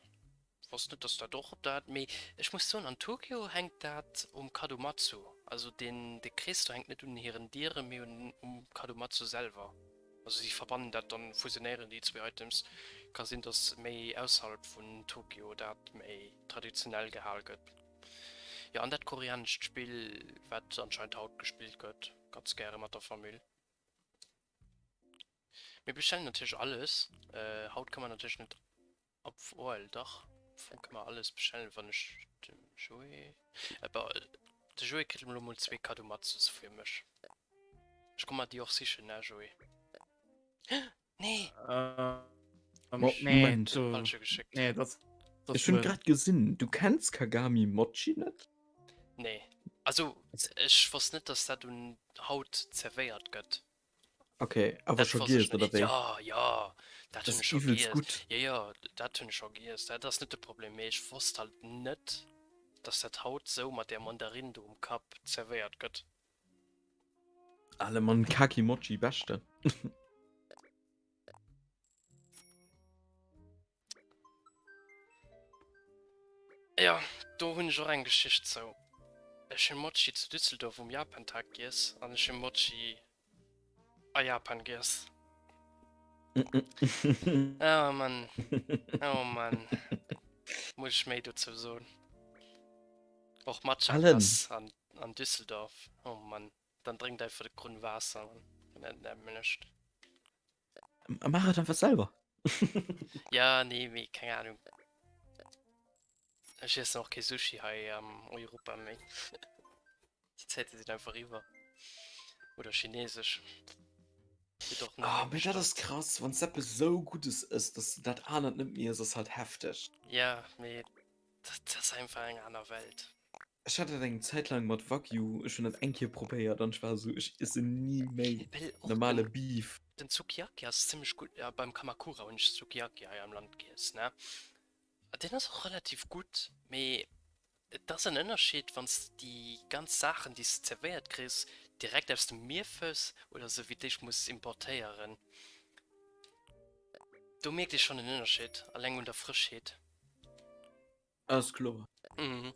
Wosst net dass dat och op der, mee ech muss soen an Tokio hänkt dat um Kadomatsu, also deen de Krees do hänkt net un hiren Dieren mee un um Kadomatsu selwer, also si verbannen dat dann, fusionéieren déi zwee Items. Ka sinn dass méi ausserhalb vun Tokio dat méi traditionell gehal gëtt. Jo an dat koreanescht Spill wat anscheinend haut gespillt gëtt, ganz gäre mat der Famill. Mir bestellen natierlech alles, haut ka mer natierlech net Obwuel, dach, am Fong kënne mer alles bestellen, wann ech dem Joé... Äh, bon, de Joé kritt elo mol zwee Kadomatsus fir mech. Ech komm mer déi och sichen, ne, Joé? Nee! Ähm, Mo- nee, Moment. du, Falsche geschéckt. nee, das, das Ech hunn blöd. grad gesinn, du kenns Kagami Mochi net? Nee. Also, ech wosst net, dass dat un haut zerwéiert gëtt. Okay, awer Dat scho wosst ech giess, oder net. wéi? Ja, ja. Dat Dat hunn ass ech scho iwwelst giess. gutt. Jo, jo, dat hunn ech scho giess. Dat ass net de Problem, mee ech wosst halt net, dass dat haut sou mat där Mandarinn do um Kapp zerwéiert gëtt. Ale Mann, Kakimochi, beschten. Jo, do hunn ech och eng Geschicht zou. Ech hunn Mochi zu Düsseldorf um Japantag giess an ech hunn Mochi a Japan giess. Oh Mann, oh Mann. Muss ech méi dozou soen? Och Matcha Allen. Glace an, an Düsseldorf. Oh Mann, dann drénkt einfach de Krunn Waasser, Mann, wann dat net mécht. Maach et einfach selwer. Ja, nee, mee keng Ahnung. Ech iessen och kee Sushi hei am Europa méi. Déi Zäite sinn einfach eriwwer. Oder chinesesch. Gëtt och net Ah, méi mee dat bestallt. ass krass, wann s de eppes esou Guddes ëss, dass de dat anert net méi ëss, ass halt hefteg. Ja, mee dat ass einfach eng aner Welt. Ech hat dat eng Zäit laang mat Wagyu, ech hunn dat eng Kéier probéiert an ech war esou, ech iessen ni méi Well och normale den, Beef. den Sukiyaki ass zimmlech gutt. Ja, beim Kamakura hunn ech Sukiyaki hei am Land giess, ne? An deen ass och relativ gutt, mee et ass en Ënnerscheed, wann s de déi ganz Saachen, déi s de zerwéiert kriss, direkt aus dem Mier fëss oder se fir d'éischt muss importéieren. Do mierkt ee schonn en Ënnerscheed, alleng un der Frëschheet. Ass kloer. Mhm.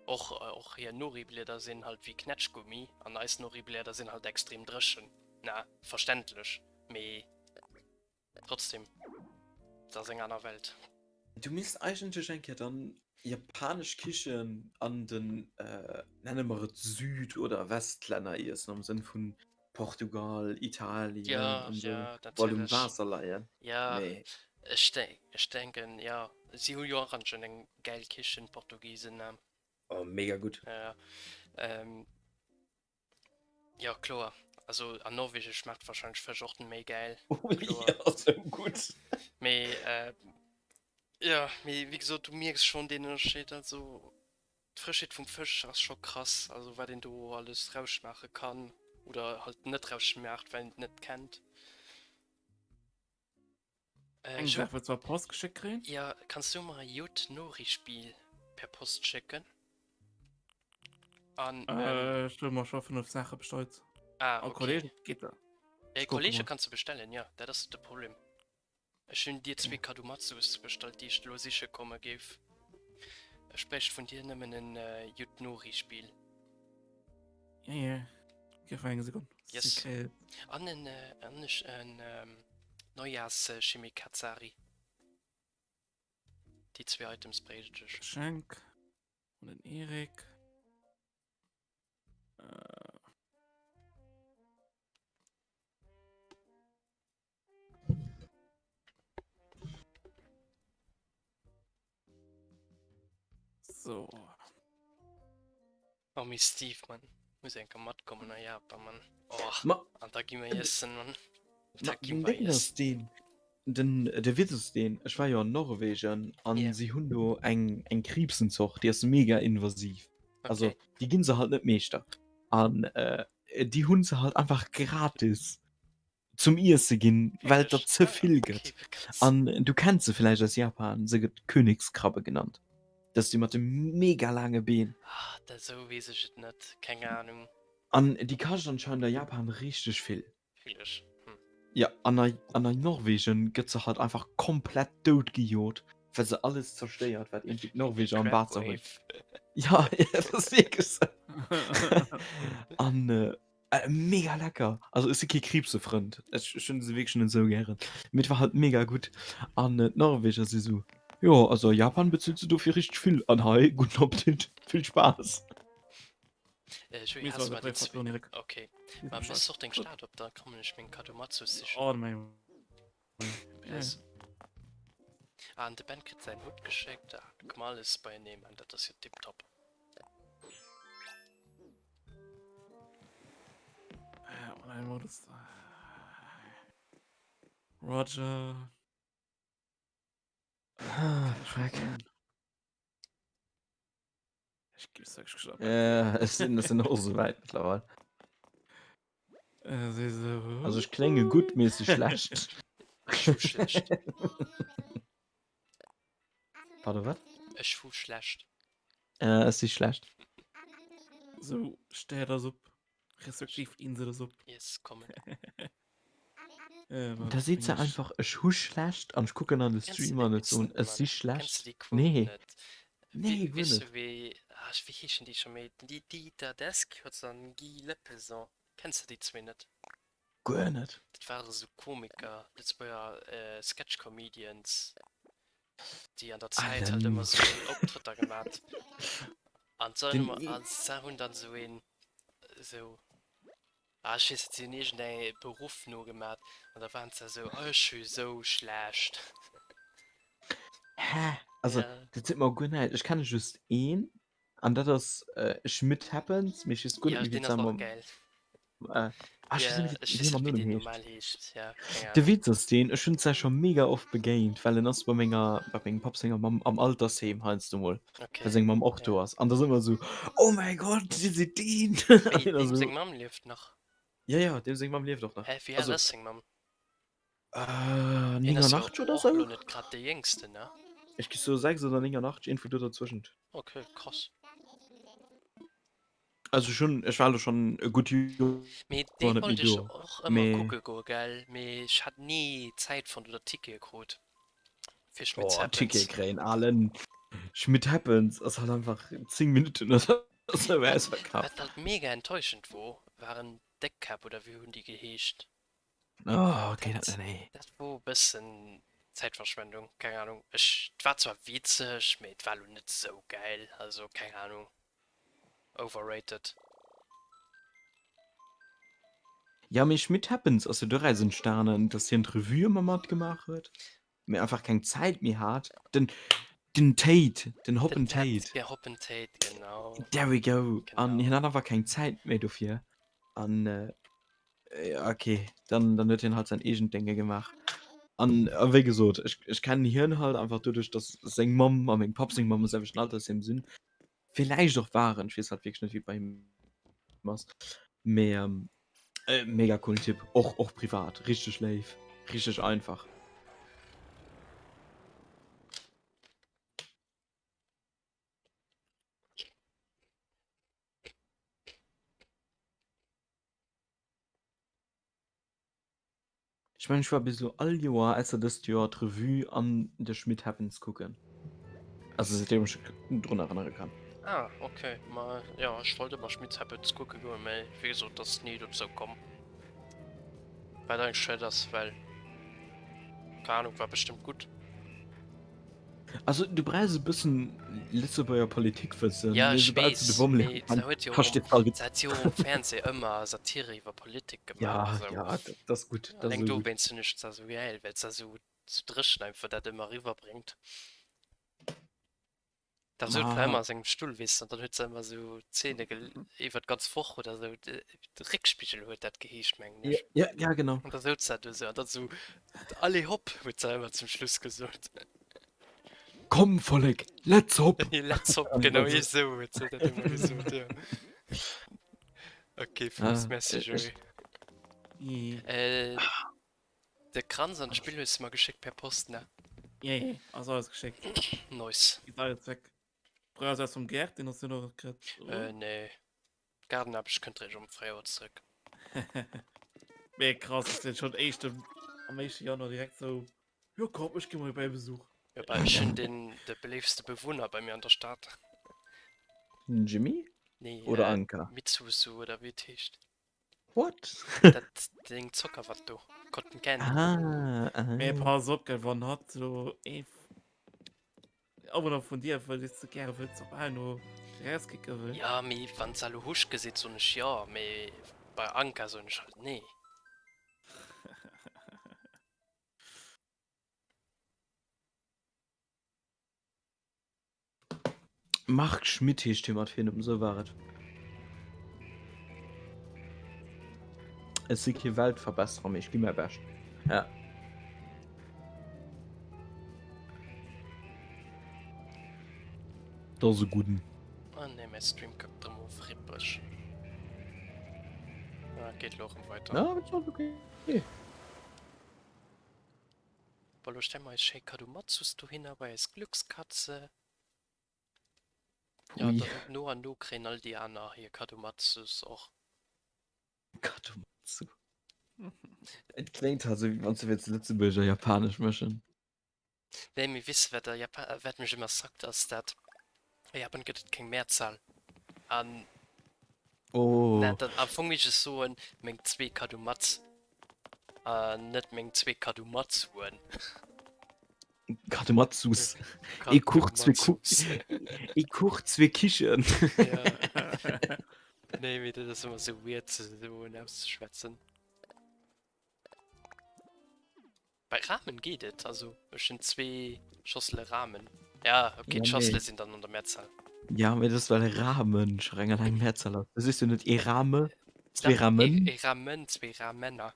Och, och hir Noriblieder sinn halt wéi Knätschgummi an eis Noriblieder sinn halt extrem dréchen. Na, verständlech, mee trotzdem, et ass eng aner Welt. Du misst eigentlech eng Kéier dann japanesch Kichen an den, nenne mer et Süd oder Westlänner iessen, am Sënn vun Portugal, Italien Ja, an esou, ja, wou all um natierlech. Waasser leien. Ja, Mee. ech denk, ech denken, ja, si hu jo och anscheinend eng gäil Kichen, d'Portugisen, ne? Oh, mega gutt. Ja, ähm, ja, kloer. Also an Norwegen schmaacht wahrscheinlech Fësch och méi gäil, kloer. Ja, sou gutt. Mee, äh, ja, mee wéi gesot, du mierks schonn deen Ënnerscheed, also. D'Frëschheet vum Fësch ass scho krass, also wat een do alles rausschmaache kann oder halt net rausschmaacht, well een et net kennt. Äh, Eng Jo, Saach wëlls du per Post geschéckt kréien? ja, kanns du mer e Jut-Nori-Spill per Post schécken? An en. Äh, ech hu mer scho 5 Saache bestallt. Ah, A okay. Kollege geet dat. Äh, Ech kucke Kollege mol. kanns du bestellen, ja, dat ass net de Problem. Ech hunn dir zwee Kadomatsus bestallt, déi ech elo siche komme géif. Ech bréicht vun dir nëmmen en Yutnori-Spill. Ja, ja. Gëff mer eng Sekonn. Yes. Secret. An en, an ech en Neujahrs-Shimikatsari. Déi zwee Items bréicht ech. Geschenk un den Erik. Äh. So. Oh, mi Steve, Mann. Muss enker matkommen a Japan, Mann. Oh, Ma, an da gi mer iessen, Mann. Da ma gi den mer Ding ass iessen. deen, den, de Witz ass deen, ech war jo an Norwegen an Yeah. si hunn do eng, eng Kriibsenzucht, déi ass mega invasiv. Also, Okay. déi ginn se halt net Meeschter. An äh, déi hunn se halt einfach gratis. zum Iesse ginn, well et der ze vill gëtt. An du kenns se vläicht aus Japan, se gëtt Königskrabbe genannt. Dat ass déi mat de mega laange Been. Ah, dat esou weess ech et net, keng Ahnung. An déi kascht anscheinend a Japan richteg vill. Wierklech? Hm. Ja, an a an a Norwegen gëtt se halt einfach komplett dout gejot, well se alles zerstéiert, wat iergendwéi d'Norweger am Crab Waasser hunn. Wave. Ja, dat ass wierklech sou. An Äh, mega lecker. Also ech si kee Kriibsefrënd. Ech ech hunn se wierklech net esou gären. Mee et war halt mega gutt. An äh, d'Norweger si sou, jo, also a Japan bezilt se dofir richteg vill. An hei, guten Appetit, vill Spaass. Äh, Joey, Mir hast du soll mal die Bréif zwei... verloren, Erik. Okay. Mir Ma Bescheid. miss och deng Stad op, da kommen ech meng Kadomatsus sichen. Oh, mein. Yes. Ah, an de Ben kritt säin Hutt geschéckt. Ah, da komm alles beienee, man, dat ass jo tiptop. Äh, Online-Modus. Roger. Ah, fuck. Ech gib's wirklich schon ab. Ja, ech sinn, ech sinn och esou wäit mittlerweile. Äh, se so. Also ech klénge gutt, mee ech si schlecht. Ech hu schlecht. Pardon, wat? Ech hu schlecht. Äh, ech si schlecht. Sou, Städ ass op, respektiv Insel ass op. Yes, kommen. Äh, Da seet se einfach, ech hu schlecht an ech kucken an de Kennst du Stream dee an et Witz soen, net, ech Mann? si Kenns schlecht. du déi Quote Nee. net? Nee, Wéi, guer weess net. du wéi, ah, wéi heeschen déi scho méi? Den Dieter Desk huet se an Guy Lepeson. Kenns du déi zwee net? Guer net. Dat ware sou Komiker, Lëtzebuerger Sketch-Comedians, déi an der Zäit halt ëmmer sou Optrëtter gemat. An se Den hunn ëmmer, se hunn dann sou een, sou, ah ech weess net, si hunn iergendee Beruff nogemat an da waren se sou, oh ech hu sou schlecht. Hä? Also, Ja. dat seet mer guer näischt. Ech kenne just een, An dat ass äh, Schmidt Happens, mee ech weess guer Ja, net méi, wéi deen ass och d'Sam geil. äh, ah, ech weess Ja, net méi, ech wéi weess hie mam net, wéi Numm deen heescht. normal heescht. Ja, keng De Ahnung. Witz ass deen, ech hunn se scho mega oft begéint, well en ass bei menger, bei mengem Papp senger Mamm am Altersheem heiansdo mol, well Okay, seng Mamm och ja. do ass. An da ass ëmmer esou, Oh mäi Gott, Dir sidd deen! Wéi, An deem esou. seng Mamm lieft nach? Ja, ja, deem seng Mamm lieft och nach. Hä, wéi al Also, ass seng Mamm? äh, Hien ass jo 89 oder och sou? lo net grad dee Jéngsten, ne? Ech gi soe 6 oder 89, iergendwou do derzwëschent. Okay, krass. Also ech hunn, ech war elo schonn e gutt Joer Mee dee net méi wollt ech do, och ëmmer mee. kucke goe, gell? Mee ech hat ni Zäit fonnt oder Tickete krut fir Schmitz Oh, Ticket Happens. kréien, alen Schmitt Happens ass halt einfach 10 Minutten oder sou Wat, ausverkaaft. wat halt mega enttäuschend wor, waren d'Déckkäpp oder wéi hunn déi geheescht? Oh, okay, dat Dat, net, nee. dat wor e bëssen Zäitverschwendung, keng Ahnung. Ech, 't war zwar witzeg, mee 't war lo net sou gäil, also keng Ahnung. Overrated. Ja, mee Schmitt Happens ass jo doraus entstanen, dass hien d'Revue ëmmer matgemaach huet, mee einfach keng Zäit méi hat. Den, den Tate, den Den Hoppen Ted, Tate. ja, Hoppen Tate, genau. There we go. An Genau. hien hat einfach keng Zäit méi dofir. An Ja, okay, dann, dann huet hien halt säin eegent Dénge gemaach. An a wéi gesot, ech, ech kennen hien halt einfach doduerch, dass seng Mamm a mengem Papp seng Mamm am selwechten Altersheem sinn. Villäicht och waren, ech weess halt wierklech net, wéi et bei him ass. Mee ähm, äh, mega coolen Typ, och, och privat, richteg léif, richteg einfach. Ech mengen ech war bis elo all Joer ausser dëst Joer d'Revue an de Schmitt Happens kucken. Also säitdeem ech mech drun erënnere kann. Ah ok, ma jo ech wollt ëmmer Schmitz Happens kucke goen, mä wéi gesot ass ni dozou komm. Wat eigentlech schued ass, well keng Ahnung, war bestëmmt gutt. Also du brauchs e bëssen Lëtzebuerger Politikwëssen, Ja mee ech soubal s du de weess, Bommeleeër mee kanns, se huet jo kascht och dir d'Fall se hat jo och um Fernseh ëmmer Satire iwwer Politik Ja, gemaach esou. ja, dat ass gutt, dat ass Alleng esou gutt. dowéinst hunn ech se esou gäil, well se esou sou dréchen einfach dat ëmmer eriwwerbréngt. Da sot se Ma ëmmer a sengem Stull, weess de, an dann huet se ëmmer esou Zeene gel iwwer d'ganz Woch oder esou, de Réckspigel huet dat geheescht, mengen ja, ech. ja, ja, genau. An da souz se do esou an dann esou, Allez hopp, huet se ëmmer zum Schluss gesot. Komm Vollek, let's hopp! Let's hopp, An genau dann esou. esou huet se dat ëmmer gesot, jo. Ok, Fuuss, Ah, merci ech, Joé. Äh, De Kranz an d'Spill hues de mer geschéckt per Post, ne? Ja, ja, ass alles geschéckt. Nice. Geet alles weg. Brauchs eppes vum Gerd, deen hues du nach net kritt, oder? Äh, nee. D'Gaardenaarbecht kënnt réischt am Fréijoer zréck. Mee krass, dass deen schon éischte, am éischte Januar direkt sou, jo komm, ech gi mol bei Besuch. Jo, bah, ech hunn den, de beléiftste Bewunner bei mir an der Stad. Jimmy? Nee, Oder äh, Anka? Mitsusu oder wéi et heescht. What? Dat deng Zockerwatt do, Cotton Candy. Ah, ah. Mee pass op, gell, wann hatt lo ee Awunner vun dir wëll, dee s de gäre wëlls, op Anno erauskicke wëll. Ja, mee wann se elo Husch geseet, soen ech jo, mee bei Anka soen ech halt nee. Marc Schmitt heescht hie mat Virnumm, esou war et. Ech si kee Weltverbesserer, mee ech gi mäi Bescht. Ja. Dat ass e gudden. Ah nee, mäi Stream kackt erëm of, rippeg. Ah, geet elo erëm weider. Ja, ass okay. Bon, lo stelle mer eis schéi Kadomatsus dohinner bei eis Glückskatze. Ja, Ui. dann no an no kréien all déi aner hir Kadomatsus och. Kadomatsu. Et kléngt halt sou, wéi wann s du wéilts Lëtzebuergesch a Japanesch mëschen. Nee, mee weess de wat a Japan, wat mech ëmmer sackt, ass dat a Japan gëtt et keng Mehrzahl. An Oh. na, dann am Fong misst ech soen, meng zwee Kadomatz an net meng zwee Kadomatsuen. Kadomatsus. Ee Kuch, zwee Ku Kadomatsus. Ee Kuch, zwee Kichen. Ja. Nee, mee dat ass ëmmer sou weird ze soen, auszeschwätzen. Bei Ramen geet et, also ech hunn zwee Schossele Ramen. Ja, okay, Ja, d'Schossele mee. sinn dann an der Mehrzahl. Ja, mee dat ass well Ramen scho reng eleng Mehrzahl ass. Du sees jo net ee Rame, zwee Dach, ee, Ramen. ee Ramen, zwee Ramänner.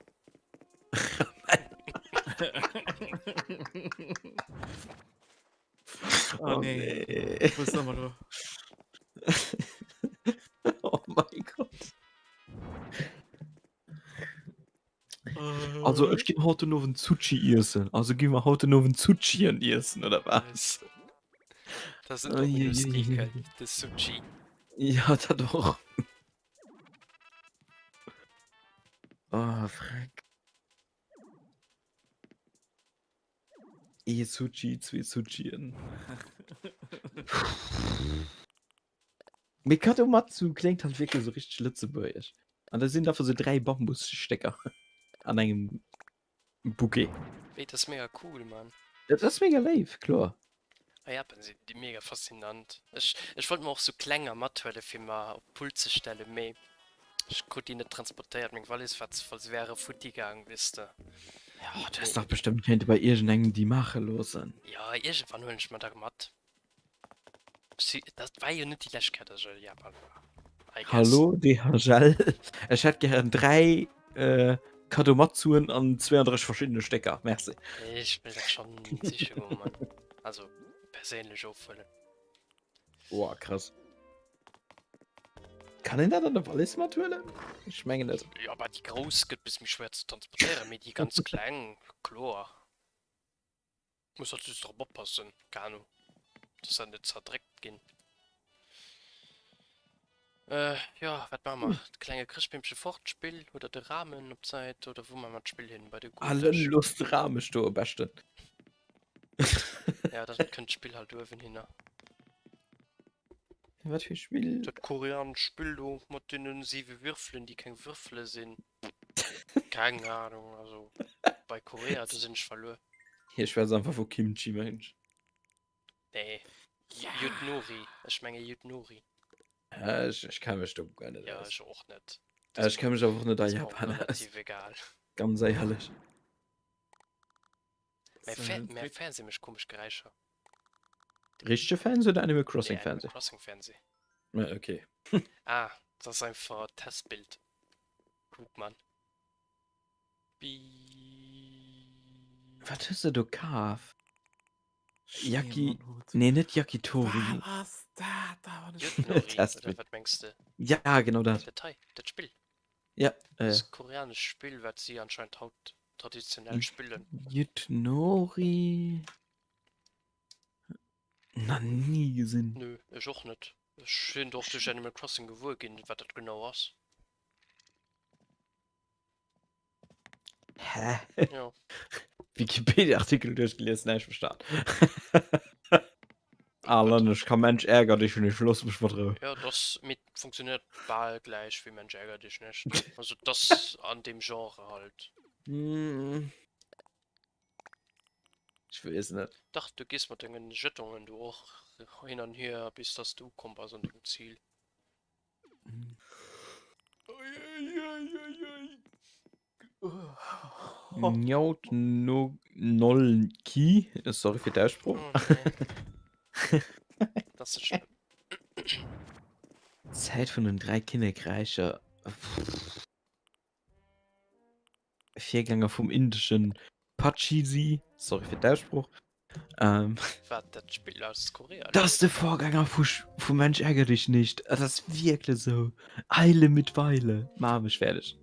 Oh Oh nee. nee. Wou soll mer do? Oh mein Gott. Also ech ginn haut den Owend Sushi iessen. Also gi mer haut den Owend Sushien iessen oder was? Das sind Dominus Ekel, de Sushi. Ja, dat och. Oh, freck. Ee Sushi, zwee Sushien. Mee Kadomatsu kléngt halt wierklech esou richteg lëtzebuergesch. An da sinn einfach sou 3 Bambusstécker an engem Bouquet. Wéi, dat ass mega cool, Mann. Dat ass mega léif, kloer. Ah Japan sinn déi mega faszinant. Ech ech wollt mer och sou klenger mathuelen fir mer op d'Pult ze stellen, mee ech krut déi net transportéiert, meng Wallis war ze voll, se wäre futti gaang, weess de. Jo, du häss dach bestëmmt kéinte bei iergendengem déi maache loossen. Jo, iergendwann huelen ech mer der mat. Dat war jo net déi lescht Kéier, dass ech a Japan war, I guess. Hallo DHL, ech hätt gären 3 Kadomatsuen an 32 verschiddene Stécker, merci. Ech wëll dat schonn siche goen, Mann. Also perséinlech ofhuelen. Boah, krass. Kann een dat an der Wallis mathuelen? Ech mengen net. Jo, bah déi grouss gëtt bis méi schwéier ze transportéieren, mee déi ganz kleng, kloer. Muss halt just drop oppassen, keine Ahnung, dass se net zerdréckt ginn. Äh, jo, wat maache mer? De klenge Chrëschtbeemche fort, d'Spill oder de Rahmen op d'Säit oder wou maache mer d'Spill hin? Bei de Ah, Gutdësch? looss de Rahme stoe, beschten. Ja, dann kënnt d'Spill halt uewen hinner. Wat fir Spill? Dat koreanescht Spill do mat deenen siwe Würfelen, déi keng Würfele sinn. Keng Ahnung, also bei Korea, do sinn ech verluer. Hie schwätzt einfach vu Kimchi, mensch. Nee, Yutnori, ech menge Yutnori. Ja, ech, ech kenne mech do guer net Ja, aus. ech och net. Ech kenne mech awer och net a Das ist mir auch Japan aus. relativ egal. Ganz éierlech. Mäi Fer mäi Fernseh mécht komesch Geräischer. Richtege Fernseh oder Animal Crossing Nee, Animal Fernseh? Crossing Fernseh. Ah, okay. Ah, das ass einfach Testbild. Guck man. Bi. Wat hues de do kaf? Yaki. Nee, net Yakitori. Wat ass dat da? Yutnori, oder Testbild. wat mengs de? Ja, genau dat. Dat hei, dat Spill. Ja, äh. Das koreanescht Spill, wat si anscheinend haut traditionell spillen. Yutnori. Nach nie gesinn. Nö, ech och net. Ech sinn och duerch Animal Crossing gewuer ginn, wat dat genau ass. Hä? Jo. Wikipedia-Artikel duerchgelies, näischt verstan. Alan, ech ka Mensch ärger dich nicht, looss mech mat Rou. Ja, das mit funktioniert bal gleich wie Mensch ärger dich nicht. Also das an dem Genre halt. Hm. Ech weess net. Dach, du gees mat dengen Jetongen do och hin an hier, bis dass du ukomm bass an dengem Ziel. Njaut no noll ki, sorry fir d'Aussprooch. Oh nee. Das ass schlëmm. Zäit vun den 3 Kinnekräicher. Virgänger vum indeschen Pachisi, sorry fir d'Aussprooch. Ähm, Wat dat Spill aus Korea? Das ist de Vorgänger vu, vu Mensch ärger dich nicht. Das ass wierklech esou. Eile mit Weile. Maach mech fäerdeg.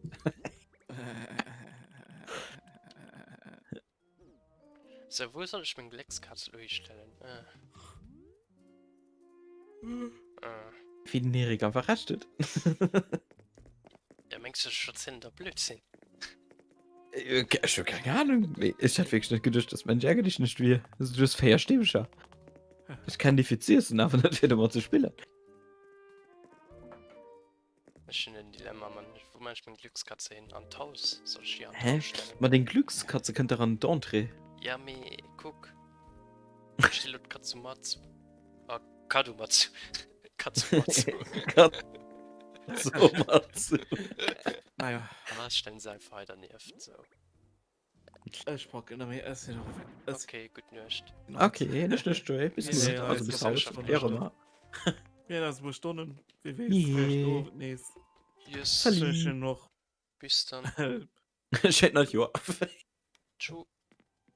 Sou, wou soll ech meng Gléckskaz elo histellen? Äh. Äh. Wéi den Erik einfach Recht huet. Ja, mengs du, ech erzielen der Blödsinn? Ech hu keng Ahnung, mee ech hätt wierklech net geduecht, dass mäin Ärgerlech nicht wier. Also, du hues 4 Stäbcher. Ech kennen déi fir z'iessen, awer net fir domat ze spillen. Ech hunn en Dilemma, Mann. Wou maan ech meng Glückskatze hin? An d'Haus? Soll ech déi an Hä? d'Haus stellen? Ma deng Glückskatze kënnt dach an d'Entrée. Ja, mee kuck. Ech stelle lo d'Katzumatsu. Ah, Kadumatsu. Katzumatsu. Katzumatsu. Naja. Ah, ech stellen se einfach hei dernieft, sou. Ech packen ëmmer ech sinn och ech Okay, gutt Nuecht. Okay, net schlecht, Joé. Bis Nee, muer. Also bis haut. nee, Wéi och ëmmer. Mir hunn eis e puer Stonnen. Wie weess, vläicht Nee. Owend nees. Yes. Salut. Ech hunn och. Bis dann. Schéint neit Joer. Tschu.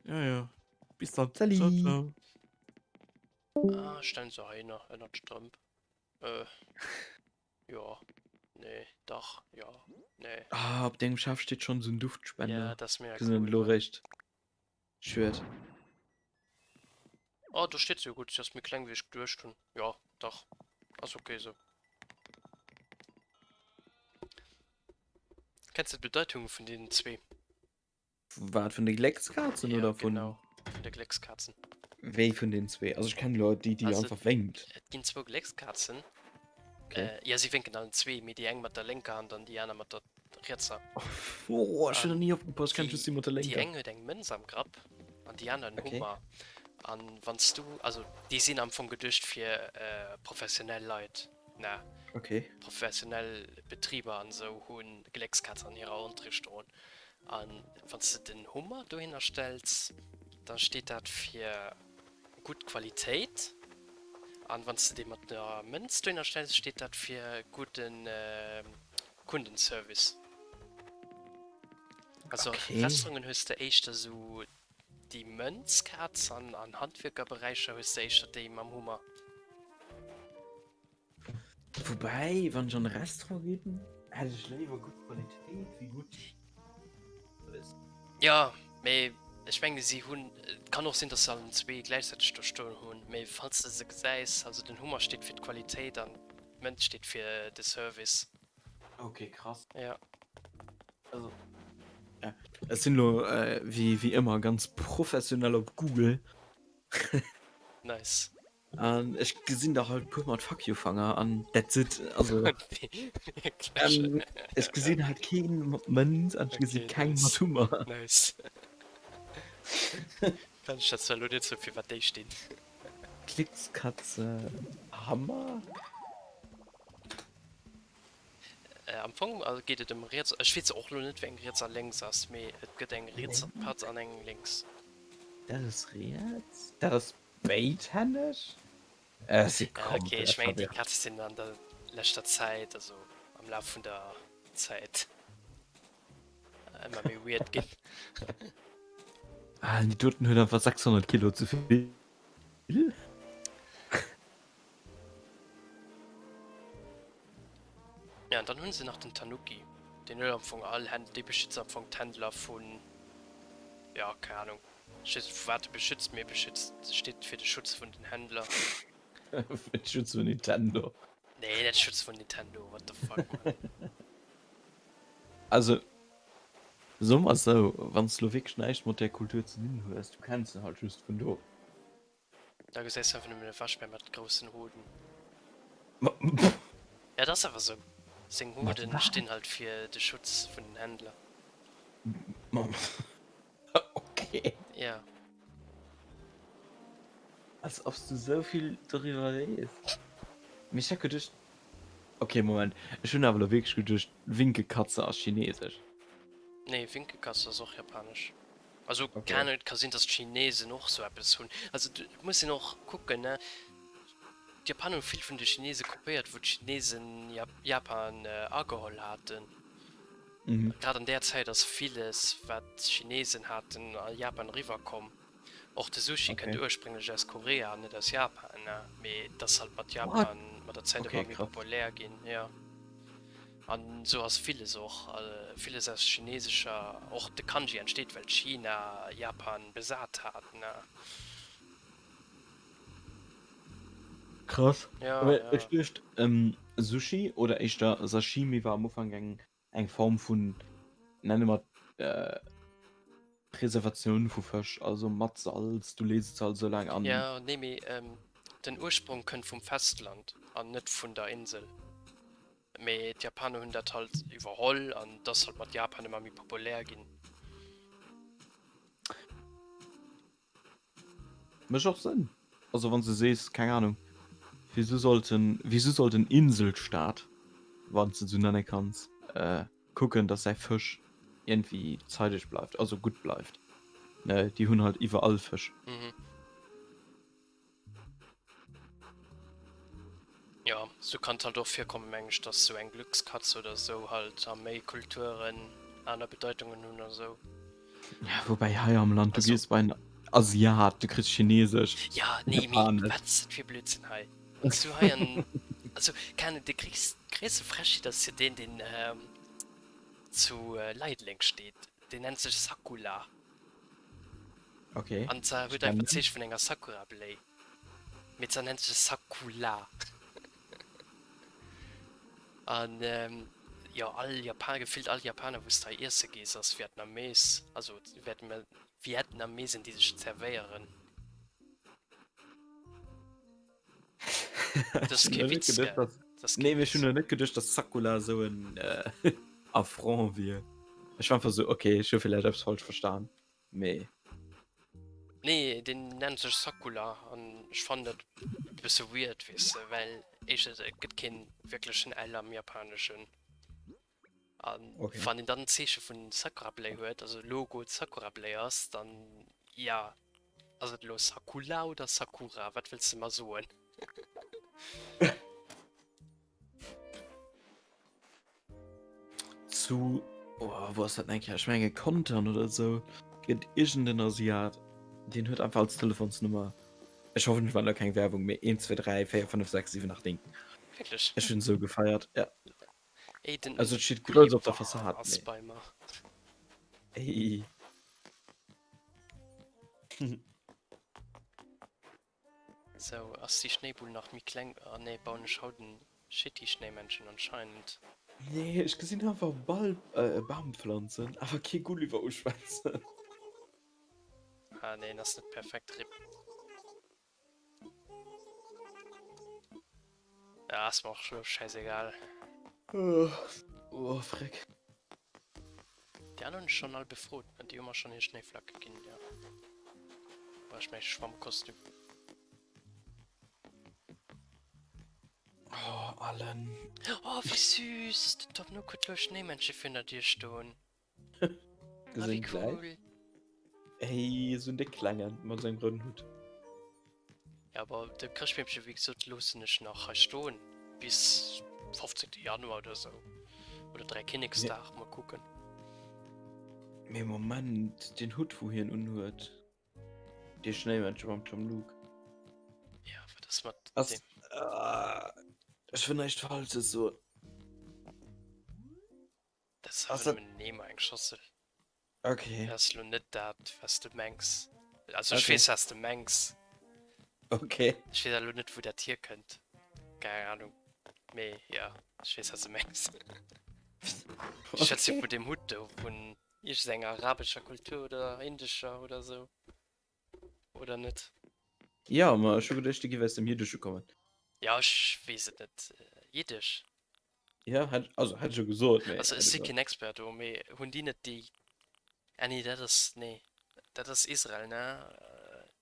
Ja, ja. Bis dann. Salut. Ciao, ciao. Ah, stellen se hei nach ënnert d'Strëmp. Äh. Jo. Nee, dach, jo, nee. Ah, op dengem Schaf steet schonn esou en Duftspender. Ja, dat ass mega Gesinn cool, elo Mann. réischt. Schued. Oh, do steet se jo gutt. Si ass méi kleng wéi ech geduecht hunn. Jo, dach. Ass ok esou. Kenns de d'Bedeitung vun deenen zwee? Wat vun de Gléckskazen Ja, oder vun. genau, vun de Gléckskazen. Wéi vun den zwee? Also ech kennen elo déi, déi Also, einfach wénkt. Et ginn zwou Gléckskazen. Okay. Äh, ja, si wénken allen zwee, mee déi eng mat der lénker Hand an déi aner mat der rietser. Oh, ech hunn An nach ni opgepasst, ech kenn just déi mat der déi lénker. eng huet eng Mënz am Grapp an déi aner en Okay. Hummer. An wann s du, also déi sinn am Fong geduecht fir äh, professionell Leit, ne? Okay. Professionell Betriber an esou hu Gléckskazen an hirer Entrée stoen. An wann s de den Hummer dohinner stells, da steet dat fir gutt Qualitéit. An wann s de dee mat der Mënz dohinner stells, steet dat fir gudde Kundenservice. Also Okay. Restauranten hues de éischter esou déi Mënzkaz an an Handwierkerberäicher hues de éischter déi mam Hummer. Woubäi, wann ech an e Restaurant ginn, hätt ech léiwer gutt Qualitéit wéi gutt Service. Jo, mee ech mengen si hunn, et kann och sinn, dass se allen zwee gläichzäiteg do stoen hunn, mee falls de se gesäis, also den Hummer steet fir d'Qualitéit an d'Mënz steet fir de Service. Ok, krass. Ja. Also, ja. Ech sinn elo wéi wéi ëmmer ganz professionell op Google. Nice. An ech gesinn der halt puer mat Fuck you Fanger an that's it. Also ähm, ech gesinn halt keen mat Mënz an ech gesi Okay, keng nice. mat Hummer. Nice. Kann ech dat zwar elo net soen, fir wat déi stinn. Klickskatze Hammer? Äh, am Fong also geet et ëm riets, ech weess och lo net wéi eng riets a lénks ass, mee et gëtt eng riets Patz an eng lénks. Dat ass riets? Dat ass Béidhänneg? Ech si Ah, okay, komplett ech mengen déi verwirrt. Kaze sinn an der leschter Zäit, also am Laf vun der Zäit ëmmer méi weird ginn. Ah, déi doten huet einfach 600 Kilo ze vill. Ja, an dann hunn se nach den Tanuki. Deen huet am Fong all Händler, dee beschützt am Fong d'Händler vun, ja, keng Ahnung, ech weess net vu wat e beschützt, mee e beschützt, steet fir de Schutz vun den Händler. Fir de Schutz vun Nintendo. Nee, net Schutz vun Nintendo, what the fuck, man. Also, soe mer esou, wann s de lo wierklech näischt mat där Kultur ze dinn hues, du kenns se halt just vun do. Da gesäis du einfach nëmmen e Waschbär mat groussen Hoden. Ja, dat ass awer sou. Seng Hoden stinn halt fir de Schutz vun den Händler. Okay. Ja. Als ob s du sou vill doriwwer weess. Mee ech hat geduecht, okay Moment, ech hunn awer elo wierklech geduecht, Winkekatze ass chinesesch. Nee, Winkekatze ass och japanesch. Also Okay. keng Ahnung, et ka sinn, dass d'Chinesen och sou eppes hunn. Also et muss een och kucken, ne, d'Japaner hu vill vun de Chinese kopéiert, wou d'Chinesen Japan ageholl haten. Mhm. Grad an där Zäit ass villes, wat d'Chinesen haten, a Japan eriwwer komm. Och de Sushi kënnt Okay. ursprénglech aus Korea an net aus Japan, ne, mee et ass halt mat What? Japan mat der Zäit Okay, ëmmer méi krass. populär ginn, jo. An esou ass villes och, villes aus chinesescher, och de Kanji entsteet well China Japan besat hat, ne? Krass. Ja, Well ja. ech duecht Sushi oder éischter Sashimi war am Ufank eng eng Form vun, nenne mer et, Preservatioun vu Fësch, also mat Salz, du lees et halt esou laang an. Ja, nee mee den Ursprong kënnt vum Festland an net vun der Insel. Mee d'Japaner hunn dat halt iwwerholl an et ass halt mat Japan ëmmer méi populär ginn. Mécht och Sënn. Also wann s de sees, keng Ahnung, wieso sollt en, wieso sollt en Inselstaat, wann s de et esou nenne kanns, kucken, datt säi Fësch iergendwéi zeideg bleift, also gutt bleift. Ne, déi hunn halt iwwerall Fësch. Mhm. Jo, sou kann et halt och virkommen, meng ech, dass sou eng Glückskatz oder sou halt a méi Kulturen aner Bedeitungen hunn a sou. Ja, woubäi hei am Land, du Also. gees bei en Asiat, du kriss Chinesesch, Ja, nee, mee Japanesch. wat ass dat fir Blödsinn hei? Wann s du hei an, also, keng Ahnung, de gréisst, gréisste Frechheet ass jo deen, deen zu Leideleng steet, deen nennt sech Sakula. Okay. An zwar huet einfach d'Zeeche vun enger Sakura-Bléi. Mee zwar nennt sech Sakula. An jo, all Japaner, gefillt all Japaner wou s de hei iesse gees ass Vietnamees, also Vietnamesen déi sech zerwéieren. Dat ass kee Witz, gell? Dat ass kee Nee, mee ech Witz. hunn och net geduecht, dass Sakula esou en Affront wier. Ech war einfach esou, okay, ech hu villäicht eppes falsch verstan, mee. Nee, deen nennt sech Sakula an ech fannen dat e bësse weird, weess de, well éischtens et gëtt keen wierklechen L am Japaneschen an Okay. wann een dann d'Zeeche vun Sakura-Bléi huet, also Logo d'Sakura-Bléi ass, dann ja, ass et elo Sakula oder Sakura? Wat wëlls de mer soen? Zu, oh, wou ass dat eng Kéier? Ech menge Contern oder esou, gëtt iergend en Asiat, deen huet einfach als Telefonsnummer, ech hoffen ech man elo keng Werbung, mee 1 2 3 4 5 6 7 8 9. Wierklech? Ech hunn esou gefeiert, ja. Ey, den Also et steet grouss op der Fassad, ass mee. bei mer. Ey. Sou, ass déi Schnéibull nach méi kleng? Ah nee, bauen ech haut en shitty Schnéimännchen anscheinend. Nee, ech gesinn einfach Ball, äh, Bampflanzen, awer kee Gulliver uschwätzen. Ah nee, en ass net perfekt, rip. Ja, ass mer och elo schäisegal. Oh, freck. Déi aner hunn ech schonn all befrot, ne? Déi hu mer schonn hir Schnéiflacke ginn, jo. Brauch ech mäi Schwammkostüm. Oh, Allen. Oh, wéi süß! Den Tom Nook huet elo e Schnéimännche virun der Dier stoen. Ah, wéi Gesinn gläich. cool! Ey, esou en déck klengen mat sengem rouden Hutt. Ja, aber de Chrëschtbeemche, wéi gesot, loossen ech nach hei stoen bis 15. Januar oder sou. Oder Dräikinneksdag, mol kucken. Mee Moment, den Hutt wou hien unhuet, dee Schnéimännche mam Tom Luke. Ja, wat ass mat Ass, deem? ech wëll näischt Falsches soen. Dat ass Ass awer dat. nëmmen en Eemer, eng Schossel. Okay. Dat ass lo net dat, wat s de mengs. Also ech Okay. weess, wat s de mengs. Okay. Ech weess awer lo net, wou dat hierkënnt. Keng Ahnung. Mee ja, ech weess, wat s de mengs. Ech schwätze Okay. vun deem Hutt do, vun iergendenger arabescher Kultur oder indescher oder sou. Oder net? Ja, ma ech hu geduecht, du giff aus dem Jiddesche kommen. Ja, ech weess et net. Jiddesch? Ja, hätt, also hätt ech jo gesot, mee. Also ech si keen Expert do, mee hunn déi net déi, ah nee dat ass, nee dat ass Israel, ne?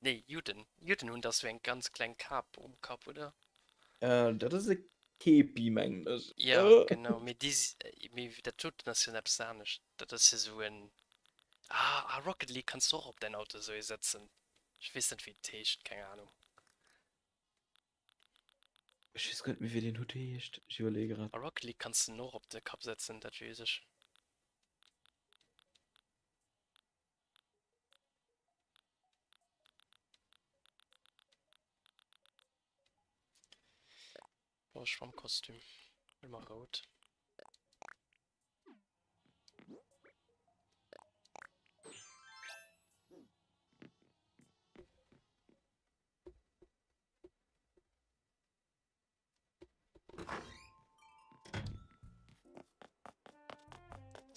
Nee Judden, Judden hunn dach sou eng ganz kleng Kap um Kapp, oder? Äh, dat ass e Kepi, mengen ech. Jo, genau, mee déi, mee dat doten ass jo eppes anescht, dat ass jo sou en, ah, a Rocket League kanns du och op däin Auto sou ee setzen, ech weess net wéi et heescht, keng Ahnung. Ech weess guer net méi wéi deen Hutt heescht, ech iwwerleeë grad. A Rocket League kanns de en och op de Kapp setzen, dat weess ech. Boah, Schwammkostüm. Huele mer rout.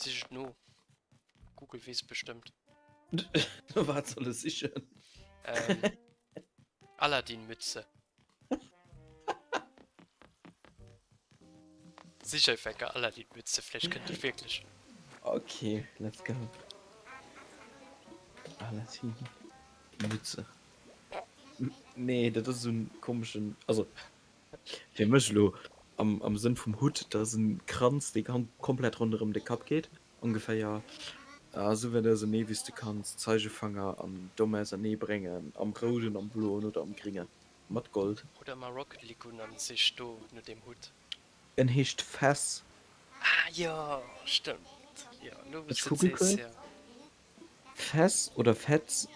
Sich et no. Google weess bestëmmt. No wat soll ech sichen? Ähm, Aladdin-Mütze. Sich einfach eng Aladdin-Mütze, vläicht kënnt et wierklech. Okay, let's go. Aladdin-Mütze. Nee, dat ass esou en komeschen, also fir mech elo am, am Sënn vum Hutt, dat ass en Kranz, dee komplett ronderëm de Kapp geet, ongeféier esou wéi de nee wéi s de kanns Zeigefanger an domm ausernee bréngen, am rouden, am bloen oder am gringen, mat Gold. Oder mar Rocket League un an sich do no deem Hutt. En heescht Fess. Ah jo, stëmmt, jo, elo wou Ech s de et kucke sees, kuerz. jo. Fess oder Fetz,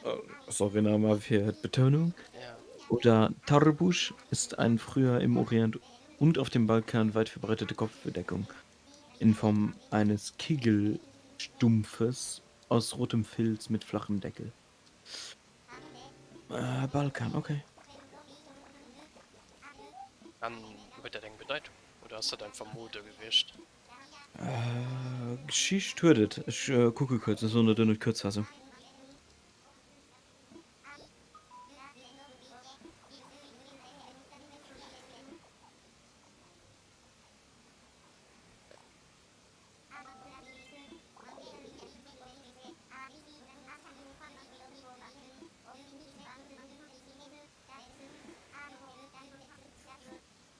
sorry nach emol fir d'Betounung, Ja. oder Tarbusch ist ein früher im Orient und auf dem Balkan weit verbreitete Kopfbedeckung in Form eines Kegelstumpfes aus rotem Filz mit flachem Deckel. Äh, Balkan, okay. An huet dat eng Bedeitung oder ass dat einfach Mode gewiescht? Geschicht huet et. Ech kucke kuerz, ech soen der duerno d'Kuerzfassung.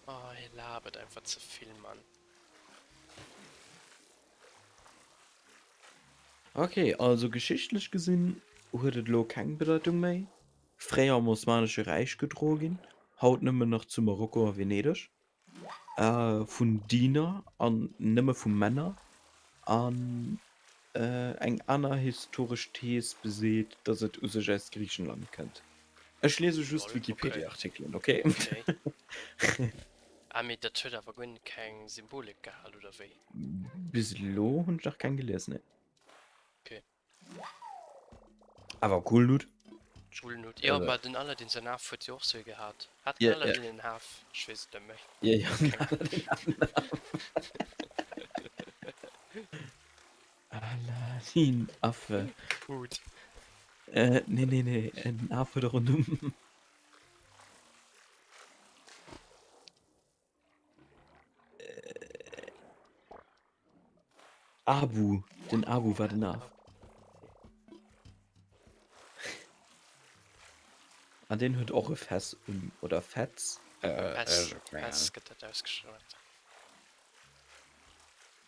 Oh, hie labert einfach ze vill, Mann. Ok, also geschichtlech gesinn huet et elo keng Bedeitung méi. Fréier am Osmanesche Räich gedroe ginn, haut nëmmen nach zu Marokko a Venedeg. Vun Diener an nëmme vu Männer. An eng aner historesch Thees beseet, datt et u sech aus Griichenland kënnt. Ech liese just Lol, okay. Wikipedia-Artikelen, ok? Okay. Ah, mee dat huet awer guer keng Symbolik gehat, oder wéi? Bis elo hunn ech nach keng gelies, nee. Okay. Awer coolen Hut. Coolen Hut. Jo, Also. ma den Aladdin säin Af huet jo och sou ee gehat. Hat den Ja, ja. Aladdin en Af? Ech weess et net méi. Ja, ja, den Keng Aladdin hat en Af. Aladdin Affe. Hut. Äh, nee, nee, nee, en Af huet och en Numm. Äh, Abu, den Abu war den Af. An den huet och e Fess um, oder Fetz? Äh, Fess, ech keng Fess Ahnung. gëtt dat ausgeschwat.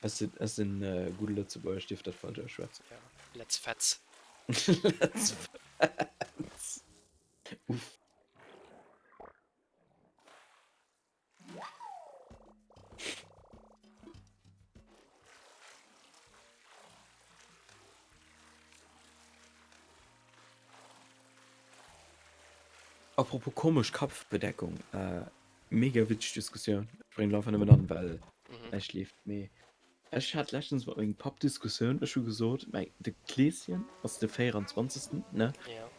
Ech sinn, ech sinn gudde Lëtzebuerger, ech dierf dat falsch ausschwätzen. Ja, let's fetz. Let's fetz. Uff. Apropos komesch Kappbedeckung, mega witzeg Diskussioun, ech bréngen elo einfach nëmmen an, well näischt leeft, mee ech hat leschtens mat mengem Papp d'Diskussioun, ech hu gesot, mäi de Kleeschen ass de 24., ne,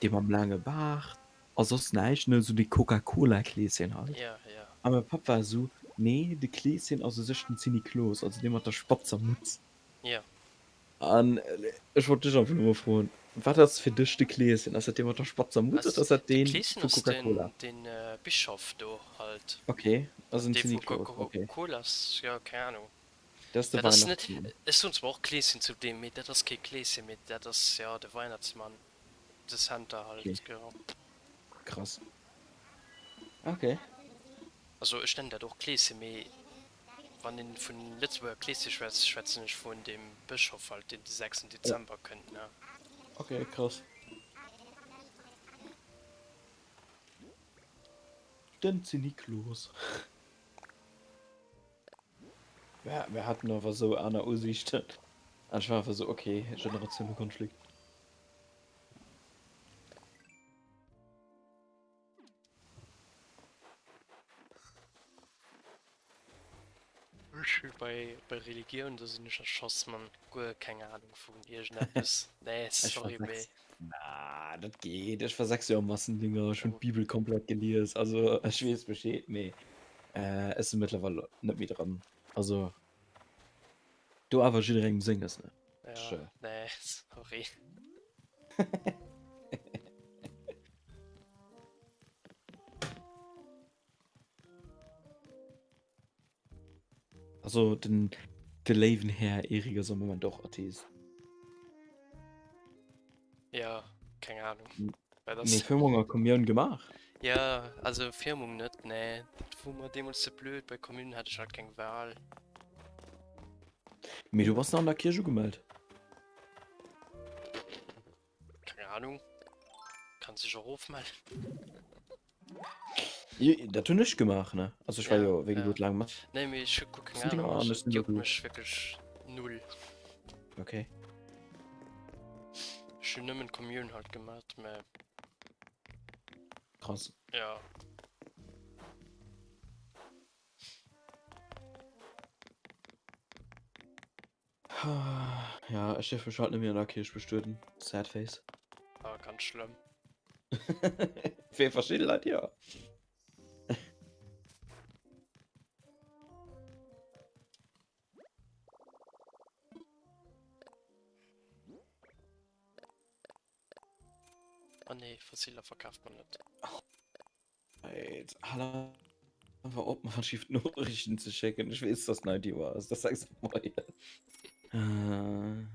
dee mam laange Baart a soss näischt, ne, esou dee Coca-Cola-Kleeschen halt, a mäi Papp war esou, nee, de Kleeschen ass u sech den Zinniklos, also dee mat der spatzer Mutz. An ech wollt dech einfach nëmme froen, wat ass fir dech de Kleeschen? Ass dat dee mat der spatzer Mutz oder ass dat De dee Kleeschen vu ass Coca-Cola? den, den Bischof do halt. Okay, ass An en dee vu Zinniklos, okay. Coca-Cola ass, jo, keng Ahnung. Dat ass de Dat ass net, Weihnachtsmann. ech soen zwar och Kleeschen zu deem, mee dat ass kee Kleeschen, mee dat ass, jo, de Weihnachtsmann, de Santa halt, Okay. jo. Krass. Okay. Also ech nennen dat och Kleeschen, mee Wann een vun Lëtzebuerger Kleeschen schwätzt, schwätzen ech vun deem Bëschof halt, deen de 6 Dezember kënnt, ne? Ok, krass. Den Zinniklos. Mir, mir haten awer sou aner Usiichten. An ech war einfach sou, ok, Generatiounekonflikt. Ech hu bei bei Religioun, do sinn ech erschoss, Mann. Guer keng Ahnung vun iergendeppes. Nee, Ech war sorry, mee. 6, na, dat geet. Ech war 6 Joer Massendinger, ech hunn d'Bibel komplett gelies, also ech weess Bescheed, mee ech si mëttlerweil net méi dran. Also do awer jidderengem senges, ne? Ja, nee, sorry. Also den de léiwen Här Erik ass am Moment och Atheist. Ja, keng Ahnung. Nee, Firmung a Kommioun gemaach? Ja, also Firmung net, nee. Dat wor mer deemools ze blöd, bei Kommun hat ech halt keng Wahl. Mee du bass nach an der Kierch ugemellt? Keng Ahnung. Kann sech och ofmellen. Dat hunn ech gemaach, ne? Also ech war jo wéi gesot laang mat. Nee, mee ech hu guer keng Ahnung. Also et juckt mech wierklech null. Okay. Ech hunn nëmmen d'Kommioun halt gemat, mä. Krass. Ja. Ja, ech dierf mech halt net méi an der Kierch bestueden. Sad face. Ah, ganz schlëmm. Fir verschidde Leit, jo. Oh nee, Fossiler verkaaft man net. Ey, hal einfach op, mer schief Noriichten ze schécken. Ech weess, dass nei Joer ass. Das sagst du moien. Äh.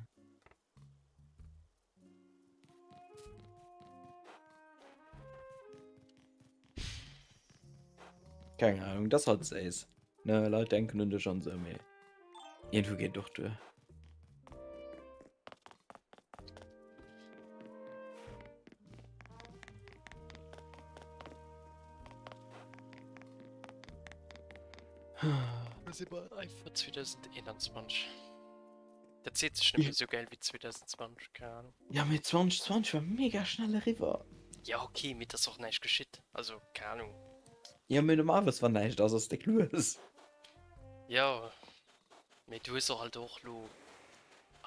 Keng Ahnung, das halt séiss. Ne, Leit denken un dech an sou, mee iergendwou geet et och duer. Mir si bal einfach 2021. Dat seet sech net méi sou gäil wéi 2020, keng Ahnung. Ja mee 2020 war mega schnell eriwwer. Ja ok, mee et ass och näischt geschitt, also keng Ahnung. Ja mee normalerweis wann näischt ass, ass déck lues. Jo, Mee du hues och alt och lo,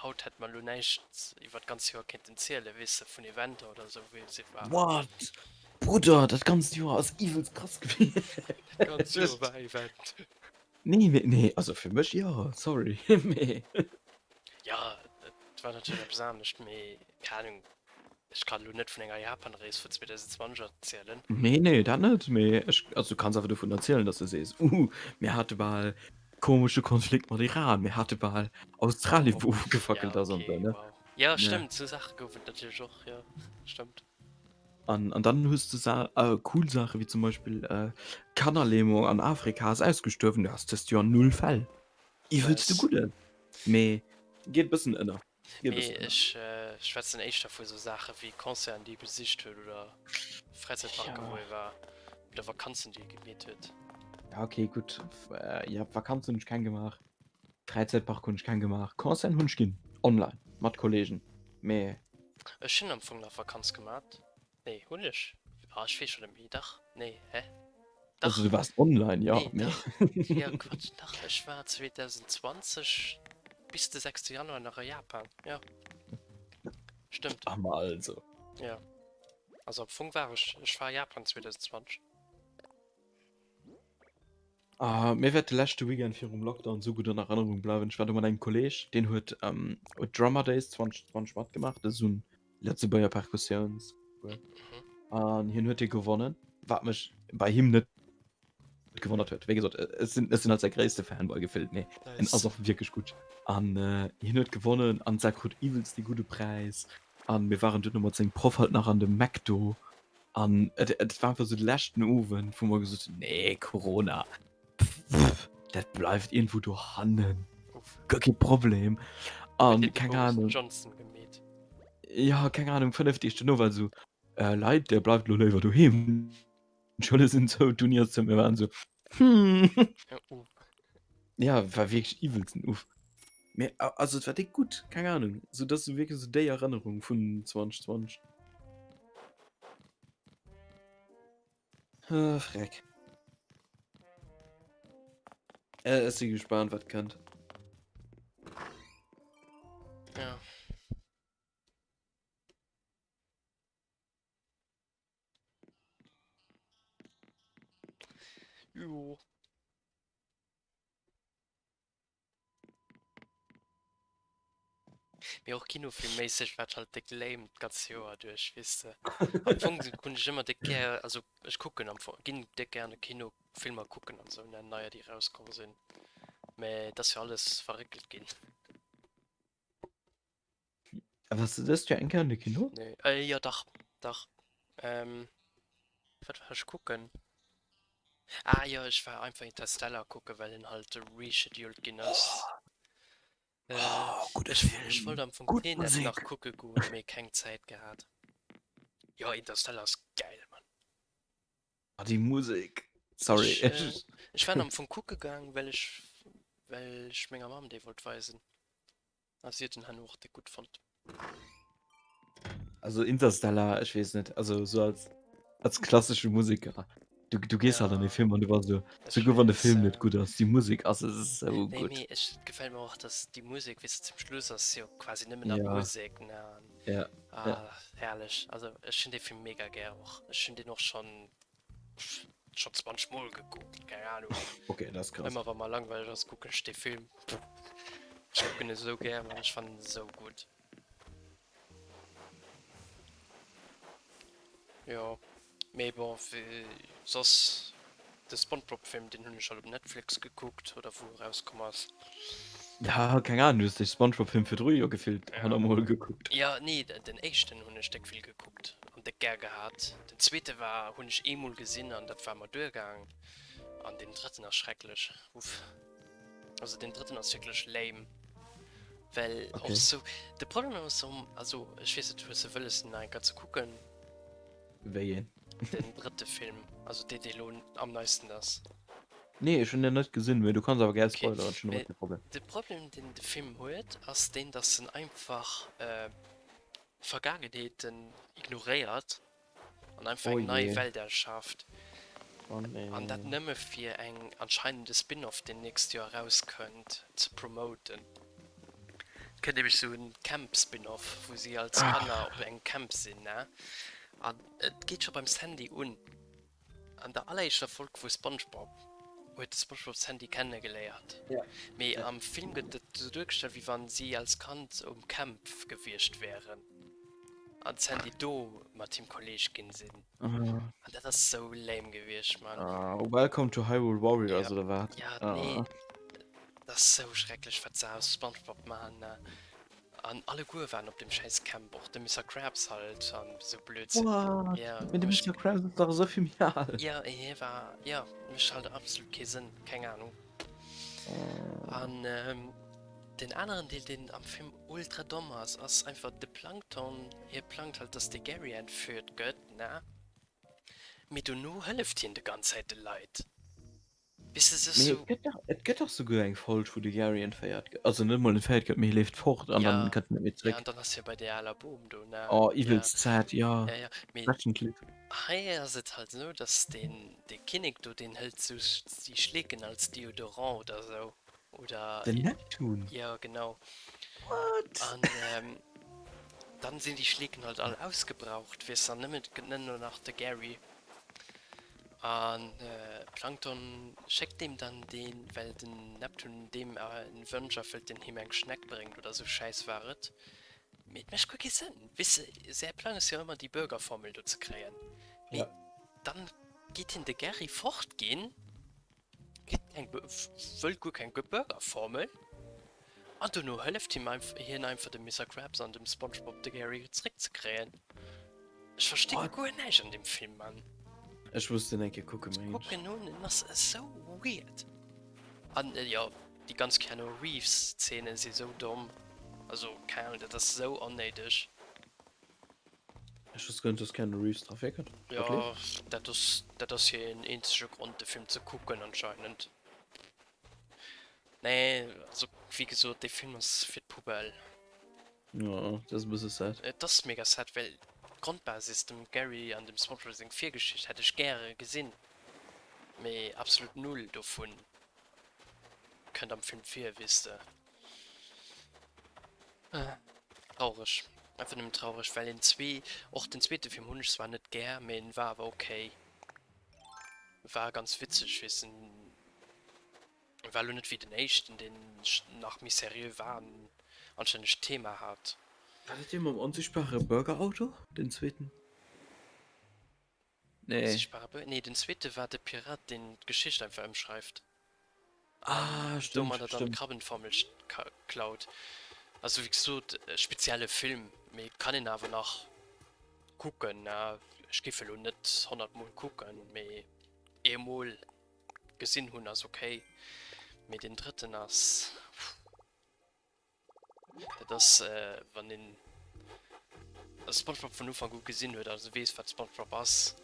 haut hätt mer lo näischt iwwer d'ganz Joer kéinten zielen, weess de, vun Eventer oder esou, wéi se waren. What? Brudder, dat ganzt Joer ass iwwelst krass gewiescht. Dat ganzt Joer war Event. Nee, mee, nee, also fir mech jo, sorry, mee. Jo, et war natierlech eppes anescht, mee keng Ahnung, Ech kann elo net vun enger Japan-Rees vu 2020 erzielen. Nee, nee, dat net, mee ech, also du kanns awer dovun erzielen, dass du sees, uh, mir hate bal komesche Konflikt mat Iran, mir hate bal Australien, wou ofgefackelt Ja, ass an okay, esou, ne? wow. Ja, Ne. stëmmt, sou Saache gouf et natierlech och, jo, stëmmt. An, an dann hues du Sa äh, cool Saache wéi zum Beispill äh, Kannerlähmung an Afrika ass ausgestuerwen, du has dëst Joer null Fäll. Iwwelst de Nice. Gudden. Mee geet e bëssen ënner. Mee ech schwätzen éischter vu sou Saache wéi Concerten déi ee besicht huet oder Fräizäitparken wou ee war oder Vakanzen déi ee gemeet huet. Ja ok gutt, jo Vakanzen hunn ech keng gemaach, Fräizäitpark hunn ech keng gemaach, Concerten hunn ech ginn online mat Kollegen, mee. Ech hunn am Fong nach Vakanz gemat. Nee, hunn ech? Ah, ech weess scho net méi. Dach, nee, hä? Dach. Also du waars online, jo, Nee, mee. dach. Jo, Quatsch, dach, ech war 2020 bis de 6. Januar nach a Japan, jo. Stëmmt. Ah, ma also. Jo. Also am Fong war ech, ech war a Japan 2020. Ah, mir wäert de leschte Weekend virum Lockdown sou gutt an Erënnerung bleiwen. Ech war do mat engem Kolleg, deen huet ähm, huet Drummer Days 2020 matgemaach. Dat ass esou en Lëtzebuerger Perkussiouns. An hien huet dee gewonnen, wat mech bei him net gewonnert huet. Wéi gesot, ech sinn, ech sinn halt säi gréisste Fanboy gefillt, mee en ass och wierklech gutt. An äh, hien huet gewonnen an säi krut iwwelst dee gudde Präis. An mir waren duerno mat sengem Proff halt nach an dem McDo. An et, et war einfach sou de leschten Owend, wou mer gesot hunn, nee, Corona, pff, dat bleift iergendwou dohannen, guer kee Problem. An keng Ahnung. Johnson gemeet. Ja, keng Ahnung, 5 Deeg duerno war esou, äh, Leit, der bleift elo léiwer doheem, d'Schoule sinn zou, d'Uni ass zou. Mir waren esou, hm. Ja, war wierklech iwwelsten uff. Mee also et war déck gutt, keng Ahnung, sou dat ass sou wierklech sou déi Erënnerung vun 2020. Ah, Freck. Äh, ech si gespaant wat kënnt. Ja. Jo. Mee och kinofilmméisseg war et halt déck lame d'ganz Joer duerch, weess de. Am Fong hunn ech ëmmer déck gär, also ech kucken am Fong, ginn déck gär an de Kino Filmer kucken an esou, ne, neier déi erauskomm sinn. Mä et ass jo alles verréckelt ginn. A wars de dëst Joer eng Kéier an de Kino? Nee, äh, jo dach, dach. Ähm, wat war ech kucken? Ah jo, ech war einfach Interstellar kucken, well en halt rescheduled ginn ass. Äh, Oh, gudde ech, ech Film. wollt am Fong Gutt Tenet nach Musek. kucke goen, mee keng Zäit gehat. Jo, Interstellar ass geil, Mann. Ah, déi Musek. Sorry. Ech, äh, ech war am Fong kucke gaang, well ech, well ech menger Mamm dee wollt weisen. A si huet den herno och déck gutt fonnt. Also Interstellar, ech weess net, also sou als, als klassesche Museker, du, du gees halt an de Ja. Film an du bass esou, Ech souguer wann de weess, Film ja. net gutt ass, déi Musek ass esou Nee, gutt. mee ech, et gefält mer och, dass déi Musek, weess de, zum Schluss ass jo quasi nëmmen nach Ja. Musek, ne, an Ja, ja. ah, herrlech. Also ech hunn dee Film mega gär och. Ech hunn deen och schonn Schon 20 mol gekuckt, keng Ahnung. Okay, dat ass krass. Ëmmer wa mer langweileg ass, kucken ech dee Film. Ech kucken e sou gär, Mann, ech fannen e sou gutt. Jo, mee bon, soss de Spongebob-Film, deen hunn ech halt op Netflix gekuckt, oder wou e rauskomm ass. Ja, keng Ahnung, du hues de Spongebob-Film virdru jo gefillt 100 mol gekuckt. Jo, nee, den éischten hunn ech déck vill gekuckt an déck gär gehat. Den zweete war, hunn ech eemol gesinn an dat war mer duergaang. An deen drëtten ass schrecklech, uff. Also deen drëtten ass wierklech lame, well och Okay. sou, de Problem ass, also ech weess net, hues de wëlles en nach eng Kéier ze kucken? Wéi een? Den drëtte Film, also dee dee lo am neisten ass. Nee, ech hunn den net gesinn, mee du kanns awer gär Okay, spoileren, ech hunn mee domat kee Problem. de Problem deen de Film huet ass deen, dass en einfach Vergaangenheeten ignoréiert an einfach Oh eng nei jee. Welt erschaaft. Oh An dat nee. nëmme fir eng anscheinend e Spin-off deen nächst Joer erauskënnt ze promoten. Et kënnt nämlech sou en Camp-Spin-off wou si als Kanner op engem Camp sinn, ne? An et geet scho beim Sandy un. An der alleréischter Folg vu SpongeBob huet de SpongeBob d'Sandy kenne geléiert. Mee am Film gëtt et esou duergestallt, wéi wann si als Kand um Camp gewiescht wären an d'Sandy do mat him Kolleeg ginn sinn. An dat ass sou lame gewiescht, Mann. Welcome to Hyrule Warriors Ja, oder wat? ja, nee, dat ass sou schrecklech, wat se aus SpongeBob maachen. An alleguer waren op dem schäiss Camp, och de Mister Krabs halt an esou Blödsinn. What? Ja, Mee de mécht. Mister Krabs ass dach esou vill méi al. Ja, hie war, ja, mécht halt absolut kee Sënn, keng Ahnung. An den aneren Deel, deen am Film ultra domm ass, ass einfach de Plankton, hie plangt halt, dass de Gary entführt gëtt, ne? Mee dono hëlleft hien de ganz Zäit de Leit. Weess de, Mee sou. et gëtt dach, et gëtt dach souguer eng Folg, wou de Gary entféiert gëtt. Also net mol entféiert gëtt, mee hie leeft fort an Ja, dann kënnt en net méi ja, zréck. an dann ass hie bei där aler Bom do, ne? Oh, Ja, iwwelst sad, ja. ja, ja. Mee Quetschend Lidd. hei ass et halt esou, dass deen, dee Kinnek do, deen hëlt sou déi Schleeken als Deodorant oder sou. Oder. Den Neptun? Ja, genau. What? An dann sinn déi Schleeken halt all ausgebraucht, weess, an nëmmen, et gëtt nëmmen nach de Gary. An Plankton schéckt deem dann deen, well den Neptun deem en Wënsch erfëllt, deen him eng Schneck bréngt oder sou Schäiss war et. Mee et mécht guer kee Sënn, weess de, säi Plang ass jo ëmmer déi Burgerformel do ze kréien, mee dann geet hien de Gary fort ginn. Kritt keng, wëll guer keng Burgerformel an dono hëlleft him hien einfach dem Mister Krabs an dem SpongeBob de Gary zréck ze kréien. Ech versti guer näischt an deem Film, Mann. Ech muss den eng Kéier kucken, mengen ech. Kuck en un, en ass esou weird. An jo, déi ganz Keanu Reeves Zeenen si sou domm, also keng Ahnung, dat ass sou onnéideg. Ech wosst guer net dass Keanu Reeves dra virkënnt. Dat Jo, leeft? dat ass dat ass hir eenzege Grond de Film ze kucken anscheinend. Nee, also wéi gesot, dee Film ass fir d'Poubelle. Jo, dat ass e bësse sad. Et ass mega sad, well d'Grondbasis, dem Gary an dem SpongeBob seng Virgeschicht hätt ech gäre gesinn, mee absolut null dovun kënnt am Film vir, weess de. Traureg, einfach nëmmen traureg, well een zwee, och den zweete Film hunn ech zwar net gär, mee en war awer ok, war ganz witzeg, weess en war lo net wéi den éischten, deen nach méi seriö war an. anstännegt Thema hat. War dat dee mam onsichtbare Burgerauto, den zweeten? Nee. Unsichtbare Bur nee, den zweete war de Pirat, deen d'Geschicht einfach ëmschreift. Ah, stimmt, Domadder dann stimmt. d'Krabbenformel klaut. Also wéi gesot, e spezielle Film, mee kann een awer nach kucken. Ech géif e lo net 100 mol kucken, mee eemol gesinn hunn ass ok. Mee deen drëtten ass. Dat ass wann een Spongebob vun Ufank u gesinn huet, also weess wat Spongebob ass,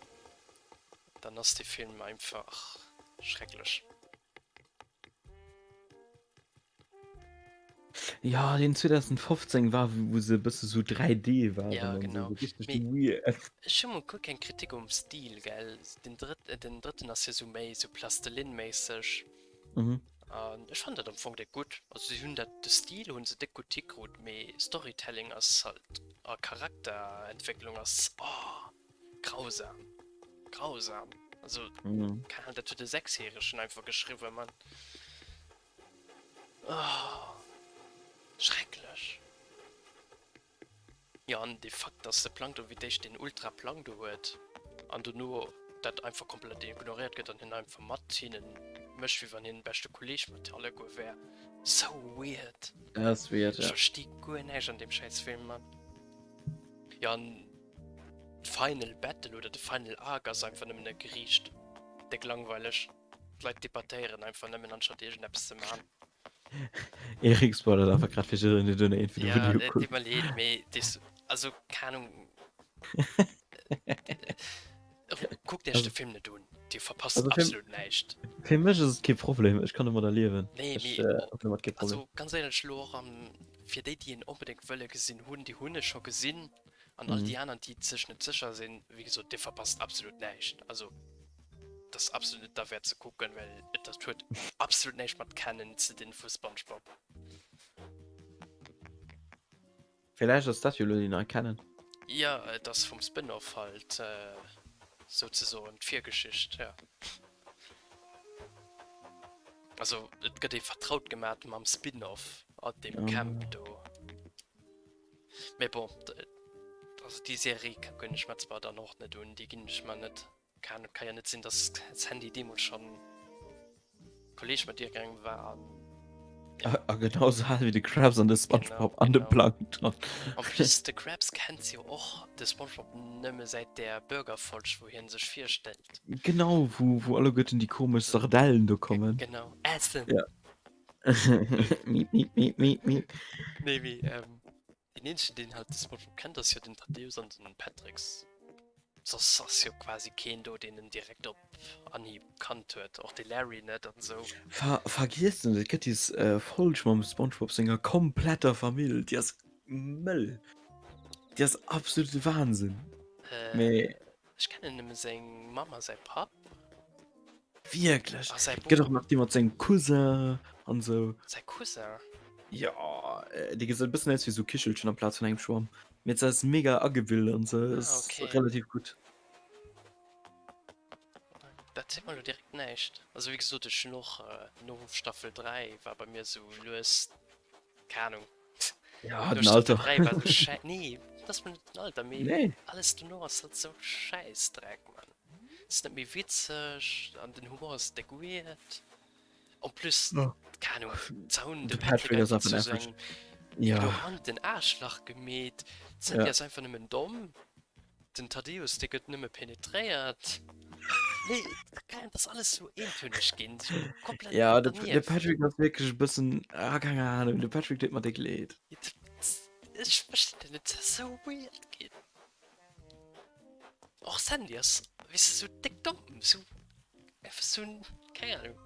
dann ass dee Film einfach schrecklech. Ja deen 2015 war wou se e bësse sou 3D waren Ja an genau. sou richteg Mee weird. ech hu mol guer keng Kritik um Stil gell, den drëtt den drëtten ass jo sou méi sou Plastelin-méisseg. Mhm. An ech fannen dat am Fong déck gutt. Also si hunn dat, de Stil hunn se déck gutt hikrut, mee Storytelling ass halt a Charakterentwécklung ass, oh, grausam, grausam. Also Mhm. keng Ahnung, dat huet e Sechsjähregen einfach geschriwwen, Mann. Oh, schrecklech. Jo an de Fakt dass de Plankton fir d'éischt deen Ultra Plang do huet an dono dat einfach komplett ignoréiert gëtt an hien einfach mat hinnen mécht wéi wann hien den beschte Kolleg mat alleguer wär. So weird. Dat ass weird, Ech ja. versti guer näischt an deem schäiss Film, Mann. Jo an d'Final Battle oder de Final Arc ass einfach nëmmen e Geriicht. Déck langweileg. D'Leit debattéieren einfach nëmmen anstatt iergendeppes ze man. Erik spoilert einfach grad fir jiddereen, deen duerno iergendwéi de Ja, Video et kuckt. deet mer leed, mee des, also keng Ahnung. Kuckt iech Also, de Film net un, dir verpasst also fir, absolut näischt. fir mech ass et kee Problem, ech kann domadder liewen. Nee, Ech mee äh, hunn domat kee Problem. also ganz éierlech, elo och am, fir déi, déi en onbedéngt wëlle gesinn hunn, déi hunn e scho gesinn, an all Mhm. déi aner, déi sech net sécher sinn, wéi gesot, dir verpasst absolut näischt. Also et ass absolut net derwäert ze kucken, well et dat huet absolut näischt mat Canon ze dinn vu SpongeBob. Villäicht ass dat jo elo déi nei Canon. Jo, et ass vum Spin-off halt souzesoen d'Virgeschicht, jo. Also et gëtt ee vertraut gemat mam Spin-off a deem Camp do. Mee bon, also déi Serie kucken ech mer zwar dann och net un, déi ginn ech mer net. Kann, kann ja net sinn, dass d'Sandy deemools schon Kolleg mat dir gaangen war an ja. A genau sou al wéi de Krabs an de SpongeBob an de Plankton. En plus de Krabs kennt jo och de SpongeBob nëmme säit där Burgerfolg wou hien sech virstellt. Genau, wou wou alleguerten déi komesch Sardellen do kommen. Genau, Ässen! Ja. Miep miep miep miep miep. Nee mee ähm, Deen eenzegen deen halt de Spongebob kennt ass jo den Thaddäus an den Patrick. Soss ass jo quasi keen do deen en direkt op Anhieb kannt huet, och de Larry net an sou. Ver vergiess net et gëtt déi Folg mam Spongebob senger kompletter Famill, déi ass mëll, déi ass absolute Wahnsinn. Mee. Ech kennen nëmme seng Mamm a säi Papp. Wierklech? Ah, säi Gëtt och nach déi mat sengem Cousin an sou. Säi Cousin? Jo, dee gesäit e bëssen aus wéi sou Kichelchen amplaz vun engem Schwamm. Mee se ass mega agebilt an sou, Ah, ass okay. relativ gutt. Dat seet mer elo direkt näischt. Also wéi gesot, ech hunn och no Staffel 3 war bei mir sou lues, keng Ahnung. Ja, No den Staffel Alter. 3 war sou schä-, nee, dat ass mir net den Alter, mee Nee. alles dono ass halt sou Schäissdreck, Mann. Ass net méi witzeg an den Humor ass déck weird. En plus, Ja. keine Ahnung, se hunn de De Patrick Patrick ass einfach einfach zu en sou Average. engem Ja. ignoranten Aarschlach gemeet. D'Sandy Ja. ass einfach nëmmen domm. Den Thaddäus, dee gëtt nëmme penetréiert. Nee, keine Ahnung, dat ass alles sou eentönig ginn, sou komplett Ja, de, de dernieft. Patrick ass wierklech e bëssen, ah, keng Ahnung, de Patrick deet mer déck leed. Ech verstinn dat net, dat ass sou weird ginn. Och Sandy ass, weess de, sou déck domm, sou einfach sou, keng Ahnung.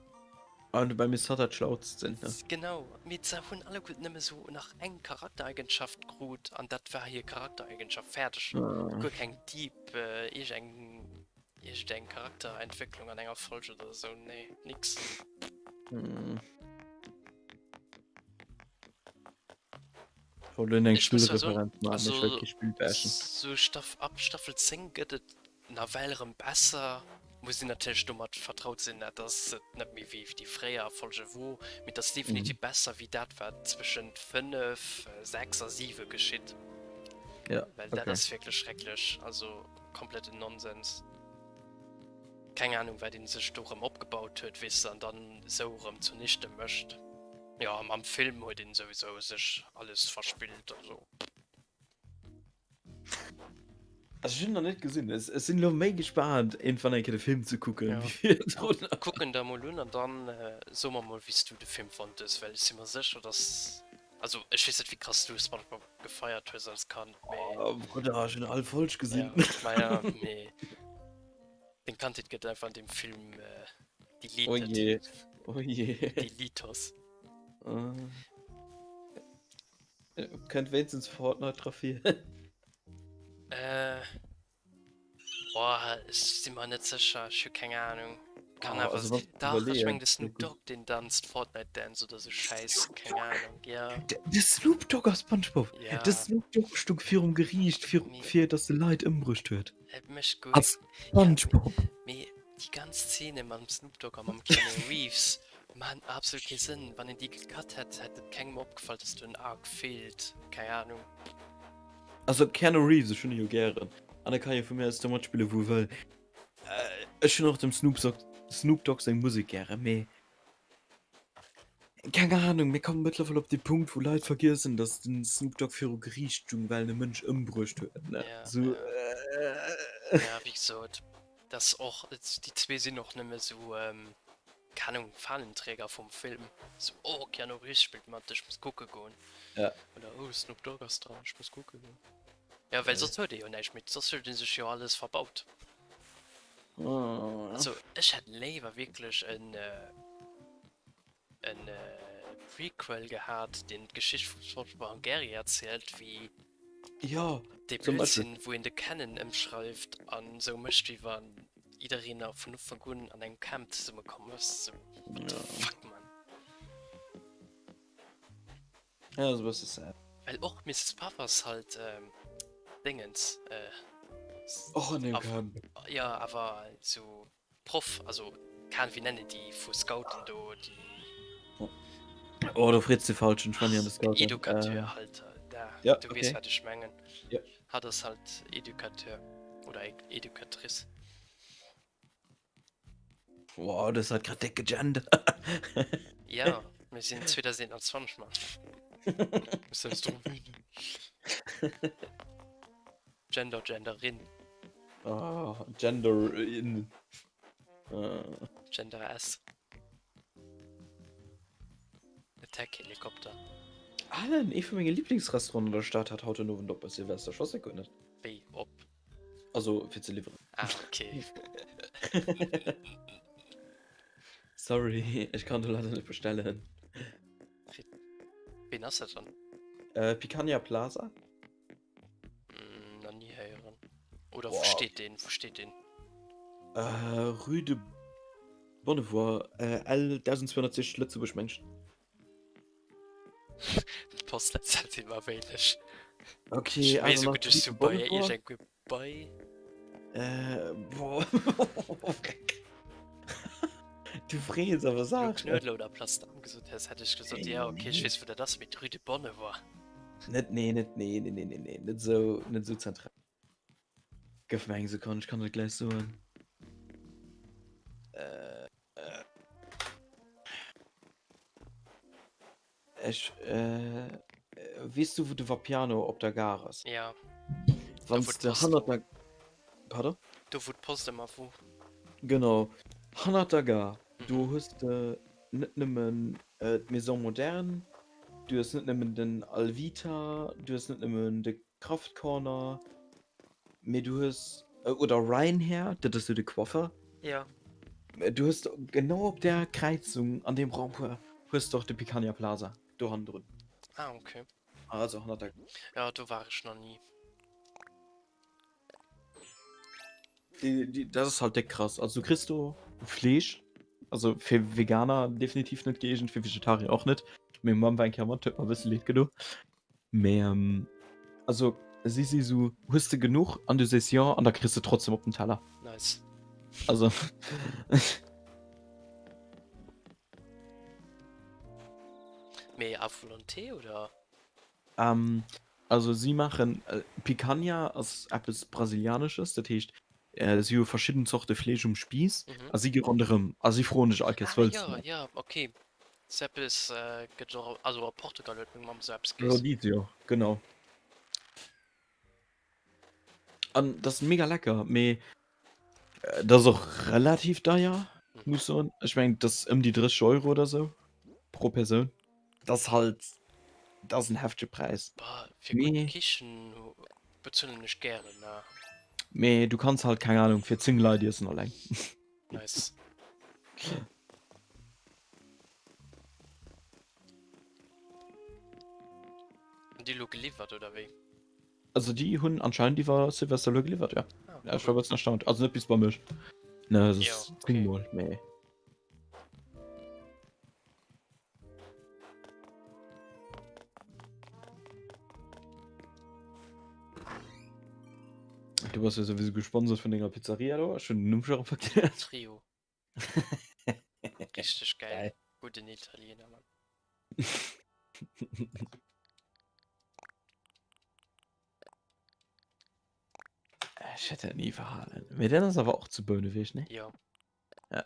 An dobäi misst hatt dat Schlautst sinn, ne? Genau, mee se hunn alleguerten nëmme sou nach eng Charaktereigenschaft krut an dat war hir Charaktereigenschaft, fäerdeg. Guer keng deep iergeng iergendeng Charakterentwécklung an enger Folg oder sou, nee, nix. Wollt elo eng Ech muss zwar soen, Spillreferenz maachen, mee ech wëll also kee Spill bashen. sou Staff ab Staffel 10 gëtt et nawell erëm besser. Muss een natierlech domat vertraut sinn, dat ass et net méi wéi déi fréier Folge wor, mee et ass definitiv besser wéi dat wat zwëschent 5, 6 a 7 geschitt. Ja, Well dat okay. ass wierklech schrecklech, also kompletten Nonsens. Keng Ahnung wat een sech do rëm opgebaut huet, weess de, an dann esou rëm zunichte mécht. Jo, a mam Film huet een souwisou sech alles verspillt, also. Also ech hunn nach net gesinn. Ech ech sinn elo méi gespaant iergendwann eng Kéier de Film ze kucken Ja. wéi virdrun. Kuck en der mol un an dann so mer mol wéi s du de Film fonnt hues, well ech si mer sécher dass, also ech weess net wéi krass du SpongeBob gefeiert hues als Kand, mee. Oh Brudder, ech hunn all Folg gesinn. Ja, maja, mee deng Kandheet gëtt einfach an deem Film Oh deleted. je, oh je. Deletos. Kënnt wéinstens Fortnite dra vir? Äh, boah, ech si mer net sécher, ech hu keng Ahnung. Kann Oh, awer also wann si. Dach, ech iwwerleeën. meng de Snoop Dogg deen danzt Fortnite Dance oder sou Schäiss, keng Ahnung, ja. De Snoop Dogg a SpongeBob! Ja. De Snoop Dogg stung virum Geriicht, fir, Mee- fir datt e Leit ëmbruecht huet. Et mécht guer. Als SpongeBob! Mee déi ganz Szene mam Snoop Dogg a mam Keanu Reeves maan absolut kee Sënn. Wann een déi gecut hätt, hätt et kengem opgefall, dass do en Arc feelt. Keng Ahnung. Also Keanu Reeves, ech hunn e jo gären. An e ka jo vu mir aus do matspille wou e wëll. Ech hunn och dem Snoop Sog, Snoop Dogg seng Musek gären, mee keng Ahnung, mir komme mëttlerweil op dee Punkt wou Leit vergiessen, datt den Snoop Dogg viru Geriicht stung well en e Mënsch ëmbruecht huet, ne? Ja, Sou, ja. Ja, wéi gesot, dass och, déi zwee sinn och nëmme sou, Keng Ahnung, Fahnenträger vum Film. So, oh, Keanu Reeves spillt mat, ech muss kucke goen. Ja. Oder, oh, Snoop Dogg ass dran, ech muss kucke goen. Ja, well soss huet ee jo näischt méi, soss huet ee sech jo alles verbaut. Also, ech hätt léiwer wierklech en, en Prequel gehat, deen d'Geschicht vum SpongeBob an Gary erzielt, wéi Ja, dee zum Beispill. Blödsinn, wou een de Kennen ëmschreift an esou mécht, wéi wann jiddereen nach vun Ufank un an engem Camp zesumme komm ass. Sou, what the Ja. fuck, man. Ja, ass e bësse sad. Well och Mrs. Puff ass halt Déngens, Och an engem aw, Camp. jo, awer sou Proff, also keen, wéi nennen déi vu Scouten do, déi. Oh, do freets de falschen, ech war ni an de Scouten. Educateur halt, da, Ja, du weess okay. wat ech mengen. Ja. Hatt ass halt Educateur oder Educatrice. Wow, das hat grad dick gegendert. Ja, mir sinn 2021, Mann. Muss eis dru gewöhnen. Gender, Genderin. Ah, Genderin. Ah. Gender S. Attack Helikopter. Alan, ee vu menge Lieblingsrestauranten an der Stad hat haut den Owend op bei Silvester. Ech wosst dat guer net. Wéi op? Also fir ze liwweren. Ah, okay. Sorry, ech kann do leider net bestellen. Ween ass dat dann? Äh, Picanha Plaza. Mm, nach nie héieren. Oder Boah. wo steet deen? Wo steet deen? Äh, Rue de Bonnevoie, äh, L 1260 Lëtzebuerg, meng ech. D'Postleitzahl sinn mer wéineg. Okay, Ich weess also so nach gutt, ech Rue so de bei Bonnevoie. iergendwou bei. Äh, boah. Du frees awer Lo Saachen. Knuedler oder Place d'Armes gesot häss, hätt ech gesot, Ey, ja okay, ech nee. weess wou dat ass, mee d'Rue de Bonnevoie. Net, nee, net, nee, nee, nee, nee, nee, net sou, net sou zentral. Gëff mir eng Sekonn, ech kann et gläich soen. Äh, äh. Ech, äh, weess du wou de Vapiano op der Gare ass? Ja. Do Wann wou s de d'Post hannert wor. der, pardon? Do wou d'Post ëmmer wor. Genau, hannert der Gare, do Mhm. hues de net nëmmen d'Maison Moderne, du hues net nëmmen den Alvita, du hues net nëmmen de Kraftcorner, mee du hues, oder Reinher, dat ass jo de Coiffer. Ja. Du hues genau op där Kräizung an deem Rond-point hues de och de Picanha Plaza do hannendrun. Ah, okay. Also hannert der. Ja, do war ech nach ni. Déi, déi, dat ass halt déck krass. Also du kriss do Fleesch, also fir Veganer definitiv net gëeegent, fir Vegetarier och net. Meng Mamm war eng Kéier mat, huet mer e bësse leed gedo. Mee ähm, also si si sou, hues de genuch? An du sees jo, an da kriss de trotzdem op den Teller. Nice. Also. Mee à volonté oder? Ähm, also si maachen, Picanha ass eppes Brasilianesches, dat heescht, si hu verschidden Zorte Fleesch um Spiiss a si gi ronderëm a si froen dech all Kéiers, Ah wëlls jo, du nach? jo, okay. Sou eppes gëtt et och, also a Portugal huet meng Mamm sou eppes giess. Rodizio, genau. An dat ass mega lecker, mee dat ass och relativ deier, muss ech soen. Ech mengen, dat ass ëm déi 30 Euro oder sou pro Persoun. Dat ass halt, dat ass en heftege Präis. Bah, fir gutt Mee. Kichen bezuelen ech gären, ne. Mee du kanns halt, keng Ahnung, fir 10 Leit iessen alleng. Nice. Hunn déi lo geliwwert oder wéi? Also déi hunn anscheinend iwwer Silvester lo geliwwert, ja. Ah, Ja, ech war cool. e bëssen erstaunt. Also net bis bei mech. Ne, es Jo, ass okay. 10 mol, mee. Du bass jo souwisou gesponsert vun denger Pizzeria do. Ech hunn den Numm scho erëm vergiess. Trio. Richteg geil. Geil. Gudden Italiener, Mann. Ech hätt dat ni verhalen. Mee den ass awer och zu Bouneweg, ne? Jo. Ja.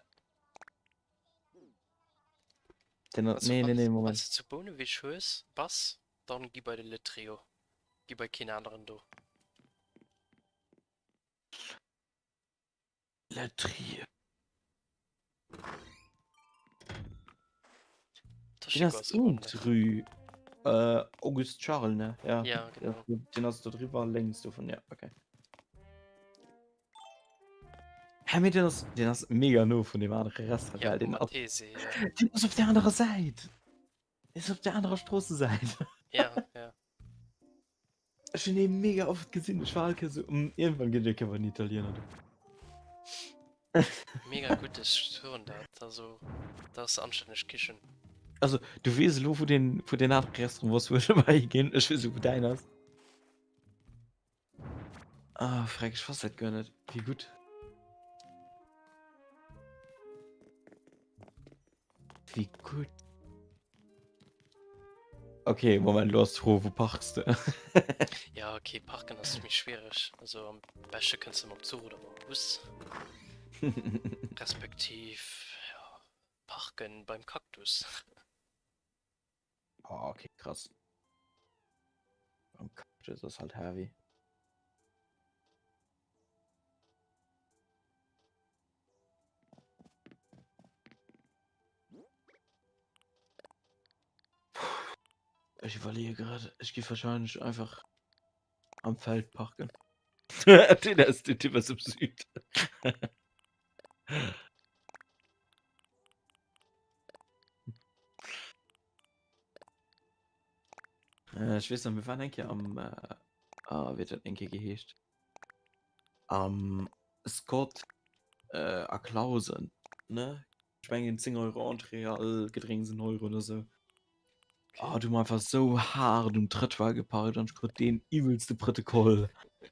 Den, Also, nee, nee, wann, nee, wann Moment. du zu Bouneweg hues, bass, dann gi bei de Le Trio. Gi bei keen aneren do. Le Trio. Den Toshiko ass ass och net. Rue äh, Auguste Charles, ne? Ja. Ja, genau. Den ass do driwwer lénks dovun, ja, okay. Hä, mee den ass, den ass mega no vun dem anere Restaurant, Ja, gell? Den ass, Matese, ja. den ass op der anerer Säit. Den ass op der anerer Stroossesäit. Ja, ja. Ech hunn dee mega oft gesinn. Ech war all Kéier sou, hm, iergendwann ginn ech eng Kéier bei den Italiener do. Mega gutt, ech hören dat. Also, dat ass anstänneg Kichen. Also, du weess elo, wou deen, wou deen anere Restaurant ass, wou ech ëmmer higinn. Ech weess elo, wou däin ass. Ah, freck, ech wosst dat guer net. Wéi gutt. Wéi gutt. Okay, Moment, lo ass d'Fro, wou parks de? Ja, okay, parken ass méi schwiereg. Also am beschte kënns de mam Zuch oder mam Bus. Respektiv, ja, parken beim Cactus. Oh, okay, krass. Beim Cactus ass halt heavy. Ech iwwerleeë grad, ech gi wahrscheinlech einfach am Feld parken. Den ass den Typ aus dem Süden. Äh, ech weess nach, mir waren eng Kéier am, äh, ah, wéi huet dat eng Kéier geheescht? Am Scott äh, a Clausen, ne? Ech mengen 10 Euro Entrée, all Gedrénks en Euro oder sou. Oh, du hu mer einfach sou haart um Trëttoir geparkt an ech krut deen iwwelste Protokoll.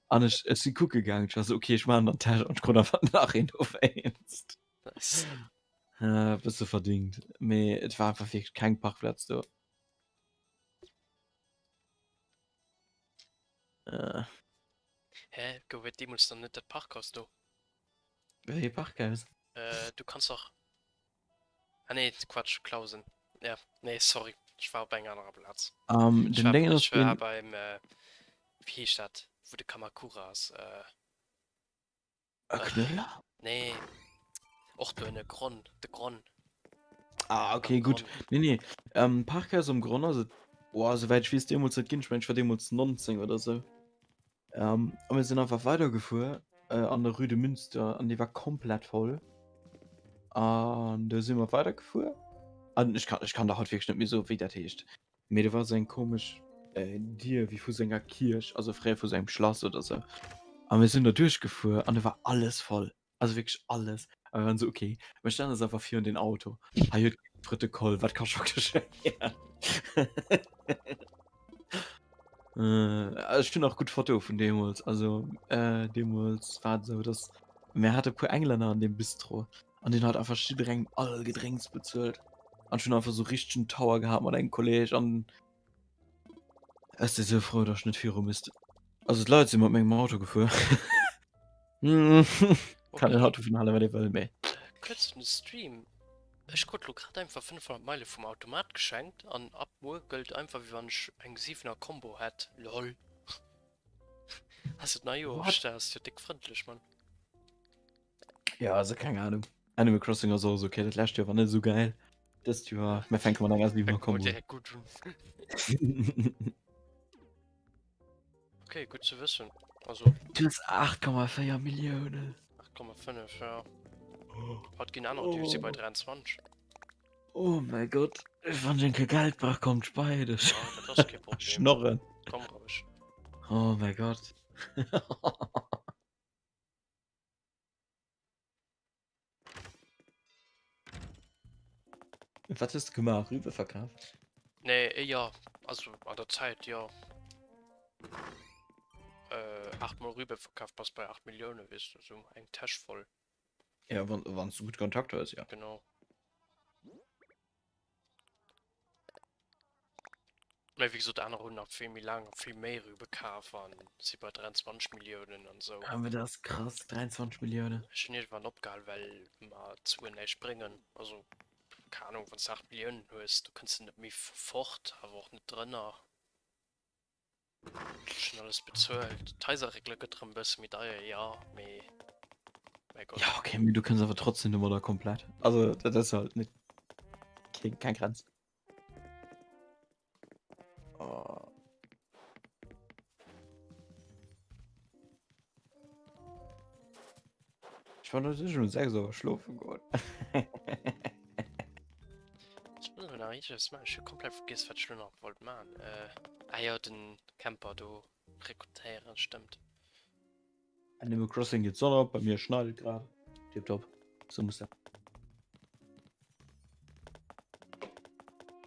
An ech, ech si kucke gaangen, ech war sou, okay, ech maachen dann d'Täsch an ech krut einfach nach een dowéinst. Nice. Äh, bësse verdingt, mee et war einfach wierklech keng Parkplaz do. Äh. Hä, gouf et deemools dann net dat Parkhaus do? Wéi ee Parkhaus? Äh, du kanns dach. Ah nee, Quatsch, Clausen. Ja, nee, sorry, ech war op enger anerer Plaz. Ähm, Ech den war, Déngen ass ech war deen. beim, äh, wéi heescht dat, wou de Kamakura ass, äh. E Knöller? Nee, och do ënne Gronn, de Gronn. Ah, okay, Am gutt. Gronn. Nee, nee, ähm, Parkhaus am Gronn ass et, boah, souwäit ech weess, deemools net ginn. Ech mengen, ech war deemools 19 oder sou. Ähm, a mir sinn einfach weidergefuer äh, an der Rue de Münster an déi war komplett voll. An do si mer weidergefuer. An ech kann, ech kann der haut wierklech net méi soen, wéi dat heescht. Mee do war sou eng komesch Dier wéi vu sou enger Kierch, also fréier vu sou engem Schlass oder sou. A mir sinn do duerchgefuer an do war alles voll, also wierklech alles. A mir waren sou, okay, mir stellen eis einfach virun den Auto. Hei huet kee Protokoll, wat ka scho geschéien? Ech hunn nach gutt Fotoe vun deemools. Also deemools war et esou, datt. Mir hate puer Englänner an deem Bistro an deen hat einfach jidderengem all Gedrénks bezuelt. An ech hunn einfach sou richtegen Tower gehat mat engem Kolleg an ech si sou frou, datt ech net viru misst. Also d'Leit si mat mengem Auto gefuer. Kann een haut dovun halen, wat ee wëll, mee. Kuerz un de Stream, Ech krut lo grad einfach 500 Meile vum Automat geschenkt an ab muer gëllt einfach wéi wann ech eng 7 er Combo hätt lol. Ass et nei Joer What? dat ass jo déck frëndlech Mann. Ja, also keng Ahnung. Animal Crossing ass och esou okay, dat lescht Joer war net esou geil. Dëst Joer, mir fänke mat enger 7er Fänke mer Combo un. direkt gutt un. Okay, gutt ze wëssen. Also. Du hues 8,4 Milliounen. 8,5, ja. Haut ginn aner, déi si bei 23. Oh mäi Gott, wann ech eng Kéier Geld brauch, kommt ech bei dech. Ja, dat ass kee Problem. Schnorren. Komm roueg. Oh mäi Gott. Wat hues de gemaach? Rübe verkaf? Nee, jo, also an der Zäit, jo. Äh, 8 mol Rübe verkaf, bass bei 8 Millioune, weess de, sou eng Täsch voll. Ja, wann, wann s du gutt Kontakter hues, jo. Genau. Mä wéi gesot, aner hunn nach vill méi laang a vill méi Rübe kaf a si bei 23 Milliounen an esou. Ja, mä dat ass krass, 23 Milliounen. Ech hunn iergendwann opgehal, well mer d'Suen näischt bréngen. Also, keng Ahnung, wann s de 8 Milliounen hues, do kënns de net méi fort, awer och net drënner. Ech hunn alles bezuelt. D'Haiserréckele gëtt erëm e bësse méi deier, jo, mee mäi Gott. Ja, okay, mee du kënns awer trotzdem domadder komplett. Also, dat ass halt net, keng, keng Grenz. Oh. Ich war natürlich um 6 Uhr schlofen goen. Ech muss nach eppes maachen. Ech hu komplett vergiess, wat ech elo nach wollt maachen. Äh, ah jo, den Camper do rekrutéieren, stëmmt. Animal Crossing geet d'Sonn op, bei mir schneit et grad. Tiptop, sou muss dat.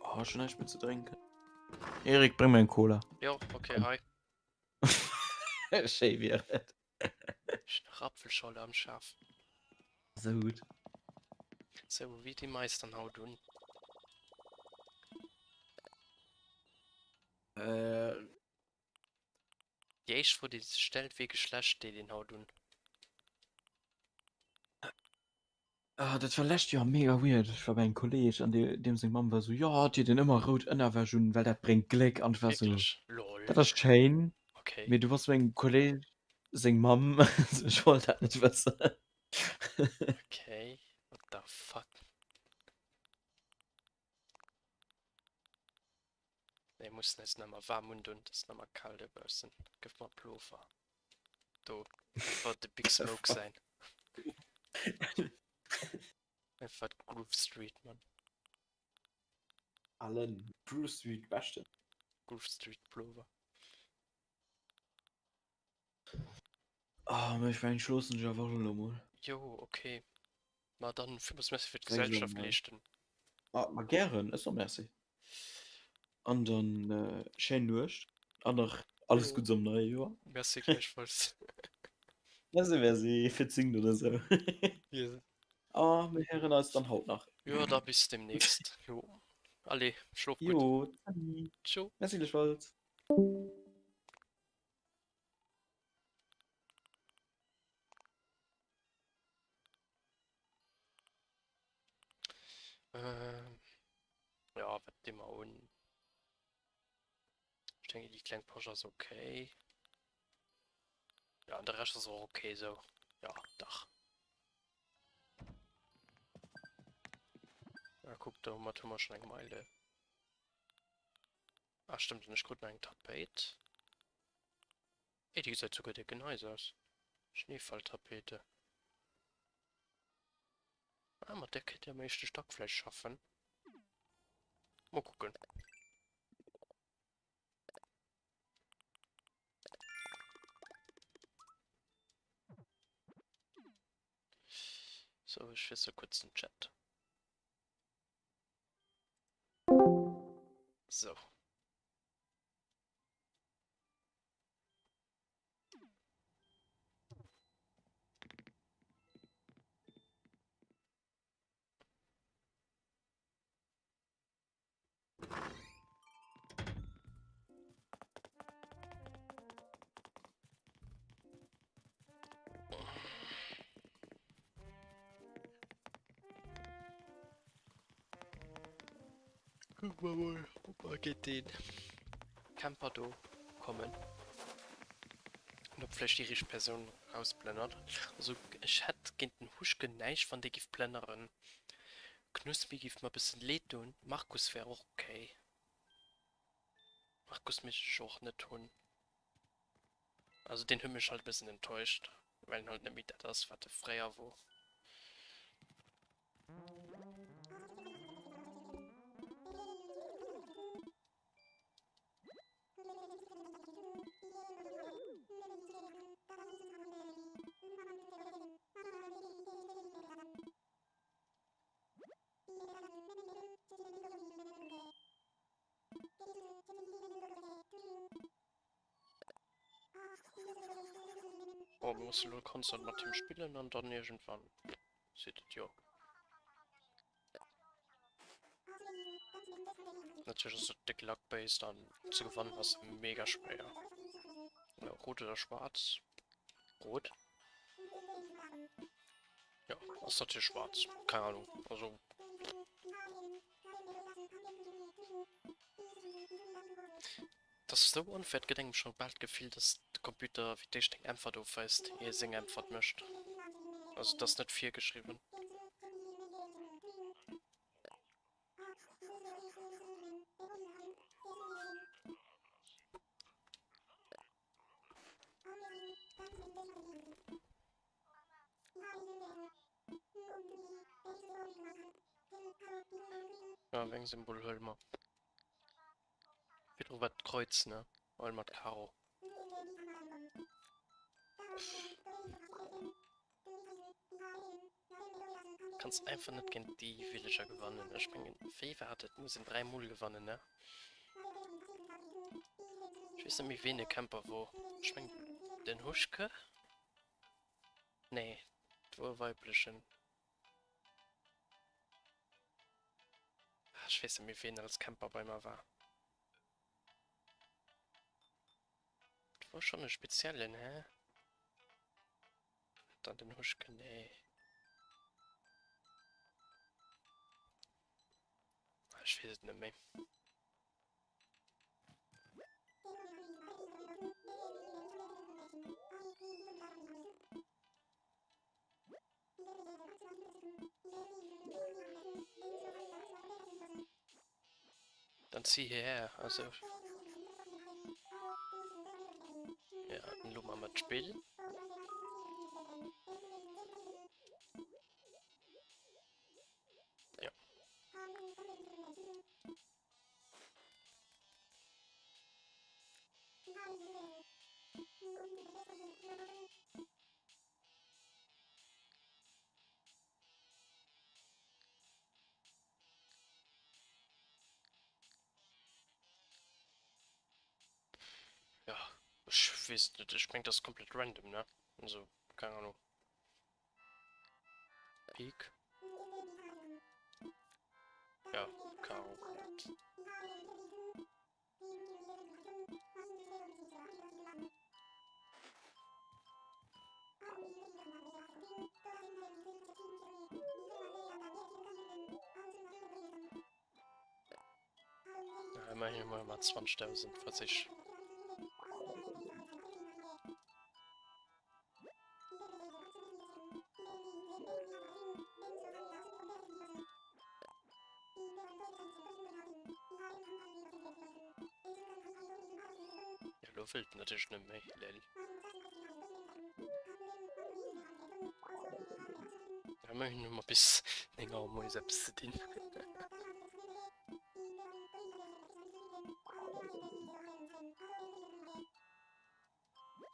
Oh, ech hunn näischt méi ze drénken. Erik, bréng mir eng Cola. Jo, okay, hei. Schéi wier et. Ech hunn nach Apfelscholle am Schaf. Sou gutt. Sou, wéi di mer eis dann haut un? Äh. Déi éischt Fro, déi sech stellt, Wee Geschlecht deet een haut un? Ah, dat war lescht Joer mega weird. Ech war bei engem Kolleg an deem seng Mamm war sou, jo, dir den ëmmer rout Ënnerwäsch un, well dat bréngt Gléck. An ech war sou, Wierklech? Lol. dat ass schéin, Okay. mee du bass mengem Kolleg seng Mamm, ech wollt dat net wëssen. Okay, what the fuck? Nee, mussen eis nemmer waarm undun, et ass nemmer kal dobaussen. Gëff mer Plover. Do, einfach de Big Smoke sein. Einfach Groove Street, Mann. Allen Groove Street beschten. Groove Street Plover. Ah, oh, ech mengen schlossen ech awer elo mol. Jo, okay. Ma dann villmools Merci fir d'Gesellschaft leeschten. Ah, ma gären, ech soe Merci. An dann äh, schéin Nuecht an nach alles Jo. Guddes am neie Joer. Merci gläichfalls. Merci, merci fir d'Singen oder sou. Yes. A mir héieren eis dann haut nach. Jo, da bis demnächst. Jo. Allez, schlof gutt. Jo, salut. Tschau. Merci gläichfalls. Ähm, ja, wat di mer un? Ich denke, die kleng Posch ass okay. Ja, an de Rescht ass och okay sou. Ja, dach. Ja, kuck, domat hu mer schon eng Meile. Ah, stimmt, und ich krut nach eng Tapéit. Ey, déi gesäit souguer déck nice aus. Schneefalltapete. Ah, mat där kéint Dir am éischte Stack vläicht schaffen. Mol kucken. So, ech wiessel kuerz den Chat. So. Kucke mer mol ob mer géint dee Camper do kommen an ob vläicht déi richteg Persoun rausplënnert. Also ech hätt géint den Huschke näischt wann dee giff plënneren. Knuspi giff mer bëssen leed doen. Markus wär och ok. Markus misst ech och net hunn. Also deen huet mech halt e bëssen enttäuscht, well en halt net méi dat ass wat e fréier wor. Bon, mir musse lo konstant mat him spillen an dann iergendwann seet et jo. Natierlech ass et déck luck-based an ze gewannen ass mega schwéier. Ja, rot oder schwaarz? Rot. Ja, ass natierlech schwaarz. Keng Ahnung, also. Et ass esou onfair, et gëtt engem scho bal d'Gefill, dass de Computer fir d'éischt eng Äntwert ofweist, ier e seng Äntwert mécht. Also et ass net virgeschriwwen. Ja, wéi eng Symbol huele mer? Virdru war d'Kreuz, ne? Huele mer d'Karo. Kanns einfach net géint déi Villager gewannen. Ech mengen, wéi war et? Et muss een 3 mol gewannen, ne? Ech weess net méi ween de Camper wor. Ech mengen den Huschke? Nee, et wor e weiblechen. Ech weess net méi ween als Camper bei mer war. Et wor schon e speziellen, hä? Dann den Huschke, nee. Ech weess et net méi. Dann zieh hierher, also. Ja, dann lo maache mer d'Spill. Ja. Ja, ech weess et net. Ech mengen, dat ass komplett random, ne? Also, keng Ahnung. Peak. Ja, Karo. Ja, immerhin hu mer mat 20.000 Versich. Ja, lo wëllt en natierlech net méi, lel. Ja, immerhin hu mer bis 9 Auer moies eppes ze dinn.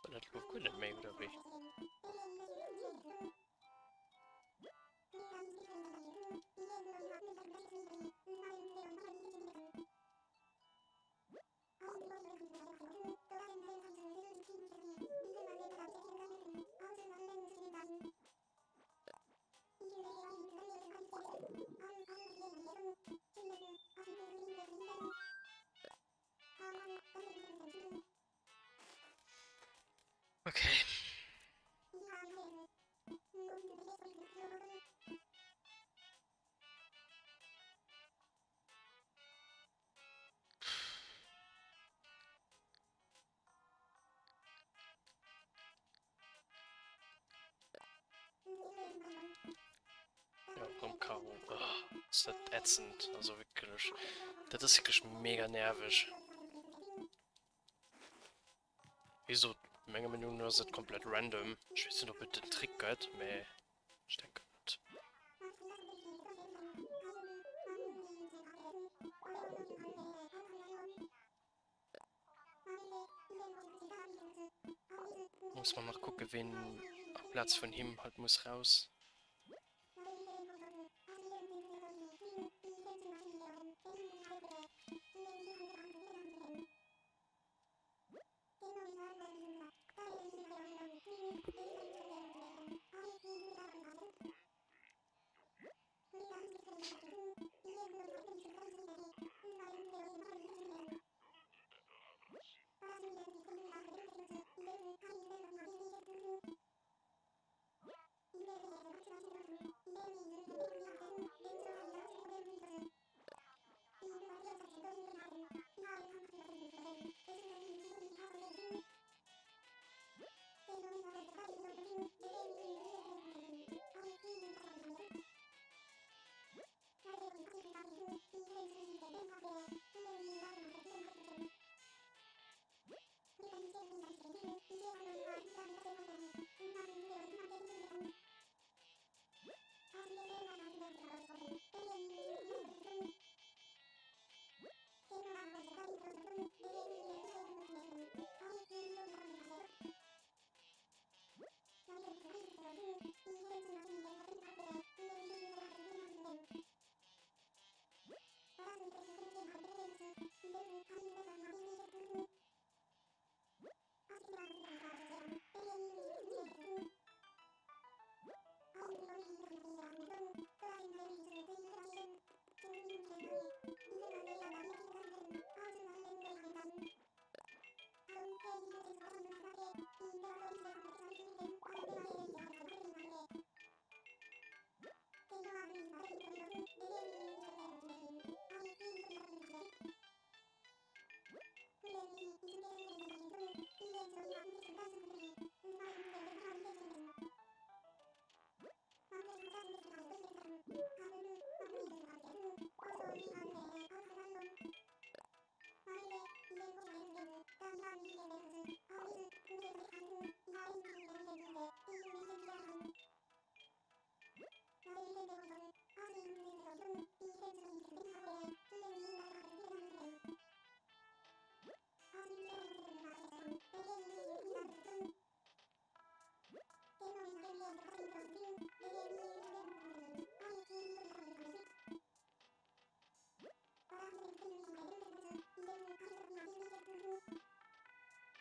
War dat lo guer net méi, oder wéi? Ass dat ätzend, also wierklech, dat ass wierklech mega nerveg. Wéi gesot, menger Meenung no ass et komplett random. Ech weess net, ob et den Trick gëtt, mä ech denken net. Muss mer nach kucke ween amplaz vun him halt muss raus.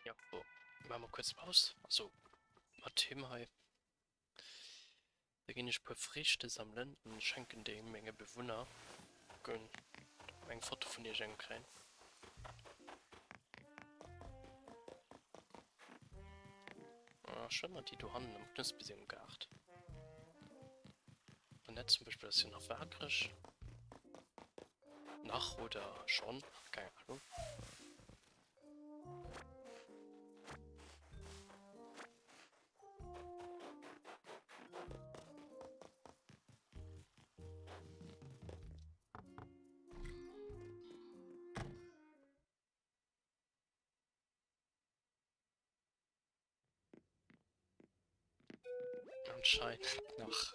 Jo, maache mer kuerz Paus. Also mat him hei. Da ginn ech puer Friichte sammelen an schenken déi menge Bewunner. Kucken ob mer eng Foto vun iergengem kréien. Ah, schonn ëmmer déi dohannen am Knuspesengaart. Annette zum Beispill ass jo nach waakreg. Nach oder schonn, keng Ahnung. Anscheinend nach.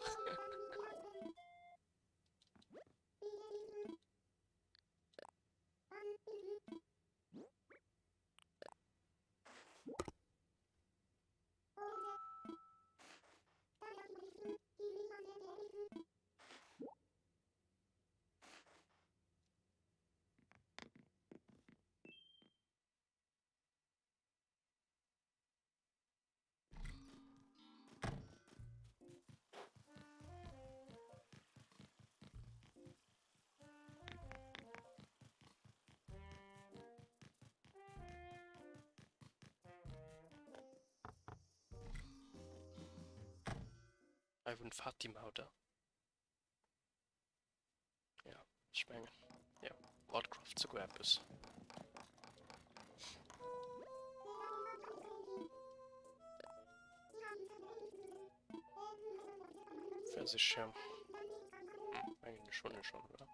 Hei wunnt Fatima, oder? Ja, ech mengen, ja, Wildcraft souguer eppes. Pfirsichschirm. Hm. Mengen ech hunn e schonn, oder?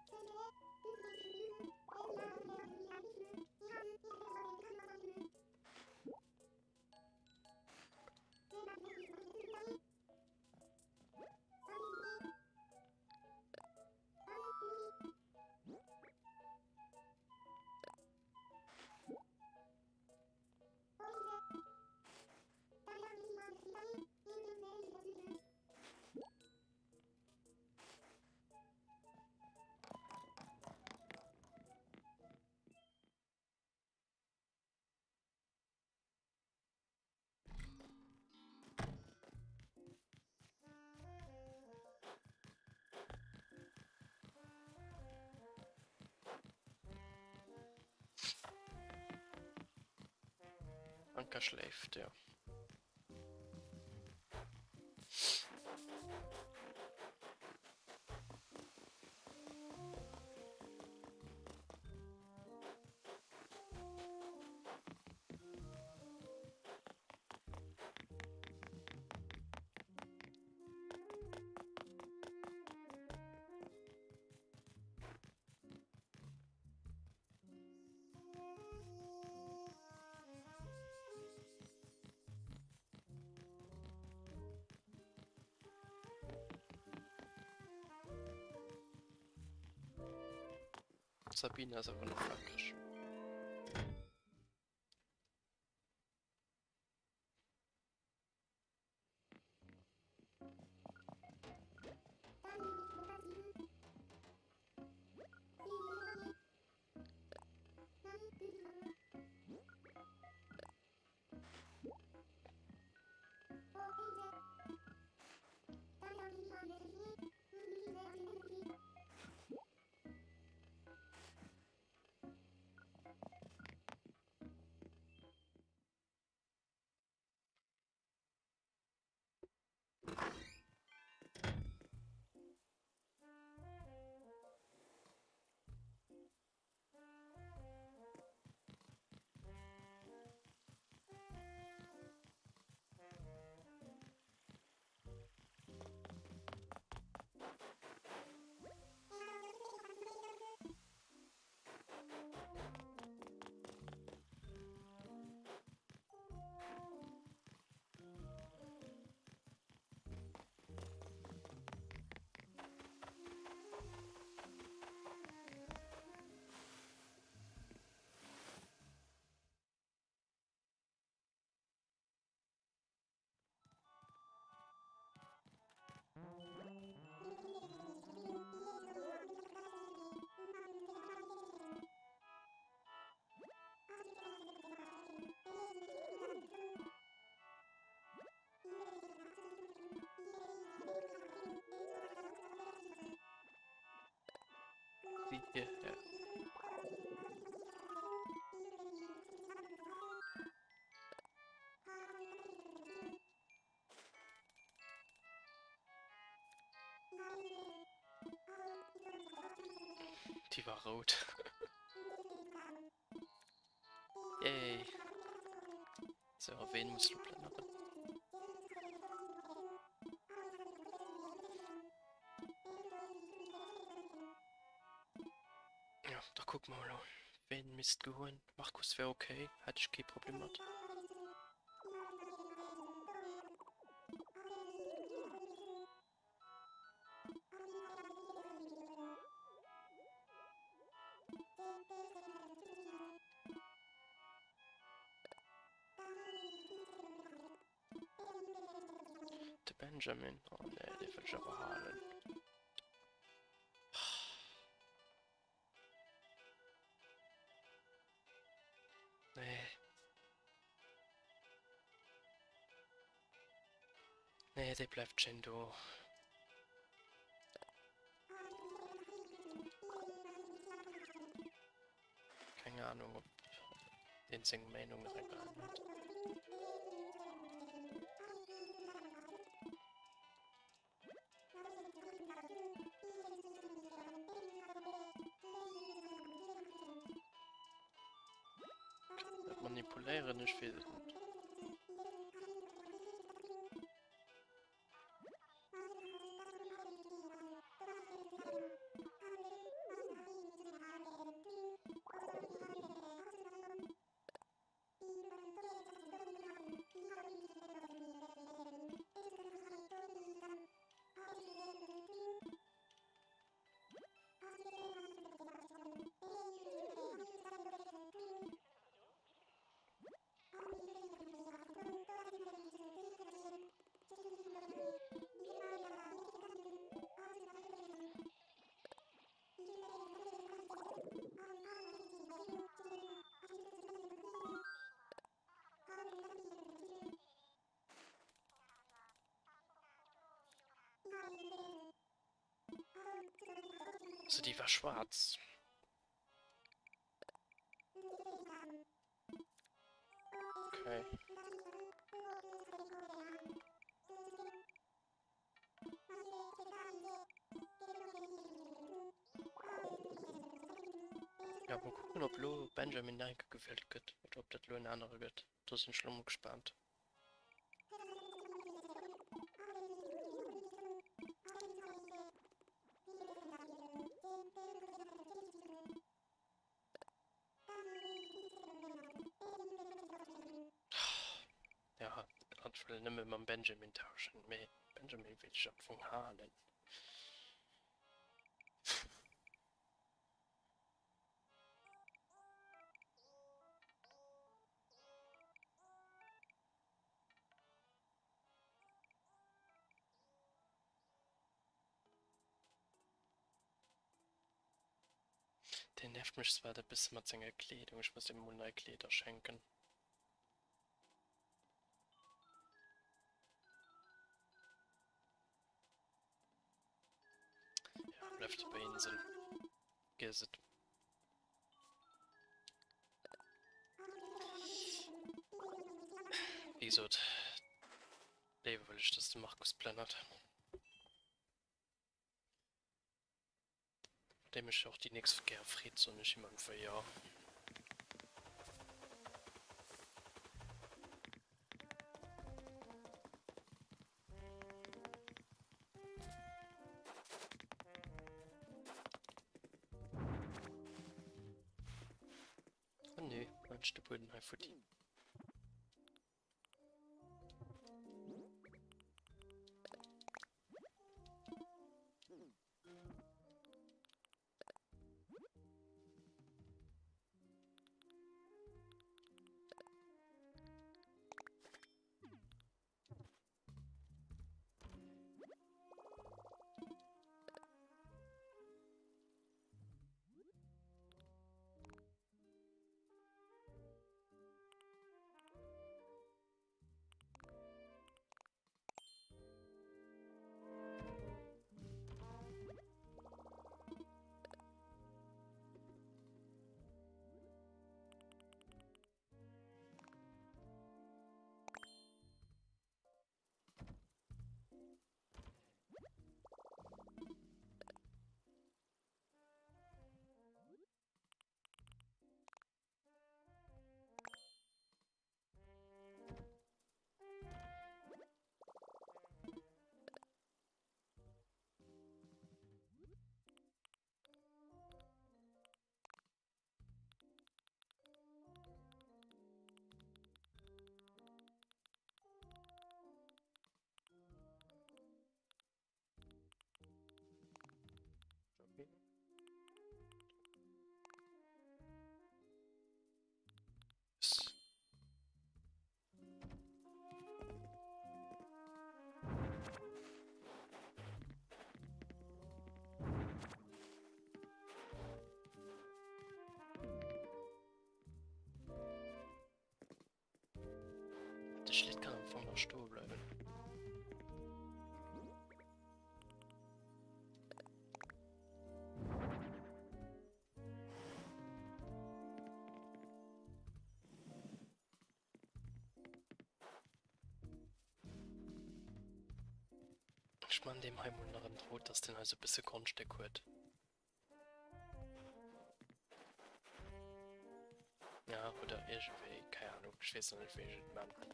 Anker schléift, jo. D'Sabine ass awer nach wakreg. Sie hierher. Déi war rout. Yay. So, a ween muss lo plënneren? Ja, da kucke mer elo. Ween misst goen? Markus wär okay, hätt ech kee Problem mat. De Benjamin, oh nee, dee wëll ech awer halen. Nee. Nee, dee bleift schéin do. Keng Ahnung, ob deen seng Meinung nach eng geännert. Dat manipuléieren, ech weess et net. Also déi war schwaarz. Okay. Ja, mol kucken, ob lo Benjamin nach eng Kéier gewielt gëtt oder ob dat lo en anere gëtt. Do sinn ech lo mol gespaant. Ja, hatt wëll nëmme mam Benjamin tauschen, mee Benjamin wéilt ech am Fong halen. Deen nervt mech zwar e bësse mat senger Kleedung, ech muss him mol nei Kleeder schenken. Ja, bleift op der Insel. Vergiess et. Wéi gesot, léiwer wëll ech, dass de Markus plënnert. Dee mech och déi nächst Kéier freet, soen ech him einfach jo. Oh nee, laanscht de Bueden hei futti. De Schlitt kann am Fong nach stoe bleiwen. Ech man deem hei mol nach en Drot, dass den hei sou bësse Grondstéck huet. Ja, oder iergendwéi, keng Ahnung, ech weess nach net wéi ech et man. Déi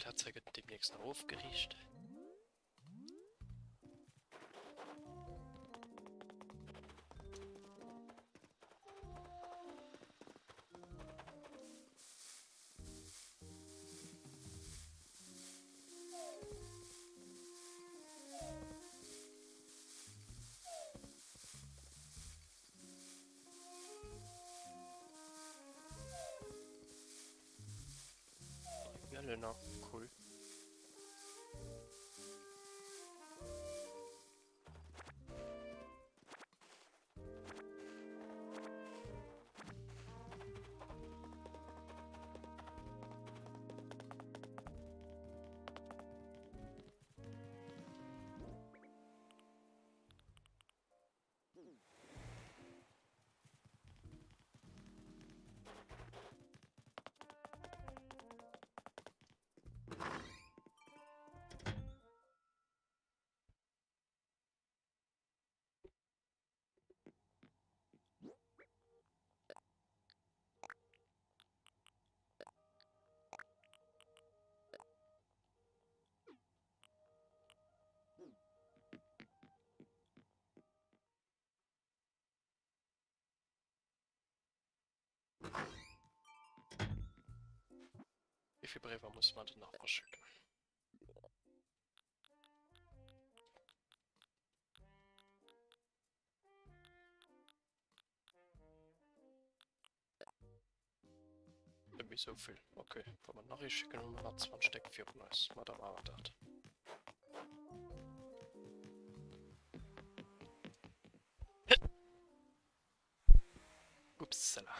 Plaz hei gëtt deemnächst nach ofgeriicht. Jelena, cool. vill Bréiwer musse mer denn nach verschécken? Net méi sou vill. Okay, wa mer nach ee schécken, hu mer nach 20 Stéck virun eis. Ma da maache mer dat. Upsala.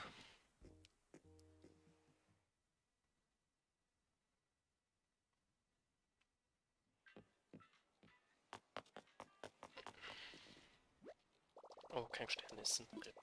Oh, keng Stärnissen. Rip.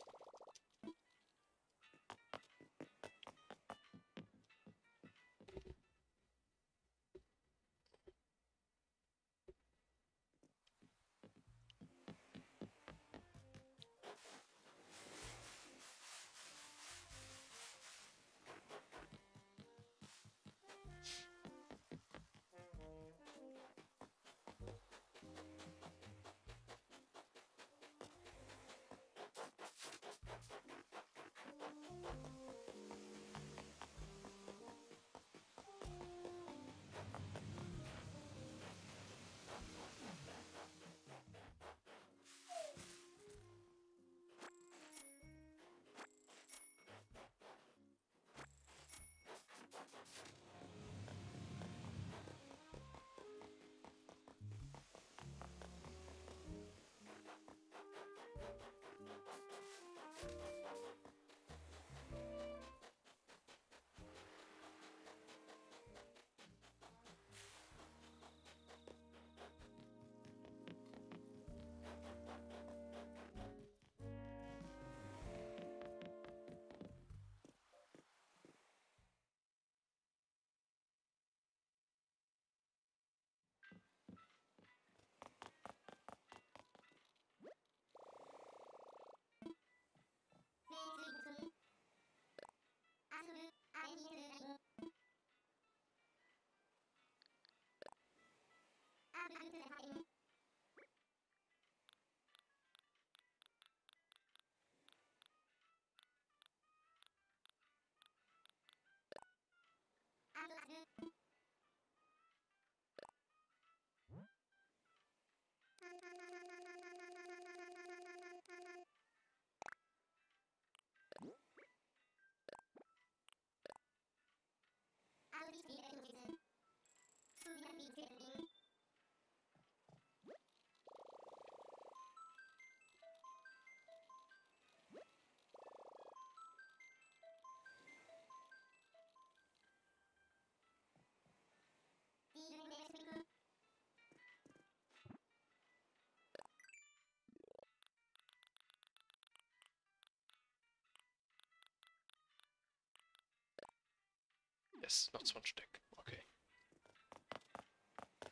Yes, nach 20 Stéck. Okay.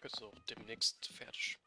Gëtt se och demnächst fäerdeg.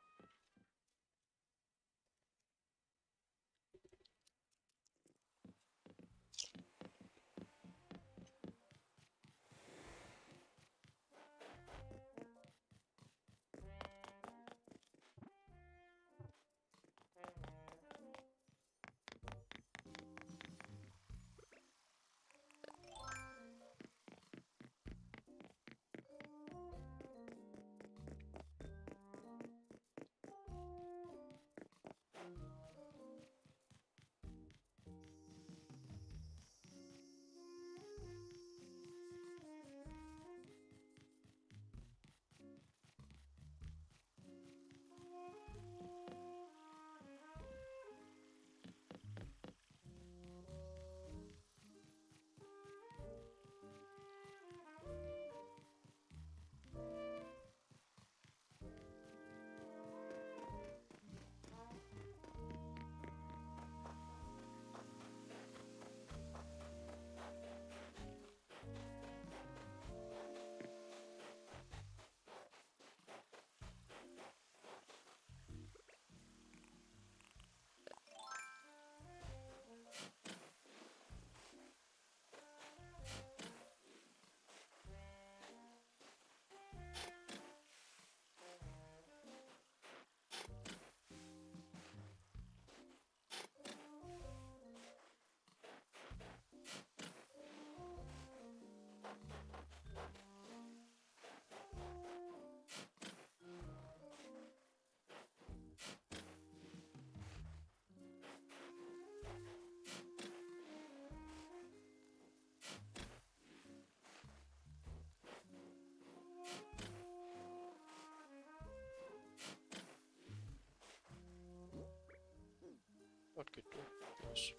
Wat geet do lass?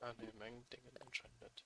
Ah ne, meng Dingen anscheinend net.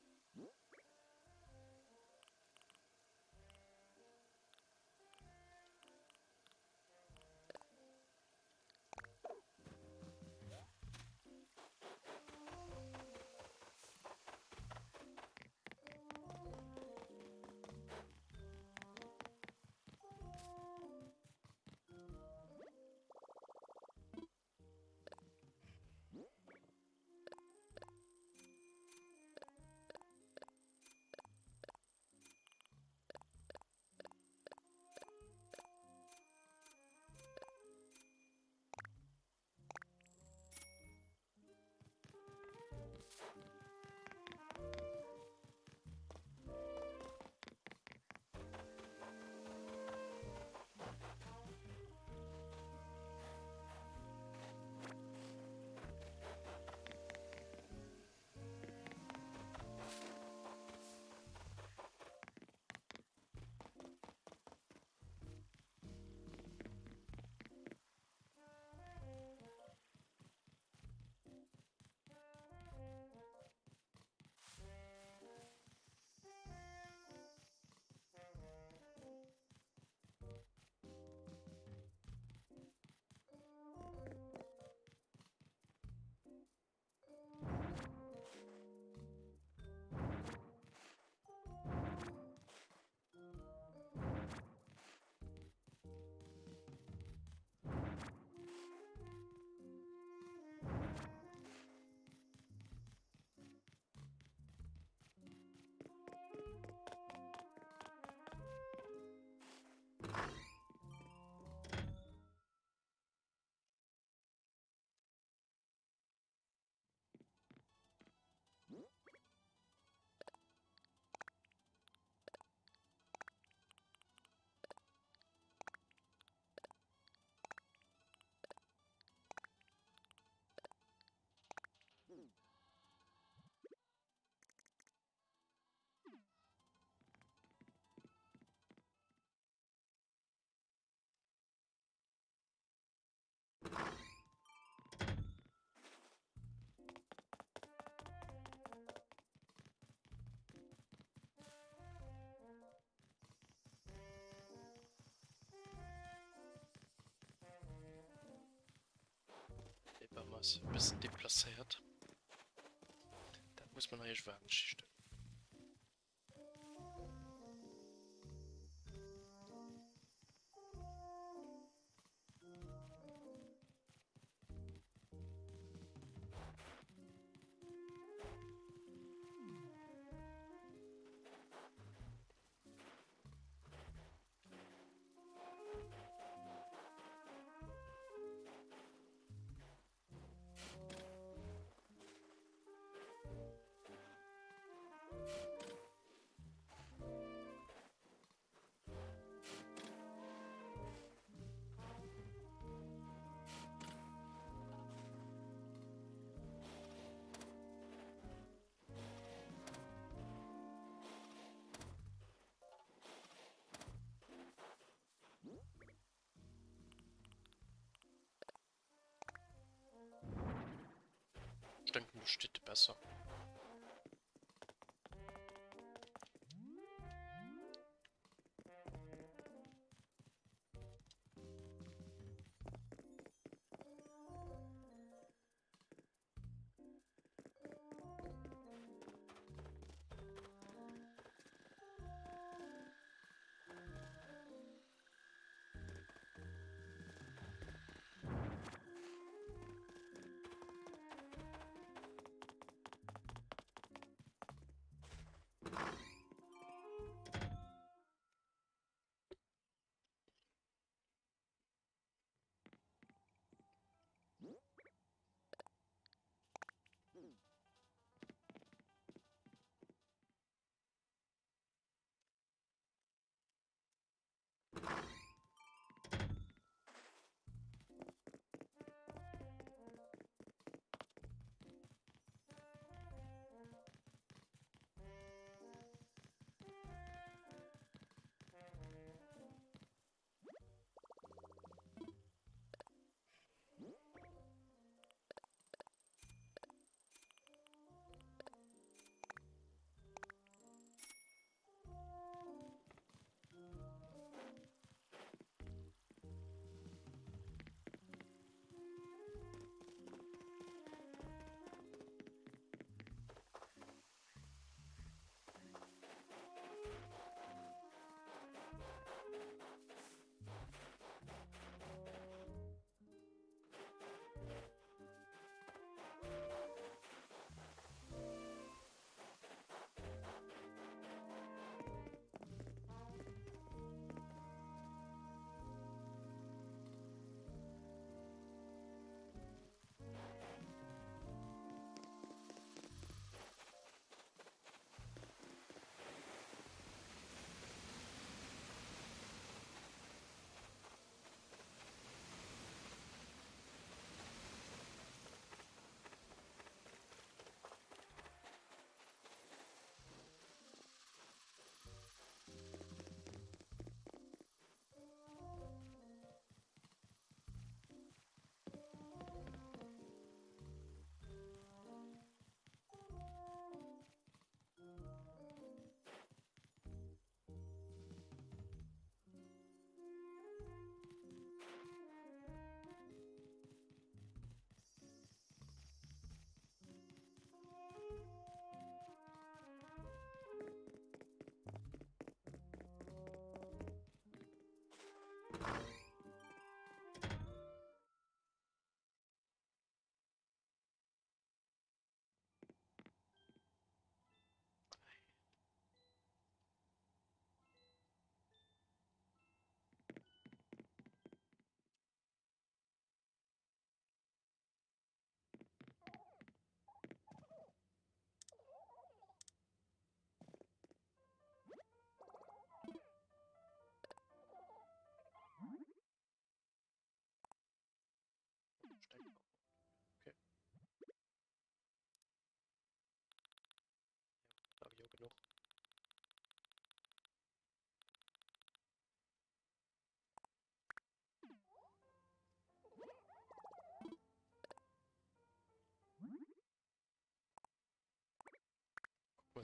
Dee Bam ass e bëssen deplacéiert. Dat muss man nach iergendwou anescht histellen. Ech denken do steet e besser.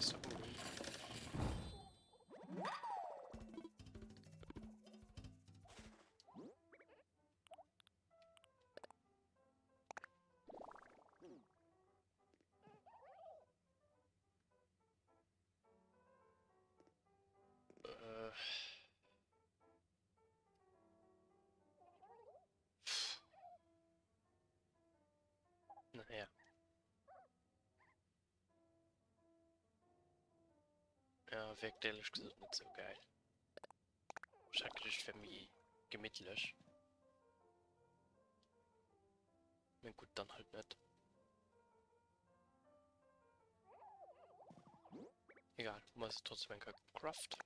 Ass dat mol un. Äh. Naja. Ja, wirkt ehrlich gesagt nicht so geil. Ich hätte gedacht, wär méi gemittlech. Mee gutt, dann halt net. Egal, hu mer se trotzdem eng Kéier gecraft.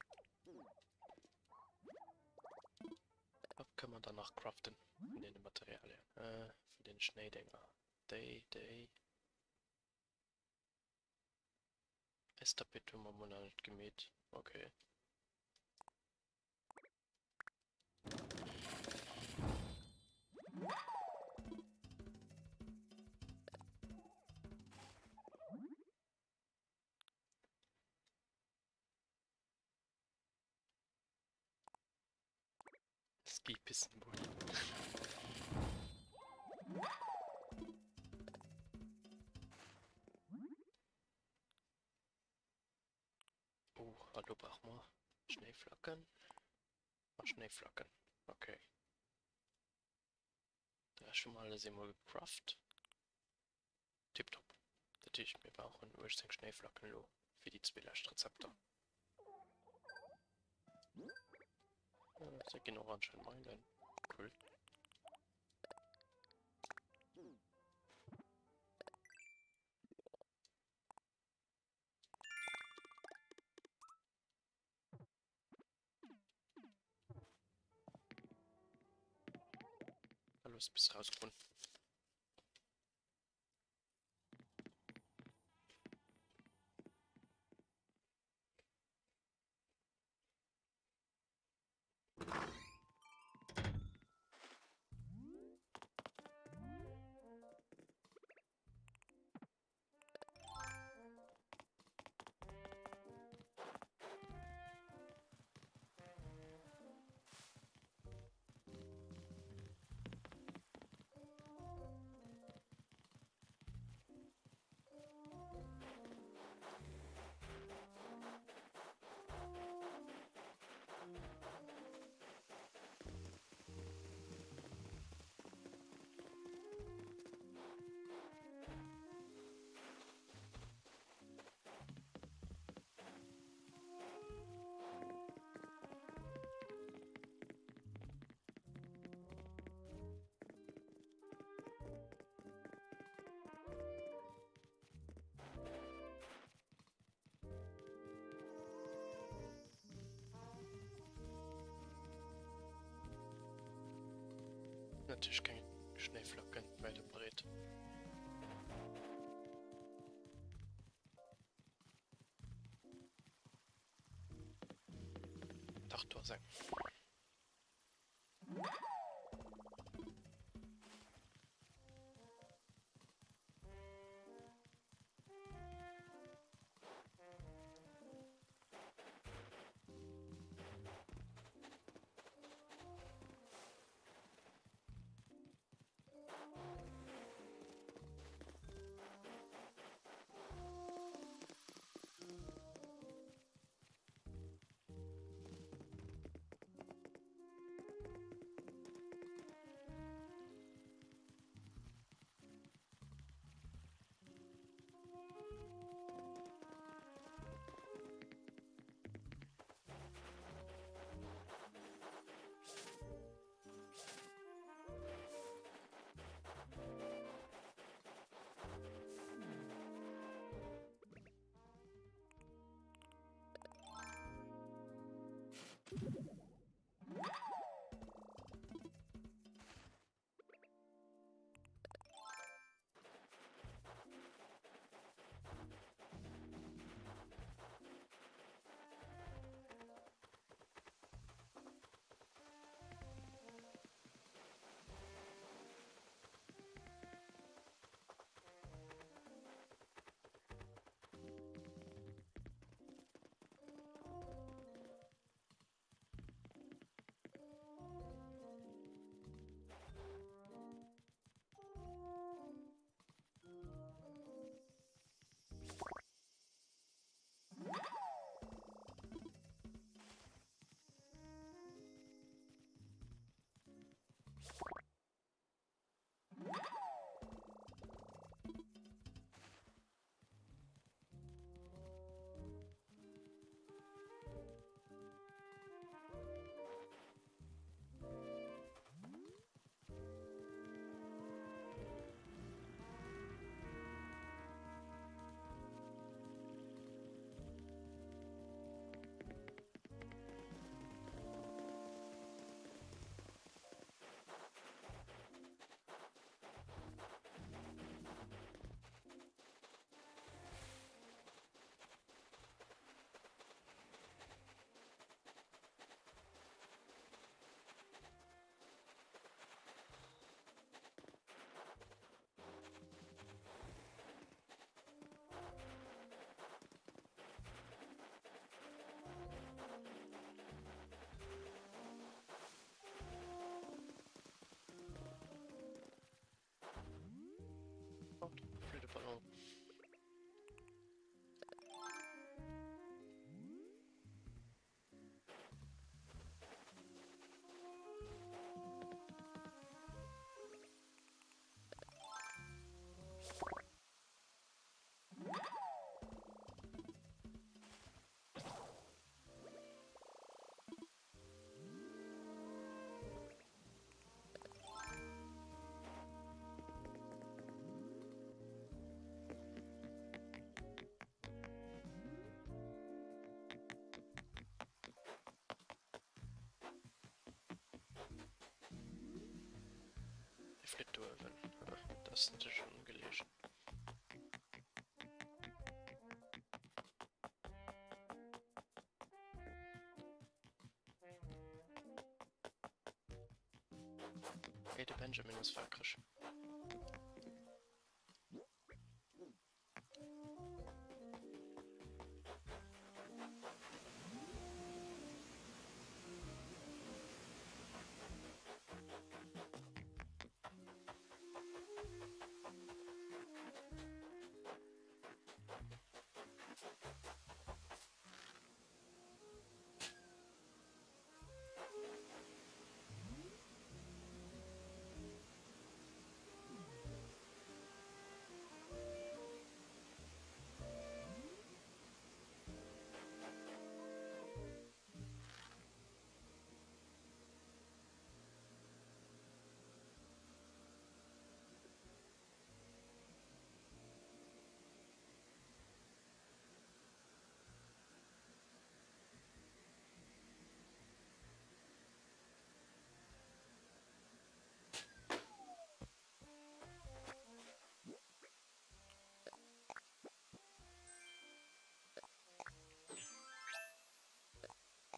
Wat kënne mer dann nach craften vun deene Materialien? Äh, vun deene Schnéidénger. Déi, déi. Äistapet hu mer mol nach net gemeet. Okay. Skipistenbull. Oh, a lo brauche mer Schnéiflacken. A Schnéiflacken, okay. De Rescht hu mer alles eemol gecraft. Tiptop. Dat heescht, mir brauchen 18 Schnéiflacken elo fir déi zwee lescht Rezepter. Se ginn och anscheinend minen. Cool. Da los bis rauskommen. Natierlech keng Schnéiflacken wäit a breet. Dach, do ass eng. Blöde Ballon. Dee flitt do uewen. Dat ass natierlech ongelegen. Hey, de Benjamin ass wakreg.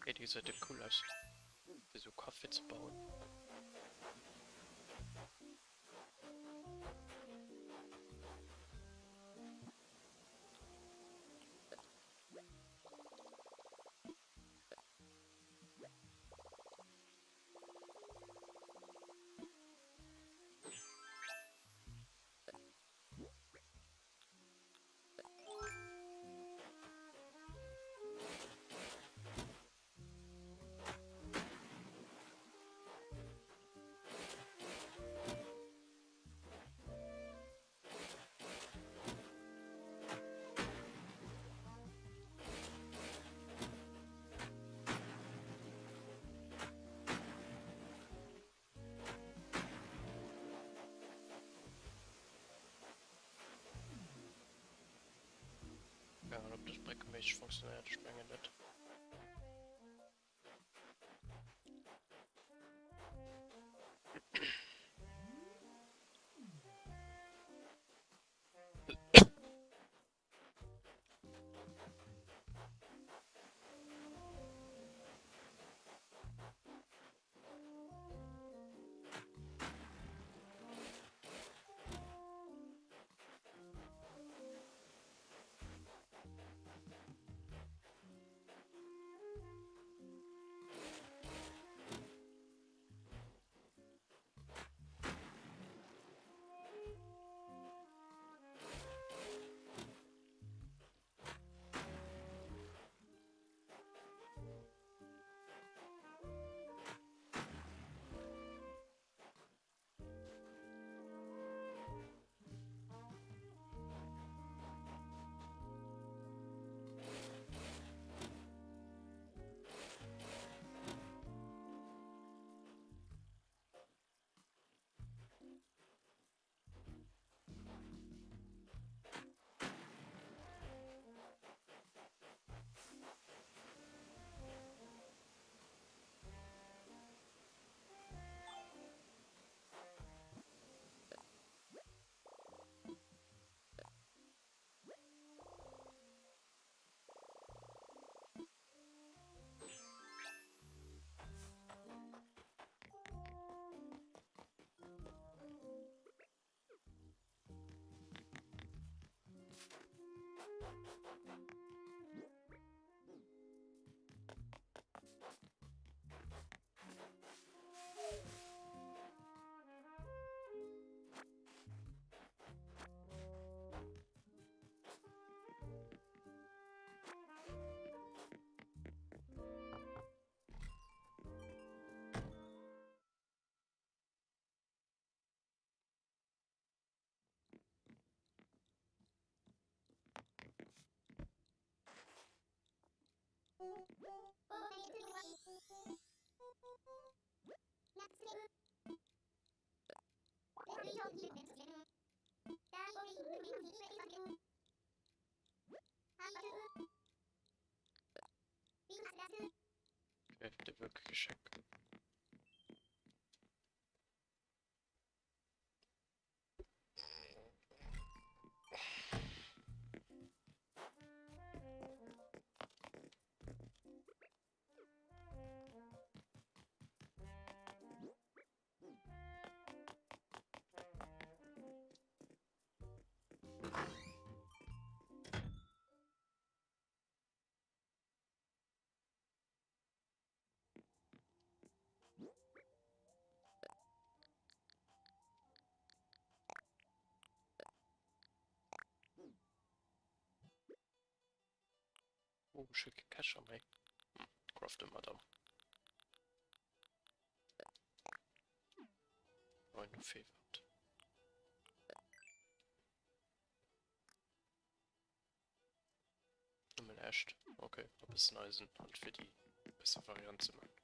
Hey, déi gesäit jo cool aus, fir sou Café ze bauen. Ja, an ob dës Bréck méisseg funktionéiert, ech mengen net. Okay, de wierk Geschenk. Oh, ech hu kee Kescher méi. Hm, crafte mer dann. Neun Feewert. Nëmmen Äscht. Okay, e bëssen Eisen halt fir déi besser Variant ze man.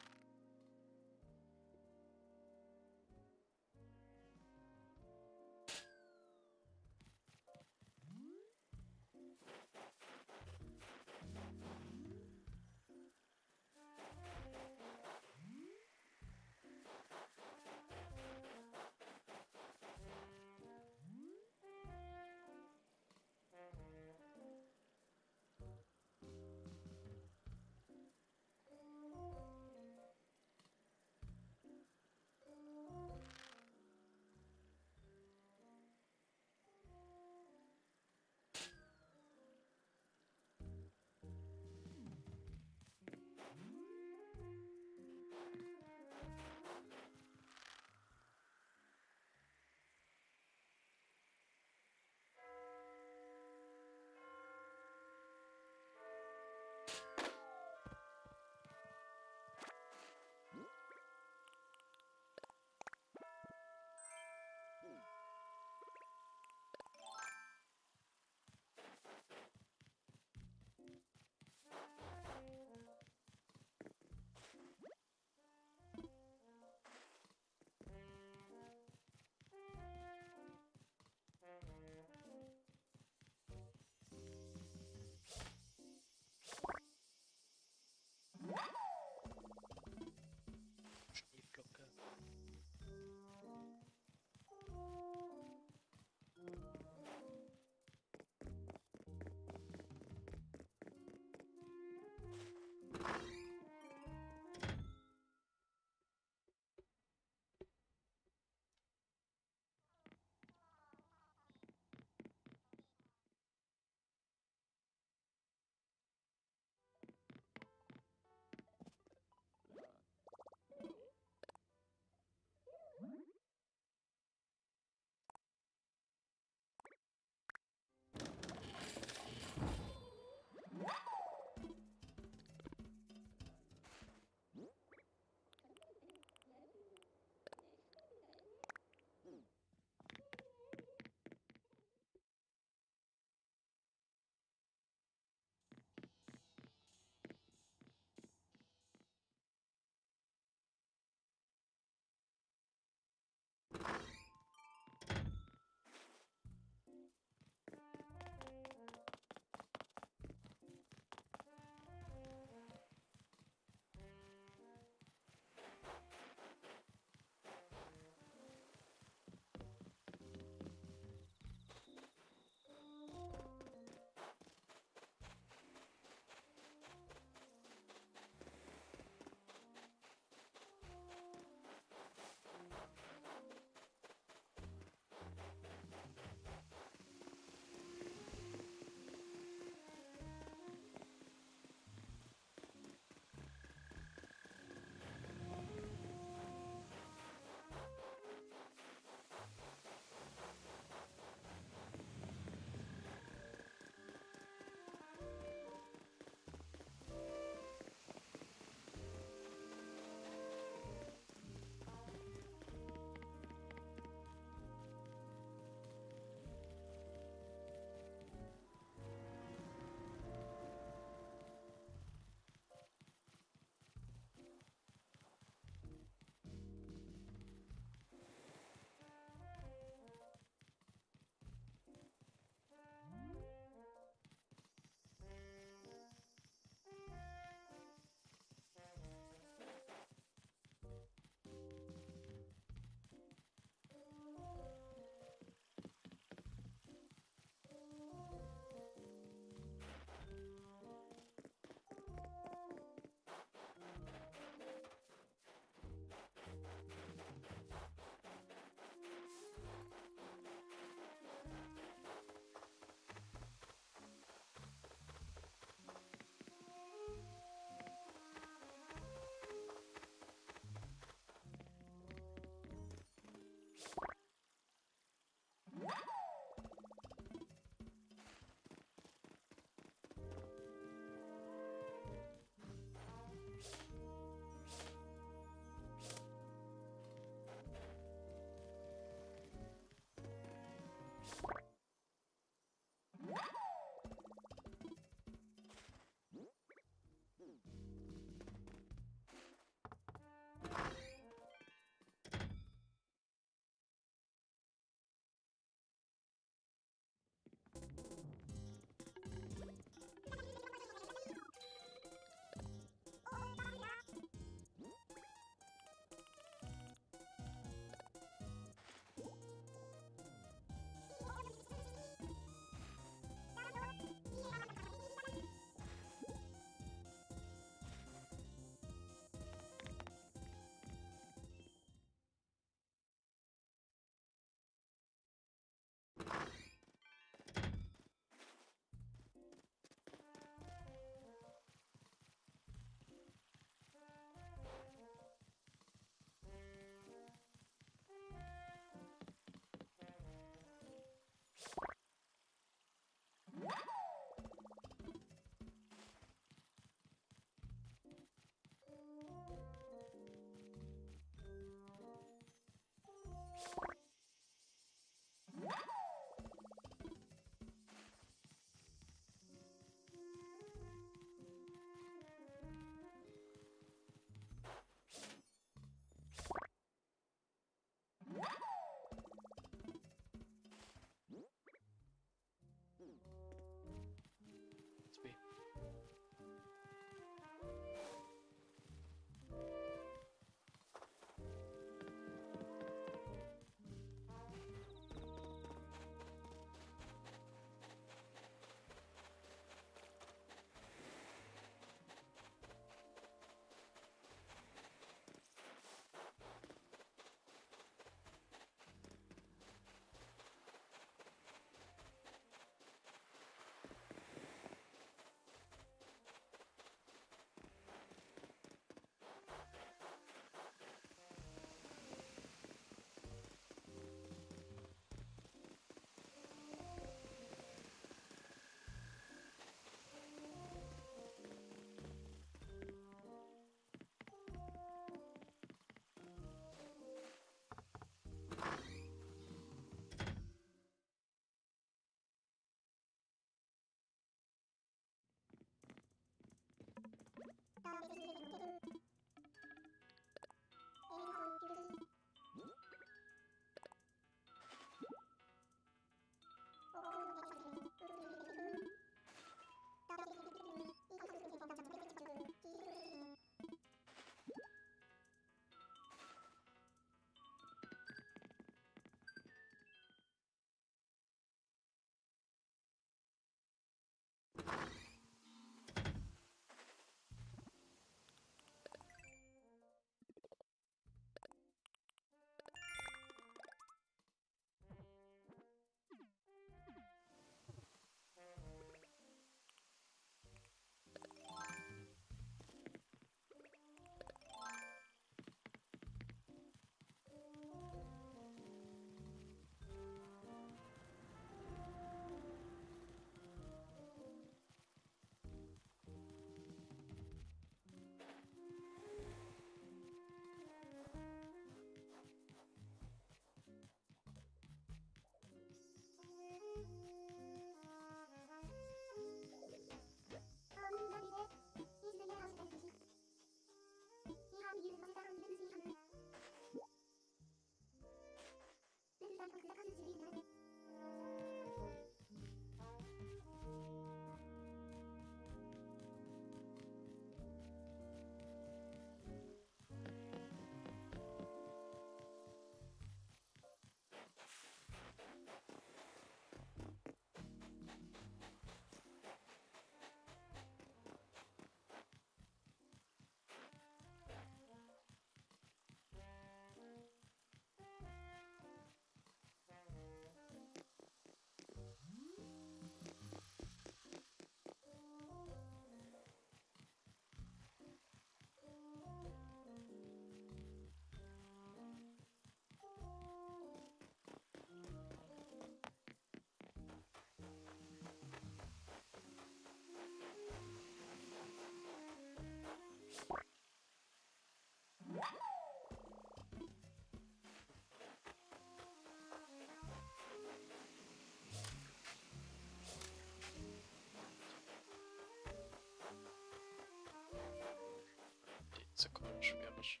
ech.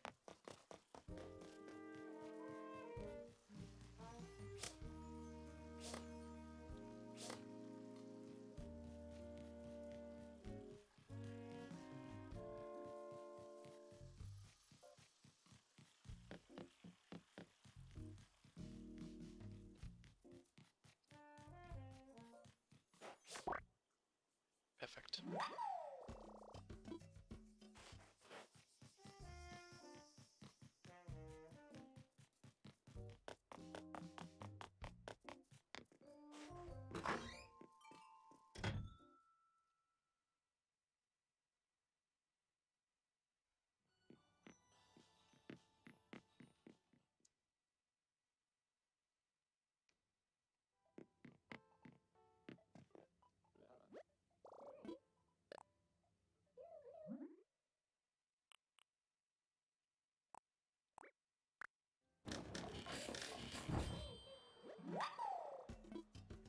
Perfekt.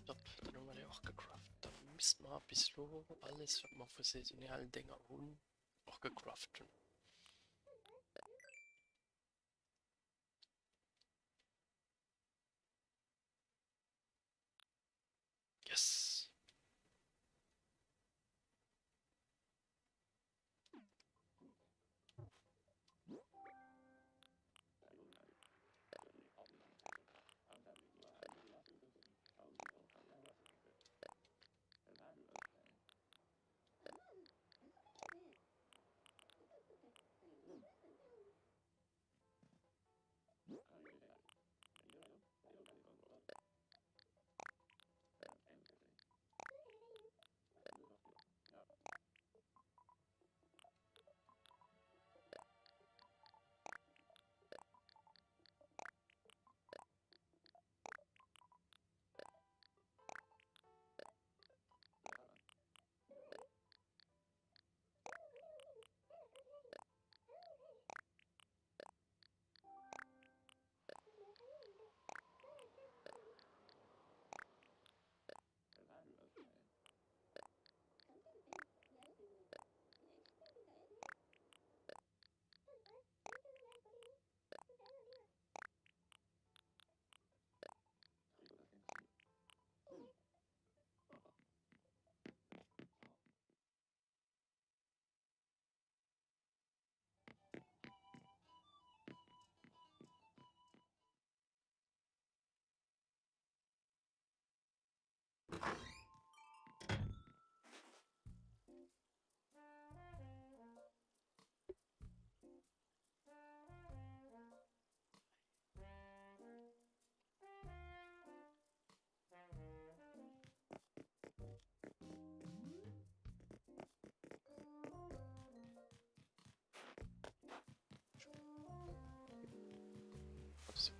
Top, dann hu mer déi och gecraft. Da misst mer bis elo alles, wat mer vu saisonalen Dénger hunn, och gecraft hunn. Yes!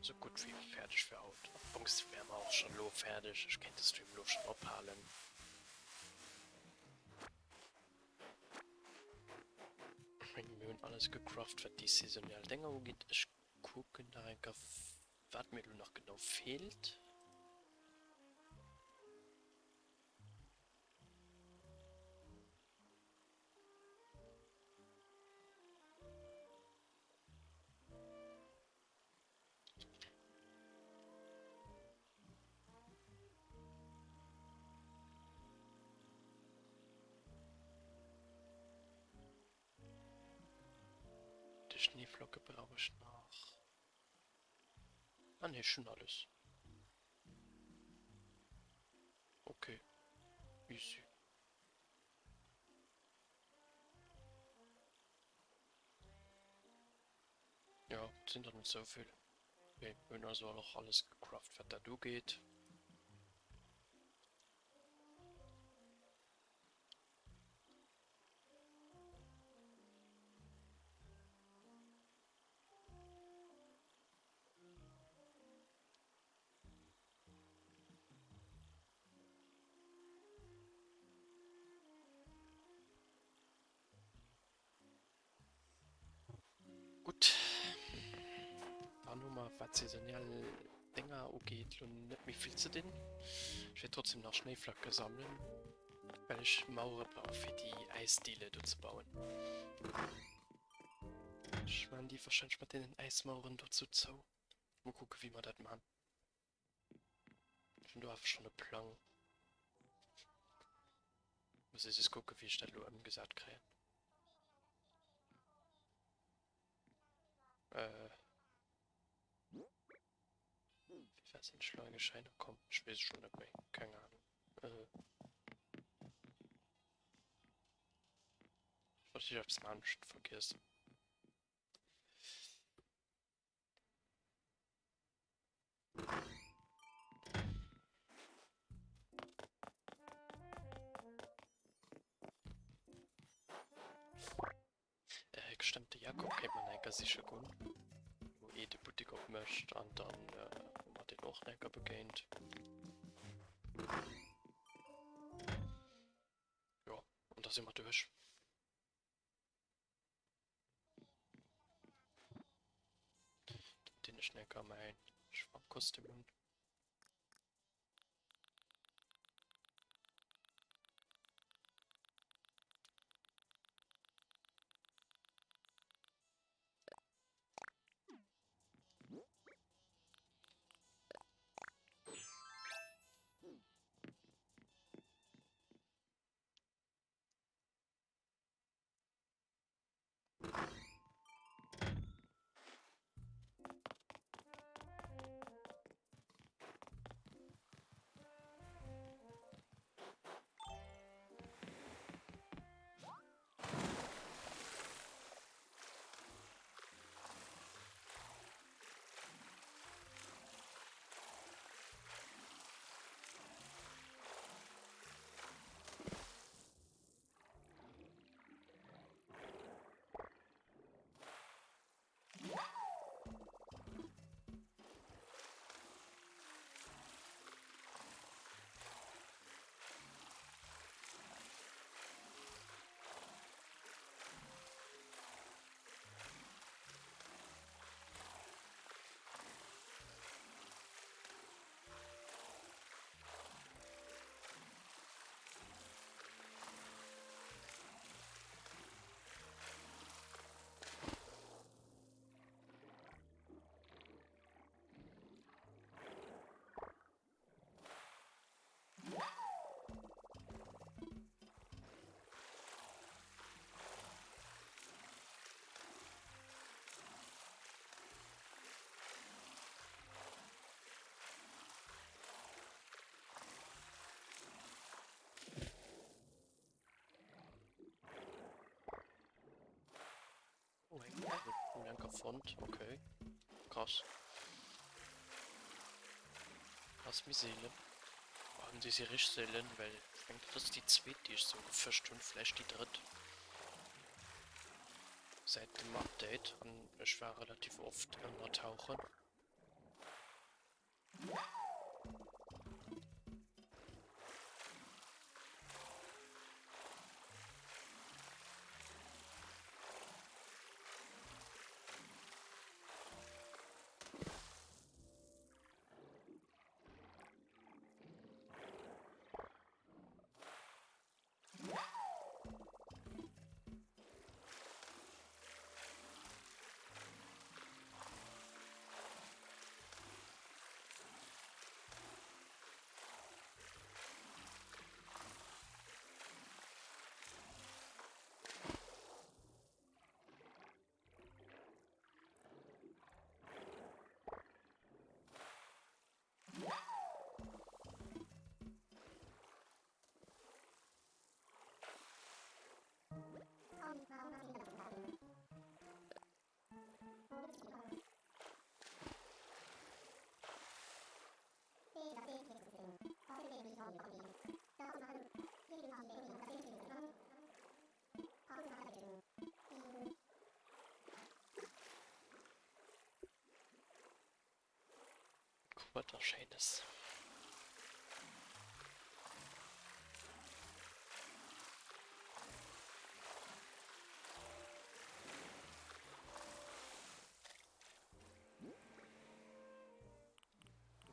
Sou gutt wéi fäerdeg fir haut. Am Fong wäre mer och schonn elo fäerdeg. Ech kéint de Stream elo schonn ophalen. Ech mengen mir hunn alles gecraft wat déi saisonal Dénger ugeet. Ech kucken nach eng Kéier wat mir elo nach genau feelt. De Schneeflocke brauch ech nach. Ah nee, ech hunn alles. Okay. Easy. Ja, et sinn der net sou vill. Okay, mir hunn also och alles gecraft, wat dat ugeet. Gutt, dann hu mer wat saisonal Dénger ugeet lo net méi vill ze dinn. Ech wäert trotzdem nach Schnéiflacke sammelen, well ech Mauere brauch fir déi Äisdile do ze bauen. Ech maan déi wahrscheinlech mat deenen Äismaueren dozou zou. Mol kucke wéi mer dat maan. Ech hunn do awer schonn e Plang. Muss ech just kucke wéi ech dat elo ëmgesat kréien. Äh. Wéi war sinn ech elo eng Scheiner komm? Ech weess et schonn net méi. Keng Ahnung. Äh. Ech wollt iergendepps maachen, ech hunn et vergiess. Äh, gestëmmt de Jakob kéint mer enker siche goen, wou ee de Buttek opmécht an dann äh, hu mer deen och enker begéint. Jo, an da si mer duerch. Dann dinn ech enker mäin Schwammkostüm un. Oh, eng Perle hun enker fonnt, okay. Krass. Ass méi seelen. Vor allem déi si richteg seelen, well ech mengen dat ass déi zweet déi ech sou gefëscht hunn, vläicht déi drëtt. Säit dem Update an ech war relativ oft ënnertauchen. Wat da Schéines.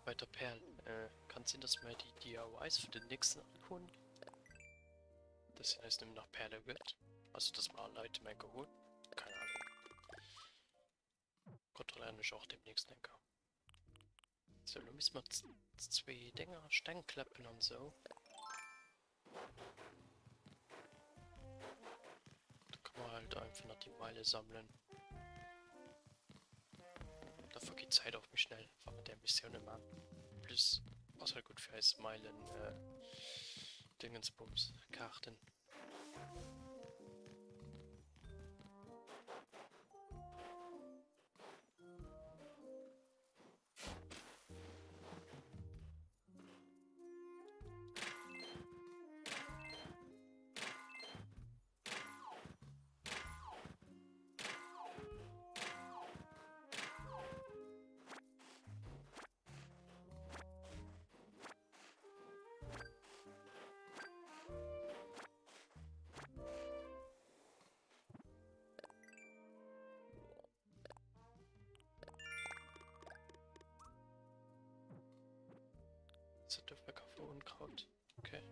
Bei der Perl äh, kann sinn, dass mir déi DIYs vun den nächsten all hunn. Dass hien eis nëmmen nach Perle gëtt. Also dass mer all Item enke hunn. Keine Ahnung. maachen ech och demnächst eng Kéier. Sou, lo misste mer zwee Dénger, Steng kläppen an esou. Da kann man halt einfach nach déi Meile sammelen. Da vergeet d'Zäit och méi schnell, wa mer där Missioune man. Plus ass halt gutt fir eis Meilen äh, Dingensbums, Kaarten. So, dürfen wir Kaffee Unkraut. Okay.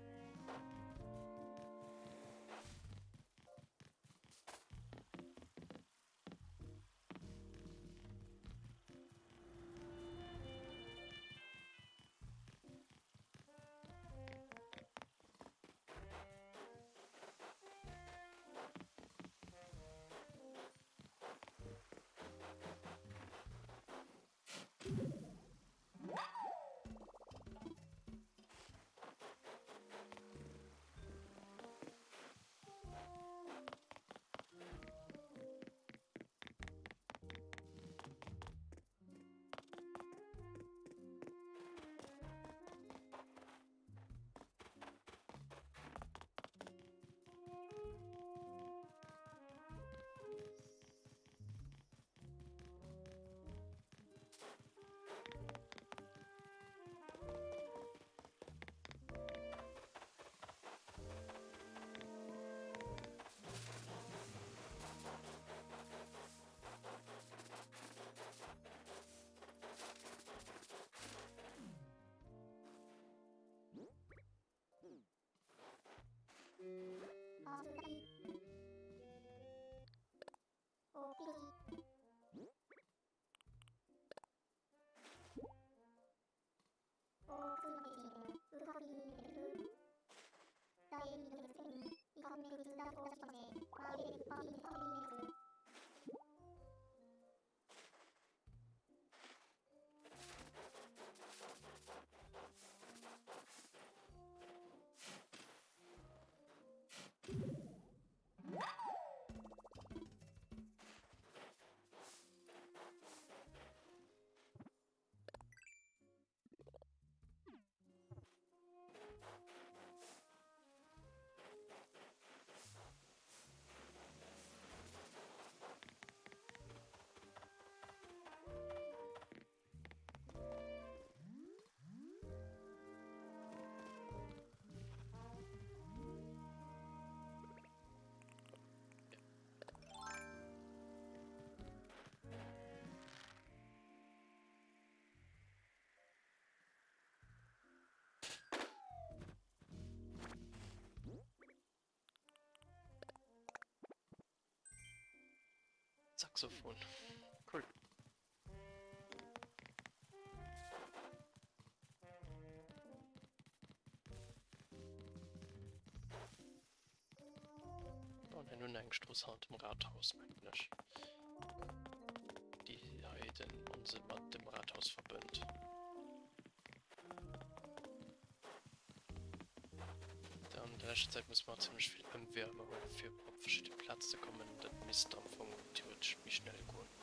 Saxophon. Cool. An hei nun eng Strooss hannert dem Rathaus, mengen ech, déi hei den onse mat dem Rathaus verbënnt. An der leschter Zäit musse mer zimmlech vill Ëmweeër ëmmer huelen, fir op verschidde Plaze ze kommen. Dat misst am Fong theoretesch méi schnell goen.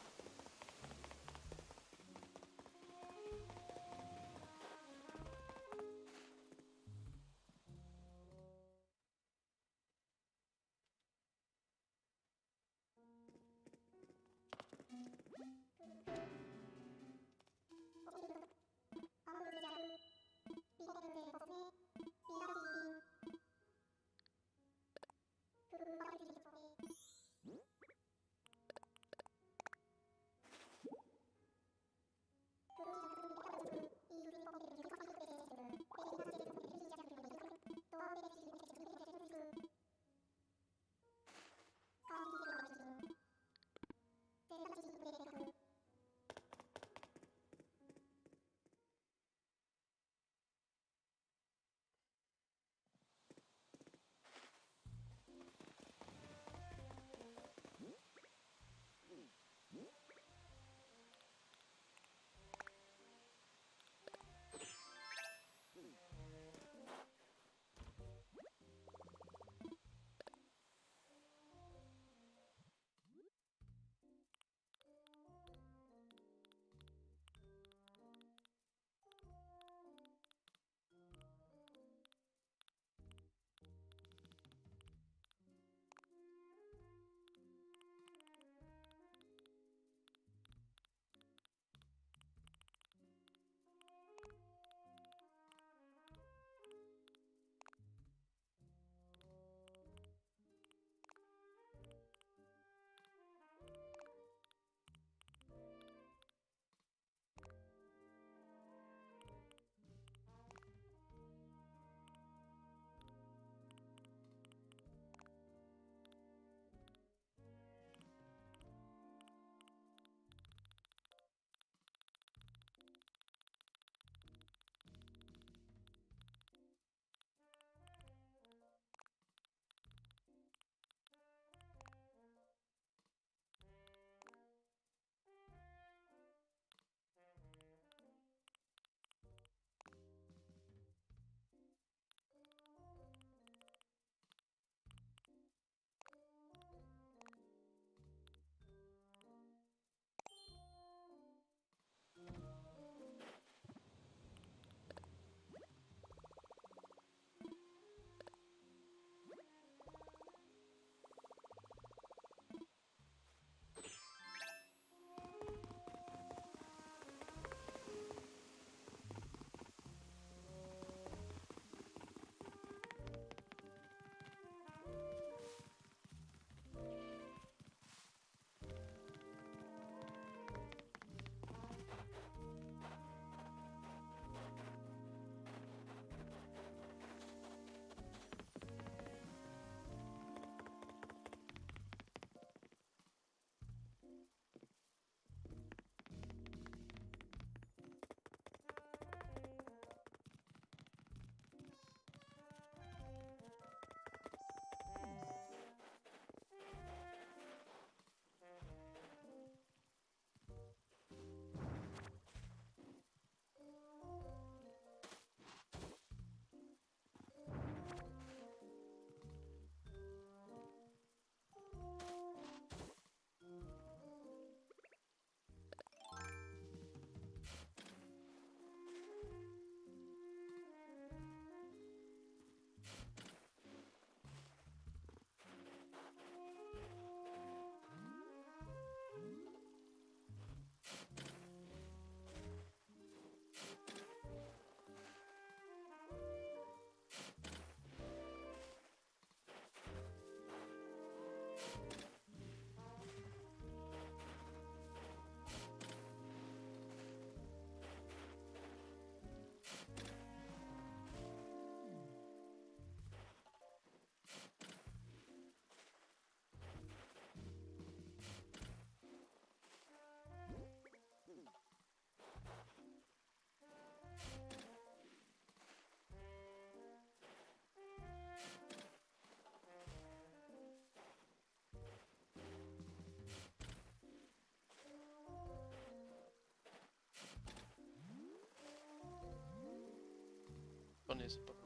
Bonnie ass e Ballon.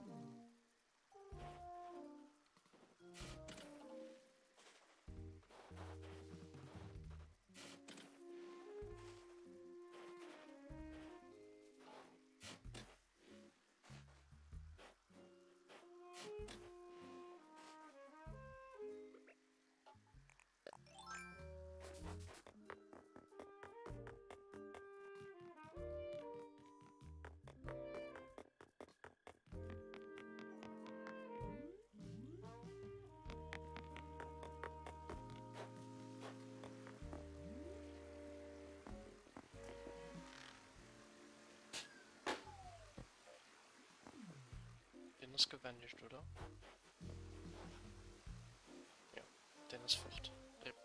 Den ass gewendigt, oder? Ja, den ass fort. Rip.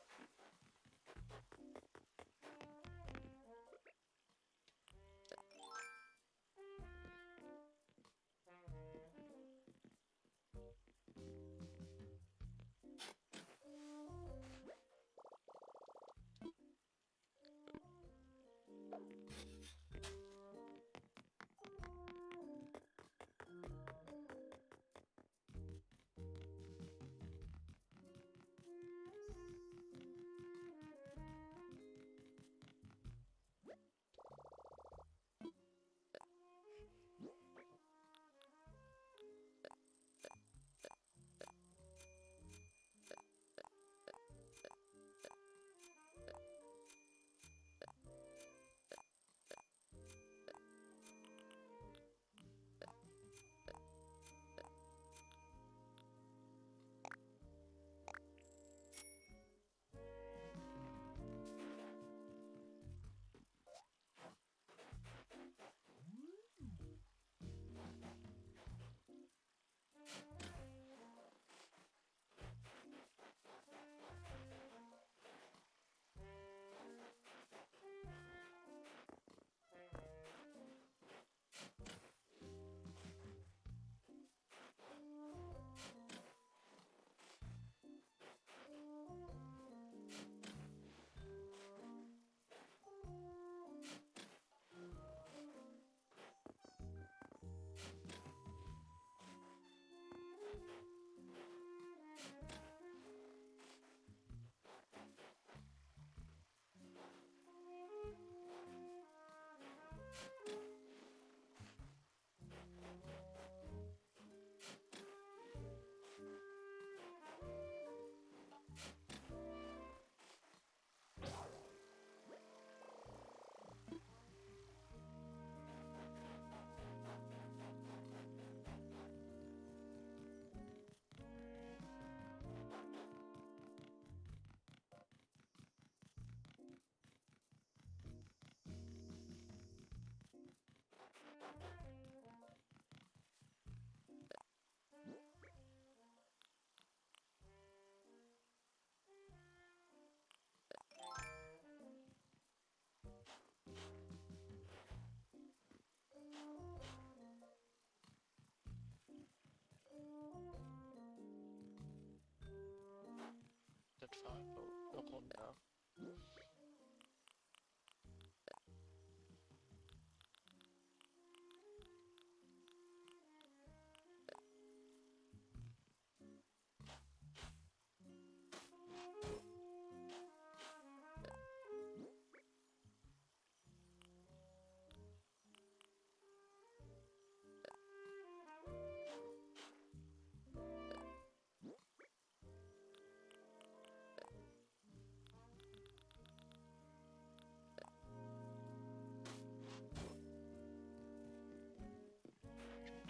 Dat war elo e Ronn, ne?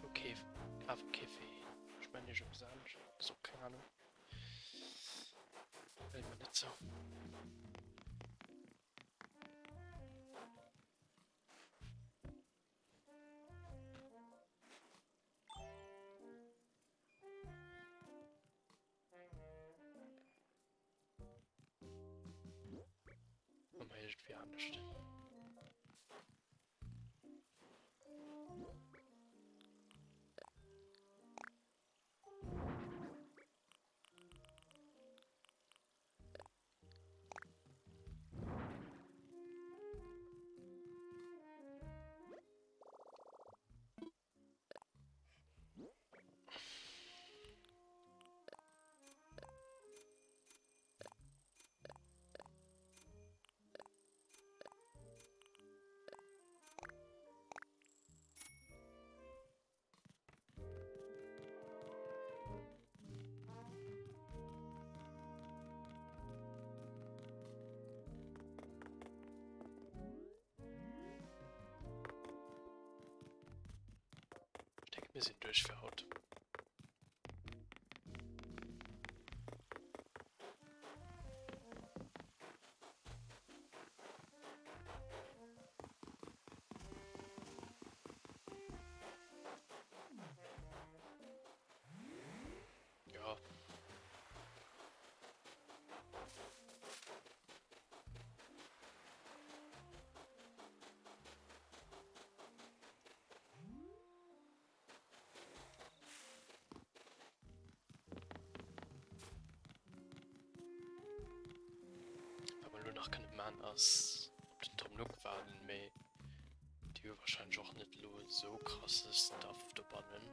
Okay, awer kee Wee. Ech mengen iergend eppes anescht. So, keng Ahnung. Fällt mir net sou. Ëmmer iergendwéi anescht. Mir sinn duerch fir haut. Ja. Wat mer elo nach kënne man ass op den Tom Nook waarden, mee déi hu wahrscheinlech och net elo esou krasse Stuff dobannen.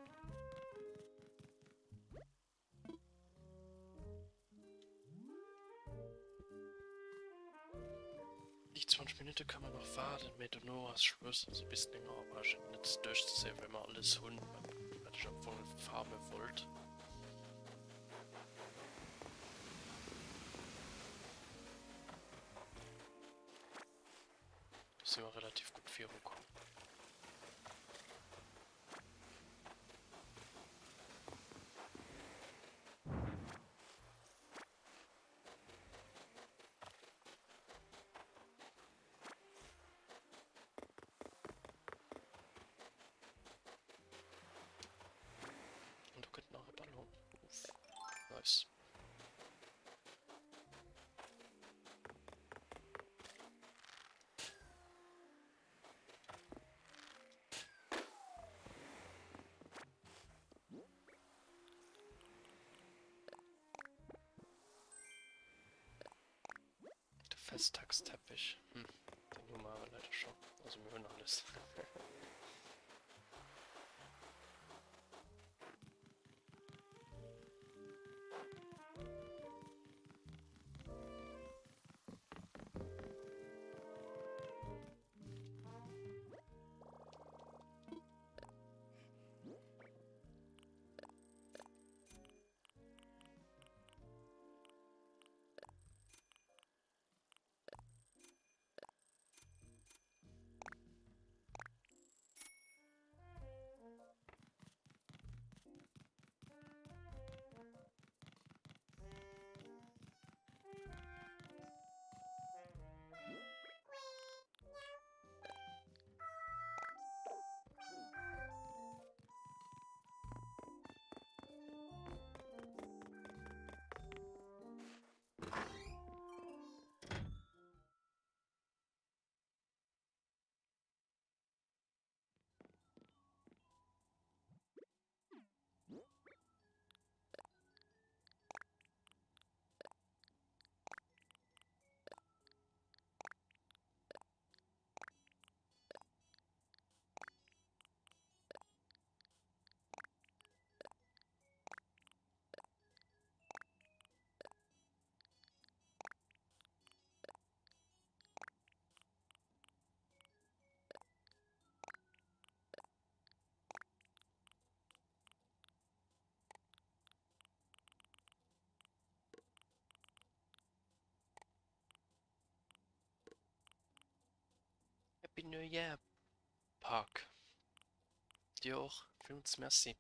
Déi 20 Minutte kann man nach waarden, mee dono ass Schluss. Also bis 9 Auer brauch ech et net duerchzezéien, well mer alles hunn, wat ech am Fong farme wollt. Do si mer relativ gutt virukomm. An do kënnt nach e Ballon. Uff. Nice. De Festtagsteppich. Hm, den hu mer awer leider schon. Also mir hunn alles. Happy New Year, Park. Dir och. Villmools Merci.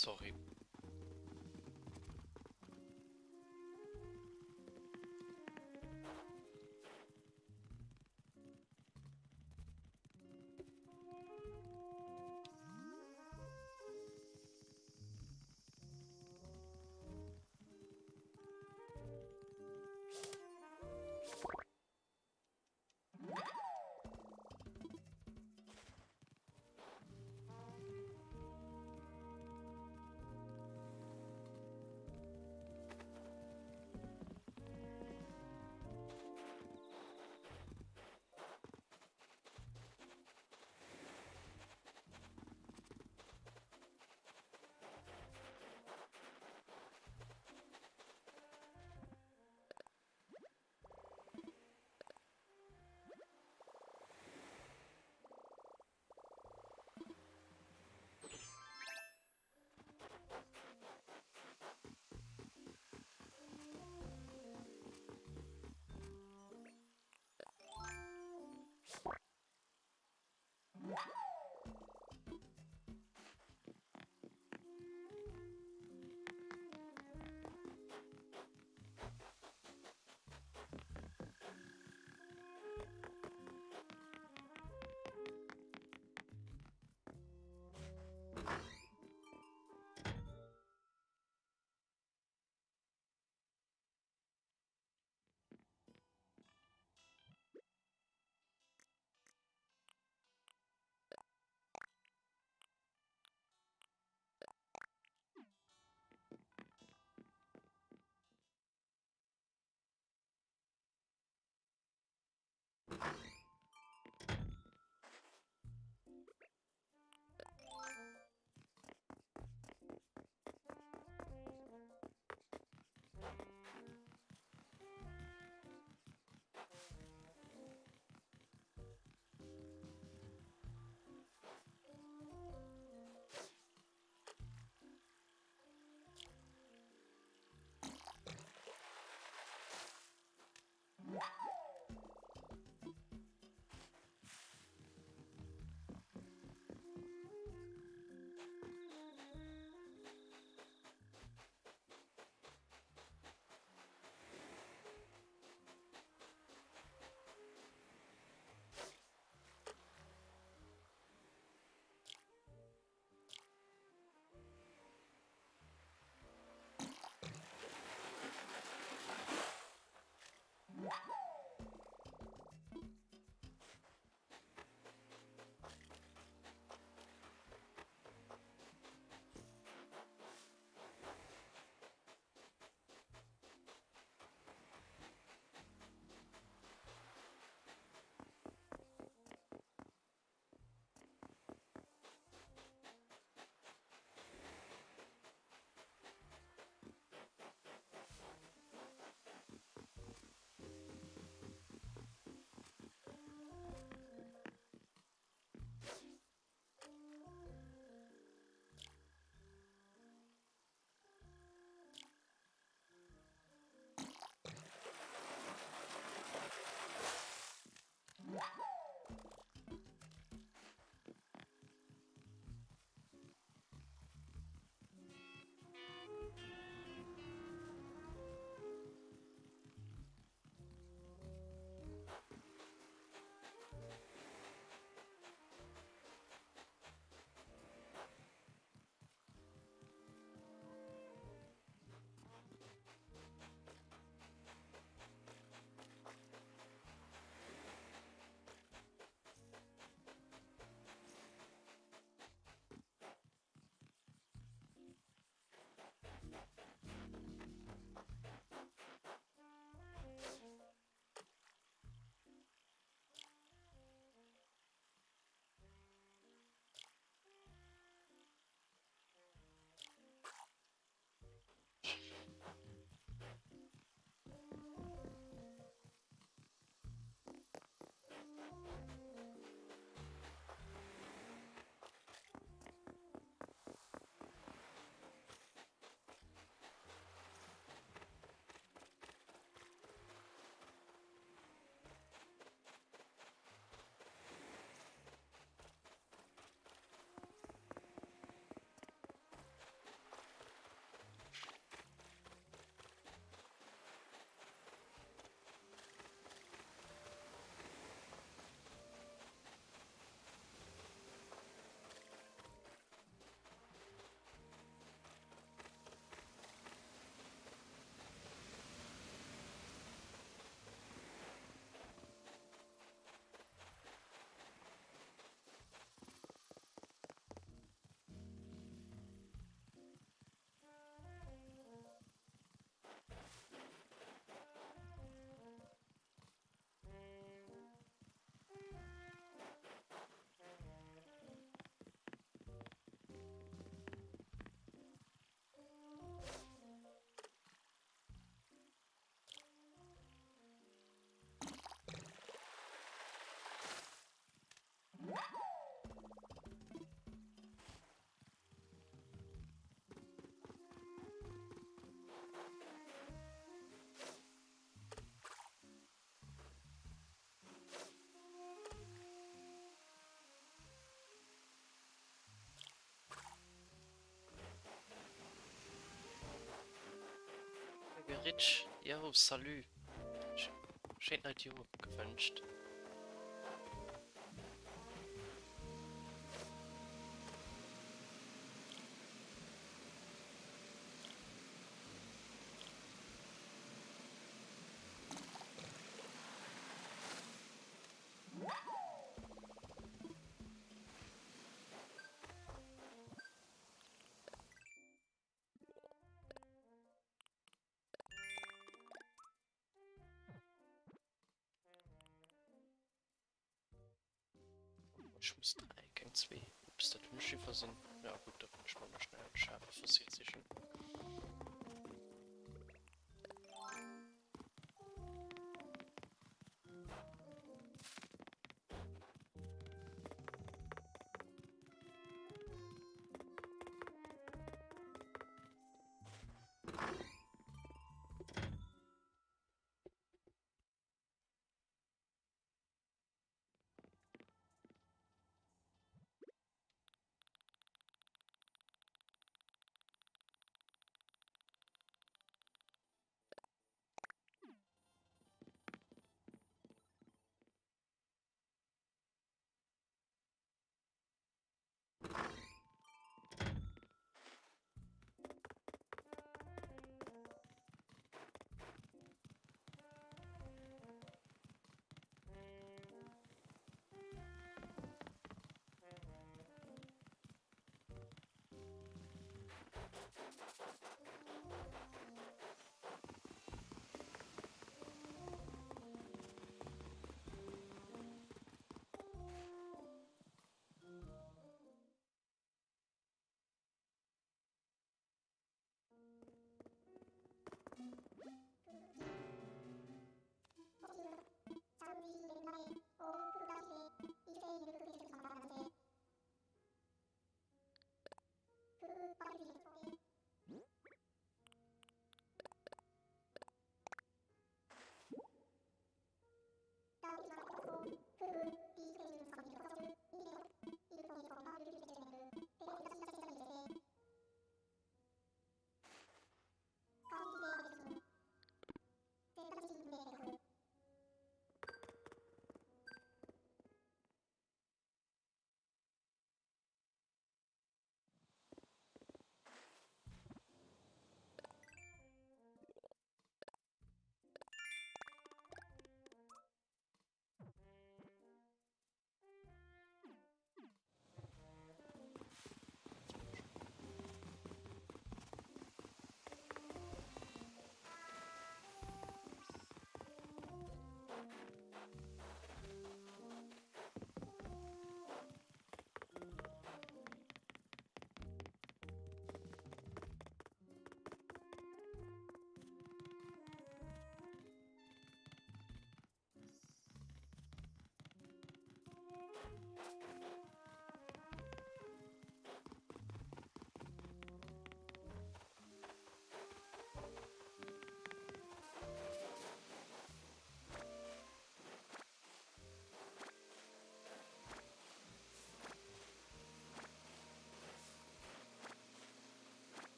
Sorry. Rich, yo, salut. Schéint neit Joer gewënscht. Ech muss 3, keng 2. Ups, dat hunn ech iwwersinn. Ja gutt, da kann ech mer nach schnell en schaarfe Fossil sichen.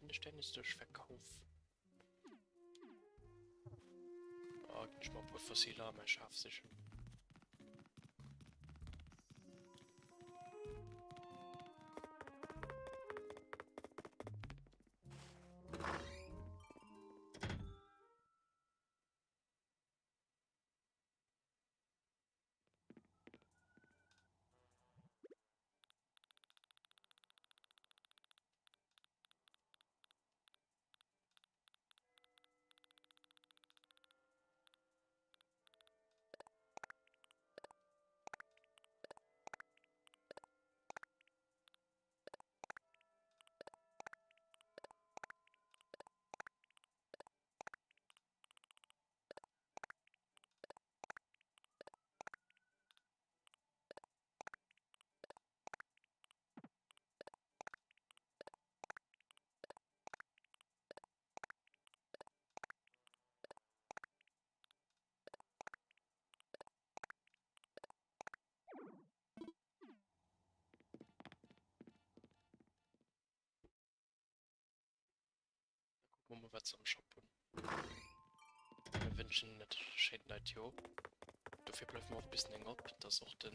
Goldene Stern ist duerch Verkauf. Oh, ginn ech mer e puer Fossiler a mäi Schaf sichen. Da kucke mer mol wat se am Shop hunn. Mir wënschen et schéint neit Joer. Dofir bleiwe mer och bis 9 op, dass och de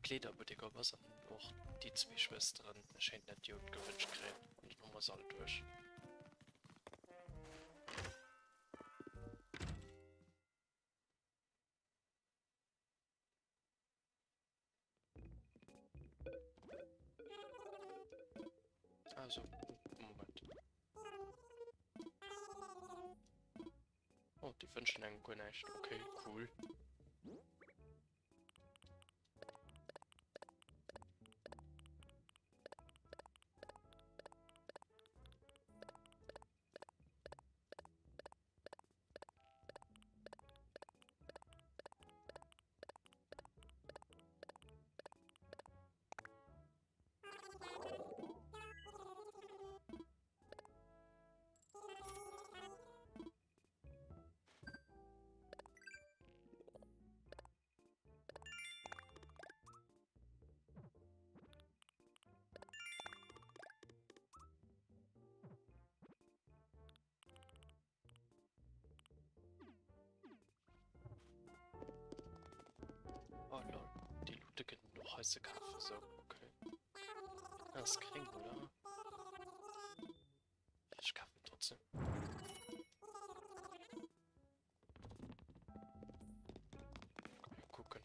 Kleederbuttek op ass an och déi zwee Schwësteren e schéint neit Joer gewënscht kréien. An dann hu mer se all duerch. Also, Moment. Oh, déi wënschen engem guer näischt. Okay, cool. Oh lol, déi Lute kënnen och hei ze kafen, sou, okay. Ah, ass gréng, oder? Ech kafen trotzdem. Kucken.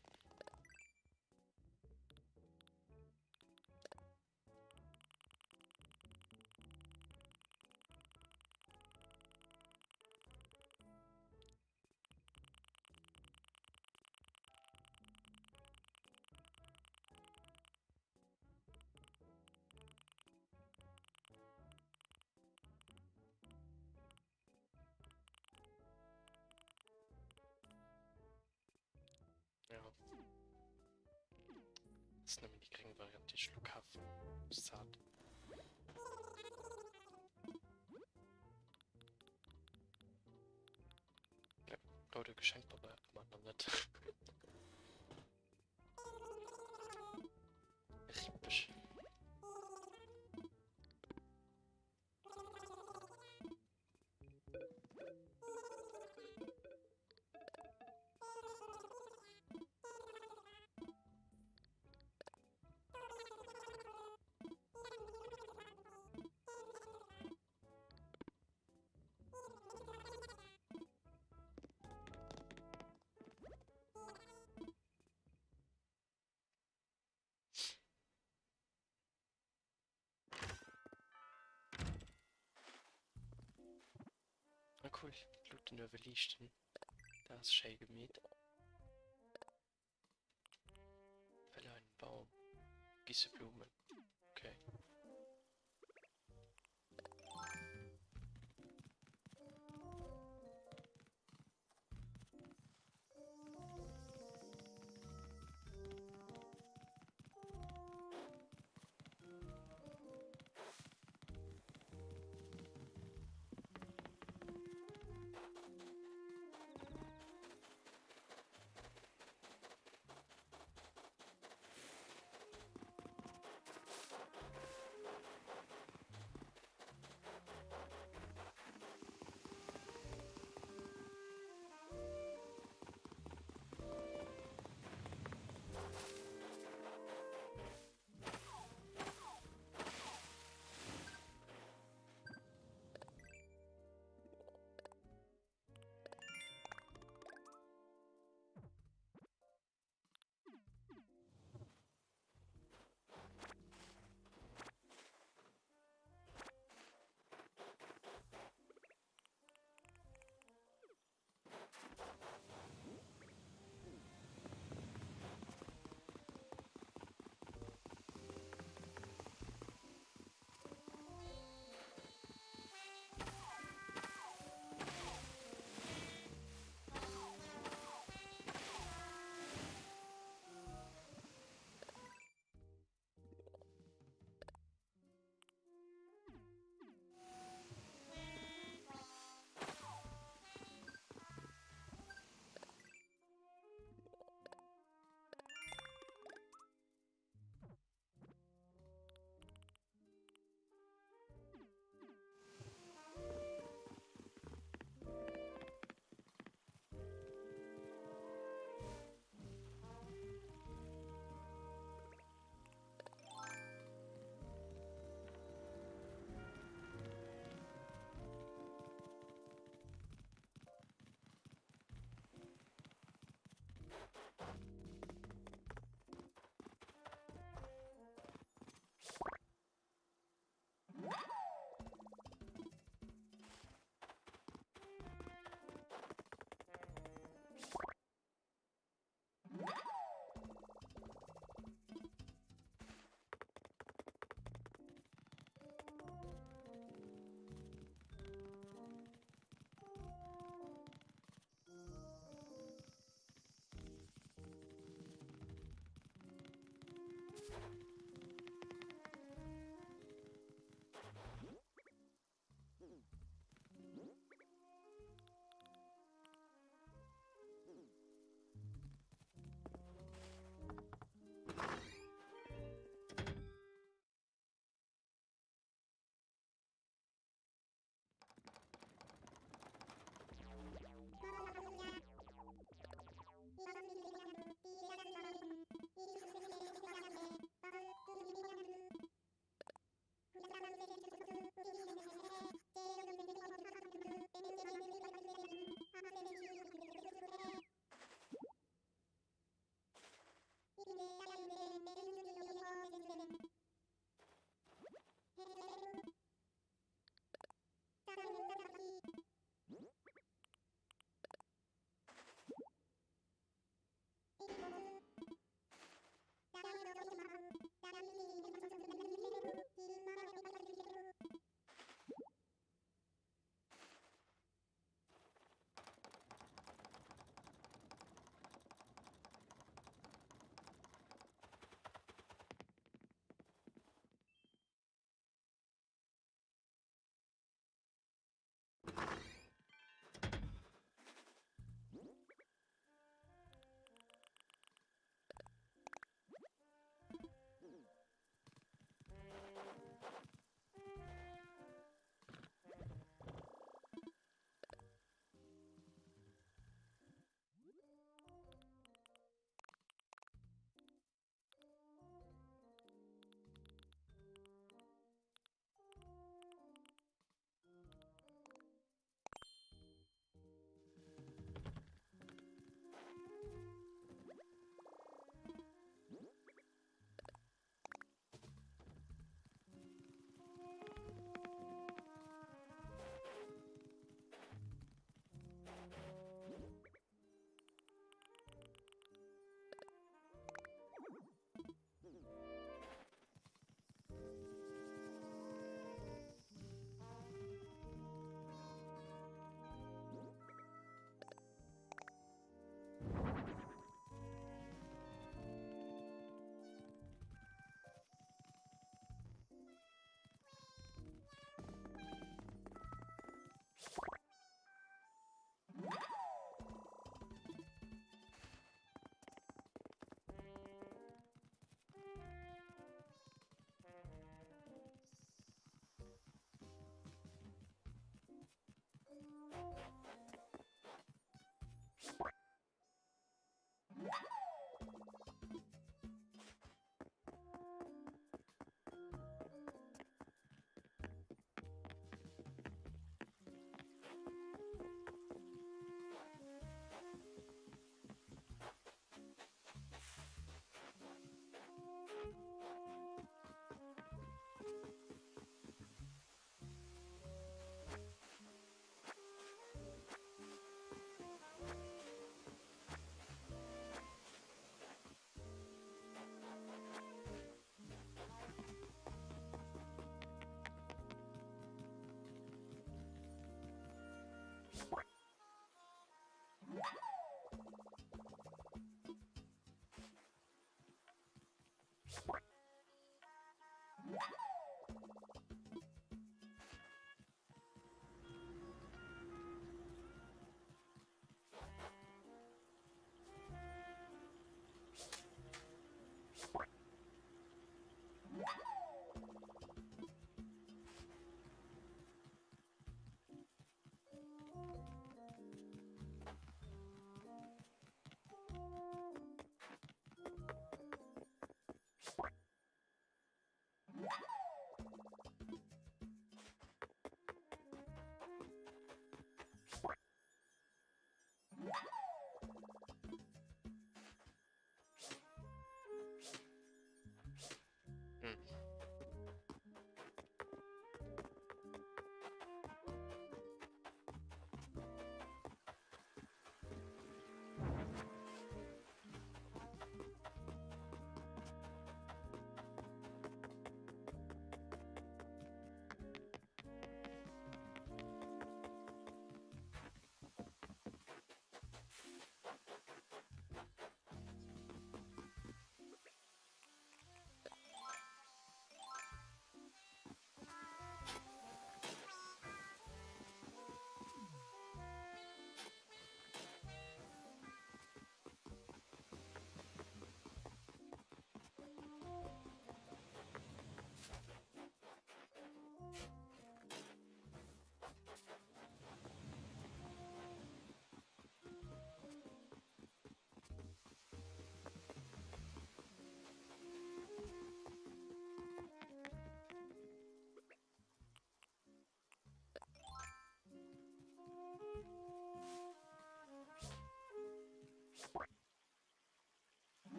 Ja. Das ist nëmmen déi gréng Variant, déi ech elo kafen. Sad. Ja, roude Geschenkpabeier kann man nach net. Rippeg. Ah cool, d'Luuten uewe liichten. Dat ass schéi gemeet. Fälle einen Baum. Gieße Blumen. Okay.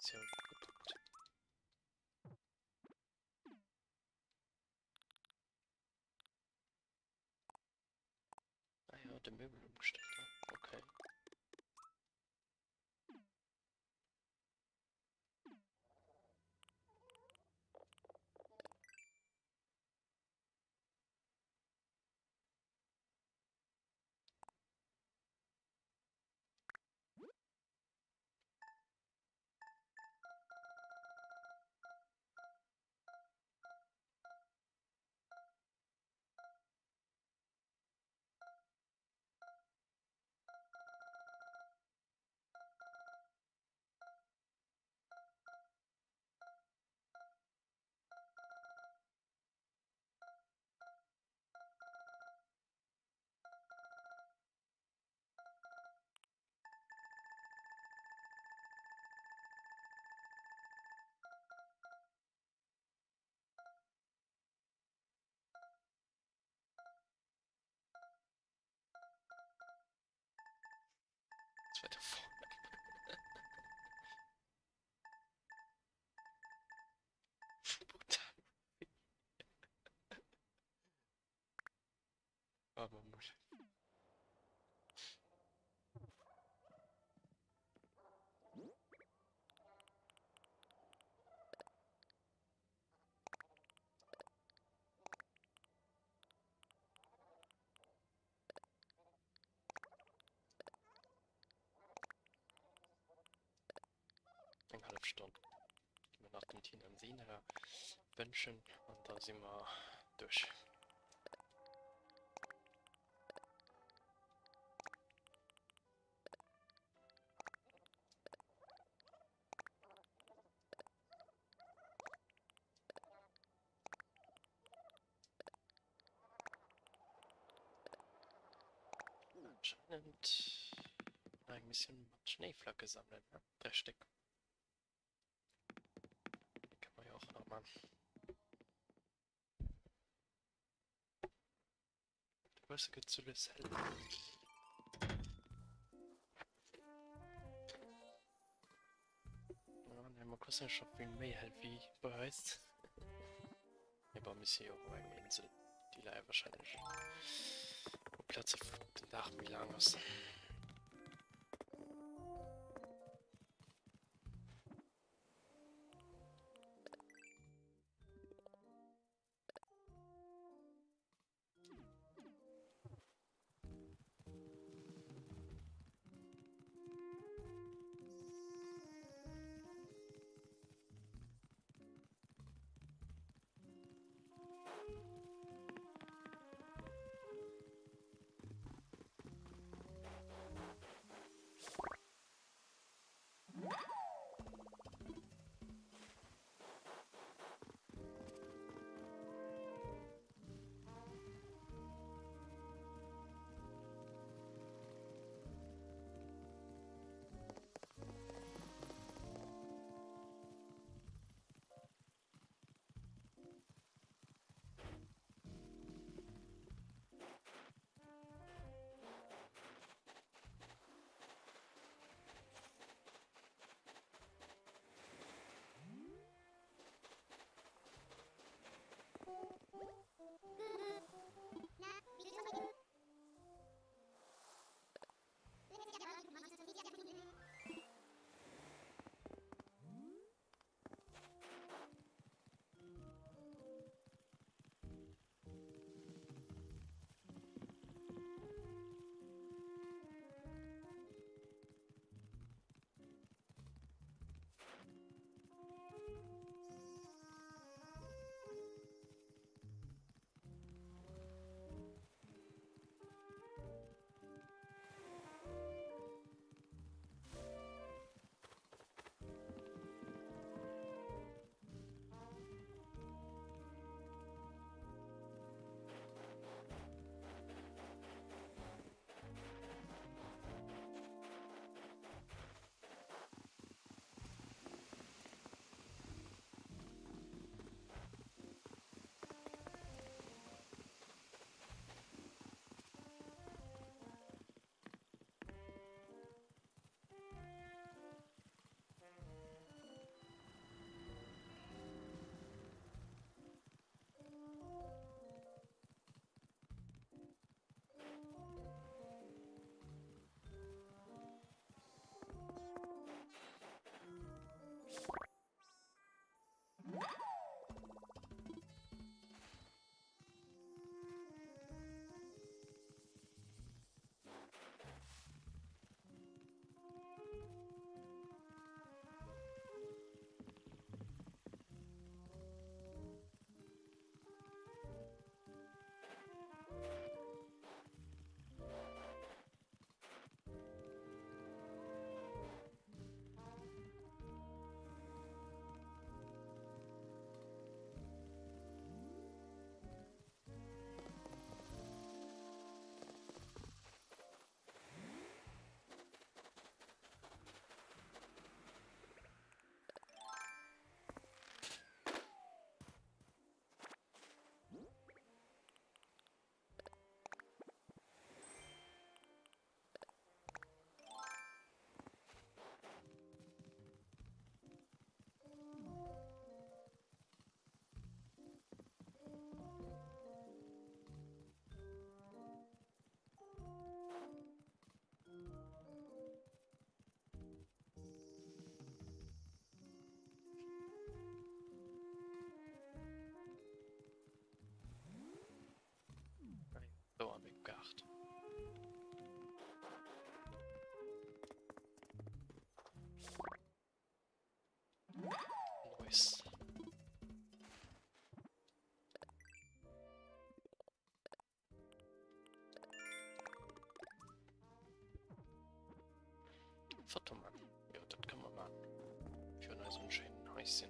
Situatioun gepackt. Ah ja, de Möbel umgestellt. Okay. Zweiter vorne. Brutal. Aber Muschel. Eng hallef Stonn gi mer nach dem Tina an Sina wënschen an da si mer duerch. Anscheinend eng Missioun mat Schnéiflacke sammelen, ne? 3 Stéck. Die kann man ja och nach man. De Bësse gëtt zu lues hell. Ja, ne, man kann scho vill méi hell wéi bei eis. Mee bon, mir si jo och op enger Insel, déi läie wahrscheinlech op Plaze wou den Dag méi laang ass. Boys. Foto man. Jo, dat kann man man. Virun eisem schéinen Häuschen.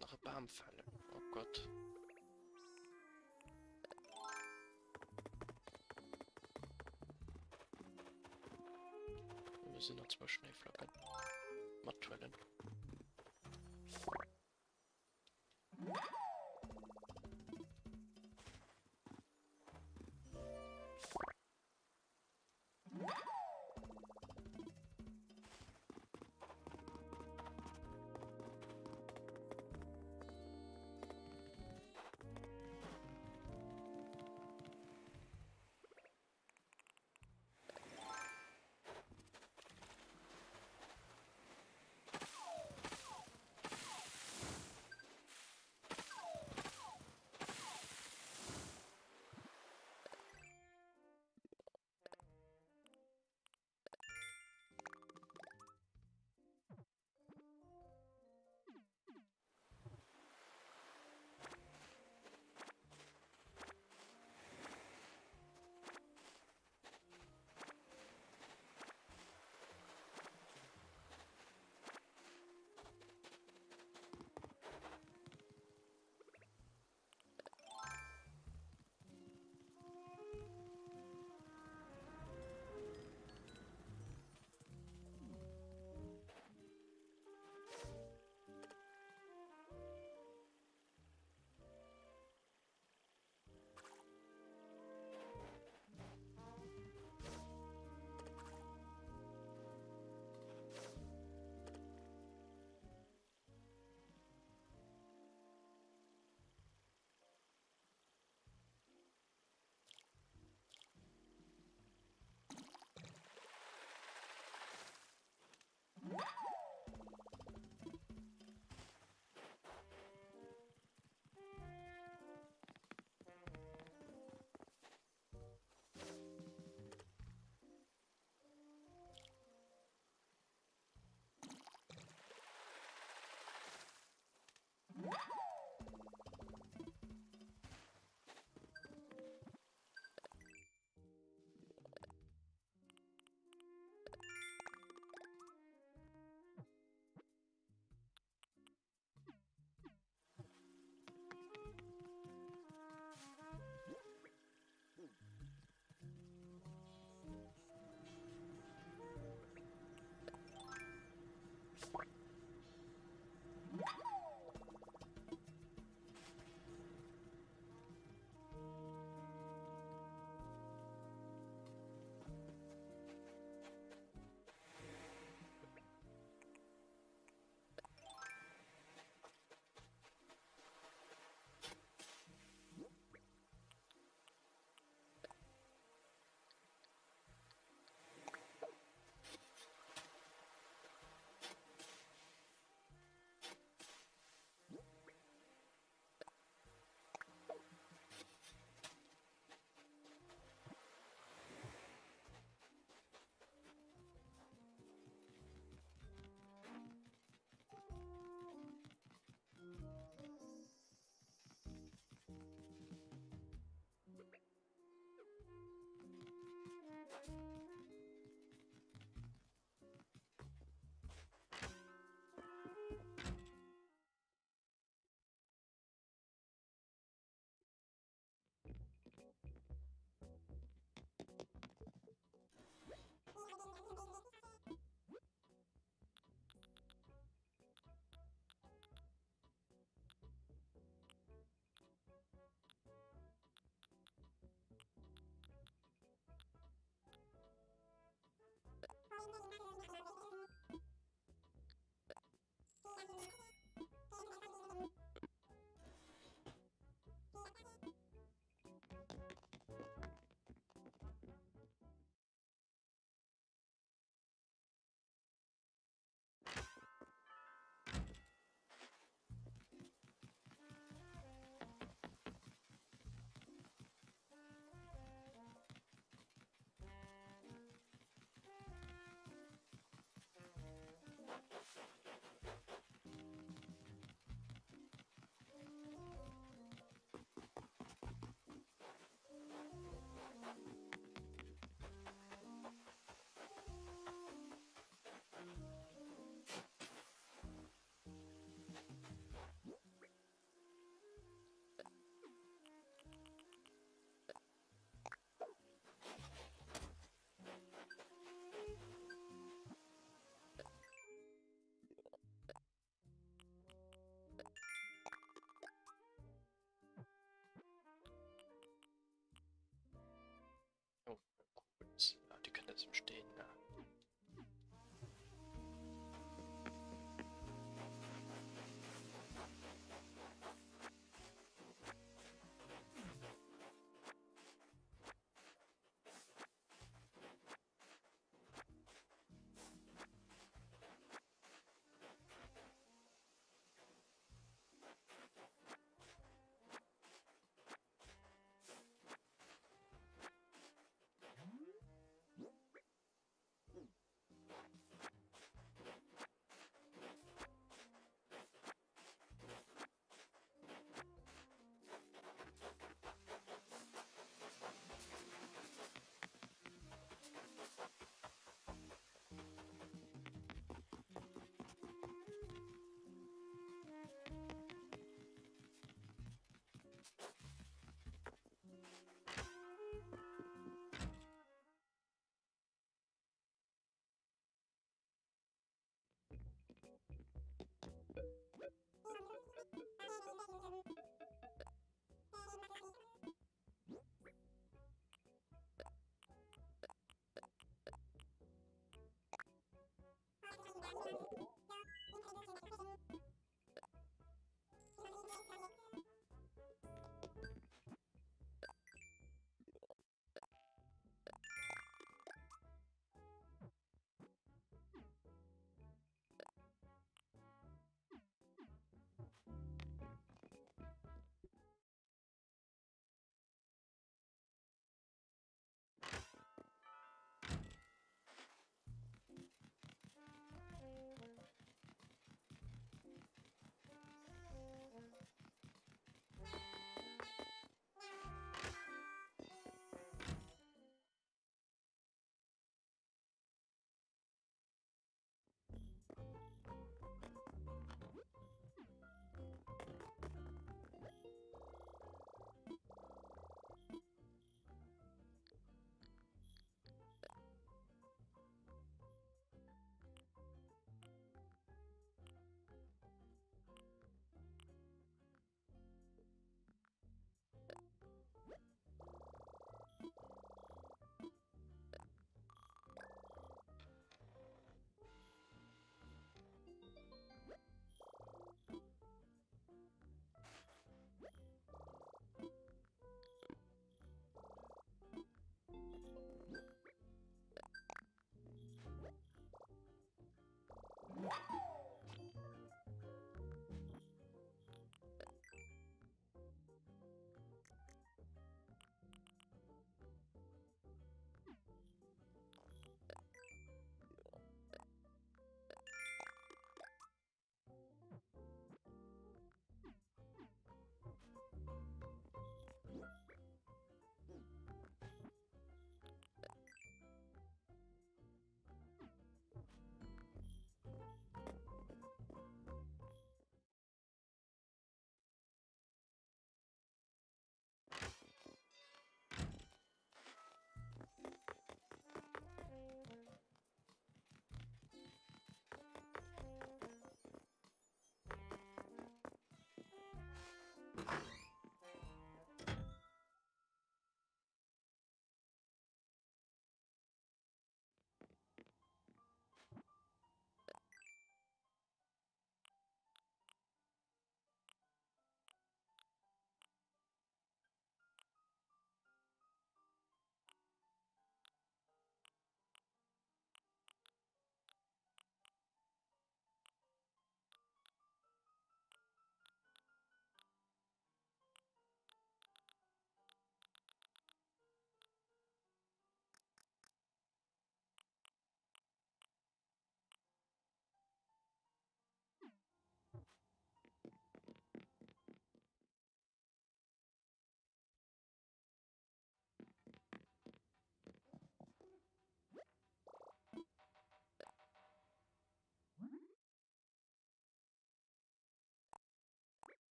Nach e Bam fällen. Oh Gott. Wir sind noch zwei Schneeflocken. Matwellen. Oh, gut. Ja, die können jetzt im Stehen, ne?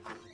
Thank you.